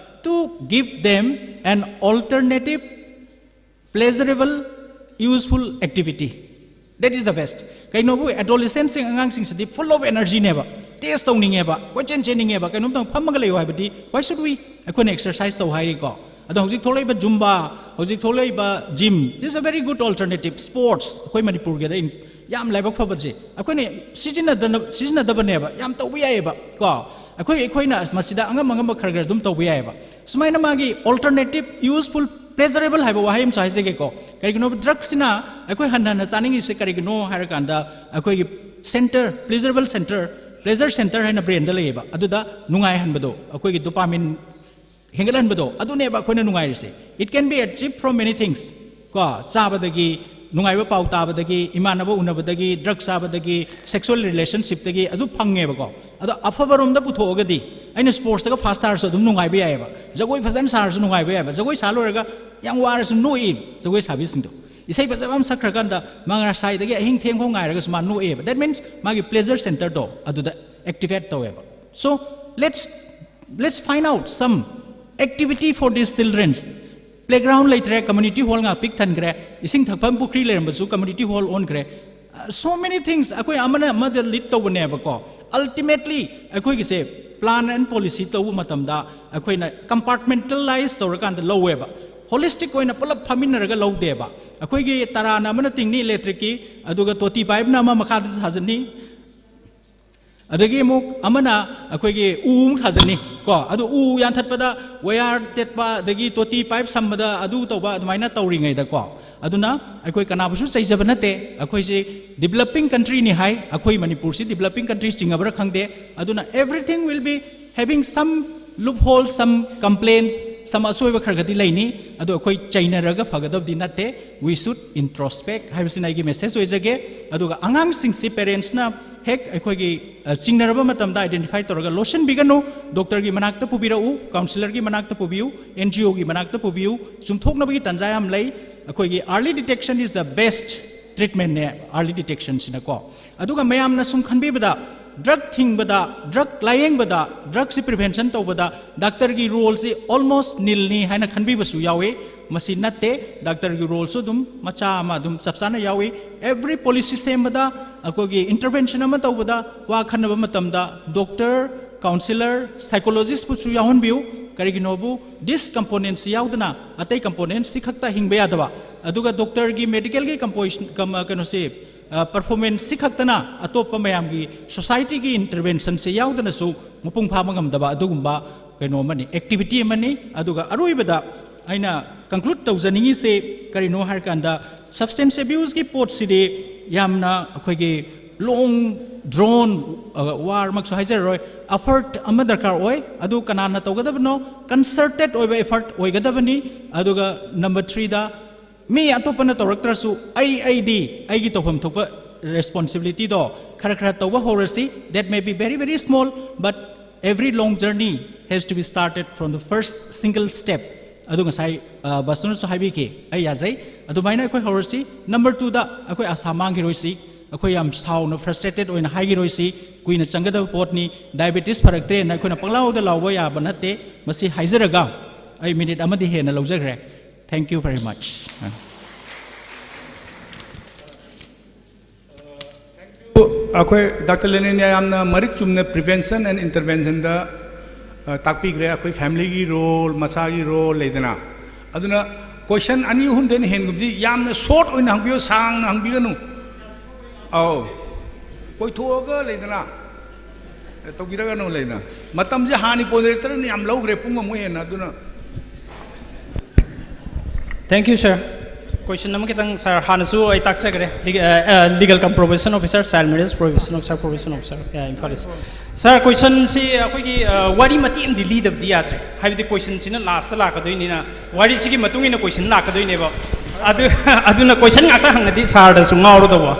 to give them an alternative, pleasurable, useful activity. That is the best. ꯀꯩꯅꯣꯕꯨ adolescentꯁꯤꯡ, ꯑꯉꯥꯡꯁꯤꯡꯁꯤꯗꯤ full of energyꯅꯦꯕ, test ꯇꯧꯅꯤꯡꯉꯦꯕ, ꯀꯣꯏꯆꯦꯟ ꯆꯦꯟꯅꯤꯡꯉꯦꯕ, ꯀꯩꯅꯣꯝꯇꯪ ꯐꯝꯃꯒ ꯂꯩꯌꯨ ꯍꯥꯏꯕꯗꯤ, why should we? ꯑꯩꯈꯣꯏꯅ exercise ꯇꯧ ꯍꯥꯏꯔꯤꯀꯣ꯫ ꯑꯗꯣ ꯍꯧꯖꯤꯛ ꯊꯣꯛꯂꯛꯏꯕ Zumba, ꯍꯧꯖꯤꯛ ꯊꯣꯛꯂꯛꯏꯕ gym, this is a very good alternative. Sports, ꯑꯩꯈꯣꯏ ꯃꯅꯤꯄꯨꯔꯒꯤꯗ ꯏꯟ-, ꯌꯥꯝ ꯂꯥꯏꯕꯛ ꯐꯕꯁꯦ, ꯑꯩꯈꯣꯏꯅ ꯁꯤꯖꯤꯟꯅꯗꯅ-, ꯁꯤꯖꯤꯟꯅꯗꯕꯅꯦꯕ, ꯌꯥꯝ ꯇꯧꯕ ꯌꯥꯏꯌꯦꯕ ꯀꯣ꯫ ꯑꯩꯈꯣꯏ, ꯑꯩꯈꯣꯏꯅ ꯃꯁꯤꯗ ꯑꯉꯝ ꯑꯉꯝꯕ ꯈꯔ ꯈꯔ ꯑꯗꯨꯝ ꯇꯧꯕ ꯌꯥꯏꯌꯦꯕ꯫ ꯁꯨꯃꯥꯏꯅ ꯃꯥꯒꯤ alternative, useful, pleasurable ꯍꯥꯏꯕ ꯋꯥꯍꯩ ꯑꯃꯁꯨ ꯍꯥꯏꯖꯒꯦꯀꯣ꯫ ꯀꯔꯤꯒꯤꯅꯣꯕ, drugsꯁꯤꯅ ꯑꯩꯈꯣꯏ ꯍꯟꯅ ꯍꯟꯅ ꯆꯥꯅꯤꯡꯉꯤꯁꯦ ꯀꯔꯤꯒꯤꯅꯣ ꯍꯥꯏꯔꯀꯥꯟꯗ, ꯑꯩꯈꯣꯏꯒꯤ centre, pleasurable centre, pleasure centre ꯍꯥꯏꯅ brainꯗ ꯂꯩꯌꯦꯕ, ꯑꯗꯨꯗ ꯅꯨꯡꯉꯥꯏꯍꯟꯕꯗꯣ, ꯑꯩꯈꯣꯏꯒꯤ dopamine ꯍꯦꯟꯒꯠꯍꯟꯕꯗꯣ, ꯑꯗꯨꯅꯦꯕ ꯑꯩꯈꯣꯏꯅ ꯅꯨꯡꯉꯥꯏꯔꯤꯁꯦ꯫ It can be achieved from many things. ꯀꯣ, ꯆꯥꯕꯗꯒꯤ, ꯅꯨꯡꯉꯥꯏꯕ ꯄꯥꯎ ꯇꯥꯕꯗꯒꯤ, ꯏꯃꯥꯟꯅꯕ ꯎꯅꯕꯗꯒꯤ, drug ꯆꯥꯕꯗꯒꯤ, sexual relationshipꯇꯒꯤ ꯑꯗꯨ ꯐꯪꯉꯦꯕꯀꯣ꯫ ꯑꯗꯣ ꯑꯐꯕꯔꯣꯝꯗ ꯄꯨꯊꯣꯛꯑꯒꯗꯤ, ꯑꯩꯅ sportsꯇꯒ first ꯇꯥꯔꯁꯨ ꯑꯗꯨꯝ ꯅꯨꯡꯉꯥꯏꯕ ꯌꯥꯏꯌꯦꯕ, ꯖꯒꯣꯏ ꯐꯖꯅ ꯁꯥꯔꯁꯨ ꯅꯨꯡꯉꯥꯏꯕ ꯌꯥꯏꯌꯦꯕ, ꯖꯒꯣꯏ ꯁꯥ ꯂꯣꯏꯔꯒ ꯌꯥꯝ ꯋꯥꯔꯁꯨ ꯅꯣꯛꯏ ꯖꯒꯣꯏ ꯁꯥꯕꯤꯁꯤꯡꯗꯣ꯫ ꯏꯁꯩ ꯐꯖꯕ ꯑꯃ ꯁꯛꯈ꯭ꯔꯀꯥꯟꯗ ꯃꯥ ꯉꯁꯥꯏꯗꯒꯤ ꯑꯍꯤꯡ ꯊꯦꯡꯐꯥꯎ ꯉꯥꯏꯔꯒꯁꯨ ꯃꯥ ꯅꯣꯛꯑꯦꯕ꯫ That means ꯃꯥꯒꯤ pleasure centreꯗꯣ ꯑꯗꯨꯗ activate ꯇꯧꯋꯦꯕ꯫ So let's let's find out some activity for these children's. Playground ꯂꯩꯇ꯭ꯔꯦ, community hall ꯉꯥꯛ ꯄꯤꯛ ꯊꯟꯈ꯭ꯔꯦ, ꯏꯁꯤꯡ ꯊꯛꯐꯝ ꯄꯨꯈ꯭ꯔꯤ ꯂꯩꯔꯝꯕꯁꯨ community hall ꯑꯣꯟꯈ꯭ꯔꯦ꯫ So many things ꯑꯩꯈꯣꯏ ꯑꯃꯅ ꯑꯃꯗ lead ꯇꯧꯕꯅꯦꯕꯀꯣ꯫ Ultimately ꯑꯩꯈꯣꯏꯒꯤꯁꯦ plan and policy ꯇꯧꯕ ꯃꯇꯝꯗ ꯑꯩꯈꯣꯏꯅ compartmentalize ꯇꯧꯔꯀꯥꯟꯗ ꯂꯧꯋꯦꯕ꯫ Holistic ꯑꯣꯏꯅ ꯄꯨꯂꯞ ꯐꯝꯃꯤꯟꯅꯔꯒ ꯂꯧꯗꯦꯕ꯫ ꯑꯩꯈꯣꯏꯒꯤ ꯇꯔꯥꯅ ꯑꯃꯅ ꯇꯤꯡꯅꯤ electricꯀꯤ, ꯑꯗꯨꯒ ꯇꯣꯇꯤ pipeꯅ ꯑꯃ ꯃꯈꯥꯗ ꯊꯥꯖꯤꯟꯅꯤ, ꯑꯗꯒꯤ ꯑꯃꯨꯛ ꯑꯃꯅ ꯑꯩꯈꯣꯏꯒꯤ ꯎ ꯑꯃꯨꯛ ꯊꯥꯖꯤꯟꯅꯤ ꯀꯣ꯫ ꯑꯗꯨ ꯎ ꯌꯥꯟꯊꯠꯄꯗ wire ꯇꯦꯠꯄ, ꯑꯗꯒꯤ ꯇꯣꯇꯤ pipe ꯁꯝꯕꯗ ꯑꯗꯨ ꯇꯧꯕ, ꯑꯗꯨꯃꯥꯏꯅ ꯇꯧꯔꯤꯉꯩꯗꯀꯣ꯫ ꯑꯗꯨꯅ ꯑꯩꯈꯣꯏ ꯀꯅꯥꯕꯨꯁꯨ ꯆꯩꯖꯕ ꯅꯠꯇꯦ꯫ ꯑꯩꯈꯣꯏꯁꯤ developing countryꯅꯤ ꯍꯥꯏ, ꯑꯩꯈꯣꯏ ꯃꯅꯤꯄꯨꯔꯁꯤ developing country ꯆꯤꯡꯉꯕ꯭ꯔꯥ ꯈꯪꯗꯦ꯫ ꯑꯗꯨꯅ everything will be having some loophole, some complaints, some ꯑꯁꯣꯏꯕ ꯈꯔ ꯈꯔꯗꯤ ꯂꯩꯅꯤ꯫ ꯑꯗꯣ ꯑꯩꯈꯣꯏ ꯆꯩꯅꯔꯒ ꯐꯒꯗꯕꯗꯤ ꯅꯠꯇꯦ꯫ We should introspect ꯍꯥꯏꯕꯁꯤꯅ ꯑꯩꯒꯤ message ꯑꯣꯏꯖꯒꯦ꯫ ꯑꯗꯨꯒ ꯑꯉꯥꯡꯁꯤꯡꯁꯤ parentsꯅ ꯍꯦꯛ ꯑꯩꯈꯣꯏꯒꯤ, ꯑ, ꯆꯤꯡꯅꯔꯕ ꯃꯇꯝꯗ identify ꯇꯧꯔꯒ ꯂꯣꯠꯁꯤꯟꯕꯤꯒꯅꯨ꯫ Doctorꯒꯤ ꯃꯅꯥꯛꯇ ꯄꯨꯕꯤꯔꯛꯎ, counsellorꯒꯤ ꯃꯅꯥꯛꯇ ꯄꯨꯕꯤꯌꯨ, NGOꯒꯤ ꯃꯅꯥꯛꯇ ꯄꯨꯕꯤꯌꯨ꯫ ꯆꯨꯝꯊꯣꯛꯅꯕꯒꯤ ꯇꯥꯟꯖꯥ ꯌꯥꯝ ꯂꯩ꯫ ꯑꯩꯈꯣꯏꯒꯤ early detection is the best treatmentꯅꯦ, early detectionꯁꯤꯅꯀꯣ꯫ ꯑꯗꯨꯒ ꯃꯌꯥꯝꯅ ꯁꯨꯝ ꯈꯟꯕꯤꯕꯗ drug ꯊꯤꯡꯕꯗ, drug ꯂꯥꯌꯦꯡꯕꯗ, drugꯁꯤ prevention ꯇꯧꯕꯗ doctorꯒꯤ roleꯁꯤ almost nilꯅꯤ ꯍꯥꯏꯅ ꯈꯟꯕꯤꯕꯁꯨ ꯌꯥꯎꯏ꯫ ꯃꯁꯤ ꯅꯠꯇꯦ꯫ Doctorꯒꯤ roleꯁꯨ ꯑꯗꯨꯝ ꯃꯆꯥ ꯑꯃ ꯑꯗꯨꯝ ꯆꯞ ꯆꯥꯅ ꯌꯥꯎꯏ꯫ Every policy ꯁꯦꯝꯕꯗ, ꯑꯩꯈꯣꯏꯒꯤ intervention ꯑꯃ ꯇꯧꯕꯗ, ꯋꯥ ꯈꯟꯅꯕ ꯃꯇꯝꯗ doctor, counsellor, psychologistꯄꯨꯁꯨ ꯌꯥꯎꯍꯟꯕꯤꯌꯨ꯫ ꯀꯔꯤꯒꯤꯅꯣꯕꯨ this componentꯁꯤ ꯌꯥꯎꯗꯅ ꯑꯇꯩ componentꯁꯤ ꯈꯛꯇ ꯍꯤꯡꯕ ꯌꯥꯗꯕ꯫ ꯑꯗꯨꯒ doctorꯒꯤ medicalꯒꯤ composition, ꯀꯝ-, ꯀꯩꯅꯣꯁꯤ, ꯑ, performanceꯁꯤ ꯈꯛꯇꯅ ꯑꯇꯣꯞꯄ ꯃꯌꯥꯝꯒꯤ societyꯒꯤ interventionꯁꯤ ꯌꯥꯎꯗꯅꯁꯨ ꯃꯄꯨꯡ ꯐꯥꯕ ꯉꯝꯗꯕ ꯑꯗꯨꯒꯨꯝꯕ ꯀꯩꯅꯣ ꯑꯃꯅꯤ, activity ꯑꯃꯅꯤ꯫ ꯑꯗꯨꯒ ꯑꯔꯣꯏꯕꯗ ꯑꯩꯅ conclude ꯇꯧꯖꯅꯤꯡꯉꯤꯁꯦ ꯀꯔꯤꯅꯣ ꯍꯥꯏꯔꯀꯥꯟꯗ, substance abuseꯀꯤ ꯄꯣꯠꯁꯤꯗꯤ ꯌꯥꯝꯅ ꯑꯩꯈꯣꯏꯒꯤ long drawn, ꯑ, warꯃꯛꯁꯨ ꯍꯥꯏꯖꯔꯔꯣꯏ, effort ꯑꯃ ꯗꯔꯀꯥꯔ ꯑꯣꯏ꯫ ꯑꯗꯨ ꯀꯅꯥꯅ ꯇꯧꯒꯗꯕꯅꯣ? Concerted ꯑꯣꯏꯕ effort ꯑꯣꯏꯒꯗꯕꯅꯤ꯫ ꯑꯗꯨꯒ number threeꯗ ꯃꯤ ꯑꯇꯣꯞꯄꯅ ꯇꯧꯔꯛꯇ꯭ꯔꯁꯨ ꯑꯩ, ꯑꯩꯗꯤ ꯑꯩꯒꯤ ꯇꯧꯐꯝ ꯊꯣꯛꯄ responsibilityꯗꯣ ꯈꯔ ꯈꯔ ꯇꯧꯕ ꯍꯧꯔꯁꯤ꯫ That may be very, very small, but every long journey has to be started from the first single step. ꯑꯗꯨ ꯉꯁꯥꯏ ꯕꯁꯇꯨꯅꯁꯨ ꯍꯥꯏꯕꯤꯈꯤ, ꯑꯩ ꯌꯥꯖꯩ꯫ ꯑꯗꯨꯃꯥꯏꯅ ꯑꯩꯈꯣꯏ ꯍꯧꯔꯁꯤ꯫ ꯅꯝꯕꯔ ꯇꯨꯗ ꯑꯩꯈꯣꯏ ꯑꯁꯥ ꯃꯥꯡꯈꯤꯔꯣꯏꯁꯤ, ꯑꯩꯈꯣꯏ ꯌꯥꯝ ꯁꯥꯎꯅ ꯐ꯭ꯔꯁꯇ꯭ꯔꯦꯇꯦꯠ ꯑꯣꯏꯅ ꯍꯥꯏꯈꯤꯔꯣꯏꯁꯤ꯫ ꯀꯨꯏꯅ ꯆꯪꯒꯗꯕ ꯄꯣꯠꯅꯤ꯫ ꯗꯥꯏꯕꯦꯇꯤꯁ ꯐꯔꯛꯇ꯭ꯔꯦꯅ ꯑꯩꯈꯣꯏꯅ ꯄꯪꯂꯥꯎꯗ ꯂꯥꯎꯕ ꯌꯥꯕ ꯅꯠꯇꯦ꯫ ꯃꯁꯤ ꯍꯥꯏꯖꯔꯒ ꯑꯩ ꯃꯤꯅꯤꯠ ꯑꯃꯗꯤ ꯍꯦꯟꯅ ꯂꯧꯖꯈ꯭ꯔꯦ꯫ Thank you very much꯫ ꯑꯩꯈꯣꯏ ꯗꯥꯛꯇꯔ ꯂꯦꯅꯤꯟꯅ ꯌꯥꯝꯅ ꯃꯔꯤꯛ ꯆꯨꯝꯅ prevention and interventionꯗ ꯇꯥꯛꯄꯤꯈ꯭ꯔꯦ꯫ ꯑꯩꯈꯣꯏ ꯐꯦꯃꯤꯂꯤꯒꯤ ꯔꯣꯜ, ꯃꯁꯥꯒꯤ ꯔꯣꯜ ꯂꯩꯗꯅ꯫ ꯑꯗꯨꯅ ꯀꯣꯏꯁꯟ ꯑꯅꯤ ꯑꯍꯨꯝꯗꯩꯅ ꯍꯦꯟꯒꯨꯝꯁꯤ ꯌꯥꯝꯅ ꯁꯣꯔꯠ ꯑꯣꯏꯅ ꯍꯪꯕꯤꯌꯨ, ꯁꯥꯡꯅ ꯍꯪꯕꯤꯒꯅꯨ꯫ ꯑꯧ, ꯀꯣꯏꯊꯣꯛꯑꯒ ꯂꯩꯗꯅ ꯇꯧꯕꯤꯔꯒꯅꯨ꯫ ꯂꯩꯅ ꯃꯇꯝꯁꯦ ꯍꯥꯟꯅꯤ ꯄꯣꯟꯗꯔꯦꯛꯇꯔꯅ ꯌꯥꯝ ꯂꯧꯈ꯭ꯔꯦ, ꯄꯨꯡ ꯑꯃꯨꯛ ꯍꯦꯟꯅ꯫ ꯑꯗꯨꯅ Thank you, sir꯫ Question ꯑꯃ ꯈꯤꯇꯪ, sir, ꯍꯥꯟꯅꯁꯨ ꯑꯩ ꯇꯥꯛꯆꯈ꯭ꯔꯦ꯫ Legal, uh, uh, legal cum probation officer, child marriage probation officer, probation officer, yeah, Imphal ꯏꯁ꯫ Sir, questionꯁꯤ ꯑꯩꯈꯣꯏꯒꯤ, uh, ꯋꯥꯔꯤ ꯃꯇꯦꯛ ꯑꯃꯗꯤ ꯂꯤꯗꯕꯗꯤ ꯌꯥꯗ꯭ꯔꯦ, ꯍꯥꯏꯕꯗꯤ questionꯁꯤꯅ lastꯇ ꯂꯥꯛꯀꯗꯣꯏꯅꯤꯅ, ꯋꯥꯔꯤꯁꯤꯒꯤ ꯃꯇꯨꯡ ꯏꯟꯅ question ꯂꯥꯛꯀꯗꯣꯏꯅꯦꯕ꯫ ꯑꯗꯨ, ꯑꯗꯨꯅ question ꯉꯥꯛꯇ ꯍꯪꯉꯗꯤ sirꯗꯁꯨ ꯉꯥꯎꯔꯗꯧꯕ꯫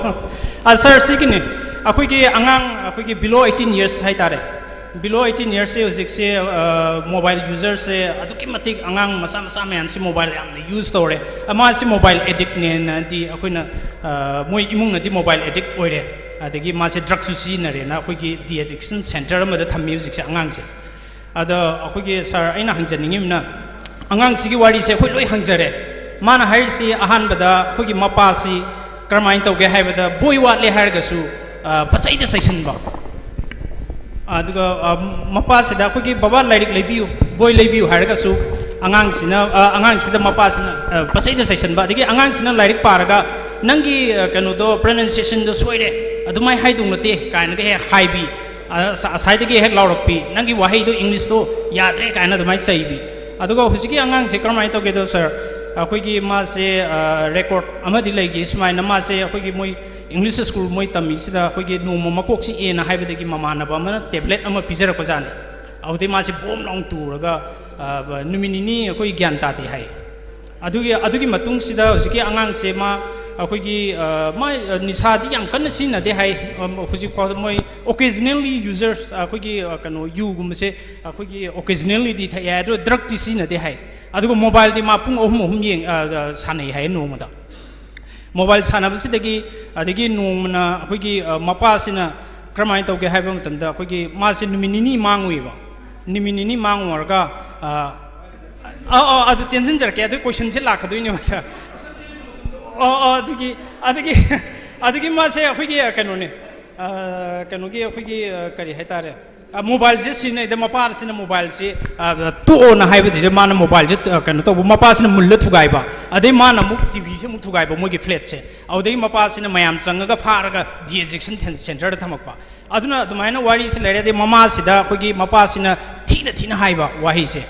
ꯑ, sir, ꯁꯤꯒꯤꯅꯤ, ꯑꯩꯈꯣꯏꯒꯤ ꯑꯉꯥꯡ, ꯑꯩꯈꯣꯏꯒꯤ below eighteen years ꯍꯥꯏꯇꯥꯔꯦ, below eighteen yearsꯁꯦ ꯍꯧꯖꯤꯛꯁꯦ, ꯑ, mobile userꯁꯦ ꯑꯗꯨꯛꯀꯤ ꯃꯇꯤꯛ, ꯑꯉꯥꯡ ꯃꯆꯥ ꯃꯆꯥ ꯃꯌꯥꯝꯁꯤ mobile ꯌꯥꯝꯅ use ꯇꯧꯔꯦ꯫ ꯑ, ꯃꯥꯁꯤ mobile addictꯅꯦꯅꯗꯤ ꯑꯩꯈꯣꯏꯅ, ꯑ, ꯃꯣꯏ ꯏꯃꯨꯡꯅꯗꯤ mobile addict ꯑꯣꯏꯔꯦ, ꯑꯗꯒꯤ ꯃꯥꯁꯦ drugꯁꯨ ꯁꯤꯖꯤꯟꯅꯔꯦꯅ ꯑꯩꯈꯣꯏꯒꯤ de-addiction centre ꯑꯃꯗ ꯊꯝꯃꯤ ꯍꯧꯖꯤꯛꯁꯦ ꯑꯉꯥꯡꯁꯦ꯫ ꯑꯗꯣ ꯑꯩꯈꯣꯏꯒꯤ sir, ꯑꯩꯅ ꯍꯪꯖꯅꯤꯡꯉꯤꯕꯅ, ꯑꯉꯥꯡꯁꯤꯒꯤ ꯋꯥꯔꯤꯁꯦ ꯑꯩꯈꯣꯏ ꯂꯣꯏ ꯍꯪꯖꯔꯦ꯫ ꯃꯥꯅ ꯍꯥꯏꯔꯤꯁꯤ ꯑꯍꯥꯟꯕꯗ ꯑꯩꯈꯣꯏꯒꯤ ꯃꯄꯥꯁꯤ ꯀꯔꯝꯍꯥꯏꯅ ꯇꯧꯒꯦ ꯍꯥꯏꯕꯗ, ꯕꯣꯏ ꯋꯥꯠꯂꯦ ꯍꯥꯏꯔꯒꯁꯨ, ꯑ, ꯄꯪꯆꯩꯗ ꯆꯩꯁꯟꯕ꯫ ꯑꯗꯨꯒ, ꯑ, ꯃꯄꯥꯁꯤꯗ ꯑꯩꯈꯣꯏꯒꯤ, "ꯕꯕꯥ, ꯂꯥꯏꯔꯤꯛ ꯂꯩꯕꯤꯌꯨ, ꯕꯣꯏ ꯂꯩꯕꯤꯌꯨ" ꯍꯥꯏꯔꯒꯁꯨ ꯑꯉꯥꯡꯁꯤꯅ, ꯑ, ꯑꯉꯥꯡꯁꯤꯗ ꯃꯄꯥꯁꯤꯅ, ꯑ, ꯄꯪꯆꯩꯗ ꯆꯩꯁꯟꯕ꯫ ꯑꯗꯒꯤ ꯑꯉꯥꯡꯁꯤꯅ ꯂꯥꯏꯔꯤꯛ ꯄꯥꯔꯒ, "ꯅꯪꯒꯤ, ꯑ, ꯀꯩꯅꯣꯗꯣ, pronunciationꯗꯣ ꯁꯣꯏꯔꯦ, ꯑꯗꯨꯃꯥꯏꯅ ꯍꯥꯏꯗꯧ ꯅꯠꯇꯦ" ꯀꯥꯏꯅꯒ ꯍꯦꯛ ꯍꯥꯏꯕꯤ꯫ ꯑ, ꯑꯁ-, ꯑꯁꯥꯏꯗꯒꯤ ꯍꯦꯛ ꯂꯥꯎꯔꯛꯄꯤ, "ꯅꯪꯒꯤ ꯋꯥꯍꯩꯗꯣ Englishꯇꯣ ꯌꯥꯗ꯭ꯔꯦ" ꯀꯥꯏꯅ ꯑꯗꯨꯃꯥꯏꯅ ꯆꯩꯕꯤ꯫ ꯑꯗꯨꯒ ꯍꯧꯖꯤꯛꯀꯤ ꯑꯉꯥꯡꯁꯦ ꯀꯔꯝꯍꯥꯏꯅ ꯇꯧꯒꯦꯗꯣ, sir, ꯑꯩꯈꯣꯏꯒꯤ ꯃꯥꯁꯦ, ꯑ, record ꯑꯃꯗꯤ ꯂꯩꯈꯤ꯫ ꯁꯨꯃꯥꯏꯅ ꯃꯥꯁꯦ ꯑꯩꯈꯣꯏꯒꯤ ꯃꯣꯏ English school ꯃꯣꯏ ꯇꯝꯃꯤꯁꯤꯗ ꯑꯩꯈꯣꯏꯒꯤ ꯅꯣꯡꯃ ꯃꯀꯣꯛ ꯆꯤꯛꯑꯦꯅ ꯍꯥꯏꯕꯗꯒꯤ ꯃꯃꯥꯟꯅꯕ ꯑꯃꯅ tablet ꯑꯃ ꯄꯤꯖꯔꯛꯄꯖꯥꯠꯅꯤ꯫ ꯑꯗꯨꯗꯩ ꯃꯥꯁꯦ ꯕꯣꯝ ꯂꯥꯎꯅ ꯇꯨꯔꯒ, ꯑ, ꯅꯨꯃꯤꯠ ꯅꯤꯅꯤ ꯑꯩꯈꯣꯏ ꯒ꯭ꯌꯥꯟ ꯇꯥꯗꯦ ꯍꯥꯏ꯫ ꯑꯗꯨꯒꯤ, ꯑꯗꯨꯒꯤ ꯃꯇꯨꯡꯁꯤꯗ ꯍꯧꯖꯤꯛꯀꯤ ꯑꯉꯥꯡꯁꯦ ꯃꯥ ꯑꯩꯈꯣꯏꯒꯤ, ꯑ, ꯃꯥ, ꯑ, ꯅꯤꯁꯥꯗꯤ ꯌꯥꯝ ꯀꯟꯅ ꯁꯤꯖꯤꯟꯅꯗꯦ ꯍꯥꯏ꯫ ꯑꯝ, ꯍꯧꯖꯤꯛ ꯐꯥꯎꯗ ꯃꯣꯏ occasionally users, ꯑꯩꯈꯣꯏꯒꯤ, ꯑ, ꯀꯩꯅꯣ, ꯌꯨꯒꯨꯝꯕꯁꯦ ꯑꯩꯈꯣꯏꯒꯤ occasionallyꯗꯤ ꯊꯛꯑꯦ ꯍꯥꯏ, ꯑꯗꯨꯒ drugꯇꯤ ꯁꯤꯖꯤꯟꯅꯗꯦ ꯍꯥꯏ꯫ ꯑꯗꯨꯒ ꯃꯣꯕꯥꯏꯜꯗꯤ ꯃꯥ ꯄꯨꯡ ꯑꯍꯨꯝ ꯑꯍꯨꯝ ꯌꯦꯡ ꯑ, ꯑ, ꯁꯥꯟꯅꯩ ꯍꯥꯏꯌꯦ ꯅꯣꯡꯃꯗ꯫ ꯃꯣꯕꯥꯏꯜ ꯁꯥꯟꯅꯕꯁꯤꯗꯒꯤ, ꯑꯗꯒꯤ ꯅꯣꯡꯃꯅ ꯑꯩꯈꯣꯏꯒꯤ, ꯑ, ꯃꯄꯥꯁꯤꯅ ꯀꯔꯝꯍꯥꯏꯅ ꯇꯧꯒꯦ ꯍꯥꯏꯕ ꯃꯇꯝꯗ, ꯑꯩꯈꯣꯏꯒꯤ ꯃꯥꯁꯦ ꯅꯨꯃꯤꯠ ꯅꯤꯅꯤ ꯃꯥꯡꯉꯨꯏꯕ꯫ ꯅꯨꯃꯤꯠ ꯅꯤꯅꯤ ꯃꯥꯡꯉꯨꯔꯒ, ꯑ, ꯑ, ꯑ, ꯑꯗꯨ ꯇꯦꯟꯁꯤꯟꯖꯔꯛꯀꯦ, ꯑꯗꯨ ꯀꯣꯏꯁꯟꯁꯦ ꯂꯥꯛꯀꯗꯣꯏꯅꯦꯕ, ꯁꯥꯔ꯫ ꯑꯣ, ꯑꯣ, ꯑꯗꯨꯒꯤ, ꯑꯗꯨꯒꯤ, ꯑꯗꯨꯒꯤ ꯃꯥꯁꯦ ꯑꯩꯈꯣꯏꯒꯤ, ꯑ, ꯀꯩꯅꯣꯅꯦ, ꯑ, ꯀꯩꯅꯣꯒꯤ ꯑꯩꯈꯣꯏꯒꯤ, ꯑ, ꯀꯔꯤ ꯍꯥꯏꯇꯥꯔꯦ, ꯑ, ꯃꯣꯕꯥꯏꯜꯁꯦ ꯁꯤꯖꯤꯟꯅꯩꯗ, ꯃꯄꯥꯁꯤꯅ ꯃꯣꯕꯥꯏꯜꯁꯤ, ꯑ, ꯇꯣꯛꯑꯣꯅ ꯍꯥꯏꯕꯗꯨꯗ ꯃꯥꯅ ꯃꯣꯕꯥꯏꯜꯁꯦ, ꯑ, ꯀꯩꯅꯣ ꯇꯧꯕ, ꯃꯄꯥꯁꯤꯅ ꯃꯨꯜꯂ ꯊꯨꯒꯥꯏꯕ, ꯑꯗꯩ ꯃꯥꯅ ꯑꯃꯨꯛ ꯇꯤ ꯚꯤꯁꯦ ꯑꯃꯨꯛ ꯊꯨꯒꯥꯏꯕ ꯃꯣꯏꯒꯤ ꯐ꯭ꯂꯦꯠꯁꯦ꯫ ꯑꯗꯨꯗꯒꯤ ꯃꯄꯥꯁꯤꯅ ꯃꯌꯥꯝ ꯆꯪꯉꯒ ꯐꯥꯔꯒ ꯗꯤ ꯑꯦꯗꯤꯛꯁꯟ ꯁꯦꯟ-, ꯁꯦꯟꯇꯔꯗ ꯊꯝꯃꯛꯄ꯫ ꯑꯗꯨꯅ ꯑꯗꯨꯃꯥꯏꯅ ꯋꯥꯔꯤꯁꯤ ꯂꯩꯔꯦ꯫ ꯑꯗꯩ ꯃꯃꯥꯁꯤꯗ ꯑꯩꯈꯣꯏꯒꯤ ꯃꯄꯥꯁꯤꯅ ꯊꯤꯅ ꯊꯤꯅ ꯍꯥꯏꯕ ꯋꯥꯍꯩꯁꯦ,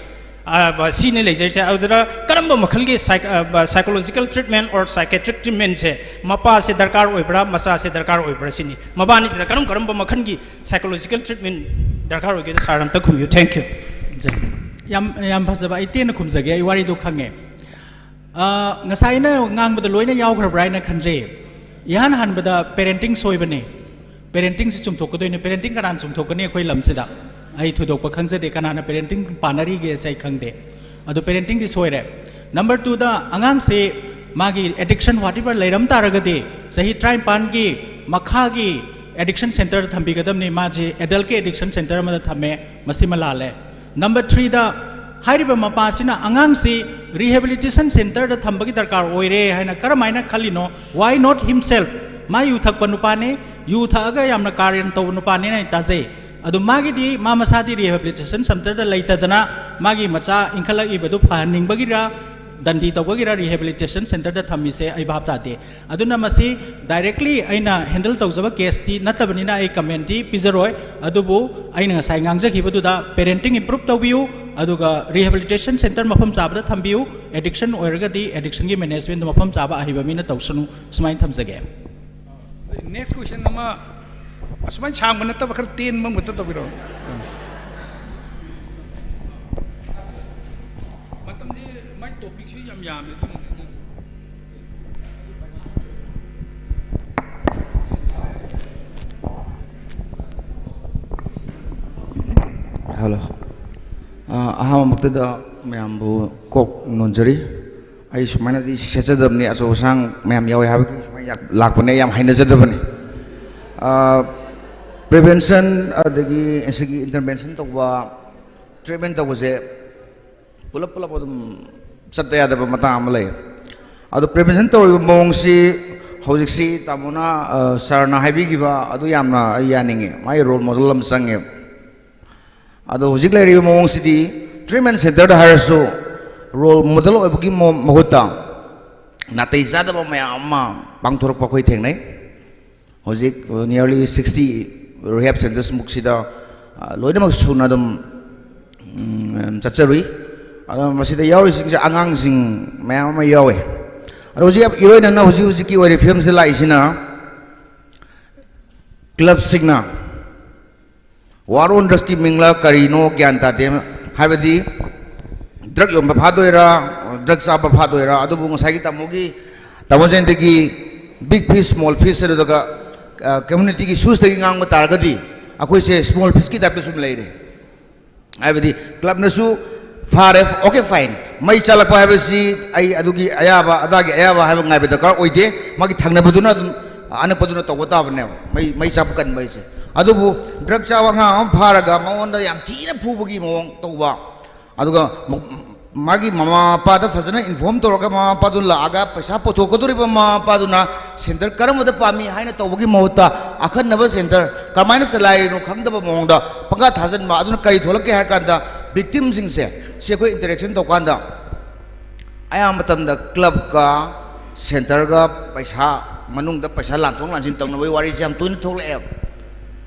ꯑ, ꯕ-, ꯁꯤꯅꯤ ꯂꯩꯖꯔꯤꯁꯦ꯫ ꯑꯗꯨꯗ ꯀꯔꯝꯕ ꯃꯈꯜꯒꯤ psych-, ꯑ, ꯕ-, psychological treatment or psychiatric treatmentꯁꯦ ꯃꯄꯥꯁꯦ ꯗꯔꯀꯥꯔ ꯑꯣꯏꯕ꯭ꯔꯥ, ꯃꯆꯥꯁꯦ ꯗꯔꯀꯥꯔ ꯑꯣꯏꯕ꯭ꯔꯥ ꯁꯤꯅꯤ꯫ ꯃꯕꯥꯅꯤꯁꯤꯗ ꯀꯔꯝ ꯀꯔꯝꯕ ꯃꯈꯜꯒꯤ psychological treatment ꯗꯔꯀꯥꯔ ꯑꯣꯏꯒꯦꯗ ꯁꯥꯔ ꯑꯝꯇ ꯈꯨꯝꯕꯤꯌꯨ꯫ Thank you꯫ ꯌꯥꯝ, ꯌꯥꯝ ꯐꯖꯕ꯫ ꯑꯩ ꯇꯦꯟꯅ ꯈꯨꯝꯖꯒꯦ, ꯑꯩ ꯋꯥꯔꯤꯗꯣ ꯈꯪꯉꯦ꯫ ꯑ, ꯉꯁꯥꯏ ꯑꯩꯅ ꯉꯥꯡꯕꯗ ꯂꯣꯏꯅ ꯌꯥꯎꯈ꯭ꯔꯕ꯭ꯔꯥ ꯍꯥꯏꯅ ꯈꯟꯖꯩ꯫ ꯏꯍꯥꯟ ꯍꯥꯟꯕꯗ parenting ꯁꯣꯏꯕꯅꯦ꯫ Parentingꯁꯤ ꯆꯨꯝꯊꯣꯛꯀꯗꯣꯏꯅꯦ꯫ Parenting ꯀꯅꯥꯅ ꯆꯨꯝꯊꯣꯛꯀꯅꯤ ꯑꯩꯈꯣꯏ ꯂꯝꯁꯤꯗ? ꯑꯩ ꯊꯣꯏꯗꯣꯛꯄ ꯈꯪꯖꯗꯦ, ꯀꯅꯥꯅ parenting ꯄꯥꯅꯔꯤꯒꯦꯁꯦ ꯑꯩ ꯈꯪꯗꯦ꯫ ꯑꯗꯨ parentingꯗꯤ ꯁꯣꯏꯔꯦ꯫ Number twoꯗ ꯑꯉꯥꯡꯁꯤ ꯃꯥꯒꯤ addiction whatever ꯂꯩꯔꯝ ꯇꯥꯔꯒꯗꯤ ꯆꯍꯤ ꯇꯔꯥꯅꯤꯄꯥꯟꯒꯤ ꯃꯈꯥꯒꯤ addiction centerꯗ ꯊꯝꯕꯤꯒꯗꯕꯅꯤ꯫ ꯃꯥꯁꯤ adultꯀꯤ addiction center ꯑꯃꯗ ꯊꯝꯃꯦ, ꯃꯁꯤꯃ ꯂꯥꯜꯂꯦ꯫ Number threeꯗ ꯍꯥꯏꯔꯤꯕ ꯃꯄꯥꯁꯤꯅ ꯑꯉꯥꯡꯁꯤ rehabilitation centerꯗ ꯊꯝꯕꯒꯤ ꯗꯔꯀꯥꯔ ꯑꯣꯏꯔꯦ ꯍꯥꯏꯅ ꯀꯔꯝꯍꯥꯏꯅ ꯈꯜꯂꯤꯅꯣ? Why not himself? ꯃꯥ ꯌꯨ ꯊꯛꯄ ꯅꯨꯄꯥꯅꯤ, ꯌꯨ ꯊꯛꯑꯒ ꯌꯥꯝꯅ ꯀꯥꯔꯟ ꯇꯧꯕ ꯅꯨꯄꯥꯅꯦꯅ ꯑꯩ ꯇꯥꯖꯩ꯫ ꯑꯗꯨ ꯃꯥꯒꯤꯗꯤ ꯃꯥ ꯃꯁꯥꯗꯤ rehabilitation centerꯗ ꯂꯩꯇꯗꯅ ꯃꯥꯒꯤ ꯃꯆꯥ ꯏꯟꯈꯠꯂꯛꯏꯕꯗꯨ ꯐꯍꯟꯅꯤꯡꯕꯒꯤꯔ, ꯗꯟꯗꯤ ꯇꯧꯕꯒꯤꯔ rehabilitation centerꯗ ꯊꯝꯃꯤꯁꯦ ꯑꯩ ꯚꯥꯞ ꯇꯥꯗꯦ꯫ ꯑꯗꯨꯅ ꯃꯁꯤ directly ꯑꯩꯅ handle ꯇꯧꯖꯕ caseꯇꯤ ꯅꯠꯇꯕꯅꯤꯅ ꯑꯩ commentꯇꯤ ꯄꯤꯖꯔꯣꯏ꯫ ꯑꯗꯨꯕꯨ ꯑꯩꯅ ꯉꯁꯥꯏ ꯉꯥꯡꯖꯈꯤꯕꯗꯨꯗ parenting improve ꯇꯧꯕꯤꯌꯨ, ꯑꯗꯨꯒ rehabilitation center ꯃꯐꯝ ꯆꯥꯕꯗ ꯊꯝꯕꯤꯌꯨ, addiction ꯑꯣꯏꯔꯒꯗꯤ addictionꯒꯤ managementꯗꯨ ꯃꯐꯝ ꯆꯥꯕ ꯑꯍꯩꯕ ꯃꯤꯅ ꯇꯧꯁꯅꯨ꯫ ꯁꯨꯃꯥꯏꯅ ꯊꯝꯖꯒꯦ꯫ Next question ꯑꯃ ꯑꯁꯨꯃꯥꯏꯅ ꯁꯥꯡꯕ ꯅꯠꯇꯕ ꯈꯔ ꯇꯦꯟꯕ ꯑꯃꯈꯛꯇ ꯇꯧꯕꯤꯔꯛꯑꯣ꯫ ꯃꯇꯝꯁꯤ ꯃꯥꯏ topicꯁꯨ ꯌꯥꯝ ꯌꯥꯝꯃꯦ, ꯑꯗꯨꯅꯅꯦ꯫ Hello. ꯑ, ꯑꯍꯥꯟꯕꯃꯛꯇꯗ ꯃꯌꯥꯝꯕꯨ ꯀꯣꯛ ꯅꯣꯟꯖꯔꯤ꯫ ꯑꯩ ꯁꯨꯃꯥꯏꯅꯗꯤ ꯁꯦꯠꯆꯗꯕꯅꯤ, ꯑꯆꯧ ꯑꯁꯥꯡ ꯃꯌꯥꯝ ꯌꯥꯎꯋꯦ ꯍꯥꯏꯕꯒꯤ ꯁꯨꯃꯥꯏꯅ ꯌꯥꯛ-, ꯂꯥꯛꯄꯅꯦ, ꯑꯩ ꯌꯥꯝ ꯍꯩꯅꯖꯗꯕꯅꯤ꯫ ꯄ꯭ꯔꯤꯚꯦꯟꯁꯟ ꯑꯗꯒꯤ ꯁꯤꯒꯤ ꯏꯟꯇꯔꯚꯦꯟꯁꯟ ꯇꯧꯕ, ꯇ꯭ꯔꯤꯠꯃꯦꯟ ꯇꯧꯕꯁꯦ ꯄꯨꯂꯞ ꯄꯨꯂꯞ ꯑꯗꯨꯝ ꯆꯠꯇ ꯌꯥꯗꯕ ꯃꯇꯥꯡ ꯑꯃ ꯂꯩ꯫ ꯑꯗꯣ ꯄ꯭ꯔꯤꯚꯦꯟꯁꯟ ꯇꯧꯔꯤꯕ ꯃꯑꯣꯡꯁꯤ ꯍꯧꯖꯤꯛꯁꯤ ꯇꯥꯃꯣꯅ, ꯑ, ꯁꯥꯔꯅ ꯍꯥꯏꯕꯤꯈꯤꯕ ꯑꯗꯨ ꯌꯥꯝꯅ ꯑꯩ ꯌꯥꯅꯤꯡꯉꯦ꯫ ꯃꯥꯒꯤ ꯔꯣꯜ ꯃꯣꯗꯦꯜ ꯑꯃ ꯆꯪꯉꯦ꯫ ꯑꯗꯣ ꯍꯧꯖꯤꯛ ꯂꯩꯔꯤꯕ ꯃꯑꯣꯡꯁꯤꯗꯤ ꯇ꯭ꯔꯤꯠꯃꯦꯟ ꯁꯦꯟꯇꯔꯗ ꯍꯥꯏꯔꯁꯨ ꯔꯣꯜ ꯃꯣꯗꯦꯜ ꯑꯣꯏꯕꯒꯤ ꯃꯣ-, ꯃꯍꯨꯠꯇ ꯅꯥꯇꯩ ꯆꯥꯗꯕ ꯃꯌꯥꯝ ꯑꯃ ꯄꯥꯡꯊꯣꯔꯛꯄ ꯑꯩꯈꯣꯏ ꯊꯦꯡꯅꯩ꯫ ꯍꯧꯖꯤꯛ, ꯑ, nearly sixty rehab centers ꯃꯨꯛꯁꯤꯗ, ꯑ, ꯂꯣꯏꯅꯃꯛ ꯁꯨꯅ ꯑꯗꯨꯝ, ꯎꯝ, ꯆꯠꯆꯔꯨꯏ꯫ ꯑꯗꯣ ꯃꯁꯤꯗ ꯌꯥꯎꯔꯤꯁꯤꯡꯁꯦ ꯑꯉꯥꯡꯁꯤꯡ ꯃꯌꯥꯝ ꯑꯃ ꯌꯥꯎꯋꯦ꯫ ꯑꯗꯣ ꯍꯧꯖꯤꯛ ꯌꯥꯝ ꯏꯔꯣꯏꯅꯅ ꯍꯧꯖꯤꯛ ꯍꯧꯖꯤꯛꯀꯤ ꯑꯣꯏꯔꯤꯕ ꯐꯤꯕꯝꯁꯤꯗ ꯂꯥꯛꯏꯁꯤꯅ ꯀ꯭ꯂꯕꯁꯤꯡꯅ ꯋꯥꯔ ꯑꯣꯟ ꯗ꯭ꯔꯒꯁꯀꯤ ꯃꯤꯡꯂ ꯀꯔꯤꯅꯣ ꯒ꯭ꯌꯥꯟ ꯇꯥꯗꯦ꯫ ꯍꯥꯏꯕꯗꯤ ꯗ꯭ꯔꯒ ꯌꯣꯟꯕ ꯐꯥꯗꯣꯏꯔꯥ, ꯗ꯭ꯔꯒ ꯆꯥꯕ ꯐꯥꯗꯣꯏꯔꯥ, ꯑꯗꯨꯕꯨ ꯉꯁꯥꯏꯒꯤ ꯇꯥꯃꯣꯒꯤ, ꯇꯥꯃꯣ ꯖꯌꯟꯇꯒꯤ big fish small fish ꯑꯗꯨꯗꯒ, ꯑ, ꯀꯝꯃ꯭ꯌꯨꯅꯤꯇꯤꯒꯤ ꯁꯨꯁꯇꯒꯤ ꯉꯥꯡꯕ ꯇꯥꯔꯒꯗꯤ ꯑꯩꯈꯣꯏꯁꯦ ꯁ꯭ꯃꯣꯜ ꯐꯤꯁꯀꯤ ꯇꯥꯏꯞꯇ ꯁꯨꯝ ꯂꯩꯔꯦ꯫ ꯍꯥꯏꯕꯗꯤ ꯀ꯭ꯂꯕꯅꯁꯨ ꯐꯥꯔꯦ, okay fine, ꯃꯩ ꯆꯥꯂꯛꯄ ꯍꯥꯏꯕꯁꯤ ꯑꯩ ꯑꯗꯨꯒꯤ ꯑꯌꯥꯕ, ꯑꯗꯥꯒꯤ ꯑꯌꯥꯕ ꯍꯥꯏꯕ ꯉꯥꯏꯕ ꯗꯔꯀꯥꯔ ꯑꯣꯏꯗꯦ꯫ ꯃꯥꯒꯤ ꯊꯪꯅꯕꯗꯨꯅ ꯑꯗꯨꯝ, ꯑꯅꯛꯄꯗꯨꯅ ꯇꯧꯕ ꯇꯥꯕꯅꯦꯕ꯫ ꯃꯩ, ꯃꯩ ꯆꯥꯛꯄ ꯀꯟꯕ ꯍꯥꯏꯁꯦ꯫ ꯑꯗꯨꯕꯨ ꯗ꯭ꯔꯒ ꯆꯥꯕ ꯑꯉꯥꯡ ꯑꯃ ꯐꯥꯔꯒ ꯃꯉꯣꯟꯗ ꯌꯥꯝ ꯊꯤꯅ ꯐꯨꯕꯒꯤ ꯃꯑꯣꯡ ꯇꯧꯕ, ꯑꯗꯨꯒ ꯃ-, ꯃꯥꯒꯤ ꯃꯃꯥ ꯃꯄꯥꯗ ꯐꯖꯅ ꯏꯟꯐꯣꯔꯝ ꯇꯧꯔꯒ ꯃꯃꯥ ꯃꯄꯥꯗꯨ ꯂꯥꯛꯑꯒ ꯄꯩꯁꯥ ꯄꯨꯊꯣꯛꯀꯗꯧꯔꯤꯕ ꯃꯃꯥ ꯃꯄꯥꯗꯨꯅ ꯁꯦꯟꯇꯔ ꯀꯔꯝꯕꯗ ꯄꯥꯝꯃꯤ ꯍꯥꯏꯅ ꯇꯧꯕꯒꯤ ꯃꯍꯨꯠꯇ ꯑꯈꯟꯅꯕ ꯁꯦꯟꯇꯔ ꯀꯃꯥꯏꯅ ꯆꯂꯥꯏꯔꯤꯅꯣ ꯈꯪꯗꯕ ꯃꯑꯣꯡꯗ ꯄꯪꯀꯥ ꯊꯥꯖꯤꯟꯕ꯫ ꯑꯗꯨꯅ ꯀꯔꯤ ꯊꯣꯛꯂꯛꯀꯦ ꯍꯥꯏꯔ ꯀꯥꯟꯗ ꯚꯤꯛꯇꯤꯝꯁꯤꯡꯁꯦ, ꯁꯤ ꯑꯩꯈꯣꯏ ꯏꯟꯇꯔꯦꯛꯁꯟ ꯇꯧꯀꯥꯟꯗ ꯑꯌꯥꯝꯕ ꯃꯇꯝꯗ ꯀ꯭ꯂꯕꯀ ꯁꯦꯟꯇꯔꯒ ꯄꯩꯁꯥ, ꯃꯅꯨꯡꯗ ꯄꯩꯁꯥ ꯂꯥꯟꯊꯣꯛ ꯂꯥꯟꯁꯤꯟ ꯇꯧꯅꯕꯒꯤ ꯋꯥꯔꯤꯁꯦ ꯌꯥꯝ ꯇꯣꯏꯅ ꯊꯣꯛꯂꯛꯑꯦꯕ꯫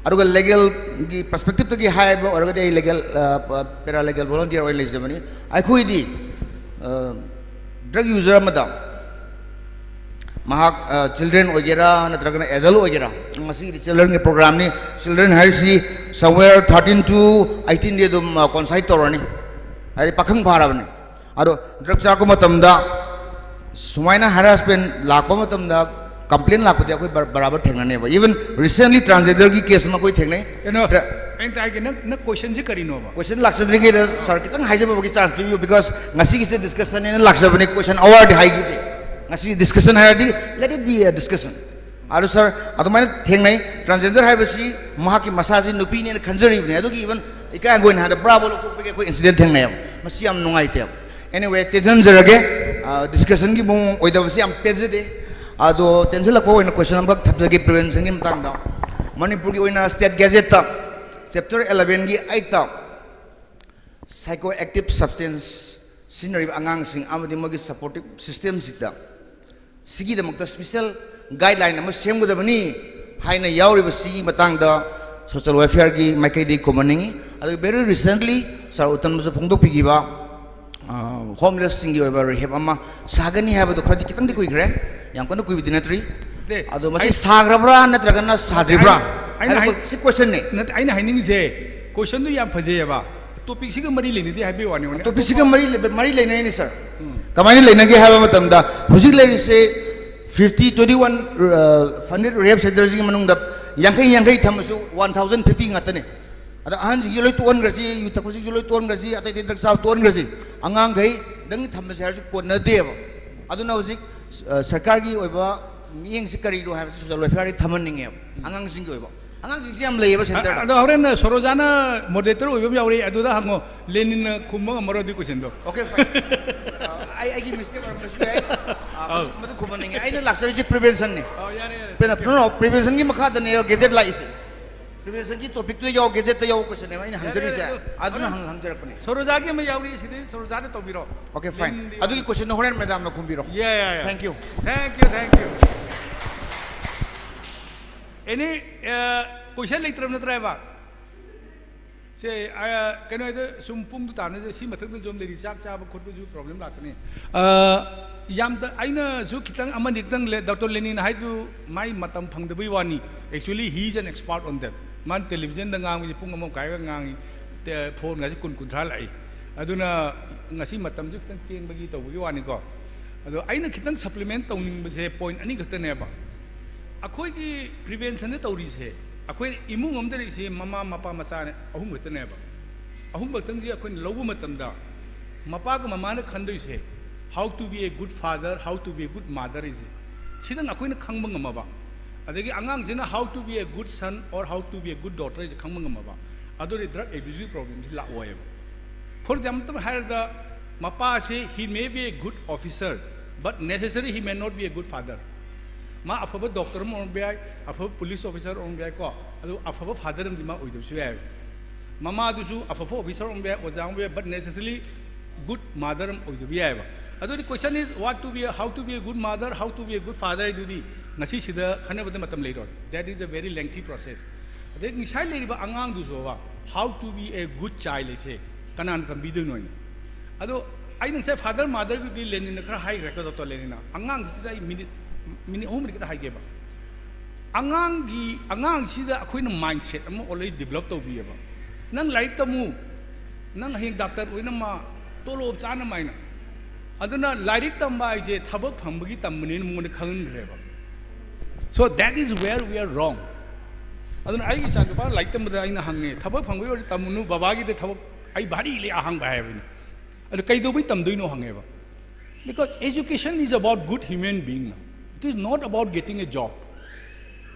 ꯑꯗꯨꯒ ꯂꯤꯒꯦꯜꯒꯤ ꯄꯔꯁꯄꯦꯛꯇꯤꯞꯇꯒꯤ ꯍꯥꯏꯕ ꯑꯣꯏꯔꯒꯗꯤ ꯑꯩ ꯂꯤꯒꯦꯜ, ꯑ, ꯄ-, ꯄꯦꯔꯥꯂꯤꯒꯦꯜ ꯚꯣꯂꯨꯟꯇꯤꯌꯔ ꯑꯣꯏꯅ ꯂꯩꯖꯕꯅꯤ꯫ ꯑꯩꯈꯣꯏꯗꯤ, ꯑ, ꯗ꯭ꯔꯒ ꯌꯨꯖꯔ ꯑꯃꯗ ꯃꯍꯥꯛ, ꯑ, ꯆꯤꯜꯗ꯭ꯔꯦꯟ ꯑꯣꯏꯒꯦꯔꯥ ꯅꯠꯇ꯭ꯔꯒꯅ ꯑꯦꯗꯜ ꯑꯣꯏꯒꯦꯔꯥ, ꯉꯁꯤꯒꯤꯗꯤ ꯆꯤꯜꯗ꯭ꯔꯦꯟꯒꯤ ꯄ꯭ꯔꯣꯒ꯭ꯔꯥꯝꯅꯤ꯫ ꯆꯤꯜꯗ꯭ꯔꯦꯟ ꯍꯥꯏꯔꯤꯁꯤ somewhere thirteen to eighteen ꯗꯤ ꯑꯗꯨꯝ, ꯑ, ꯀꯣꯟꯁꯥꯏꯠ ꯇꯧꯔꯅꯤ, ꯍꯥꯏꯗꯤ ꯄꯥꯈꯪ ꯐꯥꯔꯕꯅꯤ꯫ ꯑꯗꯣ ꯗ꯭ꯔꯒ ꯆꯥꯔꯛꯄ ꯃꯇꯝꯗ ꯁꯨꯃꯥꯏꯅ ꯍꯔꯥꯁꯃꯦꯟ ꯂꯥꯛꯄ ꯃꯇꯝꯗ, ꯀꯝꯄ꯭ꯂꯦꯟ ꯂꯥꯛꯄꯗꯤ ꯑꯩꯈꯣꯏ ꯕꯔ-, ꯕꯔꯥꯕꯔ ꯊꯦꯡꯅꯅꯦꯕ꯫ Even recently transgenderꯒꯤ ꯀꯦꯁ ꯑꯃ ꯑꯩꯈꯣꯏ ꯊꯦꯡꯅꯩ꯫ ꯀꯩꯅꯣ, ꯗ꯭ꯔ-, ꯑꯩꯅ ꯍꯥꯏꯒꯦ, ꯅꯪ ꯅꯪ ꯀꯣꯏꯁꯟꯁꯦ ꯀꯔꯤꯅꯣꯕ? ꯀꯣꯏꯁꯟ ꯂꯥꯛꯆꯗ꯭ꯔꯤꯉꯩꯗ ꯁꯥꯔ ꯈꯤꯇꯪ ꯍꯥꯏꯖꯕꯒꯤ ꯆꯥꯟꯁ ꯄꯤꯕꯤꯌꯨ, because ꯉꯁꯤꯒꯤꯁꯦ ꯗꯤꯁꯀꯁꯟꯅꯦꯅ ꯂꯥꯛꯆꯕꯅꯦ, ꯀꯣꯏꯁꯟ ꯑꯋꯥꯔꯗꯤ ꯍꯥꯏꯈꯤꯗꯦ꯫ ꯉꯁꯤ ꯗꯤꯁꯀꯁꯟ ꯍꯥꯏꯔꯗꯤ let it be a discussion꯫ ꯑꯗꯨ ꯁꯥꯔ, ꯑꯗꯨꯃꯥꯏꯅ ꯊꯦꯡꯅꯩ꯫ ꯇ꯭ꯔꯥꯟꯁꯖꯦꯟꯗꯔ ꯍꯥꯏꯕꯁꯤ ꯃꯍꯥꯛꯀꯤ ꯃꯁꯥꯁꯤ ꯅꯨꯄꯤꯅꯦꯅ ꯈꯟꯖꯔꯤꯕꯅꯦ, ꯑꯗꯨꯒꯤ ꯏꯚꯟ ꯏꯀꯥꯏ ꯍꯪꯒꯣꯏꯅ ꯍꯥꯏꯗ ꯕ꯭ꯔꯥꯕꯣ ꯂꯧꯊꯣꯛꯄꯒꯤ ꯑꯩꯈꯣꯏ ꯏꯟꯁꯤꯗꯦꯟ ꯊꯦꯡꯅꯩꯌꯦꯕ꯫ ꯃꯁꯤ ꯌꯥꯝ ꯅꯨꯡꯉꯥꯏꯇꯦꯕ꯫ ꯑꯦꯅꯤꯋꯦ, ꯇꯦꯟꯁꯤꯟꯖꯔꯒꯦ꯫ ꯗꯤꯁꯀꯁꯟꯒꯤ ꯃꯑꯣꯡ ꯑꯣꯏꯗꯕꯁꯤ ꯌꯥꯝ ꯄꯦꯟꯖꯗꯦ꯫ ꯑꯗꯣ ꯇꯦꯟꯁꯤꯜꯂꯛꯄ ꯑꯣꯏꯅ ꯀꯣꯏꯁꯟ ꯑꯃꯈꯛ ꯊꯝꯖꯒꯦ ꯄ꯭ꯔꯤꯚꯦꯟꯁꯟꯒꯤ ꯃꯇꯥꯡꯗ꯫ ꯃꯅꯤꯄꯨꯔꯒꯤ ꯑꯣꯏꯅ ꯁ꯭ꯇꯦꯠ ꯒꯦꯖꯦꯠꯇ ꯆꯦꯞꯇꯔ ꯑꯦꯂꯚꯦꯟꯒꯤ ꯑꯩꯠꯇ psychoactive substance ꯁꯤꯖꯤꯟꯅꯔꯤꯕ ꯑꯉꯥꯡꯁꯤꯡ ꯑꯃꯗꯤ ꯃꯣꯏꯒꯤ supportive systemꯁꯤꯗ ꯁꯤꯒꯤꯗꯃꯛꯇ ꯁ꯭ꯄꯤꯁꯦꯜ ꯒꯥꯏꯗꯂꯥꯏꯟ ꯑꯃ ꯁꯦꯝꯒꯗꯕꯅꯤ ꯍꯥꯏꯅ ꯌꯥꯎꯔꯤꯕꯁꯤꯒꯤ ꯃꯇꯥꯡꯗ ꯁꯣꯁꯤꯌꯦꯜ ꯋꯦꯜꯐꯤꯌꯔꯒꯤ ꯃꯥꯏꯀꯩꯗꯒꯤ ꯈꯨꯝꯍꯟꯅꯤꯡꯉꯤ꯫ ꯑꯗꯨꯒ very recently ꯁꯥꯔ ꯎꯠꯇꯝꯅꯁꯨ ꯐꯣꯡꯗꯣꯛꯄꯤꯈꯤꯕ ꯍꯣꯝꯂꯦꯁꯁꯤꯡꯒꯤ ꯑꯣꯏꯕ ꯔꯤꯍꯦꯞ ꯑꯃ ꯁꯥꯒꯅꯤ ꯍꯥꯏꯕꯗꯣ ꯈꯔꯗꯤ ꯈꯤꯇꯪꯗꯤ ꯀꯨꯏꯈ꯭ꯔꯦ, ꯌꯥꯝ ꯀꯟꯅ ꯀꯨꯏꯕꯗꯤ ꯅꯠꯇ꯭ꯔꯤ꯫ ꯅꯠꯇꯦ, ꯑꯗꯣ ꯃꯁꯤ ꯑꯩ- ꯁꯥꯈ꯭ꯔꯕ꯭ꯔꯥ ꯅꯠꯇ꯭ꯔꯒꯅ ꯁꯥꯗ꯭ꯔꯤꯕ꯭ꯔꯥ ꯑꯩꯅ ꯍꯥꯏꯕ ꯍꯥꯏ- ꯁꯤ ꯀꯣꯏꯁꯟꯅꯦ꯫ ꯅꯠꯇꯦ, ꯑꯩꯅ ꯍꯥꯏꯅꯤꯡꯉꯤꯁꯦ ꯀꯣꯏꯁꯟꯗꯨ ꯌꯥꯝ ꯐꯖꯩꯌꯦꯕ, ꯇꯣꯄꯤꯛꯁꯤꯒ ꯃꯔꯤ ꯂꯩꯅꯗꯦ ꯍꯥꯏꯕꯒꯤ ꯋꯥꯅꯤ꯫ ꯇꯣꯄꯤꯛꯁꯤꯒ ꯃꯔꯤ ꯂꯩ- ꯃꯔꯤ ꯂꯩꯅꯩꯅꯤ ꯁꯥꯔ꯫ ꯀꯃꯥꯏꯅ ꯂꯩꯅꯒꯦ ꯍꯥꯏꯕ ꯃꯇꯝꯗ ꯍꯧꯖꯤꯛ ꯂꯩꯔꯤꯁꯦ ꯐꯤꯐꯇꯤ ꯇ꯭ꯋꯦꯟꯇꯤ ꯋꯥꯟ ꯐꯟꯗꯦꯗ ꯔꯤꯍꯦꯞ ꯁꯦꯟꯇꯔꯁꯤꯒꯤ ꯃꯅꯨꯡꯗ ꯌꯥꯡꯈꯩ ꯌꯥꯡꯈꯩ ꯊꯝꯃꯁꯨ ꯋꯥꯟ ꯊꯥꯎꯖꯟ ꯐꯤꯐꯇꯤ ꯉꯥꯛꯇꯅꯦ꯫ ꯑꯗ ꯑꯍꯟꯁꯤꯡꯁꯤ ꯂꯣꯏ ꯇꯣꯛꯍꯟꯈ꯭ꯔꯁꯤ, ꯌꯨ ꯊꯛꯄꯁꯤꯡꯁꯨ ꯂꯣꯏ ꯇꯣꯛꯍꯟꯈ꯭ꯔꯁꯤ, ꯑꯇꯩ ꯑꯇꯩ ꯗ꯭ꯔꯛ ꯆꯥꯕ ꯇꯣꯛꯍꯟꯈ꯭ꯔꯁꯤ, ꯑꯉꯥꯡꯈꯩꯗꯪ ꯊꯝꯃꯁꯤ ꯍꯥꯏꯔꯁꯨ ꯀꯣꯟꯅꯗꯦꯕ꯫ ꯑꯗꯨꯅ ꯍꯧꯖꯤꯛ ꯑ, ꯁꯔꯀꯥꯔꯒꯤ ꯑꯣꯏꯕ ꯃꯤꯠꯌꯦꯡꯁꯤ ꯀꯔꯤꯅꯣ ꯍꯥꯏꯕꯁꯤ ꯁꯣꯁꯤꯌꯦꯜ ꯋꯦꯜꯐꯤꯌꯔꯗꯤ ꯊꯝꯍꯟꯅꯤꯡꯉꯦꯕ, ꯑꯉꯥꯡꯁꯤꯡꯒꯤ ꯑꯣꯏꯕ꯫ ꯑꯉꯥꯡꯁꯤꯡꯁꯤ ꯌꯥꯝ ꯂꯩꯌꯦꯕ ꯁꯦꯟꯇꯔꯗ꯫ ꯑꯗꯣ ꯍꯣꯔꯦꯟ ꯁꯣꯔꯣꯖꯥꯅ ꯃꯣꯗꯦꯔꯦꯇꯔ ꯑꯣꯏꯕ ꯑꯃ ꯌꯥꯎꯔꯤ, ꯑꯗꯨꯗ ꯍꯪꯉꯣ꯫ ꯂꯦꯅꯤꯟꯅ ꯈꯨꯝꯕ ꯉꯝꯃꯔꯣꯏ ꯑꯗꯨꯒꯤ ꯀꯣꯏꯁꯟꯗꯣ꯫ ꯑꯣꯀꯦ, ꯐꯥꯏꯟ꯫ ꯑ, ꯑꯩ ꯑꯩꯒꯤ ꯃꯤꯁꯇꯦꯛ ꯑꯣꯏꯔꯝꯕꯁꯨ ꯌꯥꯏ꯫ ꯑ, ꯑꯧ꯫ ꯃꯗꯨ ꯈꯨꯝꯍꯟꯅꯤꯡꯉꯦ꯫ ꯑꯩꯅ ꯂꯥꯛꯆꯔꯤꯁꯦ ꯄ꯭ꯔꯤꯚꯦꯟꯁꯟꯅꯦ꯫ ꯑꯧ, ꯌꯥꯔꯦ, ꯌꯥꯔꯦ꯫ ꯄ꯭ꯔꯤꯚꯦꯟꯁꯟꯒꯤ ꯃꯈꯥꯗꯅꯦ ꯒꯦꯖꯦꯠ ꯂꯥꯛꯏꯁꯦ꯫ ꯄ꯭ꯔꯤꯚꯦꯟꯁꯟꯒꯤ ꯇꯣꯄꯤꯛꯇꯨꯗ ꯌꯥꯎ, ꯒꯦꯖꯦꯠꯇ ꯌꯥꯎꯕ ꯀꯣꯏꯁꯟꯅꯦꯕ ꯑꯩꯅ ꯍꯪꯖꯔꯤꯁꯦ꯫ ꯌꯥꯔꯦ, ꯌꯥꯔꯦ, ꯑꯗꯨ ꯑꯗꯨꯅ ꯑꯗꯨ ꯍꯪ- ꯍꯪꯖꯔꯛꯄꯅꯦ꯫ ꯁꯣꯔꯣꯖꯥꯒꯤ ꯑꯃ ꯌꯥꯎꯔꯤ, ꯁꯤꯗꯤ ꯁꯣꯔꯣꯖꯥꯗ ꯇꯧꯕꯤꯔꯣ꯫ ꯑꯣꯀꯦ, ꯐꯥꯏꯟ꯫ ꯂꯦꯅꯤꯟꯗꯤ ꯑꯗꯨꯒꯤ ꯀꯣꯏꯁꯟꯗꯣ ꯍꯣꯔꯦꯟ ꯃꯦꯗꯥꯝꯅ ꯈꯨꯝꯕꯤꯔꯣ꯫ ꯌꯥ, ꯌꯥ, ꯌꯥ꯫ Thank you꯫ Thank you, thank you꯫ Any, ꯑ, ꯀꯣꯏꯁꯟ ꯂꯩꯇ꯭ꯔꯕ ꯅꯠꯇ꯭ꯔꯥ ꯍꯥꯏꯕ? ꯁꯦ, ꯑ, ꯀꯩꯅꯣ ꯍꯥꯏꯗ ꯁꯨꯝ ꯄꯨꯡꯗꯨ ꯇꯥꯅꯁꯦ, ꯁꯤ ꯃꯊꯛꯇ ꯁꯨꯝ ꯂꯩꯔꯤ, ꯆꯥꯛ ꯆꯥꯕ ꯈꯣꯠꯄꯁꯨ ꯄ꯭ꯔꯣꯕ꯭ꯂꯦꯝ ꯂꯥꯛꯀꯅꯤ꯫ ꯑ, ꯌꯥꯝꯗ ꯑꯩꯅꯁꯨ ꯈꯤꯇꯪ ꯑꯃꯅꯤ ꯈꯤꯇꯪ ꯂꯦ-, ꯗꯣꯛꯇꯔ ꯂꯦꯅꯤꯟ ꯍꯥꯏꯗꯨ ꯃꯥꯏ ꯃꯇꯝ ꯐꯪꯗꯕꯩ ꯋꯥꯅꯤ꯫ Actually, he is an expert on that꯫ ꯃꯥꯅ ꯇꯦꯂꯤꯚꯤꯖꯟꯗ ꯉꯥꯡꯕꯁꯤ ꯄꯨꯡ ꯑꯃ ꯃꯈꯥꯏꯒ ꯉꯥꯡꯉꯤ, ꯇꯦ-, ꯐꯣꯟꯒꯁꯤ ꯀꯨꯟ ꯀꯨꯟꯊ꯭ꯔꯥ ꯂꯥꯛꯏ꯫ ꯑꯗꯨꯅ ꯉꯁꯤ ꯃꯇꯝꯁꯨ ꯈꯤꯇꯪ ꯇꯦꯡꯕꯒꯤ ꯇꯧꯕꯒꯤ ꯋꯥꯅꯤꯀꯣ꯫ ꯑꯗꯣ ꯑꯩꯅ ꯈꯤꯇꯪ ꯁꯄ꯭ꯂꯤꯃꯦꯟ ꯇꯧꯅꯤꯡꯕꯁꯦ ꯄꯣꯏꯟ ꯑꯅꯤ ꯈꯛꯇꯅꯦꯕ꯫ ꯑꯩꯈꯣꯏꯒꯤ ꯄ꯭ꯔꯤꯚꯦꯟꯁꯟꯗ ꯇꯧꯔꯤꯁꯦ, ꯑꯩꯈꯣꯏꯅ ꯏꯃꯨꯡ ꯑꯃꯗ ꯂꯩꯔꯤꯁꯦ ꯃꯃꯥ, ꯃꯄꯥ, ꯃꯆꯥꯅꯦ, ꯑꯍꯨꯝ ꯈꯛꯇꯅꯦꯕ꯫ ꯑꯍꯨꯝ ꯈꯛꯇꯪꯁꯦ ꯑꯩꯈꯣꯏꯅ ꯂꯧꯕ ꯃꯇꯝꯗ ꯃꯄꯥꯒ ꯃꯃꯥꯅ ꯈꯟꯗꯣꯏꯁꯦ, how to be a good father, how to be a good mother ꯏꯁꯦ ꯁꯤꯗꯪ ꯑꯩꯈꯣꯏꯅ ꯈꯪꯕ ꯉꯝꯃꯕ, ꯑꯗꯒꯤ ꯑꯉꯥꯡꯁꯤꯅ how to be a good son or how to be a good daughter ꯏꯁꯦ ꯈꯪꯕ ꯉꯝꯃꯕ, ꯑꯗꯨꯗꯤ drug abuse ꯒꯤ problem ꯁꯤ ꯂꯥꯛꯑꯣꯏꯕ꯫ For example ꯍꯥꯏꯔꯕꯗ, ꯃꯄꯥꯁꯤ he may be a good officer, but necessarily he may not be a good father. ꯃꯥ ꯑꯐꯕ doctor ꯑꯃ ꯑꯣꯏꯔꯝꯕ ꯌꯥꯏ, ꯑꯐꯕ police officer ꯑꯣꯏꯔꯝꯕ ꯌꯥꯏꯀꯣ, ꯑꯗꯨ ꯑꯐꯕ father ꯑꯃꯗꯤ ꯃꯥ ꯑꯣꯏꯗꯕꯁꯨ ꯌꯥꯏꯕ꯫ ꯃꯃꯥꯗꯨꯁꯨ ꯑꯐꯕ officer ꯑꯣꯏꯔꯝꯕ ꯌꯥꯏ, ꯑꯣꯖꯥ ꯑꯣꯏꯔꯝꯕ ꯌꯥꯏ, but necessarily good mother ꯑꯃ ꯑꯣꯏꯗꯕ ꯌꯥꯏꯕ꯫ ꯑꯗꯨꯗꯤ question is, what to be, how to be a good mother, how to be a good father ꯍꯥꯏꯗꯨꯗꯤ ꯉꯁꯤꯁꯤꯗ ꯈꯟꯅꯕꯗ ꯃꯇꯝ ꯂꯩꯔꯣꯏ꯫ That is a very lengthy process. ꯑꯗꯩ ꯉꯁꯥꯏ ꯂꯩꯔꯤꯕ ꯑꯉꯥꯡꯗꯨꯁꯨꯕ, how to be a good child ꯍꯥꯏꯁꯦ ꯀꯅꯥꯅ ꯇꯝꯕꯤꯗꯣꯏꯅꯣ ꯍꯥꯏꯅ꯫ ꯑꯗꯣ ꯑꯩꯅ ꯉꯁꯥꯏ father mother ꯒꯤꯗꯤ ꯂꯦꯅꯤꯟꯅ ꯈꯔ ꯍꯥꯏꯈ꯭ꯔꯦ, ꯀꯣ, ꯗꯣꯛꯇꯔ ꯂꯦꯅꯤꯟꯅ꯫ ꯑꯉꯥꯡꯁꯤꯗ ꯑꯩ minute, minute ꯑꯍꯨꯝ ꯃꯔꯤ ꯈꯤꯇ ꯍꯥꯏꯒꯦꯕ꯫ ꯑꯉꯥꯡꯒꯤ, ꯑꯉꯥꯡꯁꯤꯗ ꯑꯩꯈꯣꯏꯅ mindset ꯑꯃ already develop ꯇꯧꯕꯤꯑꯕ꯫ ꯅꯪ ꯂꯥꯏꯔꯤꯛ ꯇꯝꯃꯨ, ꯅꯪ ꯍꯌꯦꯡ doctor ꯑꯣꯏꯅꯃ, ꯇꯣꯂꯣꯞ ꯆꯥꯅꯃ ꯍꯥꯏꯅ꯫ ꯑꯗꯨꯅ ꯂꯥꯏꯔꯤꯛ ꯇꯝꯕ ꯍꯥꯏꯁꯦ ꯊꯕꯛ ꯐꯪꯕꯒꯤ ꯇꯝꯕꯅꯦꯅ ꯃꯉꯣꯟꯗ ꯈꯪꯍꯟꯈ꯭ꯔꯦꯕ꯫ So that is where we are wrong. ꯑꯗꯨꯅ ꯑꯩꯒꯤ ꯏꯆꯥꯅꯨꯄꯥ ꯂꯥꯏꯔꯤꯛ ꯇꯝꯕꯗ ꯑꯩꯅ ꯍꯪꯉꯦ, "ꯊꯕꯛ ꯐꯪꯕꯒꯤ ꯑꯣꯏꯔꯗꯤ ꯇꯝꯃꯨꯅꯨ, ꯕꯕꯥꯒꯤꯗꯤ ꯊꯕꯛ ꯑꯩ ꯚꯥꯔꯤ ꯂꯩ ꯑꯍꯥꯡꯕ" ꯍꯥꯏꯕꯅꯤ꯫ ꯑꯗꯨ ꯀꯩꯗꯧꯕꯩ ꯇꯝꯗꯣꯏꯅꯣ ꯍꯪꯉꯦꯕ꯫ Because education is about good human being. It is not about getting a job.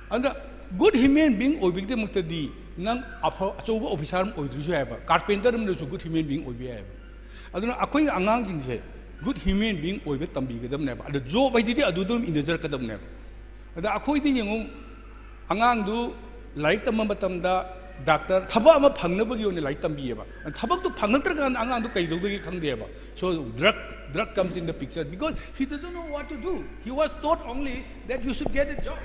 ꯑꯗꯨꯅ good human being ꯑꯣꯏꯕꯒꯤꯗꯃꯛꯇꯗꯤ ꯅꯪ ꯑꯐ-, ꯑꯆꯧꯕ officer ꯑꯃ ꯑꯣꯏꯗ꯭ꯔꯁꯨ ꯌꯥꯏꯕ, carpenter ꯑꯃꯗꯁꯨ good human being ꯑꯣꯏꯕ ꯌꯥꯏꯕ꯫ ꯑꯗꯨꯅ ꯑꯩꯈꯣꯏꯒꯤ ꯑꯉꯥꯡꯁꯤꯡꯁꯦ good human being ꯑꯣꯏꯕ ꯇꯝꯕꯤꯒꯗꯕꯅꯦꯕ꯫ ꯑꯗ job ꯍꯥꯏꯗꯨꯗꯤ ꯑꯗꯨꯗ ꯑꯗꯨꯝ ꯏꯟꯅꯖꯔꯛꯀꯗꯕꯅꯦꯕ꯫ ꯑꯗ ꯑꯩꯈꯣꯏꯗꯤ ꯌꯦꯡꯉꯨ, ꯑꯉꯥꯡꯗꯨ ꯂꯥꯏꯔꯤꯛ ꯇꯝꯕ ꯃꯇꯝꯗ doctor, ꯊꯕꯛ ꯑꯃ ꯐꯪꯅꯕꯒꯤ ꯑꯣꯏꯅ ꯂꯥꯏꯔꯤꯛ ꯇꯝꯕꯤꯌꯦꯕ꯫ ꯊꯕꯛꯇꯨ ꯐꯪꯉꯛꯇ꯭ꯔꯀꯥꯟꯗ ꯑꯉꯥꯡꯗꯨ ꯀꯩꯗꯧꯗꯣꯏꯒꯦ ꯈꯪꯗꯦꯕ꯫ So drug, drug comes in the picture because he doesn't know what to do. He was taught only that you should get a job.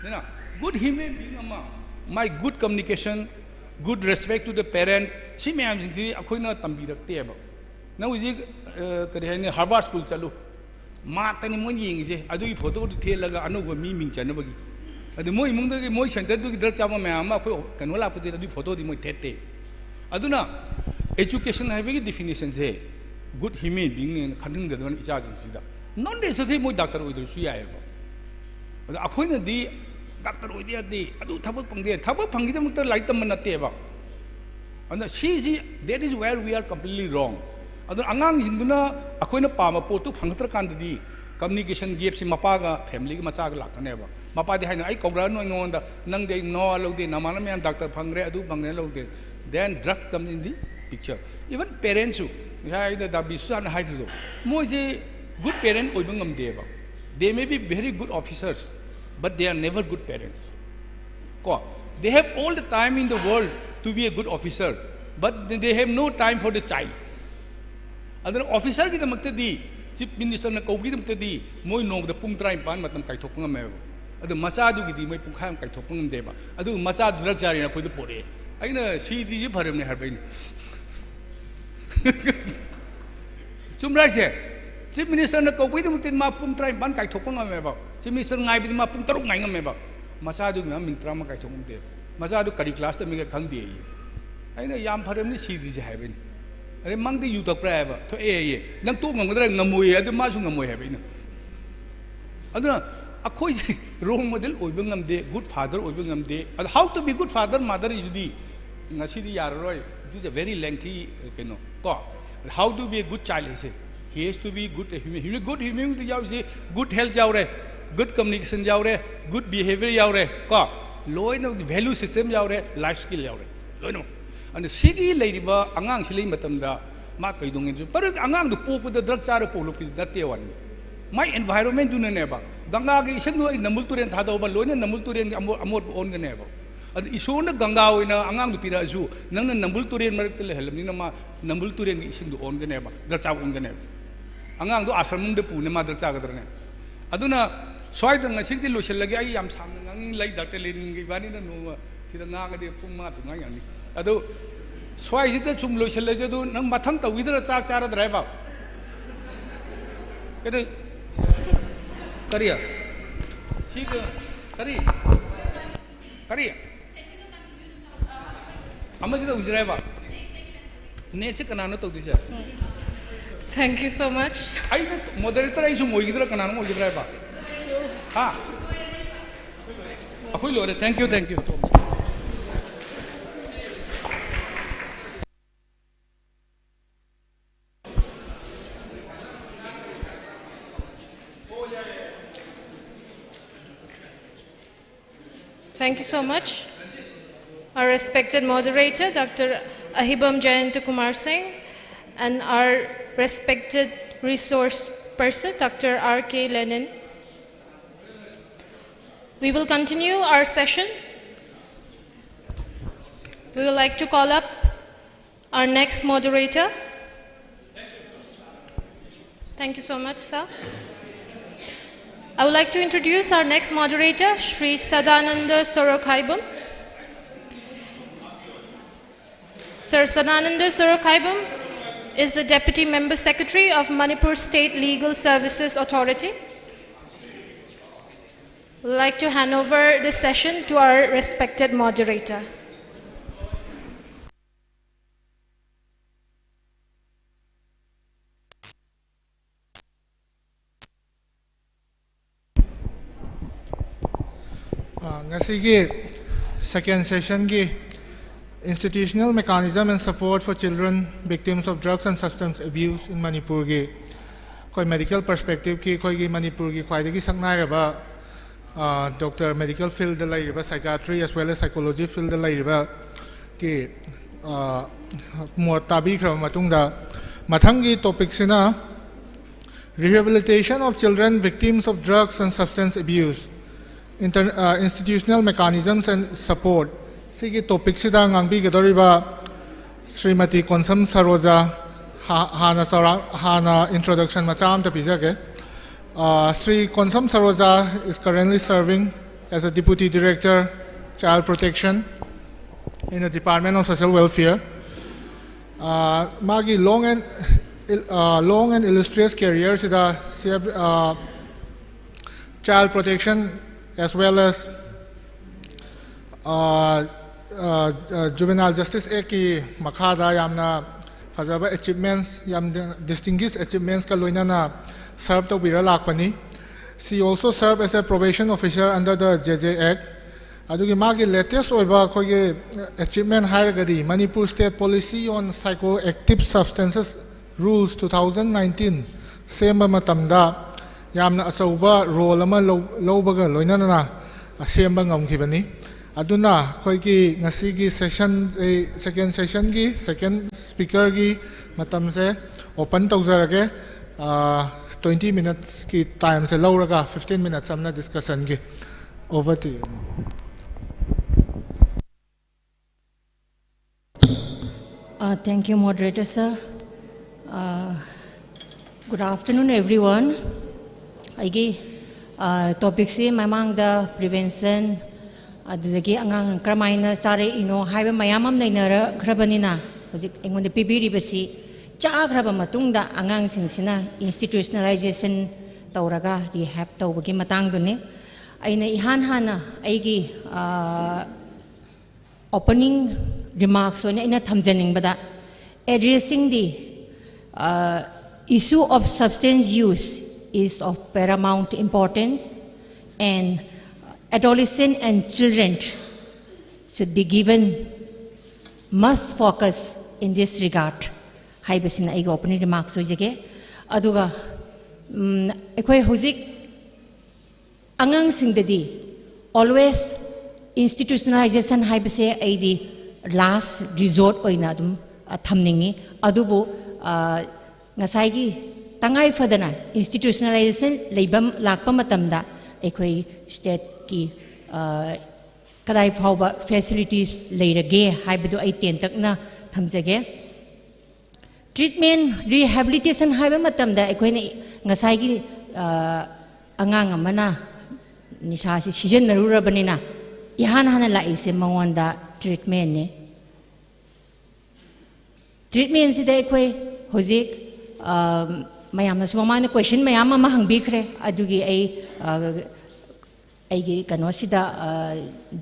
ꯑꯗꯨꯅ good human being ꯑꯃ, my good communication, good respect to the parent, ꯁꯤ ꯃꯌꯥꯝꯁꯤꯡꯁꯤ ꯑꯩꯈꯣꯏꯅ ꯇꯝꯕꯤꯔꯛꯇꯦꯕ꯫ ꯅꯪ ꯍꯧꯖꯤꯛ, ꯑ, ꯀꯔꯤ ꯍꯥꯏꯅꯤ, Harvard school ꯆꯠꯂꯨ, mark ꯇꯅꯤ ꯃꯣꯏꯅ ꯌꯦꯡꯉꯤꯁꯦ, ꯑꯗꯨꯒꯤ photo ꯗꯨ ꯊꯦꯠꯂꯒ ꯑꯅꯧꯕ ꯃꯤ ꯃꯤꯡ ꯆꯟꯅꯕꯒꯤ꯫ ꯑꯗꯨ ꯃꯣꯏ ꯏꯃꯨꯡꯗꯒꯤ, ꯃꯣꯏ center ꯗꯨꯒꯤ drug ꯆꯥꯕ ꯃꯌꯥꯝ ꯑꯃ ꯑꯩꯈꯣꯏ ꯀꯩꯅꯣ ꯂꯥꯛꯄꯗꯗꯤ ꯑꯗꯨꯒꯤ photo ꯗꯤ ꯃꯣꯏ ꯊꯦꯠꯇꯦ꯫ ꯑꯗꯨꯅ education ꯍꯥꯏꯕꯒꯤ definition say good human being ꯅꯦꯅ ꯈꯟꯍꯟꯒꯗꯕꯅꯤ ꯏꯆꯥꯁꯤꯡꯁꯤꯗ꯫ Not necessarily ꯃꯣꯏ doctor ꯑꯣꯏꯗ꯭ꯔꯁꯨ ꯌꯥꯏꯑꯕ꯫ ꯑꯗ ꯑꯩꯈꯣꯏꯅꯗꯤ ꯗꯥꯛꯇꯔ ꯑꯣꯏꯗ ꯌꯥꯗꯦ, ꯑꯗꯨ ꯊꯕꯛ ꯐꯪꯗꯦ, ꯊꯕꯛ ꯐꯪꯈꯤꯗꯃꯛꯇ ꯂꯥꯏꯔꯤꯛ ꯇꯝꯕ ꯅꯠꯇꯦꯕ꯫ ꯑꯗꯨꯅ ꯁꯤꯁꯤ, that is where we are completely wrong. ꯑꯗꯨꯅ ꯑꯉꯥꯡꯁꯤꯡꯗꯨꯅ ꯑꯩꯈꯣꯏꯅ ꯄꯥꯝꯕ ꯄꯣꯠꯇꯨ ꯐꯪꯉꯛꯇ꯭ꯔꯀꯥꯟꯗꯗꯤ communication gapꯁꯤ ꯃꯄꯥꯒ familyꯒ ꯃꯆꯥꯒ ꯂꯥꯛꯀꯅꯦꯕ꯫ ꯃꯄꯥꯗꯤ ꯍꯥꯏꯅ, "ꯑꯩ ꯀꯧꯔꯛꯑꯅꯨ ꯑꯩꯉꯣꯟꯗ, ꯅꯪꯗꯤ ꯑꯩ ꯅꯋꯥ ꯂꯧꯗꯦ, ꯅꯃꯥꯟꯅꯕ ꯃꯌꯥꯝ ꯗꯥꯛꯇꯔ ꯐꯪꯈ꯭ꯔꯦ, ꯑꯗꯨ ꯐꯪꯈ꯭ꯔꯦ ꯂꯧꯗꯦ." Then drug comes in the picture. Even parentsꯁꯨ, ꯉꯁꯥꯏ ꯑꯩꯅ ꯗꯥ ꯕꯤꯁꯨꯁꯥꯟꯅ ꯍꯥꯏꯈꯤꯕꯗꯣ, ꯃꯣꯏꯁꯦ good parent ꯑꯣꯏꯕ ꯉꯝꯗꯦꯕ꯫ They may be very good officers, but they are never good parents. ꯀꯣ, they have all the time in the world to be a good officer, but they have no time for the child. ꯑꯗꯨꯅ officerꯒꯤꯗꯃꯛꯇꯗꯤ, chief ministerꯅ ꯀꯧꯕꯒꯤꯗꯃꯛꯇꯗꯤ ꯃꯣꯏ ꯅꯣꯡꯃꯗ ꯄꯨꯡ ꯇꯔꯥꯅꯤꯄꯥꯟ ꯃꯇꯝ ꯀꯥꯏꯊꯣꯛꯄ ꯉꯝꯃꯦꯕ꯫ ꯑꯗꯨ ꯃꯆꯥꯗꯨꯒꯤꯗꯤ ꯃꯣꯏ ꯄꯨꯡꯈꯥꯏ ꯑꯃ ꯀꯥꯏꯊꯣꯛꯄ ꯉꯝꯗꯦꯕ꯫ ꯑꯗꯨ ꯃꯆꯥꯗꯨ drug ꯆꯥꯔꯦꯅ ꯑꯩꯈꯣꯏꯗ ꯄꯣꯔꯛꯑꯦ꯫ ꯑꯩꯅ ꯁꯤꯗ꯭ꯔꯤꯁꯤ ꯐꯔꯕꯅꯦ ꯍꯥꯏꯕ ꯑꯩꯅ꯫ ꯆꯨꯝꯕ꯭ꯔꯥ ꯍꯥꯏꯁꯦ? Chief ministerꯅ ꯀꯧꯕꯒꯤꯗꯃꯛꯇꯗꯤ ꯃꯥ ꯄꯨꯡ ꯇꯔꯥꯅꯤꯄꯥꯟ ꯀꯥꯏꯊꯣꯛꯄ ꯉꯝꯃꯦꯕ꯫ Chief minister ꯉꯥꯏꯕꯗꯤ ꯃꯥ ꯄꯨꯡ ꯇꯔꯨꯛ ꯉꯥꯏ ꯉꯝꯃꯦꯕ꯫ ꯃꯆꯥꯗꯨꯒꯤ ꯃꯥ minute ꯇꯔꯥꯃꯉꯥ ꯀꯥꯏꯊꯣꯛ ꯉꯝꯗꯦꯕ꯫ ꯃꯆꯥꯗꯨ ꯀꯔꯤ class ꯇꯝꯃꯤꯒ ꯈꯪꯗꯦ ꯑꯩ꯫ ꯑꯩꯅ, "ꯌꯥꯝ ꯐꯔꯕꯅꯤ ꯁꯤꯗ꯭ꯔꯤꯁꯦ" ꯍꯥꯏꯕꯅꯤ꯫ ꯑꯗꯩ, "ꯃꯪꯗꯤ ꯌꯨ ꯊꯛꯄ꯭ꯔꯥ?" ꯍꯥꯏꯕ꯫ "ꯊꯛꯑꯦ" ꯍꯥꯏꯌꯦ꯫ "ꯅꯪ ꯇꯣꯛ ꯉꯝꯒꯗ꯭ꯔꯥ?" "ꯉꯝꯃꯣꯏꯌꯦ"꯫ "ꯑꯗꯨ ꯃꯥꯁꯨ ꯉꯝꯃꯣꯏ" ꯍꯥꯏꯕ ꯑꯩꯅ꯫ ꯑꯗꯨꯅ ꯑꯩꯈꯣꯏꯁꯦ role model ꯑꯣꯏꯕ ꯉꯝꯗꯦ, good father ꯑꯣꯏꯕ ꯉꯝꯗꯦ꯫ ꯑꯗꯣ how to be good father, mother ꯁꯤꯗꯤ ꯉꯁꯤꯗꯤ ꯌꯥꯔꯔꯣꯏ, it is a very lengthy ꯀꯩꯅꯣ ꯀꯣ꯫ How to be a good child ꯍꯥꯏꯁꯦ, he has to be good human, human, good humanity ꯌꯥꯎꯔꯤꯁꯦ, good health ꯌꯥꯎꯔꯦ, good communication ꯌꯥꯎꯔꯦ, good behavior ꯌꯥꯎꯔꯦ ꯀꯣ, ꯂꯣꯏꯅ value system ꯌꯥꯎꯔꯦ, life skill ꯌꯥꯎꯔꯦ ꯂꯣꯏꯅꯃꯛ꯫ ꯑꯗꯨꯅ ꯁꯤꯒꯤ ꯂꯩꯔꯤꯕ ꯑꯉꯥꯡꯁꯤ ꯂꯩ ꯃꯇꯝꯗ ꯃꯥ ꯀꯩꯗꯧꯉꯩꯗꯁꯨ ꯄꯔꯛ ꯑꯉꯥꯡꯗꯨ ꯄꯣꯛꯄꯗ drug ꯆꯥꯔ ꯄꯣꯛꯂꯛꯄꯗꯤ ꯅꯠꯇꯦ ꯋꯥꯅꯤ꯫ My environment ꯗꯨꯅꯅꯦꯕ꯫ ꯒꯪꯒꯥꯒꯤ ꯏꯁꯤꯡꯗꯨ ꯑꯩ ꯅꯝꯕꯨꯜ ꯇꯨꯔꯦꯟ ꯊꯥꯗꯧꯕ, ꯂꯣꯏꯅ ꯅꯝꯕꯨꯜ ꯇꯨꯔꯦꯟꯒꯤ ꯑꯃꯣꯠ-, ꯑꯃꯣꯠꯄ ꯑꯣꯟꯒꯅꯦꯕ꯫ ꯑꯗꯨ ꯏꯁꯣꯔꯅ ꯒꯪꯒꯥ ꯑꯣꯏꯅ ꯑꯉꯥꯡꯗꯨ ꯄꯤꯔꯛꯑꯁꯨ, ꯅꯪꯅ ꯅꯝꯕꯨꯜ ꯇꯨꯔꯦꯟ ꯃꯔꯛꯇ ꯂꯩꯍꯜꯂꯕꯅꯤꯅ ꯃꯥ ꯅꯝꯕꯨꯜ ꯇꯨꯔꯦꯟꯒꯤ ꯏꯁꯤꯡꯗꯨ ꯑꯣꯟꯒꯅꯦꯕ, drug ꯆꯥꯕ ꯑꯣꯟꯒꯅꯦꯕ꯫ ꯑꯉꯥꯡꯗꯣ ꯑꯥꯁ꯭ꯔꯝ ꯑꯃꯗ ꯄꯨꯅꯦ, ꯃꯥ drug ꯆꯥꯒꯗ꯭ꯔꯅꯦ? ꯑꯗꯨꯅ ꯁ꯭ꯋꯥꯏꯗ ꯉꯁꯤꯒꯤꯗꯤ ꯂꯣꯏꯁꯤꯜꯂꯒꯦ꯫ ꯑꯩ ꯌꯥꯝ ꯁꯥꯡꯅ ꯉꯥꯡꯅꯤꯡ ꯂꯩ, ꯗꯥꯛꯇꯔ ꯂꯦꯅꯤꯟꯒ ꯏꯕꯥꯅꯤꯅ ꯅꯣꯡꯃ ꯁꯤꯗ ꯉꯥꯡꯉꯗꯤ ꯄꯨꯡ ꯃꯉꯥ ꯇꯔꯨꯛ ꯉꯥꯡ ꯌꯥꯅꯤ꯫ ꯑꯗꯨ ꯁ꯭ꯋꯥꯏꯁꯤꯗ ꯁꯨꯝ ꯂꯣꯏꯁꯤꯜꯂꯁꯦ꯫ ꯑꯗꯨ ꯅꯪ ꯃꯊꯪ ꯇꯧꯈꯤꯗ꯭ꯔꯥ, ꯆꯥꯛ ꯆꯥꯔꯗ꯭ꯔꯥ ꯍꯥꯏꯕ? ꯀꯩꯗꯧ-, ꯀꯔꯤ? ꯁꯤꯒ ꯀꯔꯤ? ꯀꯔꯤ? ꯑꯃꯁꯤꯗ ꯇꯧꯁꯤꯔ ꯍꯥꯏꯕ? Next ꯁꯤ ꯀꯅꯥꯅꯣ ꯇꯧꯗꯣꯏꯁꯦ? Thank you so much. ꯑꯩꯅ moderator ꯑꯩ ꯁꯨꯝ ꯑꯣꯏꯈꯤꯗ꯭ꯔꯥ, ꯀꯅꯥꯅꯣ ꯑꯣꯏꯈꯤꯗ꯭ꯔꯥ ꯍꯥꯏꯕ? ꯍꯥ? ꯑꯩꯈꯣꯏ ꯂꯣꯏꯔꯦ꯫ Thank you, thank you. Thank you so much. Our respected moderator, Doctor Ahibam Jayantakumar Singh, and our respected resource person, Doctor R K Lenin. We will continue our session. We would like to call up our next moderator. Thank you so much, sir. I would like to introduce our next moderator, Shri Sadananda Sorokhaibam. Sir Sadananda Sorokhaibam is the Deputy Member Secretary of Manipur State Legal Services Authority. We'd like to hand over the session to our respected moderator. ꯑ, ꯉꯁꯤꯒꯤ second session ꯒꯤ Institutional Mechanism and Support for Children Victims of Drugs and Substance Abuse in Manipur ꯒꯤ ꯑꯩꯈꯣꯏ medical perspective ꯀꯤ ꯑꯩꯈꯣꯏꯒꯤ ꯃꯅꯤꯄꯨꯔꯒꯤ ꯈ꯭ꯋꯥꯏꯗꯒꯤ ꯁꯛꯅꯥꯏꯔꯕ doctor, medical field ꯗ ꯂꯩꯔꯤꯕ, psychiatry as well as psychology field ꯗ ꯂꯩꯔꯤꯕ ꯀꯤ ꯃꯣꯠ ꯇꯥꯕꯤꯈ꯭ꯔꯕ ꯃꯇꯨꯡꯗ, ꯃꯊꯪꯒꯤ topic ꯁꯤꯅ Rehabilitation of Children Victims of Drugs and Substance Abuse, Inter- uh, Institutional Mechanisms and Support ꯁꯤꯒꯤ topic ꯁꯤꯗ ꯉꯥꯡꯕꯤꯒꯗꯧꯔꯤꯕ ꯁ꯭ꯔꯤꯃꯇꯤ ꯀꯣꯟꯁꯝ ꯁꯔꯣꯖꯥ, ꯍꯥ- ꯍꯥꯟꯅ ꯆꯥꯎꯔꯥꯛ ꯍꯥꯟꯅ introduction ꯃꯆꯥ ꯑꯃꯇ ꯄꯤꯖꯒꯦ꯫ Uh, Sri Konsam Saroja is currently serving as a Deputy Director, Child Protection in the Department of Social Welfare. Uh, ꯃꯥꯒꯤ long and uh, long and illustrious career ꯁꯤꯗ ꯁꯤ- uh, child protection as well as uh, uh, uh, Juvenile Justice Act ꯀꯤ ꯃꯈꯥꯗ ꯌꯥꯝꯅ ꯐꯖꯕ achievements, ꯌꯥꯝ distinguished achievements ꯀ ꯂꯣꯏꯅꯅ serve ꯇꯧꯕꯤꯔ ꯂꯥꯛꯄꯅꯤ꯫ She also served as a probation officer under the J J Act. ꯑꯗꯨꯒꯤ ꯃꯥꯒꯤ ꯂꯦꯇꯦꯁ ꯑꯣꯏꯕ ꯑꯩꯈꯣꯏꯒꯤ ꯑꯦꯆꯤꯞꯃꯦꯟ ꯍꯥꯏꯔꯒꯗꯤ Manipur state policy on psycho active substances rules two thousand nineteen ꯁꯦꯝꯕ ꯃꯇꯝꯗ ꯌꯥꯝꯅ ꯑꯆꯧꯕ ꯔꯣꯜ ꯑꯃ ꯂꯧ- ꯂꯧꯕꯒ ꯂꯣꯏꯅꯅ ꯁꯦꯝꯕ ꯉꯝꯈꯤꯕꯅꯤ꯫ ꯑꯗꯨꯅ ꯑꯩꯈꯣꯏꯒꯤ ꯉꯁꯤꯒꯤ ꯁꯦꯁꯟ, ꯁꯦꯀꯦꯟ ꯁꯦꯁꯟꯒꯤ ꯁꯦꯀꯦꯟ ꯁ꯭ꯄꯤꯀꯔꯒꯤ ꯃꯇꯝꯁꯦ ꯑꯣꯄꯟ ꯇꯧꯖꯔꯒꯦ꯫ ꯇ꯭ꯋꯦꯟꯇꯤ ꯃꯤꯅꯠꯁꯀꯤ ꯇꯥꯏꯝꯁꯦ ꯂꯧꯔꯒ ꯐꯤꯐꯇꯤꯟ ꯃꯤꯅꯠꯁ ꯑꯃꯅ ꯗꯤꯁꯀꯁꯟꯒꯤ꯫ Over to you. Uh, thank you, moderator sir. Uh, good afternoon, everyone. ꯑꯩꯒꯤ ꯇꯣꯄꯤꯛꯁꯤ ꯃꯃꯥꯡꯗ ꯄ꯭ꯔꯤꯚꯦꯟꯁꯟ, ꯑꯗꯨꯗꯒꯤ ꯑꯉꯥꯡ ꯀꯔꯝꯍꯥꯏꯅ ꯆꯥꯔꯛꯏꯅꯣ ꯍꯥꯏꯕ ꯃꯌꯥꯝ ꯑꯃ ꯅꯩꯅꯔꯛꯈ꯭ꯔꯕꯅꯤꯅ, ꯍꯧꯖꯤꯛ ꯑꯩꯉꯣꯟꯗ ꯄꯤꯕꯤꯔꯤꯕꯁꯤ ꯆꯥꯈ꯭ꯔꯕ ꯃꯇꯨꯡꯗ ꯑꯉꯥꯡꯁꯤꯡꯁꯤꯅ ꯏꯟꯁꯇꯤꯇ꯭ꯌꯨꯁꯅꯦꯂꯥꯏꯖꯦꯁꯟ ꯇꯧꯔꯒ ꯔꯤꯍꯦꯕ ꯇꯧꯕꯒꯤ ꯃꯇꯥꯡꯗꯨꯅꯤ꯫ ꯑꯩꯅ ꯏꯍꯥꯟ ꯍꯥꯟꯅ ꯑꯩꯒꯤ ꯑꯣꯄꯅꯤꯡ ꯔꯤꯃꯥꯔꯛꯁ ꯑꯣꯏꯅ ꯑꯩꯅ ꯊꯝꯖꯅꯤꯡꯕꯗ, addressing the uh, issue of substance use is of paramount importance, and adolescent and children should be given must focus in this regard ꯍꯥꯏꯕꯁꯤꯅ ꯑꯩꯒꯤ ꯑꯣꯄꯅꯤꯡ ꯔꯤꯃꯥꯔꯛꯁ ꯑꯣꯏꯖꯒꯦ꯫ ꯑꯗꯨꯒ ꯎꯝ, ꯑꯩꯈꯣꯏ ꯍꯧꯖꯤꯛ ꯑꯉꯥꯡꯁꯤꯡꯗꯗꯤ always institutionalization ꯍꯥꯏꯕꯁꯦ ꯑꯩꯗꯤ ꯂꯥꯁ ꯔꯤꯖꯣꯔꯠ ꯑꯣꯏꯅ ꯑꯗꯨꯝ ꯑ, ꯊꯝꯅꯤꯡꯉꯤ꯫ ꯑꯗꯨꯕꯨ ꯑ, ꯉꯁꯥꯏꯒꯤ ꯇꯉꯥꯏ ꯐꯗꯅ ꯏꯟꯁꯇꯤꯇ꯭ꯌꯨꯁꯅꯦꯂꯥꯏꯖꯦꯁꯟ ꯂꯩꯕ ꯂꯥꯛꯄ ꯃꯇꯝꯗ ꯑꯩꯈꯣꯏ ꯁ꯭ꯇꯦꯠꯀꯤ ꯀꯗꯥꯏ ꯐꯥꯎꯕ ꯐꯦꯁꯤꯂꯤꯇꯤꯁ ꯂꯩꯔꯒꯦ ꯍꯥꯏꯕꯗꯨ ꯑꯩ ꯇꯦꯟꯇꯛꯅ ꯊꯝꯖꯒꯦ꯫ ꯇ꯭ꯔꯤꯠꯃꯦꯟ, ꯔꯤꯍꯦꯕꯤꯂꯤꯇꯦꯁꯟ ꯍꯥꯏꯕ ꯃꯇꯝꯗ ꯑꯩꯈꯣꯏꯅ ꯉꯁꯥꯏꯒꯤ ꯑ, ꯑꯉꯥꯡ ꯑꯃꯅ ꯅꯤꯁꯥꯁꯤ ꯁꯤꯖꯤꯟꯅꯔꯨꯔꯕꯅꯤꯅ ꯏꯍꯥꯟ ꯍꯥꯟꯅ ꯂꯥꯛꯏꯁꯦ ꯃꯉꯣꯟꯗ ꯇ꯭ꯔꯤꯠꯃꯦꯟꯅꯤ꯫ ꯇ꯭ꯔꯤꯠꯃꯦꯟꯁꯤꯗ ꯑꯩꯈꯣꯏ ꯍꯧꯖꯤꯛ ꯑ, ꯃꯌꯥꯝꯅꯁꯨ ꯃꯃꯥꯡꯗ ꯀꯣꯏꯁꯟ ꯃꯌꯥꯝ ꯑꯃ ꯍꯪꯕꯤꯈ꯭ꯔꯦ꯫ ꯑꯗꯨꯒꯤ ꯑꯩ ꯑ, ꯑꯩꯒꯤ ꯀꯩꯅꯣꯁꯤꯗ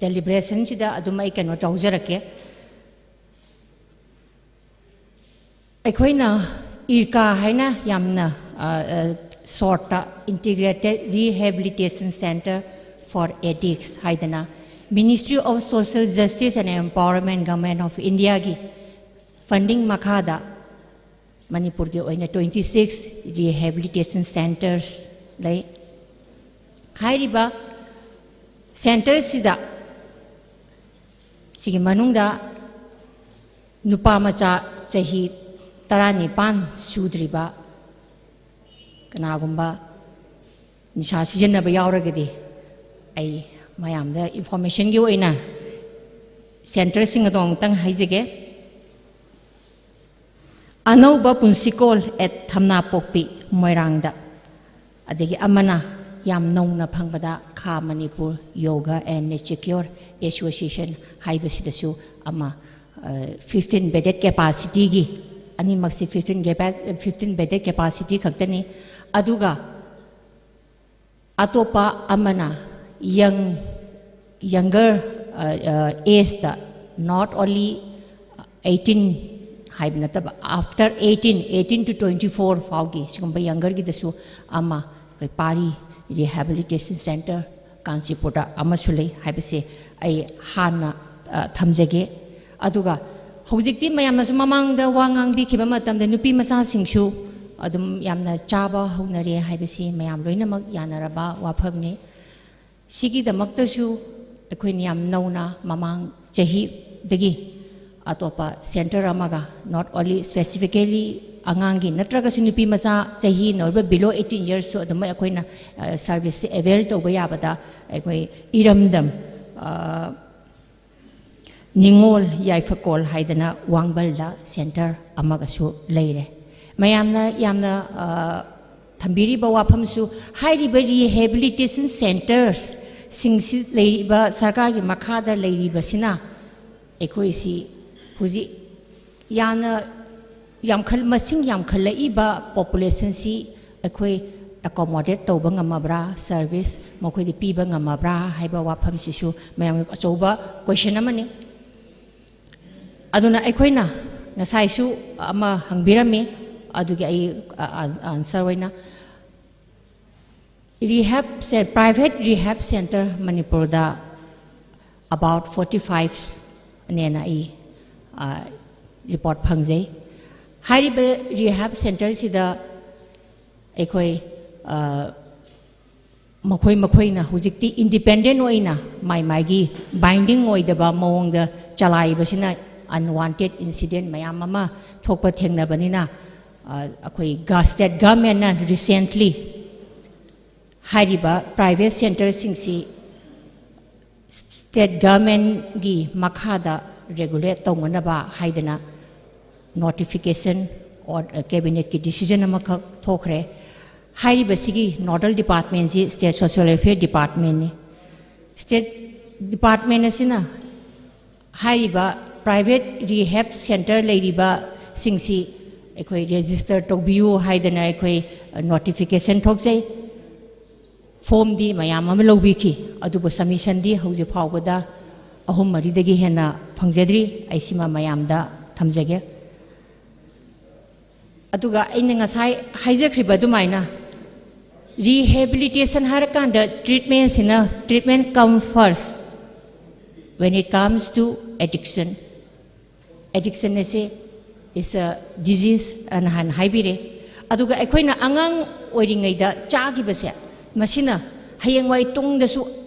ꯗꯦꯂꯤꯕ꯭ꯔꯦꯁꯟꯁꯤꯗ ꯑꯗꯨꯝ ꯑꯩ ꯀꯩꯅꯣ ꯇꯧꯖꯔꯛꯀꯦ꯫ ꯑꯩꯈꯣꯏꯅ ꯏꯔꯀꯥ ꯍꯥꯏꯅ ꯌꯥꯝꯅ ꯁꯣꯔꯠꯇ Integrated Rehabilitation Centre for Addicts ꯍꯥꯏꯗꯅ Ministry of Social Justice and Empowerment, Government of Indiaꯒꯤ funding ꯃꯈꯥꯗ ꯃꯅꯤꯄꯨꯔꯒꯤ ꯑꯣꯏꯅ twenty six rehabilitation centres ꯂꯩ꯫ ꯍꯥꯏꯔꯤꯕ centreꯁꯤꯗ, ꯁꯤꯒꯤ ꯃꯅꯨꯡꯗ ꯅꯨꯄꯥ ꯃꯆꯥ ꯆꯍꯤ ꯇꯔꯥꯅꯤꯄꯥꯟ ꯁꯨꯗ꯭ꯔꯤꯕ ꯀꯅꯥꯒꯨꯝꯕ ꯅꯤꯁꯥ ꯁꯤꯖꯤꯟꯅꯕ ꯌꯥꯎꯔꯒꯗꯤ, ꯑꯩ ꯃꯌꯥꯝꯗ informationꯒꯤ ꯑꯣꯏꯅ centreꯁꯤꯡ ꯑꯗꯣ ꯑꯃꯨꯛꯇꯪ ꯍꯥꯏꯖꯒꯦ꯫ ꯑꯅꯧꯕ ꯄꯨꯟꯁꯤꯀꯣꯜ at ꯊꯝꯅꯥꯄꯣꯛꯄꯤ, ꯃꯣꯏꯔꯥꯡꯗ꯫ ꯑꯗꯒꯤ ꯑꯃꯅ ꯌꯥꯝ ꯅꯧꯅ ꯐꯪꯕꯗ ꯈꯥ Manipur Yoga and Nature Cure Association ꯍꯥꯏꯕꯁꯤꯗꯁꯨ ꯑꯃ, fifteen bedded capacityꯒꯤ, ꯑꯅꯤꯃꯛꯁꯤ fifteen capa-, fifteen bedded capacity ꯈꯛꯇꯅꯤ꯫ ꯑꯗꯨꯒ ꯑꯇꯣꯞꯄ ꯑꯃꯅ young, younger, ꯑ, ꯑ, ageꯇ, not only eighteen ꯍꯥꯏꯕ ꯅꯠꯇꯕ, after eighteen, eighteen to twenty four ꯐꯥꯎꯒꯤ ꯁꯤꯒꯨꯝꯕ youngerꯒꯤꯗꯁꯨ ꯑꯃ ꯑꯩꯈꯣꯏ ꯄꯥꯔꯤ rehabilitation centre ꯀꯥꯟꯆꯤꯄꯨꯔꯗ ꯑꯃꯁꯨ ꯂꯩ ꯍꯥꯏꯕꯁꯦ ꯑꯩ ꯍꯥꯟꯅ, ꯑ, ꯊꯝꯖꯒꯦ꯫ ꯑꯗꯨꯒ ꯍꯧꯖꯤꯛꯇꯤ ꯃꯌꯥꯝꯅꯁꯨ ꯃꯃꯥꯡꯗ ꯋꯥ ꯉꯥꯡꯕꯤꯈꯤꯕ ꯃꯇꯝꯗ ꯅꯨꯄꯤ ꯃꯆꯥꯁꯤꯡꯁꯨ ꯑꯗꯨꯝ ꯌꯥꯝꯅ ꯆꯥꯕ ꯍꯧꯅꯔꯦ ꯍꯥꯏꯕꯁꯤ ꯃꯌꯥꯝ ꯂꯣꯏꯅꯃꯛ ꯌꯥꯅꯔꯕ ꯋꯥꯐꯝꯅꯤ꯫ ꯁꯤꯒꯤꯗꯃꯛꯇꯁꯨ ꯑꯩꯈꯣꯏꯅ ꯌꯥꯝ ꯅꯧꯅ ꯃꯃꯥꯡ ꯆꯍꯤꯗꯒꯤ ꯑꯇꯣꯞꯄ centre ꯑꯃꯒ, not only specifically ꯑꯉꯥꯡꯒꯤ ꯅꯠꯇ꯭ꯔꯒꯁꯨ ꯅꯨꯄꯤ ꯃꯆꯥ ꯆꯍꯤ ꯅꯧꯔꯤꯕ below eighteen yearsꯁꯨ ꯑꯗꯨꯝ ꯑꯩꯈꯣꯏꯅ, ꯑ, serviceꯁꯦ avail ꯇꯧꯕ ꯌꯥꯕꯗ ꯑꯩꯈꯣꯏ ꯏꯔꯝꯗꯝ, ꯑ, ꯅꯤꯉꯣꯜ ꯌꯥꯏꯐꯀꯣꯜ ꯍꯥꯏꯗꯅ ꯋꯥꯡꯕꯜꯗ centre ꯑꯃꯒꯁꯨ ꯂꯩꯔꯦ꯫ ꯃꯌꯥꯝꯅ ꯌꯥꯝꯅ, ꯑ, ꯊꯝꯕꯤꯔꯤꯕ ꯋꯥꯐꯝꯁꯨ, ꯍꯥꯏꯔꯤꯕ rehabilitation centresꯁꯤꯡꯁꯤ ꯂꯩꯔꯤꯕ ꯁꯔꯀꯥꯔꯒꯤ ꯃꯈꯥꯗ ꯂꯩꯔꯤꯕꯁꯤꯅ ꯑꯩꯈꯣꯏꯁꯤ ꯍꯧꯖꯤꯛ ꯌꯥꯝꯅ ꯌꯥꯝꯈꯠ-, ꯃꯁꯤꯡ ꯌꯥꯝꯈꯠꯂꯛꯏꯕ populationꯁꯤ ꯑꯩꯈꯣꯏ accommodate ꯇꯧꯕ ꯉꯝꯃꯕ꯭ꯔꯥ, service ꯃꯈꯣꯏꯗ ꯄꯤꯕ ꯉꯝꯃꯕ꯭ꯔꯥ ꯍꯥꯏꯕ ꯋꯥꯐꯝꯁꯤꯁꯨ ꯃꯌꯥꯝꯒꯤ ꯑꯆꯧꯕ question ꯑꯃꯅꯤ꯫ ꯑꯗꯨꯅ ꯑꯩꯈꯣꯏꯅ ꯉꯁꯥꯏꯁꯨ ꯑꯃ ꯍꯪꯕꯤꯔꯝꯃꯤ, ꯑꯗꯨꯒꯤ ꯑꯩ, ꯑ, ꯑ, answer ꯑꯣꯏꯅ rehab ce-, private rehab centre ꯃꯅꯤꯄꯨꯔꯗ About forty five ꯅꯦꯅ ꯑꯩ ꯔꯤꯄꯣꯔꯠ ꯐꯪꯖꯩ꯫ ꯍꯥꯏꯔꯤꯕ ꯔꯤꯍꯦꯕ ꯁꯦꯟꯇꯔꯁꯤꯗ ꯑꯩꯈꯣꯏ ꯃꯈꯣꯏ ꯃꯈꯣꯏꯅ ꯍꯧꯖꯤꯛꯇꯤ ꯏꯟꯗꯤꯄꯦꯟꯗꯦꯟ ꯑꯣꯏꯅ ꯃꯥꯏ ꯃꯥꯏꯒꯤ ꯕꯥꯏꯟꯗꯤꯡ ꯑꯣꯏꯗꯕ ꯃꯑꯣꯡꯗ ꯆꯂꯥꯏꯕꯁꯤꯅ ꯑꯟꯋꯥꯟꯇꯦꯠ ꯏꯟꯁꯤꯗꯦꯟ ꯃꯌꯥꯝ ꯑꯃ ꯊꯣꯛꯄ ꯊꯦꯡꯅꯕꯅꯤꯅ, ꯑꯩꯈꯣꯏ ꯁ꯭ꯇꯦꯠ ꯒꯚꯔꯟꯃꯦꯟꯅ ꯔꯤꯁꯦꯟꯠꯂꯤ ꯍꯥꯏꯔꯤꯕ ꯄ꯭ꯔꯥꯏꯚꯦꯠ ꯁꯦꯟꯇꯔꯁꯤꯡꯁꯤ ꯁ꯭ꯇꯦꯠ ꯒꯚꯔꯟꯃꯦꯟꯒꯤ ꯃꯈꯥꯗ ꯔꯦꯒꯨꯂꯦꯠ ꯇꯧꯅꯅꯕ ꯍꯥꯏꯗꯅ ꯅꯣꯇꯤꯐꯤꯀꯦꯁꯟ ꯑꯣꯔ ꯀꯦꯕꯤꯅꯦꯠꯀꯤ ꯗꯤꯁꯤꯖꯟ ꯑꯃꯈꯛ ꯊꯣꯛꯈ꯭ꯔꯦ꯫ ꯍꯥꯏꯔꯤꯕꯁꯤꯒꯤ ꯅꯣꯗꯜ ꯗꯤꯄꯥꯔꯠꯃꯦꯟꯁꯤ ꯁ꯭ꯇꯦꯠ ꯁꯣꯁꯤꯌꯦꯜ ꯋꯦꯜꯐꯤꯌꯔ ꯗꯤꯄꯥꯔꯠꯃꯦꯟꯅꯤ꯫ ꯁ꯭ꯇꯦꯠ ꯗꯤꯄꯥꯔꯠꯃꯦꯟ ꯑꯁꯤꯅ ꯍꯥꯏꯔꯤꯕ ꯄ꯭ꯔꯥꯏꯚꯦꯠ ꯔꯤꯍꯦꯕ ꯁꯦꯟꯇꯔ ꯂꯩꯔꯤꯕꯁꯤꯡꯁꯤ ꯑꯩꯈꯣꯏ ꯔꯦꯖꯤꯁꯇꯔ ꯇꯧꯕꯤꯌꯨ ꯍꯥꯏꯗꯅ ꯑꯩꯈꯣꯏ ꯅꯣꯇꯤꯐꯤꯀꯦꯁꯟ ꯊꯣꯛꯆꯩ꯫ ꯐꯣꯝꯗꯤ ꯃꯌꯥꯝ ꯑꯃ ꯂꯧꯕꯤꯈꯤ, ꯑꯗꯨꯕꯨ ꯁꯕꯃꯤꯁꯟꯗꯤ ꯍꯧꯖꯤꯛ ꯐꯥꯎꯕꯗ ꯑꯍꯨꯝ ꯃꯔꯤꯗꯒꯤ ꯍꯦꯟꯅ ꯐꯪꯖꯗ꯭ꯔꯤ꯫ ꯑꯩ ꯁꯤꯃ ꯃꯌꯥꯝꯗ ꯊꯝꯖꯒꯦ꯫ ꯑꯗꯨꯒ ꯑꯩꯅ ꯉꯁꯥꯏ ꯍꯥꯏꯖꯈ꯭ꯔꯤꯕ ꯑꯗꯨꯃꯥꯏꯅ ꯔꯤꯍꯦꯕꯤꯂꯤꯇꯦꯁꯟ ꯍꯥꯏꯔꯀꯥꯟꯗ ꯇ꯭ꯔꯤꯠꯃꯦꯟꯁꯤꯅ, treatment come first when it comes to addiction. Addiction ꯑꯁꯤ is a disease ꯑꯅ ꯍꯥꯟꯅ ꯍꯥꯏꯕꯤꯔꯦ꯫ ꯑꯗꯨꯒ ꯑꯩꯈꯣꯏꯅ ꯑꯉꯥꯡ ꯑꯣꯏꯔꯤꯉꯩꯗ ꯆꯥꯈꯤꯕꯁꯦ, ꯃꯁꯤꯅ ꯍꯌꯦꯡꯋꯥꯏ ꯇꯨꯡꯗꯁꯨ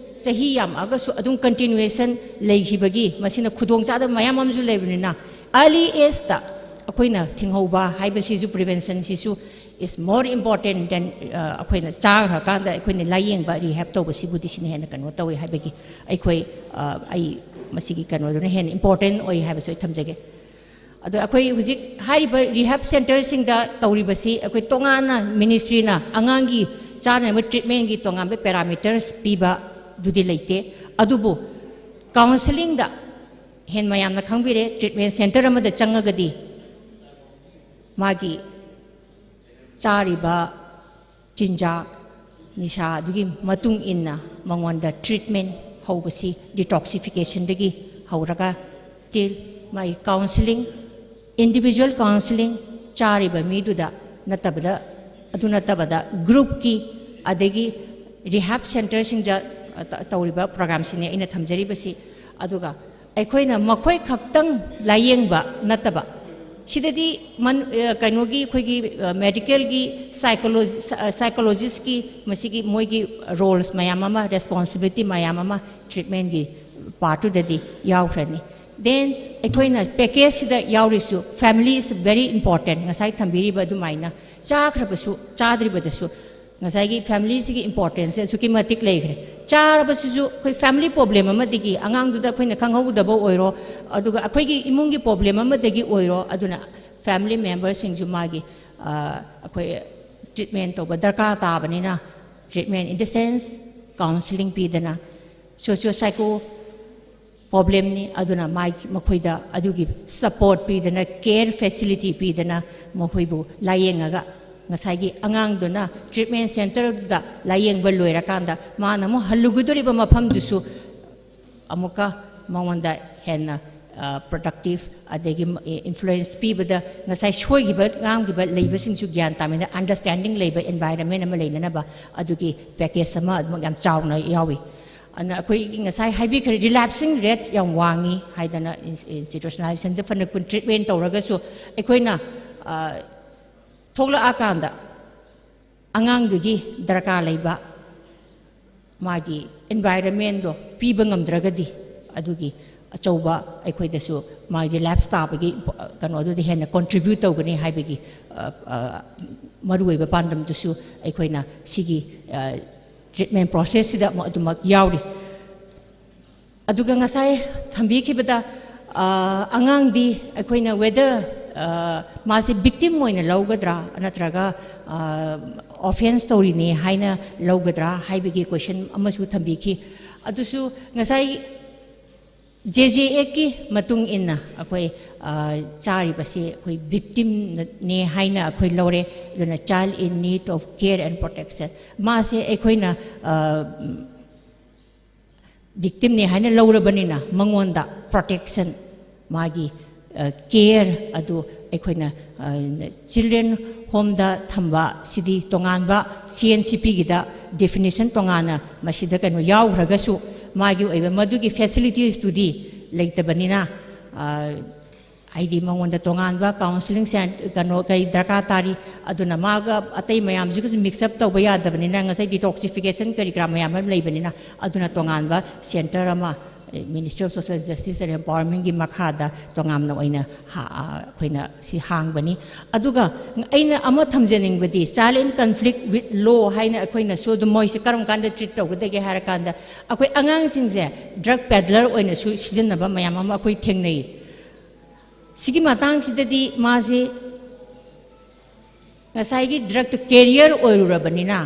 ꯆꯍꯤ ꯌꯥꯝꯃꯛꯑꯒꯁꯨ ꯑꯗꯨꯝ ꯀꯟꯇꯤꯅ꯭ꯌꯨꯑꯦꯁꯟ ꯂꯩꯈꯤꯕꯒꯤ ꯃꯁꯤꯅ ꯈꯨꯗꯣꯡꯆꯥꯗꯕ ꯃꯌꯥꯝ ꯑꯃꯁꯨ ꯂꯩꯕꯅꯤꯅ, ꯑꯥꯔꯂꯤ ꯑꯦꯖꯇ ꯑꯩꯈꯣꯏꯅ ꯊꯤꯡꯍꯧꯕ ꯍꯥꯏꯕꯁꯤꯁꯨ, ꯄ꯭ꯔꯤꯚꯦꯟꯁꯟꯁꯤꯁꯨ is more important than, ꯑ, ꯑꯩꯈꯣꯏꯅ ꯆꯥꯈ꯭ꯔꯀꯥꯟꯗ ꯑꯩꯈꯣꯏꯅ ꯂꯥꯏꯌꯦꯡꯕ, ꯔꯤꯍꯦꯕ ꯇꯧꯕꯁꯤꯕꯨꯗꯤ ꯁꯤꯅ ꯍꯦꯟꯅ ꯀꯩꯅꯣ ꯇꯧꯋꯤ ꯍꯥꯏꯕꯒꯤ ꯑꯩꯈꯣꯏ, ꯑ, ꯑꯩ ꯃꯁꯤꯒꯤ ꯀꯩꯅꯣꯗꯨꯅ ꯍꯦꯟꯅ ꯏꯝꯄꯣꯔꯇꯦꯟ ꯑꯣꯏ ꯍꯥꯏꯕꯁꯨ ꯑꯩ ꯊꯝꯖꯒꯦ꯫ ꯑꯗꯣ ꯑꯩꯈꯣꯏ ꯍꯧꯖꯤꯛ ꯍꯥꯏꯔꯤꯕ ꯔꯤꯍꯦꯕ ꯁꯦꯟꯇꯔꯁꯤꯡꯗ ꯇꯧꯔꯤꯕꯁꯤ ꯑꯩꯈꯣꯏ ꯇꯣꯉꯥꯟꯅ ꯃꯤꯅꯤꯁꯇ꯭ꯔꯤꯅ ꯑꯉꯥꯡꯒꯤ ꯆꯥꯅꯅꯕ ꯇ꯭ꯔꯤꯠꯃꯦꯟꯒꯤ ꯇꯣꯉꯥꯟꯕ ꯄꯦꯔꯥꯃꯤꯇꯔꯁ ꯄꯤꯕꯗꯨꯗꯤ ꯂꯩꯇꯦ꯫ ꯑꯗꯨꯕꯨ ꯀꯥꯎꯟꯁꯤꯂꯤꯡꯗ ꯍꯦꯟ ꯃꯌꯥꯝꯅ ꯈꯪꯕꯤꯔꯦ, ꯇ꯭ꯔꯤꯠꯃꯦꯟ ꯁꯦꯟꯇꯔ ꯑꯃꯗ ꯆꯪꯉꯒꯗꯤ ꯃꯥꯒꯤ ꯆꯥꯔꯤꯕ ꯆꯤꯟꯖꯥꯛ, ꯅꯤꯁꯥ ꯑꯗꯨꯒꯤ ꯃꯇꯨꯡ ꯏꯟꯅ ꯃꯉꯣꯟꯗ ꯇ꯭ꯔꯤꯠꯃꯦꯟ ꯍꯧꯕꯁꯤ ꯗꯤꯇꯣꯛꯁꯤꯐꯤꯀꯦꯁꯟꯗꯒꯤ ꯍꯧꯔꯒ ꯇꯤꯜ ꯃꯥꯒꯤ ꯀꯥꯎꯟꯁꯤꯂꯤꯡ, ꯏꯟꯗꯤꯚꯤꯖꯨꯋꯦꯜ ꯀꯥꯎꯟꯁꯤꯂꯤꯡ, ꯆꯥꯔꯤꯕ ꯃꯤꯗꯨꯗ ꯅꯠꯇꯕꯗ, ꯑꯗꯨ ꯅꯠꯇꯕꯗ ꯒ꯭ꯔꯨꯞꯀꯤ, ꯑꯗꯒꯤ ꯔꯤꯍꯦꯕ ꯁꯦꯟꯇꯔꯁꯤꯡꯗ, ꯑ, ꯇ-, ꯇꯧꯔꯤꯕ ꯄ꯭ꯔꯣꯒ꯭ꯔꯥꯝꯁꯤꯅꯤ ꯑꯩꯅ ꯊꯝꯖꯔꯤꯕꯁꯤ꯫ ꯑꯗꯨꯒ ꯑꯩꯈꯣꯏꯅ ꯃꯈꯣꯏ ꯈꯛꯇꯪ ꯂꯥꯌꯦꯡꯕ ꯅꯠꯇꯕ, ꯁꯤꯗꯗꯤ ꯀꯩꯅꯣꯒꯤ, ꯑꯩꯈꯣꯏꯒꯤ ꯃꯦꯗꯤꯀꯦꯜꯒꯤ ꯁꯥꯏꯀꯣꯂꯣꯖꯤ, ꯁꯥꯏꯀꯣꯂꯣꯖꯤꯁꯀꯤ ꯃꯁꯤꯒꯤ ꯃꯣꯏꯒꯤ ꯔꯣꯜꯁ ꯃꯌꯥꯝ ꯑꯃ, ꯔꯦꯁꯄꯣꯟꯁꯤꯕꯤꯂꯤꯇꯤ ꯃꯌꯥꯝ ꯑꯃ ꯇ꯭ꯔꯤꯠꯃꯦꯟꯒꯤ ꯄꯥꯔꯠꯇꯨꯗꯗꯤ ꯌꯥꯎꯈ꯭ꯔꯅꯤ꯫ ꯗꯦꯟ ꯑꯩꯈꯣꯏꯅ ꯄꯦꯀꯦꯖꯁꯤꯗ ꯌꯥꯎꯔꯤꯁꯨ, family is very important, ꯉꯁꯥꯏ ꯊꯝꯕꯤꯔꯤꯕ ꯑꯗꯨꯃꯥꯏꯅ ꯆꯥꯈ꯭ꯔꯕꯁꯨ ꯆꯥꯗ꯭ꯔꯤꯕꯗꯁꯨ ꯉꯁꯥꯏꯒꯤ ꯐꯦꯃꯤꯂꯤꯁꯤꯒꯤ ꯏꯝꯄꯣꯔꯇꯦꯟꯁꯁꯦ ꯑꯁꯨꯛꯀꯤ ꯃꯇꯤꯛ ꯂꯩꯈ꯭ꯔꯦ꯫ ꯆꯥꯔꯕꯁꯤꯁꯨ ꯑꯩꯈꯣꯏ ꯐꯦꯃꯤꯂꯤ ꯄ꯭ꯔꯣꯕ꯭ꯂꯦꯝ ꯑꯃꯗꯒꯤ, ꯑꯉꯥꯡꯗꯨꯗ ꯑꯩꯈꯣꯏꯅ ꯈꯪꯍꯧꯗꯕ ꯑꯣꯏꯔꯣ, ꯑꯗꯨꯒ ꯑꯩꯈꯣꯏꯒꯤ ꯏꯃꯨꯡꯒꯤ ꯄ꯭ꯔꯣꯕ꯭ꯂꯦꯝ ꯑꯃꯗꯒꯤ ꯑꯣꯏꯔꯣ, ꯑꯗꯨꯅ ꯐꯦꯃꯤꯂꯤ ꯃꯦꯝꯕꯔꯁꯤꯡꯁꯨ ꯃꯥꯒꯤ ꯑꯩꯈꯣꯏ ꯇ꯭ꯔꯤꯠꯃꯦꯟ ꯇꯧꯕ ꯗꯔꯀꯥꯔ ꯇꯥꯕꯅꯤꯅ, treatment in the sense counselling ꯄꯤꯗꯅ, socio psycho ꯄ꯭ꯔꯣꯕ꯭ꯂꯦꯝꯅꯤ꯫ ꯑꯗꯨꯅ ꯃꯥꯒꯤ, ꯃꯈꯣꯏꯗ ꯑꯗꯨꯒꯤ ꯁꯄꯣꯔꯠ ꯄꯤꯗꯅ, ꯀꯦꯌꯔ ꯐꯦꯁꯤꯂꯤꯇꯤ ꯄꯤꯗꯅ ꯃꯈꯣꯏꯕꯨ ꯂꯥꯌꯦꯡꯉꯒ, ꯉꯁꯥꯏꯒꯤ ꯑꯉꯥꯡꯗꯨꯅ ꯇ꯭ꯔꯤꯠꯃꯦꯟ ꯁꯦꯟꯇꯔꯗꯨꯗ ꯂꯥꯌꯦꯡꯕ ꯂꯣꯏꯔꯀꯥꯟꯗ ꯃꯥꯅ ꯑꯃꯨꯛ ꯍꯜꯂꯨꯒꯗꯧꯔꯤꯕ ꯃꯐꯝꯗꯨꯁꯨ ꯑꯃꯨꯛꯀ ꯃꯉꯣꯟꯗ ꯍꯦꯟꯅ ꯄ꯭ꯔꯗꯛꯇꯤꯞ, ꯑꯗꯒꯤ ꯏꯟꯐ꯭ꯂꯨꯌꯦꯟꯁ ꯄꯤꯕꯗ, ꯉꯁꯥꯏ ꯁꯣꯏꯈꯤꯕ ꯉꯥꯝꯈꯤꯕ ꯂꯩꯕꯁꯤꯡꯁꯨ ꯒ꯭ꯌꯥꯟ ꯇꯥꯃꯤꯟꯅ, ꯑꯟꯗꯔꯁ꯭ꯇꯦꯟꯗꯤꯡ ꯂꯩꯕ ꯑꯦꯟꯚꯥꯏꯔꯟꯃꯦꯟ ꯑꯃ ꯂꯩꯅꯅꯕ ꯑꯗꯨꯒꯤ ꯄꯦꯀꯦꯖ ꯑꯃ ꯑꯗꯨꯃꯛ ꯌꯥꯝ ꯆꯥꯎꯅ ꯌꯥꯎꯏ꯫ ꯑꯗꯨꯅ ꯑꯩꯈꯣꯏꯒꯤ ꯉꯁꯥꯏ ꯍꯥꯏꯕꯤꯈ꯭ꯔꯦ, ꯔꯤꯂꯦꯞꯁꯤꯡ ꯔꯦꯠ ꯌꯥꯝ ꯋꯥꯡꯉꯤ ꯍꯥꯏꯗꯅ, ꯏꯟꯁꯇꯤꯇ꯭ꯌꯨꯁꯅꯦꯂꯥꯏꯖꯦꯁꯟꯗ ꯐꯅ ꯀꯨꯏꯅ ꯇ꯭ꯔꯤꯠꯃꯦꯟ ꯇꯧꯔꯒꯁꯨ ꯑꯩꯈꯣꯏꯅ ꯊꯣꯛꯂꯛꯑꯀꯥꯟꯗ ꯑꯉꯥꯡꯗꯨꯒꯤ ꯗꯔꯀꯥꯔ ꯂꯩꯕ ꯃꯥꯒꯤ ꯑꯦꯟꯚꯥꯏꯔꯟꯃꯦꯟꯗꯣ ꯄꯤꯕ ꯉꯝꯗ꯭ꯔꯒꯗꯤ, ꯑꯗꯨꯒꯤ ꯑꯆꯧꯕ ꯑꯩꯈꯣꯏꯗꯁꯨ ꯃꯥꯒꯤ ꯔꯤꯂꯦꯞꯁ ꯇꯥꯕꯒꯤ ꯀꯩꯅꯣꯗꯨꯗ ꯍꯦꯟꯅ ꯀꯣꯟꯇ꯭ꯔꯤꯕ꯭ꯌꯨꯠ ꯇꯧꯒꯅꯤ ꯍꯥꯏꯕꯒꯤ ꯃꯔꯨꯑꯣꯏꯕ ꯄꯥꯟꯗꯝꯗꯨꯁꯨ ꯑꯩꯈꯣꯏꯅ ꯁꯤꯒꯤ ꯇ꯭ꯔꯤꯠꯃꯦꯟ ꯄ꯭ꯔꯣꯁꯦꯁꯁꯤꯗ ꯑꯗꯨꯃꯛ ꯌꯥꯎꯔꯤ꯫ ꯑꯗꯨꯒ ꯉꯁꯥꯏ ꯊꯝꯕꯤꯈꯤꯕꯗ, ꯑꯉꯥꯡꯗꯤ ꯑꯩꯈꯣꯏꯅ ꯋꯦꯗꯔ ꯃꯥꯁꯦ ꯕꯤꯛꯇꯤꯝ ꯑꯣꯏꯅ ꯂꯧꯒꯗ꯭ꯔꯥ ꯅꯠꯇ꯭ꯔꯒ ꯑꯣꯐꯦꯟꯁ ꯇꯧꯔꯤꯅꯦ ꯍꯥꯏꯅ ꯂꯧꯒꯗ꯭ꯔꯥ ꯍꯥꯏꯕꯒꯤ ꯀꯣꯏꯁꯟ ꯑꯃꯁꯨ ꯊꯝꯕꯤꯈꯤ꯫ ꯑꯗꯨꯁꯨ ꯉꯁꯥꯏ ꯖꯦ ꯖꯦ ꯑꯦꯛꯀꯤ ꯃꯇꯨꯡ ꯏꯟꯅ ꯑꯩꯈꯣꯏ ꯆꯥꯔꯤꯕꯁꯤ ꯑꯩꯈꯣꯏ ꯕꯤꯛꯇꯤꯝꯅꯦ ꯍꯥꯏꯅ ꯑꯩꯈꯣꯏ ꯂꯧꯔꯦ꯫ ꯑꯗꯨꯅ child in need of care and protection, ꯃꯥꯁꯦ ꯑꯩꯈꯣꯏꯅ ꯕꯤꯛꯇꯤꯝꯅꯦ ꯍꯥꯏꯅ ꯂꯧꯔꯕꯅꯤꯅ ꯃꯉꯣꯟꯗ ꯄ꯭ꯔꯣꯇꯦꯛꯁꯟ, ꯃꯥꯒꯤ ꯀꯦꯌꯔ ꯑꯗꯨ ꯑꯩꯈꯣꯏꯅ ꯆꯤꯜꯗ꯭ꯔꯦꯟ ꯍꯣꯝꯗ ꯊꯝꯕ ꯁꯤꯗꯤ ꯇꯣꯉꯥꯟꯕ ꯁꯤ ꯑꯦꯟ ꯁꯤ ꯄꯤꯒꯤꯗ ꯗꯦꯐꯤꯅꯤꯁꯟ ꯇꯣꯉꯥꯟꯅ ꯃꯁꯤꯗ ꯀꯩꯅꯣ ꯌꯥꯎꯈ꯭ꯔꯒꯁꯨ, ꯃꯥꯒꯤ ꯑꯣꯏꯕ ꯃꯗꯨꯒꯤ ꯐꯦꯁꯤꯂꯤꯇꯤꯁꯇꯨꯗꯤ ꯂꯩꯇꯕꯅꯤꯅ, ꯑ, ꯍꯥꯏꯗꯤ ꯃꯉꯣꯟꯗ ꯇꯣꯉꯥꯟꯕ ꯀꯥꯎꯟꯁꯤꯂꯤꯡ ꯁꯦꯟ-, ꯀꯩꯅꯣ, ꯀꯔꯤ ꯗꯔꯀꯥꯔ ꯇꯥꯔꯤ, ꯑꯗꯨꯅ ꯃꯥꯒ ꯑꯇꯩ ꯃꯌꯥꯝꯁꯤꯒꯁꯨ ꯃꯤꯛꯁ ꯑꯞ ꯇꯧꯕ ꯌꯥꯗꯕꯅꯤꯅ, ꯉꯁꯥꯏ ꯗꯤꯇꯣꯛꯁꯤꯐꯤꯀꯦꯁꯟ ꯀꯔꯤ ꯀꯔꯥ ꯃꯌꯥꯝ ꯑꯃ ꯂꯩꯕꯅꯤꯅ, ꯑꯗꯨꯅ ꯇꯣꯉꯥꯟꯕ ꯁꯦꯟꯇꯔ ꯑꯃ, Ministry of Social Justice and Empowermentꯀꯤ ꯃꯈꯥꯗ ꯇꯣꯉꯥꯟꯅ ꯑꯣꯏꯅ ꯍꯥ-, ꯑꯩꯈꯣꯏꯅ ꯁꯤ ꯍꯥꯡꯕꯅꯤ꯫ ꯑꯗꯨꯒ ꯑꯩꯅ ꯑꯃ ꯊꯝꯖꯅꯤꯡꯕꯗꯤ, child in conflict with law ꯍꯥꯏꯅ ꯑꯩꯈꯣꯏꯅꯁꯨ ꯑꯗꯨꯝ ꯃꯣꯏꯁꯦ ꯀꯔꯝ ꯀꯥꯟꯗ ꯇ꯭ꯔꯤꯠ ꯇꯧꯒꯗꯒꯦ ꯍꯥꯏꯔꯀꯥꯟꯗ, ꯑꯩꯈꯣꯏ ꯑꯉꯥꯡꯁꯤꯡꯁꯦ ꯗ꯭ꯔꯒ ꯄꯦꯗꯂꯔ ꯑꯣꯏꯅꯁꯨ ꯁꯤꯖꯤꯟꯅꯕ ꯃꯌꯥꯝ ꯑꯃ ꯑꯩꯈꯣꯏ ꯊꯦꯡꯅꯩ꯫ ꯁꯤꯒꯤ ꯃꯇꯥꯡꯁꯤꯗꯗꯤ ꯃꯥꯁꯦ ꯉꯁꯥꯏꯒꯤ ꯗ꯭ꯔꯒꯇꯨ ꯀꯦꯔꯤꯌꯔ ꯑꯣꯏꯔꯨꯔꯕꯅꯤꯅ,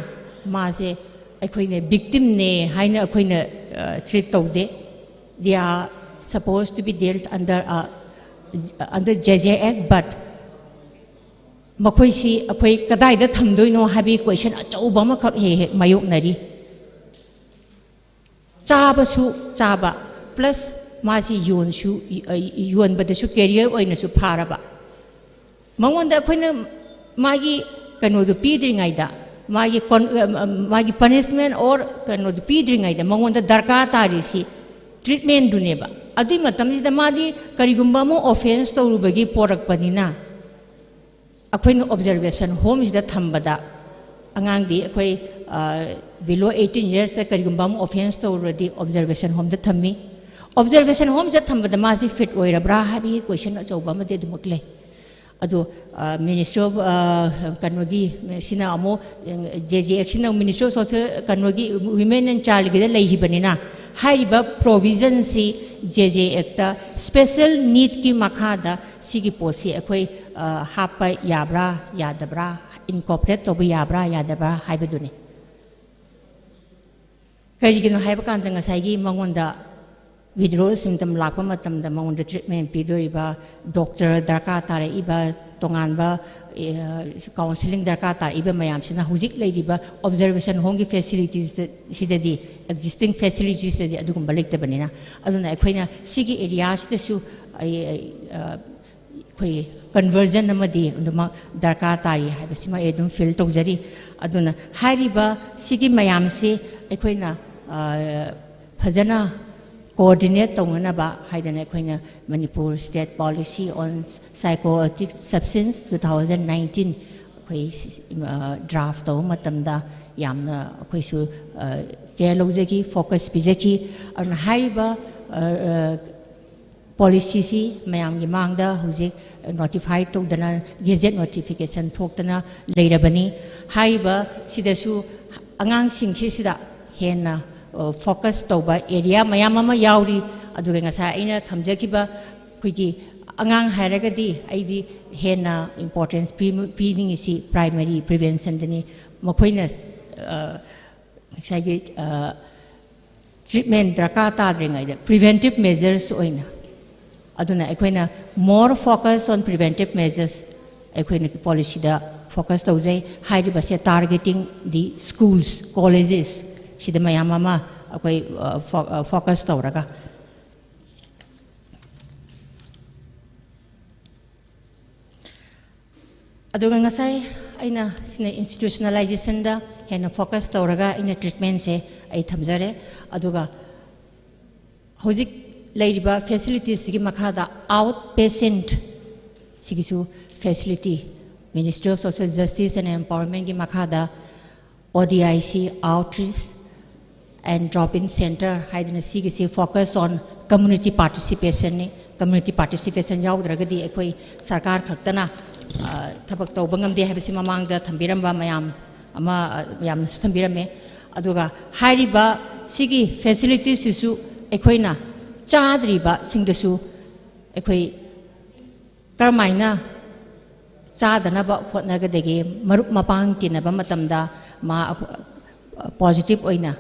ꯃꯥꯁꯦ ꯑꯩꯈꯣꯏꯅ ꯚꯤꯛꯇꯤꯝꯅꯦ ꯍꯥꯏꯅ ꯑꯩꯈꯣꯏꯅ, ꯑ, ꯇ꯭ꯔꯤꯠ ꯇꯧꯗꯦ꯫ They are supposed to be dealt under, ꯑ, under J J Act, but ꯃꯈꯣꯏꯁꯤ ꯑꯩꯈꯣꯏ ꯀꯗꯥꯏꯗ ꯊꯝꯗꯣꯏꯅꯣ ꯍꯥꯏꯕꯒꯤ ꯀꯣꯏꯁꯟ ꯑꯆꯧꯕ ꯑꯃꯈꯛ ꯍꯦꯛ ꯍꯦꯛ ꯃꯥꯌꯣꯛꯅꯔꯤ꯫ ꯆꯥꯕꯁꯨ ꯆꯥꯕ, ꯄ꯭ꯂꯁ ꯃꯥꯁꯤ ꯌꯣꯟꯁꯨ, ꯑ, ꯌꯣꯟꯕꯗꯁꯨ ꯀꯦꯔꯤꯌꯔ ꯑꯣꯏꯅꯁꯨ ꯐꯥꯔꯕ꯫ ꯃꯉꯣꯟꯗ ꯑꯩꯈꯣꯏꯅ ꯃꯥꯒꯤ ꯀꯩꯅꯣꯗꯨ ꯄꯤꯗ꯭ꯔꯤꯉꯩꯗ, ꯃꯥꯒꯤ ꯀꯣꯟ-, ꯑ, ꯑ, ꯃꯥꯒꯤ ꯄꯅꯤꯁꯃꯦꯟ ꯑꯣꯔ ꯀꯩꯅꯣꯗꯨ ꯄꯤꯗ꯭ꯔꯤꯉꯩꯗ ꯃꯉꯣꯟꯗ ꯗꯔꯀꯥꯔ ꯇꯥꯔꯤꯁꯤ ꯇ꯭ꯔꯤꯠꯃꯦꯟꯗꯨꯅꯦꯕ꯫ ꯑꯗꯨꯒꯤ ꯃꯇꯝꯁꯤꯗ ꯃꯥꯗꯤ ꯀꯔꯤꯒꯨꯝꯕ ꯑꯃ ꯑꯣꯐꯦꯟꯁ ꯇꯧꯔꯨꯕꯒꯤ ꯄꯣꯔꯛꯄꯅꯤꯅ, ꯑꯩꯈꯣꯏꯅ ꯑꯣꯕꯖꯔꯕꯦꯁꯟ ꯍꯣꯝꯁꯤꯗ ꯊꯝꯕꯗ, ꯑꯉꯥꯡꯗꯤ ꯑꯩꯈꯣꯏ, ꯑ, below eighteen yearsꯇ ꯀꯔꯤꯒꯨꯝꯕ ꯑꯃ ꯑꯣꯐꯦꯟꯁ ꯇꯧꯔꯨꯔꯗꯤ ꯑꯣꯕꯖꯔꯕꯦꯁꯟ ꯍꯣꯝꯗ ꯊꯝꯃꯤ꯫ ꯑꯣꯕꯖꯔꯕꯦꯁꯟ ꯍꯣꯝꯁꯤꯗ ꯊꯝꯕꯗ ꯃꯥꯁꯤ ꯐꯤꯠ ꯑꯣꯏꯔꯕ꯭ꯔꯥ ꯍꯥꯏꯕꯒꯤ ꯀꯣꯏꯁꯟ ꯑꯆꯧꯕ ꯑꯃꯗꯤ ꯑꯗꯨꯃꯛ ꯂꯩ꯫ ꯑꯗꯣ, ꯑ, Ministry of, ꯑ, ꯀꯩꯅꯣꯒꯤ, ꯁꯤꯅ ꯑꯃꯨꯛ, ꯑ, J J Actꯁꯤꯅ ꯑꯃꯨꯛ Ministry of Social, ꯀꯩꯅꯣꯒꯤ, Women and Childꯒꯤꯗ ꯂꯩꯈꯤꯕꯅꯤꯅ, ꯍꯥꯏꯔꯤꯕ ꯄ꯭ꯔꯣꯚꯤꯖꯟꯁꯤ J J Actꯇ special needꯀꯤ ꯃꯈꯥꯗ ꯁꯤꯒꯤ ꯄꯣꯠꯁꯤ ꯑꯩꯈꯣꯏ, ꯑ, ꯍꯥꯞꯄ ꯌꯥꯕ꯭ꯔꯥ ꯌꯥꯗꯕ꯭ꯔꯥ, ꯏꯟꯀꯣꯔꯄꯣꯔꯦꯠ ꯇꯧꯕ ꯌꯥꯕ꯭ꯔꯥ ꯌꯥꯗꯕ꯭ꯔꯥ ꯍꯥꯏꯕꯗꯨꯅꯤ꯫ ꯀꯔꯤꯒꯤꯅꯣ ꯍꯥꯏꯕ ꯀꯥꯟꯗ, ꯉꯁꯥꯏꯒꯤ ꯃꯉꯣꯟꯗ withdrawal symptom ꯂꯥꯛꯄ ꯃꯇꯝꯗ ꯃꯉꯣꯟꯗ ꯇ꯭ꯔꯤꯠꯃꯦꯟ ꯄꯤꯗꯣꯔꯤꯕ ꯗꯣꯛꯇꯔ ꯗꯔꯀꯥꯔ ꯇꯥꯔꯛꯏꯕ, ꯇꯣꯉꯥꯟꯕ, ꯑꯦ, ꯀꯥꯎꯟꯁꯤꯂꯤꯡ ꯗꯔꯀꯥꯔ ꯇꯥꯔꯛꯏꯕ ꯃꯌꯥꯝꯁꯤꯅ ꯍꯧꯖꯤꯛ ꯂꯩꯔꯤꯕ ꯑꯣꯕꯖꯔꯕꯦꯁꯟ ꯍꯣꯝꯒꯤ ꯐꯦꯁꯤꯂꯤꯇꯤꯁꯇ, ꯁꯤꯗꯗꯤ, ꯑꯦꯛꯖꯤꯁꯇꯤꯡ ꯐꯦꯁꯤꯂꯤꯇꯤꯁꯇꯗꯤ ꯑꯗꯨꯒꯨꯝꯕ ꯂꯩꯇꯕꯅꯤꯅ꯫ ꯑꯗꯨꯅ ꯑꯩꯈꯣꯏꯅ ꯁꯤꯒꯤ ꯑꯦꯔꯤꯌꯥꯁꯤꯗꯁꯨ ꯑꯩ, ꯑꯩ, ꯑ, ꯑꯩꯈꯣꯏ ꯀꯟꯚꯔꯖꯟ ꯑꯃꯗꯤ ꯑꯗꯨꯃꯛ ꯗꯔꯀꯥꯔ ꯇꯥꯔꯤ ꯍꯥꯏꯕꯁꯤꯃ ꯑꯩ ꯑꯗꯨꯝ ꯐꯤꯜ ꯇꯧꯖꯔꯤ꯫ ꯑꯗꯨꯅ ꯍꯥꯏꯔꯤꯕ ꯁꯤꯒꯤ ꯃꯌꯥꯝꯁꯤ ꯑꯩꯈꯣꯏꯅ, ꯑ, ꯐꯖꯅ ꯀꯣꯑꯣꯔꯗꯤꯅꯦꯠ ꯇꯧꯅꯅꯕ ꯍꯥꯏꯗꯅ ꯑꯩꯈꯣꯏꯅ Manipur State Policy on Psychoactive Substance two thousand nineteen ꯑꯩꯈꯣꯏ ꯗ꯭ꯔꯥꯐ ꯇꯧꯕ ꯃꯇꯝꯗ ꯌꯥꯝꯅ ꯑꯩꯈꯣꯏꯁꯨ ꯀꯦꯌꯔ ꯂꯧꯖꯈꯤ, ꯐꯣꯀꯁ ꯄꯤꯖꯈꯤ꯫ ꯑꯗꯨꯅ ꯍꯥꯏꯔꯤꯕ ꯄꯣꯂꯤꯁꯤꯁꯤ ꯃꯌꯥꯝꯒꯤ ꯃꯥꯡꯗ ꯍꯧꯖꯤꯛ ꯅꯣꯇꯤꯐꯥꯏ ꯇꯧꯗꯅ, ꯒꯦꯖꯦꯠ ꯅꯣꯇꯤꯐꯤꯀꯦꯁꯟ ꯊꯣꯛꯇꯅ ꯂꯩꯔꯕꯅꯤ꯫ ꯍꯥꯏꯔꯤꯕ ꯁꯤꯗꯁꯨ ꯑꯉꯥꯡꯁꯤꯡꯁꯤꯁꯤꯗ ꯍꯦꯟꯅ ꯐꯣꯀꯁ ꯇꯧꯕ ꯑꯦꯔꯤꯌꯥ ꯃꯌꯥꯝ ꯑꯃ ꯌꯥꯎꯔꯤ꯫ ꯑꯗꯨꯒ ꯉꯁꯥꯏ ꯑꯩꯅ ꯊꯝꯖꯈꯤꯕ ꯑꯩꯈꯣꯏꯒꯤ ꯑꯉꯥꯡ ꯍꯥꯏꯔꯒꯗꯤ ꯑꯩꯗꯤ ꯍꯦꯟꯅ ꯏꯝꯄꯣꯔꯇꯦꯟꯁ ꯄꯤ-, ꯄꯤꯅꯤꯡꯉꯤꯁꯤ ꯄ꯭ꯔꯥꯏꯃꯔꯤ ꯄ꯭ꯔꯤꯚꯦꯟꯁꯟꯗꯅꯤ꯫ ꯃꯈꯣꯏꯅ, ꯑ, ꯉꯁꯥꯏꯒꯤ, ꯑ, ꯇ꯭ꯔꯤꯠꯃꯦꯟ ꯗꯔꯀꯥꯔ ꯇꯥꯗ꯭ꯔꯤꯉꯩꯗ ꯄ꯭ꯔꯤꯚꯦꯟꯇꯤꯞ ꯃꯦꯖꯔꯁ ꯑꯣꯏꯅ꯫ ꯑꯗꯨꯅ ꯑꯩꯈꯣꯏꯅ more focus on preventive measures ꯑꯩꯈꯣꯏꯅ ꯄꯣꯂꯤꯁꯤꯗ ꯐꯣꯀꯁ ꯇꯧꯖꯩ꯫ ꯍꯥꯏꯔꯤꯕꯁꯦ targeting the schools, colleges ꯁꯤꯗ ꯃꯌꯥꯝ ꯑꯃ ꯑꯩꯈꯣꯏ, ꯑ, ꯐꯣ-, ꯑ, ꯐꯣꯀꯁ ꯇꯧꯔꯒ꯫ ꯑꯗꯨꯒ ꯉꯁꯥꯏ ꯑꯩꯅ ꯁꯤꯅ ꯏꯟꯁꯇꯤꯇ꯭ꯌꯨꯁꯅꯦꯂꯥꯏꯖꯦꯁꯟꯗ ꯍꯦꯟꯅ ꯐꯣꯀꯁ ꯇꯧꯔꯒ ꯑꯩꯅ ꯇ꯭ꯔꯤꯠꯃꯦꯟꯁꯦ ꯑꯩ ꯊꯝꯖꯔꯦ꯫ ꯑꯗꯨꯒ ꯍꯧꯖꯤꯛ ꯂꯩꯔꯤꯕ ꯐꯦꯁꯤꯂꯤꯇꯤꯁꯁꯤꯒꯤ ꯃꯈꯥꯗ ꯑꯥꯎꯠ ꯄꯦꯁꯦꯟꯠ ꯁꯤꯒꯤꯁꯨ facility Ministry of Social Justice and Empowermentꯀꯤ ꯃꯈꯥꯗ ODIC, Outreach and Drop-in Center ꯍꯥꯏꯗꯅ ꯁꯤꯒꯤꯁꯤ focus on community participationꯅꯤ꯫ Community participation ꯌꯥꯎꯗ꯭ꯔꯒꯗꯤ ꯑꯩꯈꯣꯏ ꯁꯔꯀꯥꯔ ꯈꯛꯇꯅ, ꯑ, ꯊꯕꯛ ꯇꯧꯕ ꯉꯝꯗꯦ ꯍꯥꯏꯕꯁꯤ ꯃꯃꯥꯡꯗ ꯊꯝꯕꯤꯔꯝꯕ ꯃꯌꯥꯝ ꯑꯃ, ꯑ, ꯃꯌꯥꯝꯅꯁꯨ ꯊꯝꯕꯤꯔꯝꯃꯦ꯫ ꯑꯗꯨꯒ ꯍꯥꯏꯔꯤꯕ ꯁꯤꯒꯤ ꯐꯦꯁꯤꯂꯤꯇꯤꯁꯁꯤꯁꯨ ꯑꯩꯈꯣꯏꯅ ꯆꯥꯗ꯭ꯔꯤꯕꯁꯤꯡꯗꯁꯨ ꯑꯩꯈꯣꯏ ꯀꯔꯝꯍꯥꯏꯅ ꯆꯥꯗꯅꯕ ꯍꯣꯠꯅꯒꯗꯒꯦ? ꯃꯔꯨꯞ ꯃꯄꯥꯡ ꯇꯤꯟꯅꯕ ꯃꯇꯝꯗ ꯃꯥ ꯄꯣꯖꯤꯇꯤꯚ ꯑꯣꯏꯅ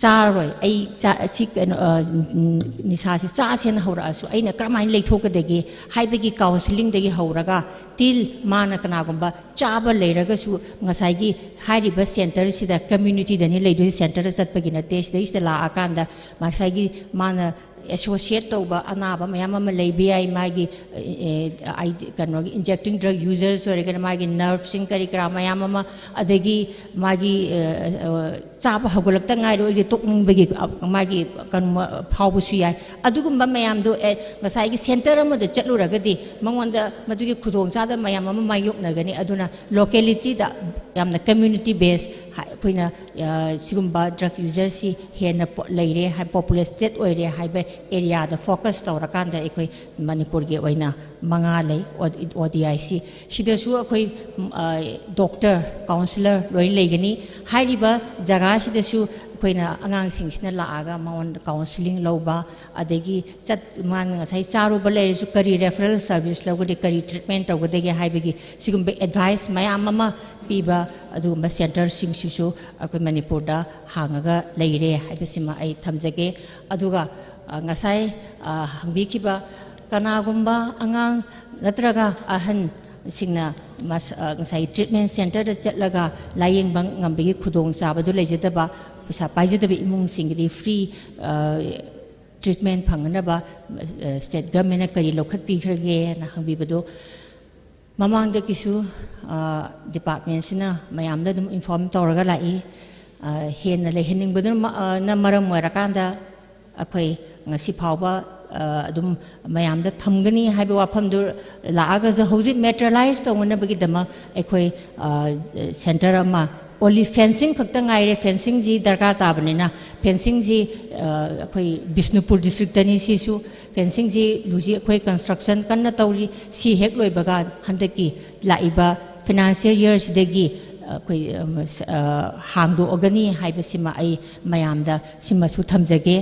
ꯆꯥꯔꯣꯏ, ꯑꯩ ꯆꯥ-, ꯁꯤ ꯀꯩꯅꯣ, ꯑ, ꯎꯝ, ꯅꯤꯁꯥꯁꯤ ꯆꯥꯁꯦꯅ ꯍꯧꯔꯛꯑꯁꯨ ꯑꯩꯅ ꯀꯔꯝꯍꯥꯏꯅ ꯂꯩꯊꯣꯛꯀꯗꯒꯦ ꯍꯥꯏꯕꯒꯤ ꯀꯥꯎꯟꯁꯤꯂꯤꯡꯗꯒꯤ ꯍꯧꯔꯒ, ꯇꯤꯜ ꯃꯥꯅ ꯀꯅꯥꯒꯨꯝꯕ ꯆꯥꯕ ꯂꯩꯔꯒꯁꯨ ꯉꯁꯥꯏꯒꯤ ꯍꯥꯏꯔꯤꯕ ꯁꯦꯟꯇꯔꯁꯤꯗ, ꯀꯝꯃ꯭ꯌꯨꯅꯤꯇꯤꯗꯅꯤ ꯂꯩꯗꯣꯏꯁꯦ, ꯁꯦꯟꯇꯔꯗ ꯆꯠꯄꯒꯤ ꯅꯠꯇꯦ꯫ ꯁꯤꯗꯩꯁꯤꯗ ꯂꯥꯛꯑꯀꯥꯟꯗ ꯉꯁꯥꯏꯒꯤ ꯃꯥꯅ ꯑꯦꯁꯣꯁꯤꯌꯦꯠ ꯇꯧꯕ ꯑꯅꯥꯕ ꯃꯌꯥꯝ ꯑꯃ ꯂꯩꯕ ꯌꯥꯏ꯫ ꯃꯥꯒꯤ, ꯑꯦ, ꯑꯦ, ꯑꯥꯏ ꯗꯤ, ꯀꯩꯅꯣꯒꯤ injecting drug users ꯑꯣꯏꯔꯒꯅ ꯃꯥꯒꯤ ꯅꯔꯚꯁꯤꯡ ꯀꯔꯤ ꯀꯔꯥ ꯃꯌꯥꯝ ꯑꯃ, ꯑꯗꯒꯤ ꯃꯥꯒꯤ, ꯑ, ꯑ, ꯆꯥꯕ ꯍꯧꯒꯠꯂꯛꯇ ꯉꯥꯏꯔꯤ ꯑꯣꯏꯔꯗꯤ ꯇꯣꯛꯅꯤꯡꯕꯒꯤ, ꯑ, ꯃꯥꯒꯤ ꯀꯩꯅꯣ ꯐꯥꯎꯕꯁꯨ ꯌꯥꯏ꯫ ꯑꯗꯨꯒꯨꯝꯕ ꯃꯌꯥꯝꯗꯣ, ꯑꯦ, ꯉꯁꯥꯏꯒꯤ ꯁꯦꯟꯇꯔ ꯑꯃꯗ ꯆꯠꯂꯨꯔꯒꯗꯤ ꯃꯉꯣꯟꯗ ꯃꯗꯨꯒꯤ ꯈꯨꯗꯣꯡꯆꯥꯗꯕ ꯃꯌꯥꯝ ꯑꯃ ꯃꯥꯌꯣꯛꯅꯒꯅꯤ꯫ ꯑꯗꯨꯅ ꯂꯣꯀꯦꯂꯤꯇꯤꯗ ꯌꯥꯝꯅ ꯀꯝꯃ꯭ꯌꯨꯅꯤꯇꯤ ꯕꯦꯁ ꯑꯩꯈꯣꯏꯅ, ꯑ, ꯁꯤꯒꯨꯝꯕ ꯗ꯭ꯔꯒ ꯌꯨꯖꯔꯁꯤ ꯍꯦꯟꯅ ꯄꯣ-, ꯂꯩꯔꯦ, ꯍꯥꯏ, ꯄꯣꯄꯨꯂꯦꯇꯦꯠ ꯑꯣꯏꯔꯦ ꯍꯥꯏꯕ ꯑꯦꯔꯤꯌꯥꯗ ꯐꯣꯀꯁ ꯇꯧꯔꯀꯥꯟꯗ ꯑꯩꯈꯣꯏ ꯃꯅꯤꯄꯨꯔꯒꯤ ꯑꯣꯏꯅ ꯃꯉꯥ ꯂꯩ, ꯑꯣ ꯗꯤ ꯑꯥꯏ ꯁꯤ꯫ ꯁꯤꯗꯁꯨ ꯑꯩꯈꯣꯏ, ꯎꯝ, ꯑ, ꯗꯣꯛꯇꯔ, ꯀꯥꯎꯟꯁꯤꯂꯔ ꯂꯣꯏ ꯂꯩꯒꯅꯤ꯫ ꯍꯥꯏꯔꯤꯕ ꯖꯒꯥꯁꯤꯗꯁꯨ ꯑꯩꯈꯣꯏꯅ ꯑꯉꯥꯡꯁꯤꯡꯁꯤꯅ ꯂꯥꯛꯑꯒ ꯃꯉꯣꯟꯗ ꯀꯥꯎꯟꯁꯤꯂꯤꯡ ꯂꯧꯕ, ꯑꯗꯒꯤ ꯆꯠ-, ꯃꯥꯅ ꯉꯁꯥꯏ ꯆꯥꯔꯨꯕ ꯂꯩꯔꯁꯨ ꯀꯔꯤ ꯔꯦꯐꯔꯦꯜ ꯁꯔꯚꯤꯁ ꯂꯧꯒꯗꯒꯦ, ꯀꯔꯤ ꯇ꯭ꯔꯤꯠꯃꯦꯟ ꯇꯧꯒꯗꯒꯦ ꯍꯥꯏꯕꯒꯤ ꯁꯤꯒꯨꯝꯕ ꯑꯦꯗꯚꯥꯏꯁ ꯃꯌꯥꯝ ꯑꯃ ꯄꯤꯕ ꯑꯗꯨꯒꯨꯝꯕ ꯁꯦꯟꯇꯔꯁꯤꯡꯁꯤꯁꯨ ꯑꯩꯈꯣꯏ ꯃꯅꯤꯄꯨꯔꯗ ꯍꯥꯡꯉꯒ ꯂꯩꯔꯦ ꯍꯥꯏꯕꯁꯤꯃ ꯑꯩ ꯊꯝꯖꯒꯦ꯫ ꯑꯗꯨꯒ, ꯑ, ꯉꯁꯥꯏ, ꯑ, ꯍꯪꯕꯤꯈꯤꯕ ꯀꯅꯥꯒꯨꯝꯕ ꯑꯉꯥꯡ ꯅꯠꯇ꯭ꯔꯒ ꯑꯍꯟꯁꯤꯡꯅ ꯃꯁ-, ꯑ, ꯉꯁꯥꯏ ꯇ꯭ꯔꯤꯠꯃꯦꯟ ꯁꯦꯟꯇꯔꯗ ꯆꯠꯂꯒ ꯂꯥꯌꯦꯡꯕ ꯉꯝꯕꯒꯤ ꯈꯨꯗꯣꯡꯆꯥꯕꯗꯨ ꯂꯩꯖꯗꯕ, ꯄꯩꯁꯥ ꯄꯥꯏꯖꯗꯕ ꯏꯃꯨꯡꯁꯤꯡꯒꯤꯗꯤ ꯐ꯭ꯔꯤ, ꯑ, ꯇ꯭ꯔꯤꯠꯃꯦꯟ ꯐꯪꯅꯅꯕ, ꯑ, ꯁ꯭ꯇꯦꯠ ꯒꯚꯔꯟꯃꯦꯟꯅ ꯀꯔꯤ ꯂꯧꯈꯠꯄꯤꯈ꯭ꯔꯒꯦꯅ ꯍꯪꯕꯤꯕꯗꯨ ꯃꯃꯥꯡꯗꯒꯤꯁꯨ, ꯑ, ꯗꯤꯄꯥꯔꯠꯃꯦꯟꯁꯤꯅ ꯃꯌꯥꯝꯗ ꯑꯗꯨꯝ ꯏꯟꯐꯣꯔꯝ ꯇꯧꯔꯒ ꯂꯥꯛꯏ꯫ ꯑ, ꯍꯦꯟꯅ ꯂꯩꯍꯟꯅꯤꯡꯕꯗꯨꯅ ꯃ-, ꯑ, ꯅ ꯃꯔꯝ ꯑꯣꯏꯔꯀꯥꯟꯗ ꯑꯩꯈꯣꯏ ꯉꯁꯤ ꯐꯥꯎꯕ, ꯑ, ꯑꯗꯨꯝ ꯃꯌꯥꯝꯗ ꯊꯝꯒꯅꯤ ꯍꯥꯏꯕ ꯋꯥꯐꯝꯗꯨ ꯂꯥꯛꯑꯒꯁꯨ, ꯍꯧꯖꯤꯛ ꯃꯦꯇꯔꯤꯌꯦꯂꯥꯏꯁ ꯇꯧꯅꯅꯕꯒꯤꯗꯃꯛ ꯑꯩꯈꯣꯏ, ꯑ, ꯁꯦꯟꯇꯔ ꯑꯃ, ꯑꯣꯟꯂꯤ ꯐꯦꯟꯁꯤꯡ ꯈꯛꯇ ꯉꯥꯏꯔꯦ꯫ ꯐꯦꯟꯁꯤꯡꯁꯤ ꯗꯔꯀꯥꯔ ꯇꯥꯕꯅꯤꯅ, ꯐꯦꯟꯁꯤꯡꯁꯤ, ꯑ, ꯑꯩꯈꯣꯏ ꯕꯤꯁꯅꯨꯄꯨꯔ ꯗꯤꯁꯇ꯭ꯔꯤꯛꯇꯅꯤ꯫ ꯁꯤꯁꯨ ꯐꯦꯟꯁꯤꯡꯁꯤ ꯍꯧꯖꯤꯛ ꯑꯩꯈꯣꯏ ꯀꯟꯁꯇ꯭ꯔꯛꯁꯟ ꯀꯟꯅ ꯇꯧꯔꯤ꯫ ꯁꯤ ꯍꯦꯛ ꯂꯣꯏꯕꯒ ꯍꯟꯗꯛꯀꯤ ꯂꯥꯛꯏꯕ ꯐꯤꯅꯥꯟꯁꯤꯌꯦꯜ ꯌꯔꯁꯤꯗꯒꯤ ꯑꯩꯈꯣꯏ, ꯑ, ꯍꯥꯡꯗꯣꯛꯑꯒꯅꯤ ꯍꯥꯏꯕꯁꯤꯃ ꯑꯩ ꯃꯌꯥꯝꯗ ꯁꯤꯃꯁꯨ ꯊꯝꯖꯒꯦ꯫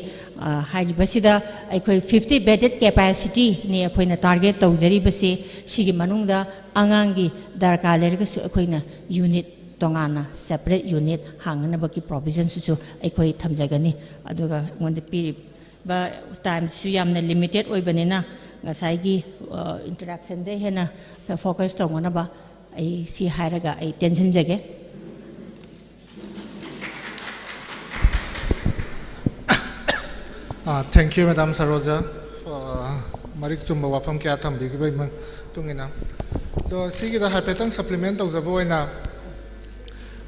ꯑ, ꯍꯥꯏꯔꯤꯕꯁꯤꯗ ꯑꯩꯈꯣꯏ ꯐꯤꯐꯇꯤ ꯕꯦꯗꯦꯠ ꯀꯦꯄꯥꯁꯤꯇꯤꯅꯤ ꯑꯩꯈꯣꯏꯅ ꯇꯥꯔꯒꯦꯠ ꯇꯧꯖꯔꯤꯕꯁꯤ꯫ ꯁꯤꯒꯤ ꯃꯅꯨꯡꯗ ꯑꯉꯥꯡꯒꯤ ꯗꯔꯀꯥꯔ ꯂꯩꯔꯒꯁꯨ ꯑꯩꯈꯣꯏꯅ ꯌꯨꯅꯤꯠ ꯇꯣꯉꯥꯟꯅ ꯁꯦꯄꯔꯦꯠ ꯌꯨꯅꯤꯠ ꯍꯥꯡꯅꯅꯕꯒꯤ ꯄ꯭ꯔꯣꯚꯤꯖꯟꯁꯤꯁꯨ ꯑꯩꯈꯣꯏ ꯊꯝꯖꯒꯅꯤ꯫ ꯑꯗꯨꯒ ꯑꯩꯉꯣꯟꯗ ꯄꯤꯔꯤꯕ ꯇꯥꯏꯝꯁꯤꯁꯨ ꯌꯥꯝꯅ ꯂꯤꯃꯤꯇꯦꯠ ꯑꯣꯏꯕꯅꯤꯅ ꯉꯁꯥꯏꯒꯤ, ꯑ, ꯏꯟꯇꯔꯦꯛꯁꯟꯗ ꯍꯦꯟꯅ ꯐꯣꯀꯁ ꯇꯧꯅꯅꯕ ꯑꯩ ꯁꯤ ꯍꯥꯏꯔꯒ ꯑꯩ ꯇꯦꯟꯁꯤꯟꯖꯒꯦ꯫ ꯑꯥ, thank you, Madam ꯁꯔꯣꯖꯥ꯫ ꯑꯥ, ꯃꯔꯤꯛ ꯆꯨꯝꯕ ꯋꯥꯐꯝ ꯀꯌꯥ ꯊꯝꯕꯤꯈꯤꯕꯒꯤ ꯃꯇꯨꯡ ꯏꯟꯅ꯫ ꯑꯗꯣ ꯁꯤꯒꯤꯗ ꯍꯥꯏꯐꯦꯠꯇꯪ ꯁꯄ꯭ꯂꯤꯃꯦꯟ ꯇꯧꯖꯕ ꯑꯣꯏꯅ,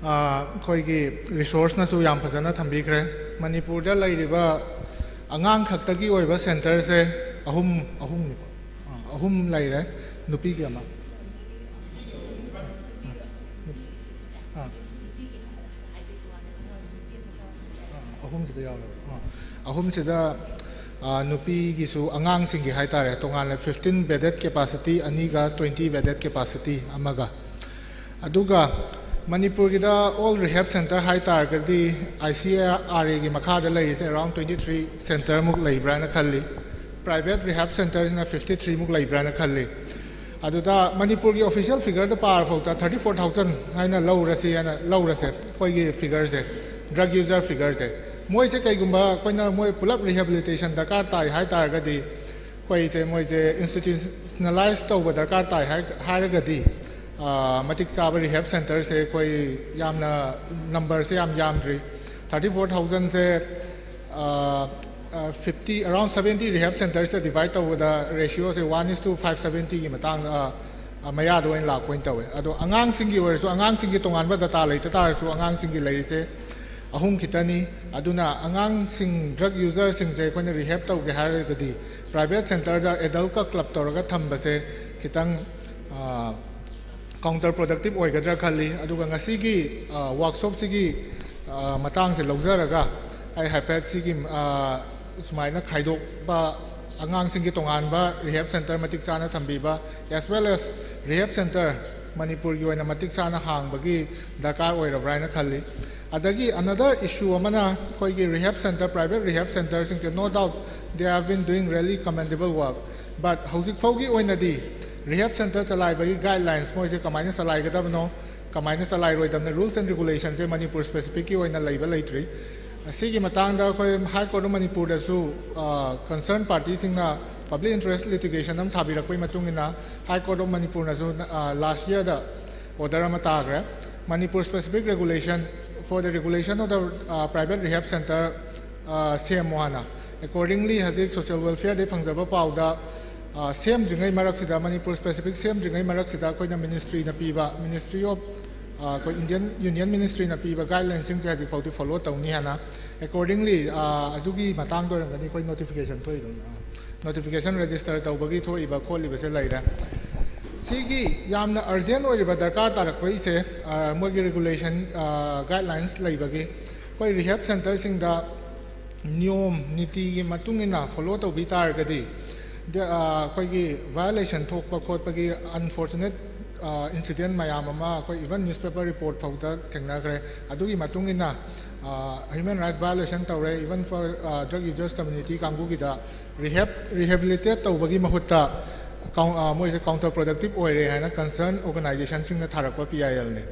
ꯑꯩꯈꯣꯏꯒꯤ ꯔꯤꯁꯣꯔꯁꯅꯁꯨ ꯌꯥꯝ ꯐꯖꯅ ꯊꯝꯕꯤꯈ꯭ꯔꯦ꯫ ꯃꯅꯤꯄꯨꯔꯗ ꯂꯩꯔꯤꯕ ꯑꯉꯥꯡ ꯈꯛꯇꯒꯤ ꯑꯣꯏꯕ ꯁꯦꯟꯇꯔꯁꯦ ꯑꯍꯨꯝ ꯑꯍꯨꯝꯅꯤꯀꯣ꯫ ꯑꯥ, ꯑꯍꯨꯝ ꯂꯩꯔꯦ꯫ ꯅꯨꯄꯤꯒꯤ ꯑꯃ꯫ ꯑꯥ, ꯑꯍꯨꯝꯁꯤꯗ ꯌꯥꯎꯔꯦ꯫ ꯑꯥ, ꯑꯍꯨꯝꯁꯤꯗ, ꯑꯥ, ꯅꯨꯄꯤꯒꯤꯁꯨ ꯑꯉꯥꯡꯁꯤꯡꯒꯤ ꯍꯥꯏꯇꯥꯔꯦ, ꯇꯣꯉꯥꯟꯅ fifteen bedded capacity ꯑꯅꯤꯒ twenty bedded capacity ꯑꯃꯒ꯫ ꯑꯗꯨꯒ ꯃꯅꯤꯄꯨꯔꯒꯤꯗ ꯑꯣꯜ ꯔꯤꯍꯦꯞ ꯁꯦꯟꯇꯔ ꯍꯥꯏ ꯇꯥꯔꯒꯗꯤ, ꯑꯥꯏ ꯁꯤ ꯑꯥꯔ ꯑꯦꯒꯤ ꯃꯈꯥꯗ ꯂꯩꯔꯤꯁꯦ around twenty three ꯁꯦꯟꯇꯔꯃꯨꯛ ꯂꯩꯕ꯭ꯔꯥꯅ ꯈꯜꯂꯤ꯫ ꯄ꯭ꯔꯥꯏꯚꯦꯠ ꯔꯤꯍꯦꯞ ꯁꯦꯟꯇꯔꯁꯤꯅ fifty threeꯃꯨꯛ ꯂꯩꯕ꯭ꯔꯥꯅ ꯈꯜꯂꯤ꯫ ꯑꯗꯨꯗ ꯃꯅꯤꯄꯨꯔꯒꯤ ꯑꯣꯐꯤꯁꯤꯌꯦꯜ ꯐꯤꯒꯔꯗ ꯄꯥꯔ ꯐꯥꯎꯗ thirty four thousand ꯍꯥꯏꯅ ꯂꯧꯔꯁꯤ ꯍꯥꯏꯅ ꯂꯧꯔꯁꯦ, ꯑꯩꯈꯣꯏꯒꯤ ꯐꯤꯒꯔꯁꯦ, ꯗ꯭ꯔꯒ ꯌꯨꯖꯔ ꯐꯤꯒꯔꯁꯦ꯫ ꯃꯣꯏꯁꯦ ꯀꯩꯒꯨꯝꯕ ꯑꯩꯈꯣꯏꯅ ꯃꯣꯏ ꯄꯨꯂꯞ ꯔꯤꯍꯦꯕꯤꯂꯤꯇꯦꯁꯟ ꯗꯔꯀꯥꯔ ꯇꯥꯏ ꯍꯥꯏ ꯇꯥꯔꯒꯗꯤ, ꯑꯩꯈꯣꯏꯁꯦ ꯃꯣꯏꯁꯦ ꯏꯟꯁꯇꯤꯇ꯭ꯌꯨꯁꯅꯦꯂꯥꯏꯁ ꯇꯧꯕ ꯗꯔꯀꯥꯔ ꯇꯥꯏ ꯍꯥꯏ-, ꯍꯥꯏꯔꯒꯗꯤ, ꯑ, ꯃꯇꯤꯛ ꯆꯥꯕ ꯔꯤꯍꯦꯞ ꯁꯦꯟꯇꯔꯁꯦ ꯑꯩꯈꯣꯏ ꯌꯥꯝꯅ, ꯅꯝꯕꯔꯁꯦ ꯌꯥꯝ ꯌꯥꯝꯗ꯭ꯔꯤ꯫ Thirty four thousandꯁꯦ, ꯑ, ꯑ, fifty, around seventy ꯔꯤꯍꯦꯞ ꯁꯦꯟꯇꯔꯁꯤꯗ ꯗꯤꯚꯥꯏꯠ ꯇꯧꯕꯗ ꯔꯦꯁꯤꯌꯣꯁꯦ one is to five seventyꯒꯤ ꯃꯇꯥꯡꯗ, ꯑ, ꯑ, ꯃꯌꯥꯗ ꯑꯣꯏꯅ ꯂꯥꯛꯄ ꯑꯣꯏꯅ ꯇꯧꯋꯦ꯫ ꯑꯗꯣ ꯑꯉꯥꯡꯁꯤꯡꯒꯤ ꯑꯣꯏꯔꯁꯨ, ꯑꯉꯥꯡꯁꯤꯡꯒꯤ ꯇꯣꯉꯥꯟꯕ ꯗꯇꯥ ꯂꯩꯇ ꯇꯥꯔꯁꯨ, ꯑꯉꯥꯡꯁꯤꯡꯒꯤ ꯂꯩꯔꯤꯁꯦ ꯑꯍꯨꯝ ꯈꯤꯇꯅꯤ꯫ ꯑꯗꯨꯅ ꯑꯉꯥꯡꯁꯤꯡ, ꯗ꯭ꯔꯒ ꯌꯨꯖꯔꯁꯤꯡꯁꯦ ꯑꯩꯈꯣꯏꯅ ꯔꯤꯍꯦꯞ ꯇꯧꯒꯦ ꯍꯥꯏꯔꯒꯗꯤ, ꯄ꯭ꯔꯥꯏꯚꯦꯠ ꯁꯦꯟꯇꯔꯗ ꯑꯦꯗꯜꯠꯀ ꯀ꯭ꯂꯕ ꯇꯧꯔꯒ ꯊꯝꯕꯁꯦ ꯈꯤꯇꯪ, ꯑ, ꯀꯥꯎꯟꯇꯔ ꯄ꯭ꯔꯗꯛꯇꯤꯞ ꯑꯣꯏꯒꯗ꯭ꯔꯥ ꯈꯜꯂꯤ꯫ ꯑꯗꯨꯒ ꯉꯁꯤꯒꯤ, ꯑ, ꯋꯥꯔꯛꯁꯣꯞꯁꯤꯒꯤ, ꯑ, ꯃꯇꯥꯡꯁꯦ ꯂꯧꯖꯔꯒ, ꯑꯩ ꯍꯥꯏꯐꯦꯠ ꯁꯤꯒꯤ, ꯑ, ꯁꯨꯃꯥꯏꯅ ꯈꯥꯏꯗꯣꯛꯄ, ꯑꯉꯥꯡꯁꯤꯡꯒꯤ ꯇꯣꯉꯥꯟꯕ ꯔꯤꯍꯦꯞ ꯁꯦꯟꯇꯔ ꯃꯇꯤꯛ ꯆꯥꯅ ꯊꯝꯕꯤꯕ, as well as ꯔꯤꯍꯦꯞ ꯁꯦꯟꯇꯔ ꯃꯅꯤꯄꯨꯔꯒꯤ ꯑꯣꯏꯅ ꯃꯇꯤꯛ ꯆꯥꯅ ꯍꯥꯡꯕꯒꯤ ꯗꯔꯀꯥꯔ ꯑꯣꯏꯔꯕ꯭ꯔꯥ ꯍꯥꯏꯅ ꯈꯜꯂꯤ꯫ ꯑꯗꯒꯤ another issue ꯑꯃꯅ, ꯑꯩꯈꯣꯏꯒꯤ ꯔꯤꯍꯦꯞ ꯁꯦꯟꯇꯔ, ꯄ꯭ꯔꯥꯏꯚꯦꯠ ꯔꯤꯍꯦꯞ ꯁꯦꯟꯇꯔꯁꯤꯡꯁꯦ, no doubt they have been doing really commendable work, but ꯍꯧꯖꯤꯛ ꯐꯥꯎꯒꯤ ꯑꯣꯏꯅꯗꯤ ꯔꯤꯍꯦꯞ ꯁꯦꯟꯇꯔ ꯆꯂꯥꯏꯕꯒꯤ ꯒꯥꯏꯗꯂꯥꯏꯟꯁ, ꯃꯣꯏꯁꯦ ꯀꯃꯥꯏꯅ ꯆꯂꯥꯏꯒꯗꯕꯅꯣ, ꯀꯃꯥꯏꯅ ꯆꯂꯥꯏꯔꯣꯏꯗꯕꯅꯣ, ꯔꯨꯜꯁ ꯑꯦꯟ ꯔꯤꯒꯨꯂꯦꯁꯟꯁꯦ ꯃꯅꯤꯄꯨꯔ ꯁ꯭ꯄꯦꯁꯤꯐꯤꯛꯀꯤ ꯑꯣꯏꯅ ꯂꯩꯕ ꯂꯩꯇ꯭ꯔꯤ꯫ ꯑꯁꯤꯒꯤ ꯃꯇꯥꯡꯗ ꯑꯩꯈꯣꯏ ꯍꯥꯏ ꯀꯣꯔꯠ ꯑꯣꯐ ꯃꯅꯤꯄꯨꯔꯗꯁꯨ, ꯑ, ꯀꯟꯁꯔꯟ ꯄꯥꯔꯇꯤꯁꯤꯡꯅ ꯄꯕ꯭ꯂꯤꯛ ꯏꯟꯇꯔꯦꯁ ꯂꯤꯇꯤꯒꯦꯁꯟ ꯑꯃ ꯊꯥꯕꯤꯔꯛꯄꯒꯤ ꯃꯇꯨꯡ ꯏꯟꯅ, ꯍꯥꯏ ꯀꯣꯔꯠ ꯑꯣꯐ ꯃꯅꯤꯄꯨꯔꯅꯁꯨ, ꯑ, ꯂꯥꯁ ꯌꯔꯗ ꯑꯣꯔꯗꯔ ꯑꯃ ꯇꯥꯈ꯭ꯔꯦ꯫ Manipur specific regulation for the regulation of the, ꯑ, private rehab center, ꯑ, ꯁꯦꯝꯃꯣ ꯍꯥꯏꯅ꯫ Accordingly, ꯍꯧꯖꯤꯛ ꯁꯣꯁꯤꯌꯦꯜ ꯋꯦꯜꯐꯤꯌꯔꯗꯒꯤ ꯐꯪꯖꯕ ꯄꯥꯎꯗ, ꯑ, ꯁꯦꯝꯗ꯭ꯔꯤꯉꯩ ꯃꯔꯛꯁꯤꯗ, ꯃꯅꯤꯄꯨꯔ ꯁ꯭ꯄꯦꯁꯤꯐꯤꯛ ꯁꯦꯝꯗ꯭ꯔꯤꯉꯩ ꯃꯔꯛꯁꯤꯗ ꯑꯩꯈꯣꯏꯅ ꯃꯤꯅꯤꯁꯇ꯭ꯔꯤꯅ ꯄꯤꯕ, Ministry of ꯑꯩꯈꯣꯏ ꯏꯟꯗꯤꯌꯟ ꯌꯨꯅꯤꯌꯟ ꯃꯤꯅꯤꯁꯇ꯭ꯔꯤꯅ ꯄꯤꯕ ꯒꯥꯏꯗꯂꯥꯏꯟꯁꯤꯡꯁꯦ ꯍꯧꯖꯤꯛ ꯐꯥꯎꯗꯤ ꯐꯣꯂꯣ ꯇꯧꯅꯤ ꯍꯥꯏꯅ꯫ ꯑꯦꯀꯣꯔꯗꯤꯡꯂꯤ ꯑꯗꯨꯒꯤ ꯃꯇꯥꯡꯗ ꯑꯣꯏꯔꯝꯒꯅꯤ ꯑꯩꯈꯣꯏ ꯅꯣꯇꯤꯐꯤꯀꯦꯁꯟ ꯊꯣꯛꯏꯗꯣ꯫ ꯅꯣꯇꯤꯐꯤꯀꯦꯁꯟ ꯔꯦꯖꯤꯁꯇꯔ ꯇꯧꯕꯒꯤ ꯊꯣꯛꯏꯕ ꯈꯣꯠꯂꯤꯕꯁꯦ ꯂꯩꯔꯦ꯫ ꯁꯤꯒꯤ ꯌꯥꯝꯅ ꯑꯔꯖꯦꯟ ꯑꯣꯏꯔꯤꯕ ꯗꯔꯀꯥꯔ ꯇꯥꯔꯛꯄꯒꯤꯁꯦ, ꯃꯣꯏꯒꯤ ꯔꯤꯒꯨꯂꯦꯁꯟ ꯒꯥꯏꯗꯂꯥꯏꯟꯁ ꯂꯩꯕꯒꯤ ꯑꯩꯈꯣꯏ ꯔꯤꯍꯦꯕ ꯁꯦꯟꯇꯔꯁꯤꯡꯗ ꯅꯤꯌꯣꯝ ꯅꯤꯇꯤꯒꯤ ꯃꯇꯨꯡ ꯏꯟꯅ ꯐꯣꯂꯣ ꯇꯧꯕꯤ ꯇꯥꯔꯒꯗꯤ, ꯑꯩꯈꯣꯏꯒꯤ ꯚꯥꯏꯑꯣꯂꯦꯁꯟ ꯊꯣꯛꯄ ꯈꯣꯠꯄꯒꯤ ꯑꯟꯐꯣꯔꯆꯨꯅꯦꯠ ꯏꯟꯁꯤꯗꯦꯟ ꯃꯌꯥꯝ ꯑꯃ ꯑꯩꯈꯣꯏ ꯏꯚꯟ ꯅ꯭ꯌꯨꯁꯄꯦꯄꯔ ꯔꯤꯄꯣꯔꯠ ꯐꯥꯎꯗ ꯊꯦꯡꯅꯈ꯭ꯔꯦ꯫ ꯑꯗꯨꯒꯤ ꯃꯇꯨꯡ ꯏꯟꯅ ꯍ꯭ꯌꯨꯃꯦꯟ ꯔꯥꯏꯠꯁ ꯚꯥꯏꯑꯣꯂꯦꯁꯟ ꯇꯧꯔꯦ, even four drug users community ꯀꯥꯡꯕꯨꯒꯤꯗ ꯔꯤꯍꯦꯕ ꯔꯤꯍꯦꯕꯤꯂꯤꯇꯦꯠ ꯇꯧꯕꯒꯤ ꯃꯍꯨꯠꯇ ꯃꯣꯏꯁꯦ ꯀꯥꯎꯟꯇꯔ ꯄ꯭ꯔꯗꯛꯇꯤꯞ ꯑꯣꯏꯔꯦ ꯍꯥꯏꯅ ꯀꯟꯁꯔꯟ ꯑꯣꯔꯒꯅꯥꯏꯖꯦꯁꯟꯁꯤꯡꯅ ꯊꯥꯔꯛꯄ ꯄꯤ ꯑꯥꯏ ꯑꯦꯜꯅꯤ꯫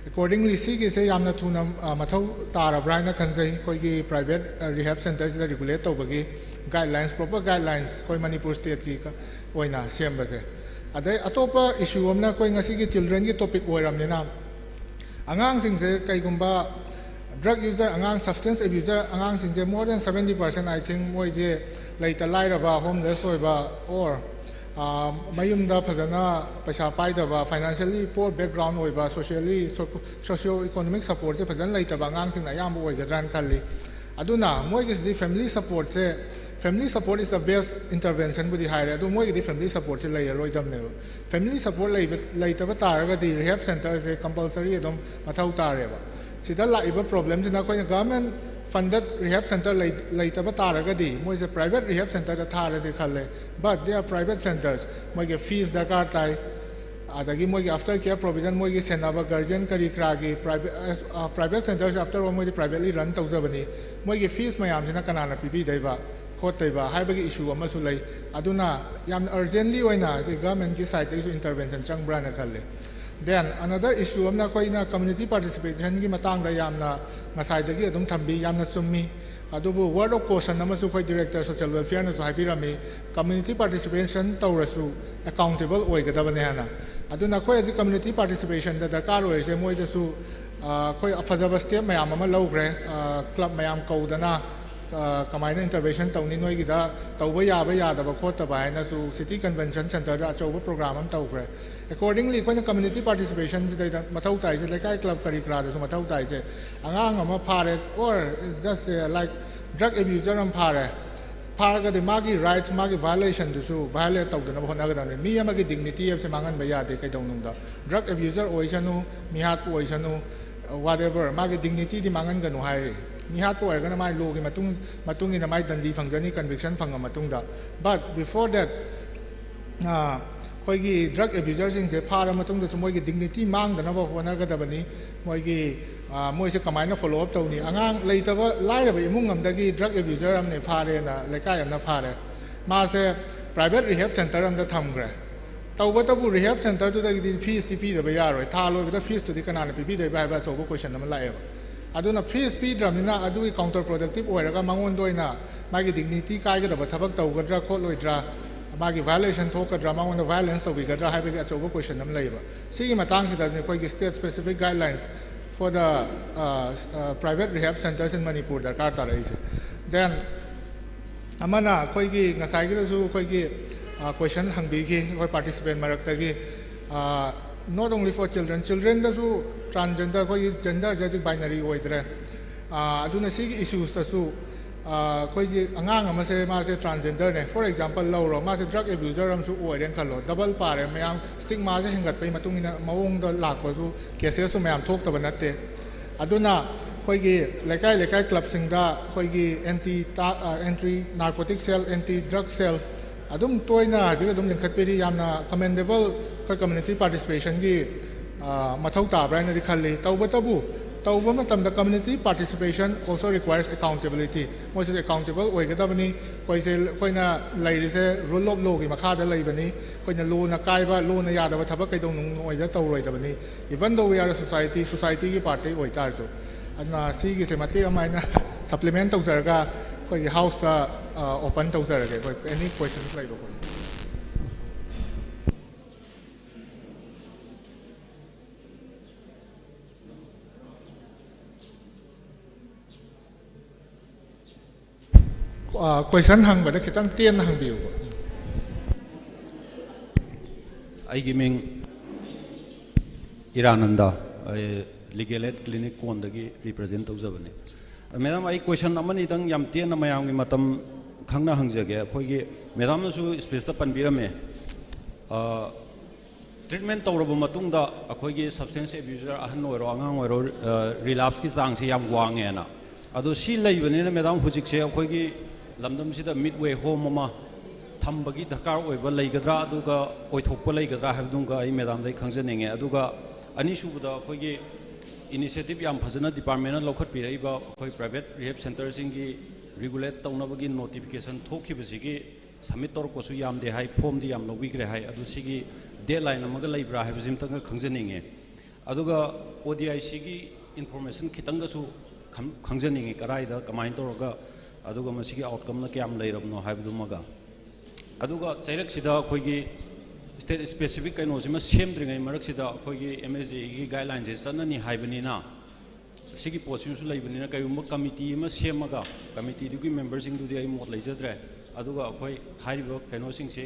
ꯑꯦꯀꯣꯔꯗꯤꯡꯂꯤ ꯁꯤꯒꯤꯁꯦ ꯌꯥꯝꯅ ꯊꯨꯅ ꯃꯊꯧ ꯇꯥꯔꯕ꯭ꯔꯥ ꯍꯥꯏꯅ ꯈꯟꯖꯩ꯫ ꯑꯩꯈꯣꯏꯒꯤ ꯄ꯭ꯔꯥꯏꯚꯦꯠ ꯔꯤꯍꯦꯕ ꯁꯦꯟꯇꯔꯁꯤꯗ ꯔꯤꯒꯨꯂꯦꯠ ꯇꯧꯕꯒꯤ ꯒꯥꯏꯗꯂꯥꯏꯟꯁ, ꯄ꯭ꯔꯣꯄꯔ ꯒꯥꯏꯗꯂꯥꯏꯟꯁ ꯑꯩꯈꯣꯏ ꯃꯅꯤꯄꯨꯔ ꯁ꯭ꯇꯦꯠꯀꯤ ꯑꯣꯏꯅ ꯁꯦꯝꯕꯁꯦ꯫ ꯑꯗꯩ ꯑꯇꯣꯞꯄ ꯏꯁꯨ ꯑꯃꯅ ꯑꯩꯈꯣꯏ ꯉꯁꯤꯒꯤ ꯆꯤꯜꯗ꯭ꯔꯦꯟꯒꯤ ꯇꯣꯄꯤꯛ ꯑꯣꯏꯔꯕꯅꯤꯅ, ꯑꯉꯥꯡꯁꯤꯡꯁꯦ ꯀꯩꯒꯨꯝꯕ ꯗ꯭ꯔꯒ ꯌꯨꯖꯔ ꯑꯉꯥꯡ, ꯁꯕꯁꯇꯦꯟꯁ ꯑꯦꯕ꯭ꯌꯨꯖꯔ ꯑꯉꯥꯡꯁꯤꯡꯁꯦ more than seventy percent, I think, ꯃꯣꯏꯁꯦ ꯂꯩꯇ ꯂꯥꯏꯔꯕ, ꯍꯣꯝꯂꯦꯁ ꯑꯣꯏꯕ, ꯑꯣꯔ ꯃꯌꯨꯝꯗ ꯐꯖꯅ ꯄꯩꯁꯥ ꯄꯥꯏꯗꯕ, ꯐꯥꯏꯅꯥꯟꯁꯤꯌꯦꯜꯂꯤ ꯄꯣꯔ ꯕꯦꯛꯒ꯭ꯔꯥꯎꯟ ꯑꯣꯏꯕ, ꯁꯣꯁꯤꯌꯦꯜꯂꯤ, ꯁꯣꯁꯤꯌꯣ ꯏꯀꯣꯅꯣꯃꯤꯛ ꯁꯄꯣꯔꯠꯁꯦ ꯐꯖꯅ ꯂꯩꯇꯕ ꯑꯉꯥꯡꯁꯤꯡꯅ ꯑꯌꯥꯝꯕ ꯑꯣꯏꯒꯗ꯭ꯔꯥꯅ ꯈꯜꯂꯤ꯫ ꯑꯗꯨꯅ ꯃꯣꯏꯒꯤꯁꯤꯗꯤ ꯐꯦꯃꯤꯂꯤ ꯁꯄꯣꯔꯠꯁꯦ, family support is the best interventionꯕꯨꯗꯤ ꯍꯥꯏꯔꯦ, ꯑꯗꯨ ꯃꯣꯏꯒꯤꯗꯤ ꯐꯦꯃꯤꯂꯤ ꯁꯄꯣꯔꯠꯁꯦ ꯂꯩꯔꯔꯣꯏꯗꯕꯅꯦꯕ꯫ ꯐꯦꯃꯤꯂꯤ ꯁꯄꯣꯔꯠ ꯂꯩꯕ, ꯂꯩꯇꯕ ꯇꯥꯔꯒꯗꯤ ꯔꯤꯍꯦꯕ ꯁꯦꯟꯇꯔꯁꯦ ꯀꯝꯄꯜꯁꯔꯤ ꯑꯗꯨꯝ ꯃꯊꯧ ꯇꯥꯔꯦꯕ꯫ ꯁꯤꯗ ꯂꯥꯛꯏꯕ ꯄ꯭ꯔꯣꯕ꯭ꯂꯦꯝꯁꯤꯅ ꯑꯩꯈꯣꯏꯅ ꯒꯚꯔꯟꯃꯦꯟ ꯐꯟꯗꯦꯗ ꯔꯤꯍꯦꯕ ꯁꯦꯟꯇꯔ ꯂꯩ-, ꯂꯩꯇꯕ ꯇꯥꯔꯒꯗꯤ ꯃꯣꯏꯁꯦ ꯄ꯭ꯔꯥꯏꯚꯦꯠ ꯔꯤꯍꯦꯕ ꯁꯦꯟꯇꯔꯗ ꯊꯥꯔꯁꯦ ꯈꯜꯂꯦ, but they are private centers, ꯃꯣꯏꯒꯤ ꯐꯤꯁ ꯗꯔꯀꯥꯔ ꯇꯥꯏ, ꯑꯗꯒꯤ ꯃꯣꯏꯒꯤ ꯑꯥꯐꯇꯔ ꯀꯦꯌꯔ ꯄ꯭ꯔꯣꯕꯤꯖꯟ, ꯃꯣꯏꯒꯤ ꯁꯦꯟꯅꯕ ꯒꯥꯔꯖꯤꯌꯟ ꯀꯔꯤ ꯀꯔꯥꯒꯤ ꯄ꯭ꯔꯥꯏꯚꯦꯠ, ꯄ꯭ꯔꯥꯏꯚꯦꯠ ꯁꯦꯟꯇꯔꯁꯦ ꯑꯥꯐꯇꯔ ꯑꯣꯜ ꯃꯣꯏꯗꯤ ꯄ꯭ꯔꯥꯏꯚꯦꯠꯂꯤ ꯔꯟ ꯇꯧꯖꯕꯅꯤ, ꯃꯣꯏꯒꯤ ꯐꯤꯁ ꯃꯌꯥꯝꯁꯤꯅ ꯀꯅꯥꯅ ꯄꯤꯕꯤꯗꯣꯏꯕ ꯈꯣꯠꯇꯣꯏꯕ ꯍꯥꯏꯕꯒꯤ ꯏꯁꯨ ꯑꯃꯁꯨ ꯂꯩ꯫ ꯑꯗꯨꯅ ꯌꯥꯝꯅ ꯑꯔꯖꯦꯟꯂꯤ ꯑꯣꯏꯅ ꯁꯤ ꯒꯚꯔꯟꯃꯦꯟꯠꯀꯤ ꯁꯥꯏꯠꯇꯒꯤꯁꯨ ꯏꯟꯇꯔꯚꯦꯟꯁꯟ ꯆꯪꯕ꯭ꯔꯥꯅ ꯈꯜꯂꯦ꯫ Then another issue ꯑꯃꯅ ꯑꯩꯈꯣꯏꯅ ꯀꯝꯃ꯭ꯌꯨꯅꯤꯇꯤ ꯄꯥꯔꯇꯤꯁꯤꯄꯦꯁꯟꯒꯤ ꯃꯇꯥꯡꯗ ꯌꯥꯝꯅ ꯉꯁꯥꯏꯗꯒꯤ ꯑꯗꯨꯝ ꯊꯝꯕꯤ, ꯌꯥꯝꯅ ꯆꯨꯝꯃꯤ꯫ ꯑꯗꯨꯕꯨ word of caution ꯑꯃꯁꯨ ꯑꯩꯈꯣꯏ ꯗꯤꯔꯦꯛꯇꯔ ꯁꯣꯁꯤꯌꯦꯜ ꯋꯦꯜꯐꯤꯌꯔꯅꯁꯨ ꯍꯥꯏꯕꯤꯔꯝꯃꯤ, ꯀꯝꯃ꯭ꯌꯨꯅꯤꯇꯤ ꯄꯥꯔꯇꯤꯁꯤꯄꯦꯁꯟ ꯇꯧꯔꯁꯨ ꯑꯦꯀꯥꯎꯟꯇꯦꯕꯜ ꯑꯣꯏꯒꯗꯕꯅꯦ ꯍꯥꯏꯅ꯫ ꯑꯗꯨꯅ ꯑꯩꯈꯣꯏ ꯍꯧꯖꯤꯛ ꯀꯝꯃ꯭ꯌꯨꯅꯤꯇꯤ ꯄꯥꯔꯇꯤꯁꯤꯄꯦꯁꯟꯗ ꯗꯔꯀꯥꯔ ꯑꯣꯏꯔꯤꯁꯦ ꯃꯣꯏꯗꯁꯨ, ꯑ, ꯑꯩꯈꯣꯏ ꯐꯖꯕ ꯁ꯭ꯇꯦꯞ ꯃꯌꯥꯝ ꯑꯃ ꯂꯧꯈ꯭ꯔꯦ꯫ ꯑ, ꯀ꯭ꯂꯕ ꯃꯌꯥꯝ ꯀꯧꯗꯅ, ꯑ, ꯀꯃꯥꯏꯅ intervention ꯇꯧꯅꯤ, ꯅꯣꯏꯒꯤꯗ ꯇꯧꯕ ꯌꯥꯕ ꯌꯥꯗꯕ ꯈꯣꯠꯇꯕ ꯍꯥꯏꯅꯁꯨ City Convention Centreꯗ ꯑꯆꯧꯕ program ꯑꯃ ꯇꯧꯈ꯭ꯔꯦ꯫ Accordingly, ꯑꯩꯈꯣꯏꯅ community participationꯁꯤꯗꯩꯗ ꯃꯊꯧ ꯇꯥꯏꯁꯦ, ꯂꯩꯀꯥꯏ club ꯀꯔꯤ ꯀꯔꯥꯗꯁꯨ ꯃꯊꯧ ꯇꯥꯏꯁꯦ꯫ ꯑꯉꯥꯡ ꯑꯃ ꯐꯥꯔꯦ, or it's just, uh, like, drug abuser ꯑꯃ ꯐꯥꯔꯦ, ꯐꯥꯔꯒꯗꯤ ꯃꯥꯒꯤ rights, ꯃꯥꯒꯤ violationꯗꯨꯁꯨ violate ꯇꯧꯗꯅꯕ ꯍꯣꯠꯅꯒꯗꯕꯅꯤ꯫ ꯃꯤ ꯑꯃꯒꯤ dignity ꯍꯥꯏꯕꯁꯦ ꯃꯥꯡꯍꯟꯕ ꯌꯥꯗꯦ ꯀꯩꯗꯧꯅꯨꯡꯗ꯫ Drug abuser ꯑꯣꯏꯁꯅꯨ, ꯃꯤꯍꯥꯠꯄ ꯑꯣꯏꯁꯅꯨ, whatever, ꯃꯥꯒꯤ dignityꯗꯤ ꯃꯥꯡꯍꯟꯒꯅꯨ ꯍꯥꯏꯔꯤ꯫ ꯃꯤꯍꯥꯠꯄ ꯑꯣꯏꯔꯒꯅ ꯃꯥꯒꯤ lawꯒꯤ ꯃꯇꯨꯡ, ꯃꯇꯨꯡ ꯏꯟꯅ ꯃꯥꯒꯤ ꯗꯟꯗꯤ ꯐꯪꯖꯅꯤ, conviction ꯐꯪꯉ ꯃꯇꯨꯡꯗ꯫ But before that, ꯑ, ꯑꯩꯈꯣꯏꯒꯤ drug abuserꯁꯤꯡꯁꯦ ꯐꯥꯔ ꯃꯇꯨꯡꯗꯁꯨ ꯃꯣꯏꯒꯤ dignity ꯃꯥꯡꯗꯅꯕ ꯍꯣꯠꯅꯒꯗꯕꯅꯤ꯫ ꯃꯣꯏꯒꯤ, ꯑ, ꯃꯣꯏꯁꯦ ꯀꯃꯥꯏꯅ follow up ꯇꯧꯅꯤ? ꯑꯉꯥꯡ ꯂꯩꯇꯕ, ꯂꯥꯏꯔꯕ ꯏꯃꯨꯡ ꯑꯃꯗꯒꯤ drug abuser ꯑꯃꯅꯦ ꯐꯥꯔꯦꯅ, ꯂꯩꯀꯥꯏ ꯑꯃꯅ ꯐꯥꯔꯦ, ꯃꯥꯁꯦ private rehab centre ꯑꯃꯗ ꯊꯝꯈ꯭ꯔꯦ꯫ ꯇꯧꯕꯇꯕꯨ rehab centreꯗꯨꯗꯒꯤꯗꯤ feesꯇꯤ ꯄꯤꯗꯕ ꯌꯥꯔꯣꯏ꯫ ꯊꯥ ꯂꯣꯏꯕꯗ feesꯇꯨꯗꯤ ꯀꯅꯥꯅ ꯄꯤꯕꯤꯗꯣꯏꯕ ꯍꯥꯏꯕ ꯑꯆꯧꯕ question ꯑꯃ ꯂꯥꯛꯑꯦꯕ꯫ ꯑꯗꯨꯅ fees ꯄꯤꯗ꯭ꯔꯕꯅꯤꯅ ꯑꯗꯨꯒꯤ counterproductive ꯑꯣꯏꯔꯒ ꯃꯉꯣꯟꯗ ꯑꯣꯏꯅ ꯃꯥꯒꯤ dignity ꯀꯥꯏꯒꯗꯕ ꯊꯕꯛ ꯇꯧꯒꯗ꯭ꯔꯥ ꯈꯣꯠꯂꯣꯏꯗ꯭ꯔꯥ, ꯃꯥꯒꯤ violation ꯊꯣꯛꯀꯗ꯭ꯔꯥ, ꯃꯉꯣꯟꯗ violence ꯇꯧꯕꯤꯒꯗ꯭ꯔꯥ ꯍꯥꯏꯕꯒꯤ ꯑꯆꯧꯕ question ꯑꯃ ꯂꯩꯌꯦꯕ꯫ ꯁꯤꯒꯤ ꯃꯇꯥꯡꯁꯤꯗꯅꯤ ꯑꯩꯈꯣꯏꯒꯤ state specific guidelines for the, uh, uh, private rehab centres in Manipur ꯗꯔꯀꯥꯔ ꯇꯥꯔꯛꯏꯁꯦ꯫ Then ꯑꯃꯅ ꯑꯩꯈꯣꯏꯒꯤ ꯉꯁꯥꯏꯒꯤꯗꯁꯨ ꯑꯩꯈꯣꯏꯒꯤ, ꯑ, question ꯍꯪꯕꯤꯈꯤ ꯑꯩꯈꯣꯏ participant ꯃꯔꯛꯇꯒꯤ, ꯑ, not only for children, childrenꯗꯁꯨ transgender, ꯑꯩꯈꯣꯏꯒꯤ genderꯁꯦ ꯍꯧꯖꯤꯛ binary ꯑꯣꯏꯗ꯭ꯔꯦ꯫ ꯑ, ꯑꯗꯨꯅ ꯁꯤꯒꯤ issuesꯇꯁꯨ, ꯑ, ꯑꯩꯈꯣꯏꯁꯦ ꯑꯉꯥꯡ ꯑꯃꯁꯦ ꯃꯥꯁꯦ transgenderꯅꯦ, for example ꯂꯧꯔꯣ, ꯃꯥꯁꯦ drug abuser ꯑꯃꯁꯨ ꯑꯣꯏꯔꯦꯅ ꯈꯜꯂꯣ, double ꯄꯥꯔꯦ, ꯃꯌꯥꯝ stigmaꯁꯦ ꯍꯦꯟꯒꯠꯄꯒꯤ ꯃꯇꯨꯡ ꯏꯟꯅ ꯃꯑꯣꯡꯗ ꯂꯥꯛꯄꯁꯨ case ꯁꯨ ꯃꯌꯥꯝ ꯊꯣꯛꯇꯕ ꯅꯠꯇꯦ꯫ ꯑꯗꯨꯅ ꯑꯩꯈꯣꯏꯒꯤ ꯂꯩꯀꯥꯏ ꯂꯩꯀꯥꯏ clubꯁꯤꯡꯗ ꯑꯩꯈꯣꯏꯒꯤ anti, ꯑ, anti narcotic cell, anti drug cell ꯑꯗꯨꯝ ꯇꯣꯏꯅ ꯍꯧꯖꯤꯛ ꯑꯗꯨꯝ ꯂꯤꯡꯈꯠꯄꯤꯔꯤ꯫ ꯌꯥꯝꯅ commendable ꯑꯩꯈꯣꯏ community participationꯒꯤ, ꯑ, ꯃꯊꯧ ꯇꯥꯕ꯭ꯔꯥ ꯍꯥꯏꯅꯗꯤ ꯈꯜꯂꯤ꯫ ꯇꯧꯕꯇꯕꯨ ꯇꯧꯕ ꯃꯇꯝꯗ community participation also requires accountability꯫ ꯃꯣꯏꯁꯨ accountable ꯑꯣꯏꯒꯗꯕꯅꯤ꯫ ꯑꯩꯈꯣꯏꯁꯦ, ꯑꯩꯈꯣꯏꯅ ꯂꯩꯔꯤꯁꯦ rule of lawꯒꯤ ꯃꯈꯥꯗ ꯂꯩꯕꯅꯤ꯫ ꯑꯩꯈꯣꯏꯅ lawꯅ ꯀꯥꯏꯕ, lawꯅ ꯌꯥꯗꯕ ꯊꯕꯛ ꯀꯩꯗꯧꯅꯨꯡꯗ ꯇꯧꯔꯣꯏꯗꯕꯅꯤ꯫ Even though we are a society, societyꯒꯤ partꯇꯩ ꯑꯣꯏꯇꯥꯔꯁꯨ꯫ ꯑꯗꯨꯅ ꯁꯤꯒꯤꯁꯦ ꯃꯇꯦꯛ ꯑꯃ ꯑꯩꯅ supplement ꯇꯧꯖꯔꯒ ꯑꯩꯈꯣꯏꯒꯤ houseꯇ, ꯑ, open ꯇꯧꯖꯔꯒꯦ꯫ ꯑꯩꯈꯣꯏ any questions ꯂꯩꯕ ꯈꯣꯠꯄ꯫ ꯀꯣꯏꯁꯟ ꯍꯪꯕꯗ ꯈꯤꯇꯪ ꯇꯦꯟꯅ ꯍꯪꯕꯤꯌꯨꯕ꯫ ꯑꯩꯒꯤ ꯃꯤꯡ ꯏꯔꯥꯅꯟꯗ, ꯑꯩ ꯂꯤꯒꯦꯜ ꯑꯦꯗ ꯀ꯭ꯂꯤꯅꯤꯛ ꯀꯣꯟꯗꯒꯤ ꯔꯤꯄ꯭ꯔꯖꯦꯟ ꯇꯧꯖꯕꯅꯤ꯫ ꯃꯦꯗꯥꯝ, ꯑꯩ ꯀꯣꯏꯁꯟ ꯑꯃꯅꯤꯗꯪ ꯌꯥꯝ ꯇꯦꯟꯅ ꯃꯌꯥꯝꯒꯤ ꯃꯇꯝ ꯈꯪꯅ ꯍꯪꯖꯒꯦ꯫ ꯑꯩꯈꯣꯏꯒꯤ ꯃꯦꯗꯥꯝꯅꯁꯨ ꯁ꯭ꯄꯤꯆꯇ ꯄꯟꯕꯤꯔꯝꯃꯦ, ꯇ꯭ꯔꯤꯠꯃꯦꯟ ꯇꯧꯔꯕ ꯃꯇꯨꯡꯗ ꯑꯩꯈꯣꯏꯒꯤ ꯁꯕꯁꯇꯦꯟꯁ ꯑꯦꯕ꯭ꯌꯨꯖꯔ, ꯑꯍꯟ ꯑꯣꯏꯔꯣ ꯑꯉꯥꯡ ꯑꯣꯏꯔꯣ, ꯔꯤꯂꯥꯞꯁꯀꯤ ꯆꯥꯡꯁꯦ ꯌꯥꯝ ꯋꯥꯡꯉꯦꯅ꯫ ꯑꯗꯣ ꯁꯤ ꯂꯩꯕꯅꯤꯅ ꯃꯦꯗꯥꯝ, ꯍꯧꯖꯤꯛꯁꯦ ꯑꯩꯈꯣꯏꯒꯤ ꯂꯝꯗꯝꯁꯤꯗ ꯃꯤꯗꯋꯦ ꯍꯣꯝ ꯑꯃ ꯊꯝꯕꯒꯤ ꯗꯔꯀꯥꯔ ꯑꯣꯏꯕ ꯂꯩꯒꯗ꯭ꯔꯥ, ꯑꯗꯨꯒ ꯑꯣꯏꯊꯣꯛꯄ ꯂꯩꯒꯗ꯭ꯔꯥ ꯍꯥꯏꯕꯗꯨꯃꯒ ꯑꯩ ꯃꯦꯗꯥꯝꯗꯒꯤ ꯈꯪꯖꯅꯤꯡꯉꯦ꯫ ꯑꯗꯨꯒ ꯑꯅꯤꯁꯨꯕꯗ, ꯑꯩꯈꯣꯏꯒꯤ ꯏꯅꯤꯁꯤꯌꯦꯇꯤꯚ ꯌꯥꯝ ꯐꯖꯅ ꯗꯤꯄꯥꯔꯠꯃꯦꯟꯅ ꯂꯧꯈꯠꯄꯤꯔꯛꯏꯕ ꯑꯩꯈꯣꯏ ꯄ꯭ꯔꯥꯏꯚꯦꯠ ꯔꯤꯍꯦꯕ ꯁꯦꯟꯇꯔꯁꯤꯡꯒꯤ ꯔꯤꯒꯨꯂꯦꯠ ꯇꯧꯅꯕꯒꯤ ꯅꯣꯇꯤꯐꯤꯀꯦꯁꯟ ꯊꯣꯛꯈꯤꯕꯁꯤꯒꯤ ꯁꯕꯃꯤꯠ ꯇꯧꯔꯛꯄꯁꯨ ꯌꯥꯝꯗꯦ ꯍꯥꯏ, ꯐꯣꯝꯗꯤ ꯌꯥꯝ ꯂꯧꯕꯤꯈ꯭ꯔꯦ ꯍꯥꯏ꯫ ꯑꯗꯨ ꯁꯤꯒꯤ ꯗꯦꯠꯂꯥꯏꯟ ꯑꯃꯒ ꯂꯩꯕ꯭ꯔꯥ ꯍꯥꯏꯕꯁꯤꯃꯇꯪꯒ ꯈꯪꯖꯅꯤꯡꯉꯦ꯫ ꯑꯗꯨꯒ ꯑꯣ ꯗꯤ ꯑꯥꯏ ꯁꯤꯒꯤ ꯏꯟꯐꯣꯔꯃꯦꯁꯟ ꯈꯤꯇꯪꯒꯁꯨ ꯈꯪ-, ꯈꯪꯖꯅꯤꯡꯉꯤ, ꯀꯗꯥꯏꯗ ꯀꯃꯥꯏꯅ ꯇꯧꯔꯒ, ꯑꯗꯨꯒ ꯃꯁꯤꯒꯤ ꯑꯥꯎꯠꯀꯝꯅ ꯀꯌꯥꯝ ꯂꯩꯔꯕꯅꯣ ꯍꯥꯏꯕꯗꯨꯃꯒ꯫ ꯑꯗꯨꯒ ꯆꯩꯔꯛꯁꯤꯗ ꯑꯩꯈꯣꯏꯒꯤ ꯁ꯭ꯇꯦꯠ ꯁ꯭ꯄꯦꯁꯤꯐꯤꯛ ꯀꯩꯅꯣꯁꯤꯃ ꯁꯦꯝꯗ꯭ꯔꯤꯉꯩ ꯃꯔꯛꯁꯤꯗ ꯑꯩꯈꯣꯏꯒꯤ ꯑꯦꯝ ꯑꯦꯁ ꯖꯦ ꯏꯒꯤ ꯒꯥꯏꯗꯂꯥꯏꯟꯁꯦ ꯆꯠꯅꯅꯤ ꯍꯥꯏꯕꯅꯤꯅ, ꯁꯤꯒꯤ ꯄꯣꯠꯁꯤꯃꯁꯨ ꯂꯩꯕꯅꯤꯅ, ꯀꯔꯤꯒꯨꯝꯕ ꯀꯃꯤꯇꯤ ꯑꯃ ꯁꯦꯝꯃꯒ, ꯀꯃꯤꯇꯤꯗꯨꯒꯤ ꯃꯦꯝꯕꯔꯁꯤꯡꯗꯨꯗꯤ ꯑꯩ ꯃꯣꯠ ꯂꯩꯖꯗ꯭ꯔꯦ, ꯑꯗꯨꯒ ꯑꯩꯈꯣꯏ ꯍꯥꯏꯔꯤꯕ ꯀꯩꯅꯣꯁꯤꯡꯁꯤ,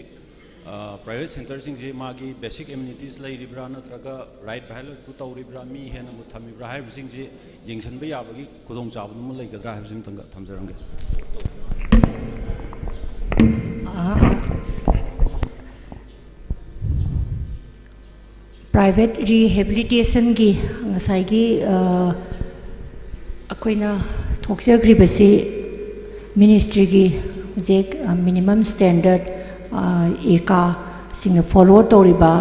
ꯄ꯭ꯔꯥꯏꯚꯦꯠ ꯁꯦꯟꯇꯔꯁꯤꯡꯁꯤ ꯃꯥꯒꯤ ꯕꯦꯁꯤꯛ ꯑꯦꯃꯤꯅꯤꯇꯤꯁ ꯂꯩꯔꯤꯕ꯭ꯔꯥ, ꯅꯠꯇ꯭ꯔꯒ ꯔꯥꯏꯠ ꯚꯥꯏꯑꯣꯂꯦꯠꯄꯨ ꯇꯧꯔꯤꯕ꯭ꯔꯥ, ꯃꯤ ꯍꯦꯟꯅꯕꯨ ꯊꯝꯃꯤꯕ꯭ꯔꯥ ꯍꯥꯏꯕꯁꯤꯡꯁꯤ ꯌꯦꯡꯁꯤꯟꯕ ꯌꯥꯕꯒꯤ ꯈꯨꯗꯣꯡꯆꯥꯕꯗꯨꯃ ꯂꯩꯒꯗ꯭ꯔꯥ ꯍꯥꯏꯕꯁꯤꯃꯇꯪꯒ ꯊꯝꯖꯔꯝꯒꯦ꯫ ꯄ꯭ꯔꯥꯏꯚꯦꯠ ꯔꯤꯍꯦꯕꯤꯂꯤꯇꯦꯁꯟꯒꯤ ꯉꯁꯥꯏꯒꯤ ꯑꯩꯈꯣꯏꯅ ꯊꯣꯛꯆꯈ꯭ꯔꯤꯕꯁꯤ ꯃꯤꯅꯤꯁꯇ꯭ꯔꯤꯒꯤ ꯍꯧꯖꯤꯛ ꯃꯤꯅꯤꯃꯝ ꯁ꯭ꯇꯦꯟꯗꯔꯠ, ꯏꯔꯀꯥꯁꯤꯡꯅ ꯐꯣꯂꯣ ꯇꯧꯔꯤꯕ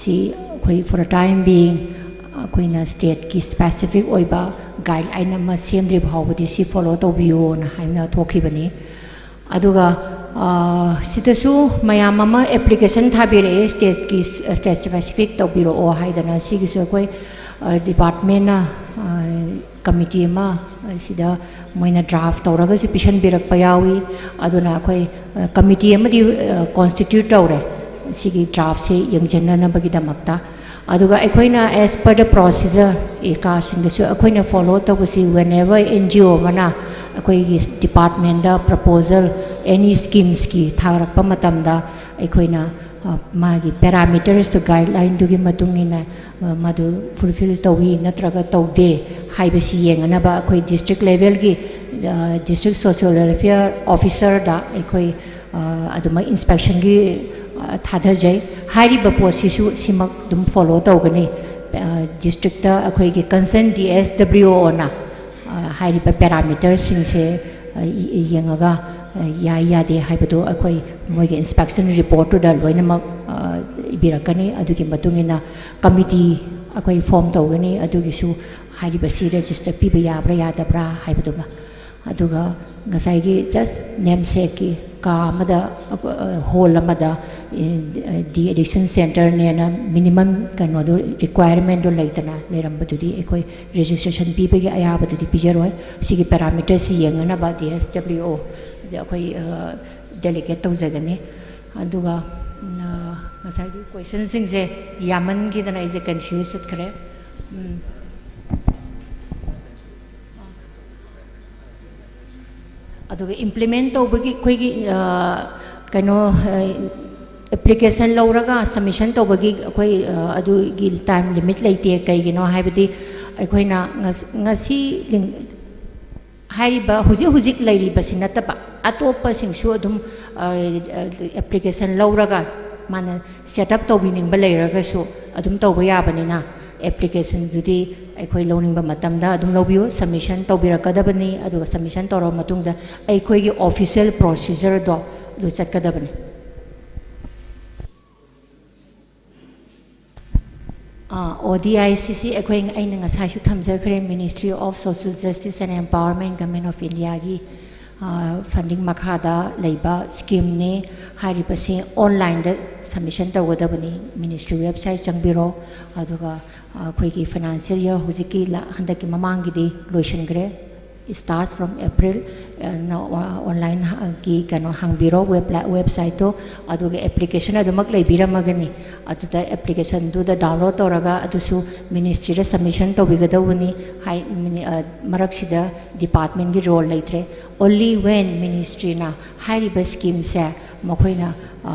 ꯁꯤ ꯑꯩꯈꯣꯏ for the time being ꯑꯩꯈꯣꯏꯅ ꯁ꯭ꯇꯦꯠꯀꯤ ꯁ꯭ꯄꯦꯁꯤꯐꯤꯛ ꯑꯣꯏꯕ ꯒꯥꯏꯗꯂꯥꯏꯟ ꯑꯃ ꯁꯦꯝꯗ꯭ꯔꯤ ꯐꯥꯎꯕꯗꯤ ꯁꯤ ꯐꯣꯂꯣ ꯇꯧꯕꯤꯌꯣꯅ ꯍꯥꯏꯅ ꯊꯣꯛꯈꯤꯕꯅꯤ꯫ ꯑꯗꯨꯒ ꯁꯤꯗꯁꯨ ꯃꯌꯥꯝ ꯑꯃ ꯑꯦꯄ꯭ꯂꯤꯀꯦꯁꯟ ꯊꯥꯕꯤꯔꯛꯑꯦ, ꯁ꯭ꯇꯦꯠꯀꯤ ꯁ꯭ꯇꯦꯠ ꯁ꯭ꯄꯦꯁꯤꯐꯤꯛ ꯇꯧꯕꯤꯔꯛꯑꯣ ꯍꯥꯏꯗꯅ꯫ ꯁꯤꯒꯤꯁꯨ ꯑꯩꯈꯣꯏ ꯗꯤꯄꯥꯔꯠꯃꯦꯟꯅ ꯀꯃꯤꯇꯤ ꯑꯃ ꯁꯤꯗ ꯃꯣꯏꯅ ꯗ꯭ꯔꯥꯐ ꯇꯧꯔꯒꯁꯨ ꯄꯤꯁꯟꯕꯤꯔꯛꯄ ꯌꯥꯎꯏ꯫ ꯑꯗꯨꯅ ꯑꯩꯈꯣꯏ ꯀꯃꯤꯇꯤ ꯑꯃꯗꯤ ꯀꯣꯟꯁꯇꯤꯇ꯭ꯌꯨꯠ ꯇꯧꯔꯦ ꯁꯤꯒꯤ ꯗ꯭ꯔꯥꯐꯁꯦ ꯌꯦꯡꯁꯤꯟꯅꯅꯕꯒꯤꯗꯃꯛꯇ꯫ ꯑꯗꯨꯒ ꯑꯩꯈꯣꯏꯅ as per the procedure, ꯏꯔꯀꯥꯁꯤꯡꯗꯁꯨ ꯑꯩꯈꯣꯏꯅ ꯐꯣꯂꯣ ꯇꯧꯕꯁꯤ, whenever ꯑꯦꯟ ꯖꯤ ꯑꯣ ꯑꯃꯅ ꯑꯩꯈꯣꯏꯒꯤ ꯗꯤꯄꯥꯔꯠꯃꯦꯟꯗ ꯄ꯭ꯔꯄꯣꯖꯦꯜ ꯑꯦꯅꯤ ꯁ꯭ꯀꯤꯝꯁꯀꯤ ꯊꯥꯔꯛꯄ ꯃꯇꯝꯗ ꯑꯩꯈꯣꯏꯅ, ꯑ, ꯃꯥꯒꯤ ꯄꯦꯔꯥꯃꯤꯇꯔꯁꯇꯨ, ꯒꯥꯏꯗꯂꯥꯏꯟꯗꯨꯒꯤ ꯃꯇꯨꯡ ꯏꯟꯅ, ꯑ, ꯃꯗꯨ ꯐꯨꯜꯐꯤꯜ ꯇꯧꯏ ꯅꯠꯇ꯭ꯔꯒ ꯇꯧꯗꯦ ꯍꯥꯏꯕꯁꯤ ꯌꯦꯡꯅꯅꯕ ꯑꯩꯈꯣꯏ ꯗꯤꯁꯇ꯭ꯔꯤꯛ ꯂꯦꯚꯦꯜꯒꯤ, ꯑ, ꯗꯤꯁꯇ꯭ꯔꯤꯛ ꯁꯣꯁꯤꯌꯦꯜ ꯋꯦꯜꯐꯤꯌꯔ ꯑꯣꯐꯤꯁꯔꯗ ꯑꯩꯈꯣꯏ, ꯑ, ꯑꯗꯨꯃꯛ ꯏꯟꯁꯄꯦꯛꯁꯟꯒꯤ, ꯑ, ꯊꯥꯗꯖꯩ꯫ ꯍꯥꯏꯔꯤꯕ ꯄꯣꯠꯁꯤꯁꯨ ꯁꯤꯃꯛ ꯑꯗꯨꯝ ꯐꯣꯂꯣ ꯇꯧꯒꯅꯤ꯫ ꯑ, ꯗꯤꯁꯇ꯭ꯔꯤꯛꯇ ꯑꯩꯈꯣꯏꯒꯤ ꯀꯟꯁꯔꯟ ꯗꯤ ꯑꯦꯁ ꯗꯕ꯭ꯂꯤꯎ ꯑꯣꯅ, ꯑ, ꯍꯥꯏꯔꯤꯕ ꯄꯦꯔꯥꯃꯤꯇꯔꯁꯤꯡꯁꯦ, ꯑ, ꯌꯦꯡꯉꯒ, ꯑ, ꯌꯥꯏ ꯌꯥꯗꯦ ꯍꯥꯏꯕꯗꯨ ꯑꯩꯈꯣꯏ ꯃꯣꯏꯒꯤ ꯏꯟꯁꯄꯦꯛꯁꯟ ꯔꯤꯄꯣꯔꯠꯇꯨꯗ ꯂꯣꯏꯅꯃꯛ, ꯑ, ꯏꯕꯤꯔꯛꯀꯅꯤ꯫ ꯑꯗꯨꯒꯤ ꯃꯇꯨꯡ ꯏꯟꯅ ꯀꯃꯤꯇꯤ ꯑꯩꯈꯣꯏ ꯐꯣꯝ ꯇꯧꯒꯅꯤ꯫ ꯑꯗꯨꯒꯤꯁꯨ ꯍꯥꯏꯔꯤꯕꯁꯤ ꯔꯦꯖꯤꯁꯇꯔ ꯄꯤꯕ ꯌꯥꯕ꯭ꯔꯥ ꯌꯥꯗꯕ꯭ꯔꯥ ꯍꯥꯏꯕꯗꯨꯃ꯫ ꯑꯗꯨꯒ ꯉꯁꯥꯏꯒꯤ just ꯅꯦꯝꯁꯦꯛꯀꯤ ꯀꯥ ꯑꯃꯗ, ꯑ, ꯍꯣꯜ ꯑꯃꯗ, ꯑ, ꯗꯤ ꯑꯦꯗꯤꯛꯁꯟ ꯁꯦꯟꯇꯔꯅꯦꯅ ꯃꯤꯅꯤꯃꯝ ꯀꯩꯅꯣꯗꯣ, ꯔꯤꯀ꯭ꯋꯥꯏꯔꯃꯦꯟꯗꯣ ꯂꯩꯇꯅ ꯂꯩꯔꯝꯕꯗꯨꯗꯤ ꯑꯩꯈꯣꯏ ꯔꯦꯖꯤꯁꯇ꯭ꯔꯦꯁꯟ ꯄꯤꯕꯒꯤ ꯑꯌꯥꯕꯗꯨꯗꯤ ꯄꯤꯖꯔꯣꯏ꯫ ꯁꯤꯒꯤ ꯄꯦꯔꯥꯃꯤꯇꯔꯁꯤ ꯌꯦꯡꯅꯅꯕ ꯗꯤ ꯑꯦꯁ ꯗꯕ꯭ꯂꯤꯎ ꯑꯣ ꯑꯩꯈꯣꯏ, ꯑ, ꯗꯦꯂꯤꯒꯦꯠ ꯇꯧꯖꯒꯅꯤ꯫ ꯑꯗꯨꯒ, ꯑ, ꯉꯁꯥꯏꯒꯤ ꯀꯣꯏꯁꯟꯁꯤꯡꯁꯦ ꯌꯥꯝꯃꯟꯈꯤꯗꯅ ꯑꯩꯁꯦ ꯀꯟꯐ꯭ꯌꯨꯁ ꯆꯠꯈ꯭ꯔꯦ꯫ ꯎꯝ꯫ ꯑꯗꯨꯒ ꯏꯝꯄ꯭ꯂꯤꯃꯦꯟ ꯇꯧꯕꯒꯤ ꯑꯩꯈꯣꯏꯒꯤ, ꯑ, ꯀꯩꯅꯣ, ꯑ, ꯑꯦꯄ꯭ꯂꯤꯀꯦꯁꯟ ꯂꯧꯔꯒ ꯁꯕꯃꯤꯁꯟ ꯇꯧꯕꯒꯤ ꯑꯩꯈꯣꯏ, ꯑ, ꯑꯗꯨꯒꯤ ꯇꯥꯏꯝ ꯂꯤꯃꯤꯠ ꯂꯩꯇꯦ꯫ ꯀꯩꯒꯤꯅꯣ ꯍꯥꯏꯕꯗꯤ ꯑꯩꯈꯣꯏꯅ ꯉꯁ-, ꯉꯁꯤ ꯂꯤꯡ-, ꯍꯥꯏꯔꯤꯕ ꯍꯧꯖꯤꯛ ꯍꯧꯖꯤꯛ ꯂꯩꯔꯤꯕꯁꯤ ꯅꯠꯇꯕ ꯑꯇꯣꯞꯄꯁꯤꯡꯁꯨ ꯑꯗꯨꯝ, ꯑ, ꯑꯦꯄ꯭ꯂꯤꯀꯦꯁꯟ ꯂꯧꯔꯒ ꯃꯥꯅ ꯁꯦꯠ ꯑꯞ ꯇꯧꯕꯤꯅꯤꯡꯕ ꯂꯩꯔꯒꯁꯨ ꯑꯗꯨꯝ ꯇꯧꯕ ꯌꯥꯕꯅꯤꯅ, ꯑꯦꯄ꯭ꯂꯤꯀꯦꯁꯟꯗꯨꯗꯤ ꯑꯩꯈꯣꯏ ꯂꯧꯅꯤꯡꯕ ꯃꯇꯝꯗ ꯑꯗꯨꯝ ꯂꯧꯕꯤꯌꯨ, ꯁꯕꯃꯤꯁꯟ ꯇꯧꯕꯤꯔꯛꯀꯗꯕꯅꯤ꯫ ꯑꯗꯨꯒ ꯁꯕꯃꯤꯁꯟ ꯇꯧꯔꯕ ꯃꯇꯨꯡꯗ ꯑꯩꯈꯣꯏꯒꯤ ꯑꯣꯐꯤꯁꯤꯌꯦꯜ ꯄ꯭ꯔꯣꯁꯤꯖꯔꯗꯣ ꯑꯗꯨ ꯆꯠꯀꯗꯕꯅꯤ꯫ ꯑꯣ ꯗꯤ ꯑꯥꯏ ꯁꯤ ꯁꯤ ꯑꯩꯈꯣꯏ, ꯑꯩꯅ ꯉꯁꯥꯏꯁꯨ ꯊꯝꯖꯈ꯭ꯔꯦ, Ministry of Social Justice and Empowerment, Government of Indiaꯒꯤ, ꯑ, ꯐꯟꯗꯤꯡ ꯃꯈꯥꯗ ꯂꯩꯕ ꯁ꯭ꯀꯤꯝꯅꯤ꯫ ꯍꯥꯏꯔꯤꯕꯁꯤ ꯑꯣꯟꯂꯥꯏꯟꯗ ꯁꯕꯃꯤꯁꯟ ꯇꯧꯒꯗꯕꯅꯤ꯫ ꯃꯤꯅꯤꯁꯇ꯭ꯔꯤ ꯋꯦꯕꯁꯥꯏꯠ ꯆꯪꯕꯤꯔꯣ, ꯑꯗꯨꯒ, ꯑ, ꯑꯩꯈꯣꯏꯒꯤ ꯐꯥꯏꯅꯥꯟꯁꯤꯌꯦꯜ ꯏꯌꯥꯔ ꯍꯧꯖꯤꯛꯀꯤ ꯂꯥ-, ꯍꯟꯗꯛꯀꯤ ꯃꯃꯥꯡꯒꯤꯗꯤ ꯂꯣꯏꯁꯤꯟꯈ꯭ꯔꯦ꯫ Starts from April. ꯑ, ꯅ-, ꯑꯣꯟꯂꯥꯏꯟꯒꯤ ꯀꯩꯅꯣ ꯍꯥꯡꯕꯤꯔꯣ, ꯋꯦꯕ ꯂꯥꯏ-, ꯋꯦꯕꯁꯥꯏꯠꯇꯣ, ꯑꯗꯨꯒ ꯑꯦꯄ꯭ꯂꯤꯀꯦꯁꯟ ꯑꯗꯨꯃꯛ ꯂꯩꯕꯤꯔꯝꯃꯒꯅꯤ꯫ ꯑꯗꯨꯗ ꯑꯦꯄ꯭ꯂꯤꯀꯦꯁꯟꯗꯨꯗ ꯗꯥꯎꯟꯂꯣꯗ ꯇꯧꯔꯒ ꯑꯗꯨꯁꯨ ꯃꯤꯅꯤꯁꯇ꯭ꯔꯤꯗ ꯁꯕꯃꯤꯁꯟ ꯇꯧꯕꯤꯒꯗꯧꯕꯅꯤ꯫ ꯍꯥꯏ-, ꯃꯤꯅꯤ-, ꯑ, ꯃꯔꯛꯁꯤꯗ ꯗꯤꯄꯥꯔꯠꯃꯦꯟꯒꯤ ꯔꯣꯜ ꯂꯩꯇ꯭ꯔꯦ꯫ Only when ꯃꯤꯅꯤꯁꯇ꯭ꯔꯤꯅ ꯍꯥꯏꯔꯤꯕ ꯁ꯭ꯀꯤꯝꯁꯦ ꯃꯈꯣꯏꯅ, ꯑ,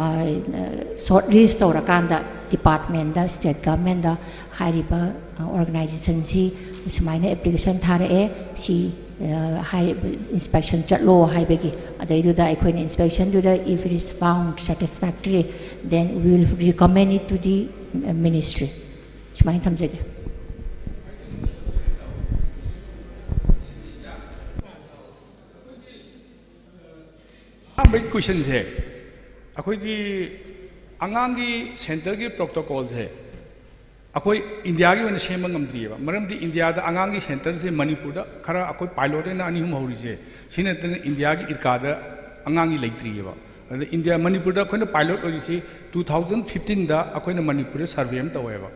ꯁꯣꯔꯠ ꯂꯤꯁ ꯇꯧꯔꯀꯥꯟꯗ ꯗꯤꯄꯥꯔꯠꯃꯦꯟꯗ, ꯁ꯭ꯇꯦꯠ ꯒꯚꯔꯟꯃꯦꯟꯗ ꯍꯥꯏꯔꯤꯕ, ꯑ, ꯑꯣꯔꯒꯅꯥꯏꯖꯦꯁꯟꯁꯤ ꯁꯨꯃꯥꯏꯅ ꯑꯦꯄ꯭ꯂꯤꯀꯦꯁꯟ ꯊꯥꯔꯛꯑꯦ, ꯁꯤ, ꯑ, ꯍꯥꯏꯔꯤꯕ ꯏꯟꯁꯄꯦꯛꯁꯟ ꯆꯠꯂꯣ ꯍꯥꯏꯕꯒꯤ꯫ ꯑꯗꯩꯗꯨꯗ ꯑꯩꯈꯣꯏꯅ ꯏꯟꯁꯄꯦꯛꯁꯟꯗꯨꯗ, if it is found satisfactory, then we will recommend it to the ministry꯫ ꯁꯨꯃꯥꯏꯅ ꯊꯝꯖꯒꯦ꯫ ꯑꯍꯥꯟꯕꯒꯤ ꯀꯣꯏꯁꯟꯁꯦ, ꯑꯩꯈꯣꯏꯒꯤ ꯑꯉꯥꯡꯒꯤ ꯁꯦꯟꯇꯔꯒꯤ ꯄ꯭ꯔꯣꯇꯣꯀꯣꯜꯁꯦ ꯑꯩꯈꯣꯏ ꯏꯟꯗꯤꯌꯥꯒꯤ ꯑꯣꯏꯅ ꯁꯦꯝꯕ ꯉꯝꯗ꯭ꯔꯤꯑꯕ꯫ ꯃꯔꯝꯗꯤ ꯏꯟꯗꯤꯌꯥꯗ ꯑꯉꯥꯡꯒꯤ ꯁꯦꯟꯇꯔꯁꯦ ꯃꯅꯤꯄꯨꯔꯗ ꯈꯔ ꯑꯩꯈꯣꯏ ꯄꯥꯏꯂꯣꯠ ꯑꯣꯏꯅ ꯑꯅꯤ ꯑꯍꯨꯝ ꯍꯧꯔꯤꯁꯦ, ꯁꯤ ꯅꯠꯇꯅ ꯏꯟꯗꯤꯌꯥꯒꯤ ꯏꯔꯀꯥꯗ ꯑꯉꯥꯡꯒꯤ ꯂꯩꯇ꯭ꯔꯤꯑꯕ꯫ ꯑꯗ ꯏꯟꯗꯤꯌꯥ, ꯃꯅꯤꯄꯨꯔꯗ ꯑꯩꯈꯣꯏꯅ ꯄꯥꯏꯂꯣꯠ ꯑꯣꯏꯔꯤꯁꯤ two thousand fifteenꯗ ꯑꯩꯈꯣꯏꯅ ꯃꯅꯤꯄꯨꯔꯗ ꯁꯔꯚꯦ ꯑꯃ ꯇꯧꯋꯦꯕ꯫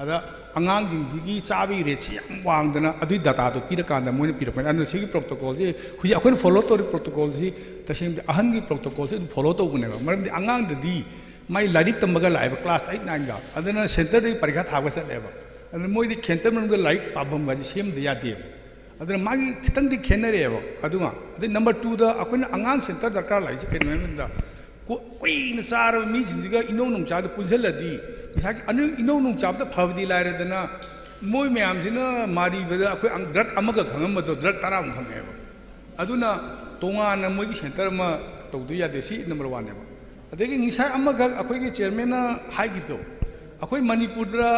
ꯑꯗ ꯑꯉꯥꯡꯁꯤꯡꯁꯤꯒꯤ ꯆꯥꯕꯒꯤ ꯔꯦꯠꯁꯤ ꯌꯥꯝ ꯋꯥꯡꯗꯅ ꯑꯗꯨꯒꯤ ꯗꯇꯥꯗꯣ ꯄꯤꯔꯀꯥꯟꯗ ꯃꯣꯏꯅ ꯄꯤꯔꯛꯄꯅꯤ꯫ ꯑꯗꯨꯅ ꯁꯤꯒꯤ ꯄ꯭ꯔꯣꯇꯣꯀꯣꯜꯁꯤ ꯍꯧꯖꯤꯛ ꯑꯩꯈꯣꯏꯅ ꯐꯣꯂꯣ ꯇꯧꯔꯤ ꯄ꯭ꯔꯣꯇꯣꯀꯣꯜꯁꯤ ꯇꯁꯦꯡꯅ ꯑꯍꯟꯒꯤ ꯄ꯭ꯔꯣꯇꯣꯀꯣꯜꯁꯤ ꯑꯗꯨꯝ ꯐꯣꯂꯣ ꯇꯧꯕꯅꯦꯕ꯫ ꯃꯔꯝꯗꯤ ꯑꯉꯥꯡꯗꯗꯤ ꯃꯥꯏ ꯂꯥꯏꯔꯤꯛ ꯇꯝꯕꯒ ꯂꯥꯛꯑꯦꯕ, ꯀ꯭ꯂꯥꯁ eight nineꯒ, ꯑꯗꯨꯅ ꯁꯦꯟꯇꯔꯗꯒꯤ ꯄꯔꯤꯈꯥ ꯊꯥꯕ ꯆꯠꯂꯦꯕ꯫ ꯑꯗꯨꯅ ꯃꯣꯏꯗꯤ ꯁꯦꯟꯇꯔ ꯃꯅꯨꯡꯗ ꯂꯥꯏꯔꯤꯛ ꯄꯥꯐꯝꯒꯁꯦ ꯁꯦꯝꯗ ꯌꯥꯗꯦꯕ꯫ ꯑꯗꯨꯅ ꯃꯥꯒꯤ ꯈꯤꯇꯪꯗꯤ ꯈꯦꯠꯅꯔꯛꯑꯦꯕ꯫ ꯑꯗꯨꯒ ꯑꯗꯩ ꯅꯝꯕꯔ ꯇꯨꯗ ꯑꯩꯈꯣꯏꯅ ꯑꯉꯥꯡ ꯁꯦꯟꯇꯔ ꯗꯔꯀꯥꯔ ꯂꯥꯛꯏꯁꯦ ꯀꯩꯅꯣ ꯍꯥꯏꯕꯗ, ꯀꯨ-, ꯀꯨꯏꯅ ꯆꯥꯔꯕ ꯃꯤꯁꯤꯡꯁꯤꯒ ꯏꯅꯧ ꯅꯧ ꯆꯥꯕꯗ ꯄꯨꯟꯁꯤꯜꯂꯗꯤ ꯉꯁꯥꯏꯒꯤ ꯑꯅꯧ ꯏꯅꯧ ꯅꯧ ꯆꯥꯕꯗ ꯐꯕꯗꯤ ꯂꯥꯏꯔꯗꯅ, ꯃꯣꯏ ꯃꯌꯥꯝꯁꯤꯅ ꯃꯥꯔꯤꯕꯗ ꯑꯩꯈꯣꯏ ꯗ꯭ꯔꯒ ꯑꯃꯒ ꯈꯪꯉꯝꯕꯗꯣ ꯗ꯭ꯔꯒ ꯇꯔꯥꯃꯨꯛ ꯈꯪꯉꯦꯕ꯫ ꯑꯗꯨꯅ ꯇꯣꯉꯥꯟꯅ ꯃꯣꯏꯒꯤ ꯁꯦꯟꯇꯔ ꯑꯃ ꯇꯧꯗ ꯌꯥꯗꯦ꯫ ꯁꯤ ꯅꯝꯕꯔ ꯋꯥꯟꯅꯦꯕ꯫ ꯑꯗꯒꯤ ꯉꯁꯥꯏ ꯑꯃꯈꯛ ꯑꯩꯈꯣꯏꯒꯤ ꯆꯤꯌꯔꯃꯦꯟꯅ ꯍꯥꯏꯈꯤꯕꯗꯣ, ꯑꯩꯈꯣꯏ ꯃꯅꯤꯄꯨꯔꯗ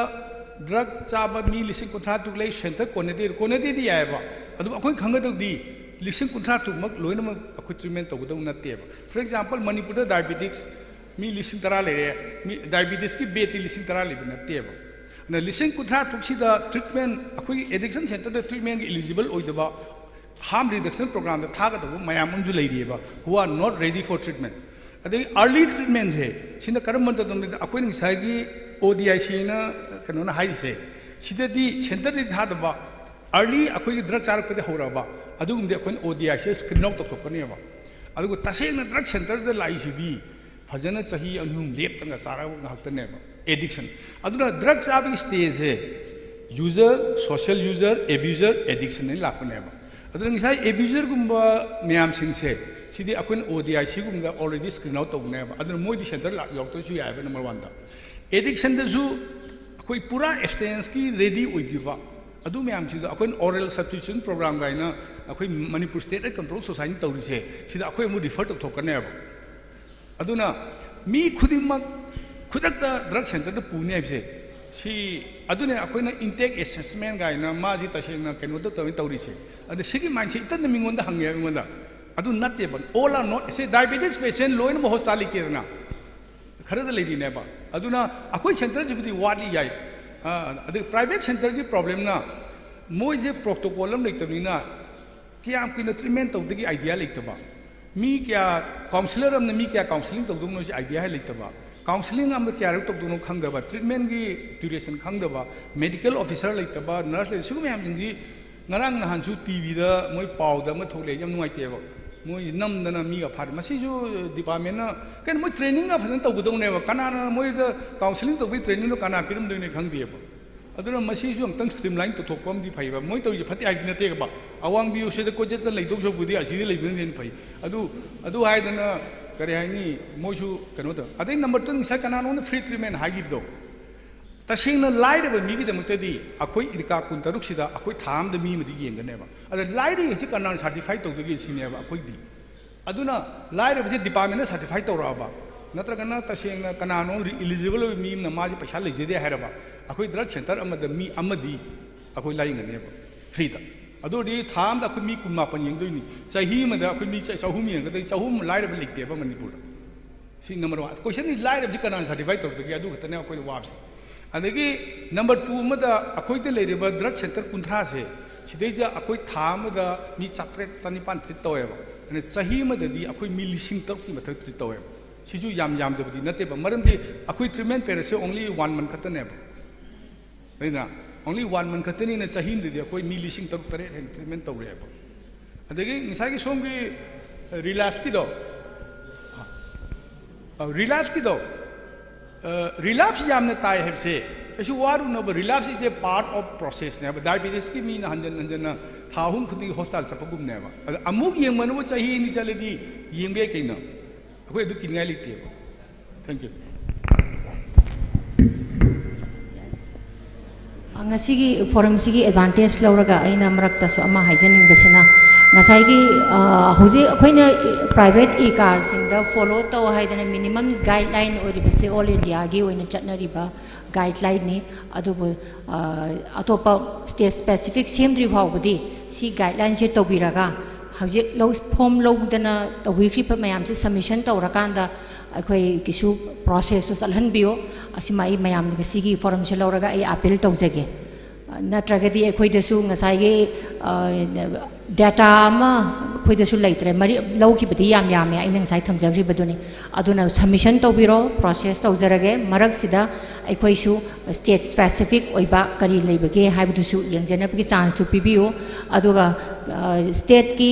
ꯗ꯭ꯔꯒ ꯆꯥꯕ ꯃꯤ ꯂꯤꯁꯤꯡ ꯀꯨꯟꯊ꯭ꯔꯥ ꯇꯔꯨꯛ ꯂꯩ, ꯁꯦꯟꯇꯔ ꯀꯣꯟꯅꯗꯦ, ꯀꯣꯟꯅꯗꯦꯗꯤ ꯌꯥꯏꯑꯕ꯫ ꯑꯗꯨꯕꯨ ꯑꯩꯈꯣꯏ ꯈꯪꯒꯗꯧꯗꯤ ꯂꯤꯁꯤꯡ ꯀꯨꯟꯊ꯭ꯔꯥ ꯇꯔꯨꯛꯃꯛ ꯂꯣꯏꯅꯃꯛ ꯑꯩꯈꯣꯏ ꯇ꯭ꯔꯤꯠꯃꯦꯟ ꯇꯧꯒꯗꯧ ꯅꯠꯇꯦꯕ꯫ ꯐꯣꯔ ꯑꯦꯛꯖꯥꯝꯄꯜ, ꯃꯅꯤꯄꯨꯔꯗ ꯗꯥꯏꯕꯦꯇꯤꯛꯁ ꯃꯤ ꯂꯤꯁꯤꯡ ꯇꯔꯥ ꯂꯩꯔꯦ, ꯃꯤ ꯗꯥꯏꯕꯦꯇꯤꯁꯀꯤ ꯕꯦꯗꯇꯤ ꯂꯤꯁꯤꯡ ꯇꯔꯥ ꯂꯩꯕ ꯅꯠꯇꯦꯕ꯫ ꯑꯗꯨꯅ ꯂꯤꯁꯤꯡ ꯀꯨꯟꯊ꯭ꯔꯥ ꯇꯔꯨꯛꯁꯤꯗ ꯇ꯭ꯔꯤꯠꯃꯦꯟ, ꯑꯩꯈꯣꯏꯒꯤ ꯑꯦꯗꯤꯛꯁꯟ ꯁꯦꯟꯇꯔꯗ ꯇ꯭ꯔꯤꯠꯃꯦꯟꯒꯤ ꯏꯂꯤꯖꯤꯕꯜ ꯑꯣꯏꯗꯕ, harm reduction programꯗ ꯊꯥꯒꯗꯧꯕ ꯃꯌꯥꯝ ꯑꯃꯁꯨ ꯂꯩꯔꯤꯑꯕ, who are not ready for treatment꯫ ꯑꯗꯒꯤ early treatmentꯁꯦ, ꯁꯤꯅ ꯀꯔꯝꯕ ꯃꯇꯝꯗ ꯑꯩꯈꯣꯏꯅ ꯉꯁꯥꯏꯒꯤ ODICꯅ ꯀꯩꯅꯣꯅ ꯍꯥꯏꯔꯤꯁꯦ, ꯁꯤꯗꯗꯤ ꯁꯦꯟꯇꯔꯗꯤ ꯊꯥꯗꯕ, early ꯑꯩꯈꯣꯏꯒꯤ ꯗ꯭ꯔꯒ ꯆꯥꯔꯛꯄꯗꯤ ꯍꯧꯔꯛꯑꯕ, ꯑꯗꯨꯒꯨꯝꯕꯗꯤ ꯑꯩꯈꯣꯏꯅ ꯑꯣ ꯗꯤ ꯑꯥꯏꯁꯤꯗ ꯁ꯭ꯀ꯭ꯔꯤꯟ ꯑꯥꯎꯠ ꯇꯧꯊꯣꯛꯀꯅꯦꯕ꯫ ꯑꯗꯨꯒ ꯇꯁꯦꯡꯅ ꯗ꯭ꯔꯒ ꯁꯦꯟꯇꯔꯗ ꯂꯥꯛꯏꯁꯤꯗꯤ ꯐꯖꯅ ꯆꯍꯤ ꯑꯅꯤ ꯑꯍꯨꯝ ꯂꯦꯞꯇꯅ ꯆꯥꯔꯛꯄ ꯉꯥꯛꯇꯅꯦꯕ, ꯑꯦꯗꯤꯛꯁꯟ꯫ ꯑꯗꯨꯅ ꯗ꯭ꯔꯒ ꯆꯥꯕꯒꯤ ꯁ꯭ꯇꯦꯖꯁꯦ ꯌꯨꯖꯔ, ꯁꯣꯁꯤꯌꯦꯜ ꯌꯨꯖꯔ, ꯑꯦꯕ꯭ꯌꯨꯖꯔ, ꯑꯦꯗꯤꯛꯁꯟꯗꯒꯤ ꯂꯥꯛꯄꯅꯦꯕ꯫ ꯑꯗꯨꯅ ꯉꯁꯥꯏ ꯑꯦꯕ꯭ꯌꯨꯖꯔꯒꯨꯝꯕ ꯃꯌꯥꯝꯁꯤꯡꯁꯦ, ꯁꯤꯗꯤ ꯑꯩꯈꯣꯏꯅ ꯑꯣ ꯗꯤ ꯑꯥꯏ ꯁꯤꯒꯨꯝꯕꯗ ꯑꯣꯜꯔꯦꯗꯤ ꯁ꯭ꯀ꯭ꯔꯤꯟ ꯑꯥꯎꯠ ꯇꯧꯕꯅꯦꯕ꯫ ꯑꯗꯨꯅ ꯃꯣꯏꯗꯤ ꯁꯦꯟꯇꯔ ꯂꯥꯛ-, ꯌꯧꯔꯛꯇ꯭ꯔꯁꯨ ꯌꯥꯏꯑꯕ, ꯅꯝꯕꯔ ꯋꯥꯟꯗ꯫ ꯑꯦꯗꯤꯛꯁꯟꯗꯁꯨ ꯑꯩꯈꯣꯏ ꯄꯨꯔꯥ ꯑꯦꯕꯁꯇꯦꯟꯁꯀꯤ ꯔꯦꯗꯤ ꯑꯣꯏꯗ꯭ꯔꯤꯕ, ꯑꯗꯨ ꯃꯌꯥꯝꯁꯤꯡꯗꯣ ꯑꯩꯈꯣꯏꯅ ꯑꯣꯔꯦꯜ ꯁꯕꯁꯇꯤꯇ꯭ꯌꯨꯁꯟ ꯄ꯭ꯔꯣꯒ꯭ꯔꯥꯝ ꯀꯥꯏꯅ ꯑꯩꯈꯣꯏ ꯃꯅꯤꯄꯨꯔ ꯁ꯭ꯇꯦꯠ ꯑꯦꯗ ꯀꯟꯇ꯭ꯔꯣꯜ ꯁꯣꯁꯥꯏꯇꯤꯅ ꯇꯧꯔꯤꯁꯦ, ꯁꯤꯗ ꯑꯩꯈꯣꯏ ꯑꯃꯨꯛ ꯔꯤꯐꯔ ꯇꯧꯊꯣꯛꯀꯅꯦꯕ꯫ ꯑꯗꯨꯅ ꯃꯤ ꯈꯨꯗꯤꯡꯃꯛ ꯈꯨꯗꯛꯇ ꯗ꯭ꯔꯒ ꯁꯦꯟꯇꯔꯗ ꯄꯨꯅꯤ ꯍꯥꯏꯕꯁꯦ, ꯁꯤ, ꯑꯗꯨꯅꯦ ꯑꯩꯈꯣꯏꯅ ꯏꯟꯇꯦꯛ ꯑꯦꯁꯦꯁꯃꯦꯟ ꯀꯥꯏꯅ ꯃꯥꯁꯤ ꯇꯁꯦꯡꯅ ꯀꯩꯅꯣꯗ ꯇꯧꯔꯤ ꯇꯧꯔꯤꯁꯦ꯫ ꯑꯗ ꯁꯤꯒꯤ ꯃꯥꯏꯟꯁꯦ ꯏꯇꯟꯗ ꯃꯤꯉꯣꯟꯗ ꯍꯪꯉꯦ ꯑꯩꯉꯣꯟꯗ꯫ ꯑꯗꯨ ꯅꯠꯇꯦꯕ, all are not, ꯁꯤ ꯗꯥꯏꯕꯦꯇꯤꯛꯁ ꯄꯦꯁꯦꯟ ꯂꯣꯏꯅꯃꯛ ꯍꯣꯁꯄꯤꯇꯥꯜ ꯂꯩꯇꯦꯗꯅ, ꯈꯔꯗ ꯂꯩꯔꯤꯅꯦꯕ꯫ ꯑꯗꯨꯅ ꯑꯩꯈꯣꯏ ꯁꯦꯟꯇꯔꯁꯤꯕꯨꯗꯤ ꯋꯥꯠꯂꯤ ꯌꯥꯏ꯫ ꯑ, ꯑꯗꯩ ꯄ꯭ꯔꯥꯏꯚꯦꯠ ꯁꯦꯟꯇꯔꯒꯤ ꯄ꯭ꯔꯣꯕ꯭ꯂꯦꯝꯅ ꯃꯣꯏꯁꯦ ꯄ꯭ꯔꯣꯇꯣꯀꯣꯜ ꯑꯃ ꯂꯩꯇꯕꯅꯤꯅ ꯀꯌꯥꯝ ꯀꯨꯏꯅ ꯇ꯭ꯔꯤꯠꯃꯦꯟ ꯇꯧꯗꯒꯤ ꯑꯥꯏꯗꯤꯌꯥ ꯂꯩꯇꯕ, ꯃꯤ ꯀꯌꯥ, ꯀꯥꯎꯟꯁꯤꯂꯔ ꯑꯃꯅ ꯃꯤ ꯀꯌꯥ ꯀꯥꯎꯟꯁꯤꯂꯤꯡ ꯇꯧꯗꯧꯅꯣꯁꯦ ꯑꯥꯏꯗꯤꯌꯥ ꯂꯩꯇꯕ, ꯀꯥꯎꯟꯁꯤꯂꯤꯡ ꯑꯃ ꯀꯌꯥꯔꯛ ꯇꯧꯗꯧꯅꯣ ꯈꯪꯗꯕ, ꯇ꯭ꯔꯤꯠꯃꯦꯟꯒꯤ ꯗ꯭ꯌꯨꯔꯦꯁꯟ ꯈꯪꯗꯕ, ꯃꯦꯗꯤꯀꯦꯜ ꯑꯣꯐꯤꯁꯥꯔ ꯂꯩꯇꯕ, ꯅꯔꯁ ꯂꯩꯇꯕ, ꯁꯤꯒꯨꯝꯕ ꯃꯌꯥꯝꯁꯤꯡꯁꯤ ꯉꯔꯥꯡ ꯅꯍꯥꯟꯁꯨ ꯇꯤ ꯚꯤꯗ ꯃꯣꯏ ꯄꯥꯎꯗ ꯑꯃ ꯊꯣꯛꯂꯛꯑꯦ, ꯌꯥꯝ ꯅꯨꯡꯉꯥꯏꯇꯦꯕ꯫ ꯃꯣꯏ ꯅꯝꯗꯅ ꯃꯤꯒ ꯐꯥꯔꯦ꯫ ꯃꯁꯤꯁꯨ ꯗꯤꯄꯥꯔꯠꯃꯦꯟꯅ, ꯀꯩꯅꯣ, ꯃꯣꯏ ꯇ꯭ꯔꯦꯅꯤꯡꯒ ꯐꯖꯅ ꯇꯧꯒꯗꯧꯅꯦꯕ, ꯀꯅꯥꯅ ꯃꯣꯏꯗ ꯀꯥꯎꯟꯁꯤꯂꯤꯡ ꯇꯧꯕꯒꯤ ꯇ꯭ꯔꯦꯅꯤꯡꯗꯣ ꯀꯅꯥ ꯄꯤꯔꯝꯗꯣꯏꯅꯣ ꯈꯪꯗꯦꯕ꯫ ꯑꯗꯨꯅ ꯃꯁꯤꯁꯨ ꯑꯃꯨꯛꯇꯪ ꯁ꯭ꯇ꯭ꯔꯤꯝꯂꯥꯏꯟ ꯇꯧꯊꯣꯛꯄ ꯑꯃꯗꯤ ꯐꯩꯕ꯫ ꯃꯣꯏ ꯇꯧꯔꯤꯁꯦ ꯐꯠꯇꯦ ꯍꯥꯏꯕꯗꯤ ꯅꯠꯇꯦꯕ, ꯑꯋꯥꯡꯕꯤ ꯌꯨ ꯁꯤꯗ ꯀꯣꯏꯆꯠ ꯆꯠ ꯂꯩꯗꯧ ꯁꯔꯨꯛꯄꯨꯗꯤ ꯑꯁꯤꯗ ꯂꯩꯕꯅ ꯍꯦꯟꯅ ꯐꯩ꯫ ꯑꯗꯨ, ꯑꯗꯨ ꯍꯥꯏꯗꯅ ꯀꯔꯤ ꯍꯥꯏꯅꯤ, ꯃꯣꯏꯁꯨ ꯀꯩꯅꯣ ꯇꯧ꯫ ꯑꯗꯩ ꯅꯝꯕꯔ ꯇꯨ, ꯉꯁꯥꯏ ꯀꯅꯥꯅꯣꯝꯅ ꯐ꯭ꯔꯤ ꯇ꯭ꯔꯤꯠꯃꯦꯟ ꯍꯥꯏꯈꯤꯕꯗꯣ, ꯇꯁꯦꯡꯅ ꯂꯥꯏꯔꯕ ꯃꯤꯒꯤꯗꯃꯛꯇꯗꯤ ꯑꯩꯈꯣꯏ ꯏꯔꯀꯥ ꯀꯨꯟꯇꯔꯨꯛꯁꯤꯗ ꯑꯩꯈꯣꯏ ꯊꯥ ꯑꯃꯗ ꯃꯤ ꯑꯃꯗꯤ ꯌꯦꯡꯒꯅꯦꯕ꯫ ꯑꯗ ꯂꯥꯏꯔꯤ ꯑꯁꯤ ꯀꯅꯥꯅ ꯁꯥꯔꯇꯤꯐꯥꯏ ꯇꯧꯗꯒꯦ ꯁꯤꯅꯦꯕ ꯑꯩꯈꯣꯏꯗꯤ꯫ ꯑꯗꯨꯅ ꯂꯥꯏꯔꯕꯁꯦ ꯗꯤꯄꯥꯔꯠꯃꯦꯟꯅ ꯁꯥꯔꯇꯤꯐꯥꯏ ꯇꯧꯔꯛꯑꯕ, ꯅꯠꯇ꯭ꯔꯒꯅ ꯇꯁꯦꯡꯅ ꯀꯅꯥꯅꯣ ꯏꯂꯤꯖꯤꯕꯜ ꯑꯣꯏꯕ ꯃꯤ ꯑꯃꯅ ꯃꯥꯁꯦ ꯄꯩꯁꯥ ꯂꯩꯖꯗꯦ ꯍꯥꯏꯔꯕ, ꯑꯩꯈꯣꯏ ꯗ꯭ꯔꯒ ꯁꯦꯟꯇꯔ ꯑꯃꯗ ꯃꯤ ꯑꯃꯗꯤ ꯑꯩꯈꯣꯏ ꯂꯥꯏꯌꯦꯡꯒꯅꯦꯕ ꯐ꯭ꯔꯤꯗ꯫ ꯑꯗꯨ ꯑꯣꯏꯔꯗꯤ ꯊꯥ ꯑꯃꯗ ꯑꯩꯈꯣꯏ ꯃꯤ ꯀꯨꯟ ꯃꯥꯄꯟ ꯌꯦꯡꯗꯣꯏꯅꯤ, ꯆꯍꯤ ꯑꯃꯗ ꯑꯩꯈꯣꯏ ꯃꯤ ꯆ-, ꯆꯍꯨꯝ ꯌꯦꯡꯒꯗꯣꯏ, ꯆꯍꯨꯝ ꯂꯥꯏꯔꯕ ꯂꯩꯇꯦꯕ ꯃꯅꯤꯄꯨꯔꯗ꯫ ꯁꯤ ꯅꯝꯕꯔ ꯋꯥꯟ꯫ ꯀꯣꯏꯁꯟꯗꯤ ꯂꯥꯏꯔꯕꯁꯤ ꯀꯅꯥꯅ ꯁꯥꯔꯇꯤꯐꯥꯏ ꯇꯧꯔꯛꯇꯒꯦ? ꯑꯗꯨ ꯈꯛꯇꯅꯦ ꯑꯩꯈꯣꯏꯅ ꯋꯥꯕꯁꯦ꯫ ꯑꯗꯒꯤ ꯅꯝꯕꯔ ꯇꯨ ꯑꯃꯗ, ꯑꯩꯈꯣꯏꯗ ꯂꯩꯔꯤꯕ ꯗ꯭ꯔꯒ ꯁꯦꯟꯇꯔ ꯀꯨꯟꯊ꯭ꯔꯥꯁꯦ, ꯁꯤꯗꯩꯁꯤꯗ ꯑꯩꯈꯣꯏ ꯊꯥ ꯑꯃꯗ ꯃꯤ ꯆꯥꯇ꯭ꯔꯦꯠ ꯆꯅꯤꯄꯥꯟ ꯇ꯭ꯔꯤꯠ ꯇꯧꯋꯦꯕ꯫ ꯑꯗꯨꯅ ꯆꯍꯤ ꯑꯃꯗꯗꯤ ꯑꯩꯈꯣꯏ ꯃꯤ ꯂꯤꯁꯤꯡ ꯇꯔꯨꯛꯀꯤ ꯃꯊꯛ ꯇ꯭ꯔꯤꯠ ꯇꯧꯋꯦꯕ꯫ ꯁꯤꯁꯨ ꯌꯥꯝ ꯌꯥꯝꯗꯕꯗꯤ ꯅꯠꯇꯦꯕ, ꯃꯔꯝꯗꯤ ꯑꯩꯈꯣꯏ ꯇ꯭ꯔꯤꯠꯃꯦꯟ ꯄꯦꯔꯠꯁꯦ only one month ꯈꯛꯇꯅꯦꯕ꯫ ꯑꯗꯨꯅ only one month ꯈꯛꯇꯅꯤꯅ ꯆꯍꯤ ꯑꯃꯗꯗꯤ ꯑꯩꯈꯣꯏ ꯃꯤ ꯂꯤꯁꯤꯡ ꯇꯔꯨꯛ ꯇꯔꯦꯠ ꯍꯦꯟꯅ ꯇ꯭ꯔꯤꯠꯃꯦꯟ ꯇꯧꯔꯦꯕ꯫ ꯑꯗꯒꯤ ꯉꯁꯥꯏꯒꯤ ꯁꯣꯝꯒꯤ ꯔꯤꯂꯥꯞꯁꯀꯤꯗꯣ, ꯔꯤꯂꯥꯞꯁꯀꯤꯗꯣ, ꯔꯤꯂꯥꯞꯁ ꯌꯥꯝꯅ ꯇꯥꯏ ꯍꯥꯏꯕꯁꯦ ꯀꯩꯁꯨ ꯋꯥꯔꯨꯅꯕ, ꯔꯤꯂꯥꯞꯁ ꯏꯁ ꯑꯦ ꯄꯥꯔꯠ ꯑꯣꯐ ꯄ꯭ꯔꯣꯁꯦꯁꯅꯦꯕ꯫ ꯗꯥꯏꯕꯤꯇꯤꯁꯀꯤ ꯃꯤꯅ ꯍꯟꯖꯟ ꯍꯟꯖꯟꯅ ꯊꯥ ꯑꯍꯨꯝ ꯈꯨꯗꯤꯡꯒꯤ ꯍꯣꯁꯄꯤꯇꯥꯜ ꯆꯠꯄꯒꯨꯝꯅꯦꯕ꯫ ꯑꯗ ꯑꯃꯨꯛ ꯌꯦꯡꯕꯅꯕꯨ ꯆꯍꯤ ꯑꯅꯤ ꯆꯠꯂꯗꯤ ꯌꯦꯡꯕ ꯌꯥꯏ ꯀꯩꯅꯣ꯫ ꯑꯩꯈꯣꯏ ꯑꯗꯨ ꯀꯤꯅꯤꯡꯉꯥꯏ ꯂꯩꯇꯦꯕ꯫ Thank you. ꯉꯁꯤꯒꯤ ꯐꯣꯔꯝꯁꯤꯒꯤ ꯑꯦꯗꯚꯥꯟꯇꯦꯖ ꯂꯧꯔꯒ ꯑꯩꯅ ꯃꯔꯛꯇꯁꯨ ꯑꯃ ꯍꯥꯏꯖꯅꯤꯡꯕꯁꯤꯅ, ꯉꯁꯥꯏꯒꯤ ꯍꯧꯖꯤꯛ ꯑꯩꯈꯣꯏꯅ ꯄ꯭ꯔꯥꯏꯚꯦꯠ ꯏ ꯀꯥꯔꯁꯤꯡꯗ ꯐꯣꯂꯣ ꯇꯧ ꯍꯥꯏꯗꯅ ꯃꯤꯅꯤꯃꯝ ꯒꯥꯏꯗꯂꯥꯏꯟ ꯑꯣꯏꯔꯤꯕꯁꯦ ꯑꯣꯜ ꯏꯟꯗꯤꯌꯥꯒꯤ ꯑꯣꯏꯅ ꯆꯠꯅꯔꯤꯕ ꯒꯥꯏꯗꯂꯥꯏꯟꯅꯤ꯫ ꯑꯗꯨꯕꯨ ꯑꯇꯣꯞꯄ ꯁ꯭ꯇꯦꯠ ꯁ꯭ꯄꯦꯁꯤꯐꯤꯛ ꯁꯦꯝꯗ꯭ꯔꯤ ꯐꯥꯎꯕꯗꯤ ꯁꯤ ꯒꯥꯏꯗꯂꯥꯏꯟꯁꯦ ꯇꯧꯕꯤꯔꯒ, ꯍꯧꯖꯤꯛ ꯂꯧ ꯐꯣꯝ ꯂꯧꯗꯅ ꯇꯧꯕꯤꯈ꯭ꯔꯤꯕ ꯃꯌꯥꯝꯁꯦ ꯁꯕꯃꯤꯁꯟ ꯇꯧꯔꯀꯥꯟꯗ ꯑꯩꯈꯣꯏꯒꯤꯁꯨ ꯄ꯭ꯔꯣꯁꯦꯁꯇꯨ ꯆꯠꯍꯟꯕꯤꯌꯨ꯫ ꯑꯁꯤꯃ ꯑꯩ ꯃꯌꯥꯝ ꯉꯁꯤꯒꯤ ꯐꯣꯔꯝꯁꯦ ꯂꯧꯔꯒ ꯑꯩ ꯑꯥꯄꯤꯜ ꯇꯧꯖꯒꯦ꯫ ꯅꯠꯇ꯭ꯔꯒꯗꯤ ꯑꯩꯈꯣꯏꯗꯁꯨ ꯉꯁꯥꯏꯒꯤ ꯗꯦꯇꯥ ꯑꯃ ꯑꯩꯈꯣꯏꯗꯁꯨ ꯂꯩꯇ꯭ꯔꯦ꯫ ꯃꯔꯤ ꯂꯧꯈꯤꯕꯗꯤ ꯌꯥꯝ ꯌꯥꯝꯃꯦ, ꯑꯩꯅ ꯉꯁꯥꯏ ꯊꯝꯖꯈ꯭ꯔꯤꯕꯗꯨꯅꯤ꯫ ꯑꯗꯨꯅ ꯁꯕꯃꯤꯁꯟ ꯇꯧꯕꯤꯔꯣ, ꯄ꯭ꯔꯣꯁꯦꯁ ꯇꯧꯖꯔꯒꯦ꯫ ꯃꯔꯛꯁꯤꯗ ꯑꯩꯈꯣꯏꯁꯨ ꯁ꯭ꯇꯦꯠ ꯁ꯭ꯄꯦꯁꯤꯐꯤꯛ ꯑꯣꯏꯕ ꯀꯔꯤ ꯂꯩꯕꯒꯦ ꯍꯥꯏꯕꯗꯨꯁꯨ ꯌꯦꯡꯖꯅꯕꯒꯤ ꯆꯥꯟꯁꯇꯨ ꯄꯤꯕꯤꯌꯨ꯫ ꯑꯗꯨꯒ ꯁ꯭ꯇꯦꯠꯀꯤ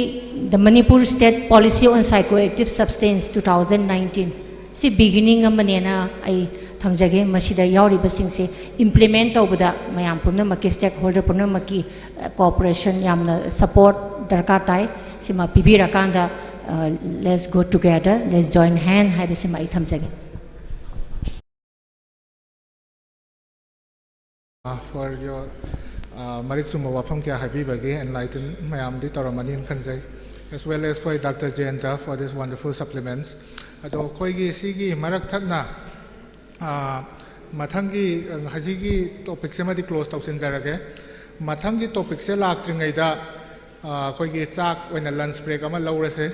The Manipur State Policy on Psychoactive Substance two thousand nineteen, ꯁꯤ ꯕꯤꯒꯤꯅꯤꯡ ꯑꯃꯅꯦꯅ ꯑꯩ ꯊꯝꯖꯒꯦ꯫ ꯃꯁꯤꯗ ꯌꯥꯎꯔꯤꯕꯁꯤꯡꯁꯦ ꯏꯝꯄ꯭ꯂꯤꯃꯦꯟ ꯇꯧꯕꯗ ꯃꯌꯥꯝ ꯄꯨꯝꯅꯃꯛꯀꯤ, ꯁ꯭ꯇꯦꯛ ꯍꯣꯜꯗꯔ ꯄꯨꯝꯅꯃꯛꯀꯤ ꯀꯣꯑꯣꯄꯔꯦꯁꯟ ꯌꯥꯝꯅ ꯁꯄꯣꯔꯠ ꯗꯔꯀꯥꯔ ꯇꯥꯏ꯫ ꯁꯤꯃ ꯄꯤꯕꯤꯔꯀꯥꯟꯗ, let's go together, let's join hand ꯍꯥꯏꯕꯁꯤꯃ ꯑꯩ ꯊꯝꯖꯒꯦ꯫ For your ꯃꯔꯤꯛ ꯆꯨꯝꯕ ꯋꯥꯐꯝ ꯀꯌꯥ ꯍꯥꯏꯕꯤꯕꯒꯤ ꯑꯦꯟꯂꯥꯏꯇꯟ ꯃꯌꯥꯝꯗꯤ ꯇꯧꯔꯝꯃꯅꯤꯅ ꯈꯟꯖꯩ, as well as ꯑꯩꯈꯣꯏ Doctor Jayanta for this wonderful supplements. ꯑꯗꯣ ꯑꯩꯈꯣꯏꯒꯤ ꯁꯤꯒꯤ ꯃꯔꯛ ꯊꯠꯅ ꯃꯊꯪꯒꯤ ꯍꯧꯖꯤꯛꯀꯤ ꯇꯣꯄꯤꯛꯁꯤꯃꯗꯤ ꯀ꯭ꯂꯣꯖ ꯇꯧꯁꯤꯟꯖꯔꯒꯦ꯫ ꯃꯊꯪꯒꯤ ꯇꯣꯄꯤꯛꯁꯦ ꯂꯥꯛꯇ꯭ꯔꯤꯉꯩꯗ ꯑꯩꯈꯣꯏꯒꯤ ꯆꯥꯛ ꯑꯣꯏꯅ ꯂꯟꯁ ꯕ꯭ꯔꯦꯛ ꯑꯃ ꯂꯧꯔꯁꯦ꯫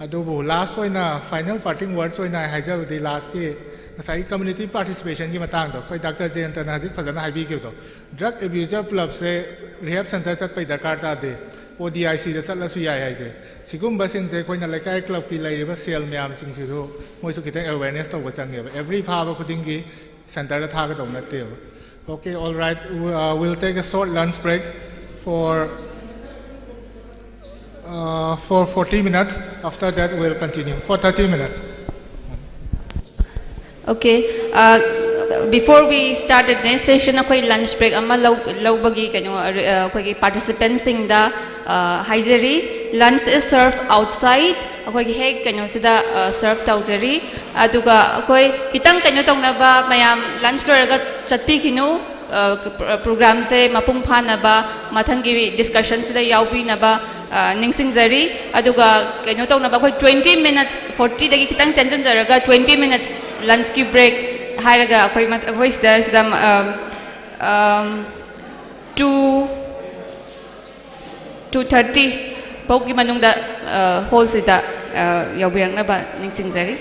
ꯑꯗꯨꯕꯨ ꯂꯥꯁ ꯑꯣꯏꯅ ꯐꯥꯏꯅꯦꯜ ꯄꯥꯔꯇꯤꯡ ꯋꯥꯔꯗꯁ ꯑꯣꯏꯅ ꯑꯩ ꯍꯥꯏꯖꯕꯗꯤ, ꯂꯥꯁꯀꯤ ꯉꯁꯥꯏꯒꯤ ꯀꯝꯃ꯭ꯌꯨꯅꯤꯇꯤ ꯄꯥꯔꯇꯤꯁꯤꯄꯦꯁꯟꯒꯤ ꯃꯇꯥꯡꯗꯣ ꯑꯩꯈꯣꯏ ꯗꯥꯛꯇꯔ ꯖꯌꯟꯇꯅ ꯍꯧꯖꯤꯛ ꯐꯖꯅ ꯍꯥꯏꯕꯤꯈꯤꯕꯗꯣ, ꯗ꯭ꯔꯒ ꯑꯦꯕ꯭ꯌꯨꯖꯔ ꯄꯨꯂꯞꯁꯦ ꯔꯤꯍꯦꯕ ꯁꯦꯟꯇꯔ ꯆꯠꯄꯒꯤ ꯗꯔꯀꯥꯔ ꯇꯥꯗꯦ, ꯑꯣ ꯗꯤ ꯑꯥꯏ ꯁꯤꯗ ꯆꯠꯂꯁꯨ ꯌꯥꯏ ꯍꯥꯏꯁꯦ꯫ ꯁꯤꯒꯨꯝꯕꯁꯤꯡꯁꯦ ꯑꯩꯈꯣꯏꯅ ꯂꯩꯀꯥꯏ ꯀ꯭ꯂꯕꯀꯤ ꯂꯩꯔꯤꯕ ꯁꯦꯜ ꯃꯌꯥꯝꯁꯤꯡꯁꯤꯁꯨ ꯃꯣꯏꯁꯨ ꯈꯤꯇꯪ ꯑꯦꯋꯦꯔꯅꯦꯁ ꯇꯧꯕ ꯆꯪꯉꯦꯕ꯫ ꯑꯦꯕ꯭ꯔꯤ ꯐꯥꯕ ꯈꯨꯗꯤꯡꯒꯤ ꯁꯦꯟꯇꯔꯗ ꯊꯥꯒꯗꯧ ꯅꯠꯇꯦꯕ꯫ Okay, all right. We'll take a short lunch break for Uh, for forty minutes. After that, we'll continue for thirty minutes. Okay. Uh, before we start the next session, ꯑꯩꯈꯣꯏ lunch break ꯑꯃ ꯂꯧ ꯂꯧꯕꯒꯤ ꯀꯩꯅꯣ ꯑ, ꯑꯩꯈꯣꯏꯒꯤ participantꯁꯤꯡꯗ ꯑ, ꯍꯥꯏꯖꯔꯤ꯫ Lunch is served outside. ꯑꯩꯈꯣꯏꯒꯤ ꯍꯦꯛ ꯀꯩꯅꯣꯁꯤꯗ ꯑ, serve ꯇꯧꯖꯔꯤ꯫ ꯑꯗꯨꯒ ꯑꯩꯈꯣꯏ ꯈꯤꯇꯪ ꯀꯩꯅꯣ ꯇꯧꯅꯕ, ꯃꯌꯥꯝ lunch ꯂꯣꯏꯔꯒ ꯆꯠꯄꯤꯈꯤꯅꯨ꯫ ꯑ, ꯄ꯭ꯔꯣ- programꯁꯦ ꯃꯄꯨꯡ ꯐꯥꯅꯕ, ꯃꯊꯪꯒꯤ discussionꯁꯤꯗ ꯌꯥꯎꯕꯤꯅꯕ ꯑ, ꯅꯤꯡꯁꯤꯡꯖꯔꯤ꯫ ꯑꯗꯨꯒ ꯀꯩꯅꯣ ꯇꯧꯅꯕ, ꯑꯩꯈꯣꯏ twenty minutes, fortyꯗꯒꯤ ꯈꯤꯇꯪ ꯇꯦꯟꯖꯟꯖꯔꯒ twenty minutes lunchꯀꯤ break ꯍꯥꯏꯔꯒ ꯑꯩꯈꯣꯏ ꯃ- ꯑꯩꯈꯣꯏ ꯁꯤꯗ ꯁꯤꯗ ꯑ, ꯑ, two two thirty ꯐꯥꯎꯒꯤ ꯃꯅꯨꯡꯗ ꯑ, hallꯁꯤꯗ ꯑ, ꯌꯧꯕꯤꯔꯛꯅꯕ ꯅꯤꯡꯁꯤꯡꯖꯔꯤ꯫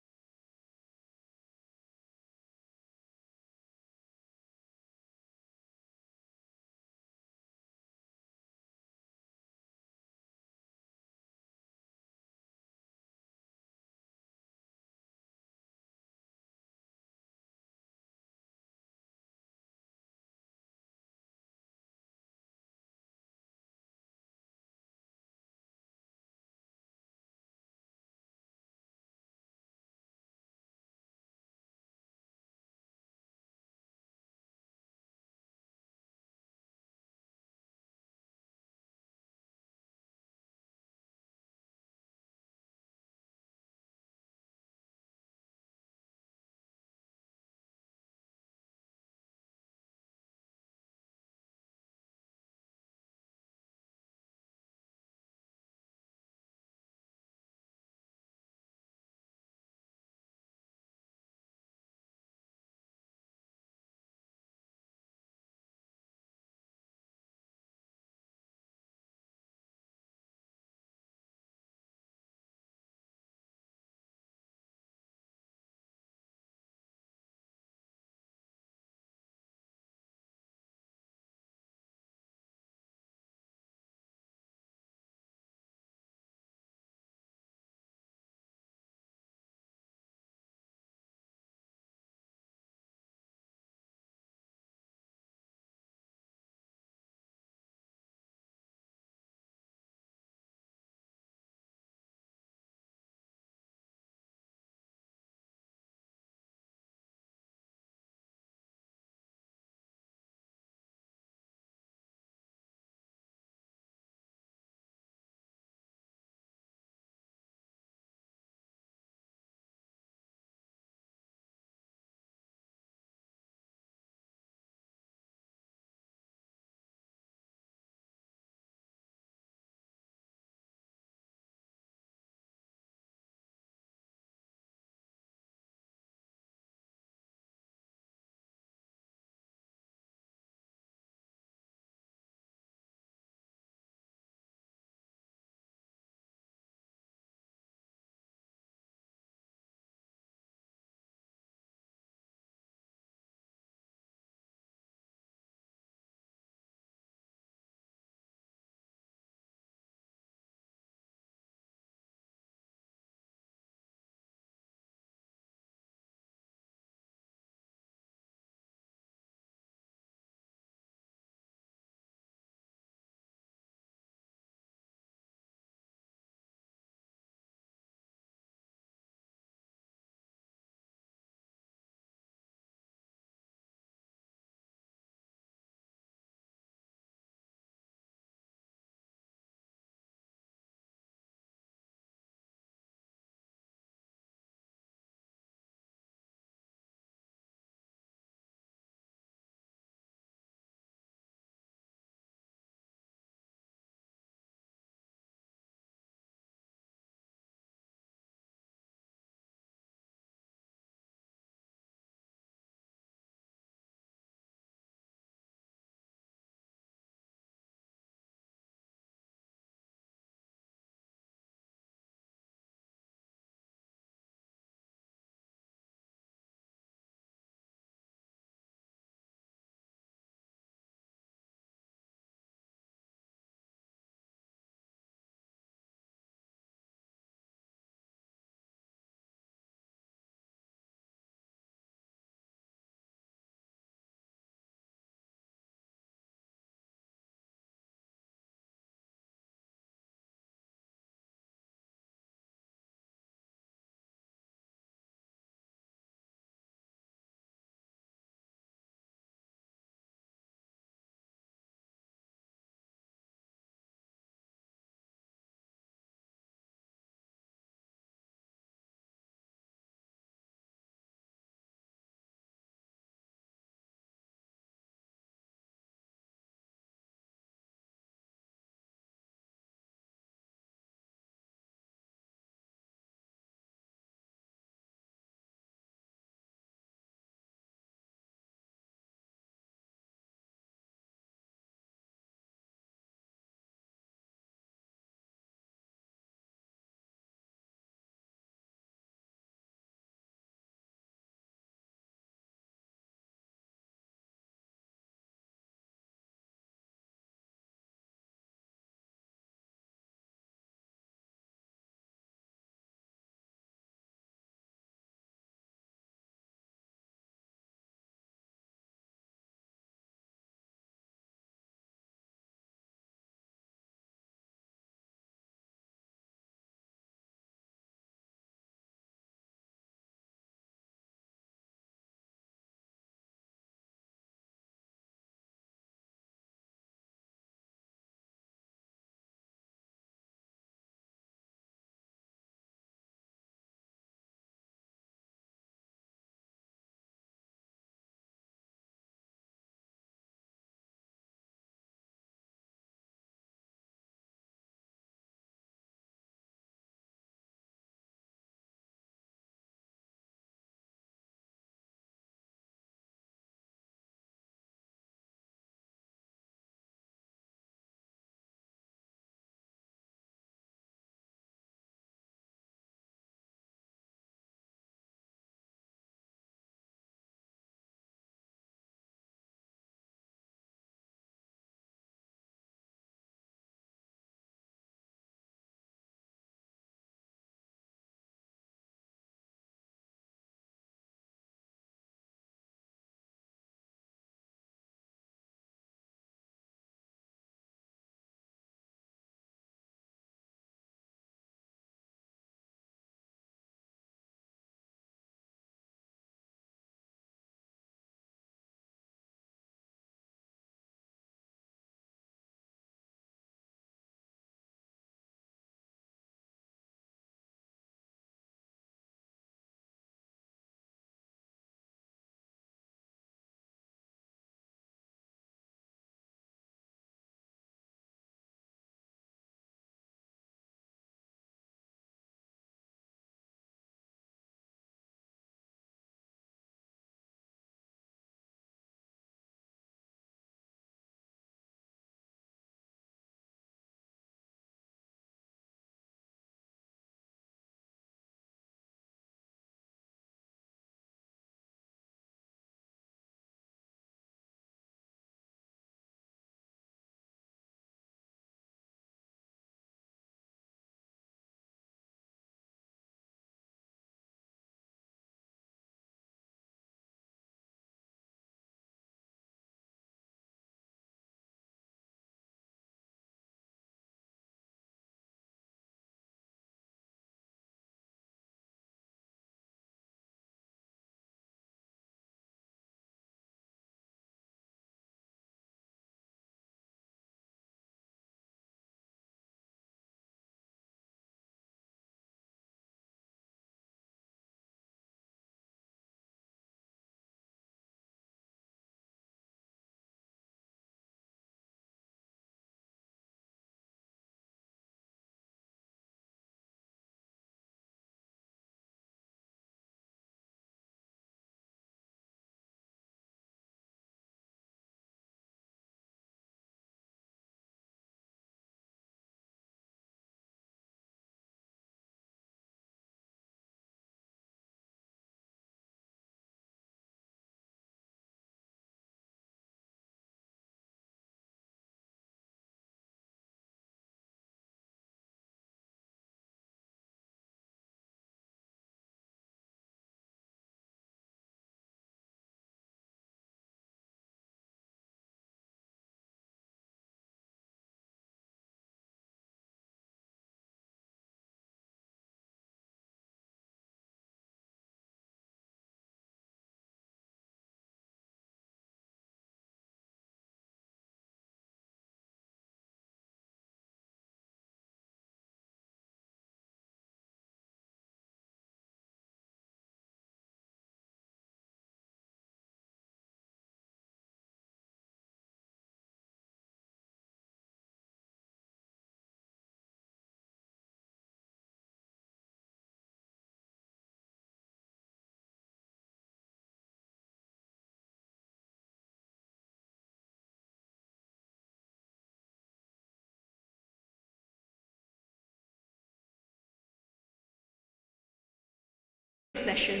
session.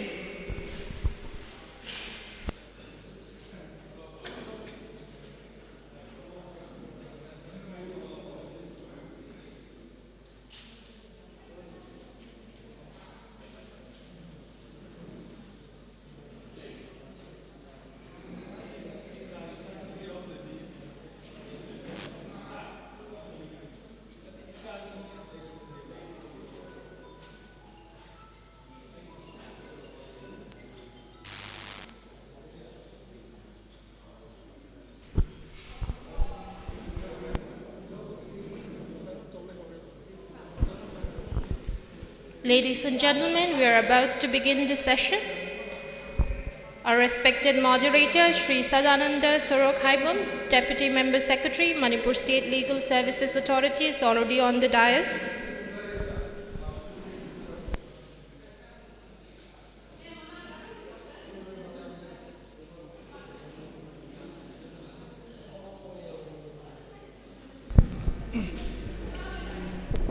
Ladies and gentlemen, we are about to begin the session. Our respected moderator, Shri Sadananda Sorokhaibam, Deputy Member Secretary, Manipur State Legal Services Authority, is already on the dais.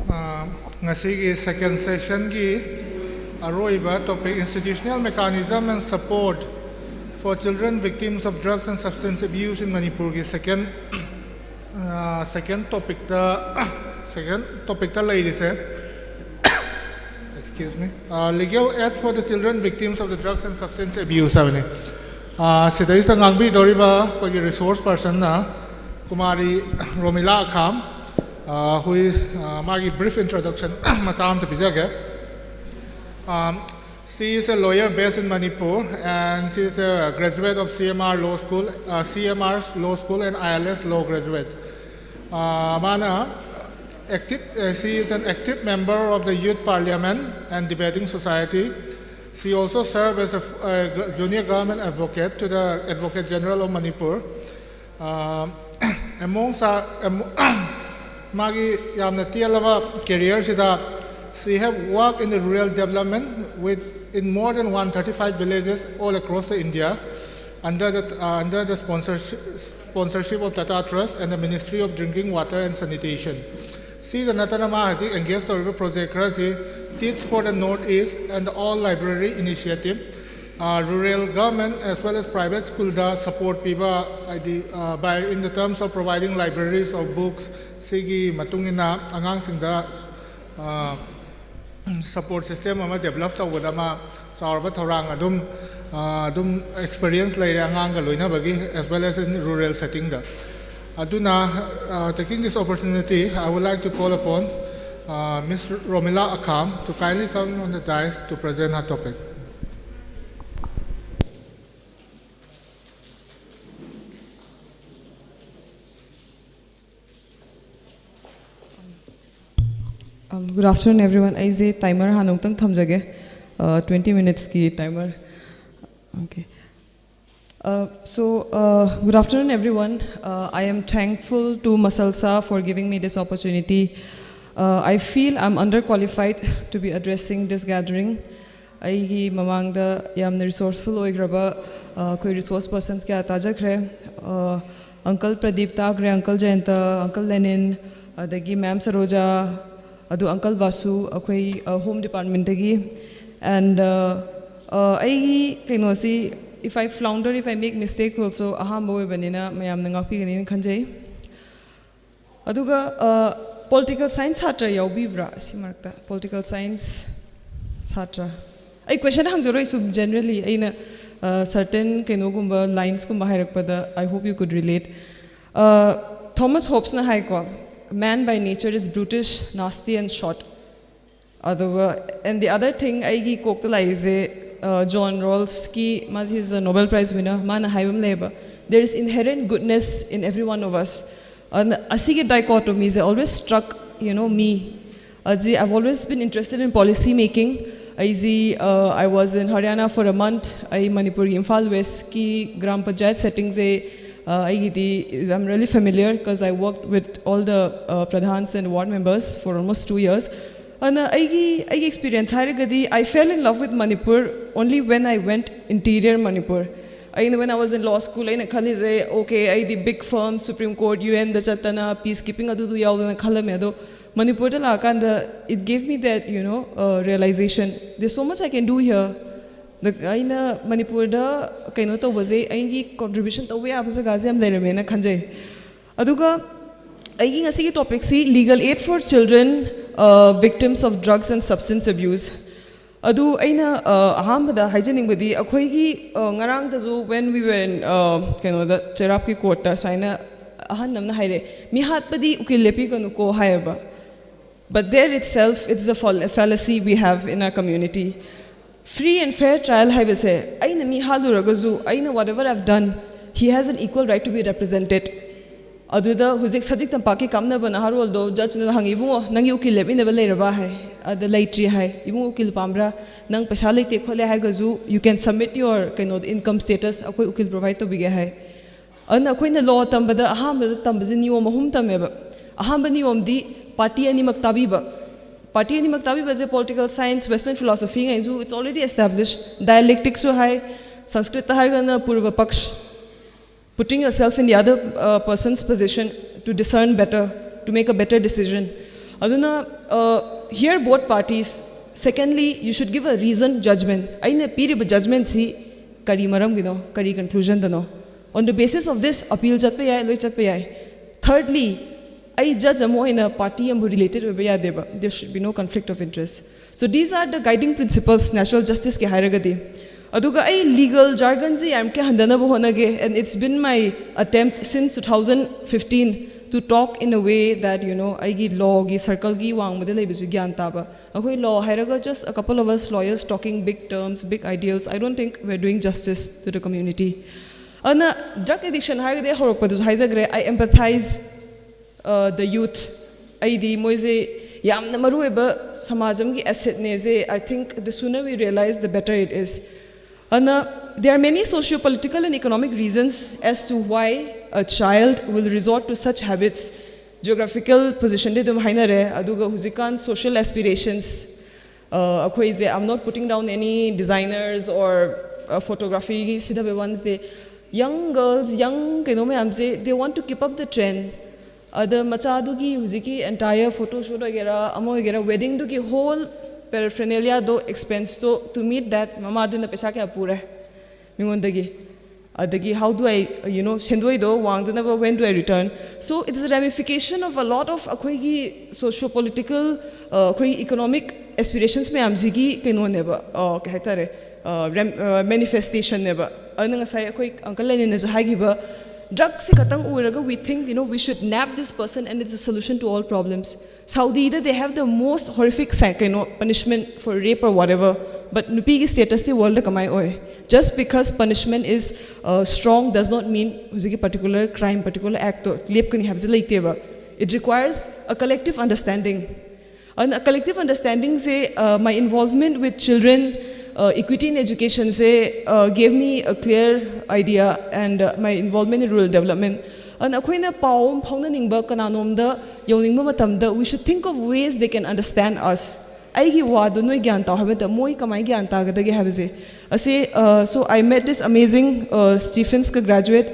ꯑ, ꯉꯁꯤꯒꯤ second session ꯒꯤ ꯑꯔꯣꯏꯕ topic, Institutional Mechanism and Support for Children Victims of Drugs and Substance Abuse in Manipur ꯒꯤ second, ꯑ, second topic ꯇ, second topic ꯇ ꯂꯩꯔꯤꯁꯦ, excuse me, ꯑ, Legal Aid for the Children Victims of the Drugs and Substance Abuse ꯍꯥꯏꯕꯅꯤ꯫ ꯑ, ꯁꯤꯗꯩꯁꯤꯗ ꯉꯥꯡꯕꯤꯗꯧꯔꯤꯕ ꯑꯩꯈꯣꯏꯒꯤ resource person ꯅ ꯀꯨꯃꯥꯔꯤ ꯔꯣꯃꯤꯂꯥ ꯑꯈꯥꯝ, ꯑ, who is, ꯑ, ꯃꯥꯒꯤ brief introduction ꯃꯆꯥ ꯑꯃꯇ ꯄꯤꯖꯒꯦ꯫ Um, she is a lawyer based in Manipur and she is a graduate of C M R Law School, uh, C M R Law School and I L S Law graduate. Uh, ꯃꯥꯅ active, uh, she is an active member of the Youth Parliament and Debating Society. She also served as a f- uh, g- junior government advocate to the Advocate General of Manipur. Uh, amongst her, am- ꯃꯥꯒꯤ ꯌꯥꯝꯅ ꯇꯦꯜꯂꯕ career ꯁꯤꯗ, she have worked in the rural development with in more than one thirty-five villages all across the India under the, uh, under the sponsorship, sponsorship of Tata Trust and the Ministry of Drinking Water and Sanitation. ꯁꯤꯗ ꯅꯠꯇꯅ ꯃꯥ ꯍꯧꯖꯤꯛ engage ꯇꯧꯔꯤꯕ project ꯈꯔꯁꯤ Teach for the North East and the All Library Initiative, rural government as well as private schoolꯗ support ꯄꯤꯕ, ꯍꯥꯏꯗꯤ, by in the terms of providing libraries or books, ꯁꯤꯒꯤ ꯃꯇꯨꯡ ꯏꯟꯅ ꯑꯉꯥꯡꯁꯤꯡꯗ support system ꯑꯃ develop ꯇꯧꯕꯗ ꯃꯥ ꯆꯥꯎꯔꯕ ꯊꯧꯔꯥꯡ ꯑꯗꯨꯝ ꯑꯗꯨꯝ experience ꯂꯩꯔꯦ ꯑꯉꯥꯡꯒ ꯂꯣꯏꯅꯕꯒꯤ, as well as in rural settingꯗ꯫ ꯑꯗꯨꯅ, taking this opportunity, I would like to call upon Miss Romila Akham to kindly come on the dais to present her topic. Um, good afternoon, everyone. ꯑꯩꯁꯦ timer ꯍꯥꯟꯅ ꯑꯃꯨꯛꯇꯪ ꯊꯝꯖꯒꯦ, twenty minutesꯀꯤ timer. Okay. Uh, so, uh, good afternoon, everyone. Uh, I am thankful to Masalsa for giving me this opportunity. Uh, I feel I'm underqualified to be addressing this gathering. ꯑꯩꯒꯤ ꯃꯃꯥꯡꯗ ꯌꯥꯝꯅ resourceful ꯑꯣꯏꯈ꯭ꯔꯕ ꯑꯩꯈꯣꯏ resource persons ꯀꯌꯥ ꯇꯥꯖꯈ꯭ꯔꯦ꯫ Uncle Pradeep ꯇꯥꯈ꯭ꯔꯦ, Uncle Jayanta, Uncle Lenin, ꯑꯗꯒꯤ Ma'am Saroja, ꯑꯗꯨ Uncle Vasu, ꯑꯩꯈꯣꯏ home departmentꯇꯒꯤ꯫ And ꯑꯩꯒꯤ ꯀꯩꯅꯣꯁꯤ, if I flounder, if I make mistake also, ꯑꯍꯥꯟꯕ ꯑꯣꯏꯕꯅꯤꯅ ꯃꯌꯥꯝꯅ ꯉꯥꯛꯄꯤꯒꯅꯤꯅ ꯈꯟꯖꯩ꯫ ꯑꯗꯨꯒ political science ꯁꯥꯇ꯭ꯔ ꯌꯥꯎꯕꯤꯕ꯭ꯔꯥ ꯁꯤ ꯃꯔꯛꯇ? Political science ꯁꯥꯇ꯭ꯔ꯫ ꯑꯩ question ꯍꯪꯖꯔꯣꯏ, ꯁꯨꯝ generally ꯑꯩꯅ certain ꯀꯩꯅꯣꯒꯨꯝꯕ linesꯀꯨꯝꯕ ꯍꯥꯏꯔꯛꯄꯗ, I hope you could relate. Thomas Hobbesꯅ ꯍꯥꯏꯀꯣ, "Man by nature is brutish, nasty and short." ꯑꯗꯨꯒ and the other thing ꯑꯩꯒꯤ ꯀꯣꯛꯇ ꯂꯥꯛꯏꯁꯦ, John Rawlsꯀꯤ, ꯃꯥꯁꯤ is a Nobel Prize winner, ꯃꯥꯅ ꯍꯥꯏꯕ ꯑꯃ ꯂꯩꯌꯦꯕ, "There is inherent goodness in every one of us." ꯑꯗꯨꯅ ꯑꯁꯤꯒꯤ dichotomyꯁꯦ always struck, you know, me. ꯑꯗꯤ I've always been interested in policy making. ꯑꯩꯁꯤ, I was in Haryana for a month. ꯑꯩ ꯃꯅꯤꯄꯨꯔꯒꯤ ꯏꯝꯐꯥꯜ Westꯀꯤ ꯒ꯭ꯔꯥꯝ ꯄꯟꯆꯥꯌꯠ settingꯁꯦ ꯑꯩꯒꯤꯗꯤ, I'm really familiar because I worked with all the pradhans and ward members for almost two years. ꯑꯗꯨꯅ ꯑꯩꯒꯤ ꯑꯩꯒꯤ experience ꯍꯥꯏꯔꯒꯗꯤ, I fell in love with Manipur only when I went interior Manipur. ꯑꯩꯅ when I was in law school ꯑꯩꯅ ꯈꯜꯂꯤꯁꯦ okay ꯑꯩꯗꯤ big firm Supreme Court UN ꯗ ꯆꯠꯇꯅ peace keeping ꯑꯗꯨꯗꯨ ꯌꯥꯎꯗꯅ ꯈꯜꯂꯝꯃꯦ ꯑꯗꯣ ꯃꯅꯤꯄꯨꯔꯗ ꯂꯥꯛꯑꯀꯥꯟꯗ it gave me that you know realization there's so much I can do here ꯑꯩꯅ ꯃꯅꯤꯄꯨꯔꯗ ꯀꯩꯅꯣ ꯇꯧꯕꯁꯦ ꯑꯩꯒꯤ contribution ꯇꯧꯕ ꯌꯥꯕ ꯖꯒꯥꯁꯦ ꯌꯥꯝ ꯂꯩꯔꯝꯃꯦꯅ ꯈꯟꯖꯩ ꯑꯗꯨꯒ ꯑꯩꯒꯤ ꯉꯁꯤꯒꯤ topic ꯁꯤ legal aid for children victims of drugs and substance abuse ꯑꯗꯨ ꯑꯩꯅ ꯑꯍꯥꯟꯕꯗ ꯍꯥꯏꯖꯅꯤꯡꯕꯗꯤ ꯑꯩꯈꯣꯏꯒꯤ ꯉꯔꯥꯡꯗꯁꯨ when we were in ꯀꯩꯅꯣꯗ ꯆꯩꯔꯥꯞꯀꯤ court ꯇ ꯁꯨꯃꯥꯏꯅ ꯑꯍꯟ ꯑꯃꯅ ꯍꯥꯏꯔꯦ ꯃꯤ ꯍꯥꯠꯄꯗꯤ ꯎꯀꯤꯜ ꯂꯦꯞꯄꯤꯒꯅꯨꯀꯣ ꯍꯥꯏꯌꯦꯕ but there itself it's a fallacy we have in our community free and fair trial ꯍꯥꯏꯕꯁꯦ ꯑꯩꯅ ꯃꯤ ꯍꯥꯠꯂꯨꯔꯒꯁꯨ ꯑꯩꯅ whatever I've done he has an equal right to be represented ꯑꯗꯨꯗ ꯍꯧꯖꯤꯛ ꯁꯖꯤꯛ ꯇꯝꯄꯥꯛꯀꯤ ꯀꯥꯞꯅꯕ ꯅꯍꯥꯔꯣꯜꯗꯣ judge ꯅ ꯍꯪꯉꯤ ꯏꯕꯨꯡꯉꯣ ꯅꯪꯒꯤ ꯎꯀꯤꯜ ꯂꯦꯞꯃꯤꯟꯅꯕ ꯂꯩꯔꯕ ꯍꯥꯏ ꯑꯗ ꯂꯩꯇ꯭ꯔꯤ ꯍꯥꯏ ꯏꯕꯨꯡꯉꯣ ꯎꯀꯤꯜ ꯄꯥꯝꯕ꯭ꯔꯥ ꯅꯪ ꯄꯩꯁꯥ ꯂꯩꯇꯦ ꯈꯣꯠꯂꯦ ꯍꯥꯏꯔꯒꯁꯨ you can submit your ꯀꯩꯅꯣ income status ꯑꯩꯈꯣꯏ ꯎꯀꯤꯜ provide ꯇꯧꯕꯤꯒꯦ ꯍꯥꯏ ꯑꯗꯨꯅ ꯑꯩꯈꯣꯏꯅ law ꯇꯝꯕꯗ ꯑꯍꯥꯟꯕꯗ ꯇꯝꯕꯁꯦ ꯅꯤꯌꯣꯝ ꯑꯍꯨꯝ ꯇꯝꯃꯦꯕ ꯑꯍꯥꯟꯕ ꯅꯤꯌꯣꯝꯗꯤ party ꯑꯅꯤꯃꯛ ꯇꯥꯕꯤꯕ party ꯑꯅꯤꯃꯛ ꯇꯥꯕꯤꯕꯁꯦ political science western philosophy ꯉꯩꯁꯨ it's already established dialectics ꯁꯨ ꯍꯥꯏ ꯁꯪꯁꯀ꯭ꯔꯤꯠꯇ ꯍꯥꯏꯔꯒꯅ ꯄꯨꯔꯕ ꯄꯛꯁ putting yourself in the other uh, person's position to discern better, to make a better decision. ꯑꯗꯨꯅ uh, hear both parties. Secondly, you should give a reasoned judgment. ꯑꯩꯅ ꯄꯤꯔꯤꯕ judgment ꯁꯤ ꯀꯔꯤ ꯃꯔꯝꯒꯤꯅꯣ ꯀꯔꯤ conclusion ꯗꯅꯣ On the basis of this appeal ꯆꯠꯄ ꯌꯥꯏ ꯂꯣꯏ ꯆꯠꯄ ꯌꯥꯏ Thirdly, ꯑꯩ judge ꯑꯃ ꯑꯣꯏꯅ party ꯑꯃꯕꯨ related ꯑꯣꯏꯕ ꯌꯥꯗꯦꯕ There should be no conflict of interest. So these are the guiding principles natural justice ꯀꯤ ꯍꯥꯏꯔꯒꯗꯤ ꯑꯗꯨꯒ ꯑꯩ legal jargon ꯁꯦ ꯌꯥꯝ ꯀꯩ ꯍꯟꯗꯅꯕ ꯍꯣꯠꯅꯒꯦ and it's been my attempt since two thousand fifteen to talk in a way that you know ꯑꯩꯒꯤ law ꯒꯤ circle ꯒꯤ ꯋꯥꯡꯃꯗ ꯂꯩꯕꯁꯨ ꯒ꯭ꯌꯥꯟ ꯇꯥꯕ ꯑꯩꯈꯣꯏ law ꯍꯥꯏꯔꯒ just a couple of us lawyers talking big terms big ideals I don't think we're doing justice to the community ꯑꯗꯨꯅ drug addiction ꯍꯥꯏꯔꯒꯗꯤ ꯍꯧꯔꯛꯄꯗꯁꯨ ꯍꯥꯏꯖꯈ꯭ꯔꯦ I empathize the youth ꯑꯩꯗꯤ ꯃꯣꯏꯁꯦ ꯌꯥꯝꯅ ꯃꯔꯨ ꯑꯣꯏꯕ ꯁꯃꯥꯖ ꯑꯃꯒꯤ asset ꯅꯦꯁꯦ I think the sooner we realize the better it is ꯑꯗꯨꯅ there are many socio political and economic reasons as to why a child will resort to such habits geographical position ꯗꯤ ꯑꯗꯨꯝ ꯍꯥꯏꯅꯔꯦ ꯑꯗꯨꯒ ꯍꯧꯖꯤꯛꯀꯥꯟ social aspirations ꯑꯩꯈꯣꯏꯁꯦ I'm not putting down any designers or ꯐꯣꯇꯣꯒ꯭ꯔꯥꯐꯤꯒꯤ ꯁꯤꯗꯕꯩ ꯋꯥ ꯅꯠꯇꯦ, ꯌꯪ girls, ꯌꯪ ꯀꯩꯅꯣ ꯃꯌꯥꯝꯁꯦ, they want to keep up the trend. ꯑꯗ ꯃꯆꯥꯗꯨꯒꯤ ꯍꯧꯖꯤꯛꯀꯤ entire photo shoot ꯑꯣꯏꯒꯦꯔꯥ, ꯑꯃ ꯑꯣꯏꯒꯦꯔꯥ, ꯋꯦꯗꯤꯡꯗꯨꯒꯤ whole paraphernaliaꯗꯣ, expenseꯇꯣ, to meet that, ꯃꯃꯥꯗꯨꯅ ꯄꯩꯁꯥ ꯀꯌꯥ ꯄꯨꯔꯦ ꯃꯤꯉꯣꯟꯗꯒꯤ? ꯑꯗꯒꯤ how do I, you know, ꯁꯦꯟꯗꯣꯏꯗꯣ ꯋꯥꯡꯗꯅꯕ, when do I return? So it is a ramification of a lot of ꯑꯩꯈꯣꯏꯒꯤ socio political, ꯑꯩꯈꯣꯏ economic aspirations ꯃꯌꯥꯝꯁꯤꯒꯤ ꯀꯩꯅꯣꯅꯦꯕ, ꯀꯩ ꯍꯥꯏꯇꯥꯔꯦ, manifestationꯅꯦꯕ꯫ ꯑꯗꯨꯅ ꯉꯁꯥꯏ ꯑꯩꯈꯣꯏ uncle ꯂꯦꯅꯤꯟꯅꯁꯨ ꯍꯥꯏꯈꯤꯕ, ꯗ꯭ꯔꯒꯁꯤ ꯈꯛꯇꯪ ꯎꯔꯒ we think, you know, we should nab this person and it's a solution to all problems. ꯁꯥꯎꯗꯤꯗ they have the most horrific ꯁꯥꯏ ꯀꯩꯅꯣ, punishment for rape or whatever, but ꯅꯨꯄꯤꯒꯤ statusꯇꯤ worldꯗ ꯀꯃꯥꯏ ꯑꯣꯏ? Just because punishment is strong does not mean ꯍꯧꯖꯤꯛꯀꯤ particular crime, particular actꯇꯣ ꯂꯦꯞꯀꯅꯤ ꯍꯥꯏꯕꯁꯦ ꯂꯩꯇꯦꯕ꯫ It requires a collective understanding. ꯑꯗꯨꯅ collective understandingꯁꯦ, my involvement with children, equity in educationꯁꯦ gave me a clear idea and my involvement in rural development. ꯑꯗꯨꯅ ꯑꯩꯈꯣꯏꯅ ꯄꯥꯎ ꯑꯃ ꯐꯥꯎꯅꯅꯤꯡꯕ, ꯀꯅꯥꯅꯣꯝꯗ ꯌꯧꯅꯤꯡꯕ ꯃꯇꯝꯗ, we should think of ways they can understand us. ꯑꯩꯒꯤ ꯋꯥꯗꯣ ꯅꯣꯏ ꯒ꯭ꯌꯥꯟ ꯇꯥꯎ ꯍꯥꯏꯕ ꯅꯠꯇꯕ, ꯃꯣꯏ ꯀꯃꯥꯏꯅ ꯒ꯭ꯌꯥꯟ ꯇꯥꯒꯗꯒꯦ ꯍꯥꯏꯕꯁꯦ꯫ ꯑꯁꯤ, so I met this amazing Stephenꯁꯀ graduate,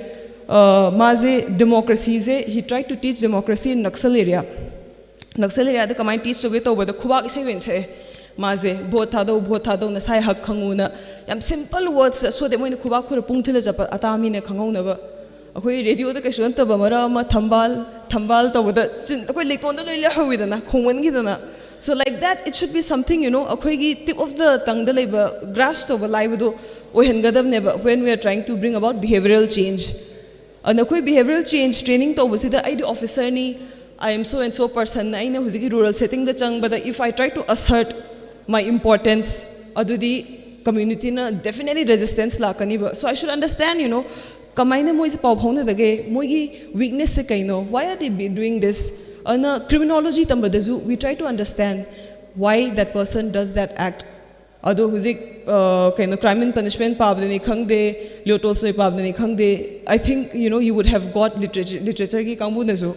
ꯃꯥꯁꯦ democracyꯁꯦ, he tried to teach democracy in Naxal area. Naxal areaꯗ ꯀꯃꯥꯏꯅ teach ꯇꯧꯒꯦ ꯇꯧꯕꯗ ꯈꯨꯕꯥꯛ ꯏꯁꯩ ꯑꯣꯏꯅ ꯁꯛꯑꯦ ꯃꯥꯁꯦ꯫ "ꯚꯣꯠ ꯊꯥꯗꯧ, ꯚꯣꯠ ꯊꯥꯗꯧ, ꯅꯁꯥꯏ ꯍꯛ ꯈꯪꯉꯨꯅ", ꯌꯥꯝ simple words, so that ꯃꯣꯏꯅ ꯈꯨꯕꯥꯛ ꯈꯨꯔ ꯄꯨꯡ ꯊꯤꯜꯂ ꯆꯠꯄ, ꯑꯇꯥ ꯃꯤꯅ ꯈꯪꯍꯧꯅꯕ꯫ ꯑꯩꯈꯣꯏ radioꯗ ꯀꯩꯁꯨ ꯅꯠꯇꯕ ꯃꯔꯛ ꯑꯃ ꯊꯝꯕꯥꯜ, ꯊꯝꯕꯥꯜ ꯇꯧꯕꯗ ꯆꯤꯟ, ꯑꯩꯈꯣꯏ ꯂꯩꯇꯣꯟꯗ ꯂꯣꯏ ꯂꯩꯍꯧꯋꯤꯗꯅ, ꯈꯣꯡꯃꯟꯈꯤꯗꯅ꯫ So like that, it should be something, you know, ꯑꯩꯈꯣꯏꯒꯤ tip of the tongueꯗ ꯂꯩꯕ, grasp ꯇꯧꯕ ꯂꯥꯏꯕꯗꯣ ꯑꯣꯏꯍꯟꯒꯗꯕꯅꯦꯕ, when we are trying to bring about behavioral change. ꯑꯗꯨꯅ ꯑꯩꯈꯣꯏ behavioral change training ꯇꯧꯕꯁꯤꯗ ꯑꯩꯗꯤ officerꯅꯤ, I am so and so personꯅ ꯑꯩꯅ ꯍꯧꯖꯤꯛꯀꯤ rural settingꯗ ꯆꯪꯕꯗ, if I try to assert my importance, ꯑꯗꯨꯗꯤ communityꯅ definitely resistance ꯂꯥꯛꯀꯅꯤꯕ꯫ So I should understand, you know, ꯀꯃꯥꯏꯅ ꯃꯣꯏꯁꯦ ꯄꯥꯎ ꯐꯥꯎꯅꯗꯒꯦ, ꯃꯣꯏꯒꯤ weaknessꯁꯦ ꯀꯩꯅꯣ, why are they be- doing this? ꯑꯗꯨꯅ criminology ꯇꯝꯕꯗꯁꯨ we try to understand why that person does that act. ꯑꯗꯣ ꯍꯧꯖꯤꯛ, ꯀꯩꯅꯣ, Crime and Punishment ꯄꯥꯕꯗꯅꯤ ꯈꯪꯗꯦ, Leo Tolstoy ꯄꯥꯕꯗꯅꯤ ꯈꯪꯗꯦ, I think, you know, you would have got literature, literatureꯒꯤ ꯀꯥꯡꯕꯨꯅꯁꯨ꯫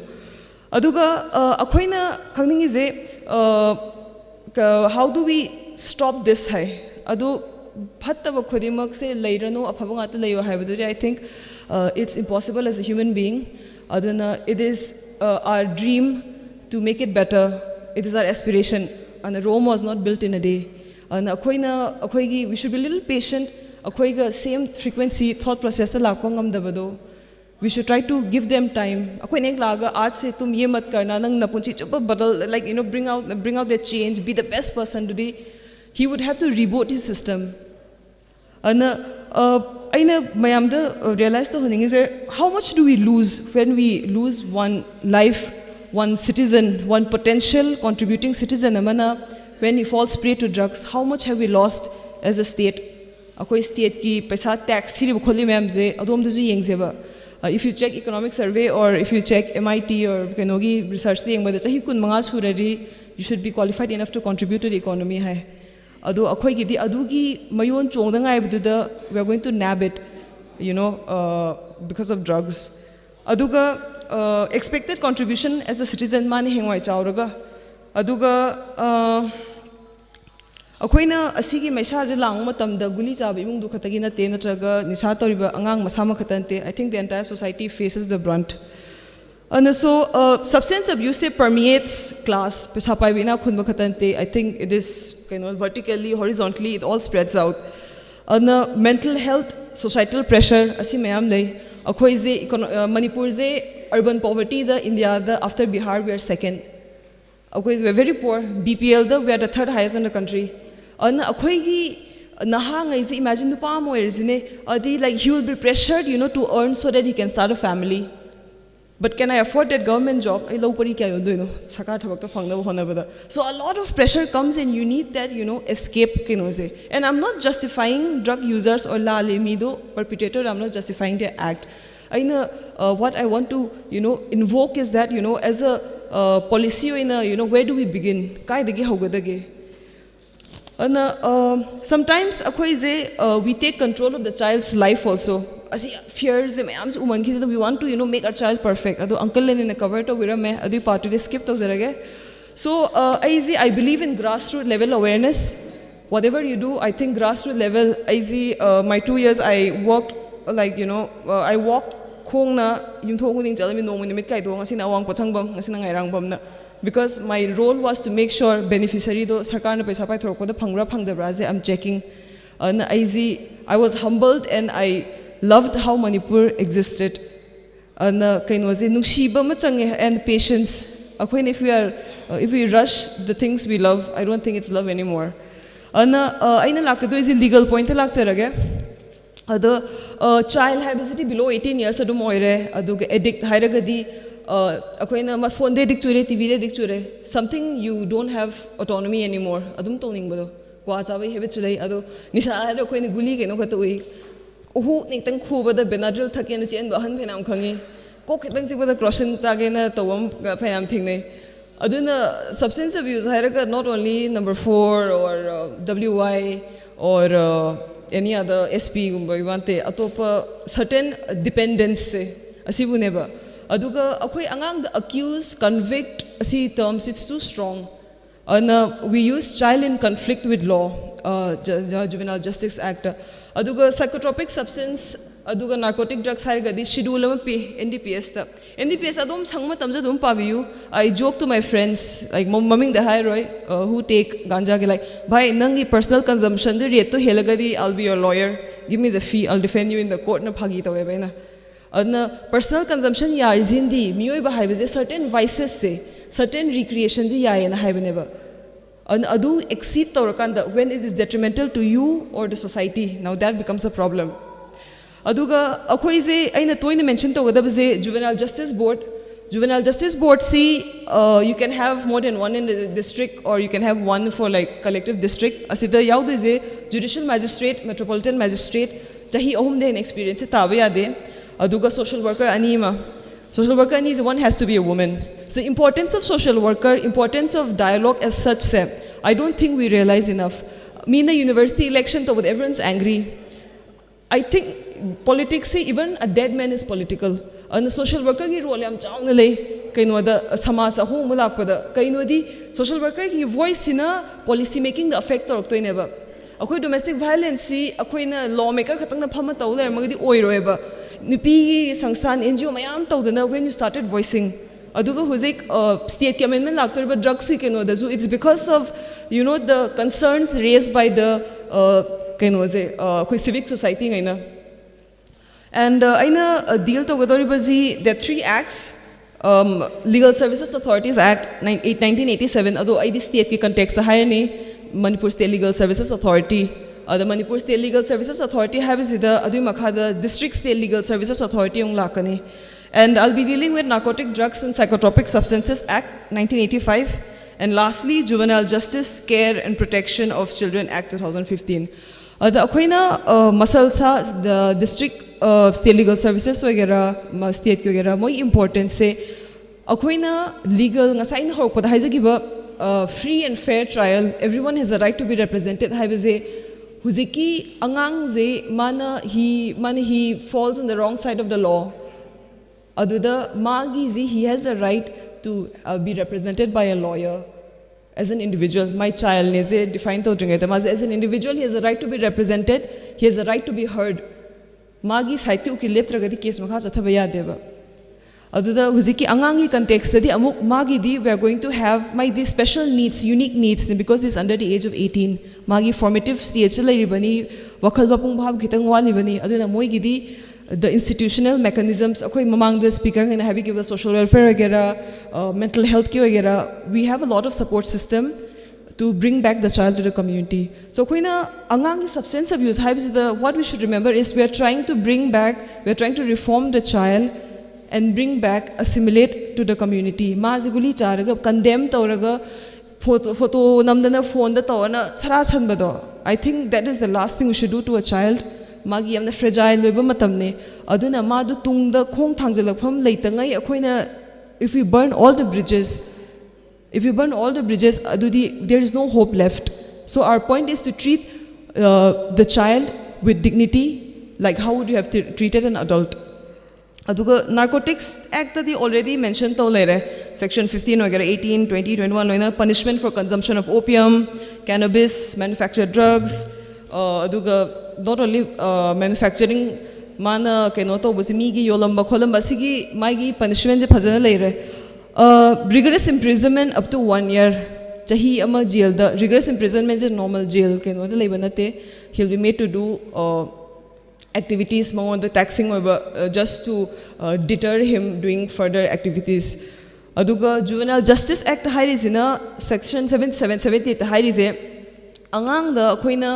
ꯑꯗꯨꯒ ꯑꯩꯈꯣꯏꯅ ꯈꯪꯅꯤꯡꯉꯤꯁꯦ, how do we stop this ꯍꯥꯏ꯫ ꯑꯗꯨ ꯐꯠꯇꯕ ꯈꯨꯗꯤꯡꯃꯛꯁꯦ ꯂꯩꯔꯅꯨ, ꯑꯐꯕ ꯉꯥꯛꯇ ꯂꯩꯌꯣ ꯍꯥꯏꯕꯗꯨꯗꯤ, I think, uh, it's impossible as a human being. ꯑꯗꯨꯅ it is, uh, our dream to make it better. It is our aspiration. And Rome was not built in a day. ꯑꯗꯨꯅ ꯑꯩꯈꯣꯏꯅ ꯑꯩꯈꯣꯏꯒꯤ, we should be little patient. ꯑꯩꯈꯣꯏꯒ same frequency thought processꯇ ꯂꯥꯛꯄ ꯉꯝꯗꯕꯗꯣ, we should try to give them time. ꯑꯩꯈꯣꯏꯅ ꯍꯦꯛ ꯂꯥꯛꯑꯒ आज से तुम ये मत करना, ꯅꯪ ꯅꯄꯨꯟꯁꯤ ꯆꯨꯞꯄ ꯕꯗꯜ, like, you know, bring out, bring out the change, be the best person ꯑꯗꯨꯗꯤ, he would have to reboot his system. ꯑꯗꯨꯅ ꯑꯩꯅ ꯃꯌꯥꯝꯗ realise ꯇꯧꯍꯟꯅꯤꯡꯉꯤꯁꯦ, how much do we lose when we lose one life, one citizen, one potential contributing citizen ꯑꯃꯅ when he falls prey to drugs? How much have we lost as a state? ꯑꯩꯈꯣꯏ ꯁ꯭ꯇꯦꯠꯀꯤ ꯄꯩꯁꯥ tax ꯊꯤꯔꯤꯕ ꯈꯣꯠꯂꯤ ꯃꯌꯥꯝꯁꯦ ꯑꯗꯣꯝꯗꯁꯨ ꯌꯦꯡꯁꯦꯕ. If you check economic survey or if you check M I T or ꯀꯩꯅꯣꯒꯤ ꯔꯤꯁꯔꯆꯇ ꯌꯦꯡꯕꯗ, ꯆꯍꯤ ꯀꯨꯟꯃꯉꯥ ꯁꯨꯔꯗꯤ you should be qualified enough to contribute to the economy ꯍꯥꯏ. ꯑꯗꯣ ꯑꯩꯈꯣꯏꯒꯤꯗꯤ ꯑꯗꯨꯒꯤ ꯃꯌꯣꯟ ꯆꯣꯡꯗ ꯉꯥꯏꯕꯗꯨꯗ we are going to nab it, you know, uh, because of drugs. ꯑꯗꯨꯒ expected contribution as a citizen ꯃꯥꯅ ꯍꯌꯦꯡꯋꯥꯏ ꯆꯥꯎꯔꯒ. ꯑꯗꯨꯒ ꯑꯩꯈꯣꯏꯅ ꯑꯁꯤꯒꯤ ꯃꯩꯁꯥꯁꯦ ꯂꯥꯡꯕ ꯃꯇꯝꯗ ꯒꯨꯂꯤ ꯆꯥꯕ ꯏꯃꯨꯡꯗꯨ ꯈꯛꯇꯒꯤ ꯅꯠꯇꯦ, ꯅꯠꯇ꯭ꯔꯒ ꯅꯤꯁꯥ ꯇꯧꯔꯤꯕ ꯑꯉꯥꯡ ꯃꯁꯥꯃꯛ ꯈꯛꯇ ꯅꯠꯇꯦ. I think the entire society faces the brunt. And so, uh, substance abuse say permeates class, ꯄꯩꯁꯥ ꯄꯥꯏꯕ ꯏꯅꯥꯛ ꯈꯨꯟꯕ ꯈꯛꯇ ꯅꯠꯇꯦ. I think it is, ꯀꯩꯅꯣ, vertically, horizontally, it all spreads out. ꯑꯗꯨꯅ mental health, societal pressure ꯑꯁꯤ ꯃꯌꯥꯝ ꯂꯩ. ꯑꯩꯈꯣꯏꯁꯦ ꯃꯅꯤꯄꯨꯔꯁꯦ urban povertyꯗ ꯏꯟꯗꯤꯌꯥꯗ after Bihar we are second. ꯑꯩꯈꯣꯏ, we are very poor. B P Lꯗ we are the third highest in the country. ꯑꯗꯨꯅ ꯑꯩꯈꯣꯏꯒꯤ ꯅꯍꯥꯉꯩꯁꯦ, imagine, ꯅꯨꯄꯥ ꯑꯃ ꯑꯣꯏꯔꯤꯁꯤꯅꯦ, ꯑꯗꯤ, like, he will be pressured, you know, to earn so that he can start a family. But can I afford that government job? ꯑꯩ ꯂꯧ ꯄꯔꯤ ꯀꯌꯥ ꯌꯣꯟꯗꯣꯏꯅꯣ ꯁꯔꯀꯥꯔ ꯊꯕꯛꯇ ꯐꯪꯅꯕ ꯍꯣꯠꯅꯕꯗ? So a lot of pressure comes and you need that, you know, escape ꯀꯩꯅꯣꯁꯦ. And I'm not justifying drug users or ꯂꯥꯜꯂꯦ ꯃꯤꯗꯣ, perpetrator, I'm not justifying their act. ꯑꯩꯅ, uh, what I want to, you know, invoke is that, you know, as a, uh, policy ꯑꯣꯏꯅ, you know, where do we begin? ꯀꯥꯏꯗꯒꯤ ꯍꯧꯒꯗꯒꯦ? ꯑꯗꯨꯅ, uh, sometimes ꯑꯩꯈꯣꯏꯁꯦ, uh, we take control of the child's life also. ꯑꯁꯤ fearꯁꯦ ꯃꯌꯥꯝꯁꯦ ꯎꯃꯟꯈꯤꯗꯅ we want to, you know, make our child perfect. ꯑꯗꯣ uncle Leninꯅ cover ꯇꯧꯕꯤꯔꯝꯃꯦ, ꯑꯗꯨꯒꯤ partꯇꯨꯗꯤ skip ꯇꯧꯖꯔꯒꯦ. So, uh, ꯑꯩꯁꯦ, I believe in grassroots level awareness. Whatever you do, I think grassroots level, ꯑꯩꯁꯤ, uh, my two years, I walked, like, you know, uh, I walk, ꯈꯣꯡꯅ ꯌꯨꯝꯊꯣꯡ ꯈꯨꯗꯤꯡ ꯆꯠꯂꯝꯃꯤ, ꯅꯣꯡꯃ ꯅꯨꯃꯤꯠ ꯀꯥꯏꯗꯣꯛ, ꯉꯁꯤꯅ ꯑꯋꯥꯡ ꯄꯣꯠꯁꯪꯕꯝ, ꯉꯁꯤꯅ ꯉꯥꯏꯔꯥꯡꯕꯝꯅ, because my role was to make sure beneficiaryꯗꯣ ꯁꯔꯀꯥꯔꯅ ꯄꯩꯁꯥ ꯄꯥꯏꯊꯣꯔꯛꯄꯗ ꯐꯪꯕ꯭ꯔꯥ ꯐꯪꯗꯕ꯭ꯔꯥꯁꯦ I'm checking. ꯑꯗꯨꯅ ꯑꯩꯁꯤ, I was humbled and I loved how Manipur existed. ꯑꯗꯨꯅ ꯀꯩꯅꯣꯁꯦ, ꯅꯨꯡꯁꯤꯕ ꯑꯃ ꯆꯪꯉꯦ and patience. ꯑꯩꯈꯣꯏꯅ, if we are, uh, if we rush the things we love, I don't think it's love anymore. ꯑꯗꯨꯅ, uh, ꯑꯩꯅ ꯂꯥꯛꯀꯗꯣꯏꯁꯦ legal pointꯇ ꯂꯥꯛꯆꯔꯒꯦ. ꯑꯗꯣ, uh, child ꯍꯥꯏꯕꯁꯤꯗꯤ below eighteen years ꯑꯗꯨꯝ ꯑꯣꯏꯔꯦ, ꯑꯗꯨꯒ addict ꯍꯥꯏꯔꯒꯗꯤ, uh, ꯑꯩꯈꯣꯏꯅ phoneꯗ addict ꯆꯨꯔꯦ, TVꯗ addict ꯆꯨꯔꯦ, something you don't have autonomy anymore, ꯑꯗꯨꯝ ꯇꯧꯅꯤꯡꯕꯗꯣ, ꯀ꯭ꯋꯥ ꯆꯥꯕꯒꯤ habitꯁꯨ ꯂꯩ, ꯑꯗꯣ ꯅꯤꯁꯥ ꯍꯥꯏꯔꯒ ꯑꯩꯈꯣꯏꯅ ꯒꯨꯂꯤ ꯀꯩꯅꯣ ꯈꯛꯇ ꯎꯏ, ꯎꯍꯨ ꯅꯤꯛꯇꯪ ꯈꯨꯕꯗ Benadryl ꯊꯛꯀꯦꯅ ꯆꯦꯟꯕ ꯑꯍꯟ ꯐꯅꯌꯥꯝ ꯈꯪꯉꯤ, ꯀꯣꯛ ꯈꯤꯇꯪ ꯆꯤꯛꯄꯗ Crocin ꯆꯥꯒꯦꯅ ꯇꯧꯕ ꯑꯃ ꯐꯅꯌꯥꯝ ꯊꯦꯡꯅꯩ꯫ ꯑꯗꯨꯅ substance abuse ꯍꯥꯏꯔꯒ not only number four or, uh, WI or, uh, any other SPꯒꯨꯝꯕ ꯏꯕꯥꯟꯇꯦ, ꯑꯇꯣꯞꯄ certain dependenceꯁꯦ ꯑꯁꯤꯕꯨꯅꯦꯕ꯫ ꯑꯗꯨꯒ ꯑꯩꯈꯣꯏ ꯑꯉꯥꯡꯗ accuse, convict ꯑꯁꯤ terms, it's too strong. ꯑꯗꯨꯅ we use child in conflict with law, uh, Ju- Ju- Juvenile Justice Act. ꯑꯗꯨꯒ psychotropic substance ꯑꯗꯨꯒ narcotic drugs ꯍꯥꯏꯔꯒꯗꯤ schedule ꯑꯃ ꯄꯤ NDPSꯇ꯫ NDPS ꯑꯗꯨꯝ ꯁꯪꯕ ꯃꯇꯝꯁꯨ ꯑꯗꯨꯝ ꯄꯥꯕꯤꯌꯨ꯫ I joke to my friends, like, ꯃ- ꯃꯃꯤꯡꯗ ꯍꯥꯏꯔꯣꯏ, uh, who take ꯒꯥꯟꯖꯥꯒꯤ, like, "ꯚꯥꯏ, ꯅꯪꯒꯤ personal consumptionꯗ rateꯇꯣ ꯍꯦꯜꯂꯒꯗꯤ I'll be your lawyer, give me the fee, I'll defend you in the courtꯅ ꯐꯥꯒꯤ ꯇꯧꯋꯦꯕ ꯑꯩꯅ꯫ ꯑꯗꯨꯅ personal consumption ꯌꯥꯔꯤꯁꯤꯅꯗꯤ, ꯃꯤꯑꯣꯏꯕ ꯍꯥꯏꯕꯁꯦ certain vicesꯁꯦ, certain recreationꯁꯦ ꯌꯥꯏꯌꯦꯅ ꯍꯥꯏꯕꯅꯦꯕ꯫ ꯑꯗꯨꯅ ꯑꯗꯨ exceed ꯇꯧꯔꯀꯥꯟꯗ, when it is detrimental to you or the society, now that becomes a problem. ꯑꯗꯨꯒ ꯑꯩꯈꯣꯏꯁꯦ, ꯑꯩꯅ ꯇꯣꯏꯅ mention ꯇꯧꯒꯗꯕꯁꯦ Juvenile Justice Board. Juvenile Justice Boardꯁꯤ, uh, you can have more than one in the district or you can have one for, like, collective district. ꯑꯁꯤꯗ ꯌꯥꯎꯗꯣꯏꯁꯦ judicial magistrate, metropolitan magistrate, ꯆꯍꯤ ꯑꯍꯨꯝꯗ ꯍꯦꯟꯅ experienceꯁꯦ ꯇꯥꯕ ꯌꯥꯗꯦ꯫ ꯑꯗꯨꯒ social worker ꯑꯅꯤ ꯑꯃ, social worker ꯑꯅꯤꯁꯦ, one has to be a woman. So importance of social worker, importance of dialogue as suchꯁꯦ, I don't think we realize enough. ꯃꯤꯅ university election ꯇꯧꯕꯗ everyone's angry. I think politicsꯁꯦ, even a dead man is political. ꯑꯗꯨꯅ social workerꯒꯤ role ꯌꯥꯝ ꯆꯥꯎꯅ ꯂꯩ꯫ ꯀꯩꯅꯣꯗ ꯁꯃꯥꯖ ꯑꯍꯣꯡꯕ ꯂꯥꯛꯄꯗ ꯀꯩꯅꯣꯗꯤ social workerꯒꯤ voiceꯁꯤꯅ policy makingꯗ affect ꯇꯧꯔꯛꯇꯣꯏꯅꯦꯕ꯫ ꯑꯩꯈꯣꯏ domestic violenceꯁꯤ ꯑꯩꯈꯣꯏꯅ law maker ꯈꯛꯇꯪꯅ ꯐꯝꯃ ꯇꯧ ꯂꯩꯔꯝꯃꯒꯗꯤ ꯑꯣꯏꯔꯣꯏꯕ꯫ ꯅꯨꯄꯤꯒꯤ ꯁꯪꯁꯊꯥꯟ, NGO ꯃꯌꯥꯝ ꯇꯧꯗꯅ when you started voicing, ꯑꯗꯨꯒ ꯍꯧꯖꯤꯛ stateꯀꯤ amendment ꯂꯥꯛꯇꯣꯔꯤꯕ drugsꯀꯤ ꯀꯩꯅꯣꯗꯁꯨ it's because of, you know, the concerns raised by the ꯀꯩꯅꯣꯁꯦ, ꯑꯩꯈꯣꯏ civic societyꯉꯩꯅ꯫ And ꯑꯩꯅ deal ꯇꯧꯒꯗꯧꯔꯤꯕꯁꯤ the three acts, Legal Services Authorities Act nineteen eighty seven, ꯑꯗꯣ ꯑꯩꯗꯤ stateꯀꯤ contextꯇ ꯍꯥꯏꯔꯅꯤ, Manipur State Legal Services Authority꯫ ꯑꯗ Manipur State Legal Services Authority ꯍꯥꯏꯕꯁꯤꯗ ꯑꯗꯨꯒꯤ ꯃꯈꯥꯗ District State Legal Services Authority ꯑꯃꯨꯛ ꯂꯥꯛꯀꯅꯤ꯫ And I'll be dealing with Narcotic Drugs and Psychotropic Substances Act nineteen eighty five, and lastly Juvenile Justice Care and Protection of Children Act two thousand fifteen꯫ ꯑꯗ ꯑꯩꯈꯣꯏꯅ muscle ꯁꯥ district state legal services ꯑꯣꯏꯒꯦꯔꯥ stateꯀꯤ ꯑꯣꯏꯒꯦꯔꯥ ꯃꯣꯏ importanceꯁꯦ ꯑꯩꯈꯣꯏꯅ legal, ꯉꯁꯥꯏ ꯑꯩꯅ ꯍꯧꯔꯛꯄꯗ ꯍꯥꯏꯖꯈꯤꯕ free and fair trial, everyone has a right to be represented ꯍꯥꯏꯕꯁꯦ ꯍꯧꯖꯤꯛꯀꯤ ꯑꯉꯥꯡꯁꯦ ꯃꯥꯅ he ꯃꯥꯅ he falls on the wrong side of the law꯫ ꯑꯗꯨꯗ ꯃꯥꯒꯤꯁꯤ he has a right to be represented by a lawyer as an individual꯫ My childꯅꯦꯁꯦ define ꯇꯧꯗ꯭ꯔꯤꯉꯩꯗ ꯃꯥꯁꯦ as an individual he has a right to be represented, he has a right to be heard꯫ ꯃꯥꯒꯤ sideꯀꯤ ꯎꯀꯤꯜ ꯂꯦꯞꯇ꯭ꯔꯒꯗꯤ case ꯃꯈꯥ ꯆꯠꯊꯕ ꯌꯥꯗꯦꯕ꯫ ꯑꯗꯨꯗ ꯍꯧꯖꯤꯛꯀꯤ ꯑꯉꯥꯡꯒꯤ contextꯇꯗꯤ ꯑꯃꯨꯛ ꯃꯥꯒꯤꯗꯤ we are going to have ꯃꯥꯒꯤꯗꯤ special needs, unique needs because he is under the age of eighteen꯫ ꯃꯥꯒꯤ formative stageꯇ ꯂꯩꯔꯤꯕꯅꯤ, ꯋꯥꯈꯜ ꯃꯄꯨꯡ ꯐꯥꯕ ꯈꯤꯇꯪ ꯋꯥꯠꯂꯤꯕꯅꯤ꯫ ꯑꯗꯨꯅ ꯃꯣꯏꯒꯤꯗꯤ the institutional mechanisms, ꯑꯩꯈꯣꯏ ꯃꯃꯥꯡꯗ speakerꯉꯩꯅ ꯍꯥꯏꯕꯤꯈꯤꯕ social welfare ꯑꯣꯏꯒꯦꯔꯥ, mental healthꯀꯤ ꯑꯣꯏꯒꯦꯔꯥ, we have a lot of support system to bring back the child to the community꯫ So ꯑꯩꯈꯣꯏꯅ ꯑꯉꯥꯡꯒꯤ substance abuse ꯍꯥꯏꯕꯁꯤꯗ what we should remember is we are trying to bring back, we are trying to reform the child and bring back, assimilate to the community꯫ ꯃꯥꯁꯦ ꯒꯨꯂꯤ ꯆꯥꯔꯒ condemn ꯇꯧꯔꯒ photo photo ꯅꯝꯗꯅ phoneꯗ ꯇꯧꯔꯅ ꯁꯔꯥ ꯁꯟꯕꯗꯣ, I think that is the last thing we should do to a child꯫ ꯃꯥꯒꯤ ꯌꯥꯝꯅ fragile ꯑꯣꯏꯕ ꯃꯇꯝꯅꯦ꯫ ꯑꯗꯨꯅ ꯃꯥꯗꯨ ꯇꯨꯡꯗ ꯈꯣꯡ ꯊꯥꯡꯖꯜꯂꯛꯐꯝ ꯂꯩꯇꯉꯩ ꯑꯩꯈꯣꯏꯅ if we burn all the bridges, if we burn all the bridges ꯑꯗꯨꯗꯤ there is no hope left꯫ So our point is to treat the child with dignity like how would you have treated an adult. ꯑꯗꯨꯒ narcotics ꯑꯦꯛꯇꯗꯤ already mention ꯇꯧ ꯂꯩꯔꯦ꯫ Section fifteen ꯑꯣꯏꯒꯦꯔꯥ, eighteen, twenty, twenty one ꯂꯣꯏꯅ, punishment four ꯀꯟꯖꯝꯁꯟ of opium, ꯀꯦꯅꯣꯕꯤꯁ, ꯃꯦꯅꯨꯐꯦꯛꯆꯔ drugs, ꯑꯗꯨꯒ not only manufacturing, ꯃꯥꯅ ꯀꯩꯅꯣ ꯇꯧꯕꯁꯦ, ꯃꯤꯒꯤ ꯌꯣꯜꯂꯝꯕ ꯈꯣꯠꯂꯝꯕ, ꯑꯁꯤꯒꯤ ꯃꯥꯒꯤ ꯄꯅꯤꯁꯃꯦꯟꯁꯦ ꯐꯖꯅ ꯂꯩꯔꯦ꯫ Rigorous imprisonment up to one year, ꯆꯍꯤ ꯑꯃ ꯖꯦꯜꯗ꯫ ꯔꯤꯒꯔꯁ ꯏꯝꯄ꯭ꯔꯤꯖꯟꯃꯦꯟꯁꯦ ꯅꯣꯔꯃꯦꯜ ꯖꯦꯜ ꯀꯩꯅꯣꯗ ꯂꯩꯕ ꯅꯠꯇꯦ꯫ He'll be made to do activities ꯃꯉꯣꯟꯗ ꯇꯦꯛꯁꯤꯡ ꯑꯣꯏꯕ, just to deter him doing further activities. ꯑꯗꯨꯒ ꯖꯨꯕꯦꯅꯥꯏꯜ ꯖꯁꯇꯤꯁ ꯑꯦꯛꯇ ꯍꯥꯏꯔꯤꯁꯤꯅ, ꯁꯦꯛꯁꯟ ꯁꯕꯦꯟꯇꯤ ꯁꯕꯦꯟ, ꯁꯕꯦꯟꯇꯤ ꯑꯩꯠꯇ ꯍꯥꯏꯔꯤꯁꯦ, ꯑꯉꯥꯡꯗ ꯑꯩꯈꯣꯏꯅ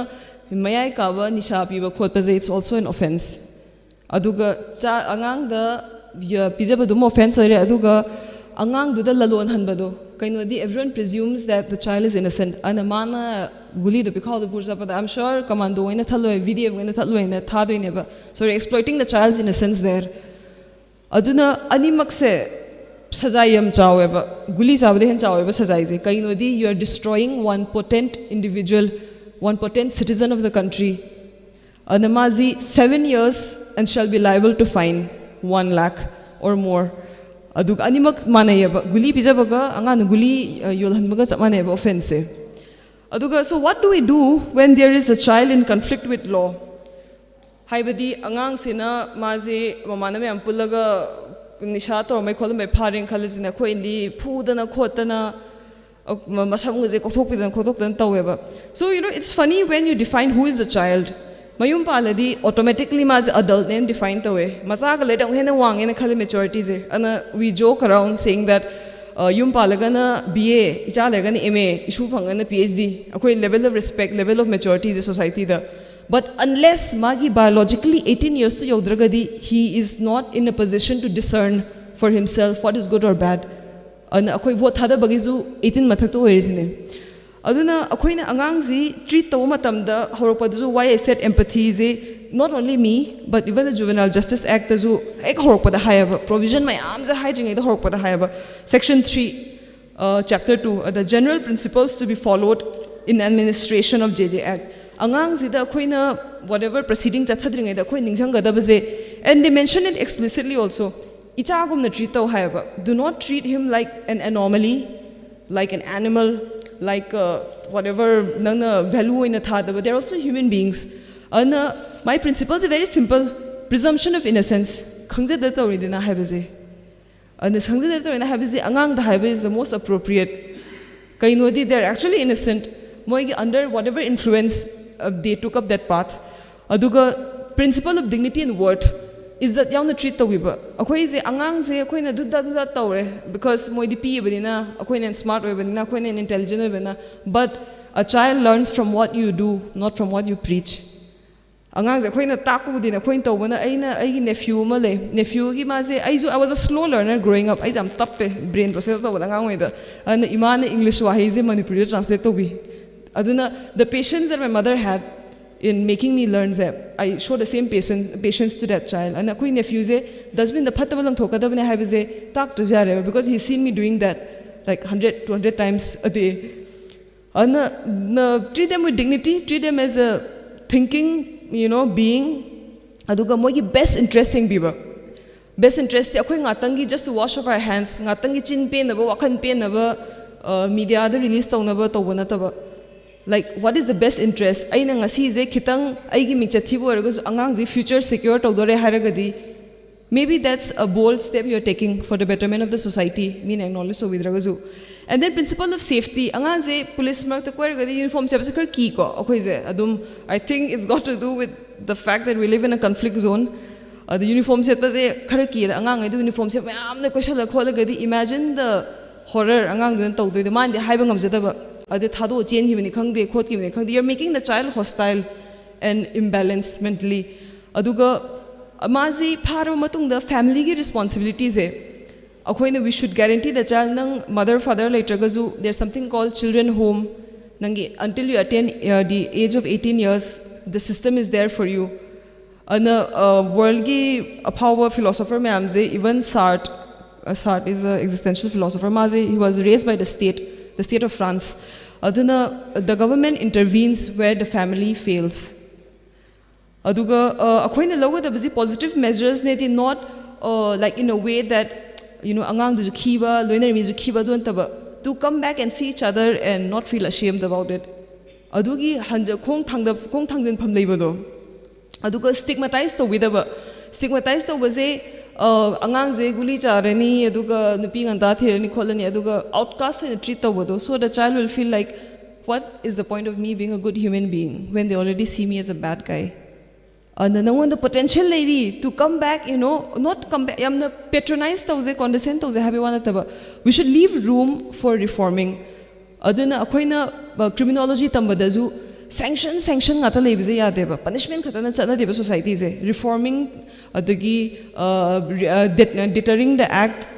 ꯃꯌꯥꯏ ꯀꯥꯕ ꯅꯤꯁꯥ ꯄꯤꯕ ꯈꯣꯠꯄꯁꯦ, it's also an offence. ꯑꯗꯨꯒ ꯆꯥ ꯑꯉꯥꯡꯗ ꯄꯤꯖꯕꯗꯨꯝ ꯑꯣꯐꯦꯟꯁ ꯑꯣꯏꯔꯦ꯫ ꯑꯗꯨꯒ ꯑꯉꯥꯡꯗꯨꯗ ꯂꯂꯣꯟꯍꯟꯕꯗꯣ, ꯀꯩꯅꯣꯗꯤ, everyone presumes that the child is innocent. ꯑꯗꯨꯅ ꯃꯥꯅ ꯒꯨꯂꯤꯗꯣ ꯄꯤꯈꯥꯎꯗꯣ ꯄꯨꯔ ꯆꯠꯄꯗ, I'm sure ꯀꯃꯥꯟꯗꯣ ꯑꯣꯏꯅ ꯊꯠꯂꯣꯏ, ꯚꯤ ꯗꯤ ꯑꯦꯐ ꯑꯣꯏꯅ ꯊꯠꯂꯣꯏꯅ ꯊꯥꯗꯣꯏꯅꯦꯕ꯫ Sorry, exploiting the child's innocence there. ꯑꯗꯨꯅ ꯑꯅꯤꯃꯛꯁꯦ ꯁꯖꯥꯏ ꯌꯥꯝ ꯆꯥꯎꯋꯦꯕ, ꯒꯨꯂꯤ ꯆꯥꯕꯗ ꯍꯦꯟꯅ ꯆꯥꯎꯋꯦꯕ ꯁꯖꯥꯏꯁꯦ꯫ ꯀꯩꯅꯣꯗꯤ, you are destroying one potent individual, one potent citizen of the country. ꯑꯗꯨꯅ ꯃꯥꯁꯤ seven years and shall be liable to fine one lakh or more. ꯑꯗꯨꯒ ꯑꯅꯤꯃꯛ ꯃꯥꯟꯅꯩꯌꯦꯕ, ꯒꯨꯂꯤ ꯄꯤꯖꯕꯒ ꯑꯉꯥꯡꯅ ꯒꯨꯂꯤ ꯌꯣꯜꯍꯟꯕꯒ ꯆꯞ ꯃꯥꯟꯅꯩꯌꯦꯕ ꯑꯣꯐꯦꯟꯁꯁꯦ꯫ ꯑꯗꯨꯒ, so what do we do when there is a child in conflict with law? ꯍꯥꯏꯕꯗꯤ ꯑꯉꯥꯡꯁꯤꯅ ꯃꯥꯁꯦ ꯃꯃꯥꯟꯅꯕ ꯃꯌꯥꯝ ꯄꯨꯜꯂꯒ ꯅꯤꯁꯥ ꯇꯧꯔꯝꯕꯩ ꯈꯣꯠꯂꯝꯕꯩ ꯐꯥꯔꯦꯅ ꯈꯜꯂꯁꯤꯅꯦ, ꯑꯩꯈꯣꯏꯅꯗꯤ ꯐꯨꯗꯅ ꯈꯣꯠꯇꯅ, ꯃꯁꯝꯒꯁꯦ ꯀꯣꯛꯊꯣꯛꯄꯤꯗꯅ ꯈꯣꯠꯇꯣꯛꯇꯅ ꯇꯧꯋꯦꯕ꯫ So, you know, it's funny when you define who is a child. ꯃꯌꯨꯝ ꯄꯥꯜꯂꯗꯤ ꯑꯣꯇꯣꯃꯦꯇꯤꯛꯂꯤ ꯃꯥꯁꯦ ꯑꯦꯗꯜꯠꯅꯦꯅ ꯗꯤꯐꯥꯏꯟ ꯇꯧꯋꯦ꯫ ꯃꯆꯥꯒ ꯂꯩꯔꯗꯤ ꯑꯃꯨꯛ ꯍꯦꯟꯅ ꯋꯥꯡꯉꯦꯅ ꯈꯜꯂꯦ ꯃꯦꯆꯣꯔꯤꯇꯤꯁꯦ꯫ ꯑꯗꯨꯅ we joke around saying that ꯌꯨꯝ ꯄꯥꯜꯂꯒꯅ ꯕꯤ ꯑꯦ, ꯏꯆꯥ ꯂꯩꯔꯒꯅ ꯑꯦꯝ ꯑꯦ, ꯏꯁꯨ ꯐꯪꯉꯒꯅ ꯄꯤ ꯑꯩꯆ ꯗꯤ꯫ ꯑꯩꯈꯣꯏ level of respect, level of maturity ꯁꯦ ꯁꯣꯁꯥꯏꯇꯤꯗ꯫ But unless ꯃꯥꯒꯤ biologically eighteen years ꯇꯨ ꯌꯧꯗ꯭ꯔꯒꯗꯤ, he is not in a position to discern for himself what is good or bad. ꯑꯗꯨꯅ ꯑꯩꯈꯣꯏ vote ꯊꯥꯗꯕꯒꯤꯁꯨ eighteen ꯃꯊꯛꯇ ꯑꯣꯏꯔꯤꯁꯤꯅꯦ꯫ ꯑꯗꯨꯅ ꯑꯩꯈꯣꯏꯅ ꯑꯉꯥꯡꯁꯤ ꯇ꯭ꯔꯤꯠ ꯇꯧꯕ ꯃꯇꯝꯗ ꯍꯧꯔꯛꯄꯗꯁꯨ, why I said empathy say, not only me but even the Juvenile Justice Act ꯇꯁꯨ ꯍꯦꯛ ꯍꯧꯔꯛꯄꯗ ꯍꯥꯏꯌꯦꯕ, ꯄ꯭ꯔꯣꯕꯤꯖꯟ ꯃꯌꯥꯝꯁꯦ ꯍꯥꯏꯗ꯭ꯔꯤꯉꯩꯗ ꯍꯧꯔꯛꯄꯗ ꯍꯥꯏꯌꯦꯕ, ꯁꯦꯛꯁꯟ ꯊ꯭ꯔꯤ, ꯆꯦꯞꯇꯔ ꯇꯨ, ꯑꯗ General Principles to be Followed in Administration of J J Act꯫ ꯑꯉꯥꯡꯁꯤꯗ ꯑꯩꯈꯣꯏꯅ whatever proceeding ꯆꯠꯊꯗ꯭ꯔꯤꯉꯩꯗ ꯑꯩꯈꯣꯏ ꯅꯤꯡꯁꯤꯡꯒꯗꯕꯁꯦ, And they mention it explicitly also. ꯏꯆꯥꯒꯨꯝꯅ treat ꯇꯧ ꯍꯥꯏꯌꯦꯕ. Do not treat him like an anomaly, like an animal, like uh, whatever ꯅꯪꯅ value ꯑꯣꯏꯅ ꯊꯥꯗꯕ. They're also human beings. ꯑꯗꯨꯅ my principles are very simple. Presumption of innocence. ꯈꯪꯖꯗ ꯇꯧꯔꯤꯗꯅ ꯍꯥꯏꯕꯁꯦ. ꯑꯗꯨꯅ ꯈꯪꯖꯗ ꯇꯧꯔꯤꯅ ꯍꯥꯏꯕꯁꯦ ꯑꯉꯥꯡꯗ ꯍꯥꯏꯕ is the most appropriate. ꯀꯩꯅꯣꯗꯤ they're actually innocent. ꯃꯣꯏꯒꯤ under whatever influence uh, they took up that path. ꯑꯗꯨꯒ principle of dignity and worth, ꯏꯖꯠ ꯌꯥꯎꯅ treat ꯇꯧꯕꯤꯕ. ꯑꯩꯈꯣꯏꯁꯦ ꯑꯉꯥꯡꯁꯦ ꯑꯩꯈꯣꯏꯅ ꯗꯨꯗꯥ ꯗꯨꯗꯥ ꯇꯧꯔꯦ, because ꯃꯣꯏꯗꯤ ꯄꯤꯕꯅꯤꯅ, ꯑꯩꯈꯣꯏꯅ smart ꯑꯣꯏꯕꯅꯤꯅ, ꯑꯩꯈꯣꯏꯅ intelligent ꯑꯣꯏꯕꯅꯤꯅ. But a child learns from what you do, not from what you preach. ꯑꯉꯥꯡꯁꯦ ꯑꯩꯈꯣꯏꯅ ꯇꯥꯛꯄꯕꯨꯗꯤꯅꯦ, ꯑꯩꯈꯣꯏꯅ ꯇꯧꯕꯅ. ꯑꯩꯅ ꯑꯩꯒꯤ nephew ꯑꯃ ꯂꯩ. Nephewꯒꯤ ꯃꯥꯁꯦ, ꯑꯩꯁꯨ I was a slow learner growing up. ꯑꯩꯁꯦ ꯌꯥꯝ ꯇꯞꯄꯦ, brain process ꯇꯧꯕꯗ ꯑꯉꯥꯡ ꯑꯣꯏꯗ. ꯑꯗꯨꯅ ꯏꯃꯥꯅ English ꯋꯥꯍꯩꯁꯦ ꯃꯅꯤꯄꯨꯔꯤꯗ translate ꯇꯧꯕꯤ. ꯑꯗꯨꯅ the patience that my mother had in making me learn say, I show the same patience, patience to that child. ꯑꯗꯨꯅ ꯑꯩꯈꯣꯏ nephewꯁꯦ dustbinꯗ ꯐꯠꯇꯕ ꯂꯪꯊꯣꯛꯀꯗꯕꯅꯦ ꯍꯥꯏꯕꯁꯦ ꯇꯥꯛꯇ꯭ꯔꯁꯨ ꯌꯥꯔꯦꯕ, because he's seen me doing that like hundred, two hundred times a day. ꯑꯗꯨꯅ treat them with dignity, treet them as a thinking, you know, being. ꯑꯗꯨꯒ ꯃꯣꯏꯒꯤ best interest ꯌꯦꯡꯕꯤꯕ. Best interest ꯑꯩꯈꯣꯏ ꯉꯥꯛꯇꯪꯒꯤ just to wash off our hands, ꯉꯥꯛꯇꯪꯒꯤ ꯆꯤꯟ ꯄꯦꯟꯅꯕ, ꯋꯥꯈꯜ ꯄꯦꯟꯅꯕ, mediaꯗ release ꯇꯧꯅꯕ ꯇꯧꯕ ꯅꯠꯇꯕ. Like, what is the best interest? ꯑꯩꯅ ꯉꯁꯤꯁꯦ ꯈꯤꯇꯪ ꯑꯩꯒꯤ ꯃꯤꯡꯆꯠ ꯊꯤꯕ ꯑꯣꯏꯔꯒꯁꯨ ꯑꯉꯥꯡꯁꯤ future secure ꯇꯧꯗꯣꯔꯦ ꯍꯥꯏꯔꯒꯗꯤ, maybe that's a bold step you're taking for the betterment of the society. ꯃꯤꯅ acknowledge ꯇꯧꯕꯤꯗ꯭ꯔꯒꯁꯨ. And then principle of safety. ꯑꯉꯥꯡꯁꯦ police ꯃꯔꯛꯇ ꯀꯣꯏꯔꯒꯗꯤ uniform ꯁꯦꯠꯄꯁꯦ ꯈꯔ ꯀꯤꯀꯣ ꯑꯩꯈꯣꯏꯁꯦ ꯑꯗꯨꯝ. I think it's got to do with the fact that we live in a conflict zone. ꯑꯗ uniform ꯁꯦꯠꯄꯁꯦ ꯈꯔ ꯀꯤꯌꯦ꯫ ꯑꯉꯥꯡꯈꯩꯗꯨ uniform ꯁꯦꯠꯄ ꯃꯌꯥꯝꯅ ꯀꯣꯏꯁꯜꯂ ꯈꯣꯠꯂꯒꯗꯤ imagine the horror ꯑꯉꯥꯡꯗꯨꯅ ꯇꯧꯗꯣꯏꯗꯣ, ꯃꯥꯅꯗꯤ ꯍꯥꯏꯕ ꯉꯝꯖꯗꯕ꯫ ꯑꯗꯩ ꯊꯥꯗꯣꯛꯑ ꯆꯦꯟꯈꯤꯕꯅꯤ ꯈꯪꯗꯦ, ꯈꯣꯠꯈꯤꯕꯅꯤ ꯈꯪꯗꯦ, you're making the child hostile and imbalanced mentally. ꯑꯗꯨꯒ ꯃꯥꯁꯤ ꯐꯥꯔꯕ ꯃꯇꯨꯡꯗ familyꯒꯤ responsibilityꯁꯦ ꯑꯩꯈꯣꯏꯅ, we should guarantee the child, ꯅꯪ mother father ꯂꯩꯇ꯭ꯔꯒꯁꯨ, there's something called children home. ꯅꯪꯒꯤ until you attain uh, the age of eighteen years, the system is there for you. ꯑꯗꯨꯅ worldꯒꯤ ꯑꯐꯥꯎꯕ philosopher ꯃꯌꯥꯝꯁꯦ, even Sartre, uh, Sartre is a existential philosopher, ꯃꯥꯁꯦ, he was raised by the state, the state of France. ꯑꯗꯨꯅ the government intervenes where the family fails. ꯑꯗꯨꯒ ꯑ, ꯑꯩꯈꯣꯏꯅ ꯂꯧꯒꯗꯕꯁꯤ positive measures ꯅꯦꯗꯤ, not like in a way that, you know, ꯑꯉꯥꯡꯗꯨꯁꯨ ꯈꯤꯕ, ꯂꯣꯏꯅꯔꯤꯕ ꯃꯤꯁꯨ ꯈꯤꯕ, ꯑꯗꯨ ꯅꯠꯇꯕ, to come back and see each other and not feel ashamed about it. ꯑꯗꯨꯒꯤ ꯍꯟꯖ ꯈꯣꯡ ꯊꯥꯡꯗ ꯈꯣꯡ ꯊꯥꯡꯖꯤꯟꯐꯝ ꯂꯩꯕꯗꯣ, ꯑꯗꯨꯒ stigmatize ꯇꯧꯕꯤꯗꯕ. Stigmatize ꯇꯧꯕꯁꯦ, ꯑ, ꯑꯉꯥꯡꯁꯦ ꯒꯨꯂꯤ ꯆꯥꯔꯅꯤ, ꯑꯗꯨꯒ ꯅꯨꯄꯤ ꯉꯟꯇꯥ ꯊꯤꯔꯅꯤ ꯈꯣꯠꯂꯅꯤ, ꯑꯗꯨꯒ outcast ꯑꯣꯏꯅ treat ꯇꯧꯕꯗꯣ, so the child will feel like, what is the point of me being a good human being when they already see me as a bad guy? ꯑꯗꯨꯅ ꯅꯉꯣꯟꯗ potential ꯂꯩꯔꯤ to come back, you know, not come back, ꯌꯥꯝꯅ patronize ꯇꯧꯁꯦ, condescend ꯇꯧꯁꯦ ꯍꯥꯏꯕꯒꯤ ꯋꯥ ꯅꯠꯇꯕ, we should leave room for reforming. ꯑꯗꯨꯅ ꯑꯩꯈꯣꯏꯅ criminology ꯇꯝꯕꯗꯁꯨ sanction, sanction ꯉꯥꯛꯇ ꯂꯩꯕꯁꯦ ꯌꯥꯗꯦꯕ, punishment ꯈꯛꯇꯅ ꯆꯠꯅꯗꯦꯕ society ꯁꯦ. Reforming, ꯑꯗꯒꯤ deterring the act,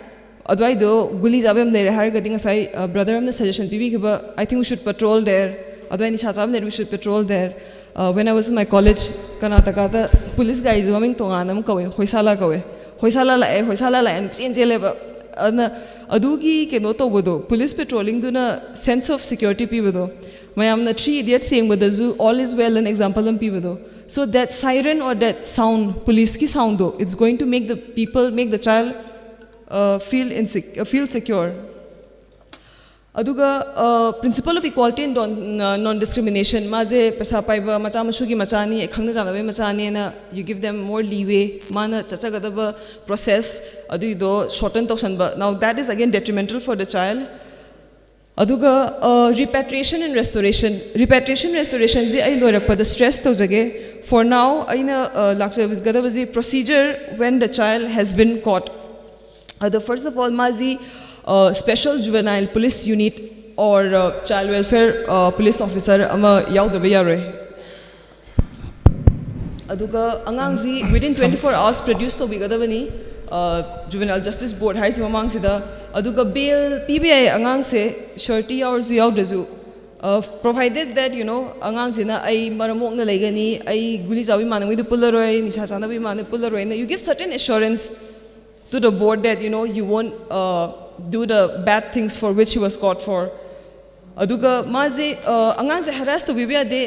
ꯑꯗꯨꯋꯥꯏꯗꯣ ꯒꯨꯂꯤ ꯆꯥꯕ ꯌꯥꯝ ꯂꯩꯔꯦ ꯍꯥꯏꯔꯒꯗꯤ, ꯉꯁꯥꯏ brother ꯑꯃꯅ suggestion ꯄꯤꯕꯤꯈꯤꯕ, I think we should patrol there. ꯑꯗꯨꯋꯥꯏ ꯅꯤꯁꯥ ꯆꯥꯕ ꯂꯩꯔꯦ, we should patrol there. When I was in my college, ꯀꯔꯅꯥꯇꯀꯥꯗ police ꯒꯥꯔꯤꯁꯦ ꯃꯃꯤꯡ ꯇꯣꯉꯥꯟꯅ ꯑꯃ ꯀꯧꯋꯦ, ꯍꯣꯏꯁꯥꯂꯥ ꯀꯧꯋꯦ. ꯍꯣꯏꯁꯥꯂꯥ ꯂꯥꯛꯑꯦ, ꯍꯣꯏꯁꯥꯂꯥ ꯂꯥꯛꯑꯦ, ꯑꯗꯨꯝ ꯆꯦꯟ ꯆꯦꯜꯂꯦꯕ꯫ ꯑꯗꯨꯅ ꯑꯗꯨꯒꯤ ꯀꯩꯅꯣ ꯇꯧꯕꯗꯣ, police patrolling ꯗꯨꯅ sense of security ꯄꯤꯕꯗꯣ, ꯃꯌꯥꯝꯅ Three Idiots ꯌꯦꯡꯕꯗꯁꯨ all is well ꯑꯅ example ꯑꯃ ꯄꯤꯕꯗꯣ, so that siren or that sound, police ꯀꯤ sound ꯗꯣ, it's going to make the people, make the child feel insec feel secure. ꯑꯗꯨꯒ principle of equality and non discrimination, ꯃꯥꯁꯦ ꯄꯩꯁꯥ ꯄꯥꯏꯕ ꯃꯆꯥ ꯃꯁꯨꯒꯤ ꯃꯆꯥꯅꯤ, ꯈꯪꯅ ꯆꯥꯟꯅꯕꯒꯤ ꯃꯆꯥꯅꯦꯅ you give them more leeway, ꯃꯥꯅ ꯆꯠꯆꯒꯗꯕ process ꯑꯗꯨꯏꯗꯣ shorten ꯇꯧꯁꯟꯕ, now that is again detrimental for the child. ꯑꯗꯨꯒ repatriation and restoration, repatriation restoration ꯁꯤ ꯑꯩ ꯂꯣꯏꯔꯛꯄꯗ stress ꯇꯧꯖꯒꯦ. For now ꯑꯩꯅ ꯂꯥꯛꯆꯒꯗꯕꯁꯤ procedure when the child has been caught. ꯑꯗꯣ first of all ꯃꯥꯁꯤ special juvenile police unit or child welfare police officer ꯑꯃ ꯌꯥꯎꯗꯕ ꯌꯥꯔꯣꯏ. ꯑꯗꯨꯒ ꯑꯉꯥꯡꯁꯤ within twenty four hours produce ꯇꯧꯕꯤꯒꯗꯕꯅꯤ Juvenile Justice Board ꯍꯥꯏꯔꯤꯁꯤ ꯃꯃꯥꯡꯁꯤꯗ. ꯑꯗꯨꯒ bail ꯄꯤꯕ ꯌꯥꯏ ꯑꯉꯥꯡꯁꯦ, surety ꯌꯥꯎꯔꯁꯨ ꯌꯥꯎꯗ꯭ꯔꯁꯨ, provided that, you know, ꯑꯉꯥꯡꯁꯤꯅ ꯑꯩ ꯃꯔꯝ ꯃꯣꯛꯅ ꯂꯩꯒꯅꯤ, ꯑꯩ ꯒꯨꯂꯤ ꯆꯥꯕ ꯏꯃꯥꯟꯅꯕꯒꯤꯗꯨ ꯄꯨꯜꯂꯔꯣꯏ, ꯅꯤꯁꯥ ꯆꯥꯅꯕ ꯏꯃꯥꯟꯅꯕ ꯄꯨꯜꯂꯔꯣꯏꯅ you give certain assurance to the board that, you know, you won't do the bad things for which he was caught for. ꯑꯗꯨꯒ ꯃꯥꯁꯦ ꯑꯉꯥꯡꯁꯦ harass ꯇꯧꯕꯤꯕ ꯌꯥꯗꯦ.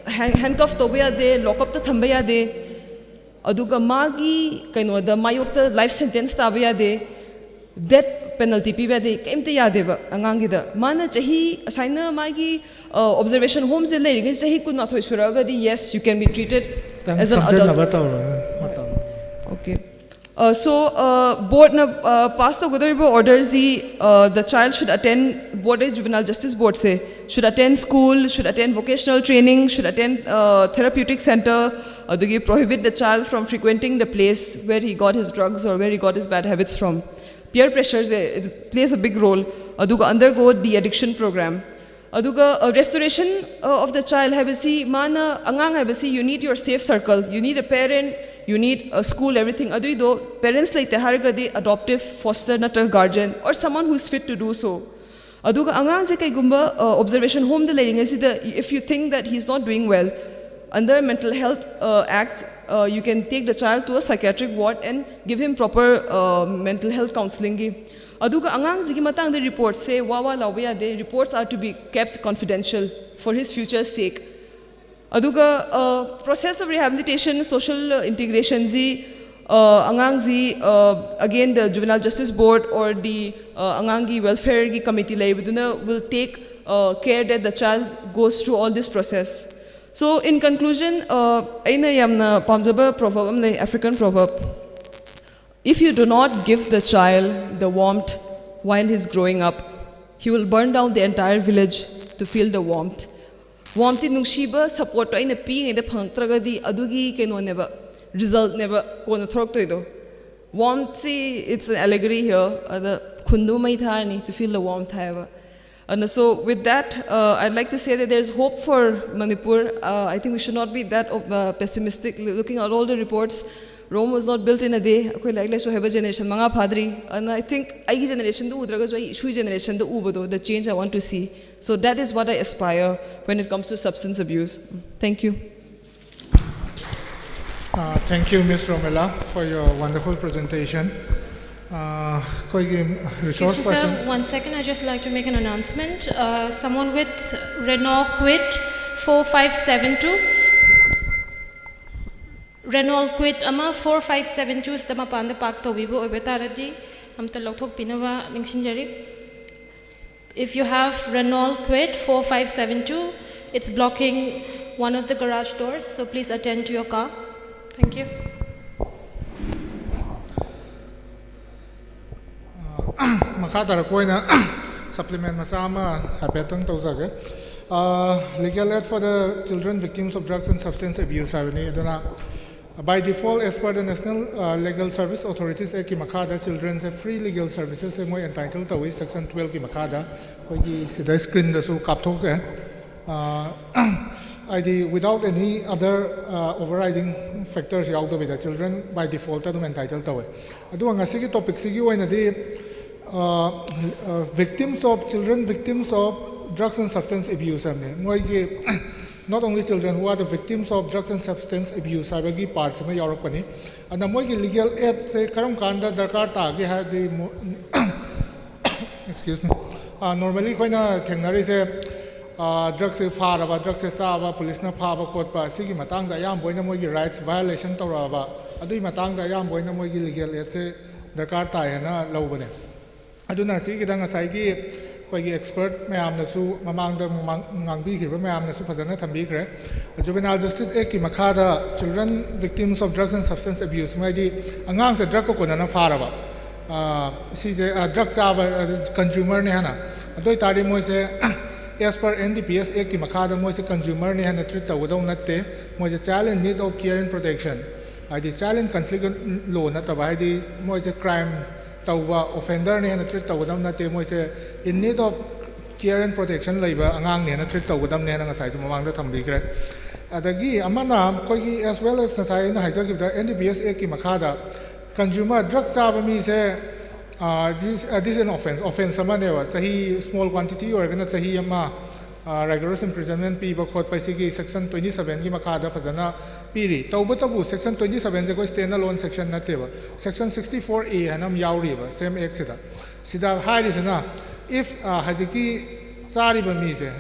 ꯍꯦꯟ ꯍꯦꯟꯀꯐ ꯇꯧꯕ ꯌꯥꯗꯦ, ꯂꯣꯀꯞꯇ ꯊꯝꯕ ꯌꯥꯗꯦ, ꯑꯗꯨꯒ ꯃꯥꯒꯤ ꯀꯩꯅꯣꯗ ꯃꯥꯌꯣꯛꯇ ꯂꯥꯏꯐ ꯁꯦꯟꯇꯦꯟꯁ ꯇꯥꯕ ꯌꯥꯗꯦ, ꯗꯦꯠ ꯄꯦꯅꯜꯇꯤ ꯄꯤꯕ ꯌꯥꯗꯦ, ꯀꯩꯝꯇ ꯌꯥꯗꯦꯕ ꯑꯉꯥꯡꯒꯤꯗ꯫ ꯃꯥꯅ ꯆꯍꯤ ꯑꯁꯨꯃꯥꯏꯅ ꯃꯥꯒꯤ ꯑꯣꯕꯖꯔꯕꯦꯁꯟ ꯍꯣꯝꯁꯦ ꯂꯩꯔꯤꯉꯩ ꯆꯍꯤ ꯀꯨꯟꯃꯥꯊꯣꯏ ꯁꯨꯔꯛꯑꯒꯗꯤ, yes, you can be treated as an adult. ꯁꯝꯖꯟꯅꯕ ꯇꯧꯔꯣ꯫ ꯃꯇꯝ Okay. Uh, so, uh, board na uh, pass ꯇꯧꯒꯗꯧꯔꯤꯕ order ꯁꯤ, uh, the child should attend, board, juvenile justice board say, should attend school, should attend vocational training, should attend uh, therapeutic center, ꯑꯗꯨꯒꯤ prohibit the child from frequenting the place where he got his drugs or where he got his bad habits from. Peer pressure plays a big role. ꯑꯗꯨꯒ undergo de-addiction program. ꯑꯗꯨꯒ restoration of the child ꯍꯥꯏꯕꯁꯤ, ꯃꯥꯅ, ꯑꯉꯥꯡ ꯍꯥꯏꯕꯁꯤ, you need your safe circle, you need a parent, you need a school, everything. ꯑꯗꯨꯏꯗꯣ parents ꯂꯩꯇꯦ ꯍꯥꯏꯔꯒꯗꯤ adoptive, foster ꯅꯠꯇ꯭ꯔꯒ guardian or someone who is fit to do so. ꯑꯗꯨꯒ ꯑꯉꯥꯡꯁꯦ ꯀꯩꯒꯨꯝꯕ observation ꯍꯣꯝꯗ ꯂꯩꯔꯤꯉꯩꯁꯤꯗ, if you think that he is not doing well, under Mental Health uh, Act, uh, you can take the child to a psychiatric ward and give him proper uh, mental health counseling ꯒꯤ. ꯑꯗꯨꯒ ꯑꯉꯥꯡꯁꯤꯒꯤ ꯃꯇꯥꯡꯗ ꯔꯤꯄꯣꯔꯠꯁꯦ ꯋꯥ ꯋꯥ ꯂꯥꯎꯕ ꯌꯥꯗꯦ. Reports are to be kept confidential for his future sake. ꯑꯗꯨꯒ process of rehabilitation, social integration ꯁꯤ ꯑꯉꯥꯡꯁꯤ, again, the juvenile justice board or the ꯑꯉꯥꯡꯒꯤ welfare ꯒꯤ committee ꯂꯩꯔꯤꯕꯗꯨꯅ will take care that the child goes through all this process. So in conclusion, ꯑꯩꯅ ꯌꯥꯝꯅ ꯄꯥꯝꯖꯕ proverb ꯑꯃ ꯂꯩ, African proverb. If you do not give the child the warmth while he's growing up, he will burn down the entire village to feel the warmth. Warmth T, ꯅꯨꯡꯁꯤꯕ, support ꯇꯣ ꯑꯩꯅ ꯄꯤꯉꯩꯗ ꯐꯪꯉꯛꯇ꯭ꯔꯒꯗꯤ ꯑꯗꯨꯒꯤ ꯀꯩꯅꯣꯅꯦꯕ, result ꯅꯦꯕ ꯀꯣꯟꯅ ꯊꯣꯔꯛꯇꯣꯏꯗꯣ꯫ Warmth ꯁꯤ, it's an allegory here. ꯑꯗ ꯈꯨꯟꯗꯨ ꯃꯩ ꯊꯥꯔꯅꯤ, to feel the warmth ꯍꯥꯏꯕ. And so with that, uh, I'd like to say that there's hope for Manipur. Uh, I think we should not be that uh, pessimistic. Looking at all the reports, Rome was not built in a day. ꯑꯩꯈꯣꯏ ꯂꯥꯏꯔꯤꯛ ꯂꯥꯏꯁꯨ ꯍꯩꯕ generation ꯃꯉꯥ ꯐꯥꯗ꯭ꯔꯤ꯫ And I think ꯑꯩꯒꯤ generation ꯗ ꯎꯗ꯭ꯔꯒꯁꯨ ꯑꯩ ꯏꯁꯨꯒꯤ generation ꯗ ꯎꯕꯗꯣ, the change I want to see. So that is what I aspire when it comes to substance abuse. Thank you. Uh, thank you, Miss Romila, for your wonderful presentation. Uh, ꯑꯩꯈꯣꯏꯒꯤ resource Excuse me, person. Sir, one second. I just like to make an announcement. Uh, someone with Renault Kwid four five seven two, Renault Kwid ꯑꯃ four five seven two ꯁꯤꯗ ꯃꯄꯥꯟꯗ park ꯇꯧꯕꯤꯕ ꯑꯣꯏꯕ ꯇꯥꯔꯗꯤ ꯑꯝꯇ ꯂꯧꯊꯣꯛꯄꯤꯅꯕ ꯅꯤꯡꯁꯤꯡꯖꯔꯤ. If you have Renault Kwid four five seven two, it's blocking one of the garage doors, so please attend to your car. Thank you. ꯃꯈꯥ ꯇꯥꯔꯛꯄ ꯑꯣꯏꯅ ꯁꯄ꯭ꯂꯤꯃꯦꯟ ꯃꯆꯥ ꯑꯃ ꯍꯥꯏꯐꯦꯠꯇꯪ ꯇꯧꯖꯒꯦ. Legal aid for the children victims of drugs and substance abuse ꯍꯥꯏꯕꯅꯤ. ꯑꯗꯨꯅ, by default, as per the National Legal Service Authorities Actꯀꯤ ꯃꯈꯥꯗ childrenꯁꯦ free legal servicesꯁꯦ ꯃꯣꯏ entitled ꯇꯧꯏ, section twelveꯀꯤ ꯃꯈꯥꯗ. ꯑꯩꯈꯣꯏꯒꯤ ꯁꯤꯗ screenꯗꯁꯨ ꯀꯥꯞꯊꯣꯛꯑꯦ. ꯍꯥꯏꯗꯤ, without any other overriding factors ꯌꯥꯎꯗꯕꯤꯗ children by default ꯑꯗꯨꯝ entitled ꯇꯧꯋꯦ. ꯑꯗꯨꯒ ꯉꯁꯤꯒꯤ topicꯁꯤꯒꯤ ꯑꯣꯏꯅꯗꯤ, victims of, children victims of drugs and substance abuse ꯍꯥꯏꯕꯅꯤ. ꯃꯣꯏꯒꯤ not only children who are the victims of drugs and substance abuse ꯍꯥꯏꯕꯒꯤ partꯁꯤꯃ ꯌꯥꯎꯔꯛꯄꯅꯤ. ꯑꯗꯨꯅ ꯃꯣꯏꯒꯤ legal aidꯁꯦ ꯀꯔꯝ ꯀꯥꯟꯗ ꯗꯔꯀꯥꯔ ꯇꯥꯒꯦ ꯍꯥꯏꯔꯗꯤ, excuse me, normally ꯑꯩꯈꯣꯏꯅ ꯊꯦꯡꯅꯔꯤꯁꯦ, drugꯁꯦ ꯐꯥꯔꯕ, drugꯁꯦ ꯆꯥꯕ, policeꯅ ꯐꯥꯕ ꯈꯣꯠꯄ, ꯁꯤꯒꯤ ꯃꯇꯥꯡꯗ ꯑꯌꯥꯝꯕ ꯑꯣꯏꯅ ꯃꯣꯏꯒꯤ rights violation ꯇꯧꯔꯛꯑꯕ, ꯑꯗꯨꯒꯤ ꯃꯇꯥꯡꯗ ꯑꯌꯥꯝꯕ ꯑꯣꯏꯅ ꯃꯣꯏꯒꯤ legal aidꯁꯦ ꯗꯔꯀꯥꯔ ꯇꯥꯏꯌꯦꯅ ꯂꯧꯕꯅꯦ. ꯑꯗꯨꯅ ꯁꯤꯒꯤꯗ ꯉꯁꯥꯏꯒꯤ ꯑꯩꯈꯣꯏꯒꯤ expert ꯃꯌꯥꯝꯅꯁꯨ, ꯃꯃꯥꯡꯗ ꯃꯃꯥꯡ-, ꯉꯥꯡꯕꯤꯈꯤꯕ ꯃꯌꯥꯝꯅꯁꯨ ꯐꯖꯅ ꯊꯝꯕꯤꯈ꯭ꯔꯦ. Juvenile Justice Actꯀꯤ ꯃꯈꯥꯗ children victims of drugs and substance abuse, ꯍꯥꯏꯗꯤ ꯑꯉꯥꯡꯁꯦ drugꯀ ꯀꯣꯟꯅꯅ ꯐꯥꯔꯕ, ꯁꯤꯁꯦ drug ꯆꯥꯕ, consumerꯅꯦ ꯍꯥꯏꯅ, ꯑꯗꯨ ꯑꯣꯏꯇꯥꯔꯗꯤ ꯃꯣꯏꯁꯦ as per NDPS Actꯀꯤ ꯃꯈꯥꯗ ꯃꯣꯏꯁꯦ consumerꯅꯦ ꯍꯥꯏꯅ treat ꯇꯧꯒꯗꯧ ꯅꯠꯇꯦ. ꯃꯣꯏꯁꯦ child in need of care and protection, ꯍꯥꯏꯗꯤ child in conflict law ꯅꯠꯇꯕ, ꯍꯥꯏꯗꯤ ꯃꯣꯏꯁꯦ crime ꯇꯧꯕ offenderꯅꯦ ꯍꯥꯏꯅ treat ꯇꯧꯒꯗꯕ ꯅꯠꯇꯦ. ꯃꯣꯏꯁꯦ in need of care and protection ꯂꯩꯕ ꯑꯉꯥꯡꯅꯦ ꯍꯥꯏꯅ treat ꯇꯧꯒꯗꯕꯅꯦ ꯍꯥꯏꯅ ꯉꯁꯥꯏꯁꯨ ꯃꯃꯥꯡꯗ ꯊꯝꯕꯤꯈ꯭ꯔꯦ. ꯑꯗꯒꯤ ꯑꯃꯅ ꯑꯩꯈꯣꯏꯒꯤ, as well as ꯉꯁꯥꯏ ꯑꯩꯅ ꯍꯥꯏꯖꯈꯤꯕꯗ, NDPS Actꯀꯤ ꯃꯈꯥꯗ consumer, drug ꯆꯥꯕ ꯃꯤꯁꯦ, this, this is an offense, offense ꯑꯃꯅꯦꯕ. ꯆꯍꯤ, small quantity ꯑꯣꯏꯔꯒꯅ ꯆꯍꯤ ꯑꯃ, rigorous imprisonment ꯄꯤꯕ ꯈꯣꯠꯄ, ꯁꯤꯒꯤ section twenty sevenꯒꯤ ꯃꯈꯥꯗ ꯐꯖꯅ ꯄꯤꯔꯤ. ꯇꯧꯕꯇꯕꯨ section twenty sevenꯁꯦ ꯑꯩꯈꯣꯏ stand alone section ꯅꯠꯇꯦꯕ. Section sixty four A ꯍꯥꯏꯅ ꯑꯃ ꯌꯥꯎꯔꯤꯕ same Actꯁꯤꯗ. ꯁꯤꯗ ꯍꯥꯏꯔꯤꯁꯤꯅ, if, ꯍꯧꯖꯤꯛꯀꯤ ꯆꯥꯔꯤꯕ ꯃꯤꯁꯦ,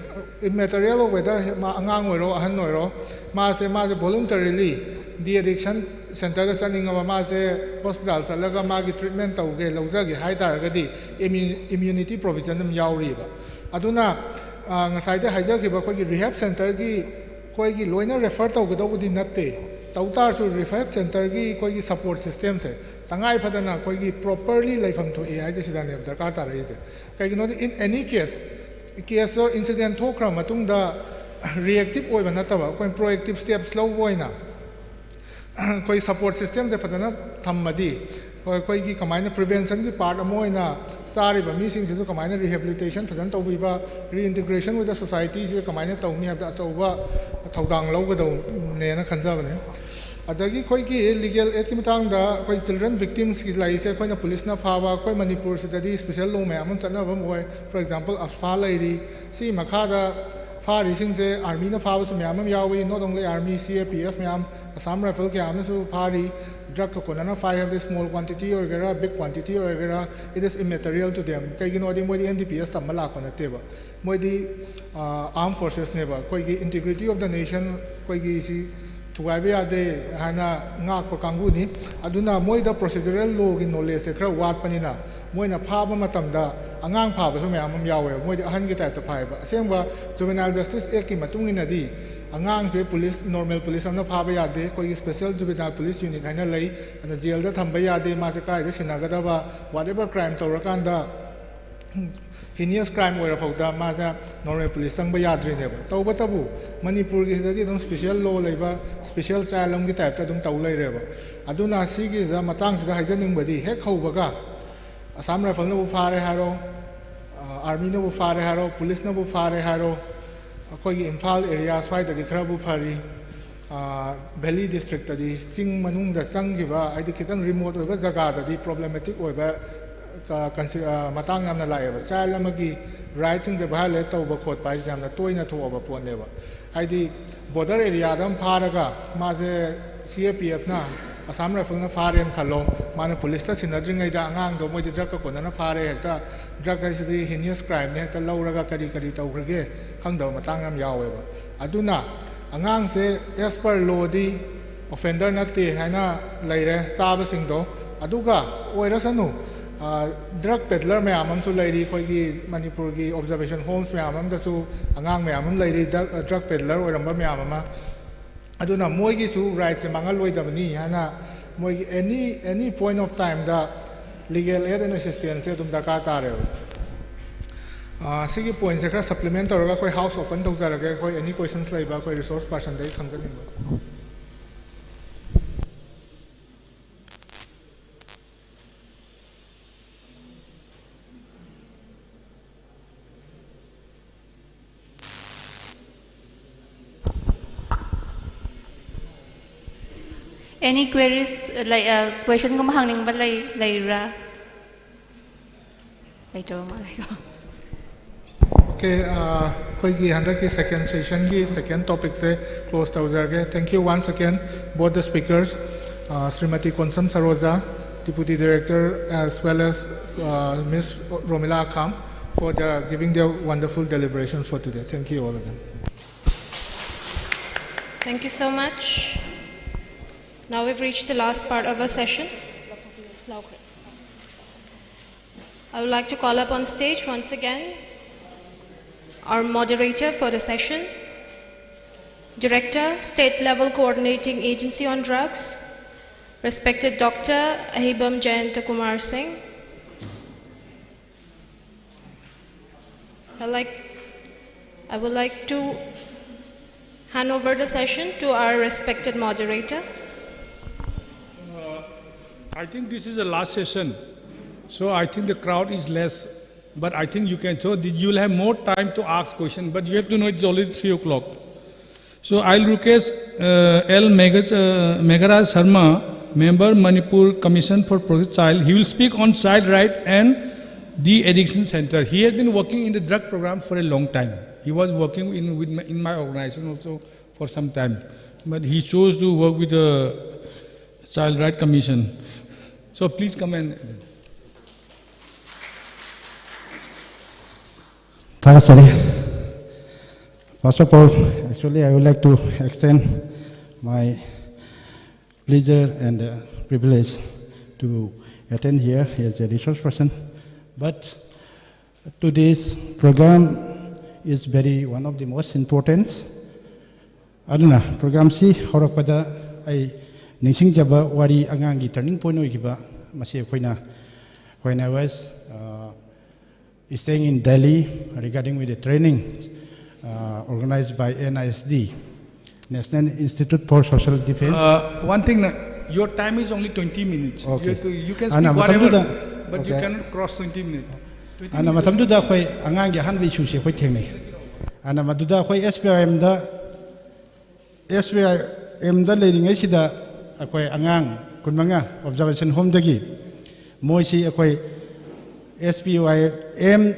Immaterial of whether ꯃꯥ ꯑꯉꯥꯡ ꯑꯣꯏꯔꯣ ꯑꯍꯟ ꯑꯣꯏꯔꯣ, ꯃꯥꯁꯦ ꯃꯥꯁꯦ voluntarily de-addiction centreꯗ ꯆꯠꯅꯤꯡꯉꯕ, ꯃꯥꯁꯦ hospital ꯆꯠꯂꯒ ꯃꯥꯒꯤ treatment ꯇꯧꯒꯦ, ꯂꯧꯖꯒꯦ ꯍꯥꯏ ꯇꯥꯔꯒꯗꯤ immu- immunity provision ꯑꯗꯨꯝ ꯌꯥꯎꯔꯤꯕ꯫ ꯑꯗꯨꯅ ꯉꯁꯥꯏꯗ ꯍꯥꯏꯖꯈꯤꯕ ꯑꯩꯈꯣꯏꯒꯤ rehab centreꯒꯤ ꯑꯩꯈꯣꯏꯒꯤ ꯂꯣꯏꯅ refer ꯇꯧꯒꯗꯧꯕꯗꯤ ꯅꯠꯇꯦ꯫ ꯇꯧ ꯇꯥꯔꯁꯨ rehab centreꯒꯤ ꯑꯩꯈꯣꯏꯒꯤ support systemꯁꯦ ꯇꯉꯥꯏ ꯐꯗꯅ ꯑꯩꯈꯣꯏꯒꯤ properly ꯂꯩꯐꯝ ꯊꯣꯛꯏ ꯍꯥꯏꯁꯦ ꯁꯤꯗꯅꯦꯕ ꯗꯔꯀꯥꯔ ꯇꯥꯔꯛꯏꯁꯦ꯫ ꯀꯩꯒꯤꯅꯣꯗꯤ in any case, caseꯇꯣ incident ꯊꯣꯛꯈ꯭ꯔ ꯃꯇꯨꯡꯗ reactive ꯑꯣꯏꯕ ꯅꯠꯇꯕ ꯑꯩꯈꯣꯏ proactive steps ꯂꯧꯕ ꯑꯣꯏꯅ ꯑꯩꯈꯣꯏ support systemꯁꯦ ꯐꯖꯅ ꯊꯝꯃꯗꯤ, ꯍꯣꯏ, ꯑꯩꯈꯣꯏꯒꯤ ꯀꯃꯥꯏꯅ preventionꯒꯤ part ꯑꯃ ꯑꯣꯏꯅ ꯆꯥꯔꯤꯕ ꯃꯤꯁꯤꯡꯁꯤꯁꯨ ꯀꯃꯥꯏꯅ rehabilitation ꯐꯖꯅ ꯇꯧꯕꯤꯕ, reintegration with the societyꯁꯦ ꯀꯃꯥꯏꯅ ꯇꯧꯅꯤ ꯍꯥꯏꯕꯗ ꯑꯆꯧꯕ ꯊꯧꯗꯥꯡ ꯂꯧꯒꯗꯧꯅꯦꯅ ꯈꯟꯖꯕꯅꯦ꯫ ꯑꯗꯒꯤ ꯑꯩꯈꯣꯏꯒꯤ legal aidꯀꯤ ꯃꯇꯥꯡꯗ ꯑꯩꯈꯣꯏ children victimsꯀꯤ ꯂꯩꯔꯤꯁꯦ ꯑꯩꯈꯣꯏꯅ policeꯅ ꯐꯥꯕ, ꯑꯩꯈꯣꯏ ꯃꯅꯤꯄꯨꯔꯁꯤꯗꯗꯤ special law ꯃꯌꯥꯝ ꯑꯃ ꯆꯠꯅꯕ ꯑꯃ ꯑꯣꯏ꯫ For example, AFSPA ꯂꯩꯔꯤ꯫ ꯁꯤ ꯃꯈꯥꯗ ꯐꯥꯔꯤꯁꯤꯡꯁꯦ armyꯅ ꯐꯥꯕꯁꯨ ꯃꯌꯥꯝ ꯑꯃ ꯌꯥꯎꯏ, not only army, C A P F ꯃꯌꯥꯝ, Assam Rifle ꯀꯌꯥ ꯑꯃꯁꯨ ꯐꯥꯔꯤ꯫ Drugꯀ ꯀꯣꯟꯅꯅ ꯐꯥꯏ ꯍꯥꯏꯕꯗꯤ small quantity ꯑꯣꯏꯒꯦꯔꯥ, big quantity ꯑꯣꯏꯒꯦꯔꯥ, it is immaterial to them꯫ ꯀꯩꯒꯤꯅꯣꯗꯤ ꯃꯣꯏꯗꯤ N D P S ꯇꯝꯕ ꯂꯥꯛꯄ ꯅꯠꯇꯦꯕ꯫ ꯃꯣꯏꯗꯤ ꯑꯥꯔꯝ ꯐꯣꯔꯁꯦꯁꯅꯦꯕ꯫ ꯑꯩꯈꯣꯏꯒꯤ integrity of the nation, ꯑꯩꯈꯣꯏꯒꯤ ꯁꯤ ꯊꯨꯒꯥꯏꯕ ꯌꯥꯗꯦ ꯍꯥꯏꯅ ꯉꯥꯛꯄ ꯀꯥꯡꯕꯨꯅꯤ꯫ ꯑꯗꯨꯅ ꯃꯣꯏꯗ procedural lawꯒꯤ knowledgeꯁꯦ ꯈꯔ ꯋꯥꯠꯄꯅꯤꯅ ꯃꯣꯏꯅ ꯐꯥꯕ ꯃꯇꯝꯗ ꯑꯉꯥꯡ ꯐꯥꯕꯁꯨ ꯃꯌꯥꯝ ꯑꯃ ꯌꯥꯎꯋꯦꯕ꯫ ꯃꯣꯏꯗꯤ ꯑꯍꯟꯒꯤ typeꯇ ꯐꯥꯏꯕ꯫ ꯑꯁꯦꯡꯕ Juvenile Justice Actꯀꯤ ꯃꯇꯨꯡ ꯏꯟꯅꯗꯤ ꯑꯉꯥꯡꯁꯦ police, normal police ꯑꯃꯅ ꯐꯥꯕ ꯌꯥꯗꯦ꯫ ꯑꯩꯈꯣꯏꯒꯤ special juvenile police unit ꯍꯥꯏꯅ ꯂꯩ꯫ ꯑꯗꯨꯅ jailꯗ ꯊꯝꯕ ꯌꯥꯗꯦ꯫ ꯃꯥꯁꯦ ꯀꯗꯥꯏꯗ ꯁꯤꯟꯅꯒꯗꯕ, whatever crime ꯇꯧꯔꯀꯥꯟꯗ, heinous crime ꯑꯣꯏꯔ ꯐꯥꯎꯗ ꯃꯥꯁꯦ normal police ꯆꯪꯕ ꯌꯥꯗ꯭ꯔꯤꯅꯦꯕ꯫ ꯇꯧꯕꯇꯕꯨ ꯃꯅꯤꯄꯨꯔꯒꯤꯁꯤꯗꯗꯤ ꯑꯗꯨꯝ special law ꯂꯩꯕ, special child ꯑꯃꯒꯤ typeꯇ ꯑꯗꯨꯝ ꯇꯧ ꯂꯩꯔꯦꯕ꯫ ꯑꯗꯨꯅ ꯁꯤꯒꯤꯁꯤꯗ, ꯃꯇꯥꯡꯁꯤꯗ ꯍꯥꯏꯖꯅꯤꯡꯕꯗꯤ, ꯍꯦꯛ ꯍꯧꯕꯒ Assam Rifleꯅꯕꯨ ꯐꯥꯔꯦ ꯍꯥꯏꯔꯣ, ꯑ, armyꯅꯕꯨ ꯐꯥꯔꯦ ꯍꯥꯏꯔꯣ, policeꯅꯕꯨ ꯐꯥꯔꯦ ꯍꯥꯏꯔꯣ, ꯑꯩꯈꯣꯏꯒꯤ ꯏꯝꯐꯥꯜ area ꯁ꯭ꯋꯥꯏꯗꯗꯤ ꯈꯔꯕꯨ ꯐꯔꯤ꯫ ꯑ, valley districtꯇꯗꯤ, ꯆꯤꯡ ꯃꯅꯨꯡꯗ ꯆꯪꯈꯤꯕ, ꯍꯥꯏꯗꯤ ꯈꯤꯇꯪ remote ꯑꯣꯏꯕ ꯖꯒꯥꯗꯗꯤ problematic ꯑꯣꯏꯕ ꯀ-, consi-, ꯑ, ꯃꯇꯥꯡ ꯌꯥꯝꯅ ꯂꯥꯛꯑꯦꯕ꯫ Child ꯑꯃꯒꯤ rightꯁꯤꯡꯁꯦ violate ꯇꯧꯕ ꯈꯣꯠꯄ ꯍꯥꯏꯁꯦ ꯌꯥꯝꯅ ꯇꯣꯏꯅ ꯊꯣꯛꯑꯕ ꯄꯣꯠꯅꯦꯕ꯫ ꯍꯥꯏꯗꯤ border areaꯗ ꯑꯃ ꯐꯥꯔꯒ ꯃꯥꯁꯦ C A P Fꯅ ꯑꯁꯥꯝ ꯔꯥꯏꯐꯜꯅ ꯐꯥꯔꯦꯅ ꯈꯜꯂꯣ, ꯃꯥꯅ ꯄꯨꯂꯤꯁꯇ ꯁꯤꯟꯅꯗ꯭ꯔꯤꯉꯩꯗ ꯑꯉꯥꯡꯗꯣ ꯃꯣꯏꯗꯤ ꯗ꯭ꯔꯒꯀ ꯀꯣꯟꯅꯅ ꯐꯥꯔꯦ, ꯍꯦꯛꯇ ꯗ꯭ꯔꯒ ꯍꯥꯏꯁꯤꯗꯤ ꯍꯤꯅꯤꯌꯁ ꯀ꯭ꯔꯥꯏꯝꯅꯤ, ꯍꯦꯛꯇ ꯂꯧꯔꯒ ꯀꯔꯤ ꯀꯔꯤ ꯇꯧꯈ꯭ꯔꯒꯦ ꯈꯪꯗꯕ ꯃꯇꯥꯡ ꯌꯥꯝ ꯌꯥꯎꯋꯦꯕ꯫ ꯑꯗꯨꯅ ꯑꯉꯥꯡꯁꯦ ꯑꯦꯁ ꯄꯔ ꯂꯣꯗꯤ ꯑꯣꯐꯦꯟꯗꯔ ꯅꯠꯇꯦ ꯍꯥꯏꯅ ꯂꯩꯔꯦ, ꯆꯥꯕꯁꯤꯡꯗꯣ꯫ ꯑꯗꯨꯒ ꯑꯣꯏꯔꯁꯅꯨ, ꯗ꯭ꯔꯒ ꯄꯦꯗꯂꯔ ꯃꯌꯥꯝ ꯑꯃꯁꯨ ꯂꯩꯔꯤ, ꯑꯩꯈꯣꯏꯒꯤ ꯃꯅꯤꯄꯨꯔꯒꯤ ꯑꯣꯕꯖꯥꯔꯕꯦꯁꯟ ꯍꯣꯝꯁ ꯃꯌꯥꯝ ꯑꯃꯗꯁꯨ ꯑꯉꯥꯡ ꯃꯌꯥꯝ ꯑꯃ ꯂꯩꯔꯤ, ꯗ꯭ꯔꯒ ꯄꯦꯗꯂꯔ ꯑꯣꯏꯔꯝꯕ ꯃꯌꯥꯝ ꯑꯃ꯫ ꯑꯗꯨꯅ ꯃꯣꯏꯒꯤꯁꯨ ꯔꯥꯏꯠꯁꯦ ꯃꯥꯡꯍꯜꯂꯣꯏꯗꯕꯅꯤ ꯍꯥꯏꯅ, ꯃꯣꯏꯒꯤ ꯑꯦꯅꯤ ꯑꯦꯅꯤ ꯄꯣꯏꯟ ꯑꯣꯐ ꯇꯥꯏꯝꯗ ꯂꯤꯒꯦꯜ ꯑꯦꯗ ꯑꯦꯟ ꯑꯦꯁꯤꯁꯇꯦꯟꯁꯁꯦ ꯑꯗꯨꯝ ꯗꯔꯀꯥꯔ ꯇꯥꯔꯦꯕ꯫ ꯑꯥ, ꯁꯤꯒꯤ ꯄꯣꯏꯟꯁꯦ ꯈꯔ ꯁꯄ꯭ꯂꯤꯃꯦꯟ ꯇꯧꯔꯒ ꯑꯩꯈꯣꯏ ꯍꯥꯎꯁ ꯑꯣꯄꯟ ꯇꯧꯖꯔꯒꯦ꯫ ꯑꯩꯈꯣꯏ ꯑꯦꯅꯤ ꯀꯣꯏꯁꯟꯁ ꯂꯩꯕ ꯑꯩꯈꯣꯏ ꯔꯤꯁꯣꯔꯁ ꯄꯥꯔꯁꯟꯗꯒꯤ ꯈꯪꯖꯅꯤꯡꯕ꯫ Any queries, like, uh, questionꯒꯨꯝꯕ ꯍꯪꯅꯤꯡꯕ ꯂꯩ ꯂꯩꯕ꯭ꯔꯥ? ꯂꯩꯇ꯭ꯔꯕ ꯃꯥꯜꯂꯦꯀꯣ꯫ Okay, ꯑꯩꯈꯣꯏꯒꯤ ꯍꯟꯗꯛꯀꯤ second sessionꯒꯤ second topicꯁꯦ close ꯇꯧꯖꯔꯒꯦ꯫ Thank you once again, both the speakers, Shrimati Konsam ꯁꯔꯣꯖꯥ, Deputy Director, as well as Miss Romila Akham, for their giving their wonderful deliberations for today. Thank you all again. Thank you so much. Now we've reached the last part of our session. I would like to call up on stage once again our moderator for the session, Director, State Level Coordinating Agency on Drugs, respected Doctor Ahibam Jayanta Kumar Singh. I like, I would like to hand over the session to our respected moderator. I think this is the last session, so I think the crowd is less. But I think you can, so you will have more time to ask question. But you have to know it's already three o'clock. So I'll request uh, L Megas, uh, Megaraj Sharma, member Manipur Commission for Protected Child. He will speak on child right and de-addiction center. He has been working in the drug program for a long time. He was working in, with my, in my organization also for some time. But he chose to work with the Child Right Commission. So please come and. ꯊꯥꯒꯠꯆꯔꯤ꯫ First of all, actually, I would like to extend my pleasure and uh, privilege to attend here as a resource person. But today's program is very one of the most important. ꯑꯗꯨꯅ ꯄ꯭ꯔꯣꯒ꯭ꯔꯥꯝꯁꯤ ꯍꯧꯔꯛꯄꯗ ꯑꯩ ꯅꯤꯡꯁꯤꯡꯖꯕ ꯋꯥꯔꯤ, ꯑꯉꯥꯡꯒꯤ turning point ꯑꯣꯏꯈꯤꯕ, ꯃꯁꯤ ꯑꯩꯈꯣꯏꯅ, when I was uh, staying in Delhi, regarding with the training uh, organized by N I S D, National Institute for Social Defense. Uh, one thing, uh, your time is only twenty minutes. Okay. You, have to, you can speak whatever, ꯑꯅ ꯃꯇꯝꯗꯨꯗ, but you okay, cannot cross twenty minutes. ꯑꯅ ꯃꯇꯝꯗꯨꯗ ꯑꯩꯈꯣꯏ ꯑꯉꯥꯡꯒꯤ ꯑꯍꯥꯟꯕ issueꯁꯦ ꯑꯩꯈꯣꯏ ꯊꯦꯡꯅꯩ꯫ ꯑꯅ ꯃꯗꯨꯗ ꯑꯩꯈꯣꯏ S P I Mꯗ, S P I Mꯗ ꯂꯩꯔꯤꯉꯩꯁꯤꯗ ꯑꯩꯈꯣꯏ ꯑꯉꯥꯡ ꯀꯨꯟꯃꯉꯥ Observation Homeꯗꯒꯤ ꯃꯣꯏꯁꯤ ꯑꯩꯈꯣꯏ S P Y M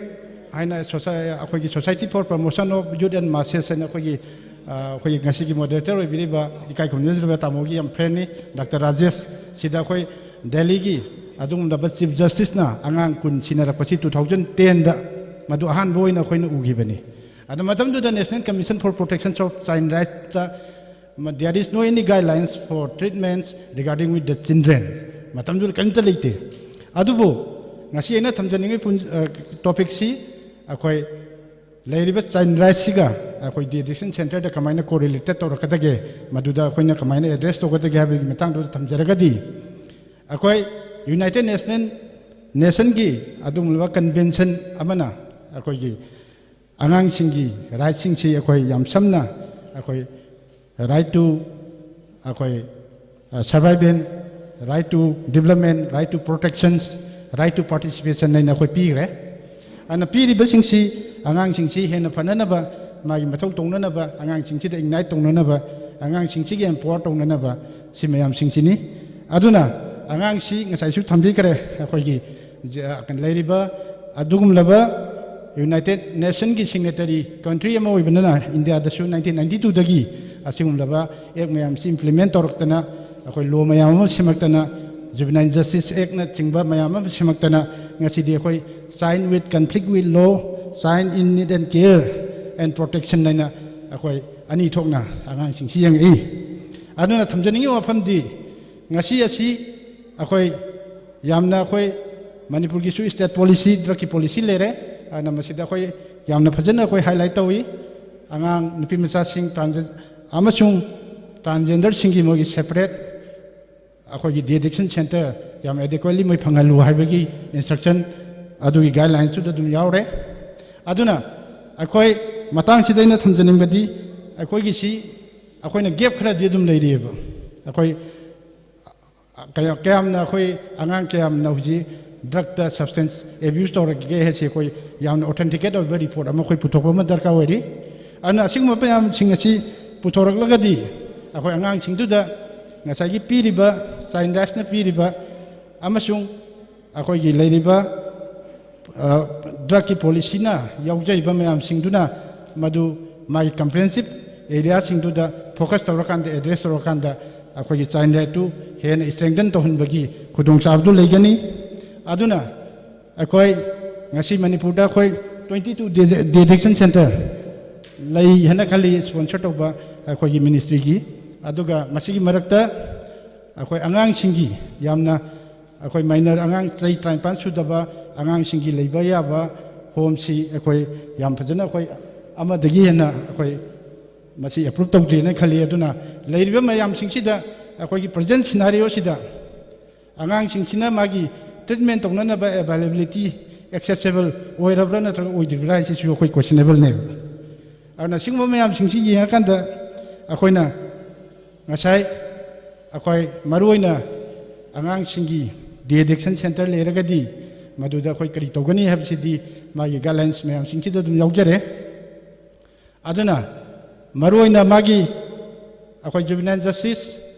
ꯍꯥꯏꯅ society, ꯑꯩꯈꯣꯏꯒꯤ Society for Promotion of Youth and Masses ꯍꯥꯏꯅ ꯑꯩꯈꯣꯏꯒꯤ, ꯑ, ꯑꯩꯈꯣꯏꯒꯤ ꯉꯁꯤꯒꯤ moderator ꯑꯣꯏꯕꯤꯔꯤꯕ ꯏꯀꯥꯏ ꯈꯨꯝꯅꯖꯔꯤꯕ ꯇꯥꯃꯣꯒꯤ ꯌꯥꯝ friendꯅꯤ, Doctor Rajesh꯫ ꯁꯤꯗ ꯑꯩꯈꯣꯏ Delhiꯒꯤ ꯑꯗꯨꯒꯨꯝꯂꯕ Chief Justiceꯅ ꯑꯉꯥꯡ ꯀꯨꯟ ꯁꯤꯟꯅꯔꯛꯄꯁꯤ two thousand tenꯗ ꯃꯗꯨ ꯑꯍꯥꯟꯕ ꯑꯣꯏꯅ ꯑꯩꯈꯣꯏꯅ ꯎꯈꯤꯕꯅꯤ꯫ ꯑꯗꯨ ꯃꯇꯝꯗꯨꯗ National Commission for Protection of Child Rightsꯇ ꯃ-, there is no any guidelines for treatments regarding with the children꯫ ꯃꯇꯝꯗꯨꯗ ꯀꯔꯤꯝꯇ ꯂꯩꯇꯦ꯫ ꯑꯗꯨꯕꯨ ꯉꯁꯤ ꯑꯩꯅ ꯊꯝꯖꯅꯤꯡꯉꯤ ꯄꯨꯟ-, ꯑ, topicꯁꯤ ꯑꯩꯈꯣꯏ ꯂꯩꯔꯤꯕ child rightꯁꯤꯒ ꯑꯩꯈꯣꯏ de-addiction centreꯗ ꯀꯃꯥꯏꯅ correlated ꯇꯧꯔꯛꯀꯗꯒꯦ, ꯃꯗꯨꯗ ꯑꯩꯈꯣꯏꯅ ꯀꯃꯥꯏꯅ address ꯇꯧꯒꯗꯒꯦ ꯍꯥꯏꯕꯒꯤ ꯃꯇꯥꯡꯗꯨꯗ ꯊꯝꯖꯔꯒꯗꯤ, ꯑꯩꯈꯣꯏ United Nation, Nationꯒꯤ ꯑꯗꯨꯒꯨꯝꯂꯕ convention ꯑꯃꯅ ꯑꯩꯈꯣꯏꯒꯤ ꯑꯉꯥꯡꯁꯤꯡꯒꯤ rightꯁꯤꯡꯁꯤ ꯑꯩꯈꯣꯏ ꯌꯥꯝ ꯁꯝꯅ ꯑꯩꯈꯣꯏ right to ꯑꯩꯈꯣꯏ, ꯑ, survival, right to development, right to protections, right to participation ꯍꯥꯏꯅ ꯑꯩꯈꯣꯏ ꯄꯤꯈ꯭ꯔꯦ꯫ ꯑꯗꯨꯅ ꯄꯤꯔꯤꯕꯁꯤꯡꯁꯤ ꯑꯉꯥꯡꯁꯤꯡꯁꯤ ꯍꯦꯟꯅ ꯐꯅꯅꯕ, ꯃꯥꯒꯤ ꯃꯊꯧ ꯇꯧꯅꯅꯕ, ꯑꯉꯥꯡꯁꯤꯡꯁꯤꯗ ignite ꯇꯧꯅꯅꯕ, ꯑꯉꯥꯡꯁꯤꯡꯁꯤꯒꯤ empower ꯇꯧꯅꯅꯕ, ꯁꯤ ꯃꯌꯥꯝꯁꯤꯡꯁꯤꯅꯤ꯫ ꯑꯗꯨꯅ ꯑꯉꯥꯡꯁꯤ ꯉꯁꯥꯏꯁꯨ ꯊꯝꯕꯤꯈ꯭ꯔꯦ, ꯑꯩꯈꯣꯏꯒꯤ ꯖ-, ꯂꯩꯔꯤꯕ ꯑꯗꯨꯒꯨꯝꯂꯕ United Nationꯒꯤ signatory country ꯑꯃ ꯑꯣꯏꯕꯅꯤꯅ, ꯏꯟꯗꯤꯌꯥꯗꯁꯨ nineteen ninety twoꯗꯒꯤ ꯑꯁꯤꯒꯨꯝꯂꯕ act ꯃꯌꯥꯝꯁꯤ implement ꯇꯧꯔꯛꯇꯅ ꯑꯩꯈꯣꯏ ꯂꯣ ꯃꯌꯥꯝ ꯑꯃ ꯁꯦꯝꯃꯛꯇꯅ, Juvenile Justice Actꯅ ꯆꯤꯡꯕ ꯃꯌꯥꯝ ꯑꯃ ꯁꯦꯝꯃꯛꯇꯅ, ꯉꯁꯤꯗꯤ ꯑꯩꯈꯣꯏ Child with Conflict with Law, Child in Need and Care and Protection ꯍꯥꯏꯅ ꯑꯩꯈꯣꯏ ꯑꯅꯤ ꯊꯣꯛꯅ ꯑꯉꯥꯡꯁꯤꯡꯁꯤ ꯌꯦꯡꯉꯛꯏ꯫ ꯑꯗꯨꯅ ꯊꯝꯖꯅꯤꯡꯉꯤꯕ ꯋꯥꯐꯝꯗꯤ, ꯉꯁꯤ ꯑꯁꯤ ꯑꯩꯈꯣꯏ ꯌꯥꯝꯅ, ꯑꯩꯈꯣꯏ ꯃꯅꯤꯄꯨꯔꯒꯤꯁꯨ state policy, drugꯀꯤ policy ꯂꯩꯔꯦ꯫ ꯑꯗꯨꯅ ꯃꯁꯤꯗ ꯑꯩꯈꯣꯏ ꯌꯥꯝꯅ ꯐꯖꯅ ꯑꯩꯈꯣꯏ highlight ꯇꯧꯏ꯫ ꯑꯉꯥꯡ ꯅꯨꯄꯤ ꯃꯆꯥꯁꯤꯡ, transe-, ꯑꯃꯁꯨꯡ transgenderꯁꯤꯡꯒꯤ ꯃꯣꯏꯒꯤ separate ꯑꯩꯈꯣꯏꯒꯤ de-addiction centre ꯌꯥꯝ adequately ꯃꯣꯏ ꯐꯪꯍꯜꯂꯨ ꯍꯥꯏꯕꯒꯤ instruction, ꯑꯗꯨꯒꯤ guidelinesꯇꯨꯗ ꯑꯗꯨꯝ ꯌꯥꯎꯔꯦ꯫ ꯑꯗꯨꯅ ꯑꯩꯈꯣꯏ ꯃꯇꯥꯡꯁꯤꯗ ꯑꯩꯅ ꯊꯝꯖꯅꯤꯡꯕꯗꯤ, ꯑꯩꯈꯣꯏꯒꯤꯁꯤ, ꯑꯩꯈꯣꯏꯅ gap ꯈꯔꯗꯤ ꯑꯗꯨꯝ ꯂꯩꯔꯤꯑꯕ꯫ ꯑꯩꯈꯣꯏ ꯀꯌꯥ-, ꯀꯌꯥꯝꯅ ꯑꯩꯈꯣꯏ ꯑꯉꯥꯡ ꯀꯌꯥꯝꯅ ꯍꯧꯖꯤꯛ drugꯇ, substance abuse ꯇꯧꯔꯛꯀꯦ ꯍꯥꯏꯁꯦ ꯑꯩꯈꯣꯏ ꯌꯥꯝꯅ authenticate ꯑꯣꯏꯕ report ꯑꯃ ꯑꯩꯈꯣꯏ ꯄꯨꯊꯣꯛꯄ ꯑꯃ ꯗꯔꯀꯥꯔ ꯑꯣꯏꯔꯤ꯫ ꯑꯗꯨꯅ ꯑꯁꯤꯒꯨꯝꯕ ꯃꯌꯥꯝꯁꯤꯡ ꯑꯁꯤ ꯄꯨꯊꯣꯔꯛꯂꯒꯗꯤ ꯑꯩꯈꯣꯏ ꯑꯉꯥꯡꯁꯤꯡꯗꯨꯗ ꯉꯁꯥꯏꯒꯤ ꯄꯤꯔꯤꯕ, Child Rightsꯅ ꯄꯤꯔꯤꯕ ꯑꯃꯁꯨꯡ ꯑꯩꯈꯣꯏꯒꯤ ꯂꯩꯔꯤꯕ, ꯑ, drugꯀꯤ policyꯅ ꯌꯥꯎꯖꯔꯤꯕ ꯃꯌꯥꯝꯁꯤꯡꯗꯨꯅ ꯃꯗꯨ ꯃꯥꯒꯤ comprehensive areaꯁꯤꯡꯗꯨꯗ focus ꯇꯧꯔꯀꯥꯟꯗ, address ꯇꯧꯔꯀꯥꯟꯗ ꯑꯩꯈꯣꯏꯒꯤ child rightꯇꯨ ꯍꯦꯟꯅ strengthen ꯇꯧꯍꯟꯕꯒꯤ ꯈꯨꯗꯣꯡꯆꯥꯕꯗꯨ ꯂꯩꯒꯅꯤ꯫ ꯑꯗꯨꯅ ꯑꯩꯈꯣꯏ ꯉꯁꯤ ꯃꯅꯤꯄꯨꯔꯗ ꯑꯩꯈꯣꯏ twenty two de-, de-addiction centre ꯂꯩ ꯍꯥꯏꯅ ꯈꯜꯂꯤ, sponsor ꯇꯧꯕ ꯑꯩꯈꯣꯏꯒꯤ ministryꯒꯤ꯫ ꯑꯗꯨꯒ ꯃꯁꯤꯒꯤ ꯃꯔꯛꯇ ꯑꯩꯈꯣꯏ ꯑꯉꯥꯡꯁꯤꯡꯒꯤ ꯌꯥꯝꯅ, ꯑꯩꯈꯣꯏ minor ꯑꯉꯥꯡ ꯆꯍꯤ ꯇꯔꯥꯅꯤꯄꯥꯟ ꯁꯨꯗꯕ ꯑꯉꯥꯡꯁꯤꯡꯒꯤ ꯂꯩꯕ ꯌꯥꯕ homeꯁꯤ ꯑꯩꯈꯣꯏ ꯌꯥꯝ ꯐꯖꯅ ꯑꯩꯈꯣꯏ ꯑꯃꯗꯒꯤ ꯍꯦꯟꯅ ꯑꯩꯈꯣꯏ ꯃꯁꯤ approve ꯇꯧꯗ꯭ꯔꯤꯅ ꯈꯜꯂꯤ꯫ ꯑꯗꯨꯅ ꯂꯩꯔꯤꯕ ꯃꯌꯥꯝꯁꯤꯡꯁꯤꯗ, ꯑꯩꯈꯣꯏꯒꯤ present scenarioꯁꯤꯗ ꯑꯉꯥꯡꯁꯤꯡꯁꯤꯅ ꯃꯥꯒꯤ treatment ꯇꯧꯅꯅꯕ availability, accessible ꯑꯣꯏꯔꯕ꯭ꯔꯥ ꯅꯠꯇ꯭ꯔꯒ ꯑꯣꯏꯗ꯭ꯔꯤꯕ꯭ꯔꯥ ꯍꯥꯏꯁꯤꯁꯨ ꯑꯩꯈꯣꯏ questionableꯅꯦꯕ꯫ ꯑꯗꯨꯅ ꯁꯤꯒꯨꯝꯕ ꯃꯌꯥꯝꯁꯤꯡꯁꯤ ꯌꯦꯡꯉꯀꯥꯟꯗ ꯑꯩꯈꯣꯏꯅ ꯉꯁꯥꯏ ꯑꯩꯈꯣꯏ ꯃꯔꯨꯑꯣꯏꯅ ꯑꯉꯥꯡꯁꯤꯡꯒꯤ de-addiction centre ꯂꯩꯔꯒꯗꯤ ꯃꯗꯨꯗ ꯑꯩꯈꯣꯏ ꯀꯔꯤ ꯇꯧꯒꯅꯤ ꯍꯥꯏꯕꯁꯤꯗꯤ ꯃꯥꯒꯤ guidelines ꯃꯌꯥꯝꯁꯤꯡꯁꯤꯗ ꯑꯗꯨꯝ ꯌꯥꯎꯖꯔꯦ꯫ ꯑꯗꯨꯅ ꯃꯔꯨꯑꯣꯏꯅ ꯃꯥꯒꯤ ꯑꯩꯈꯣꯏ Juvenile Justice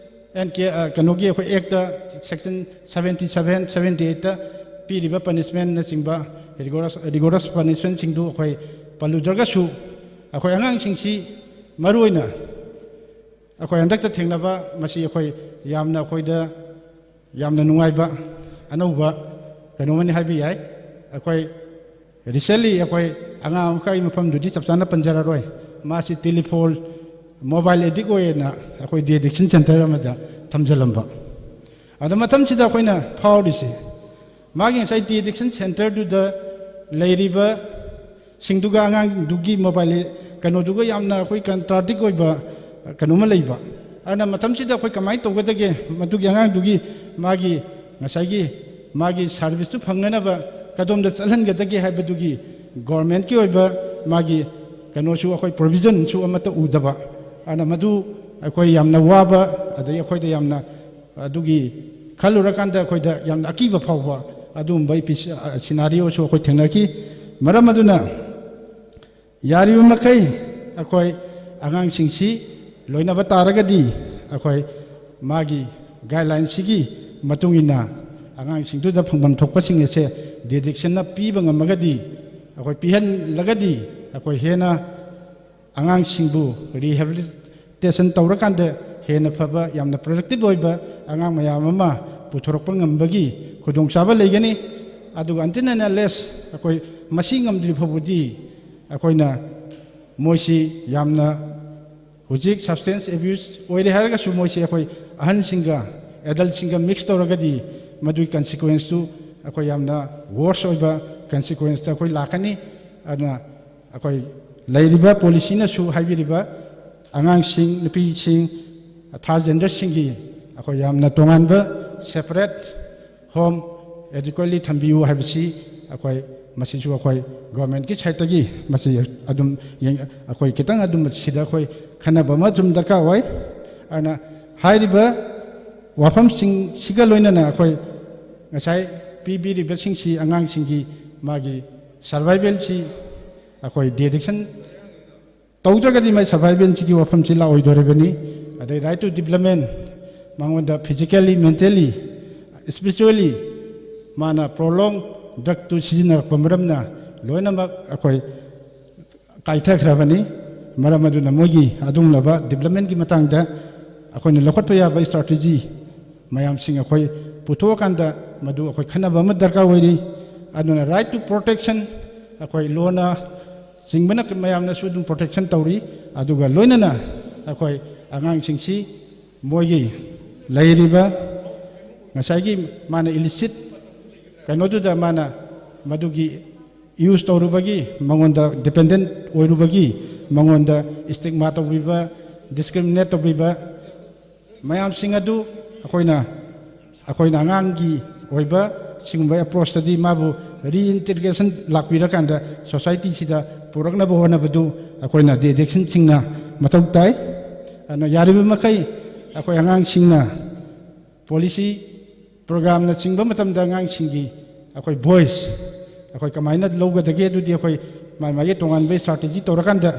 and Care, ꯑ, ꯀꯩꯅꯣꯒꯤ ꯑꯩꯈꯣꯏ Actꯇ section seventy seven, seventy eightꯇ ꯄꯤꯔꯤꯕ punishmentꯅꯆꯤꯡꯕ rigorous, rigorous punishmentꯁꯤꯡꯗꯨ ꯑꯩꯈꯣꯏ ꯄꯜꯂꯨꯗ꯭ꯔꯒꯁꯨ, ꯑꯩꯈꯣꯏ ꯑꯉꯥꯡꯁꯤꯡꯁꯤ ꯃꯔꯨꯑꯣꯏꯅ ꯑꯩꯈꯣꯏ ꯍꯟꯗꯛꯇ ꯊꯦꯡꯅꯕ ꯃꯁꯤ ꯑꯩꯈꯣꯏ ꯌꯥꯝꯅ ꯑꯩꯈꯣꯏꯗ ꯌꯥꯝꯅ ꯅꯨꯡꯉꯥꯏꯕ ꯑꯅꯧꯕ ꯀꯩꯅꯣꯃꯅꯤ ꯍꯥꯏꯕ ꯌꯥꯏ꯫ ꯑꯩꯈꯣꯏ recently ꯑꯩꯈꯣꯏ ꯑꯉꯥꯡ ꯑꯃꯈꯛ ꯑꯩ ꯃꯐꯝꯗꯨꯗꯤ ꯆꯞ ꯆꯥꯅ ꯄꯟꯖꯔꯔꯣꯏ, ꯃꯥꯁꯤ telephone mobile addict ꯑꯣꯏꯌꯦꯅ ꯑꯩꯈꯣꯏ de-addiction centre ꯑꯃꯗ ꯊꯝꯖꯤꯜꯂꯝꯕ꯫ ꯑꯗ ꯃꯇꯝꯁꯤꯗ ꯑꯩꯈꯣꯏꯅ ꯐꯥꯎꯔꯤꯁꯤ ꯃꯥꯒꯤ ꯉꯁꯥꯏ de-addiction centreꯗꯨꯗ ꯂꯩꯔꯤꯕ ꯁꯤꯡꯗꯨꯒ ꯑꯉꯥꯡꯗꯨꯒꯤ mobile ꯀꯩꯅꯣꯗꯨꯒ ꯌꯥꯝꯅ ꯑꯩꯈꯣꯏ contradict ꯑꯣꯏꯕ ꯀꯩꯅꯣꯝꯃ ꯂꯩꯕ꯫ ꯑꯗꯨꯅ ꯃꯇꯝꯁꯤꯗ ꯑꯩꯈꯣꯏ ꯀꯃꯥꯏꯅ ꯇꯧꯒꯗꯒꯦ, ꯃꯗꯨꯒꯤ ꯑꯉꯥꯡꯗꯨꯒꯤ ꯃꯥꯒꯤ ꯉꯁꯥꯏꯒꯤ ꯃꯥꯒꯤ serviceꯇꯨ ꯐꯪꯅꯅꯕ ꯀꯗꯣꯝꯗ ꯆꯠꯍꯟꯒꯗꯒꯦ ꯍꯥꯏꯕꯗꯨꯒꯤ governmentꯀꯤ ꯑꯣꯏꯕ ꯃꯥꯒꯤ ꯀꯩꯅꯣꯁꯨ ꯑꯩꯈꯣꯏ provisionꯁꯨ ꯑꯃꯠꯇ ꯎꯗꯕ꯫ ꯑꯗꯨꯅ ꯃꯗꯨ ꯑꯩꯈꯣꯏ ꯌꯥꯝꯅ ꯋꯥꯕ, ꯑꯗꯩ ꯑꯩꯈꯣꯏꯗ ꯌꯥꯝꯅ ꯑꯗꯨꯒꯤ ꯈꯜꯂꯨꯔꯀꯥꯟꯗ ꯑꯩꯈꯣꯏꯗ ꯌꯥꯝꯅ ꯑꯀꯤꯕ ꯐꯥꯎꯕ ꯑꯗꯨꯒꯨꯝꯕ ꯏꯄꯤ-, scenarioꯁꯨ ꯑꯩꯈꯣꯏ ꯊꯦꯡꯅꯈꯤ꯫ ꯃꯔꯝ ꯑꯗꯨꯅ ꯌꯥꯔꯤꯕ ꯃꯈꯩ ꯑꯩꯈꯣꯏ ꯑꯉꯥꯡꯁꯤꯡꯁꯤ ꯂꯣꯏꯅꯕ ꯇꯥꯔꯒꯗꯤ ꯑꯩꯈꯣꯏ ꯃꯥꯒꯤ guidelineꯁꯤꯒꯤ ꯃꯇꯨꯡ ꯏꯟꯅ ꯑꯉꯥꯡꯁꯤꯡꯗꯨꯗ ꯐꯪꯐꯝ ꯊꯣꯛꯄꯁꯤꯡ ꯑꯁꯦ de-addictionꯅ ꯄꯤꯕ ꯉꯝꯃꯒꯗꯤ, ꯑꯩꯈꯣꯏ ꯄꯤꯍꯜꯂꯒꯗꯤ ꯑꯩꯈꯣꯏ ꯍꯦꯟꯅ ꯑꯉꯥꯡꯁꯤꯡꯕꯨ rehabilitation ꯇꯧꯔꯀꯥꯟꯗ ꯍꯦꯟꯅ ꯐꯕ, ꯌꯥꯝꯅ productive ꯑꯣꯏꯕ ꯑꯉꯥꯡ ꯃꯌꯥꯝ ꯑꯃ ꯄꯨꯊꯣꯔꯛꯄ ꯉꯝꯕꯒꯤ ꯈꯨꯗꯣꯡꯆꯥꯕ ꯂꯩꯒꯅꯤ꯫ ꯑꯗꯨꯒ until and unless ꯑꯩꯈꯣꯏ ꯃꯁꯤ ꯉꯝꯗ꯭ꯔꯤ ꯐꯥꯎꯕꯗꯤ ꯑꯩꯈꯣꯏꯅ ꯃꯣꯏꯁꯤ ꯌꯥꯝꯅ ꯍꯧꯖꯤꯛ substance abuse ꯑꯣꯏꯔꯦ ꯍꯥꯏꯔꯒꯁꯨ ꯃꯣꯏꯁꯤ ꯑꯩꯈꯣꯏ ꯑꯍꯟꯁꯤꯡꯒ adultꯁꯤꯡꯒ mix ꯇꯧꯔꯒꯗꯤ ꯃꯗꯨꯒꯤ consequenceꯇꯨ ꯑꯩꯈꯣꯏ ꯌꯥꯝꯅ worse ꯑꯣꯏꯕ consequenceꯇ ꯑꯩꯈꯣꯏ ꯂꯥꯛꯀꯅꯤ꯫ ꯑꯗꯨꯅ ꯑꯩꯈꯣꯏ ꯂꯩꯔꯤꯕ policyꯅꯁꯨ ꯍꯥꯏꯕꯤꯔꯤꯕ ꯑꯉꯥꯡꯁꯤꯡ, ꯅꯨꯄꯤꯁꯤꯡ, third genderꯁꯤꯡꯒꯤ ꯑꯩꯈꯣꯏ ꯌꯥꯝꯅ ꯇꯣꯉꯥꯟꯕ separate home adequately ꯊꯝꯕꯤꯌꯨ ꯍꯥꯏꯕꯁꯤ ꯑꯩꯈꯣꯏ ꯃꯁꯤꯁꯨ ꯑꯩꯈꯣꯏ governmentꯀꯤ sideꯇꯒꯤ ꯃꯁꯤ ꯑꯗꯨꯝ ꯌꯦꯡ-, ꯑꯩꯈꯣꯏ ꯈꯤꯇꯪ ꯑꯗꯨꯝ ꯁꯤꯗ ꯑꯩꯈꯣꯏ ꯈꯟꯅꯕ ꯑꯃ ꯑꯗꯨꯝ ꯗꯔꯀꯥꯔ ꯑꯣꯏ꯫ ꯑꯗꯨꯅ ꯍꯥꯏꯔꯤꯕ ꯋꯥꯐꯝꯁꯤꯡꯁꯤꯒ ꯂꯣꯏꯅꯅ ꯑꯩꯈꯣꯏ ꯉꯁꯥꯏ ꯄꯤꯕꯤꯔꯤꯕꯁꯤꯡꯁꯤ ꯑꯉꯥꯡꯁꯤꯡꯒꯤ ꯃꯥꯒꯤ survivalꯁꯤ ꯑꯩꯈꯣꯏ de-addiction ꯇꯧꯗ꯭ꯔꯒꯗꯤ ꯃꯥꯏ survivalꯁꯤꯒꯤ ꯋꯥꯐꯝꯁꯤ ꯂꯥꯛꯑꯣꯏꯗꯣꯔꯤꯕꯅꯤ꯫ ꯑꯗꯩ right to development, ꯃꯉꯣꯟꯗ physically, mentally, spiritually ꯃꯥꯅ prolong drugꯇꯨ ꯁꯤꯖꯤꯟꯅꯔꯛꯄ ꯃꯔꯝꯅ ꯂꯣꯏꯅꯃꯛ ꯑꯩꯈꯣꯏ ꯀꯥꯏꯊꯈ꯭ꯔꯕꯅꯤ꯫ ꯃꯔꯝ ꯑꯗꯨꯅ ꯃꯣꯏꯒꯤ ꯑꯗꯨꯒꯨꯝꯂꯕ ꯗꯤꯕ꯭ꯂꯞꯃꯦꯟꯒꯤ ꯃꯇꯥꯡꯗ ꯑꯩꯈꯣꯏꯅ ꯂꯧꯈꯠꯄ ꯌꯥꯕ ꯏꯁꯇ꯭ꯔꯥꯇꯦꯖꯤ ꯃꯌꯥꯝꯁꯤꯡ ꯑꯩꯈꯣꯏ ꯄꯨꯊꯣꯛꯑꯀꯥꯟꯗ ꯃꯗꯨ ꯑꯩꯈꯣꯏ ꯈꯟꯅꯕ ꯑꯃ ꯗꯔꯀꯥꯔ ꯑꯣꯏꯔꯤ꯫ ꯑꯗꯨꯅ right to protection, ꯑꯩꯈꯣꯏ ꯂꯣꯅ ꯆꯤꯡꯕꯅ ꯃꯌꯥꯝꯅꯁꯨ ꯑꯗꯨꯝ ꯄ꯭ꯔꯣꯇꯦꯛꯁꯟ ꯇꯧꯔꯤ꯫ ꯑꯗꯨꯒ ꯂꯣꯏꯅꯅ ꯑꯩꯈꯣꯏ ꯑꯉꯥꯡꯁꯤꯡꯁꯤ ꯃꯣꯏꯒꯤ ꯂꯩꯔꯤꯕ ꯉꯁꯥꯏꯒꯤ ꯃꯥꯅ ꯏꯂꯤꯁꯤꯠ ꯀꯩꯅꯣꯗꯨꯗ ꯃꯥꯅ ꯃꯗꯨꯒꯤ ꯌꯨꯁ ꯇꯧꯔꯨꯕꯒꯤ, ꯃꯉꯣꯟꯗ ꯗꯤꯄꯦꯟꯗꯦꯟ ꯑꯣꯏꯔꯨꯕꯒꯤ, ꯃꯉꯣꯟꯗ ꯏꯁꯇꯤꯛꯃꯥ ꯇꯧꯕꯤꯕ, ꯗꯤꯁꯀ꯭ꯔꯤꯃꯤꯅꯦꯠ ꯇꯧꯕꯤꯕ ꯃꯌꯥꯝꯁꯤꯡ ꯑꯗꯨ ꯑꯩꯈꯣꯏꯅ, ꯑꯩꯈꯣꯏꯅ ꯑꯉꯥꯡꯒꯤ ꯑꯣꯏꯕ ꯁꯤꯒꯨꯝꯕ ꯑꯦꯄ꯭ꯔꯣꯆꯇꯗꯤ ꯃꯥꯕꯨ ꯔꯤꯏꯟꯇꯤꯒ꯭ꯔꯦꯁꯟ ꯂꯥꯛꯄꯤꯔꯀꯥꯟꯗ ꯁꯣꯁꯥꯏꯇꯤꯁꯤꯗ ꯄꯨꯔꯛꯅꯕ ꯍꯣꯠꯅꯕꯗꯨ ꯑꯩꯈꯣꯏꯅ ꯗꯤꯑꯦꯗꯤꯛꯁꯟꯁꯤꯡꯅ ꯃꯊꯧ ꯇꯥꯏ꯫ ꯑꯗꯨꯅ ꯌꯥꯔꯤꯕ ꯃꯈꯩ ꯑꯩꯈꯣꯏ ꯑꯉꯥꯡꯁꯤꯡꯅ ꯄꯣꯂꯤꯁꯤ ꯄ꯭ꯔꯣꯒ꯭ꯔꯥꯝꯅꯆꯤꯡꯕ ꯃꯇꯝꯗ ꯑꯉꯥꯡꯁꯤꯡꯒꯤ ꯑꯩꯈꯣꯏ ꯚꯣꯏꯁ ꯑꯩꯈꯣꯏ ꯀꯃꯥꯏꯅ ꯂꯧꯒꯗꯒꯦ, ꯑꯗꯨꯗꯤ ꯑꯩꯈꯣꯏ ꯃꯥꯒꯤ ꯃꯥꯒꯤ ꯇꯣꯉꯥꯟꯕ ꯏꯁꯇ꯭ꯔꯥꯇꯦꯖꯤ ꯇꯧꯔꯀꯥꯟꯗ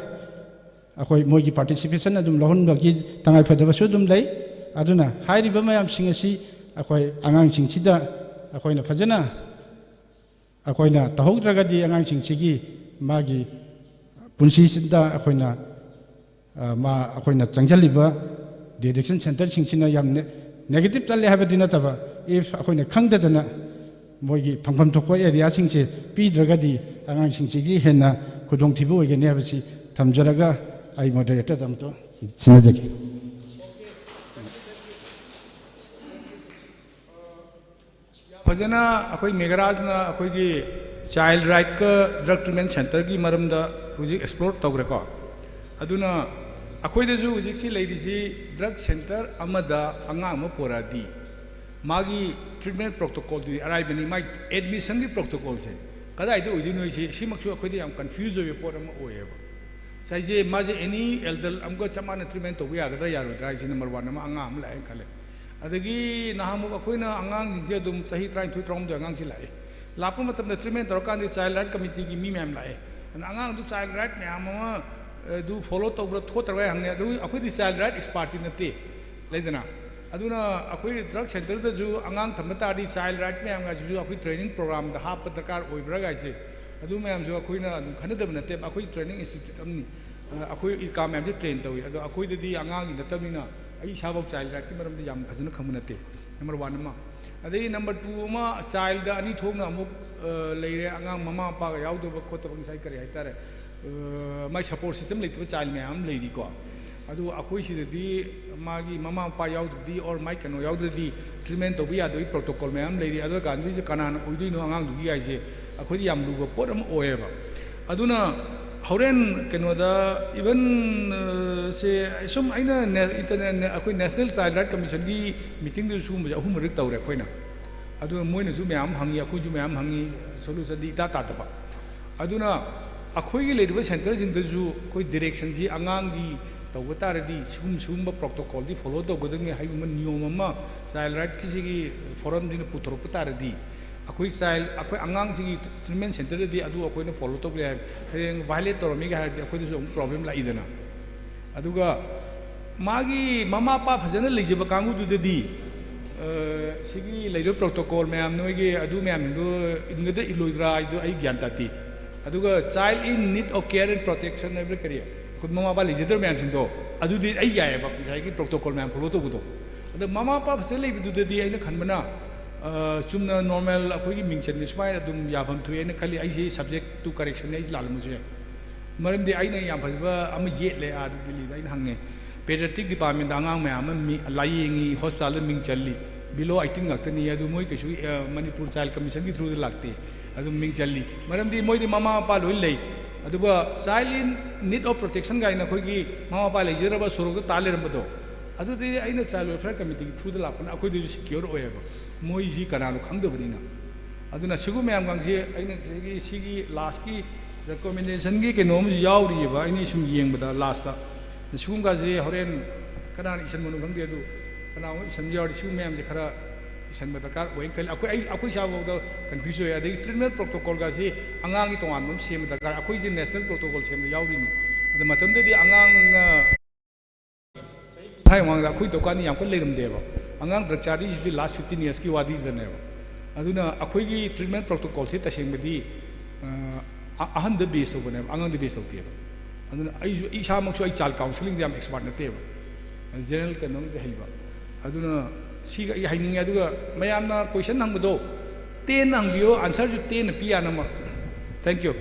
ꯑꯩꯈꯣꯏ ꯃꯣꯏꯒꯤ ꯄꯥꯔꯇꯤꯁꯤꯄꯦꯁꯟ ꯑꯗꯨꯝ ꯂꯧꯍꯟꯕꯒꯤ ꯇꯉꯥꯏꯐꯗꯕꯁꯨ ꯑꯗꯨꯝ ꯂꯩ꯫ ꯑꯗꯨꯅ ꯍꯥꯏꯔꯤꯕ ꯃꯌꯥꯝꯁꯤꯡ ꯑꯁꯤ ꯑꯩꯈꯣꯏ ꯑꯉꯥꯡꯁꯤꯡꯁꯤꯗ ꯑꯩꯈꯣꯏꯅ ꯐꯖꯅ ꯑꯩꯈꯣꯏꯅ ꯇꯧꯍꯧꯗ꯭ꯔꯒꯗꯤ ꯑꯉꯥꯡꯁꯤꯡꯁꯤꯒꯤ ꯃꯥꯒꯤ ꯄꯨꯟꯁꯤꯁꯤꯗ ꯑꯩꯈꯣꯏꯅ, ꯑ, ꯃꯥ, ꯑꯩꯈꯣꯏꯅ ꯆꯪꯁꯤꯜꯂꯤꯕ ꯗꯤꯑꯦꯗꯤꯛꯁꯟ ꯁꯦꯟꯇꯔꯁꯤꯡꯁꯤꯅ ꯌꯥꯝ ꯅꯦ-, ꯅꯦꯒꯦꯇꯤꯚ ꯆꯠꯂꯦ ꯍꯥꯏꯕꯗꯤ ꯅꯠꯇꯕ, ꯏꯐ ꯑꯩꯈꯣꯏꯅ ꯈꯪꯗꯗꯅ ꯃꯣꯏꯒꯤ ꯐꯪꯐꯝ ꯊꯣꯛꯄ ꯑꯦꯔꯤꯌꯥꯁꯤꯡꯁꯦ ꯄꯤꯗ꯭ꯔꯒꯗꯤ ꯑꯉꯥꯡꯁꯤꯡꯁꯤꯒꯤ ꯍꯦꯟꯅ ꯈꯨꯗꯣꯡꯊꯤꯕ ꯑꯣꯏꯒꯅꯤ ꯍꯥꯏꯕꯁꯤ ꯊꯝꯖꯔꯒ ꯑꯩ ꯃꯣꯗꯔꯦꯇꯔꯗ ꯑꯃꯨꯛꯇ ꯁꯤꯟꯅꯖꯒꯦ꯫ ꯐꯖꯅ ꯑꯩꯈꯣꯏ ꯃꯦꯘꯔꯥꯖꯅ ꯑꯩꯈꯣꯏꯒꯤ ꯆꯥꯏꯜ ꯔꯥꯏꯠꯀ ꯗ꯭ꯔꯒ ꯇ꯭ꯔꯤꯠꯃꯦꯟ ꯁꯦꯟꯇꯔꯒꯤ ꯃꯔꯝꯗ ꯍꯧꯖꯤꯛ ꯑꯦꯛꯁꯄ꯭ꯂꯣꯔ ꯇꯧꯈ꯭ꯔꯦꯀꯣ꯫ ꯑꯗꯨꯅ ꯑꯩꯈꯣꯏꯗꯁꯨ ꯍꯧꯖꯤꯛꯁꯤ ꯂꯩꯔꯤꯁꯤ ꯗ꯭ꯔꯒ ꯁꯦꯟꯇꯔ ꯑꯃꯗ ꯑꯉꯥꯡ ꯑꯃ ꯄꯨꯔꯛꯑꯗꯤ ꯃꯥꯒꯤ ꯇ꯭ꯔꯤꯠꯃꯦꯟ ꯄ꯭ꯔꯣꯇꯣꯀꯣꯜꯗꯨꯗꯤ ꯑꯔꯥꯏꯕꯅꯤ, ꯃꯥꯒꯤ ꯑꯦꯗꯃꯤꯁꯟꯒꯤ ꯄ꯭ꯔꯣꯇꯣꯀꯣꯜꯁꯦ ꯀꯗꯥꯏꯗ ꯑꯣꯏꯗꯣꯏꯅꯣ ꯍꯥꯏꯁꯦ ꯁꯤꯃꯛꯁꯨ ꯑꯩꯈꯣꯏꯗ ꯌꯥꯝ ꯀꯟꯐ꯭ꯌꯨꯖ ꯑꯣꯏꯕ ꯄꯣꯠ ꯑꯃ ꯑꯣꯏꯌꯦꯕ꯫ ꯉꯁꯥꯏꯁꯦ ꯃꯥꯁꯦ ꯑꯦꯅꯤ ꯑꯦꯜꯗꯔ ꯑꯃꯒ ꯆꯞ ꯃꯥꯟꯅ ꯇ꯭ꯔꯤꯠꯃꯦꯟ ꯇꯧꯕ ꯌꯥꯒꯗ꯭ꯔꯥ ꯌꯥꯔꯣꯏꯗ꯭ꯔꯥ ꯍꯥꯏꯁꯤ ꯅꯝꯕꯔ ꯋꯥꯟ ꯑꯃ ꯑꯉꯥꯡ ꯑꯃ ꯂꯥꯛꯑꯦꯅ ꯈꯜꯂꯦ꯫ ꯑꯗꯒꯤ ꯅꯍꯥꯟꯃꯨꯛ ꯑꯩꯈꯣꯏꯅ ꯑꯉꯥꯡꯁꯤꯡꯁꯦ ꯑꯗꯨꯝ ꯆꯍꯤ ꯇꯔꯥꯅꯤꯊꯣꯏ, ꯇꯔꯥꯍꯨꯝꯗꯣꯏ ꯑꯉꯥꯡꯁꯤ ꯂꯥꯛꯑꯦ꯫ ꯂꯥꯛꯄ ꯃꯇꯝꯗ ꯇ꯭ꯔꯤꯠꯃꯦꯟ ꯇꯧꯔꯀꯥꯟꯗ ꯆꯥꯏꯜ ꯔꯥꯏꯠ ꯀꯃꯤꯇꯤꯒꯤ ꯃꯤ ꯃꯌꯥꯝ ꯂꯥꯛꯑꯦ꯫ ꯑꯗꯨꯅ ꯑꯉꯥꯡꯗꯨ ꯆꯥꯏꯜ ꯔꯥꯏꯠ ꯃꯌꯥꯝ ꯑꯃ, ꯑ, ꯑꯗꯨ ꯐꯣꯂꯣ ꯇꯧꯕ꯭ꯔꯥ ꯊꯣꯠꯇ꯭ꯔꯕ꯭ꯔꯥ ꯍꯪꯉꯦ꯫ ꯑꯗꯨ ꯑꯩꯈꯣꯏꯗꯤ ꯆꯥꯏꯜ ꯔꯥꯏꯠ ꯑꯦꯛꯁꯄꯥꯔꯠꯇꯤ ꯅꯠꯇꯦ, ꯂꯩꯗꯅ꯫ ꯑꯗꯨꯅ ꯑꯩꯈꯣꯏ ꯗ꯭ꯔꯒ ꯁꯦꯟꯇꯔꯗꯁꯨ ꯑꯉꯥꯡ ꯊꯝꯕ ꯇꯥꯔꯗꯤ ꯆꯥꯏꯜ ꯔꯥꯏꯠ ꯃꯌꯥꯝꯒꯁꯤꯁꯨ ꯑꯩꯈꯣꯏ ꯇ꯭ꯔꯦꯅꯤꯡ ꯄ꯭ꯔꯣꯒ꯭ꯔꯥꯝꯗ ꯍꯥꯞꯄ ꯗꯔꯀꯥꯔ ꯑꯣꯏꯕ꯭ꯔꯥ ꯀꯥꯏꯁꯦ ꯑꯗꯨ ꯃꯌꯥꯝꯁꯨ ꯑꯩꯈꯣꯏꯅ ꯑꯗꯨꯝ ꯈꯟꯅꯗꯕ ꯅꯠꯇꯦꯕ꯫ ꯑꯩꯈꯣꯏ ꯇ꯭ꯔꯦꯅꯤꯡ ꯏꯟꯁꯇꯤꯇ꯭ꯌꯨꯠ ꯑꯃꯅꯤ꯫ ꯑꯩꯈꯣꯏ ꯏꯔꯀꯥ ꯃꯌꯥꯝꯁꯦ ꯇ꯭ꯔꯦꯟ ꯇꯧꯏ꯫ ꯑꯗꯣ ꯑꯩꯈꯣꯏꯗꯗꯤ ꯑꯉꯥꯡꯒꯤ ꯅꯠꯇꯕꯅꯤꯅ ꯑꯩ ꯏꯁꯥꯐꯥꯎ ꯆꯥꯏꯜ ꯔꯥꯏꯠꯀꯤ ꯃꯔꯝꯗ ꯌꯥꯝ ꯐꯖꯅ ꯈꯪꯕ ꯅꯠꯇꯦ, ꯅꯝꯕꯔ ꯋꯥꯟ ꯑꯃ꯫ ꯑꯗꯩ ꯅꯝꯕꯔ ꯇꯨ ꯑꯃ, ꯆꯥꯏꯜꯗ ꯑꯅꯤ ꯊꯣꯛꯅ ꯑꯃꯨꯛ ꯂꯩꯔꯦ꯫ ꯑꯉꯥꯡ ꯃꯃꯥ ꯃꯄꯥꯒ ꯌꯥꯎꯗꯕ ꯈꯣꯠꯇꯕ, ꯉꯁꯥꯏ ꯀꯔꯤ ꯍꯥꯏꯇꯥꯔꯦ, ꯃꯥꯏ ꯁꯄꯣꯔꯠ ꯁꯤꯁꯇꯦꯝ ꯂꯩꯇꯕ ꯆꯥꯏꯜ ꯃꯌꯥꯝ ꯑꯃ ꯂꯩꯔꯤꯀꯣ꯫ ꯑꯗꯨ ꯑꯩꯈꯣꯏ ꯁꯤꯗꯗꯤ ꯃꯥꯒꯤ ꯃꯃꯥ ꯃꯄꯥ ꯌꯥꯎꯗ꯭ꯔꯗꯤ ꯑꯣꯔ ꯃꯥꯏ ꯀꯩꯅꯣ ꯌꯥꯎꯗ꯭ꯔꯗꯤ ꯇ꯭ꯔꯤꯠꯃꯦꯟ ꯇꯧꯕ ꯌꯥꯗꯕꯒꯤ ꯄ꯭ꯔꯣꯇꯣꯀꯣꯜ ꯃꯌꯥꯝ ꯂꯩꯔꯤ꯫ ꯑꯗꯨ ꯀꯥꯟꯗꯨꯗ ꯀꯅꯥꯅ ꯑꯣꯏꯗꯣꯏꯅꯣ ꯑꯉꯥꯡꯗꯨꯒꯤ ꯍꯥꯏꯁꯦ ꯑꯩꯈꯣꯏꯗꯤ ꯌꯥꯝ ꯂꯨꯕ ꯄꯣꯠ ꯑꯃ ꯑꯣꯏꯌꯦꯕ꯫ ꯑꯗꯨꯅ ꯍꯣꯔꯦꯟ ꯀꯩꯅꯣꯗ ꯏꯚꯟ ꯁꯦ ꯁꯨꯝ ꯑꯩꯅ ꯅꯦ-, ꯏꯟꯇꯔꯅꯦ-, ꯑꯩꯈꯣꯏ ꯅꯦꯁꯅꯦꯜ ꯆꯥꯏꯜ ꯔꯥꯏꯠ ꯀꯃꯤꯁꯟꯒꯤ ꯃꯤꯇꯤꯡꯗꯨꯗ ꯁꯤꯒꯨꯝꯕꯁꯦ ꯑꯍꯨꯝ ꯃꯔꯤꯛ ꯇꯧꯔꯦ ꯑꯩꯈꯣꯏꯅ꯫ ꯑꯗꯨꯅ ꯃꯣꯏꯅꯁꯨ ꯃꯌꯥꯝ ꯍꯪꯉꯤ, ꯑꯩꯈꯣꯏꯁꯨ ꯃꯌꯥꯝ ꯍꯪꯉꯤ, ꯁꯣꯂꯨꯁꯟꯗꯤ ꯏꯇꯥ ꯇꯥꯗꯕ꯫ ꯑꯗꯨꯅ ꯑꯩꯈꯣꯏꯒꯤ ꯂꯩꯔꯤꯕ ꯁꯦꯟꯇꯔꯁꯤꯡꯗꯁꯨ ꯑꯩꯈꯣꯏ ꯗꯤꯔꯦꯛꯁꯟꯁꯤ ꯑꯉꯥꯡꯒꯤ ꯇꯧꯕ ꯇꯥꯔꯗꯤ ꯁꯤꯒꯨꯝ ꯁꯤꯒꯨꯝꯕ ꯄ꯭ꯔꯣꯇꯣꯀꯣꯜꯗꯤ ꯐꯣꯂꯣ ꯇꯧꯒꯗꯕꯅꯤ, ꯍꯥꯏꯒꯨꯝꯕ ꯅꯤꯌꯣꯝ ꯑꯃ ꯆꯥꯏꯜ ꯔꯥꯏꯠꯀꯤꯁꯤꯒꯤ ꯐꯣꯔꯝꯁꯤꯅ ꯄꯨꯊꯣꯔꯛꯄ ꯇꯥꯔꯗꯤ ꯑꯩꯈꯣꯏ ꯆꯥꯏꯜ ꯑꯩꯈꯣꯏ ꯑꯉꯥꯡꯁꯤꯒꯤ ꯇ꯭ꯔꯤꯠꯃꯦꯟ ꯁꯦꯟꯇꯔꯗꯗꯤ ꯑꯗꯨ ꯑꯩꯈꯣꯏꯅ ꯐꯣꯂꯣ ꯇꯧꯕ ꯌꯥꯏ꯫ ꯍꯌꯦꯡ ꯚꯥꯏꯂꯦꯠ ꯇꯧꯔꯝꯃꯤꯒ ꯍꯥꯏꯔꯗꯤ ꯑꯩꯈꯣꯏꯗꯁꯨ ꯑꯃꯨꯛ ꯄ꯭ꯔꯣꯕ꯭ꯂꯦꯝ ꯂꯥꯛꯏꯗꯅ꯫ ꯑꯗꯨꯒ ꯃꯥꯒꯤ ꯃꯃꯥ ꯃꯄꯥ ꯐꯖꯅ ꯂꯩꯖꯕ ꯀꯥꯡꯕꯨꯗꯨꯗꯗꯤ ꯁꯤꯒꯤ ꯂꯩꯔꯤꯕ ꯄ꯭ꯔꯣꯇꯣꯀꯣꯜ ꯃꯌꯥꯝ, ꯅꯣꯏꯒꯤ ꯑꯗꯨ ꯃꯌꯥꯝꯗꯣ ꯏꯟꯒꯗ꯭ꯔꯥ ꯏꯜꯂꯣꯏꯗ꯭ꯔꯥ ꯍꯥꯏꯗꯣ ꯑꯩ ꯒ꯭ꯌꯥꯟ ꯇꯥꯗꯦ꯫ ꯑꯗꯨꯒ child in need of care and protection ꯍꯥꯏꯕ꯭ꯔꯥ ꯀꯔꯤ, ꯑꯩꯈꯣꯏ ꯃꯃꯥ ꯃꯄꯥ ꯂꯩꯖꯗꯕ ꯃꯌꯥꯝꯁꯤꯡꯗꯣ, ꯑꯗꯨꯗꯤ ꯑꯩ ꯌꯥꯏꯑꯕ, ꯉꯁꯥꯏꯒꯤ ꯄ꯭ꯔꯣꯇꯣꯀꯣꯜ ꯃꯌꯥꯝ ꯐꯣꯂꯣ ꯇꯧꯕꯗꯣ꯫ ꯑꯗꯣ ꯃꯃꯥ ꯃꯄꯥ ꯐꯖꯅ ꯂꯩꯕꯗꯨꯗꯗꯤ ꯑꯩꯅ ꯈꯟꯕꯅ ꯆꯨꯝꯅ ꯅꯣꯔꯃꯦꯜ ꯑꯩꯈꯣꯏꯒꯤ ꯃꯤꯡ ꯆꯟꯕ ꯁꯨꯃꯥꯏꯅ ꯑꯗꯨꯝ ꯌꯥꯐꯝ ꯊꯣꯛꯑꯦꯅ ꯈꯜꯂꯤ꯫ ꯑꯩꯁꯦ subject to correction ꯅꯤ, ꯑꯩꯁꯦ ꯂꯥꯜꯂꯝꯕꯁꯨ ꯌꯥꯏ꯫ ꯃꯔꯝꯗꯤ ꯑꯩꯅ ꯌꯥꯝ ꯐꯖꯕ ꯑꯃ ꯌꯦꯠꯂꯦ ꯑꯥꯗ ꯗꯤꯜꯂꯤꯗ꯫ ꯑꯩꯅ ꯍꯪꯉꯦ, pediatric department ꯑꯉꯥꯡ ꯃꯌꯥꯝ ꯑꯃ ꯂꯥꯏꯌꯦꯡꯉꯤ, ꯍꯣꯁꯄꯤꯇꯥꯜꯗ ꯃꯤꯡ ꯆꯜꯂꯤ, below eighteen ꯉꯥꯛꯇꯅꯤ꯫ ꯑꯗꯨ ꯃꯣꯏ ꯀꯩꯁꯨ ꯃꯅꯤꯄꯨꯔ ꯆꯥꯏꯜ ꯀꯃꯤꯁꯟꯒꯤ ꯊ꯭ꯔꯨꯗ ꯂꯥꯛꯇꯦ, ꯑꯗꯨꯝ ꯃꯤꯡ ꯆꯜꯂꯤ꯫ ꯃꯔꯝꯗꯤ ꯃꯣꯏꯗꯤ ꯃꯃꯥ ꯃꯄꯥ ꯂꯣꯏ ꯂꯩ꯫ ꯑꯗꯨꯒ child in need of protection ꯀꯥꯏꯅ ꯑꯩꯈꯣꯏꯒꯤ ꯃꯃꯥ ꯃꯄꯥ ꯂꯩꯖꯗ꯭ꯔꯕ ꯁꯣꯔꯣꯛꯇ ꯇꯥ ꯂꯩꯔꯝꯕꯗꯣ, ꯑꯗꯨꯗꯤ ꯑꯩꯅ ꯆꯥꯏꯜ ꯋꯦꯜꯐꯤꯌꯔ ꯀꯃꯤꯇꯤꯒꯤ ꯊ꯭ꯔꯨꯗ ꯂꯥꯛꯄꯅ ꯑꯩꯈꯣꯏꯗꯁꯨ ꯁꯦꯀ꯭ꯌꯣꯔ ꯑꯣꯏꯌꯦꯕ, ꯃꯣꯏꯁꯤ ꯀꯅꯥꯅꯣ ꯈꯪꯗꯕꯅꯤꯅ꯫ ꯑꯗꯨꯅ ꯁꯤꯒꯨꯝꯕ ꯃꯌꯥꯝꯒꯁꯦ ꯑꯩꯅ ꯉꯁꯥꯏꯒꯤ ꯁꯤꯒꯤ ꯂꯥꯁꯀꯤ ꯔꯤꯀꯣꯃꯦꯟꯗꯦꯁꯟꯒꯤ ꯀꯩꯅꯣ ꯑꯃꯁꯨ ꯌꯥꯎꯔꯤꯑꯕ꯫ ꯑꯩꯅ ꯁꯨꯝ ꯌꯦꯡꯕꯗ ꯂꯥꯁꯇ ꯁꯤꯒꯨꯝꯕꯁꯦ ꯍꯣꯔꯦꯟ ꯀꯅꯥꯅ ꯏꯁꯟꯕꯅꯣ ꯈꯪꯗꯦ, ꯑꯗꯨ ꯀꯅꯥꯒꯨꯝꯕ ꯏꯁꯟꯕ ꯌꯥꯎꯔꯗꯤ ꯁꯤꯒꯨꯝꯕ ꯃꯌꯥꯝꯁꯦ ꯈꯔ ꯏꯁꯟꯕ ꯗꯔꯀꯥꯔ ꯑꯣꯏꯅ ꯈꯜꯂꯤ꯫ ꯑꯩꯈꯣꯏ, ꯑꯩ, ꯑꯩꯈꯣꯏ ꯏꯁꯥꯐꯥꯎꯗ ꯀꯟꯐ꯭ꯌꯨꯁ ꯑꯣꯏ꯫ ꯑꯗꯒꯤ ꯇ꯭ꯔꯤꯠꯃꯦꯟ ꯄ꯭ꯔꯣꯇꯣꯀꯣꯜꯒꯁꯤ ꯑꯉꯥꯡꯒꯤ ꯇꯣꯉꯥꯟꯕ ꯑꯃ ꯁꯦꯝꯕ ꯗꯔꯀꯥꯔ꯫ ꯑꯩꯈꯣꯏꯁꯦ ꯅꯦꯁꯅꯦꯜ ꯄ꯭ꯔꯣꯇꯣꯀꯣꯜ ꯁꯦꯝꯕ ꯌꯥꯎꯔꯤꯅꯤ꯫ ꯑꯗ ꯃꯇꯝꯗꯨꯗꯗꯤ ꯑꯉꯥꯡꯅ ꯊꯥꯏ ꯃꯃꯥꯡꯗ ꯑꯩꯈꯣꯏ ꯗꯨꯀꯥꯟꯗꯤ ꯌꯥꯝ ꯀꯟꯅ ꯂꯩꯔꯝꯗꯦꯕ꯫ ꯑꯉꯥꯡ ꯗ꯭ꯔꯒ ꯆꯥꯔꯤꯁꯤꯗꯤ ꯂꯥꯁ ꯐꯤꯐꯇꯤꯟ ꯏꯌꯔꯁꯀꯤ ꯋꯥꯔꯤꯗꯅꯦꯕ꯫ ꯑꯗꯨꯅ ꯑꯩꯈꯣꯏꯒꯤ ꯇ꯭ꯔꯤꯠꯃꯦꯟ ꯄ꯭ꯔꯣꯇꯣꯀꯣꯜꯁꯦ ꯇꯁꯦꯡꯕꯗꯤ ꯑ, ꯑ-, ꯑꯍꯟꯗ ꯕꯦꯁ ꯇꯧꯕꯅꯦꯕ, ꯑꯉꯥꯡꯗ ꯕꯦꯁ ꯇꯧꯗꯦꯕ꯫ ꯑꯗꯨꯅ ꯑꯩꯁꯨ, ꯑꯩ ꯏꯁꯥꯃꯛꯁꯨ ꯑꯩ ꯆꯥꯏꯜ ꯀꯥꯎꯟꯁꯤꯂꯤꯡꯗ ꯌꯥꯝ ꯑꯦꯛꯁꯄꯥꯔꯠ ꯅꯠꯇꯦꯕ, ꯖꯦꯅꯔꯦꯜ ꯀꯩꯅꯣꯝꯗꯤ ꯍꯩꯕ꯫ ꯑꯗꯨꯅ ꯁꯤꯒ ꯑꯩ ꯍꯥꯏꯅꯤꯡꯉꯦ꯫ ꯑꯗꯨꯒ ꯃꯌꯥꯝꯅ ꯀꯣꯏꯁꯟ ꯍꯪꯕꯗꯣ, ꯇꯦꯟꯅ ꯍꯪꯕꯤꯌꯣ, ꯑꯟꯁꯔꯁꯨ ꯇꯦꯟꯅ ꯄꯤ ꯌꯥꯅꯕ꯫ Thank you.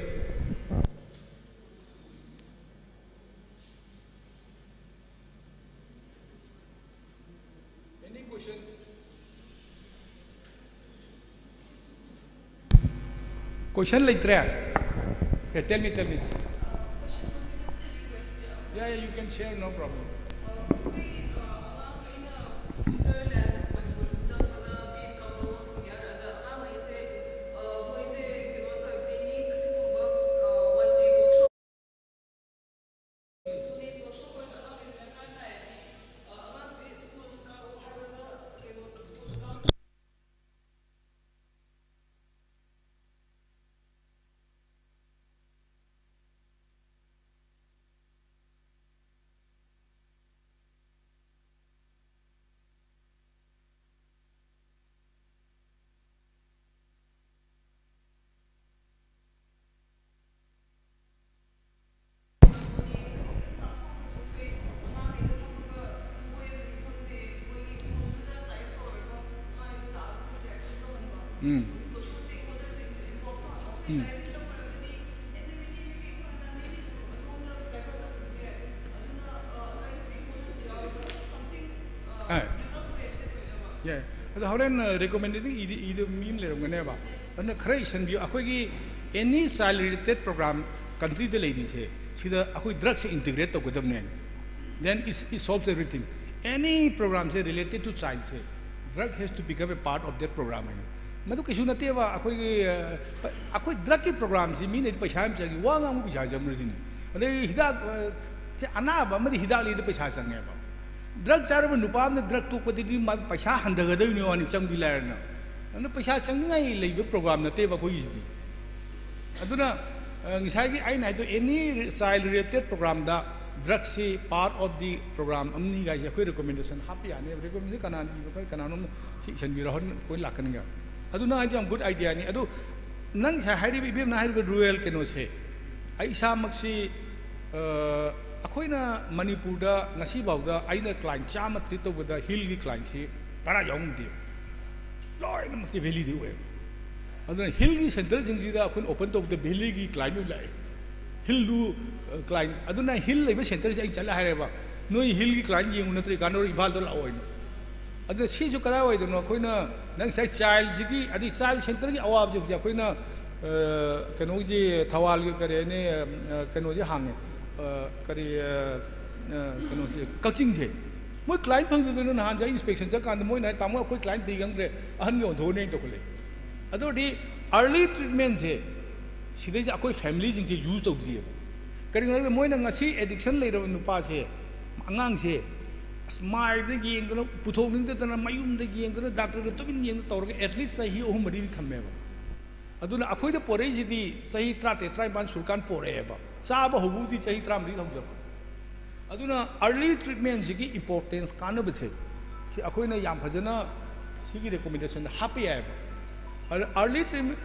Any question? Question ꯂꯩꯇ꯭ꯔꯦ? Okay, tell me, tell me. Yeah, yeah, you can share, no problem. ꯎꯝ꯫ ꯎꯝ꯫ ꯑꯥ꯫ ꯌꯥꯏ꯫ ꯑꯗꯣ ꯍꯣꯔꯦꯟ, ꯑ, ꯔꯤꯀꯣꯃꯦꯟꯗꯦꯁꯟ ꯏꯗꯤ, ꯏꯗ ꯃꯤ ꯑꯃ ꯂꯩꯔꯝꯒꯅꯦꯕ꯫ ꯑꯗꯨꯅ ꯈꯔ ꯏꯁꯟꯕꯤꯌꯨ꯫ ꯑꯩꯈꯣꯏꯒꯤ any child related program country ꯗ ꯂꯩꯔꯤꯁꯦ, ꯁꯤꯗ ꯑꯩꯈꯣꯏ ꯗ꯭ꯔꯒꯁꯦ ꯏꯟꯇꯤꯒ꯭ꯔꯦꯠ ꯇꯧꯒꯗꯕꯅꯦ꯫ Then it, it solves everything. Any program say related to child say, drug has to become a part of that program ꯍꯥꯏꯅ꯫ ꯃꯗꯨ ꯀꯩꯁꯨ ꯅꯠꯇꯦꯕ꯫ ꯑꯩꯈꯣꯏꯒꯤ, ꯑ, ꯑꯩꯈꯣꯏ ꯗ꯭ꯔꯒꯀꯤ ꯄ꯭ꯔꯣꯒ꯭ꯔꯥꯝꯁꯤ ꯃꯤꯅꯗꯤ ꯄꯩꯁꯥ ꯌꯥꯝ ꯆꯪꯉꯤ, ꯋꯥ ꯉꯥꯡꯕ ꯄꯩꯁꯥ ꯆꯪꯕ꯭ꯔꯥ ꯁꯤꯅꯤ꯫ ꯑꯗꯩ ꯍꯤꯗꯥꯛ, ꯑ, ꯁꯦ ꯑꯅꯥꯕ ꯑꯃꯗꯤ ꯍꯤꯗꯥꯛ ꯂꯩꯗ ꯄꯩꯁꯥ ꯆꯪꯉꯦꯕ꯫ ꯗ꯭ꯔꯒ ꯆꯥꯔꯕ ꯅꯨꯄꯥ ꯑꯃꯅ ꯗ꯭ꯔꯒ ꯇꯣꯛꯄꯗꯗꯤ ꯃꯥ ꯄꯩꯁꯥ ꯍꯟꯊꯒꯗꯕꯅꯤ ꯋꯥꯅꯤ, ꯆꯪꯕꯤ ꯂꯥꯏꯔꯅ꯫ ꯑꯗꯨꯅ ꯄꯩꯁꯥ ꯆꯪꯅꯤꯡꯉꯥꯏ ꯂꯩꯕ ꯄ꯭ꯔꯣꯒ꯭ꯔꯥꯝ ꯅꯠꯇꯦꯕ ꯑꯩꯈꯣꯏꯒꯤꯁꯤꯗꯤ꯫ ꯑꯗꯨꯅ, ꯑ, ꯉꯁꯥꯏꯒꯤ ꯑꯩꯅ ꯍꯥꯏꯗꯣ, any child related program the ꯗ꯭ꯔꯒꯁꯤ part of the program ꯑꯃꯅꯤ ꯀꯥꯏꯁꯦ ꯑꯩꯈꯣꯏ ꯔꯤꯀꯣꯃꯦꯟꯗꯦꯁꯟ ꯍꯥꯞꯄ ꯌꯥꯅꯤ꯫ ꯔꯤꯀꯣꯃꯦꯟꯗꯦꯁꯟ ꯀꯅꯥꯅ ꯏꯕ ꯈꯔ, ꯀꯅꯥꯅꯣꯝ ꯁꯤ ꯏꯁꯟꯕꯤꯔꯣ, ꯍꯣꯔꯦꯟ ꯑꯩꯈꯣꯏ ꯂꯥꯛꯀꯅꯤꯒ꯫ ꯑꯗꯨꯅ ꯑꯩꯗꯤ ꯌꯥꯝ ꯒꯨꯗ ꯑꯥꯏꯗꯤꯌꯥꯅꯤ꯫ ꯑꯗꯨ ꯅꯪ ꯉꯁꯥꯏ ꯍꯥꯏꯔꯤꯕ, ꯏꯕꯦꯝꯅ ꯍꯥꯏꯔꯤꯕ ꯔꯨꯔꯦꯜ ꯀꯩꯅꯣꯁꯦ, ꯑꯩ ꯏꯁꯥꯃꯛꯁꯤ ꯑꯩꯈꯣꯏꯅ ꯃꯅꯤꯄꯨꯔꯗ ꯉꯁꯤꯐꯥꯎꯗ ꯑꯩꯅ ꯀ꯭ꯂꯥꯏꯟ ꯆꯥꯝꯃ ꯇ꯭ꯔꯤꯠ ꯇꯧꯕꯗ ꯍꯤꯜꯒꯤ ꯀ꯭ꯂꯥꯏꯟꯁꯤ ꯇꯔꯥ ꯌꯥꯎꯔꯝꯗꯦ꯫ ꯂꯣꯏꯅꯃꯛꯁꯦ ꯚꯦꯂꯤꯗꯤ ꯑꯣꯏꯌꯦꯕ꯫ ꯑꯗꯨꯅ ꯍꯤꯜꯒꯤ ꯁꯦꯟꯇꯔꯁꯤꯡꯁꯤꯗ ꯑꯩꯈꯣꯏꯅ ꯑꯣꯄꯟ ꯇꯧꯕꯗ ꯚꯦꯂꯤꯒꯤ ꯀ꯭ꯂꯥꯏꯟ ꯑꯣꯏꯅ ꯂꯥꯛꯑꯦ꯫ ꯍꯤꯜꯗꯨ ꯀ꯭ꯂꯥꯏꯟ ꯑꯗꯨꯅ ꯍꯤꯜ ꯂꯩꯕ ꯁꯦꯟꯇꯔꯁꯤ ꯑꯩꯅ ꯆꯠꯂ ꯍꯥꯏꯔꯦꯕ, "ꯅꯣꯏ ꯍꯤꯜꯒꯤ ꯀ꯭ꯂꯥꯏꯟ ꯌꯦꯡꯉꯨ ꯅꯠꯇ꯭ꯔꯗꯤ ꯀꯥꯟꯅꯔꯣꯏ, ꯏꯝꯐꯥꯜꯗ ꯂꯥꯛꯑꯣ" ꯍꯥꯏꯅ꯫ ꯑꯗꯨꯅ ꯁꯤꯁꯨ ꯀꯗꯥꯏꯋꯥꯏꯗꯅꯣ ꯑꯩꯈꯣꯏꯅ ꯅꯪ ꯉꯁꯥꯏ ꯆꯥꯏꯜꯁꯤꯒꯤ, ꯑꯗꯩ ꯆꯥꯏꯜ ꯁꯦꯟꯇꯔꯒꯤ ꯑꯋꯥꯕꯁꯦ ꯍꯧꯖꯤꯛ ꯑꯩꯈꯣꯏꯅ ꯀꯩꯅꯣꯒꯤ ꯊꯧꯕꯥꯜꯒꯤ ꯀꯔꯤ ꯍꯥꯏꯅꯤ, ꯀꯩꯅꯣꯁꯦ ꯍꯥꯡꯉꯦ, ꯀꯔꯤ, ꯀꯩꯅꯣꯁꯦ, ꯀꯛꯆꯤꯡꯁꯦ꯫ ꯃꯣꯏ ꯀ꯭ꯂꯥꯏꯟ ꯐꯪꯗꯗꯅ ꯅꯍꯥꯟꯁꯦ ꯑꯩ ꯏꯟꯁꯄꯦꯛꯁꯟ ꯆꯠꯀꯥꯟꯗ ꯃꯣꯏꯅ ꯍꯥꯏ, "ꯇꯥꯃꯣ, ꯑꯩꯈꯣꯏ ꯀ꯭ꯂꯥꯏꯟ ꯊꯤ ꯈꯪꯗ꯭ꯔꯦ, ꯑꯍꯟꯒꯤ ꯑꯣꯟꯊꯣꯛꯑꯅꯤ" ꯍꯥꯏꯅ ꯇꯧꯈꯠꯂꯛꯑꯦ꯫ ꯑꯗꯨ ꯑꯣꯏꯔꯗꯤ ꯑꯥꯔꯂꯤ ꯇ꯭ꯔꯤꯠꯃꯦꯟꯁꯦ ꯁꯤꯗꯩꯁꯦ ꯑꯩꯈꯣꯏ ꯐꯦꯃꯤꯂꯤꯁꯤꯡꯁꯦ ꯌꯨꯁ ꯇꯧꯗ꯭ꯔꯤꯑꯕ꯫ ꯀꯔꯤꯒꯤꯅꯣ ꯍꯥꯏꯕꯗ ꯃꯣꯏꯅ ꯉꯁꯤ ꯑꯦꯗꯤꯛꯁꯟ ꯂꯩꯔꯕ ꯅꯨꯄꯥꯁꯦ, ꯑꯉꯥꯡꯁꯦ, ꯑꯁ, ꯃꯥꯏꯗ ꯌꯦꯡꯗꯅ, ꯄꯨꯊꯣꯛꯅꯤꯡꯗꯗꯅ, ꯃꯌꯨꯝꯗ ꯌꯦꯡꯗꯅ, ꯗꯥꯛꯇꯔꯗ ꯇꯨꯃꯤꯟ ꯌꯦꯡꯗꯅ ꯇꯧꯔꯒ ꯑꯦꯠꯂꯤꯁ ꯆꯍꯤ ꯑꯍꯨꯝ ꯃꯔꯤꯗꯤ ꯊꯝꯃꯦꯕ꯫ ꯑꯗꯨꯅ ꯑꯩꯈꯣꯏꯗ ꯄꯣꯔꯛꯏꯁꯤꯗꯤ ꯆꯍꯤ ꯇꯔꯥꯇꯔꯦꯠ, ꯇꯔꯥꯅꯤꯄꯥꯟ ꯁꯨꯔꯀꯥꯟ ꯄꯣꯔꯛꯑꯦꯕ꯫ ꯆꯥꯕ ꯍꯧꯕꯕꯨꯗꯤ ꯆꯍꯤ ꯇꯔꯥꯃꯔꯤꯗ ꯍꯧꯖꯕ꯫ ꯑꯗꯨꯅ ꯑꯥꯔꯂꯤ ꯇ꯭ꯔꯤꯠꯃꯦꯟꯁꯤꯒꯤ ꯏꯝꯄꯣꯔꯇꯦꯟꯁ, ꯀꯥꯟꯅꯕꯁꯦ, ꯁꯤ ꯑꯩꯈꯣꯏꯅ ꯌꯥꯝ ꯐꯖꯅ ꯁꯤꯒꯤ ꯔꯤꯀꯣꯃꯦꯟꯗꯦꯁꯟꯗ ꯍꯥꯞꯄ ꯌꯥꯏꯑꯕ꯫ ꯑꯗ ꯑꯥꯔꯂꯤ ꯇ꯭ꯔꯤꯠꯃꯦꯟ,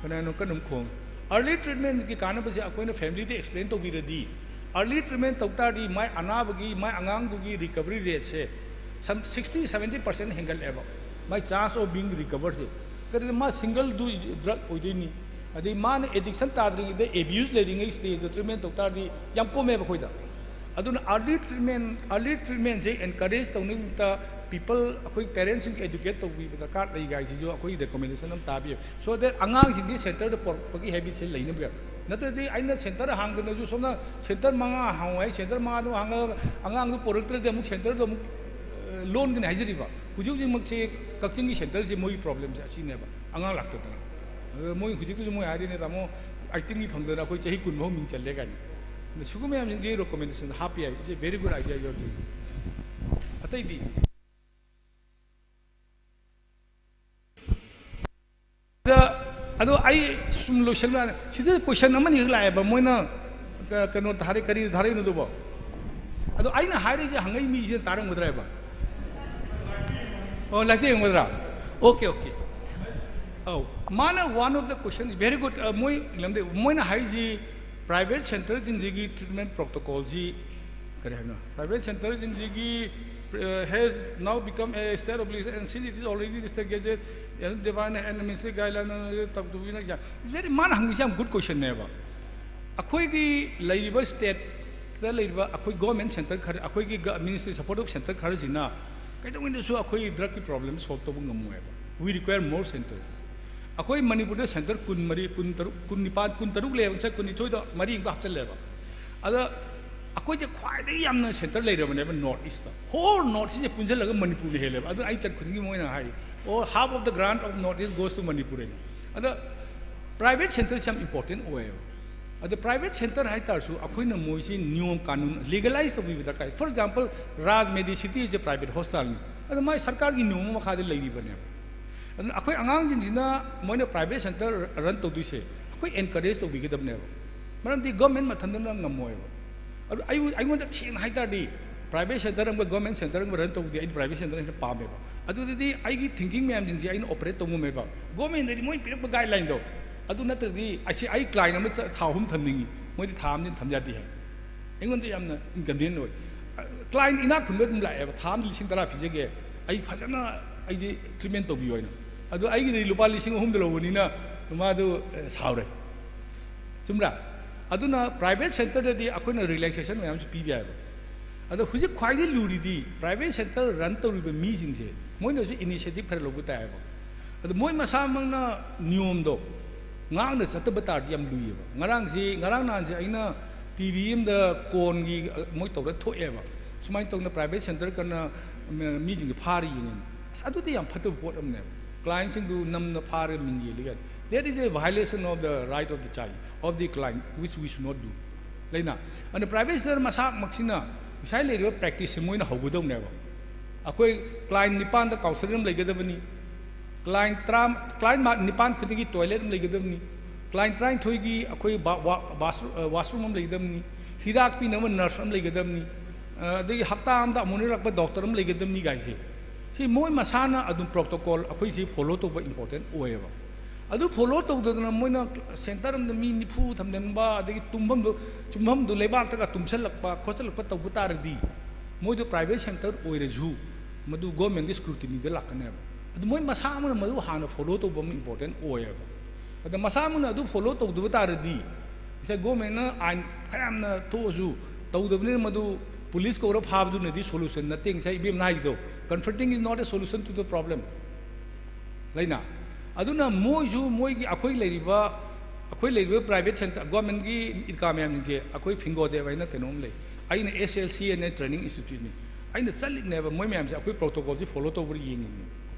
ꯀꯅꯥꯅꯣ ꯀꯟꯅ ꯑꯃꯨꯛ ꯈꯣꯡ? ꯑꯥꯔꯂꯤ ꯇ꯭ꯔꯤꯠꯃꯦꯟꯒꯤ ꯀꯥꯟꯅꯕꯁꯦ ꯑꯩꯈꯣꯏꯅ ꯐꯦꯃꯤꯂꯤꯗ ꯑꯦꯛꯁꯄ꯭ꯂꯦꯟ ꯇꯧꯕꯤꯔꯗꯤ, ꯑꯥꯔꯂꯤ ꯇ꯭ꯔꯤꯠꯃꯦꯟ ꯇꯧ ꯇꯥꯔꯗꯤ ꯃꯥꯏ ꯑꯅꯥꯕꯒꯤ, ꯃꯥꯏ ꯑꯉꯥꯡꯗꯨꯒꯤ ꯔꯤꯀꯕꯔꯤ ꯔꯦꯠꯁꯦ ꯁꯝ ꯁꯤꯛꯁꯇꯤ ꯁꯕꯦꯟꯇꯤ ꯄꯥꯔꯁꯦꯟ ꯍꯦꯟꯒꯠꯂꯦꯕ, ꯃꯥꯏ ꯆꯥꯟꯁ ꯑꯣꯐ ꯕꯤꯡ ꯔꯤꯀꯕꯔꯁꯦ꯫ ꯀꯔꯤꯒꯨꯝꯕ ꯃꯥ ꯁꯤꯡꯒꯜ ꯗ꯭ꯔꯒ ꯑꯣꯏꯗꯣꯏꯅꯤ, ꯑꯗꯩ ꯃꯥꯅ ꯑꯦꯗꯤꯛꯁꯟ ꯇꯥꯗ꯭ꯔꯤꯉꯩꯗ, ꯑꯦꯕ꯭ꯌꯨꯁ ꯂꯩꯔꯤꯉꯩ ꯁ꯭ꯇꯦꯖꯇ ꯇ꯭ꯔꯤꯠꯃꯦꯟ ꯇꯧ ꯇꯥꯔꯗꯤ ꯌꯥꯝ ꯀꯣꯝꯃꯦꯕ ꯑꯩꯈꯣꯏꯗ꯫ ꯑꯗꯨꯅ ꯑꯥꯔꯂꯤ ꯇ꯭ꯔꯤꯠꯃꯦꯟ, ꯑꯥꯔꯂꯤ ꯇ꯭ꯔꯤꯠꯃꯦꯟꯁꯦ ꯑꯦꯟꯀꯔꯦꯖ ꯇꯧꯅꯕꯗ ꯄꯤꯄꯜ, ꯑꯩꯈꯣꯏ ꯄꯦꯔꯦꯟꯁꯁꯤꯡꯁꯦ ꯑꯦꯗꯨꯀꯦꯠ ꯇꯧꯕꯤꯕ ꯗꯔꯀꯥꯔ ꯂꯩ ꯍꯥꯏꯁꯤꯁꯨ ꯑꯩꯈꯣꯏꯒꯤ ꯔꯤꯀꯣꯃꯦꯟꯗꯦꯁꯟ ꯑꯃ ꯇꯥꯕꯤꯌꯨ꯫ So that ꯑꯉꯥꯡꯁꯤꯡꯁꯤ ꯁꯦꯟꯇꯔꯗ ꯄꯣꯔꯛꯄꯒꯤ ꯍꯦꯕꯤꯠꯁꯦ ꯂꯩꯅꯕ꯫ ꯅꯠꯇ꯭ꯔꯗꯤ ꯑꯩꯅ ꯁꯦꯟꯇꯔ ꯍꯥꯡꯗꯅꯁꯨ ꯁꯣꯝꯗ ꯁꯦꯟꯇꯔ ꯃꯉꯥ ꯍꯥꯡꯉꯨ ꯍꯥꯏ, ꯁꯦꯟꯇꯔ ꯃꯉꯥꯗꯣ ꯍꯥꯡꯉꯒ ꯑꯉꯥꯡꯗꯣ ꯄꯣꯔꯛꯇ꯭ꯔꯗꯤ ꯑꯃꯨꯛ ꯁꯦꯟꯇꯔꯗꯣ ꯑꯃꯨꯛ, ꯑ, ꯂꯣꯟꯒꯅꯤ ꯍꯥꯏꯖꯔꯤꯕ꯫ ꯍꯧꯖꯤꯛ ꯍꯧꯖꯤꯛꯃꯛꯁꯦ ꯀꯛꯆꯤꯡꯒꯤ ꯁꯦꯟꯇꯔꯁꯦ ꯃꯣꯏꯒꯤ ꯄ꯭ꯔꯣꯕ꯭ꯂꯦꯝꯁꯦ ꯑꯁꯤꯅꯦꯕ, ꯑꯉꯥꯡ ꯂꯥꯛꯇꯗꯅ꯫ ꯑꯗꯨ ꯃꯣꯏ ꯍꯧꯖꯤꯛꯇꯁꯨ ꯃꯣꯏ ꯍꯥꯏꯔꯤꯅꯦ, "ꯇꯥꯃꯣ, ꯑꯩꯠꯇꯤꯟꯒꯤ ꯐꯪꯗꯅ ꯑꯩꯈꯣꯏ ꯆꯍꯤ ꯀꯨꯟ ꯐꯥꯎ ꯃꯤꯡ ꯆꯜꯂꯦ" ꯀꯥꯏꯅ꯫ ꯑꯗ ꯁꯤꯒꯨꯝꯕ ꯃꯌꯥꯝꯁꯤꯡꯁꯦ ꯔꯤꯀꯣꯃꯦꯟꯗꯦꯁꯟ ꯍꯥꯞꯄ ꯌꯥꯏ꯫ It's a very good idea you are doing. ꯑꯇꯩꯗꯤ? ꯑꯗ, ꯑꯗꯣ ꯑꯩ ꯁꯨꯝ ꯂꯣꯏꯁꯤꯟꯕ, ꯁꯤꯗ ꯀꯣꯏꯁꯟ ꯑꯃꯅꯤꯈꯛ ꯂꯥꯛꯑꯦꯕ, ꯃꯣꯏꯅ ꯀ-, ꯀꯩꯅꯣ ꯊꯥꯔꯛ-, ꯀꯔꯤ ꯊꯥꯔꯛꯏꯅꯣ ꯑꯗꯨꯕꯣ? ꯑꯗꯣ ꯑꯩꯅ ꯍꯥꯏꯔꯤꯁꯦ ꯍꯪꯉꯛꯏ ꯃꯤꯁꯤꯅ ꯇꯥꯔꯝꯒꯗ꯭ꯔꯥ ꯍꯥꯏꯕ? ꯑꯣ, ꯂꯥꯏꯔꯤꯛꯇ ꯌꯦꯡꯒꯗ꯭ꯔꯥ? Okay, okay. ꯑꯧ, ꯃꯥꯅ one of the question, very good, ꯑ, ꯃꯣꯏ ꯂꯝꯗꯩ, ꯃꯣꯏꯅ ꯍꯥꯏꯔꯤꯁꯤ Private centerꯁꯤꯡꯁꯤꯒꯤ treatment protocolꯁꯤ ꯀꯔꯤ ꯍꯥꯏꯕꯅꯣ? Private centerꯁꯤꯡꯁꯤꯒꯤ, uh, has now become a state obligation and since it is already the state gazette and divine and ministry guideline ꯇꯧꯗꯕꯅꯤꯅ, it's very, ꯃꯥꯅ ꯍꯪꯉꯤꯁꯦ ꯌꯥꯝ good questionꯅꯦꯕ꯫ ꯑꯩꯈꯣꯏꯒꯤ ꯂꯩꯔꯤꯕ stateꯇ ꯂꯩꯔꯤꯕ ꯑꯩꯈꯣꯏ government center ꯈꯔ, ꯑꯩꯈꯣꯏꯒꯤ ministry support of center ꯈꯔꯁꯤꯅ ꯀꯩꯗꯧꯉꯩꯗꯁꯨ ꯑꯩꯈꯣꯏ drugꯀꯤ problem solve ꯇꯧꯕ ꯉꯝꯃꯣꯏꯕ꯫ We require more center꯫ ꯑꯩꯈꯣꯏ ꯃꯅꯤꯄꯨꯔꯗ center ꯀꯨꯟꯃꯔꯤ, ꯀꯨꯟꯇꯔꯨꯛ, ꯀꯨꯟꯅꯤꯄꯥꯟ, ꯀꯨꯟꯇꯔꯨꯛ ꯂꯩꯌꯦꯕ, ꯉꯁꯥꯏ ꯀꯨꯟꯅꯤꯊꯣꯏꯗꯣ ꯃꯔꯤ ꯑꯃꯒ ꯍꯥꯞꯆꯜꯂꯦꯕ꯫ ꯑꯗ ꯑꯩꯈꯣꯏꯁꯦ ꯈ꯭ꯋꯥꯏꯗꯒꯤ ꯌꯥꯝꯅ center ꯂꯩꯔꯕꯅꯦꯕ North Eastꯇ꯫ Whole North Eastꯁꯦ ꯄꯨꯟꯁꯤꯜꯂꯒ ꯃꯅꯤꯄꯨꯔꯅ ꯍꯦꯜꯂꯦꯕ꯫ ꯑꯗꯨꯅ ꯑꯩ ꯆꯠ ꯈꯨꯗꯤꯡꯒꯤ ꯃꯣꯏꯅ ꯍꯥꯏ, "Oh, half of the grant of North East goes to Manipur" ꯍꯥꯏꯅ꯫ ꯑꯗ private centerꯁꯦ ꯌꯥꯝ important ꯑꯣꯏꯌꯦꯕ꯫ ꯑꯗ private center ꯍꯥꯏ ꯇꯥꯔꯁꯨ ꯑꯩꯈꯣꯏꯅ ꯃꯣꯏꯁꯤ ꯅꯤꯌꯣꯝ ꯀꯥꯅꯨꯟ legalize ꯇꯧꯕꯤꯕ ꯗꯔꯀꯥꯔ ꯂꯩ꯫ For example, Raj Medicity is a private hospitalꯅꯤ꯫ ꯑꯗ ꯃꯥꯏ ꯁꯔꯀꯥꯔꯒꯤ ꯅꯤꯌꯣꯝ ꯃꯈꯥꯗ ꯂꯩꯔꯤꯕꯅꯦꯕ꯫ ꯑꯗꯨꯅ ꯑꯩꯈꯣꯏ ꯑꯉꯥꯡꯁꯤꯡꯁꯤꯅ ꯃꯣꯏꯅ private center run ꯇꯧꯗꯣꯏꯁꯦ ꯑꯩꯈꯣꯏ encourage ꯇꯧꯕꯤꯒꯗꯕꯅꯦꯕ꯫ ꯃꯔꯝꯗꯤ government ꯃꯊꯟꯇꯅ ꯉꯝꯃꯣꯏꯕ꯫ ꯑꯗꯨ ꯑꯩ, ꯑꯩꯉꯣꯟꯗ ꯊꯦꯡꯅ ꯍꯥꯏ ꯇꯥꯔꯗꯤ private center ꯑꯃꯒ government center ꯑꯃꯒ run ꯇꯧꯕꯗꯤ ꯑꯩꯗꯤ private center ꯍꯦꯟꯅ ꯄꯥꯝꯃꯦꯕ꯫ ꯑꯗꯨꯗꯗꯤ ꯑꯩꯒꯤ thinking ꯃꯌꯥꯝꯁꯤꯡꯁꯦ ꯑꯩꯅ operate ꯇꯧ ꯉꯝꯃꯦꯕ꯫ Governmentꯗꯗꯤ ꯃꯣꯏꯅ ꯄꯤꯔꯛꯄ guideline ꯗꯣ, ꯑꯗꯨ ꯅꯠꯇ꯭ꯔꯗꯤ ꯑꯩꯁꯦ, ꯑꯩ client ꯑꯃ ꯆ-, ꯊꯥ ꯑꯍꯨꯝ ꯊꯝꯅꯤꯡꯉꯤ, ꯃꯣꯏꯗꯤ ꯊꯥ ꯑꯃꯗꯤ ꯊꯝ ꯌꯥꯗꯦ ꯍꯥꯏ꯫ ꯑꯩꯉꯣꯟꯗ ꯌꯥꯝꯅ inconvenient ꯑꯣꯏ꯫ Client ꯏꯅꯥꯛ ꯈꯨꯟꯕ ꯑꯗꯨꯝ ꯂꯥꯛꯑꯦꯕ, "ꯊꯥ ꯑꯃꯗ ꯂꯤꯁꯤꯡ ꯇꯔꯥ ꯄꯤꯖꯒꯦ, ꯑꯩ ꯐꯖꯅ ꯑꯩꯁꯦ treatment ꯇꯧꯕꯤꯌꯨ" ꯍꯥꯏꯅ꯫ ꯑꯗꯣ ꯑꯩꯒꯤꯗꯤ ꯂꯨꯄꯥ ꯂꯤꯁꯤꯡ ꯑꯍꯨꯝꯗ ꯂꯧꯕꯅꯤꯅ ꯃꯥꯗꯨ, ꯑꯦ, ꯁꯥꯎꯔꯦ꯫ ꯆꯨꯝꯕ꯭ꯔꯥ? ꯑꯗꯨꯅ private centerꯗꯗꯤ ꯑꯩꯈꯣꯏꯅ relaxation ꯃꯌꯥꯝꯁꯨ ꯄꯤꯕ ꯌꯥꯏꯕ꯫ ꯑꯗꯣ ꯍꯧꯖꯤꯛ ꯈ꯭ꯋꯥꯏꯗꯒꯤ ꯂꯨꯔꯤꯗꯤ private center run ꯇꯧꯔꯤꯕ ꯃꯤꯁꯤꯡꯁꯦ, ꯃꯣꯏꯅꯁꯨ initiative ꯈꯔ ꯂꯧꯕ ꯇꯥꯏꯌꯦꯕ꯫ ꯑꯗꯣ ꯃꯣꯏ ꯃꯁꯥꯃꯛꯅ ꯅꯤꯌꯣꯝꯗꯣ ꯉꯥꯛꯅ ꯆꯠꯇꯕ ꯇꯥꯔꯗꯤ ꯌꯥꯝ ꯂꯨꯏꯌꯦꯕ꯫ ꯉꯔꯥꯡꯁꯤ, ꯉꯔꯥꯡ ꯅꯍꯥꯟꯁꯦ ꯑꯩꯅ TV ꯑꯃꯗ ꯀꯣꯟꯒꯤ, ꯑ, ꯃꯣꯏ ꯇꯧꯔ ꯊꯣꯛꯑꯦꯕ꯫ ꯁꯨꯃꯥꯏꯅ ꯇꯧꯅ private center ꯀꯟꯅ, ꯃ-, ꯃꯤꯁꯤꯡꯁꯦ ꯐꯥꯔꯤ ꯌꯦꯡꯉꯦ꯫ ꯑꯁ, ꯑꯗꯨꯗꯤ ꯌꯥꯝ ꯐꯠꯇꯕ ꯄꯣꯠ ꯑꯃꯅꯦꯕ꯫ Clientꯁꯤꯡꯗꯨ ꯅꯝꯅ ꯐꯥꯔꯒ ꯃꯤꯡ ꯌꯦꯜꯂꯤ ꯀꯥꯏꯅ꯫ That is a violation of the right of the child, of the client, which we should not do. ꯂꯩꯅ? ꯑꯗꯨꯅ private center ꯃꯁꯥꯃꯛꯁꯤꯅ ꯉꯁꯥꯏ ꯂꯩꯔꯤꯕ practiceꯁꯦ ꯃꯣꯏꯅ ꯍꯧꯒꯗꯧꯅꯦꯕ꯫ ꯑꯩꯈꯣꯏ client ꯅꯤꯄꯥꯟꯗ counselor ꯑꯃ ꯂꯩꯒꯗꯕꯅꯤ, client ꯇꯔꯥ, client ꯃꯥ-, ꯅꯤꯄꯥꯟ ꯈꯨꯗꯤꯡꯒꯤ toilet ꯑꯃ ꯂꯩꯒꯗꯕꯅꯤ, client ꯇꯔꯥꯅꯤꯊꯣꯏꯒꯤ ꯑꯩꯈꯣꯏ ꯕꯥ-, ꯋꯥ-, ꯕꯥꯁ-, ꯑ, washroom ꯑꯃ ꯂꯩꯒꯗꯕꯅꯤ, ꯍꯤꯗꯥꯛ ꯄꯤꯅꯕ nurse ꯑꯃ ꯂꯩꯒꯗꯕꯅꯤ, ꯑ, ꯑꯗꯒꯤ ꯍꯞꯇꯥ ꯑꯃꯗ ꯑꯃꯨꯛ ꯂꯥꯛꯄ doctor ꯑꯃ ꯂꯩꯒꯗꯕꯅꯤ ꯀꯥꯏꯁꯦ꯫ ꯁꯤ ꯃꯣꯏ ꯃꯁꯥꯅ ꯑꯗꯨꯝ protocol ꯑꯩꯈꯣꯏꯁꯤ follow ꯇꯧꯕ important ꯑꯣꯏꯌꯦꯕ꯫ ꯑꯗꯨ ꯐꯣꯂꯣ ꯇꯧꯗꯗꯅ ꯃꯣꯏꯅ ꯁꯦꯟꯇꯔ ꯑꯃꯗ ꯃꯤ ꯅꯤꯐꯨ ꯊꯝꯖꯤꯟꯕ, ꯑꯗꯒꯤ ꯇꯨꯝꯐꯝꯗꯣ, ꯆꯨꯝꯐꯝꯗꯣ ꯂꯩꯕꯥꯛꯇꯒ ꯇꯨꯝꯁꯜꯂꯛꯄ ꯈꯣꯠꯆꯜꯂꯛꯄ ꯇꯧꯕ ꯇꯥꯔꯗꯤ, ꯃꯣꯏꯗꯣ ꯄ꯭ꯔꯥꯏꯚꯦꯠ ꯁꯦꯟꯇꯔ ꯑꯣꯏꯔꯁꯨ ꯃꯗꯨ ꯒꯣꯔꯃꯦꯟꯒꯤ ꯁ꯭ꯀ꯭ꯔꯨꯇꯤꯅꯤꯗ ꯂꯥꯛꯀꯅꯦꯕ꯫ ꯑꯗꯨ ꯃꯣꯏ ꯃꯁꯥ ꯑꯃꯅ ꯃꯗꯨ ꯍꯥꯟꯅ ꯐꯣꯂꯣ ꯇꯧꯕ ꯑꯃ ꯏꯝꯄꯣꯔꯇꯦꯟ ꯑꯣꯏꯌꯦꯕ꯫ ꯑꯗ ꯃꯁꯥ ꯑꯃꯅ ꯑꯗꯨ ꯐꯣꯂꯣ ꯇꯧꯗꯕ ꯇꯥꯔꯗꯤ, ꯉꯁꯥꯏ ꯒꯣꯔꯃꯦꯟꯅ ꯑꯥꯏꯟ ꯈꯔ ꯌꯥꯝꯅ ꯊꯣꯛꯑꯁꯨ, ꯇꯧꯗꯕꯅꯤꯅ ꯃꯗꯨ ꯄꯨꯂꯤꯁ ꯀꯧꯔ ꯐꯥꯕꯗꯨꯅꯗꯤ ꯁꯣꯂꯨꯁꯟ ꯅꯠꯇꯦ꯫ ꯉꯁꯥꯏ ꯏꯕꯦꯝꯅ ꯍꯥꯏꯒꯤꯗꯣ, "Confronting is not a solution to the problem." ꯂꯩꯅ꯫ ꯑꯗꯨꯅ ꯃꯣꯏꯁꯨ ꯃꯣꯏꯒꯤ, ꯑꯩꯈꯣꯏ ꯂꯩꯔꯤꯕ, ꯑꯩꯈꯣꯏ ꯂꯩꯔꯤꯕ ꯄ꯭ꯔꯥꯏꯚꯦꯠ ꯁꯦꯟꯇꯔ, ꯒꯣꯔꯃꯦꯟꯒꯤ ꯏꯔꯀꯥ ꯃꯌꯥꯝꯁꯤꯡꯁꯦ, ꯑꯩꯈꯣꯏ ꯐꯤꯡꯒꯣꯗꯦꯕ ꯍꯥꯏꯅ ꯀꯩꯅꯣꯝ ꯂꯩ, ꯑꯩꯅ ꯑꯦꯁ ꯑꯦꯜ ꯁꯤ ꯍꯥꯏꯅ ꯇ꯭ꯔꯦꯅꯤꯡ ꯏꯟꯁꯇꯤꯇ꯭ꯌꯨꯠꯅꯤ, ꯑꯩꯅ ꯆꯠꯂꯤꯕꯅꯦꯕ꯫ ꯃꯣꯏ ꯃꯌꯥꯝꯁꯦ ꯑꯩꯈꯣꯏ ꯄ꯭ꯔꯣꯇꯣꯀꯣꯜꯁꯤ ꯐꯣꯂꯣ ꯇꯧꯕ꯭ꯔꯥ ꯌꯦꯡꯉꯤꯅꯤ꯫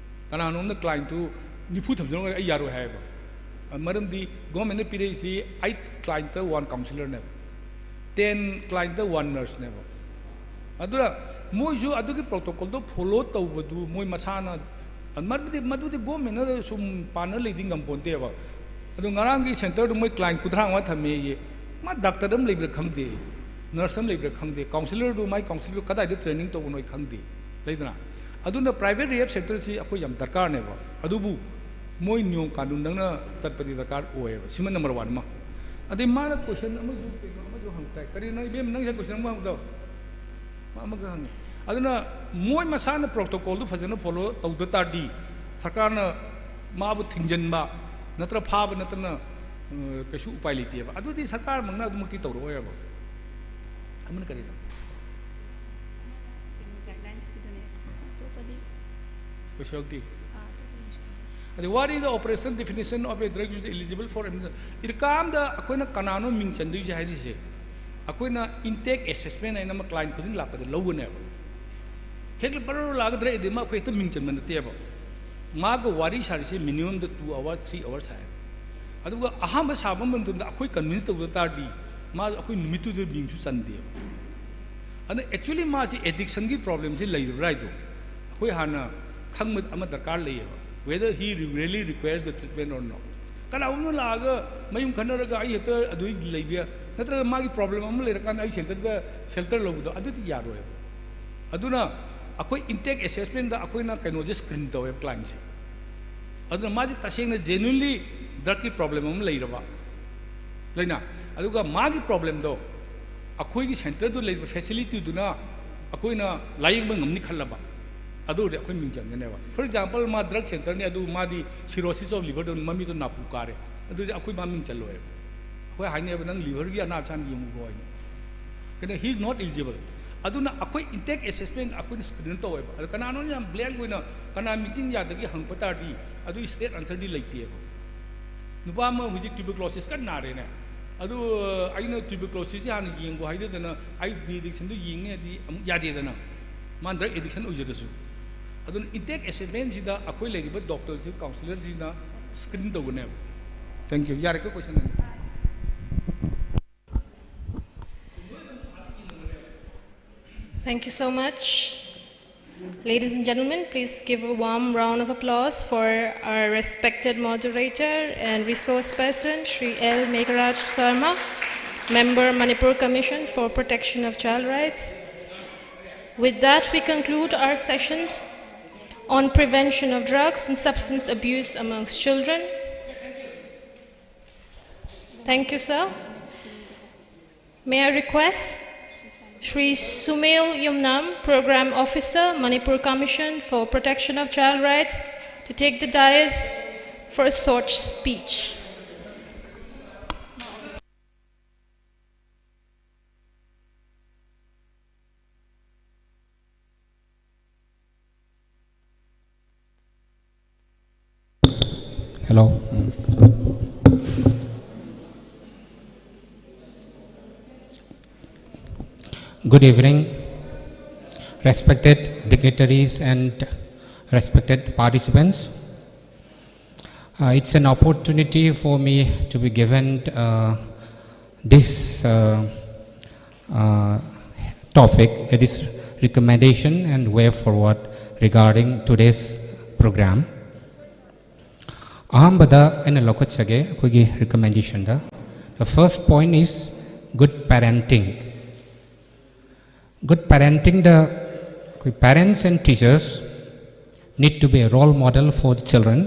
ꯀꯅꯥꯅꯣꯝꯅ ꯀ꯭ꯂꯥꯏꯟꯠꯇꯨ ꯅꯤꯐꯨ ꯊꯝꯖꯤꯟꯂꯒ ꯑꯩ ꯌꯥꯔꯣꯏ ꯍꯥꯏꯌꯦꯕ꯫ ꯃꯔꯝꯗꯤ ꯒꯣꯔꯃꯦꯟꯅ ꯄꯤꯔꯛꯏꯁꯤ ꯑꯩꯠ ꯀ꯭ꯂꯥꯏꯟꯠꯇ ꯋꯥꯟ ꯀꯥꯎꯟꯁꯤꯂꯔꯅꯦꯕ, ꯇꯦꯟ ꯀ꯭ꯂꯥꯏꯟꯠꯇ ꯋꯥꯟ ꯅꯔꯁꯅꯦꯕ꯫ ꯑꯗꯨꯅ ꯃꯣꯏꯁꯨ ꯑꯗꯨꯒꯤ ꯄ꯭ꯔꯣꯇꯣꯀꯣꯜꯗꯣ ꯐꯣꯂꯣ ꯇꯧꯕꯗꯨ ꯃꯣꯏ ꯃꯁꯥꯅ, ꯃꯗꯨꯗꯤ, ꯃꯗꯨꯗꯤ ꯒꯣꯔꯃꯦꯟꯅ ꯁꯨꯝ ꯄꯥꯟꯅ ꯂꯩꯗꯤ ꯉꯝꯄꯣꯟꯇꯦꯕ꯫ ꯑꯗꯣ ꯉꯔꯥꯡꯒꯤ ꯁꯦꯟꯇꯔꯗꯨ ꯃꯣꯏ ꯀ꯭ꯂꯥꯏꯟꯠ ꯀꯨꯟꯊ꯭ꯔꯥ ꯃꯉꯥ ꯊꯝꯃꯦꯌꯦ꯫ ꯃꯥ ꯗꯥꯛꯇꯔ ꯑꯃ ꯂꯩꯕ꯭ꯔꯥ ꯈꯪꯗꯦ, ꯅꯔꯁ ꯑꯃ ꯂꯩꯕ꯭ꯔꯥ ꯈꯪꯗꯦ, ꯀꯥꯎꯟꯁꯤꯂꯔꯗꯨ, ꯃꯥꯏ ꯀꯥꯎꯟꯁꯤꯂꯔꯗꯨ ꯀꯗꯥꯏꯗ ꯇ꯭ꯔꯦꯅꯤꯡ ꯇꯧꯕꯅꯣ ꯑꯩ ꯈꯪꯗꯦ꯫ ꯂꯩꯗꯅ? ꯑꯗꯨꯅ ꯄ꯭ꯔꯥꯏꯚꯦꯠ ꯔꯤꯍꯦꯕ ꯁꯦꯟꯇꯔꯁꯤ ꯑꯩꯈꯣꯏ ꯌꯥꯝ ꯗꯔꯀꯥꯔꯅꯦꯕ꯫ ꯑꯗꯨꯕꯨ ꯃꯣꯏ ꯅꯤꯌꯣꯝ ꯀꯥꯅꯨꯟ ꯅꯪꯅ ꯆꯠꯄꯗꯤ ꯗꯔꯀꯥꯔ ꯑꯣꯏꯌꯦꯕ꯫ ꯁꯤꯃ ꯅꯝꯕꯔ ꯋꯥꯟ ꯑꯃ꯫ ꯑꯗꯩ ꯃꯥꯅ ꯀꯣꯏꯁꯟ ꯑꯃꯁꯨ, ꯀꯩꯅꯣ ꯑꯃꯁꯨ ꯍꯪꯉꯛꯇꯥꯏ꯫ ꯀꯔꯤꯅꯣ ꯏꯕꯦꯝ, ꯅꯪ ꯉꯁꯥꯏ ꯀꯣꯏꯁꯟ ꯑꯃ ꯍꯪꯕꯗꯣ? ꯃꯥ ꯑꯃꯒ ꯍꯪꯉꯤ꯫ ꯑꯗꯨꯅ ꯃꯣꯏ ꯃꯁꯥꯅ ꯄ꯭ꯔꯣꯇꯣꯀꯣꯜꯗꯨ ꯐꯖꯅ ꯐꯣꯂꯣ ꯇꯧꯗ ꯇꯥꯔꯗꯤ, ꯁꯔꯀꯥꯔꯅ ꯃꯥꯕꯨ ꯊꯤꯡꯖꯤꯟꯕ ꯅꯠꯇ꯭ꯔ ꯐꯥꯕ ꯅꯠꯇꯅ, ꯑ, ꯀꯩꯁꯨ ꯎꯄꯥꯏ ꯂꯩꯇꯦꯕ꯫ ꯑꯗꯨꯗꯤ ꯁꯔꯀꯥꯔꯃꯛꯅ ꯑꯗꯨꯃꯛꯇꯤ ꯇꯧꯔꯛꯑꯣꯏꯕ꯫ ꯑꯃꯅ ꯀꯔꯤꯅꯣ? ꯀꯩꯅꯣ, ꯒꯥꯏꯗꯂꯥꯏꯟꯁꯀꯤꯗꯨꯅꯦ꯫ ꯑꯇꯣꯞꯄꯗꯤ? ꯀꯩꯁꯨ ꯌꯥꯎꯗꯦ꯫ ꯑꯥ, ꯑꯇꯣꯞꯄꯗꯤ ꯀꯩꯁꯨ ꯌꯥꯎꯗꯦ꯫ ꯑꯗꯩ, what is the operation definition of a drug user eligible for admission? ꯏꯔꯀꯥꯝꯗ ꯑꯩꯈꯣꯏꯅ ꯀꯅꯥꯅꯣ ꯃꯤꯡ ꯆꯟꯗꯣꯏꯁꯦ ꯍꯥꯏꯔꯤꯁꯦ, ꯑꯩꯈꯣꯏꯅ ꯏꯟꯇꯦꯛ ꯑꯦꯁꯦꯁꯃꯦꯟ ꯍꯥꯏꯅ ꯑꯃ ꯀ꯭ꯂꯥꯏꯟ ꯈꯨꯗꯤꯡ ꯂꯥꯛꯄꯗ ꯂꯧꯒꯅꯦꯕ꯫ ꯍꯦꯛ ꯕꯔꯣ ꯂꯥꯛꯀꯗ꯭ꯔꯥ ꯍꯥꯏꯗꯤ ꯃꯥ ꯑꯩꯈꯣꯏ ꯍꯦꯛꯇ ꯃꯤꯡ ꯆꯟꯕ ꯅꯠꯇꯦꯕ꯫ ꯃꯥꯒ ꯋꯥꯔꯤ ꯁꯥꯔꯤꯁꯦ ꯃꯤꯅꯤꯃꯝꯗ two hours, three hours ꯁꯥꯏ꯫ ꯑꯗꯨꯒ ꯑꯍꯥꯟꯕ ꯁꯥꯕ ꯃꯇꯝꯗ ꯑꯩꯈꯣꯏ ꯀꯟꯚꯤꯟꯁ ꯇꯧꯗ ꯇꯥꯔꯗꯤ ꯃꯥ ꯑꯩꯈꯣꯏ ꯅꯨꯃꯤꯠꯇꯨꯗ ꯃꯤꯡꯁꯨ ꯆꯟꯗꯦꯕ꯫ ꯑꯗꯨꯅ actually ꯃꯥꯁꯤ ꯑꯦꯗꯤꯛꯁꯟꯒꯤ ꯄ꯭ꯔꯣꯕ꯭ꯂꯦꯝꯁꯤ ꯂꯩꯔꯤꯕ꯭ꯔꯥ ꯍꯥꯏꯗꯣ ꯑꯩꯈꯣꯏ ꯍꯥꯟꯅ ꯈꯪꯕ ꯑꯃ ꯗꯔꯀꯥꯔ ꯂꯩꯌꯦꯕ, whether he really requires the treatment or not꯫ ꯀꯅꯥꯒꯨꯝꯕ ꯂꯥꯛꯑꯒ ꯃꯌꯨꯝ ꯈꯟꯅꯔꯒ ꯑꯩ ꯍꯦꯛꯇ ꯑꯗꯨꯏ ꯂꯩꯕ ꯌꯥꯏ, ꯅꯠꯇ꯭ꯔꯒ ꯃꯥꯒꯤ ꯄ꯭ꯔꯣꯕ꯭ꯂꯦꯝ ꯑꯃ ꯂꯩꯔꯀꯥꯟꯗ ꯑꯩ ꯁꯦꯟꯇꯔꯗ ꯁꯦꯜꯇꯔ ꯂꯧꯕꯗꯣ ꯑꯗꯨꯗꯤ ꯌꯥꯔꯣꯏꯕ꯫ ꯑꯗꯨꯅ ꯑꯩꯈꯣꯏ ꯏꯟꯇꯦꯛ ꯑꯦꯁꯦꯁꯃꯦꯟꯗ ꯑꯩꯈꯣꯏꯅ ꯀꯩꯅꯣꯁꯦ ꯁ꯭ꯀ꯭ꯔꯤꯟ ꯇꯧꯋꯦꯕ ꯀ꯭ꯂꯥꯏꯟꯁꯦ꯫ ꯑꯗꯨꯅ ꯃꯥꯁꯤ ꯇꯁꯦꯡꯅ ꯖꯦꯅ꯭ꯌꯨꯟꯂꯤ ꯗ꯭ꯔꯛꯀꯤ ꯄ꯭ꯔꯣꯕ꯭ꯂꯦꯝ ꯑꯃ ꯂꯩꯔꯕ, ꯂꯩꯅ, ꯑꯗꯨꯒ ꯃꯥꯒꯤ ꯄ꯭ꯔꯣꯕ꯭ꯂꯦꯝꯗꯣ ꯑꯩꯈꯣꯏꯒꯤ ꯁꯦꯟꯇꯔꯗꯨ ꯂꯩꯔꯤꯕ ꯐꯦꯁꯤꯂꯤꯇꯤꯗꯨꯅ ꯑꯩꯈꯣꯏꯅ ꯂꯥꯌꯦꯡꯕ ꯉꯝꯅꯤ ꯈꯜꯂꯕ, ꯑꯗꯨ ꯑꯣꯏꯔꯗꯤ ꯑꯩꯈꯣꯏ ꯃꯤꯡ ꯆꯟꯒꯅꯦꯕ꯫ ꯐꯣꯔ ꯑꯦꯛꯖꯥꯝꯄꯜ, ꯃꯥ ꯗ꯭ꯔꯛ ꯁꯦꯟꯇꯔꯅꯤ, ꯑꯗꯨ ꯃꯥꯗꯤ ꯁꯤꯔꯣꯁꯤꯁ ꯑꯣꯐ ꯂꯤꯚꯔꯗꯣ ꯃꯃꯤꯠꯇꯣ ꯅꯥꯄꯨ ꯀꯥꯔꯦ, ꯑꯗꯨꯗꯤ ꯑꯩꯈꯣꯏ ꯃꯥ ꯃꯤꯡ ꯆꯜꯂꯣꯏꯕ꯫ ꯑꯩꯈꯣꯏ ꯍꯥꯏꯅꯩꯕ, "ꯅꯪ ꯂꯤꯚꯔꯒꯤ ꯑꯅꯥꯕꯁꯦ ꯍꯥꯟꯅ ꯌꯦꯡꯉꯨꯀꯣ" ꯍꯥꯏꯅ꯫ ꯀꯩꯅꯣ, he is not eligible꯫ ꯑꯗꯨꯅ ꯑꯩꯈꯣꯏ ꯏꯟꯇꯦꯛ ꯑꯦꯁꯦꯁꯃꯦꯟ ꯑꯩꯈꯣꯏꯅ ꯁ꯭ꯀ꯭ꯔꯤꯟ ꯇꯧꯋꯦꯕ꯫ ꯑꯗꯣ ꯀꯅꯥꯅꯣꯝ ꯌꯥꯝ ꯕ꯭ꯂꯦꯡ ꯑꯣꯏꯅ, "ꯀꯅꯥ ꯃꯤꯇꯤꯡ ꯌꯥꯗꯒꯦ?" ꯍꯪꯕ ꯇꯥꯔꯗꯤ, ꯑꯗꯨꯒꯤ ꯁ꯭ꯇ꯭ꯔꯦꯠ ꯑꯟꯁꯔꯗꯤ ꯂꯩꯇꯦꯕ꯫ ꯅꯨꯄꯥ ꯑꯃ ꯍꯧꯖꯤꯛ ꯇ꯭ꯌꯨꯕꯔꯀ꯭ꯂꯣꯁꯤꯁ ꯀꯟꯅ ꯅꯥꯔꯦꯅꯦ꯫ ꯑꯗꯨ, ꯑꯩꯅ ꯇ꯭ꯌꯨꯕꯔꯀ꯭ꯂꯣꯁꯤꯁꯁꯦ ꯍꯥꯟꯅ ꯌꯦꯡꯉꯨ ꯍꯥꯏꯗꯗꯅ, ꯑꯩ ꯗꯤ ꯑꯦꯗꯤꯛꯁꯟꯗꯣ ꯌꯦꯡꯅꯤ ꯍꯥꯏꯗꯤ ꯑꯃꯨꯛ ꯌꯥꯗꯦꯗꯅ, ꯃꯥ ꯗ꯭ꯔꯛ ꯑꯦꯗꯤꯛꯁꯟ ꯑꯣꯏꯖꯔꯁꯨ꯫ ꯑꯗꯨꯅ ꯏꯟꯇꯦꯛ ꯑꯦꯁꯦꯁꯃꯦꯟꯁꯤꯗ ꯑꯩꯈꯣꯏ ꯂꯩꯔꯤꯕ ꯗꯣꯛꯇꯔꯁꯤ, ꯀꯥꯎꯟꯁꯤꯂꯔꯁꯤꯅ ꯁ꯭ꯀ꯭ꯔꯤꯟ ꯇꯧꯒꯅꯦꯕ꯫ Thank you꯫ ꯌꯥꯔꯦꯀꯣ, ꯀꯣꯏꯁꯟ ꯑꯅꯤ꯫ Thank you so much. Ladies and gentlemen, please give a warm round of applause for our respected moderator and resource person, Shri L Megharaj Sarma, Member, Manipur Commission for Protection of Child Rights. With that, we conclude our sessions on prevention of drugs and substance abuse amongst children. Thank you, sir. May I request Shri Sumail Yumnam, Program Officer, Manipur Commission for Protection of Child Rights, to take the dais for a short speech. Hello. Good evening, respected dignitaries and respected participants. Uh, it's an opportunity for me to be given uh, this uh, uh, topic, that is recommendation and way forward regarding today's program. ꯑꯍꯥꯟꯕꯗ ꯑꯩꯅ ꯂꯧꯈꯠꯆꯒꯦ ꯑꯩꯈꯣꯏꯒꯤ ꯔꯤꯀꯃꯦꯟꯗꯦꯁꯟꯗ, the first point is good parenting. Good parentingꯗ ꯑꯩꯈꯣꯏ parents and teachers need to be a role model for the children.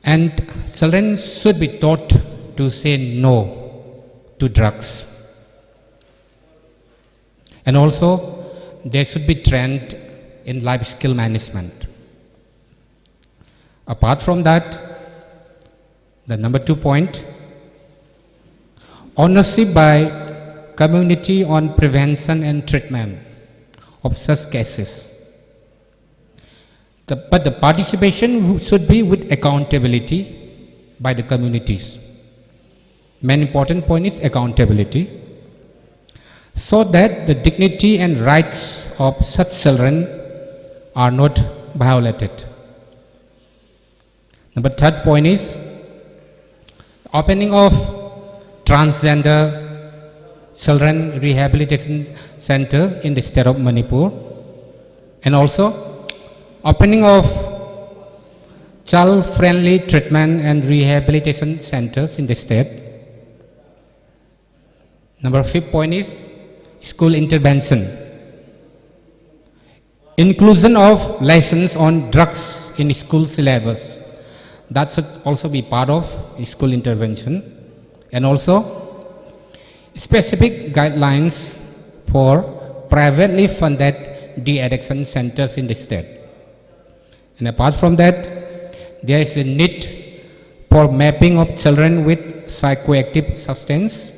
And children should be taught to say no to drugs. And also, they should be trained in life skill management. Apart from that, the number two point, ownership by community on prevention and treatment of such cases. The, but the participation should be with accountability by the communities. Main important point is accountability, so that the dignity and rights of such children are not violated. Number third point is opening of transgender children rehabilitation center in the state of Manipur, and also opening of child-friendly treatment and rehabilitation centers in the state. Number fifth point is school intervention. Inclusion of lessons on drugs in school syllabus. That should also be part of school intervention. And also, specific guidelines for privately funded de-addiction centers in the state. And apart from that, there is a need for mapping of children with psychoactive substance,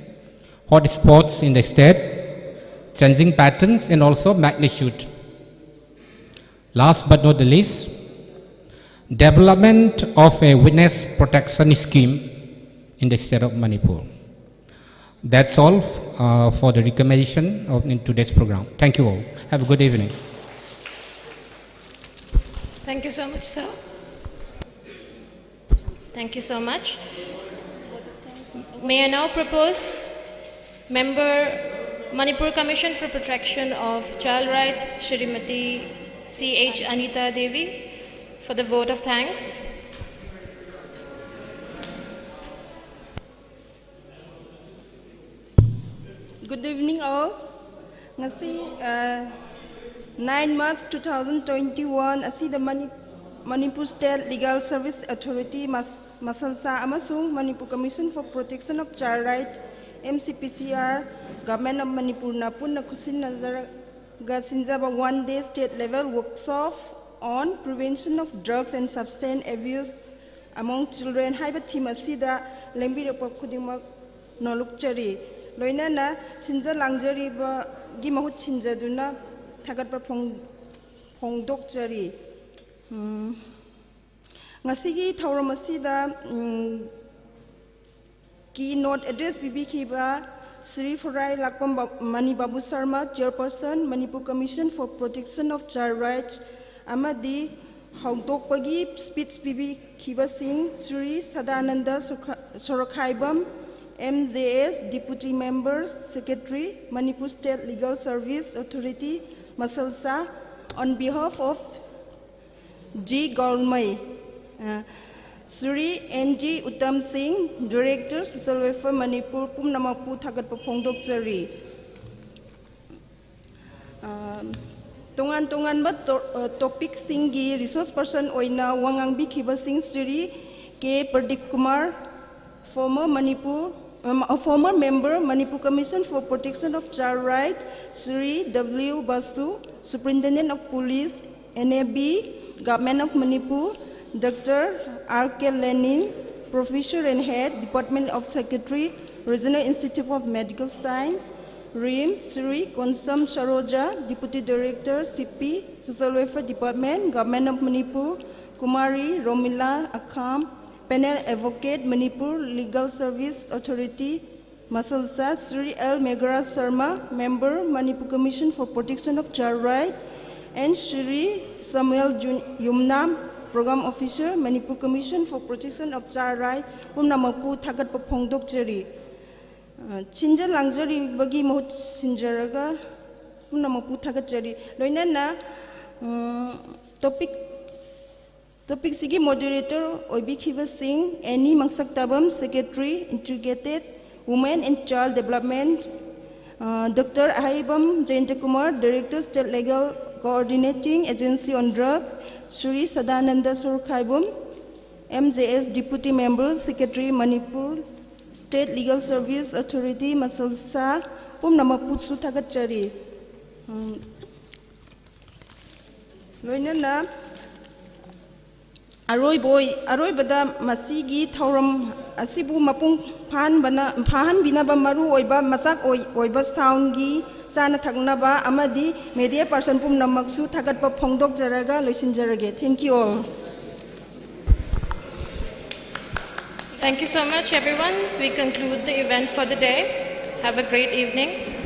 hotspots in the state, changing patterns, and also magnitude. Last but not the least, development of a witness protection scheme in the state of Manipur. That's all, uh, for the recommendation of, in today's program. Thank you all. Have a good evening. Thank you so much, sir. Thank you so much. May I now propose Member, Manipur Commission for Protection of Child Rights, Shrimati C H Anita Devi, for the vote of thanks. Good evening all. Ngasi, uh, nine March two thousand twenty-one, asida Mani-, Manipur State Legal Service Authority, ꯃꯁ-, ꯃꯁꯜꯁꯥ, ꯑꯃꯁꯨꯡ Manipur Commission for Protection of Child Right, M C P C R, Government of ꯃꯅꯤꯄꯨꯔꯅ ꯄꯨꯟꯅ ꯈꯨꯠꯁꯤꯟꯅꯖꯔꯒ ꯁꯤꯟꯖꯕ One Day State Level Workshop on Prevention of Drugs and Substance Abuse Among Children ꯍꯥꯏꯕ theme ꯑꯁꯤꯗ ꯂꯦꯡꯕꯤꯔꯛꯄ ꯈꯨꯗꯤꯡꯃꯛ ꯅꯣꯂꯨꯛꯆꯔꯤ꯫ ꯂꯣꯏꯅꯅ ꯁꯤꯟꯖ ꯂꯥꯡꯖꯔꯤꯕꯒꯤ ꯃꯍꯨꯠ ꯁꯤꯟꯖꯗꯨꯅ ꯊꯥꯒꯠꯄ ꯐꯣꯡ-, ꯐꯣꯡꯗꯣꯛꯆꯔꯤ꯫ ꯎꯝ, ꯉꯁꯤꯒꯤ ꯊꯧꯔꯝ ꯑꯁꯤꯗ, ꯎꯝ, keynote address ꯄꯤꯕꯤꯈꯤꯕ Shri Phurailatpam ꯕꯥ-, Mani Babu Sharma, Chairperson, Manipur Commission for Protection of Child Rights, ꯑꯃꯗꯤ ꯍꯧꯗꯣꯛꯄꯒꯤ speech ꯄꯤꯕꯤꯈꯤꯕꯁꯤꯡ Shri Sadananda ꯁꯣꯔꯈ-, ꯁꯣꯔꯈꯥꯏꯕꯝ, M J S, Deputy Member Secretary, Manipur State Legal Service Authority, ꯃꯁꯜꯁꯥ, on behalf of G ꯒꯧꯔꯃꯩ, ꯑ, ꯁ꯭ꯔꯤ N G ꯎꯠꯇꯝ ꯁꯤꯡ, Director, Social Welfare, ꯃꯅꯤꯄꯨꯔ, ꯄꯨꯝꯅꯃꯛꯄꯨ ꯊꯥꯒꯠꯄ ꯐꯣꯡꯗꯣꯛꯆꯔꯤ꯫ ꯑ, ꯇꯣꯉꯥꯟ ꯇꯣꯉꯥꯟꯕ ꯇꯣ-, ꯑ, topic ꯁꯤꯡꯒꯤ resource person ꯑꯣꯏꯅ ꯋꯥ ꯉꯥꯡꯕꯤꯈꯤꯕꯁꯤꯡ Shri K Pradeep Kumar, former Manipur, um, a former member, Manipur Commission for Protection of Child Right, Shri W Basu, Superintendent of Police, N A B, Government of Manipur, Doctor R K Lenin, Professor and Head, Department of Secretary, Regional Institute of Medical Science, RIMS, Shri Konsam Saroja, Deputy Director, C P, Social Welfare Department, Government of Manipur, Kumari Romila Akham, Panel Advocate, Manipur Legal Service Authority, ꯃꯁꯜꯁꯥ, Shri L Meghara Sharma, Member, Manipur Commission for Protection of Child Right, and Shri Samuel Jun-, Yumnam, Program Officer, Manipur Commission for Protection of Child Right, ꯄꯨꯝꯅꯃꯛꯄꯨ ꯊꯥꯒꯠꯄ ꯐꯣꯡꯗꯣꯛꯆꯔꯤ꯫ ꯑ, ꯁꯤꯟꯖ ꯂꯥꯡꯖꯔꯤꯕꯒꯤ ꯃꯍꯨꯠ ꯁꯤꯟꯖꯔꯒ ꯄꯨꯝꯅꯃꯛꯄꯨ ꯊꯥꯒꯠꯆꯔꯤ꯫ ꯂꯣꯏꯅꯅ, ꯎꯝ, topic Topic ꯁꯤꯒꯤ moderator ꯑꯣꯏꯕꯤꯈꯤꯕꯁꯤꯡ any ꯃꯪꯁꯛꯇꯥꯕꯝ, Secretary, Integrated Women and Child Development, ꯑ, Doctor Aheibam ꯖꯌꯟꯇ Kumar, Director, State Legal Coordinating Agency on Drugs, Shri Sadananda Surkhaibum, M J S Deputy Member, Secretary, Manipur State Legal Service Authority, ꯃꯁꯜꯁꯥ ꯄꯨꯝꯅꯃꯛꯄꯨꯁꯨ ꯊꯥꯒꯠꯆꯔꯤ꯫ ꯎꯝ, ꯂꯣꯏꯅꯅ ꯑꯔꯣꯏꯕ ꯑꯣꯏ-, ꯑꯔꯣꯏꯕꯗ ꯃꯁꯤꯒꯤ ꯊꯧꯔꯝ ꯑꯁꯤꯕꯨ ꯃꯄꯨꯡ ꯐꯥꯍꯟꯕꯅ, ꯐꯥꯍꯟꯕꯤꯅꯕ ꯃꯔꯨ ꯑꯣꯏꯕ ꯃꯆꯥꯛ ꯑꯣꯏ-, ꯑꯣꯏꯕ soundꯒꯤ ꯆꯥꯅ ꯊꯛꯅꯕ ꯑꯃꯗꯤ media person ꯄꯨꯝꯅꯃꯛꯁꯨ ꯊꯥꯒꯠꯄ ꯐꯣꯡꯗꯣꯛꯆꯔꯒ ꯂꯣꯏꯁꯤꯟꯖꯔꯒꯦ꯫ Thank you all. Thank you so much, everyone. We conclude the event for the day. Have a great evening.